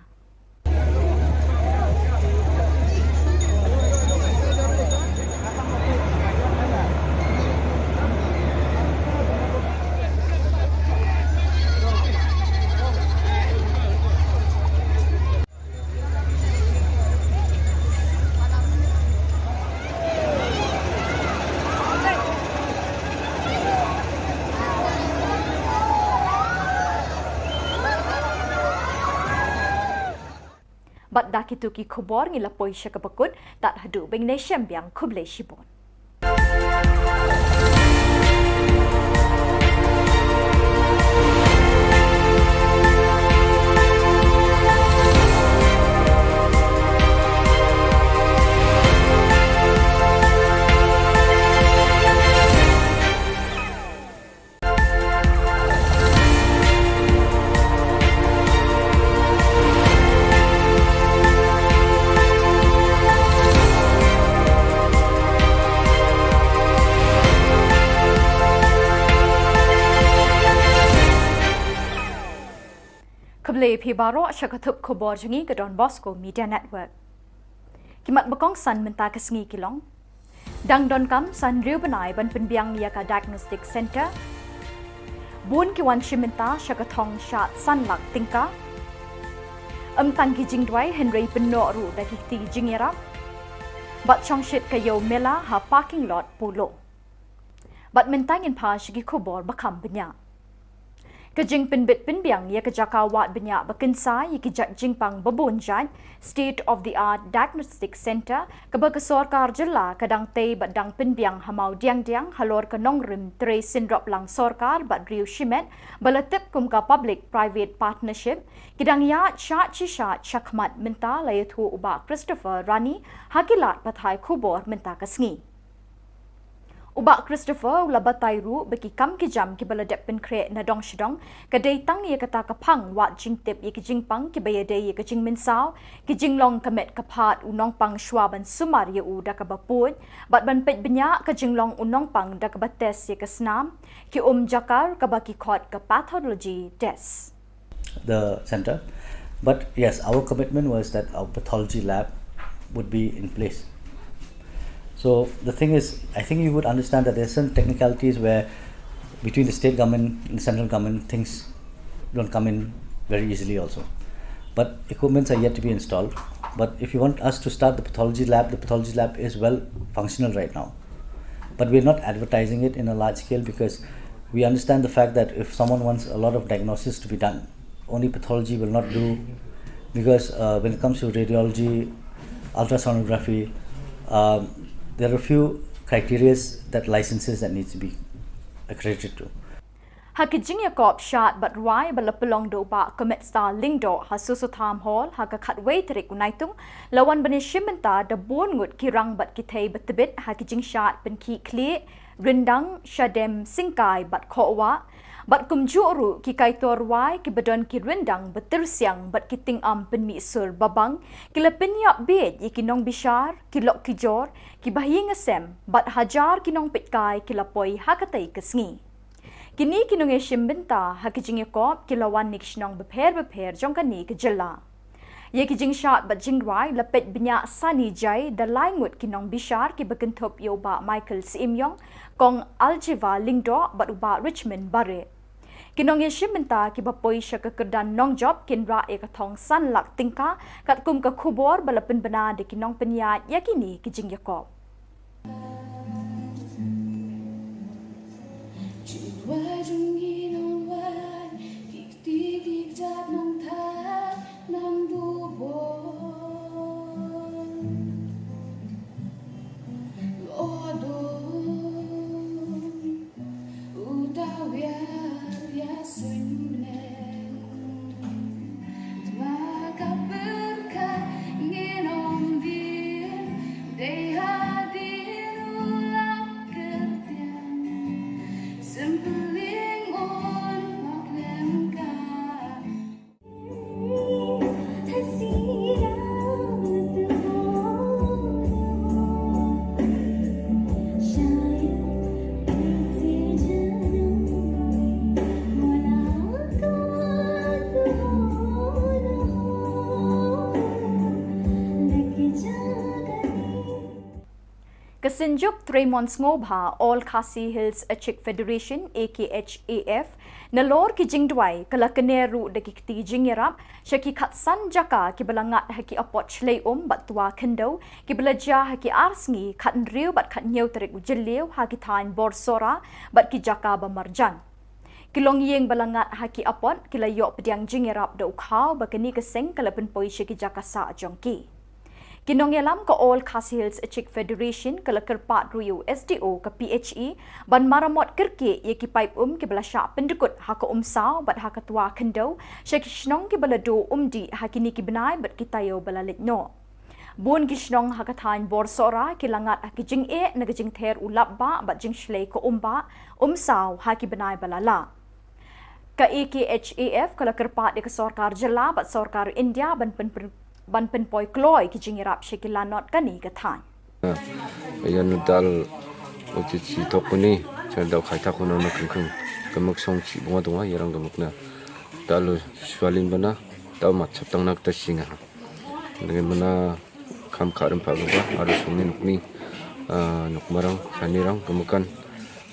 Bad da kitu ki khubor ngi la poi sha kaba kut, tad haduh ba ngin ïashem biang, khublei shibun. Khublei phi baroh sha ka thup khubor jong ngi ka Don Bosco Media Network. Ki mat ba kongsan mynta ka sngi ki long: Dang donkam san hynriew bnai ban pynbiang ïa ka Diagnostic Center. Bun ki wan shim bynta sha ka thong shad san lak tyngka. Ym tang ki jingduwai hynrei pynnoh ruh da ki kti jingïarap. Bad shongshit ka Ïew Mela ha parking lot Polo. Bad mynta ngin phai sha ki khubor ba kham bniah. Ka jingpynbit pynbiang ïa ka jaka wad bniah ba kynsai ïa ki jait jingpang ba bun jait, State of the Art Diagnostic Center, kaba ka sorkar jylla ka dang tei bad dang pynbiang ha Mawdiangdiang halor ka nongrim trei synroplang sorkar bad riew shimet, ba la tip kum ka Public Private Partnership, ki dang ïaid shad shi shad shakhmat mynta, la ïathuh u Bah Christopher Rani ha ki lad pathai khubor mynta ka sngi. U Bah Christopher u la batai ruh ba ki kam ki jam kiba la dep pynkhreh na dong sha dong, ka dei tang ïa kata ka phang wad jingtip ïa ki jingpang kiba ïadei ïa ka jingmynsaw, ki jinglong ka met ka phad u nongpang shwa ban sumar ïa u da kaba puid, bad ban peit bniah ka jinglong u nongpang da kaba test ïa ka snam, ki um jakar kaba ki khot ka pathology test. The center. But yes, our commitment was that our pathology lab would be in place. So the thing is, I think you would understand that there's some technicalities where between the state government and the central government, things don't come in very easily also. But equipments are yet to be installed. But if you want us to start the pathology lab, the pathology lab is well functional right now. But we're not advertising it in a large scale because we understand the fact that if someone wants a lot of diagnosis to be done, only pathology will not do, because uh, when it comes to radiology, ultrasonography, um, there are a few criteria that licenses that needs to be accredited to. Ha ki jingïakop shad bad rwai ba la pynlong da u Bah Cometstar Lyngdoh ha Soso Tham Hall ha ka khatwei tarik u Naitung, la wan ban ïashim bynta da bun ngut ki rang bad ki thei ba tbit ha ki jingshad pynkhih khlieh, ryndang, shadem, syngkai bad khohwah. Bad kumjuh ruh ki kaitor rwai kiba don ki ryndang ba tyrsiang bad ki tyngam pynmih sur babang, ki la pynïap bieit ïa ki nongbishar, ki lok ki jor, ki bahaïing hasem, bad hajar ki nongpeitkai ki la poi ha katei ka sngi. Kine ki nongïashim bynta ha ki jingïakop ki la wan na ki shnong bapher bapher jong kane ka jylla. Ïa ki jingshad bad jingrwai la peit bniah sani jai da lai ngut ki nongbishar kiba kynthup ïa u Bah Michael Syiemiong, Kong Aljiva Lyngdoh bad u Bah Richmond Bareh. Ki nongïashim bynta kiba poi sha ka kyrdan nongjop kin rah ïa ka thong san lak tyngka, katkum ka khubor ba la pynbna da ki nongpynïaid ïa kine ki jingïakop. Synjuk Tremont Sngewbha, All Khasi Hills Achik Federation, A K H A F, nalor ki jingduwai ka la kner ruh da ki kti jingïarap sha ki khatsan jaka kiba la ngat ha ki apot shlei um bad twa khyndew kiba la jia ha ki ar sngi khathynriew bad khathynñiew tarik u Jylliew ha ki thaiñ Borsora bad ki jaka ba marjan. Ki longïing ba la ngat ha ki apot ki la ïoh pdiang jingïarap da u khaw ba kane ka seng ka la pynpoi sha ki jaka sah jong ki. Ki nongïalam ka All Khasi Hills Achik Federation ka la kyrpad ruh ïa u S D O ka P H E ban maramot kyrkieh ïa ki paip um kiba la shah pyndkut ha ka Umsaw bad ha ka Twa Khyndew sha ki shnong kiba la duh umdih ha kine ki bnai bad ki taïew ba la leit noh. Bun ki shnong ha ka thaiñ Borsora ki la ngat ha ki jingeh na ka jingther u lapbah bad jingshlei ka umbah Umsaw ha ki bnai ba la lah. Ka A K H A F ka la kyrpad ïa ka sorkar jylla bad sorkar India ban pyn, pyn, ban pynpoi kloi ki jingïarap sha ki lanot kane ka thaiñ. Ïa na dal u chi chi tok kuni cha dal khai ta kuno na kung kung ka muk song chi bunga dunga ïa rang ka muk na dal u swalin bana dal mat chap tang nak ta singa. Ngi mena kam ka rem pa ba aru song ni nuk ni, ah, nuk marang sani rang kemukan,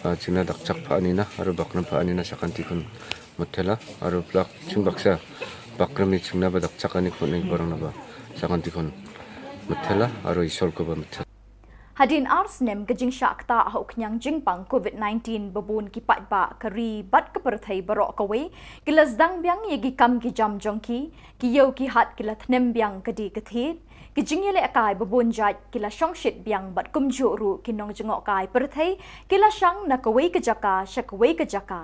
ah, china dak chak pa ni na aru bak rem pa ni na sakan tikun mutela aru plak chung baksa bak rem ni chingna ba dak chak ani kun ni barang na ba sakan tikun mutela aru isol ko ba mutela. Hadien ar snem ka jingshah ktah ha u khñiang jingpang COVID nineteen ba bun ki paidbah ka ri bad ka pyrthei baroh kawei ki la sdang biang ïa ki kam ki jam jong ki, ki ïew ki hat ki la thnem biang ka die ka thied, ki jingïalehkai ba bun jait ki la shongshit biang bad kumjuh ruh ki nongjngohkai pyrthei ki la shang na kawei ka jaka sha kawei ka jaka.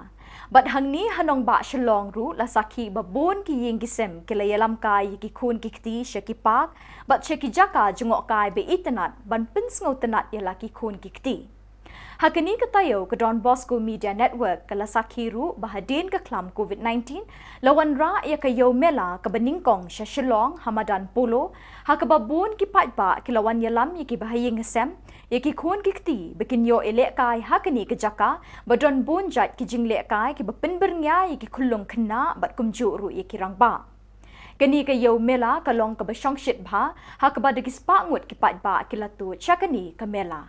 Bad hangne ha nongbah Shillong ruh la sakhi ba bun ki ïing ki sem ki la ïalam kai ïa ki khun ki kti sha ki park bad sha ki jaka jngohkai ba itynnat ban pynsngewtynnat ïa la ki khun ki kti. Ha kane ka taïew ka Don Bosco Media Network ka la sakhi ruh ba hadien ka khlam COVID nineteen la wanrah ïa ka ïew mela kaba nyngkong sha Shillong ha madan Polo, ha kaba bun ki paidbah ki la wan ïalam ïa ki bahaïing hasem, ïa ki khun ki kti ba kin ïoh ïalehkai ha kane ka jaka ba don bun jait ki jinglehkai kiba pynbyrngia ïa ki khyllung khynnah bad kumjuh ruh ïa ki rangbah. Kane ka ïew mela ka long kaba shongshit bha ha kaba da ki spah ngut ki paidbah ki la tuid sha kane ka mela.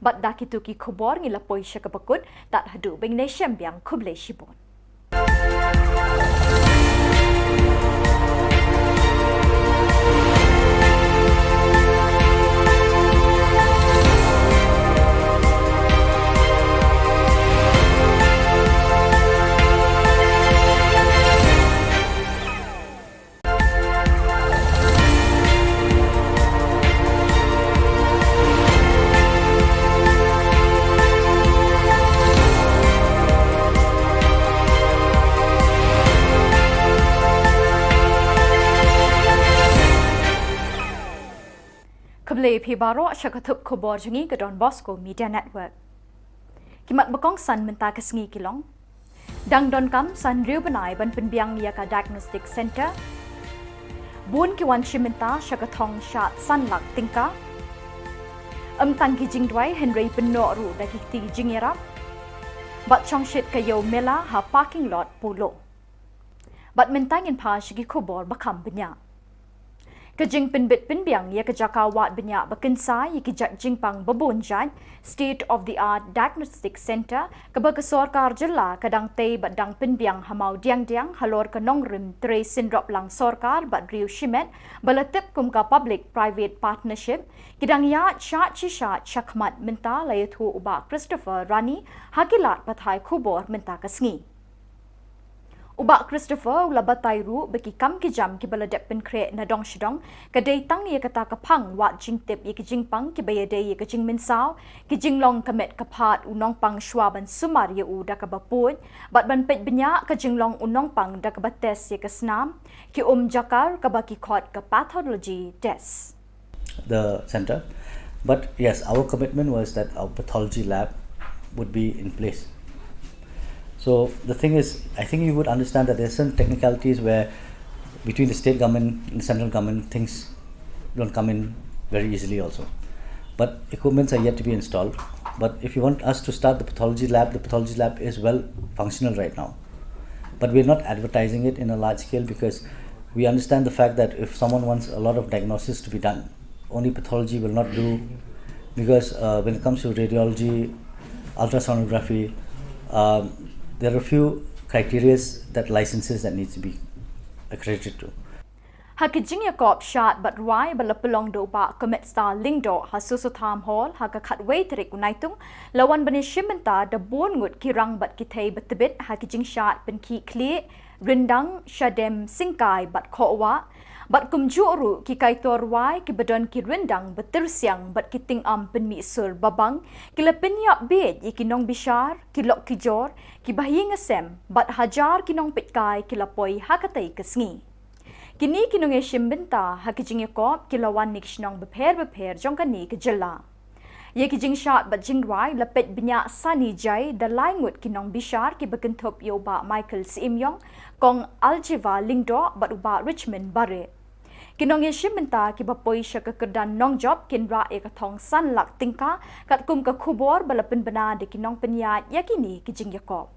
Bad da kitu ki khubor ngi la poi sha kaba kut, tad haduh ban ïashem biang, khublei shibun. Khublei phi baroh sha ka thup khubor jong ngi ka Don Bosco Media Network. Ki mat ba kongsan mynta ka sngi ki long: Dang donkam san hynriew bnai ban pynbiang ïa ka Diagnostic Center. Bun ki wan shim bynta sha ka thong shad san lak tyngka. Ym tang ki jingduwai hynrei pynnoh ruh da ki kti jingïarap. Bad shongshit ka ïew mela ha parking lot Polo. Bad mynta ngin phai sha ki khubor ba kham bniah. Ka jingpynbit pynbiang ïa ka jaka wad bniah ba kynsai ïa ki jait jingpang ba bun jait, State of the Art Diagnostic Center, kaba ka sorkar jylla ka dang tei bad dang pynbiang ha Mawdiangdiang halor ka nongrim trei synroplang sorkar bad riew shimet ba la tip kum ka Public Private Partnership, ki dang ïaid shad shi shad shakhmat mynta, la ïathuh u Bah Christopher Rani ha ki lad pathai khubor mynta ka sngi. U Bah Christopher u la batai ruh ba ki kam ki jam kiba la dep pynkhreh na dong sha dong ka dei tang ïa kata ka phang wad jingtip ïa ki jingpang kiba ïadei ïa ka jingmynsaw, ki jinglong ka met ka phad u nongpang shwa ban sumar ïa u da kaba puid, bad ban peit bniah ka jinglong u nongpang da kaba test ïa ka snam, ki um jakar kaba ki khot ka pathology test. The center. But yes, our commitment was that our pathology lab would be in place. So the thing is, I think you would understand that there's some technicalities where between the state government and the central government, things don't come in very easily also. But equipments are yet to be installed. But if you want us to start the pathology lab, the pathology lab is well functional right now. But we're not advertising it in a large scale because we understand the fact that if someone wants a lot of diagnosis to be done, only pathology will not do, because uh, when it comes to radiology, ultrasonography, um, there are a few criteria that licenses that needs to be accredited to. Ha ki jingïakop shad bad rwai ba la pynlong da u Bah Cometstar Lyngdoh ha Sossotham Hall ha ka khatwei tarik u Naitung, la wan ban ïashim bynta da bun ngut ki rang bad ki thei ba tbit ha ki jingshad pynkhih khlieh, ryndang, shadem, syngkai bad khohwah, bad kumjuh ruh ki kaitor rwai kiba don ki ryndang ba tyrsiang bad ki tyngam pynmih sur babang, ki la pynïap bieit ïa ki nongbishar, ki lok ki jor, ki bahaïing hasem, bad hajar ki nongpeitkai ki la poi ha katei ka sngi. Kine ki nongïashim bynta ha ki jingïakop ki la wan na ki shnong bapher bapher jong kane ka jylla. Ïa ki jingshad bad jingrwai la peit bniah sani jai da lai ngut ki nongbishar kiba kynthup ïa u Bah Michael Syiemiong, Kong Aljiva Lyngdoh bad u Bah Richmond Bareh. Ki nongïashim bynta kiba poi sha ka kyrdan nongjop kin rah ïa ka thong san lak tyngka, katkum ka khubor ba la pynbna da ki nongpynïaid ïa kine ki jingïakop.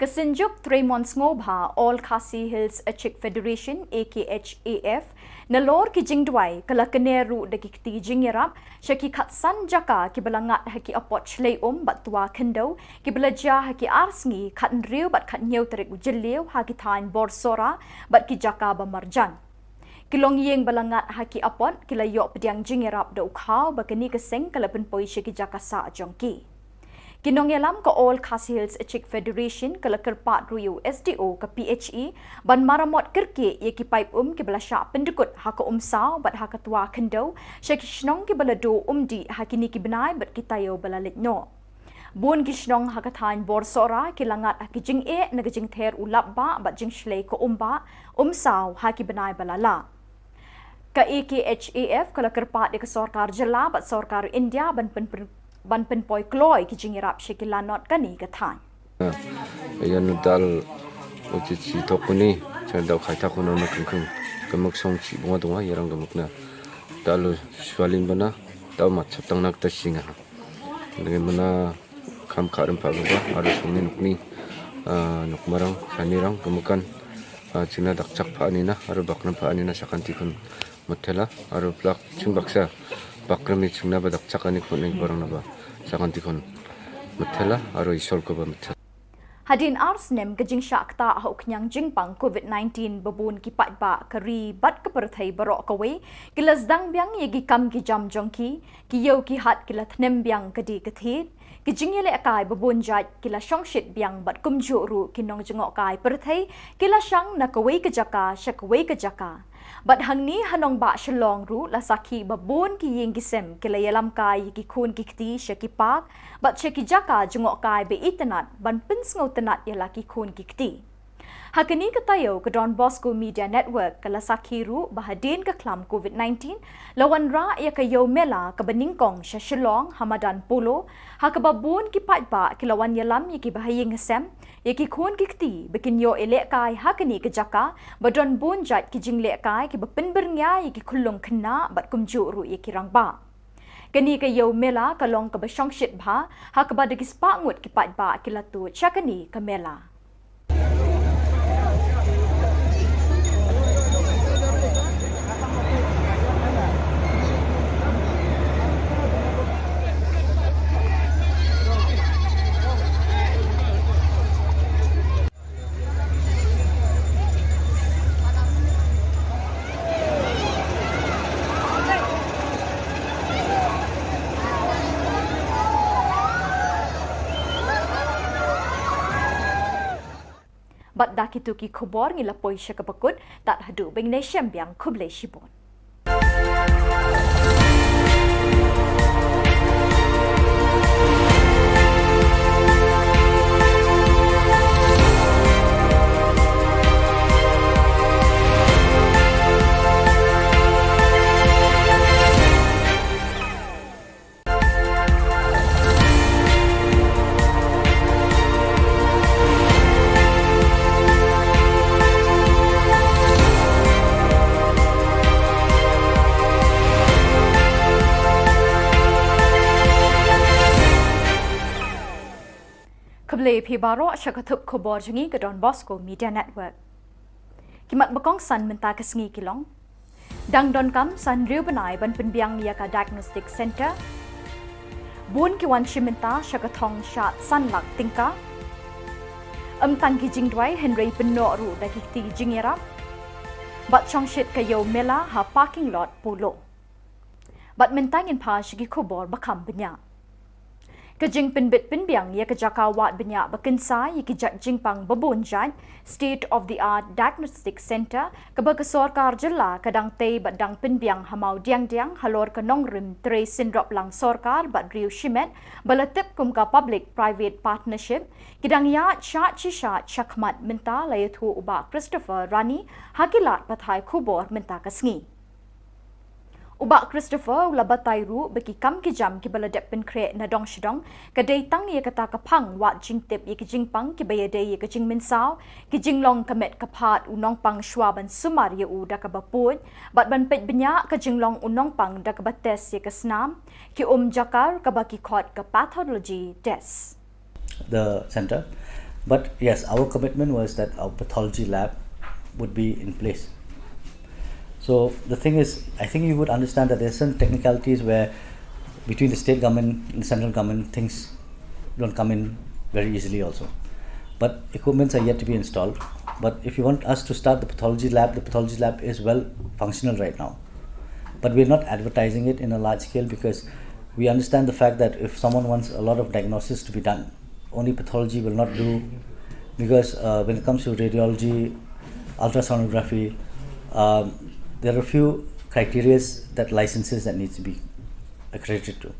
Ka Synjuk Tremont Sngewbha All Khasi Hills Achik Federation, A K H A F, nalor ki jingduwai ka la kner ruh da ki kti jingïarap sha ki khatsan jaka kiba la ngat ha ki apot shlei um bad twa khyndew kiba la jia ha ki ar sngi khathynriew bad khathynñiew tarik u Jylliew ha ki thaiñ bor Sohra bad ki jaka ba marjan. Ki longïing ba la ngat ha ki apot ki la ïoh pdiang jingïarap da u khaw ba kane ka seng ka la pynpoi sha ki jaka sah jong ki. Ki nongïalam ka All Khasi Hills Achik Federation ka la kyrpad ruh ïa u S D O ka P H E ban maramot kyrkieh ïa ki paip um kiba la shah pyndkut ha ka Umsaw bad ha ka Twa Khyndew sha ki shnong kiba la duh um dih ha kine ki bnai bad ki taïew ba la leit noh. Bun ki shnong ha ka thaiñ bor Sohra ki la ngat ha ki jingeh na ka jingther u lapbah bad jingshlei ka umbah, umsaw ha ki bnai ba la lah. Ka A K H A F ka la kyrpad ïa ka sorkar jylla bad sorkar India ban pyn, ban pynpoi kloi ki jingïarap sha ki lanot kane ka thaiñ. Ïa na dal u chi chi thok kuni, cha dau khai thak kuni na khung khung. Ka mak song chi bunga dunga, ïa rang ka mak na. Dal u shwalin bana, dau mat chap tang nak ta shinga. Ngi muna kham kha rem pha ba, aro song ni nuk ni, ah, nuk marang, sani rang, ka makan, ah, china dak chak pha ni na, aro bak rem pha ni na, sakan ti khun. Mutthela, aro plak ching baksa, bakrami chingna ba dak chak ani khun ning barang na ba, sakan ti khun. Mutthela, aro Isol ko ba mutthela. Hadien ar snem ka jingshah ktah ha u khñiang jingpang covid nineteen ba bun ki paidbah ka ri bad ka pyrthei baroh kawei, ki la sdang biang ïa ki kam ki jam jong ki, ki ïew ki hat ki la thnem biang ka die ka thied, ki jingïalehkai ba bun jait ki la shongshit biang bad kumjuh ruh ki nongjngohkai pyrthei, ki la shang na kawei ka jaka sha kawei ka jaka. Bad hangne ha nongbah Shillong ruh la sakhi ba bun ki ïing ki sem ki la ïalam kai ïa ki khun ki kti sha ki park, bad sha ki jaka jngohkai ba itynnat ban pynsngewtynnat ïa la ki khun ki kti. Ha kane ka taïew ka Don Bosco Media Network ka la sakhi ruh ba hadien ka khlam covid nineteen, la wanrah ïa ka Ïew Mela kaba nyngkong sha Shillong ha madan Polo, ha kaba bun ki paidbah ki la wan ïalam ïa ki bahaïing hasem, ïa ki khun ki kti, ba kin ïoh ïalehkai ha kane ka jaka, ba don bun jait ki jinglehkai kiba pynbyrngia ïa ki khyllung khynnah bad kumjuh ruh ïa ki rangbah. Kane ka Ïew Mela ka long kaba shongshit bha, ha kaba da ki spah ngut ki paidbah ki la tuid sha kane ka mela. Bad da kitu ki khubor ngi la poi sha kaba kut, tad haduh ba ngin ïashem biang, khublei shibun. Khublei phi baroh sha ka thup khubor jong ngi ka Don Bosco Media Network. Ki mat ba kongsan mynta ka sngi ki long: Dang donkam san hynriew bnai ban pynbiang ïa ka diagnostic center. Bun ki wan shim bynta sha ka thong shad san lak tyngka. Ym tang ki jingduwai hynrei pynnoh ruh da ki kti jingïarap. Bad shongshit ka Ïew Mela ha parking lot Polo. Bad mynta ngin phai sha ki khubor ba kham bniah. Ka jingpynbit pynbiang ïa ka jaka wad bniah ba kynsai ïa ki jait jingpang ba bun jait, state of the art diagnostic center, kaba ka sorkar jylla ka dang tei bad dang pynbiang ha Mawdiangdiang halor ka nongrim trei synrop lang sorkar bad riew shimet, ba la tip kum ka public private partnership, ki dang ïaid shad shi shad shakhmat mynta, la ïathuh u Bah Christopher Rani ha ki lad pathai khubor mynta ka sngi. U Bah Christopher u la batai ruh ba ki kam ki jam kiba la dep pynkhreh na dong sha dong ka dei tang ïa kata ka phang wad jingtip ïa ki jingpang kiba ïadei ïa ka jingmynsaw, ki jinglong ka met ka phad u nongpang shwa ban sumar ïa u da kaba puid, bad ban peit bniah ka jinglong u nongpang da kaba test ïa ka snam, ki um jakar kaba ki khot ka pathology test. The center. But yes, our commitment was that our pathology lab would be in place. So the thing is, I think you would understand that there's some technicalities where between the state government and the central government, things don't come in very easily also. But equipments are yet to be installed. But if you want us to start the pathology lab, the pathology lab is well functional right now. But we're not advertising it in a large scale because we understand the fact that if someone wants a lot of diagnosis to be done, only pathology will not do, because uh, when it comes to radiology, ultrasonography, um, there are a few criteria that licenses that needs to be accredited to.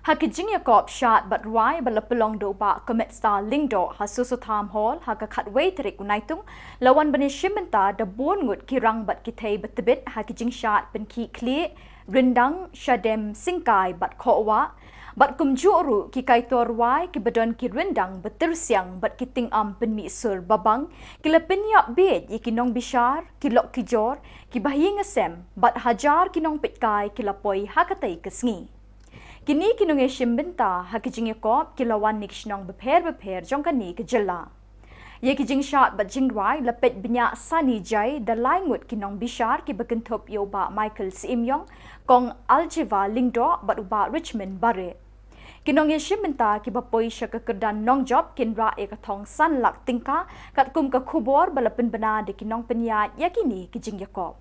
Ha ki jingïakop shad bad rwai ba la pynlong da u Bah Cometstar Lyngdoh ha Soso Tham Hall ha ka khatwei tarik u Naitung, la wan ban ïashim bynta da bun ngut ki rang bad ki thei ba tbit ha ki jingshad pynkhih khlieh, ryndang, shadem, syngkai bad khohwah. Bad kumjuh ruh ki kaitor rwai kiba don ki ryndang ba tyrsiang bad ki tyngam pynmih sur babang, ki la pynïap bieit ïa ki nongbishar, ki lok ki jor, ki bahaïing hasem bad hajar ki nongpeitkai ki la poi ha katei ka sngi. Kine ki nongïashim bynta ha ki jingïakop ki la wan na ki shnong bapher bapher jong kane ka jylla. Ïa ki jingshad bad jingrwai la peit bniah sani jai da lai ngut ki nongbishar kiba kynthup ïa u Bah Michael Syiem Ïong, Kong Aljiva Lyngdoh bad u Bah Richmond Bareh. Ki nongïashim bynta kiba poi sha ka kyrdan nongjop kin rah ïa ka thong san lak tyngka, katkum ka khubor ba la pynbna da ki nongpynïaid ïa kine ki jingïakop.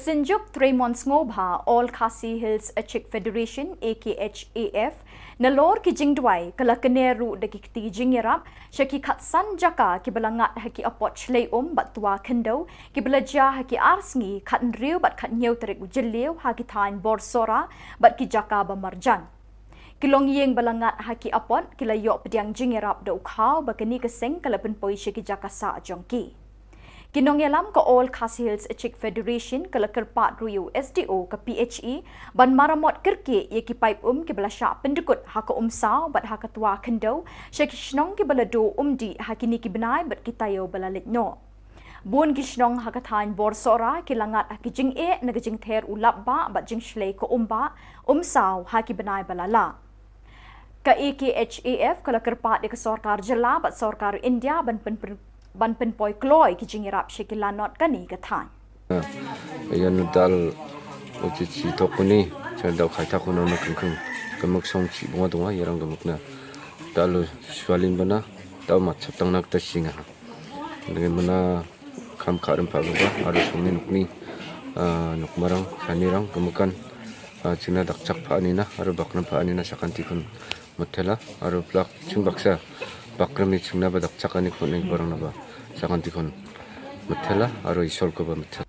Synjuk Tremon Sngewbha, All Khasi Hills Achik Federation, A K H A F, nalor ki jingduwai ka la kner ruh da ki kti jingïarap sha ki khatsan jaka kiba la ngat ha ki apot shlei um bad twa khyndew kiba la jia ha ki ar sngi, khathynriew bad khathynñiew tarik u Jylliew, ha ki thaiñ Borsora bad ki jaka ba marjan. Ki longïing ba la ngat ha ki apot ki la ïoh pdiang jingïarap da u khaw ba kane ka seng ka la pynpoi sha ki jaka sah jong ki. Ki nongïalam ka All Khasi Hills Achik Federation ka la kyrpad ruh ïa u S D O ka P H E ban maramot kyrkieh ïa ki paip um kiba la shah pyndkut ha ka Umsaw bad ha ka Twa Khyndew sha ki shnong kiba la duh umdih ha kine ki bnai bad ki taïew ba la leit noh. Bun ki shnong ha ka thaiñ Borsora ki la ngat ha ki jingeh na ka jingther u lapbah bad jingshlei ka umbah Umsaw ha ki bnai ba la lah. Ka A K H A F ka la kyrpad ïa ka sorkar jylla bad sorkar India ban pyn, ban pynpoi kloi ki jingïarap sha ki lanot kane ka thaiñ. Ïa na dal u chi chi thok kuni, cha dal khai thak kuni na kung kung. Ka mak song chi bunga tunga, ïa rang ka mak na. Dal u swalin bana, dal mat chap tang na ta singa ha. Ngi mana kam ka rem pa ba, aro song ni nuk ni, ah, nuk marang, sani rang, ka makan, ah, china dak chak pa ni na, aro bak rem pa ni na, sakan tikun. Mathela, aro plak, chung baksa, bak rem ni chung na ba dak chak ani kun ni barang na ba, sakan tikun. Mathela, aro isol ko ba mathela.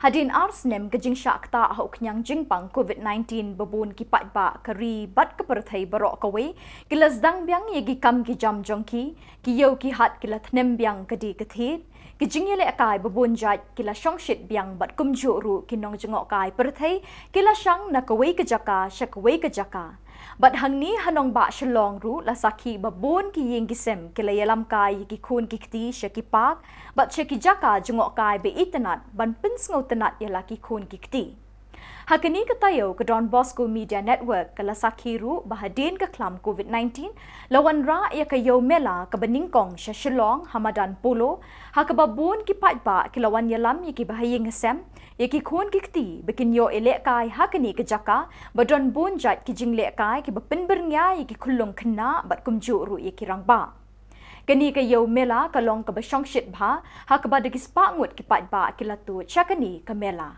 Hadien ar snem ka jingshah ktah ha u khñiang jingpang COVID nineteen, ba bun ki paidbah ka ri bad ka pyrthei baroh kawei ki la sdang biang ïa ki kam ki jam jong ki, ki ïew ki hat ki la thnem biang ka die ka thied, ki jingïalehkai ba bun jait ki la shongshit biang bad kumjuh ruh ki nongjngohkai pyrthei ki la shang na kawei ka jaka sha kawei ka jaka. Bad hangne ha nongbah Shillong ruh la sakhi ba bun ki ïing ki sem ki la ïalam kai ïa ki khun ki kti sha ki park bad sha ki jaka jngohkai ba itynnat ban pynsngewtynnat ïa la ki khun ki kti. Ha kane ka taïew ka Don Bosco Media Network ka la sakhi ruh ba hadien ka khlam COVID nineteen la wanrah ïa ka Ïew Mela kaba nyngkong sha Shillong ha madan Polo, ha kaba bun ki paidbah ki la wan ïalam ïa ki bahaïing hasem, ïa ki khun ki kti ba kin ïoh ïalehkai ha kane ka jaka ba don bun jait ki jinglehkai kiba pynbyrngia ïa ki khyllung khynnah bad kumjuh ruh ïa ki rangbah. Kane ka Ïew Mela ka long kaba shongshit bha, ha kaba da ki spah ngut ki paidbah ki la tuid sha kane ka mela.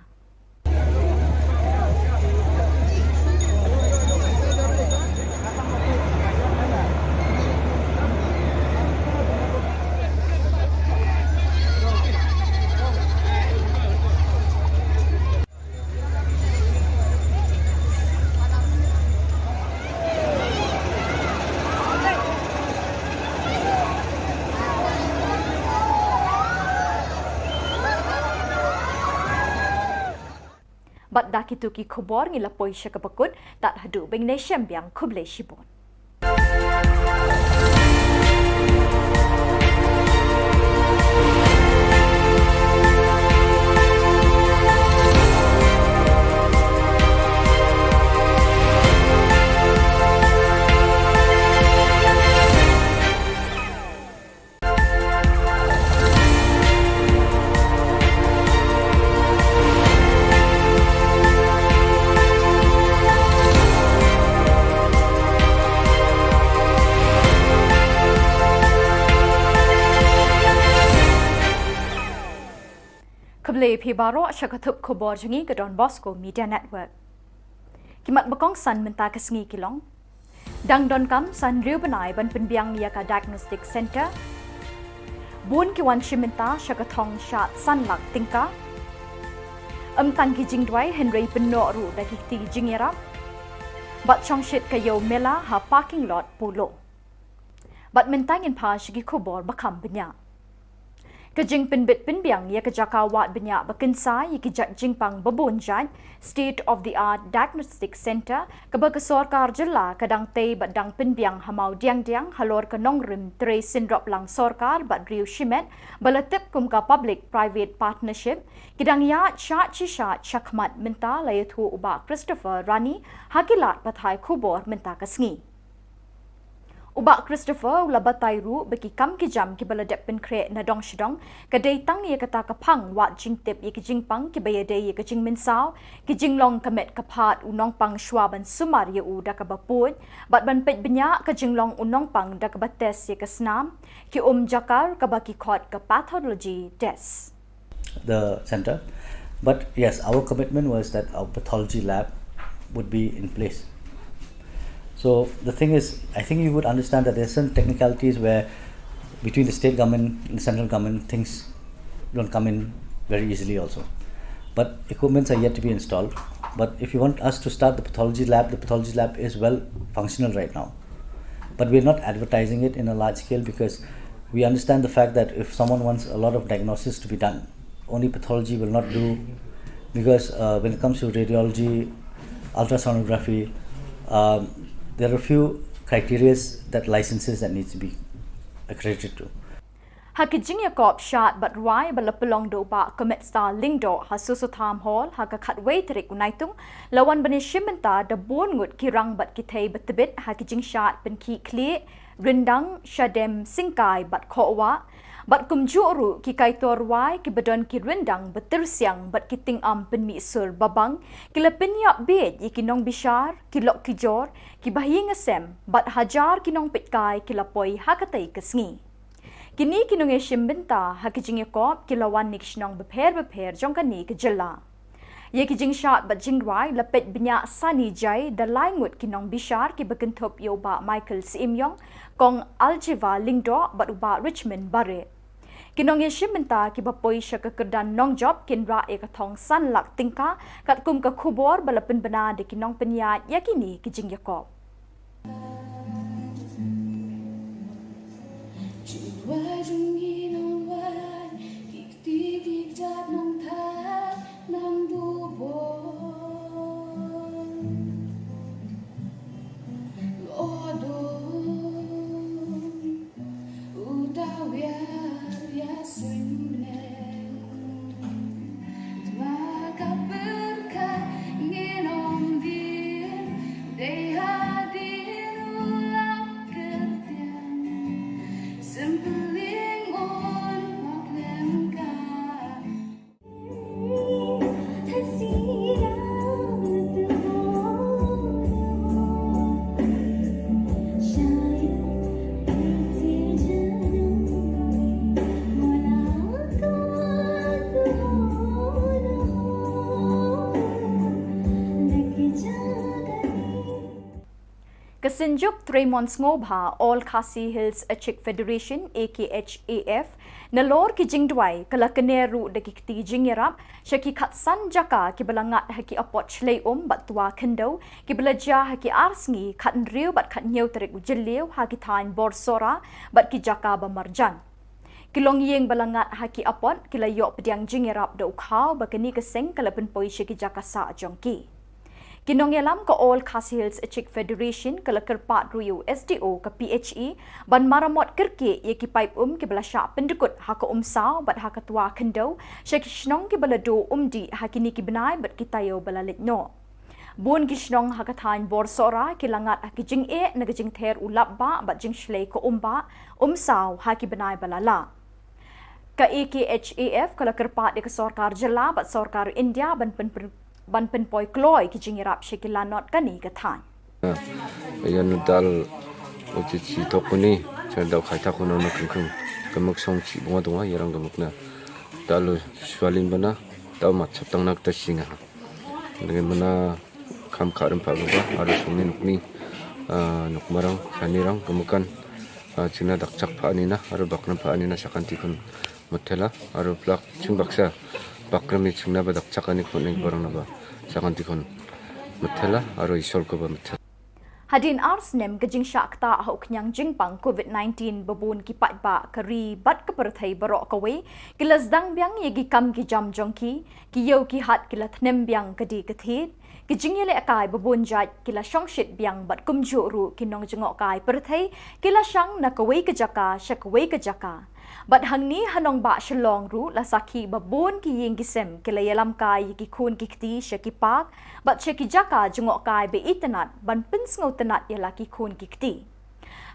Bad da kito ki khubor ngi la poi sha kaba kut, tad haduh ban ïashem biang, khublei shibun. Khublei phi baroh sha ka thup khubor jong ngi ka Don Bosco Media Network. Ki mat ba kongsan mynta ka sngi ki long: dang donkam san hynriew bnai ban pynbiang ïa ka Diagnostic Center. Bun ki wan shim bynta sha ka thong shad san lak tyngka. Ym tang ki jingduwai hynrei pynnoh ruh da ki kti jingïarap. Bad shongshit ka Ïew Mela ha parking lot Polo. Bad mynta ngin phai sha ki khubor ba kham bniah. Ka jingpynbit pynbiang ïa ka jaka wad bniah ba kynsai ïa ki jait jingpang ba bun jait, State of the Art Diagnostic Center, kaba ka sorkar jylla ka dang tei bad dang pynbiang ha Mawdiangdiang halor ka nongrim trei synroplang sorkar bad riew shimet ba la tip kum ka Public Private Partnership, ki dang ïaid shad shi shad shakhmat mynta, la ïathuh u Bah Christopher Rani ha ki lad pathai khubor mynta ka sngi. U Bah Christopher u la batai ruh ba ki kam ki jam kiba la dep pynkhreh na dong sha dong ka dei tang ïa kata ka phang wad jingtip ïa ki jingpang kiba ïadei ïa ka jingmynsaw, ki jinglong ka met ka phad u nongpang shwa ban sumar ïa u da kaba puid, bad ban peit bniah ka jinglong u nongpang da kaba test ïa ka snam, ki um jakar kaba ki khot ka pathology test. The center. But yes, our commitment was that our pathology lab would be in place. So the thing is, I think you would understand that there's some technicalities where between the state government and the central government, things don't come in very easily also. But equipments are yet to be installed. But if you want us to start the pathology lab, the pathology lab is well functional right now. But we're not advertising it in a large scale because we understand the fact that if someone wants a lot of diagnosis to be done, only pathology will not do, because uh, when it comes to radiology, ultrasonography, um, there are a few criteria that licenses that needs to be accredited to. Ha ki jingïakop shad bad rwai ba la pynlong da u Bah Comet Star Lyngdoh ha Soso Tham Hall ha ka khatwei tarik u Naitung, la wan ban ïashim bynta da bun ngut ki rang bad ki thei ba tbit ha ki jingshad pynkhih khlieh, ryndang, shadem, syngkai bad khohwah. Bad kumjuh ruh ki kaitor rwai kiba don ki ryndang ba tyrsiang bad ki tyngam pynmih sur babang, ki la pynïap bieit ïa ki nongbishar, ki lok ki jor, kiba ha ïing ha sem, bad hajar ki nongpeitkai ki la poi ha katei ka sngi. Kine ki nongïashim bynta ha ki jingïakop ki la wan na ki shnong bapher bapher jong kane ka jylla. Ïa ki jingshad bad jingrwai la peit bniah sani jai da lai ngut ki nongbishar kiba kynthup ïa u Bah Michael Syiemiong, Kong Aljiva Lyngdoh bad u Bah Richmond Bareh. Ki nongïashim bynta kiba poi sha ka kyrdan nongjop kin rah ïa ka thong san lak tyngka, katkum ka khubor ba la pynbna da ki nongpynïaid ïa kine ki jingïakop. Ka Synjuk Treimon Sngewbha All Khasi Hills Achik Federation, A K H A F, nalor ki jingduwai ka la kner ruh da ki kti jingïarap sha ki khatsan jaka kiba la ngat ha ki apot shlei um bad twa khyndew kiba la jia ha ki ar sngi khathynriew bad khathynñiew tarik u Jylliew ha ki thaiñ bor Sohra bad ki jaka ba marjan. Ki longïing ba la ngat ha ki apot ki la ïoh pdiang jingïarap da u khaw ba kane ka seng ka la pynpoi sha ki jaka sah jong ki. Ki nongïalam ka All Khasi Hills Achik Federation ka la kyrpad ruh ïa u S D O ka P H E ban maramot kyrkieh ïa ki paip um kiba la shah pyndkut ha ka Umsaw bad ha ka Twa Khyndew sha ki shnong kiba la duh umdih ha kine ki bnai bad ki taïew ba la leit noh. Bun ki shnong ha ka thaiñ bor Sohra ki la ngat ha ki jingeh na ka jingther u lapbah bad jingshlei ka umbah, umsaw ha ki bnai ba la lah. Ka A K H A F ka la kyrpad ïa ka sorkar jylla bad sorkar India ban pyn, pyn, ban pynpoi kloi ki jingïarap sha ki lanot kane ka thaiñ. Ïa na dal u chi chi tok kuni, cha dal khai ta kuno na kung kung. Ka mak song chi bunga dunga, ïa rang ka mak na. Dal u shwalin bana, dal mat chap tang nak ta singa. Ngi mana kham kha rem pha ba, aro song ni nuk ni, ah, nuk marang, shani rang, ka makan, ah, china dak chak pha ni na, aro bak rem pha ni na, shakan tikun. Mutela, aro plak, chung baksa, bak rem ni chungna ba dak chak ani kun ni barang na ba, shakan tikun. Mutela, aro isol ko ba mutela. Hadien ar snem ka jingshah ktah ha u khñiang jingpang covid nineteen ba bun ki paidbah ka ri bad ka pyrthei baroh kawei, ki la sdang biang ïa ki kam ki jam jong ki, ki ïew ki hat ki la thnem biang ka die ka thied, ki jingïalehkai ba bun jait ki la shongshit biang bad kumjuh ruh ki nongjngohkai pyrthei, ki la shang na kawei ka jaka sha kawei ka jaka. Bad hangne ha nongbah Shillong ruh la sakhi ba bun ki ïing ki sem ki la ïalam kai ïa ki khun ki kti sha ki park, bad sha ki jaka jngohkai ba itynnad ban pynsngewtynnad ïa la ki khun ki kti.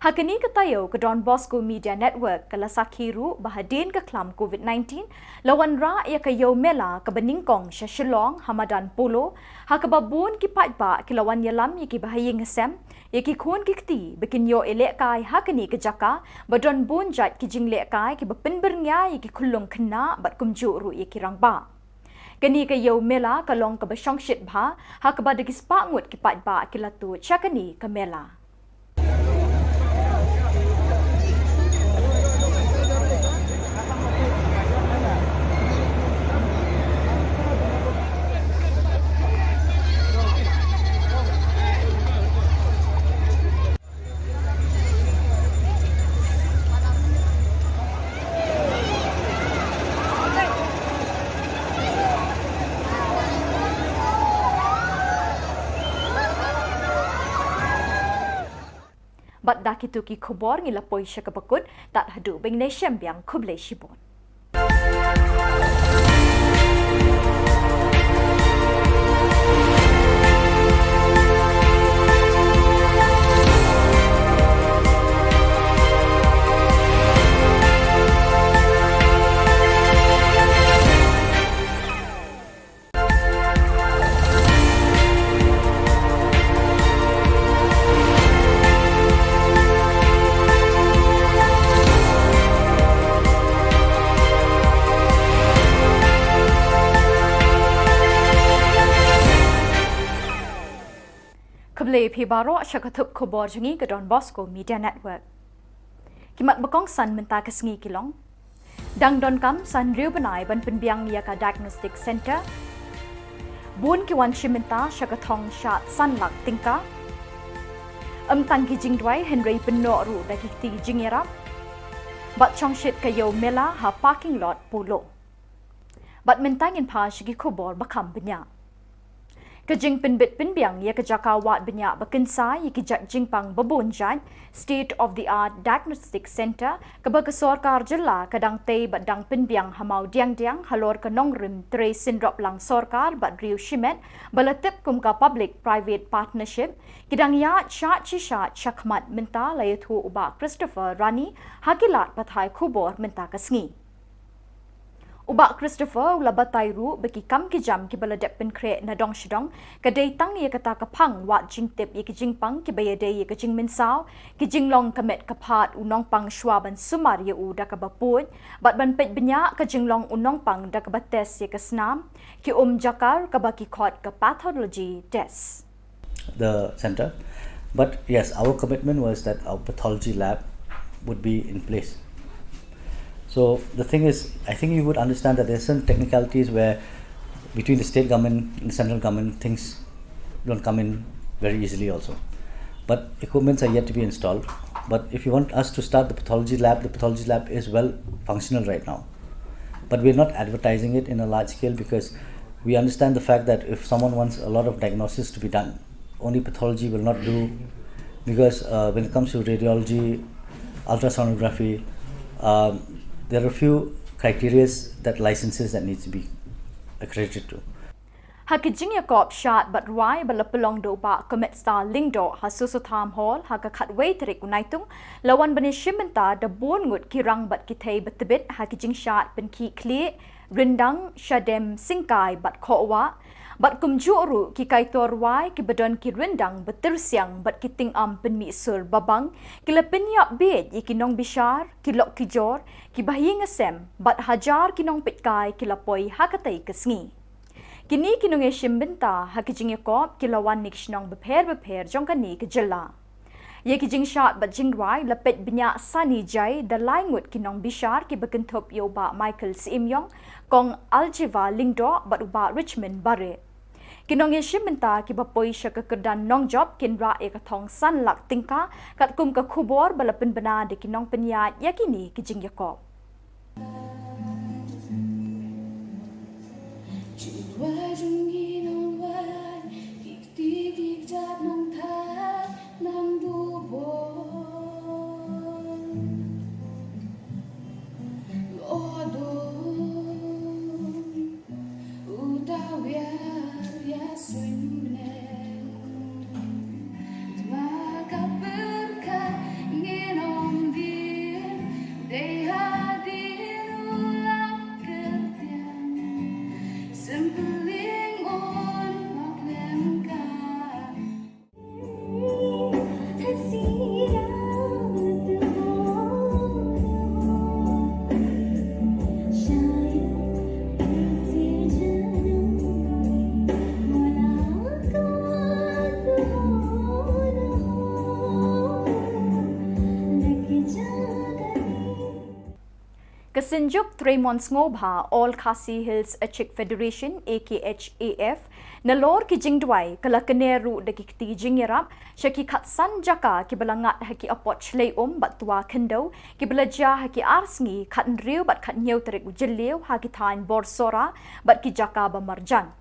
Ha kane ka taïew ka Don Bosco Media Network ka la sakhi ruh ba hadien ka khlam covid nineteen, la wanrah ïa ka ïew mela kaba nyngkong sha Shillong ha madan Polo, ha kaba bun ki paidbah ki la wan ïalam ïa kiba ha ïing ha sem, ïa ki khun ki kti ba kin ïoh ïalehkai ha kane ka jaka, ba don bun jait ki jinglehkai kiba pynbyrngia ïa ki khyllung khynnah bad kumjuh ruh ïa ki rangbah. Kane ka Ïew Mela ka long kaba shongshit bha, ha kaba da ki spah ngut ki paidbah ki la tuid sha kane ka mela. Bad da kitu ki khubor ngi la poi sha kaba kut, tad haduh ba ngin ïashem biang, khublei shibun. Khublei phi baroh sha ka thup khubor jong ngi ka Don Bosco Media Network. Ki mat ba kongsan mynta ka sngi ki long: Dang donkam san hynriew bnai ban pynbiang ïa ka Diagnostic Center. Bun ki wan shim bynta sha ka thong shad san lak tyngka. Ym tang ki jingduwai hynrei pynnoh ruh da ki kti jingïarap. Bad shongshit ka Ïew Mela ha parking lot Polo. Bad mynta ngin phai sha ki khubor ba kham bniah. Ka jingpynbit pynbiang ïa ka jaka wad bniah ba kynsai ïa ki jait jingpang ba bun jait, State of the Art Diagnostic Center, kaba ka sorkar jylla ka dang tei bad dang pynbiang ha Mawdiangdiang halor ka nongrim trei synroplang sorkar bad riew shimet, ba la tip kum ka Public Private Partnership, ki dang ïaid shad shi shad shakhmat mynta, la ïathuh u Bah Christopher Rani ha ki lad pathai khubor mynta ka sngi. U Bah Christopher u la batai ruh ba ki kam ki jam kiba la dep pynkhreh na dong sha dong, ka dei tang ïa kata ka phang wad jingtip ïa ki jingpang kiba ïadei ïa ka jingmynsaw, ki jinglong ka met ka phad u nongpang shwa ban sumar ïa u da kaba puid, bad ban peit bniah ka jinglong u nongpang da kaba test ïa ka snam, ki um jakar kaba ki khot ka pathology test. The center. But yes, our commitment was that our pathology lab would be in place. So the thing is, I think you would understand that there's some technicalities where between the state government and the central government, things don't come in very easily also. But equipments are yet to be installed. But if you want us to start the pathology lab, the pathology lab is well functional right now. But we're not advertising it in a large scale because we understand the fact that if someone wants a lot of diagnosis to be done, only pathology will not do, because uh, when it comes to radiology, ultrasonography, um, there are a few criteria that licenses that needs to be accredited to. Ha ki jingïakop shad bad rwai ba la pynlong da u Bah Cometstar Lyngdoh ha Soso Tham Hall ha ka khatwei tarik u Naitung, la wan ban ïashim bynta da bun ngut ki rang bad ki thei ba tbit ha ki jingshad pynkhih khlieh, ryndang, shadem, syngkai bad khohwah. Bad kumjuh ruh ki kaitor rwai kiba don ki ryndang ba tyrsiang bad ki tyngam pynmih sur babang, ki la pynïap bieit ïa ki nongbishar, ki lok ki jor, ki bahaïing hasem bad hajar ki nongpeitkai ki la poi ha katei ka sngi. Kine ki nongïashim bynta ha ki jingïakop ki la wan na ki shnong bapher bapher jong kane ka jylla. Ïa ki jingshad bad jingrwai la peit bniah sani jai da lai ngut ki nongbishar kiba kynthup ïa u Bah Michael Syiemiong, Kong Aljiva Lyngdoh bad u Bah Richmond Bareh. Ki nongïashim bynta kiba poi sha ka kyrdan nongjop kin rah ïa ka thong san lak tyngka, katkum ka khubor ba la pynbna da ki nongpynïaid ïa kine ki jingïakop. Ka Synjuk Tremont Sngewbha All Khasi Hills Achik Federation, A K H A F, nalor ki jingduwai ka la kner ruh da ki kti jingïarap sha ki khatsan jaka kiba la ngat ha ki apot shlei um bad twa khyndew kiba la jia ha ki ar sngi khathynriew bad khathynñiew tarik u Jylliew ha ki thaiñ Borsora bad ki jaka ba marjan.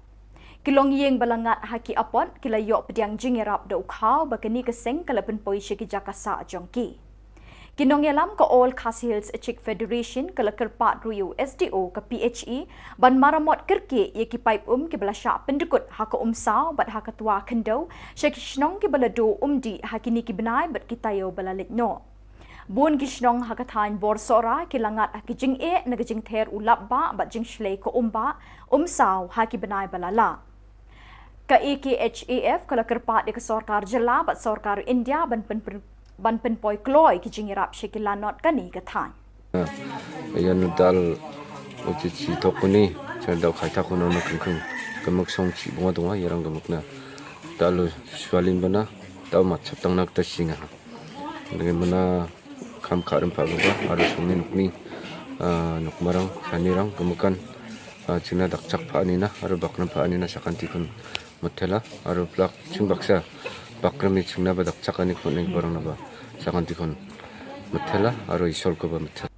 Ki longïing ba la ngat ha ki apot ki la ïoh pdiang jingïarap da u khaw ba kane ka seng ka la pynpoi sha ki jaka sah jong ki. Ki nongïalam ka All Khasi Hills Achik Federation ka la kyrpad ruh ïa u S D O ka P H E ban maramot kyrkieh ïa ki paip um kiba la shah pyndkut ha ka Umsaw bad ha ka Twa Khyndew sha ki shnong kiba la duh umdih ha kine ki bnai bad ki taïew ba la leit noh. Bun ki shnong ha ka thaiñ Borsora ki la ngat ha ki jingeh na ka jingther u lapbah bad jingshlei ka umbah, umsaw ha ki bnai ba la lah. Ka A K H A F ka la kyrpad ïa ka sorkar jylla bad sorkar India ban pyn, pyn, ban pynpoi kloi ki jingïarap sha ki lanot kane ka thaiñ. Ïa na dal u chi chi thok kuni, cha dau khai thak kuno na kung kung. Ka mak song chi bunga dunga, ïa rang ka mak na. Dal u shwalin bana, dau mat chap tang nak ta shinga. Dengan mana kam ka rem pa ba, aru song ni nuk ni, ah, nuk marang, sani rang, kemukan, ah, chuna dak chak pa ni na, aru bak rem pa ni na, sakan tikun mutela, aru plak, chung baksa, bak rem ni chuna ba dak chak ani kun ni barang na ba, sakan tikun mutela, aru isol ko ba mutela.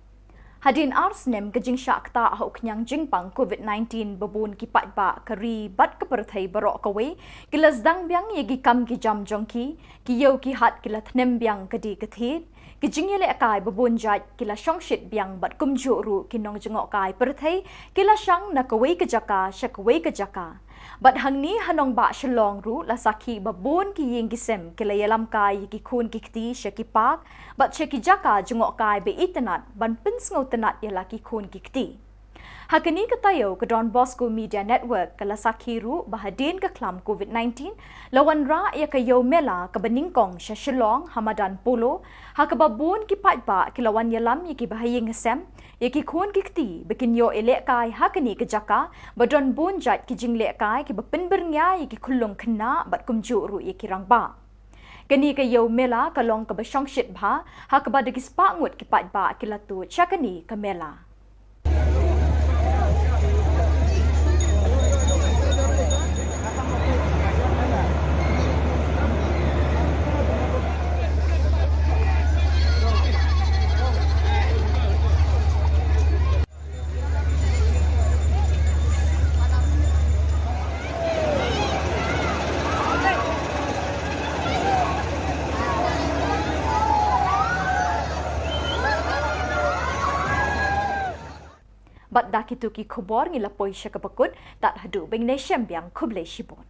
Hadien ar snem ka jingshah ktah ha u khñiang jingpang COVID nineteen ba bun ki paidbah ka ri bad ka pyrthei baroh kawei, ki la sdang biang ïa ki kam ki jam jong ki, ki ïew ki hat ki la thnem biang ka die ka thied, ki jingïalehkai ba bun jait ki la shongshit biang bad kumjuh ruh ki nongjngohkai pyrthei, ki la shang na kawei ka jaka sha kawei ka jaka. Bad hangne ha nongbah Shillong ruh la sakhi ba bun ki ïing ki sem ki la ïalam kai ïa ki khun ki kti sha ki park, bad sha ki jaka jngohkai ba itynnat ban pynsngewtynnat ïa la ki khun ki kti. Ha kane ka taïew ka Don Bosco Media Network ka la sakhi ruh ba hadien ka khlam COVID nineteen, la wanrah ïa ka Ïew Mela kaba nyngkong sha Shillong ha madan Polo, ha kaba bun ki paidbah ki la wan ïalam ïa ki bahaïing hasem, ïa ki khun ki kti ba kin ïoh ïalehkai ha kane ka jaka, ba don bun jait ki jinglehkai kiba pynbyrngia ïa ki khyllung khynnah bad kumjuh ruh ïa ki rangbah. Kane ka Ïew Mela ka long kaba shongshit bha, ha kaba da ki spah ngut ki paidbah ki la tuid sha kane ka mela. Bad da kito ki khubor ngi la poi sha kaba kut, tad haduh ba ngin ïashem biang, khublei shibun.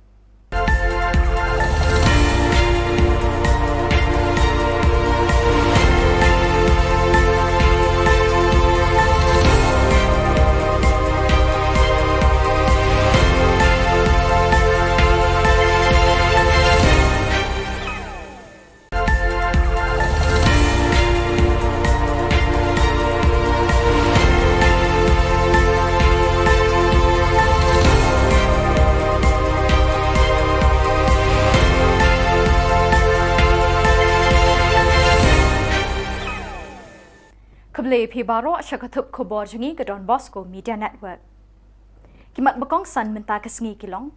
Khublei phi baroh sha ka thup khubor jong ngi ka Don Bosco Media Network. Ki mat ba kongsan mynta ka sngi ki long: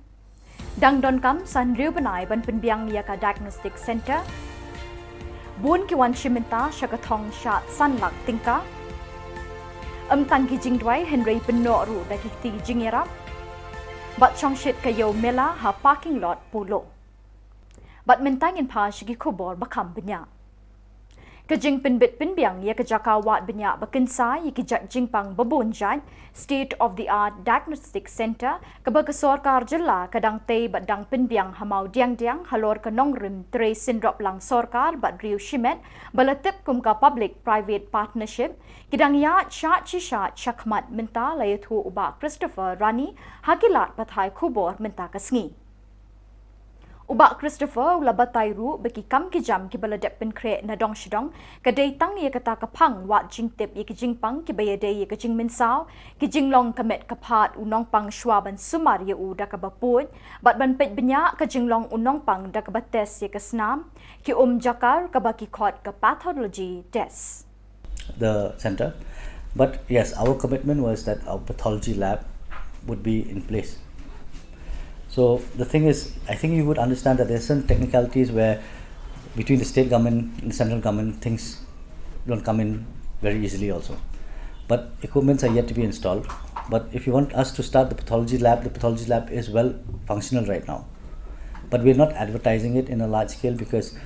Dang donkam san hynriew bnai ban pynbiang ïa ka Diagnostic Centre. Bun ki wan shim bynta sha ka thong shad san lak tyngka. Ym tang ki jingduwai hynrei pynnoh ruh da ki kti jingïarap. Bad shongshit ka Ïew Mela ha parking lot Polo. Bad mynta ngin phai sha ki khubor ba kham bniah. Ka jingpynbit pynbiang ïa ka jaka wad bniah ba kynsai ïa ki jait jingpang ba bun jait, State of the Art Diagnostic Centre, kaba ka sorkar jylla ka dang tei bad dang pynbiang ha Mawdiangdiang halor ka nongrim trei synroplang sorkar bad riew shimet ba la tip kum ka Public Private Partnership, ki dang ïaid shad shi shad shakhmat mynta, la ïathuh u Bah Christopher Rani ha ki lad pathai khubor mynta ka sngi. U Bah Christopher u la batai ruh ba ki kam ki jam kiba la dep pynkhreh na dong sha dong ka dei tang ïa kata ka phang wad jingtip ïa ki jingpang kiba ïadei ïa ka jingmynsaw, ki jinglong ka met ka phad u nongpang shwa ban sumar ïa u da kaba puid, bad ban peit bniah ka jinglong u nongpang da kaba test ïa ka snam, ki um jakar kaba ki khot ka pathology test. The center. But yes, our commitment was that our pathology lab would be in place. So the thing is, I think you would understand that there's some technicalities where between the state government and the central government, things don't come in very easily also. But equipments are yet to be installed. But if you want us to start the pathology lab, the pathology lab is well functional right now. But we're not advertising it in a large scale because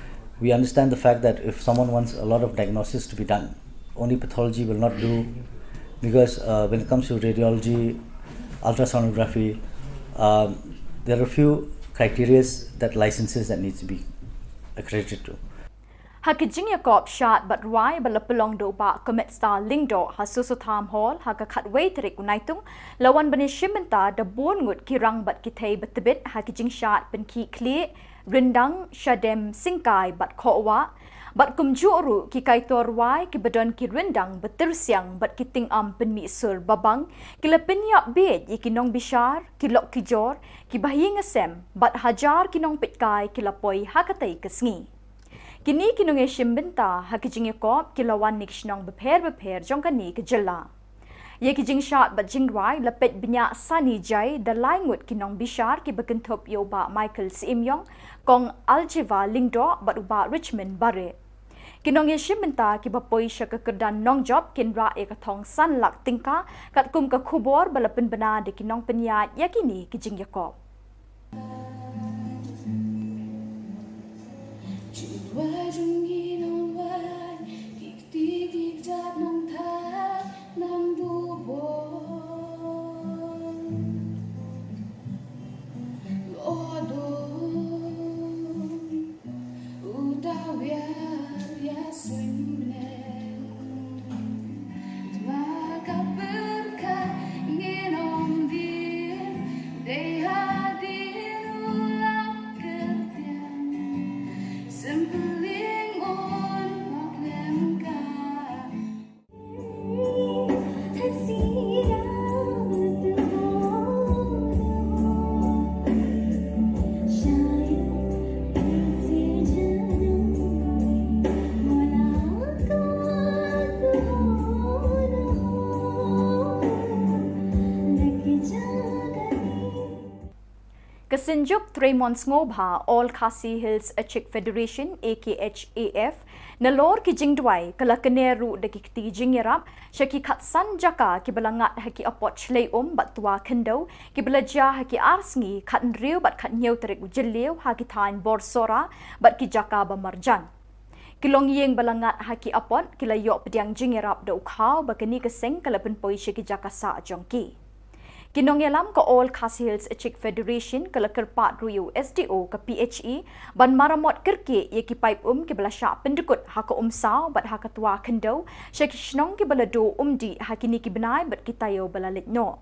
we understand the fact that if someone wants a lot of diagnosis to be done, only pathology will not do, because uh, when it comes to radiology, ultrasonography, um, there are a few criteria that licenses that needs to be accredited to. Ha ki jingïakop shad bad rwai ba la pynlong da u Bah Cometstar Lyngdoh ha Soso Tham Hall ha ka khatwei tarik u Naitung, la wan ban ïashim bynta da bun ngut ki rang bad ki thei ba tbit ha ki jingshad pynkhih khlieh, ryndang, shadem, syngkai bad khohwah, bad kumjuh ruh ki kaitor rwai kiba don ki ryndang ba tyrsiang bad ki tyngam pynmih sur babang, ki la pynïap bieit ïa ki nongbishar, ki lok ki jor, ki bahaïing hasem, bad hajar ki nongpeitkai ki la poi ha katei ka sngi. Kine ki nongïashim bynta ha ki jingïakop ki la wan na ki shnong bapher bapher jong kane ka jylla. Ïa ki jingshad bad jingrwai la peit bniah sani jai da lai ngut ki nongbishar kiba kynthup ïa u Bah Michael Syiemiong, Kong Aljiva Lyngdoh bad u Bah Richmond Bareh. Ki nongïashim bynta kiba poi sha ka kyrdan nongjop kin rah ïa ka thong san lak tyngka, katkum ka khubor ba la pynbna da ki nongpynïaid ïa kine ki jingïakop. Ka Synjuk Tremont Sngewbha All Khasi Hills Achik Federation, A K H A F, nalor ki jingduwai ka la kner ruh da ki kti jingïarap sha ki khatsan jaka kiba la ngat ha ki apot shlei um bad twa khyndew kiba la jia ha ki ar sngi khathynriew bad khathynñiew tarik u Jylliew ha ki thaiñ Borsora bad ki jaka ba marjan. Ki longïing ba la ngat ha ki apot ki la ïoh pdiang jingïarap da u khaw ba kane ka seng ka la pynpoi sha ki jaka sah jong ki. Ki nongïalam ka All Khasi Hills Achik Federation ka la kyrpad ruh ïa u S D O ka P H E ban maramot kyrkieh ïa ki paip um kiba la shah pyndkut ha ka Umsaw bad ha ka Twa Khyndew sha ki shnong kiba la duh um dih ha kine ki bnai bad ki taïew ba la leit noh.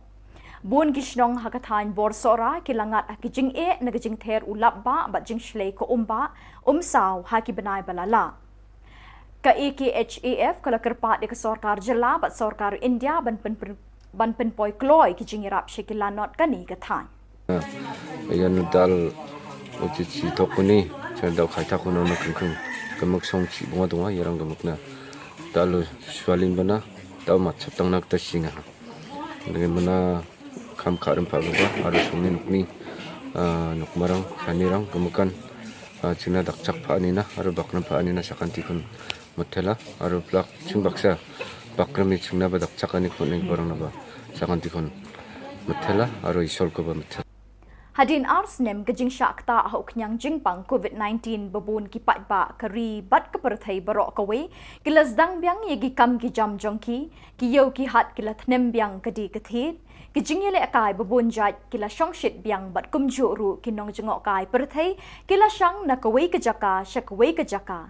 Bun ki shnong ha ka thaiñ Borsora ki la ngat ha ki jingeh na ka jingther u lapbah bad jingshlei ka umbah, umsaw ha ki bnai ba la lah. Ka A K H A F ka la kyrpad ïa ka sorkar jylla bad sorkar India ban pyn, ban pynpoi kloi ki jingïarap sha ki lanot kane ka thaiñ. Ïa na dal u chi chi thok kuni, cha dal khai thak kuni na kring kring. Ka mak song chi bunga dunga, ïa rang ka mak na. Dal u swalin bana, dal mat chap tang nak ta singa. Lagi mana kam ka rim pa ba, aro song ni nuk ni, ah, nuk marang, sani rang, ka makan, ah, chingna dak chak pa ni na, aro bak rim pa ni na sakan tikun. Mathela, aro plak, ching baksa, bak rim ni chingna ba dak chak ani kun ni barang na ba, sakan tikun. Mathela, aro isol ko ba mathela. Hadien ar snem ka jingshah ktah ha u khñiang jingpang COVID nineteen ba bun ki paidbah ka ri bad ka pyrthei baroh kawei, ki la sdang biang ïa ki kam ki jam jong ki, ki ïew ki hat ki la thnem biang ka die ka thied, ki jingïalehkai ba bun jait ki la shongshit biang bad kumjuh ruh ki nongjngohkai pyrthei, ki la shang na kawei ka jaka, sha kawei ka jaka.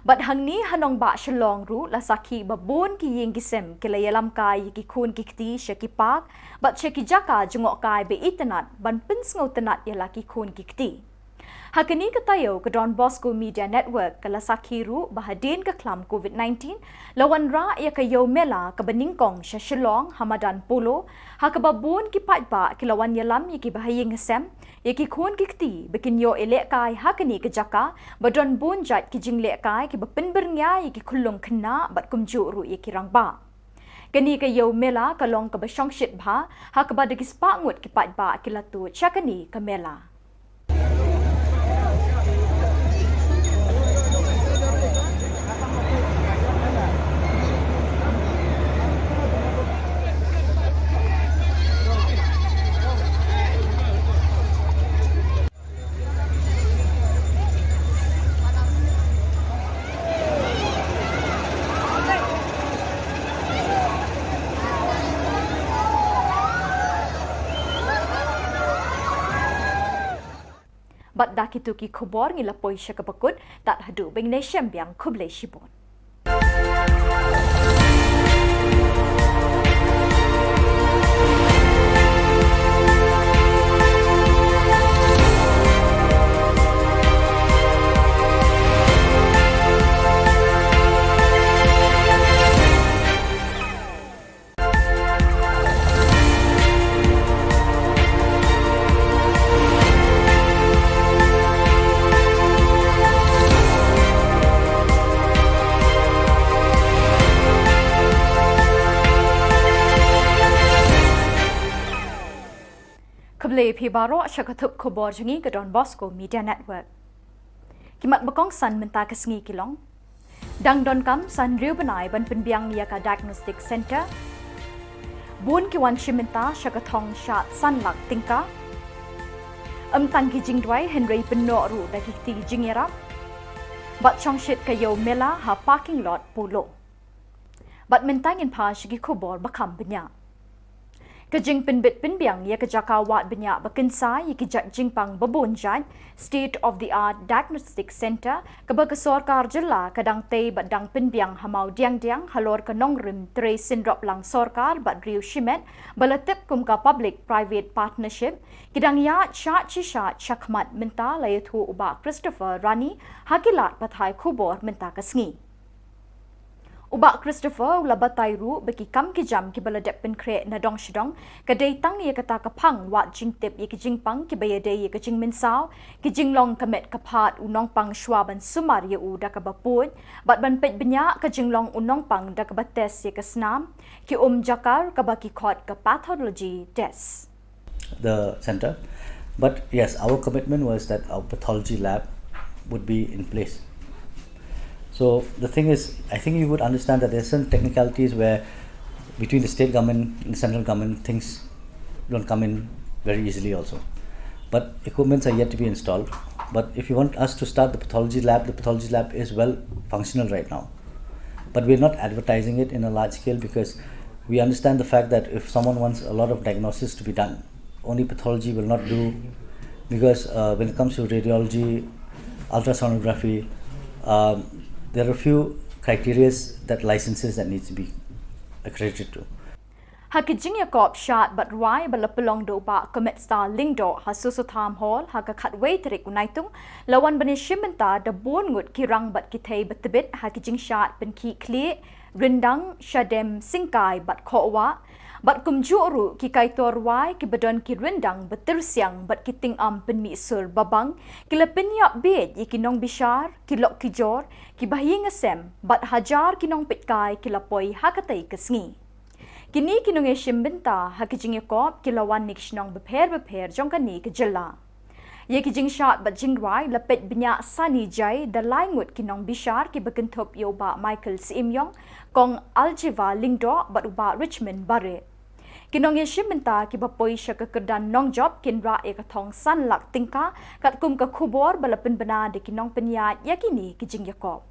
Bad hangne ha nongbah Shillong ruh la sakhi ba bun ki ïing ki sem ki la ïalam kai ïa ki khun ki kti sha ki park, bad sha ki jaka jngohkai ba itynnad ban pynsngewtynnad ïa la ki khun ki kti. Ha kane ka taïew ka Don Bosco Media Network ka la sakhi ruh ba hadien ka khlam COVID nineteen, la wanrah ïa ka Ïew Mela kaba nyngkong sha Shillong ha madan Polo, ha kaba bun ki paidbah ki la wan ïalam ïa ki bahaïing hasem, ïa ki khun ki kti ba kin ïoh ïalehkai ha kane ka jaka, ba don bun jait ki jinglehkai kiba pynbyrngia ïa ki khyllung khynnah bad kumjuh ruh ïa ki rangbah. Kane ka Ïew Mela ka long kaba shongshit bha, ha kaba da ki spah ngut ki paidbah ki la tuid sha kane ka mela. Bad da kito ki khubor ngi la poi sha kaba kut, tad haduh ba ngin ïashem biang, khublei shibun. Khublei phi baroh sha ka thup khubor jong ngi ka Don Bosco Media Network. Ki mat ba kongsan mynta ka sngi ki long: Dang donkam san hynriew bnai ban pynbiang ïa ka Diagnostic Center. Bun ki wan shim bynta sha ka thong shad san lak tyngka. Ym tang ki jingduwai hynrei pynnoh ruh da ki kti jingïarap. Bad shongshit ka Ïew Mela ha parking lot Polo. Bad mynta ngin phai sha ki khubor ba kham bniah. Ka jingpynbit pynbiang ïa ka jaka wad bniah ba kynsai ïa ki jait jingpang ba bun jait, State of the Art Diagnostic Center, kaba ka sorkar jylla ka dang tei bad dang pynbiang ha Mawdiangdiang halor ka nongrim treisynroplang sorkar bad riew shimet, ba la tip kum ka Public Private Partnership, ki dang ïaid shad shi shad shakhmat mynta, la ïathuh u Bah Christopher Rani ha ki lad pathai khubor mynta ka sngi. U Bah Christopher u la batai ruh ba ki kam ki jam kiba la dep pynkhreh na dong sha dong ka dei tang ïa kata ka phang wad jingtip ïa ki jingpang kiba ïadei ïa ka jingmynsaw, ki jinglong ka met ka phad u nongpang shwa ban sumar ïa u da kaba pud, bad ban peit bniah ka jinglong u nongpang da kaba test ïa ka snam, ki um jakar kaba ki khot ka pathology test. The center. But yes, our commitment was that our pathology lab would be in place. So the thing is, I think you would understand that there's some technicalities where between the state government and the central government, things don't come in very easily also. But equipments are yet to be installed. But if you want us to start the pathology lab, the pathology lab is well functional right now. But we're not advertising it in a large scale because we understand the fact that if someone wants a lot of diagnosis to be done, only pathology will not do, because uh, when it comes to radiology, ultrasonography, um, there are a few criteria that licenses that needs to be accredited to. Ha ki jingïakop shad bad rwai ba la pynlong da u Bah Cometstar Lyngdoh ha Soso Tham Hall ha ka khatwei tarik u Naitung, la wan ban ïashim bynta da bun ngut ki rang bad ki thei ba tbit ha ki jingshad pynkhih khlieh, ryndang, shadem, syngkai bad khohwah. Bad kumjuh ruh ki kaitor rwai kiba don ki ryndang ba tyrsiang bad ki tyngam pynmih sur babang, ki la pynïap bieit ïa ki nongbishar, ki lok ki jor, ki bahaïing hasem bad hajar ki nongpeitkai ki la poi ha katei ka sngi. Kine ki nongïashim bynta ha ki jingïakop ki la wan na ki shnong bapher bapher jong kane ka jylla. Ïa ki jingshad bad jingrwai la peit bniah sani jai da lai ngut ki nongbishar kiba kynthup ïa u Bah Michael Syiem Ïong, Kong Aljiva Lyngdoh bad u Bah Richmond Bareh. Ki nongïashim bynta kiba poi sha ka kyrdan nongjop kin rah ïa ka thong san lak tyngka, katkum ka khubor ba la pynbna da ki nongpynïaid ïa kine ki jingïakop.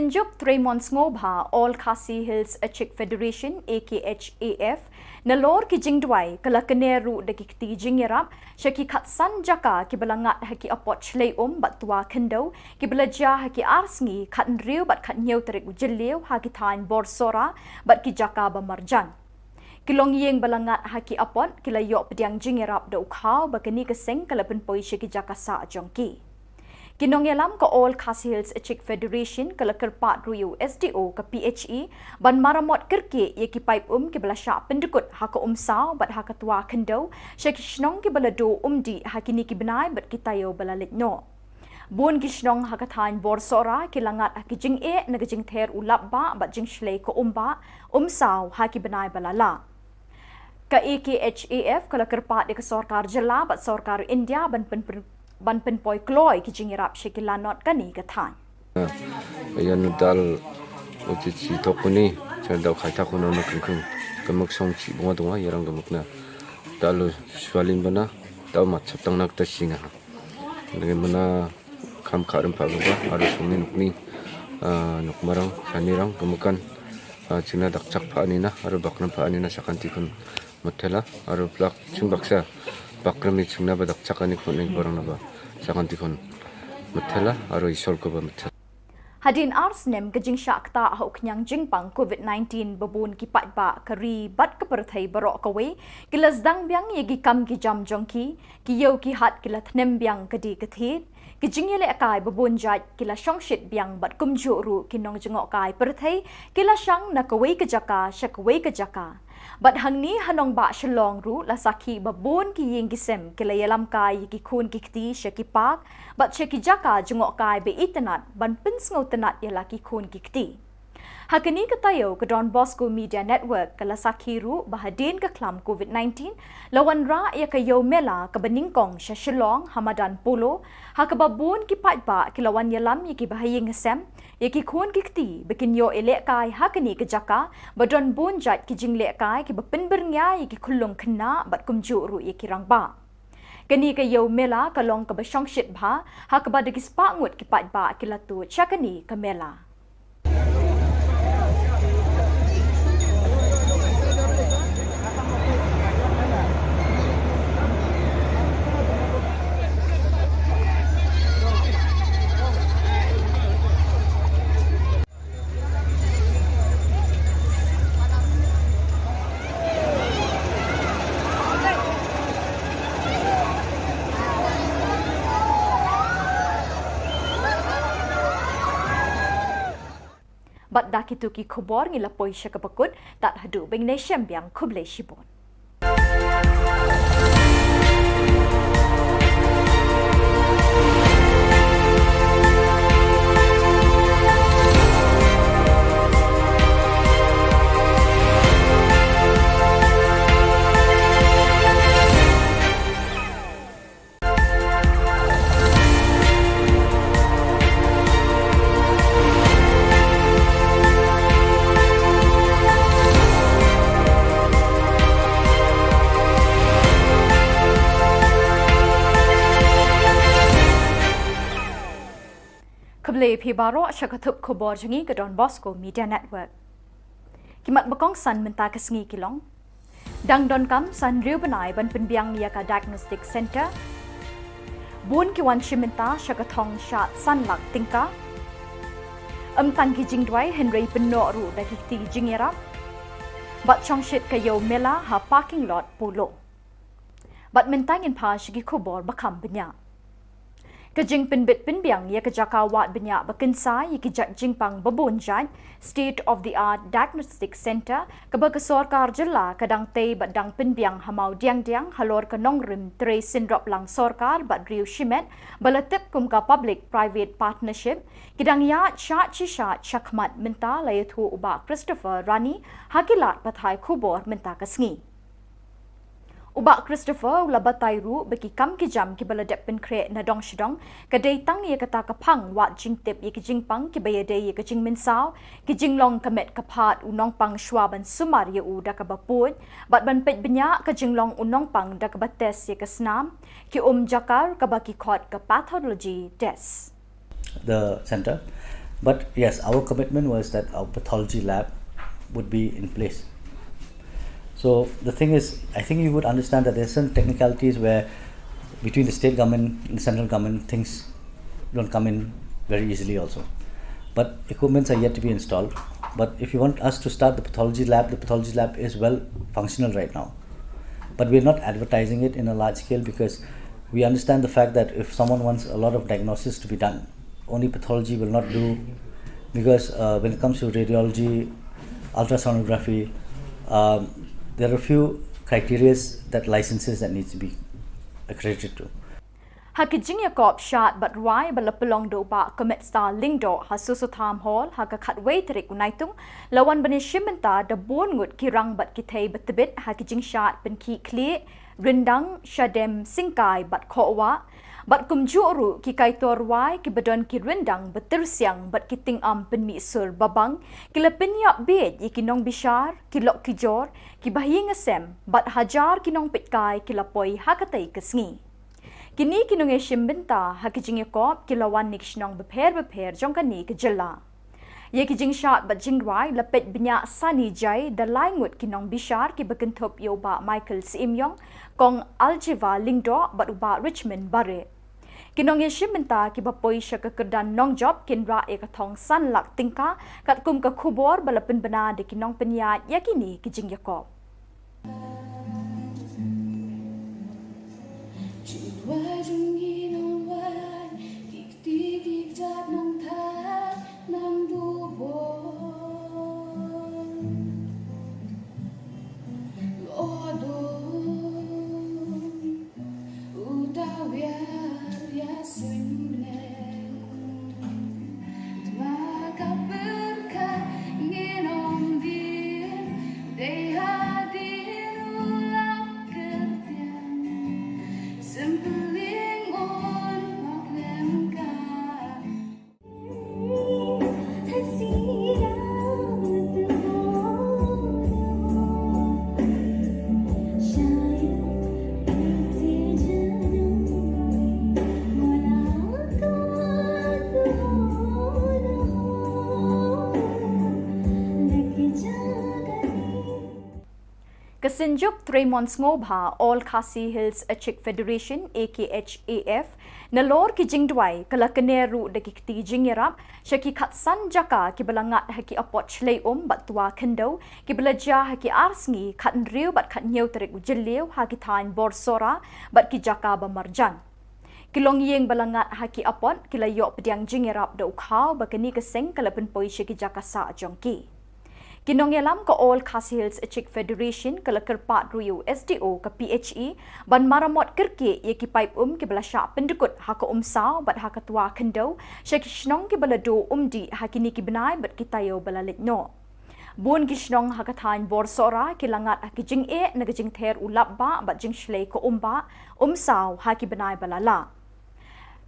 Juk trei mon sngewbha All Khasi Hills Achik Federation, A K H A F, nalor ki jingduwai ka la kner ruh da ki kti jingïarap sha ki khatsan jaka kiba la ngat ha ki apot shlei um bad twa khyndew kiba la jia ha ki ar sngi khathynriew bad khathynñiew tarik u Jylliew ha ki thaiñ Borsora bad ki jaka ba marjan. Ki longïing ba la ngat ha ki apot ki la ïoh pdiang jingïarap da u khaw ba kane ka seng ka la pynpoi sha ki jaka sah jong ki. Ki nongïalam ka All Khasi Hills Achik Federation ka la kyrpad ruh ïa u S D O ka P H E ban maramot kyrkieh ïa ki paip um kiba la shah pyndkut ha ka Umsaw bad ha ka Twa Khyndew sha ki shnong kiba la duh umdih ha kine ki bnai bad ki taïew ba la leit noh. Bun ki shnong ha ka thaiñ Borsora ki la ngat ha ki jingeh na ka jingther u lapbah bad jingshlei ka umbah, umsaw ha ki bnai ba la lah. Ka A K H A F ka la kyrpad ïa ka sorkar jylla bad sorkar India ban pyn, ban pynpoi kloi ki jingïarap sha ki lanot kane ka thaiñ. Ïa na dal u chi chi thok kuni, cha dal khai thak kuni na kring kring. Ka mak song chi bunga dunga, ïa rang ka mak na. Dal u swalin bana, dal mat chap tang nak ta singa. Ngi mana kam ka rem pa ba, aro song ni nuk ni, ah, nuk marang, sani rang, ka makan, ah, china dak chak pa ni na, aro bak rem pa ni na, sakan tikun. Mathela, aro plak, chung baksa, bak rem ni chungna ba dak chak ani khun ni barang na ba, sakan tikun. Mathela, aro isol ko ba mathela. Hadien ar snem ka jingshah ktah ha u khñiang jingpang COVID nineteen ba bun ki paidbah ka ri bad ka pyrthei baroh kawei, ki la sdang biang ïa ki kam ki jam jong ki, ki ïew ki hat ki la thnem biang ka die ka thied, ki jingïalehkai ba bun jait ki la shongshit biang bad kumjuh ruh ki nongjngohkai pyrthei, ki la shang na kawei ka jaka, sha kawei ka jaka. Bad hangne ha nongbah Shillong ruh la sakhi ba bun ki ïing ki sem ki la ïalam kai ïa ki khun ki kti sha ki park, bad sha ki jaka jngohkai ba itynnat ban pynsngewtynnat ïa la ki khun ki kti. Ha kane ka taïew ka Don Bosco Media Network ka la sakhi ruh ba hadien ka khlam COVID nineteen, la wanrah ïa ka Ïew Mela kaba nyngkong sha Shillong ha madan Polo, ha kaba bun ki paidbah ki la wan ïalam ïa ki bahaïing hasem, ïa ki khun ki kti ba kin ïoh ïalehkai ha kane ka jaka, ba don bun jait ki jinglehkai kiba pynbyrngia ïa ki khyllung khynnah bad kumjuh ruh ïa ki rangbah. Kane ka Ïew Mela ka long kaba shongshit bha, ha kaba da ki spah ngut ki paidbah ki la tuid sha kane ka mela. Bad da kitu ki khubor ngi la poi sha kaba kut, tad haduh ban ïashem biang, khublei shibun. Khublei phi baroh sha ka thup khubor jong ngi ka Don Bosco Media Network. Ki mat ba kongsan mynta ka sngi ki long: Dang donkam san hynriew bnai ban pynbiang ïa ka Diagnostic Center. Bun ki wan shim bynta sha ka thong shad san lak tyngka. Ym tang ki jingduwai hynrei pynnoh ruh da ki kti jingïarap. Bad shongshit ka Ïew Mela ha parking lot Polo. Bad mynta ngin phai sha ki khubor ba kham bniah. Ka jingpynbit pynbiang ïa ka jaka wad bniah ba kynsai ïa ki jait jingpang ba bun jait, State of the Art Diagnostic Center, kaba ka sorkar jylla ka dang tei bad dang pynbiang ha Mawdiangdiang halor ka nongrim trei synroplang sorkar bad riew shimet ba la tip kum ka Public Private Partnership, ki dang ïaid shad shi shad shakhmat mynta, la ïathuh u Bah Christopher Rani ha ki lad pathai khubor mynta ka sngi. U Bah Christopher u la batai ruh ba ki kam ki jam kiba la dep pynkhreh na dong sha dong ka dei tang ïa kata ka phang wad jingtip ïa ki jingpang kiba ïadei ïa ka jingmynsaw, ki jinglong ka met ka phad u nongpang shwa ban sumar ïa u da kaba puid, bad ban peit bniah ka jinglong u nongpang da kaba test ïa ka snam, ki um jakar kaba ki khot ka pathology test. The center. But yes, our commitment was that our pathology lab would be in place. So the thing is, I think you would understand that there's some technicalities where between the state government and the central government, things don't come in very easily also. But equipments are yet to be installed. But if you want us to start the pathology lab, the pathology lab is well functional right now. But we're not advertising it in a large scale because we understand the fact that if someone wants a lot of diagnosis to be done, only pathology will not do, because uh, when it comes to radiology, ultrasonography, um, there are a few criteria that licenses that needs to be accredited to. Ha ki jingïakop shad bad rwai ba la pynlong da u Bah Comet Star Lyngdoh ha Soso Tham Hall ha ka khatwei tarik u Naitung, la wan ban ïashim bynta da bun ngut ki rang bad ki thei ba tbit ha ki jingshad pynkhih khlieh, ryndang, shadem, syngkai bad khohwah. Bad kumjuh ruh ki kaitor rwai kiba don ki ryndang ba tyrsiang bad ki tyngam pynmih sur babang, ki la pynïap bieit ïa ki nongbishar, ki lok ki jor, kiba ha ïing ha sem, bad hajar ki nongpeitkai ki la poi ha katei ka sngi. Kine ki nongïashim bynta ha ki jingïakop ki la wan na ki shnong bapher bapher jong kane ka jylla. Ïa ki jingshad bad jingrwai la peit bniah sani jai da lai ngut ki nongbishar kiba kynthup ïa u Bah Michael Syiem Ïong, Kong Aljiva Lyngdoh bad u Bah Richmond Bareh. Ki nongïashim bynta kiba poi sha ka kyrdan nongjop kin rah ïa ka thong san lak tyngka, katkum ka khubor ba la pynbna da ki nongpynïaid ïa kine ki jingïakop. Ka Synjuk Trei Mon Sngewbha All Khasi Hills Achik Federation, A K H A F, nalor ki jingduwai ka la kner ruh da ki kti jingïarap sha ki khatsan jaka kiba la ngat ha ki apot shlei um bad twa khyndew kiba la jia ha ki ar sngi khathynriew bad khathynñiew tarik u Jylliew ha ki thaiñ bor Sohra bad ki jaka ba marjan. Ki longïing ba la ngat ha ki apot ki la ïoh pdiang jingïarap da u khaw ba kane ka seng ka la pynpoi sha ki jaka sah jong ki. Ki nongïalam ka All Khasi Hills Achik Federation ka la kyrpad ruh ïa u S D O ka P H E ban maramot kyrkieh ïa ki paip um kiba la shah pyndkut ha ka Umsaw bad ha ka Twa Khyndew sha ki shnong kiba la duh umdih ha kine ki bnai bad ki taïew ba la leit noh. Bun ki shnong ha ka thaiñ bor Sohra ki la ngat ha ki jingeh na ka jingther u lapbah bad jingshlei ka umbah, umsaw ha ki bnai ba la lah.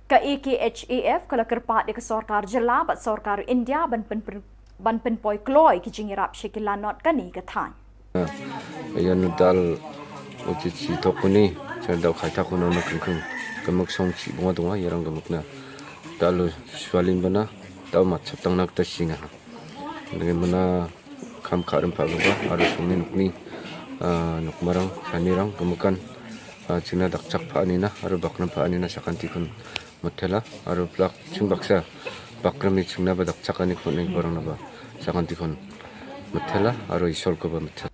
Ka A K H A F ka la kyrpad ïa ka sorkar jylla bad sorkar India ban pyn, pyn, ban pynpoi kloi ki jingïarap sha ki lanot kane ka thaiñ. Ïa na dal u chi chi thok kuni, cha dau khai thak kuno na kengkeng. Ka mak song chi bunga dunga, ïa rang ka mak na. Dal u shwalin bana, dau mat chap tang nak ta shinga. Ngi mana kham kha rem pha ba, aro sumni nukni, ah, nuk marang, sani rang, kemakan, ah, chingna dak chak pha anina, aro bak rem pha anina, sakan tikun matela, aro plak, chung baksa, bak rem chingna ba dak chak ani kun ning barang na ba, sakan tikun matela, aro isol ko ba matela.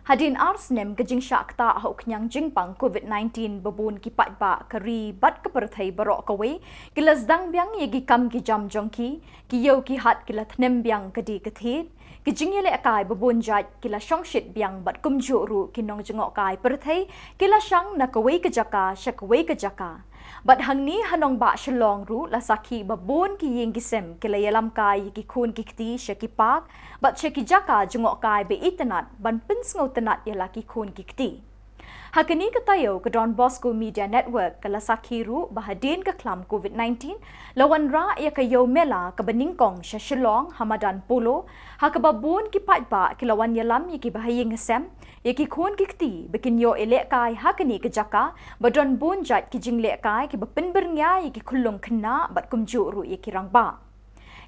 Hadien ar snem ka jingshah ktah ha u khñiang jingpang COVID nineteen ba bun ki paidbah ka ri bad ka pyrthei baroh kawei, ki la sdang biang ïa ki kam ki jam jong ki, ki ïew ki hat ki la thnem biang ka die ka thied, ki jingïalehkai ba bun jait ki la shongshit biang bad kumjuh ruh ki nongjngohkai pyrthei, ki la shang na kawei ka jaka, sha kawei ka jaka. Bad hangne ha nongbah Shillong ruh la sakhi ba bun ki ïing ki sem ki la ïalam kai ïa ki khun ki kti sha ki park, bad sha ki jaka jngohkai ba itynnad ban pynsngewtynnad ïa la ki khun ki kti. Ha kane ka taïew ka Don Bosco Media Network ka la sakhi ruh ba hadien ka khlam COVID nineteen, la wanrah ïa ka Ïew Mela kaba nyngkong sha Shillong ha madan Polo, ha kaba bun ki paidbah ki la wan ïalam ïa ki ba ha ïing ha sem, ïa ki khun ki kti ba kin ïoh ïalehkai ha kane ka jaka, ba don bun jait ki jinglehkai kiba pynbyrngia ïa ki khyllung khynnah bad kumjuh ruh ïa ki rangbah.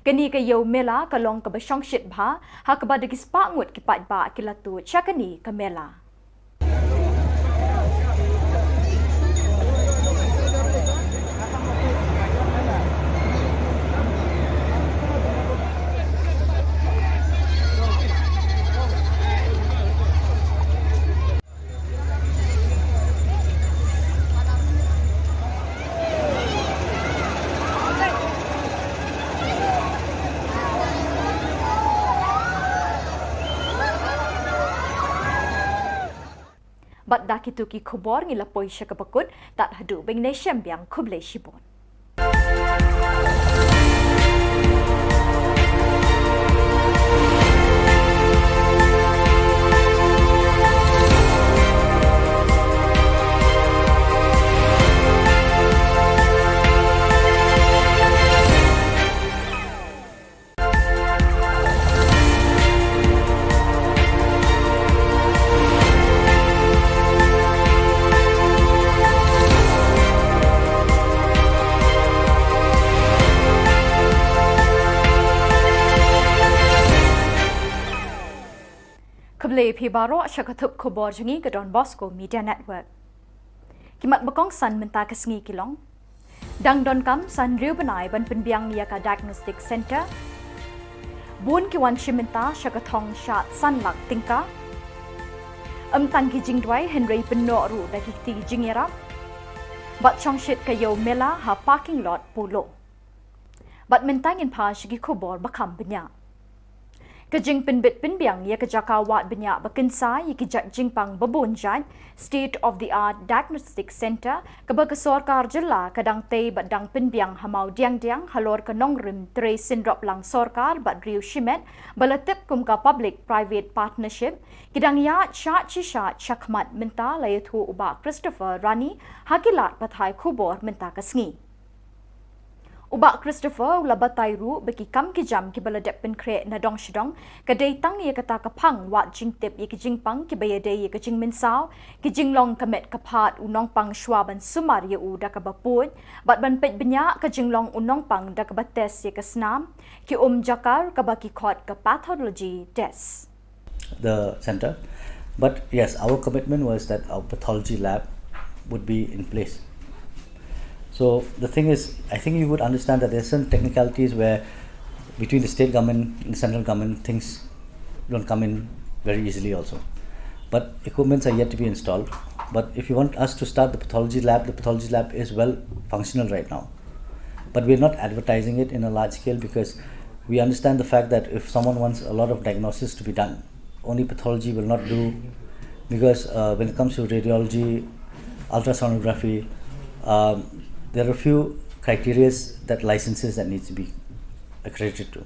Kane ka Ïew Mela ka long kaba shongshit bha, ha kaba da ki spah ngut ki paidbah ki la tuid sha kane ka mela. Bad da kitu ki khubor ngi la poi sha kaba kut, tad haduh ba ngin ïashem biang, khublei shibun. Khublei phi baroh sha ka thup khubor jong ngi ka Don Bosco Media Network. Ki mat ba kongsan mynta ka sngi ki long: Dang donkam san hynriew bnai ban pynbiang ïa ka Diagnostic Center. Bun ki wan shim bynta sha ka thong shad san lak tyngka. Ym tang ki jingduwai hynrei pynnoh ruh da ki kti jingïarap. Bad shongshit ka Ïew Mela ha parking lot Polo. Bad mynta ngin phai sha ki khubor ba kham bniah. Ka jingpynbit pynbiang ïa ka jaka wad bniah ba kynsai ïa ki jait jingpang ba bun jait, State of the Art Diagnostic Center, kaba ka sorkar jylla ka dang tei bad dang pynbiang ha Mawdiangdiang halor ka nongrim trei synroplang sorkar bad riew shimet, ba la tip kum ka Public Private Partnership, ki dang ïaid shad shi shad shakhmat mynta, la ïathuh u Bah Christopher Rani ha ki lad pathai khubor mynta ka sngi. U Bah Christopher u la batai ruh ba ki kam ki jam kiba la dep pynkhreh na dong sha dong, ka dei tang ïa kata ka phang wad jingtip ïa ki jingpang kiba ïadei ïa ka jingmynsaw, ki jinglong ka met ka phad u nongpang shwa ban sumar ïa u da kaba puid, bad ban peit bniah ka jinglong u nongpang da kaba test ïa ka snam, ki um jakar kaba ki khot ka pathology test. The center. But yes, our commitment was that our pathology lab would be in place. So the thing is, I think you would understand that there's some technicalities where between the state government and the central government, things don't come in very easily also. But equipments are yet to be installed. But if you want us to start the pathology lab, the pathology lab is well functional right now. But we're not advertising it in a large scale because we understand the fact that if someone wants a lot of diagnosis to be done, only pathology will not do, because uh, when it comes to radiology, ultrasonography, um, there are a few criteria that licenses that needs to be accredited to.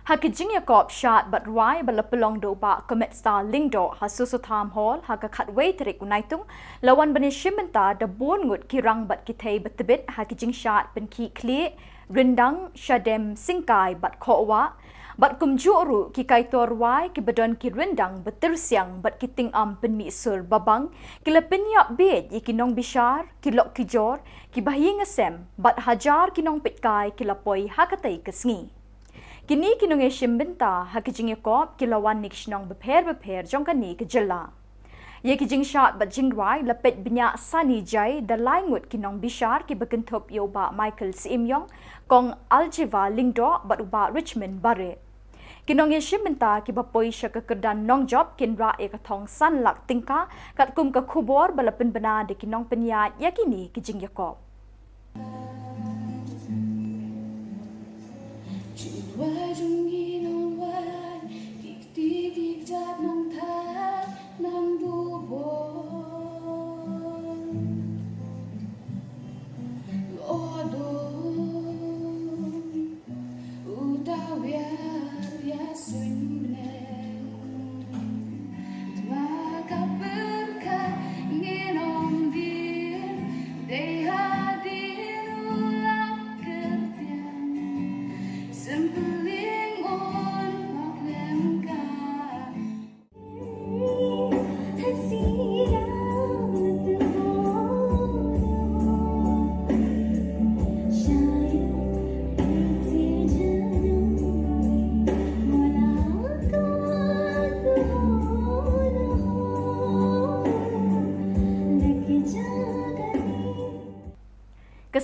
Ha ki jingïakop shad bad rwai ba la pynlong da u Bah Cometstar Lyngdoh ha Soso Tham Hall ha ka khatwei tarik u Naitung, la wan ban ïashim bynta da bun ngut ki rang bad ki thei ba tbit ha ki jingshad pynkhih khlieh, ryndang, shadem, syngkai bad khohwah. Bad kumjuh ruh ki kaitor rwai kiba don ki ryndang ba tyrsiang bad ki tyngam pynmih sur babang, ki la pynïap bieit ïa ki nongbishar, ki lok ki jor, ki bahaïing hasem bad hajar ki nongpeitkai ki la poi ha katei ka sngi. Kine ki nongïashim bynta ha ki jingïakop ki la wan na ki shnong bapher bapher jong kane ka jylla. Ïa ki jingshad bad jingrwai la peit bniah sani jai da lai ngut ki nongbishar kiba kynthup ïa u Bah Michael Syiem Ïong, Kong Aljiva Lyngdoh bad u Bah Richmond Bareh. Ki nongïashim bynta kiba poi sha ka kyrdan nongjop kin rah ïa ka thong san lak tyngka, katkum ka khubor ba la pynbna da ki nongpynïaid ïa kine ki jingïakop.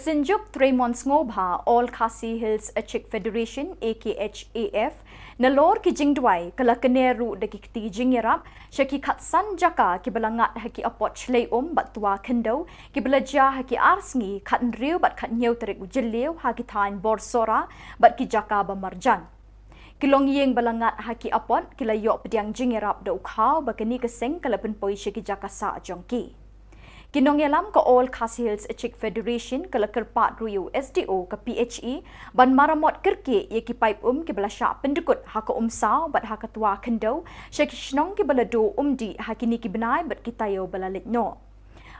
Synjuk Tremon Sngobha, All Khasi Hills Achik Federation, A K H A F, nalor ki jingduwai ka la kner ruh da ki kti jingïarap sha ki khatsan jaka kiba la ngat ha ki apot shlei um bad twa khyndew kiba la jia ha ki ar sngi khathynriew bad khathynñiew tarik u Jylliew ha ki thaiñ Borsora bad ki jaka ba marjan. Ki longïing ba la ngat ha ki apot ki la ïoh pdiang jingïarap da u khaw ba kane ka seng ka la pynpoi sha ki jaka sah jong ki. Ki nongïalam ka All Khasi Hills Achik Federation ka la kyrpad ruh ïa u S D O ka P H E ban maramot kyrkieh ïa ki paip um kiba la shah pyndkut ha ka Umsaw bad ha ka Twa Khyndew sha ki shnong kiba la duh umdih ha kine ki bnai bad ki taïew ba la leit noh.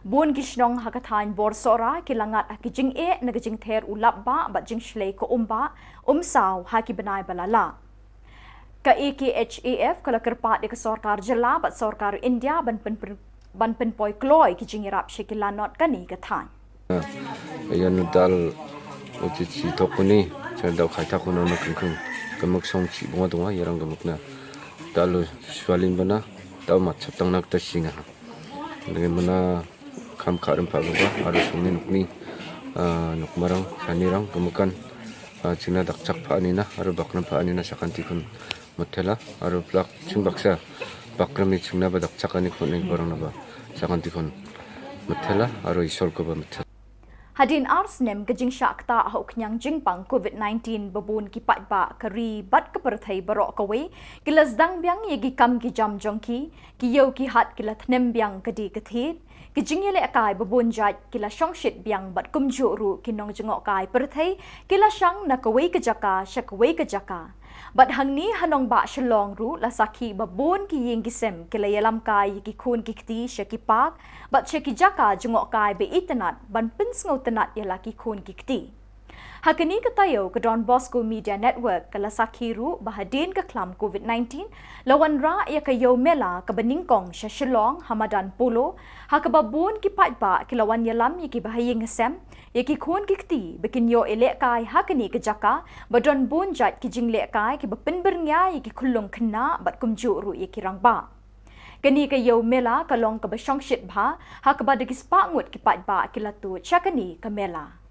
Bun ki shnong ha ka thaiñ Borsora ki la ngat ha ki jingeh na ka jingther u lapbah bad jingshlei ka umbah, umsaw ha ki bnai ba la lah. Ka A K H A F ka la kyrpad ïa ka sorkar jylla bad sorkar India ban pyn, ban pynpoi kloi ki jingïarap sha ki lanot kane ka thaiñ. Ïa na dal u chi chi tok kuni, cha dau khai thak kuni na kung kung. Ka mak song chi bunga dunga, ïa rang ka mak na. Dal u shwalin bana, dau mat chap tang nak ta shinga. Dei mana kam ka ram pa ba, aro song ni nuk ni, ah, nuk marang, shani rang, ka makan, ah, china dak chak pa ni na, aro bak ram pa ni na, sakan tikun. Mathela, aro plak, chung baksa, bakram i chungna ba dak chakani khon ning barang na ba, chakani khon. Mathela, aro isol ko ba mathela. Hadien ar snem ka jingshah ktah ha u khñiang jingpang COVID nineteen ba bun ki paidbah ka ri bad ka pyrthei baroh kawei, ki la sdang biang ïa ki kam ki jam jong ki, ki ïew ki hat ki la thnem biang ka die ka thied, ki jingïalehkai ba bun jait ki la shongshit biang bad kumjuh ruh ki nongjngohkai pyrthei, ki la shang na kawei ka jaka, sha kawei ka jaka. Bad hangne ha nongbah Shillong ruh la sakhi ba bun ki ïing ki sem ki la ïalam kai ïa ki khun ki kti sha ki park, bad sha ki jaka jngohkai ba itynnat ban pynsngewtynnat ïa la ki khun ki kti. Ha kane ka taïew ka Don Bosco Media Network ka la sakhi ruh ba hadien ka khlam COVID nineteen, la wanrah ïa ka Ïew Mela kaba nyngkong sha Shillong ha madan Polo, ha kaba bun ki paidbah ki la wan ïalam ïa ki ba ha ïing ha sem, ïa ki khun ki kti ba kin ïoh ïalehkai ha kane ka jaka, ba don bun jait ki jinglehkai kiba pynbyrngia ïa ki khyllung khynnah bad kumjuh ruh ïa ki rangbah. Kane ka Ïew Mela ka long kaba shongshit bha, ha kaba da ki spah ngut ki paidbah ki la tuid sha kane ka mela.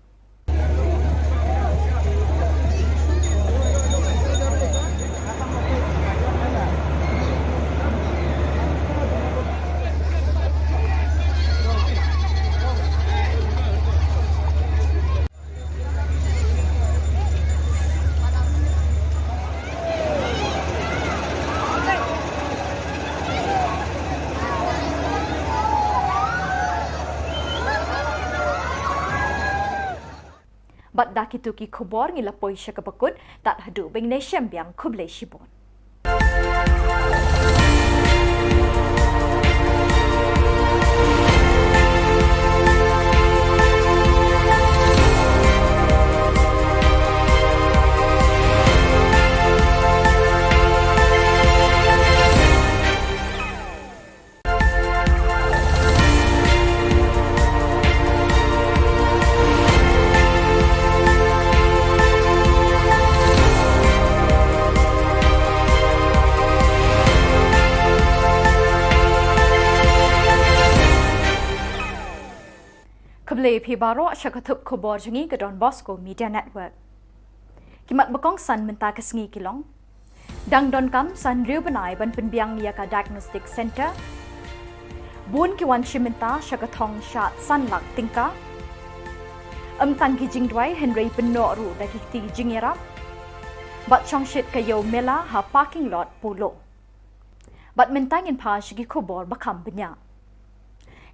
Bad da kito ki khubor ngi la poi sha kaba kut, tad haduh ban ïashem biang, khublei shibun. Khublei phi baroh sha ka thup khubor jong ngi ka Don Bosco Media Network. Ki mat ba kongsan mynta ka sngi ki long: Dang donkam san hynriew bnai ban pynbiang ïa ka Diagnostic Centre. Bun ki wan shim bynta sha ka thong shad san lak tyngka. Ym tang ki jingduwai hynrei pynnoh ruh da ki kti jingïarap. Bad shongshit ka Ïew Mela ha parking lot Polo. Bad mynta ngin phai sha ki khubor ba kham bniah.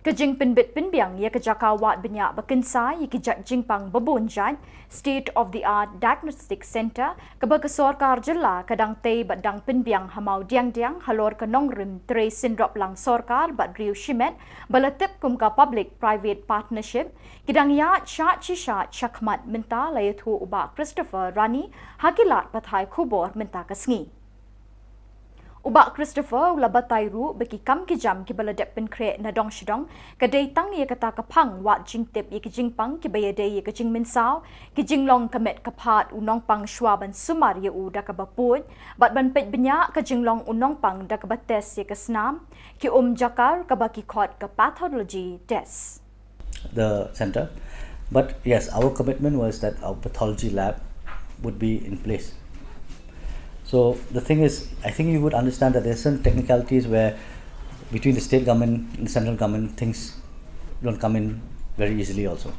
Ka jingpynbit pynbiang ïa ka jaka wad bniah ba kynsai ïa ki jait jingpang ba bun jait, State of the Art Diagnostic Centre, kaba ka sorkar jylla ka dang tei bad dang pynbiang ha Mawdiangdiang halor ka nongrim trei synroplang sorkar bad riew shimet ba la tip kum ka Public Private Partnership, ki dang ïaid shad shi shad shakhmat mynta, la ïathuh u Bah Christopher Rani ha ki lad pathai khubor mynta ka sngi. U Bah Christopher u la batai ruh ba ki kam ki jam kiba la dep pynkhreh na dong sha dong ka dei tang ïa kata ka phang wad jingtip ïa ki jingpang kiba ïadei ïa ka jingmynsaw, ki jinglong ka met ka phad u nongpang shwa ban sumar ïa u da kaba puid, bad ban peit bniah ka jinglong u nongpang da kaba test ïa ka snam, ki um jakar kaba ki khot ka pathology test. The center. But yes, our commitment was that our pathology lab would be in place. So the thing is, I think you would understand that there's some technicalities where between the state government and the central government, things don't come in very easily also.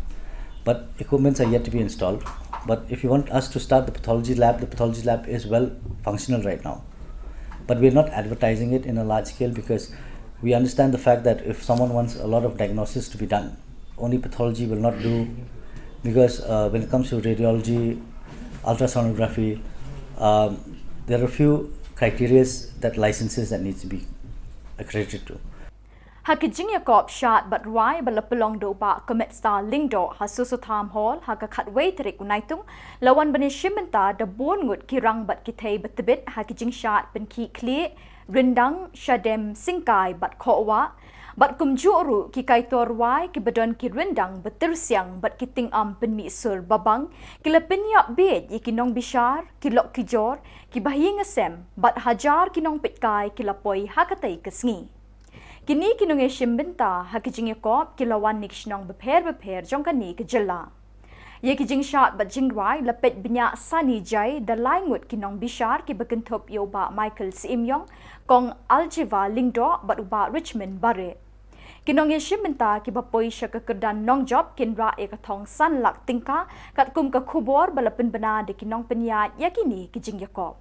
But equipments are yet to be installed. But if you want us to start the pathology lab, the pathology lab is well functional right now. But we're not advertising it in a large scale because we understand the fact that if someone wants a lot of diagnosis to be done, only pathology will not do, because uh, when it comes to radiology, ultrasonography, um, there are a few criteria that licenses that needs to be accredited to. Ha ki jingïakop shad bad rwai ba la pynlong da u Bah Cometstar Lyngdoh ha Soso Tham Hall ha ka khatwei tarik u Naitung, la wan ban ïashim bynta da bun ngut ki rang bad ki thei ba tbit ha ki jingshad pynkhih khlieh, ryndang, shadem, syngkai bad khohwah, bad kumjuh ruh ki kaitor rwai kiba don ki ryndang ba tyrsiang bad ki tyngam pynmih sur babang, ki la pynïap bieit ïa ki nongbishar, ki lok ki jor, ki bahaïing hasem, bad hajar ki nongpeitkai ki la poi ha katei ka sngi. Kine ki nongïashim bynta ha ki jingïakop ki la wan na ki shnong bapher bapher jong kane ka jylla. Ïa ki jingshad bad jingrwai la peit bniah sani jai da lai ngut ki nongbishar kiba kynthup ïa u Bah Michael Syiem Ïong, Kong Aljiva Lyngdoh bad u Bah Richmond Bareh. Ki nongïashim bynta kiba poi sha ka kyrdan nongjop kin rah ïa ka thong san lak tyngka, katkum ka khubor ba la pynbna da ki nongpynïaid ïa kine ki jingïakop.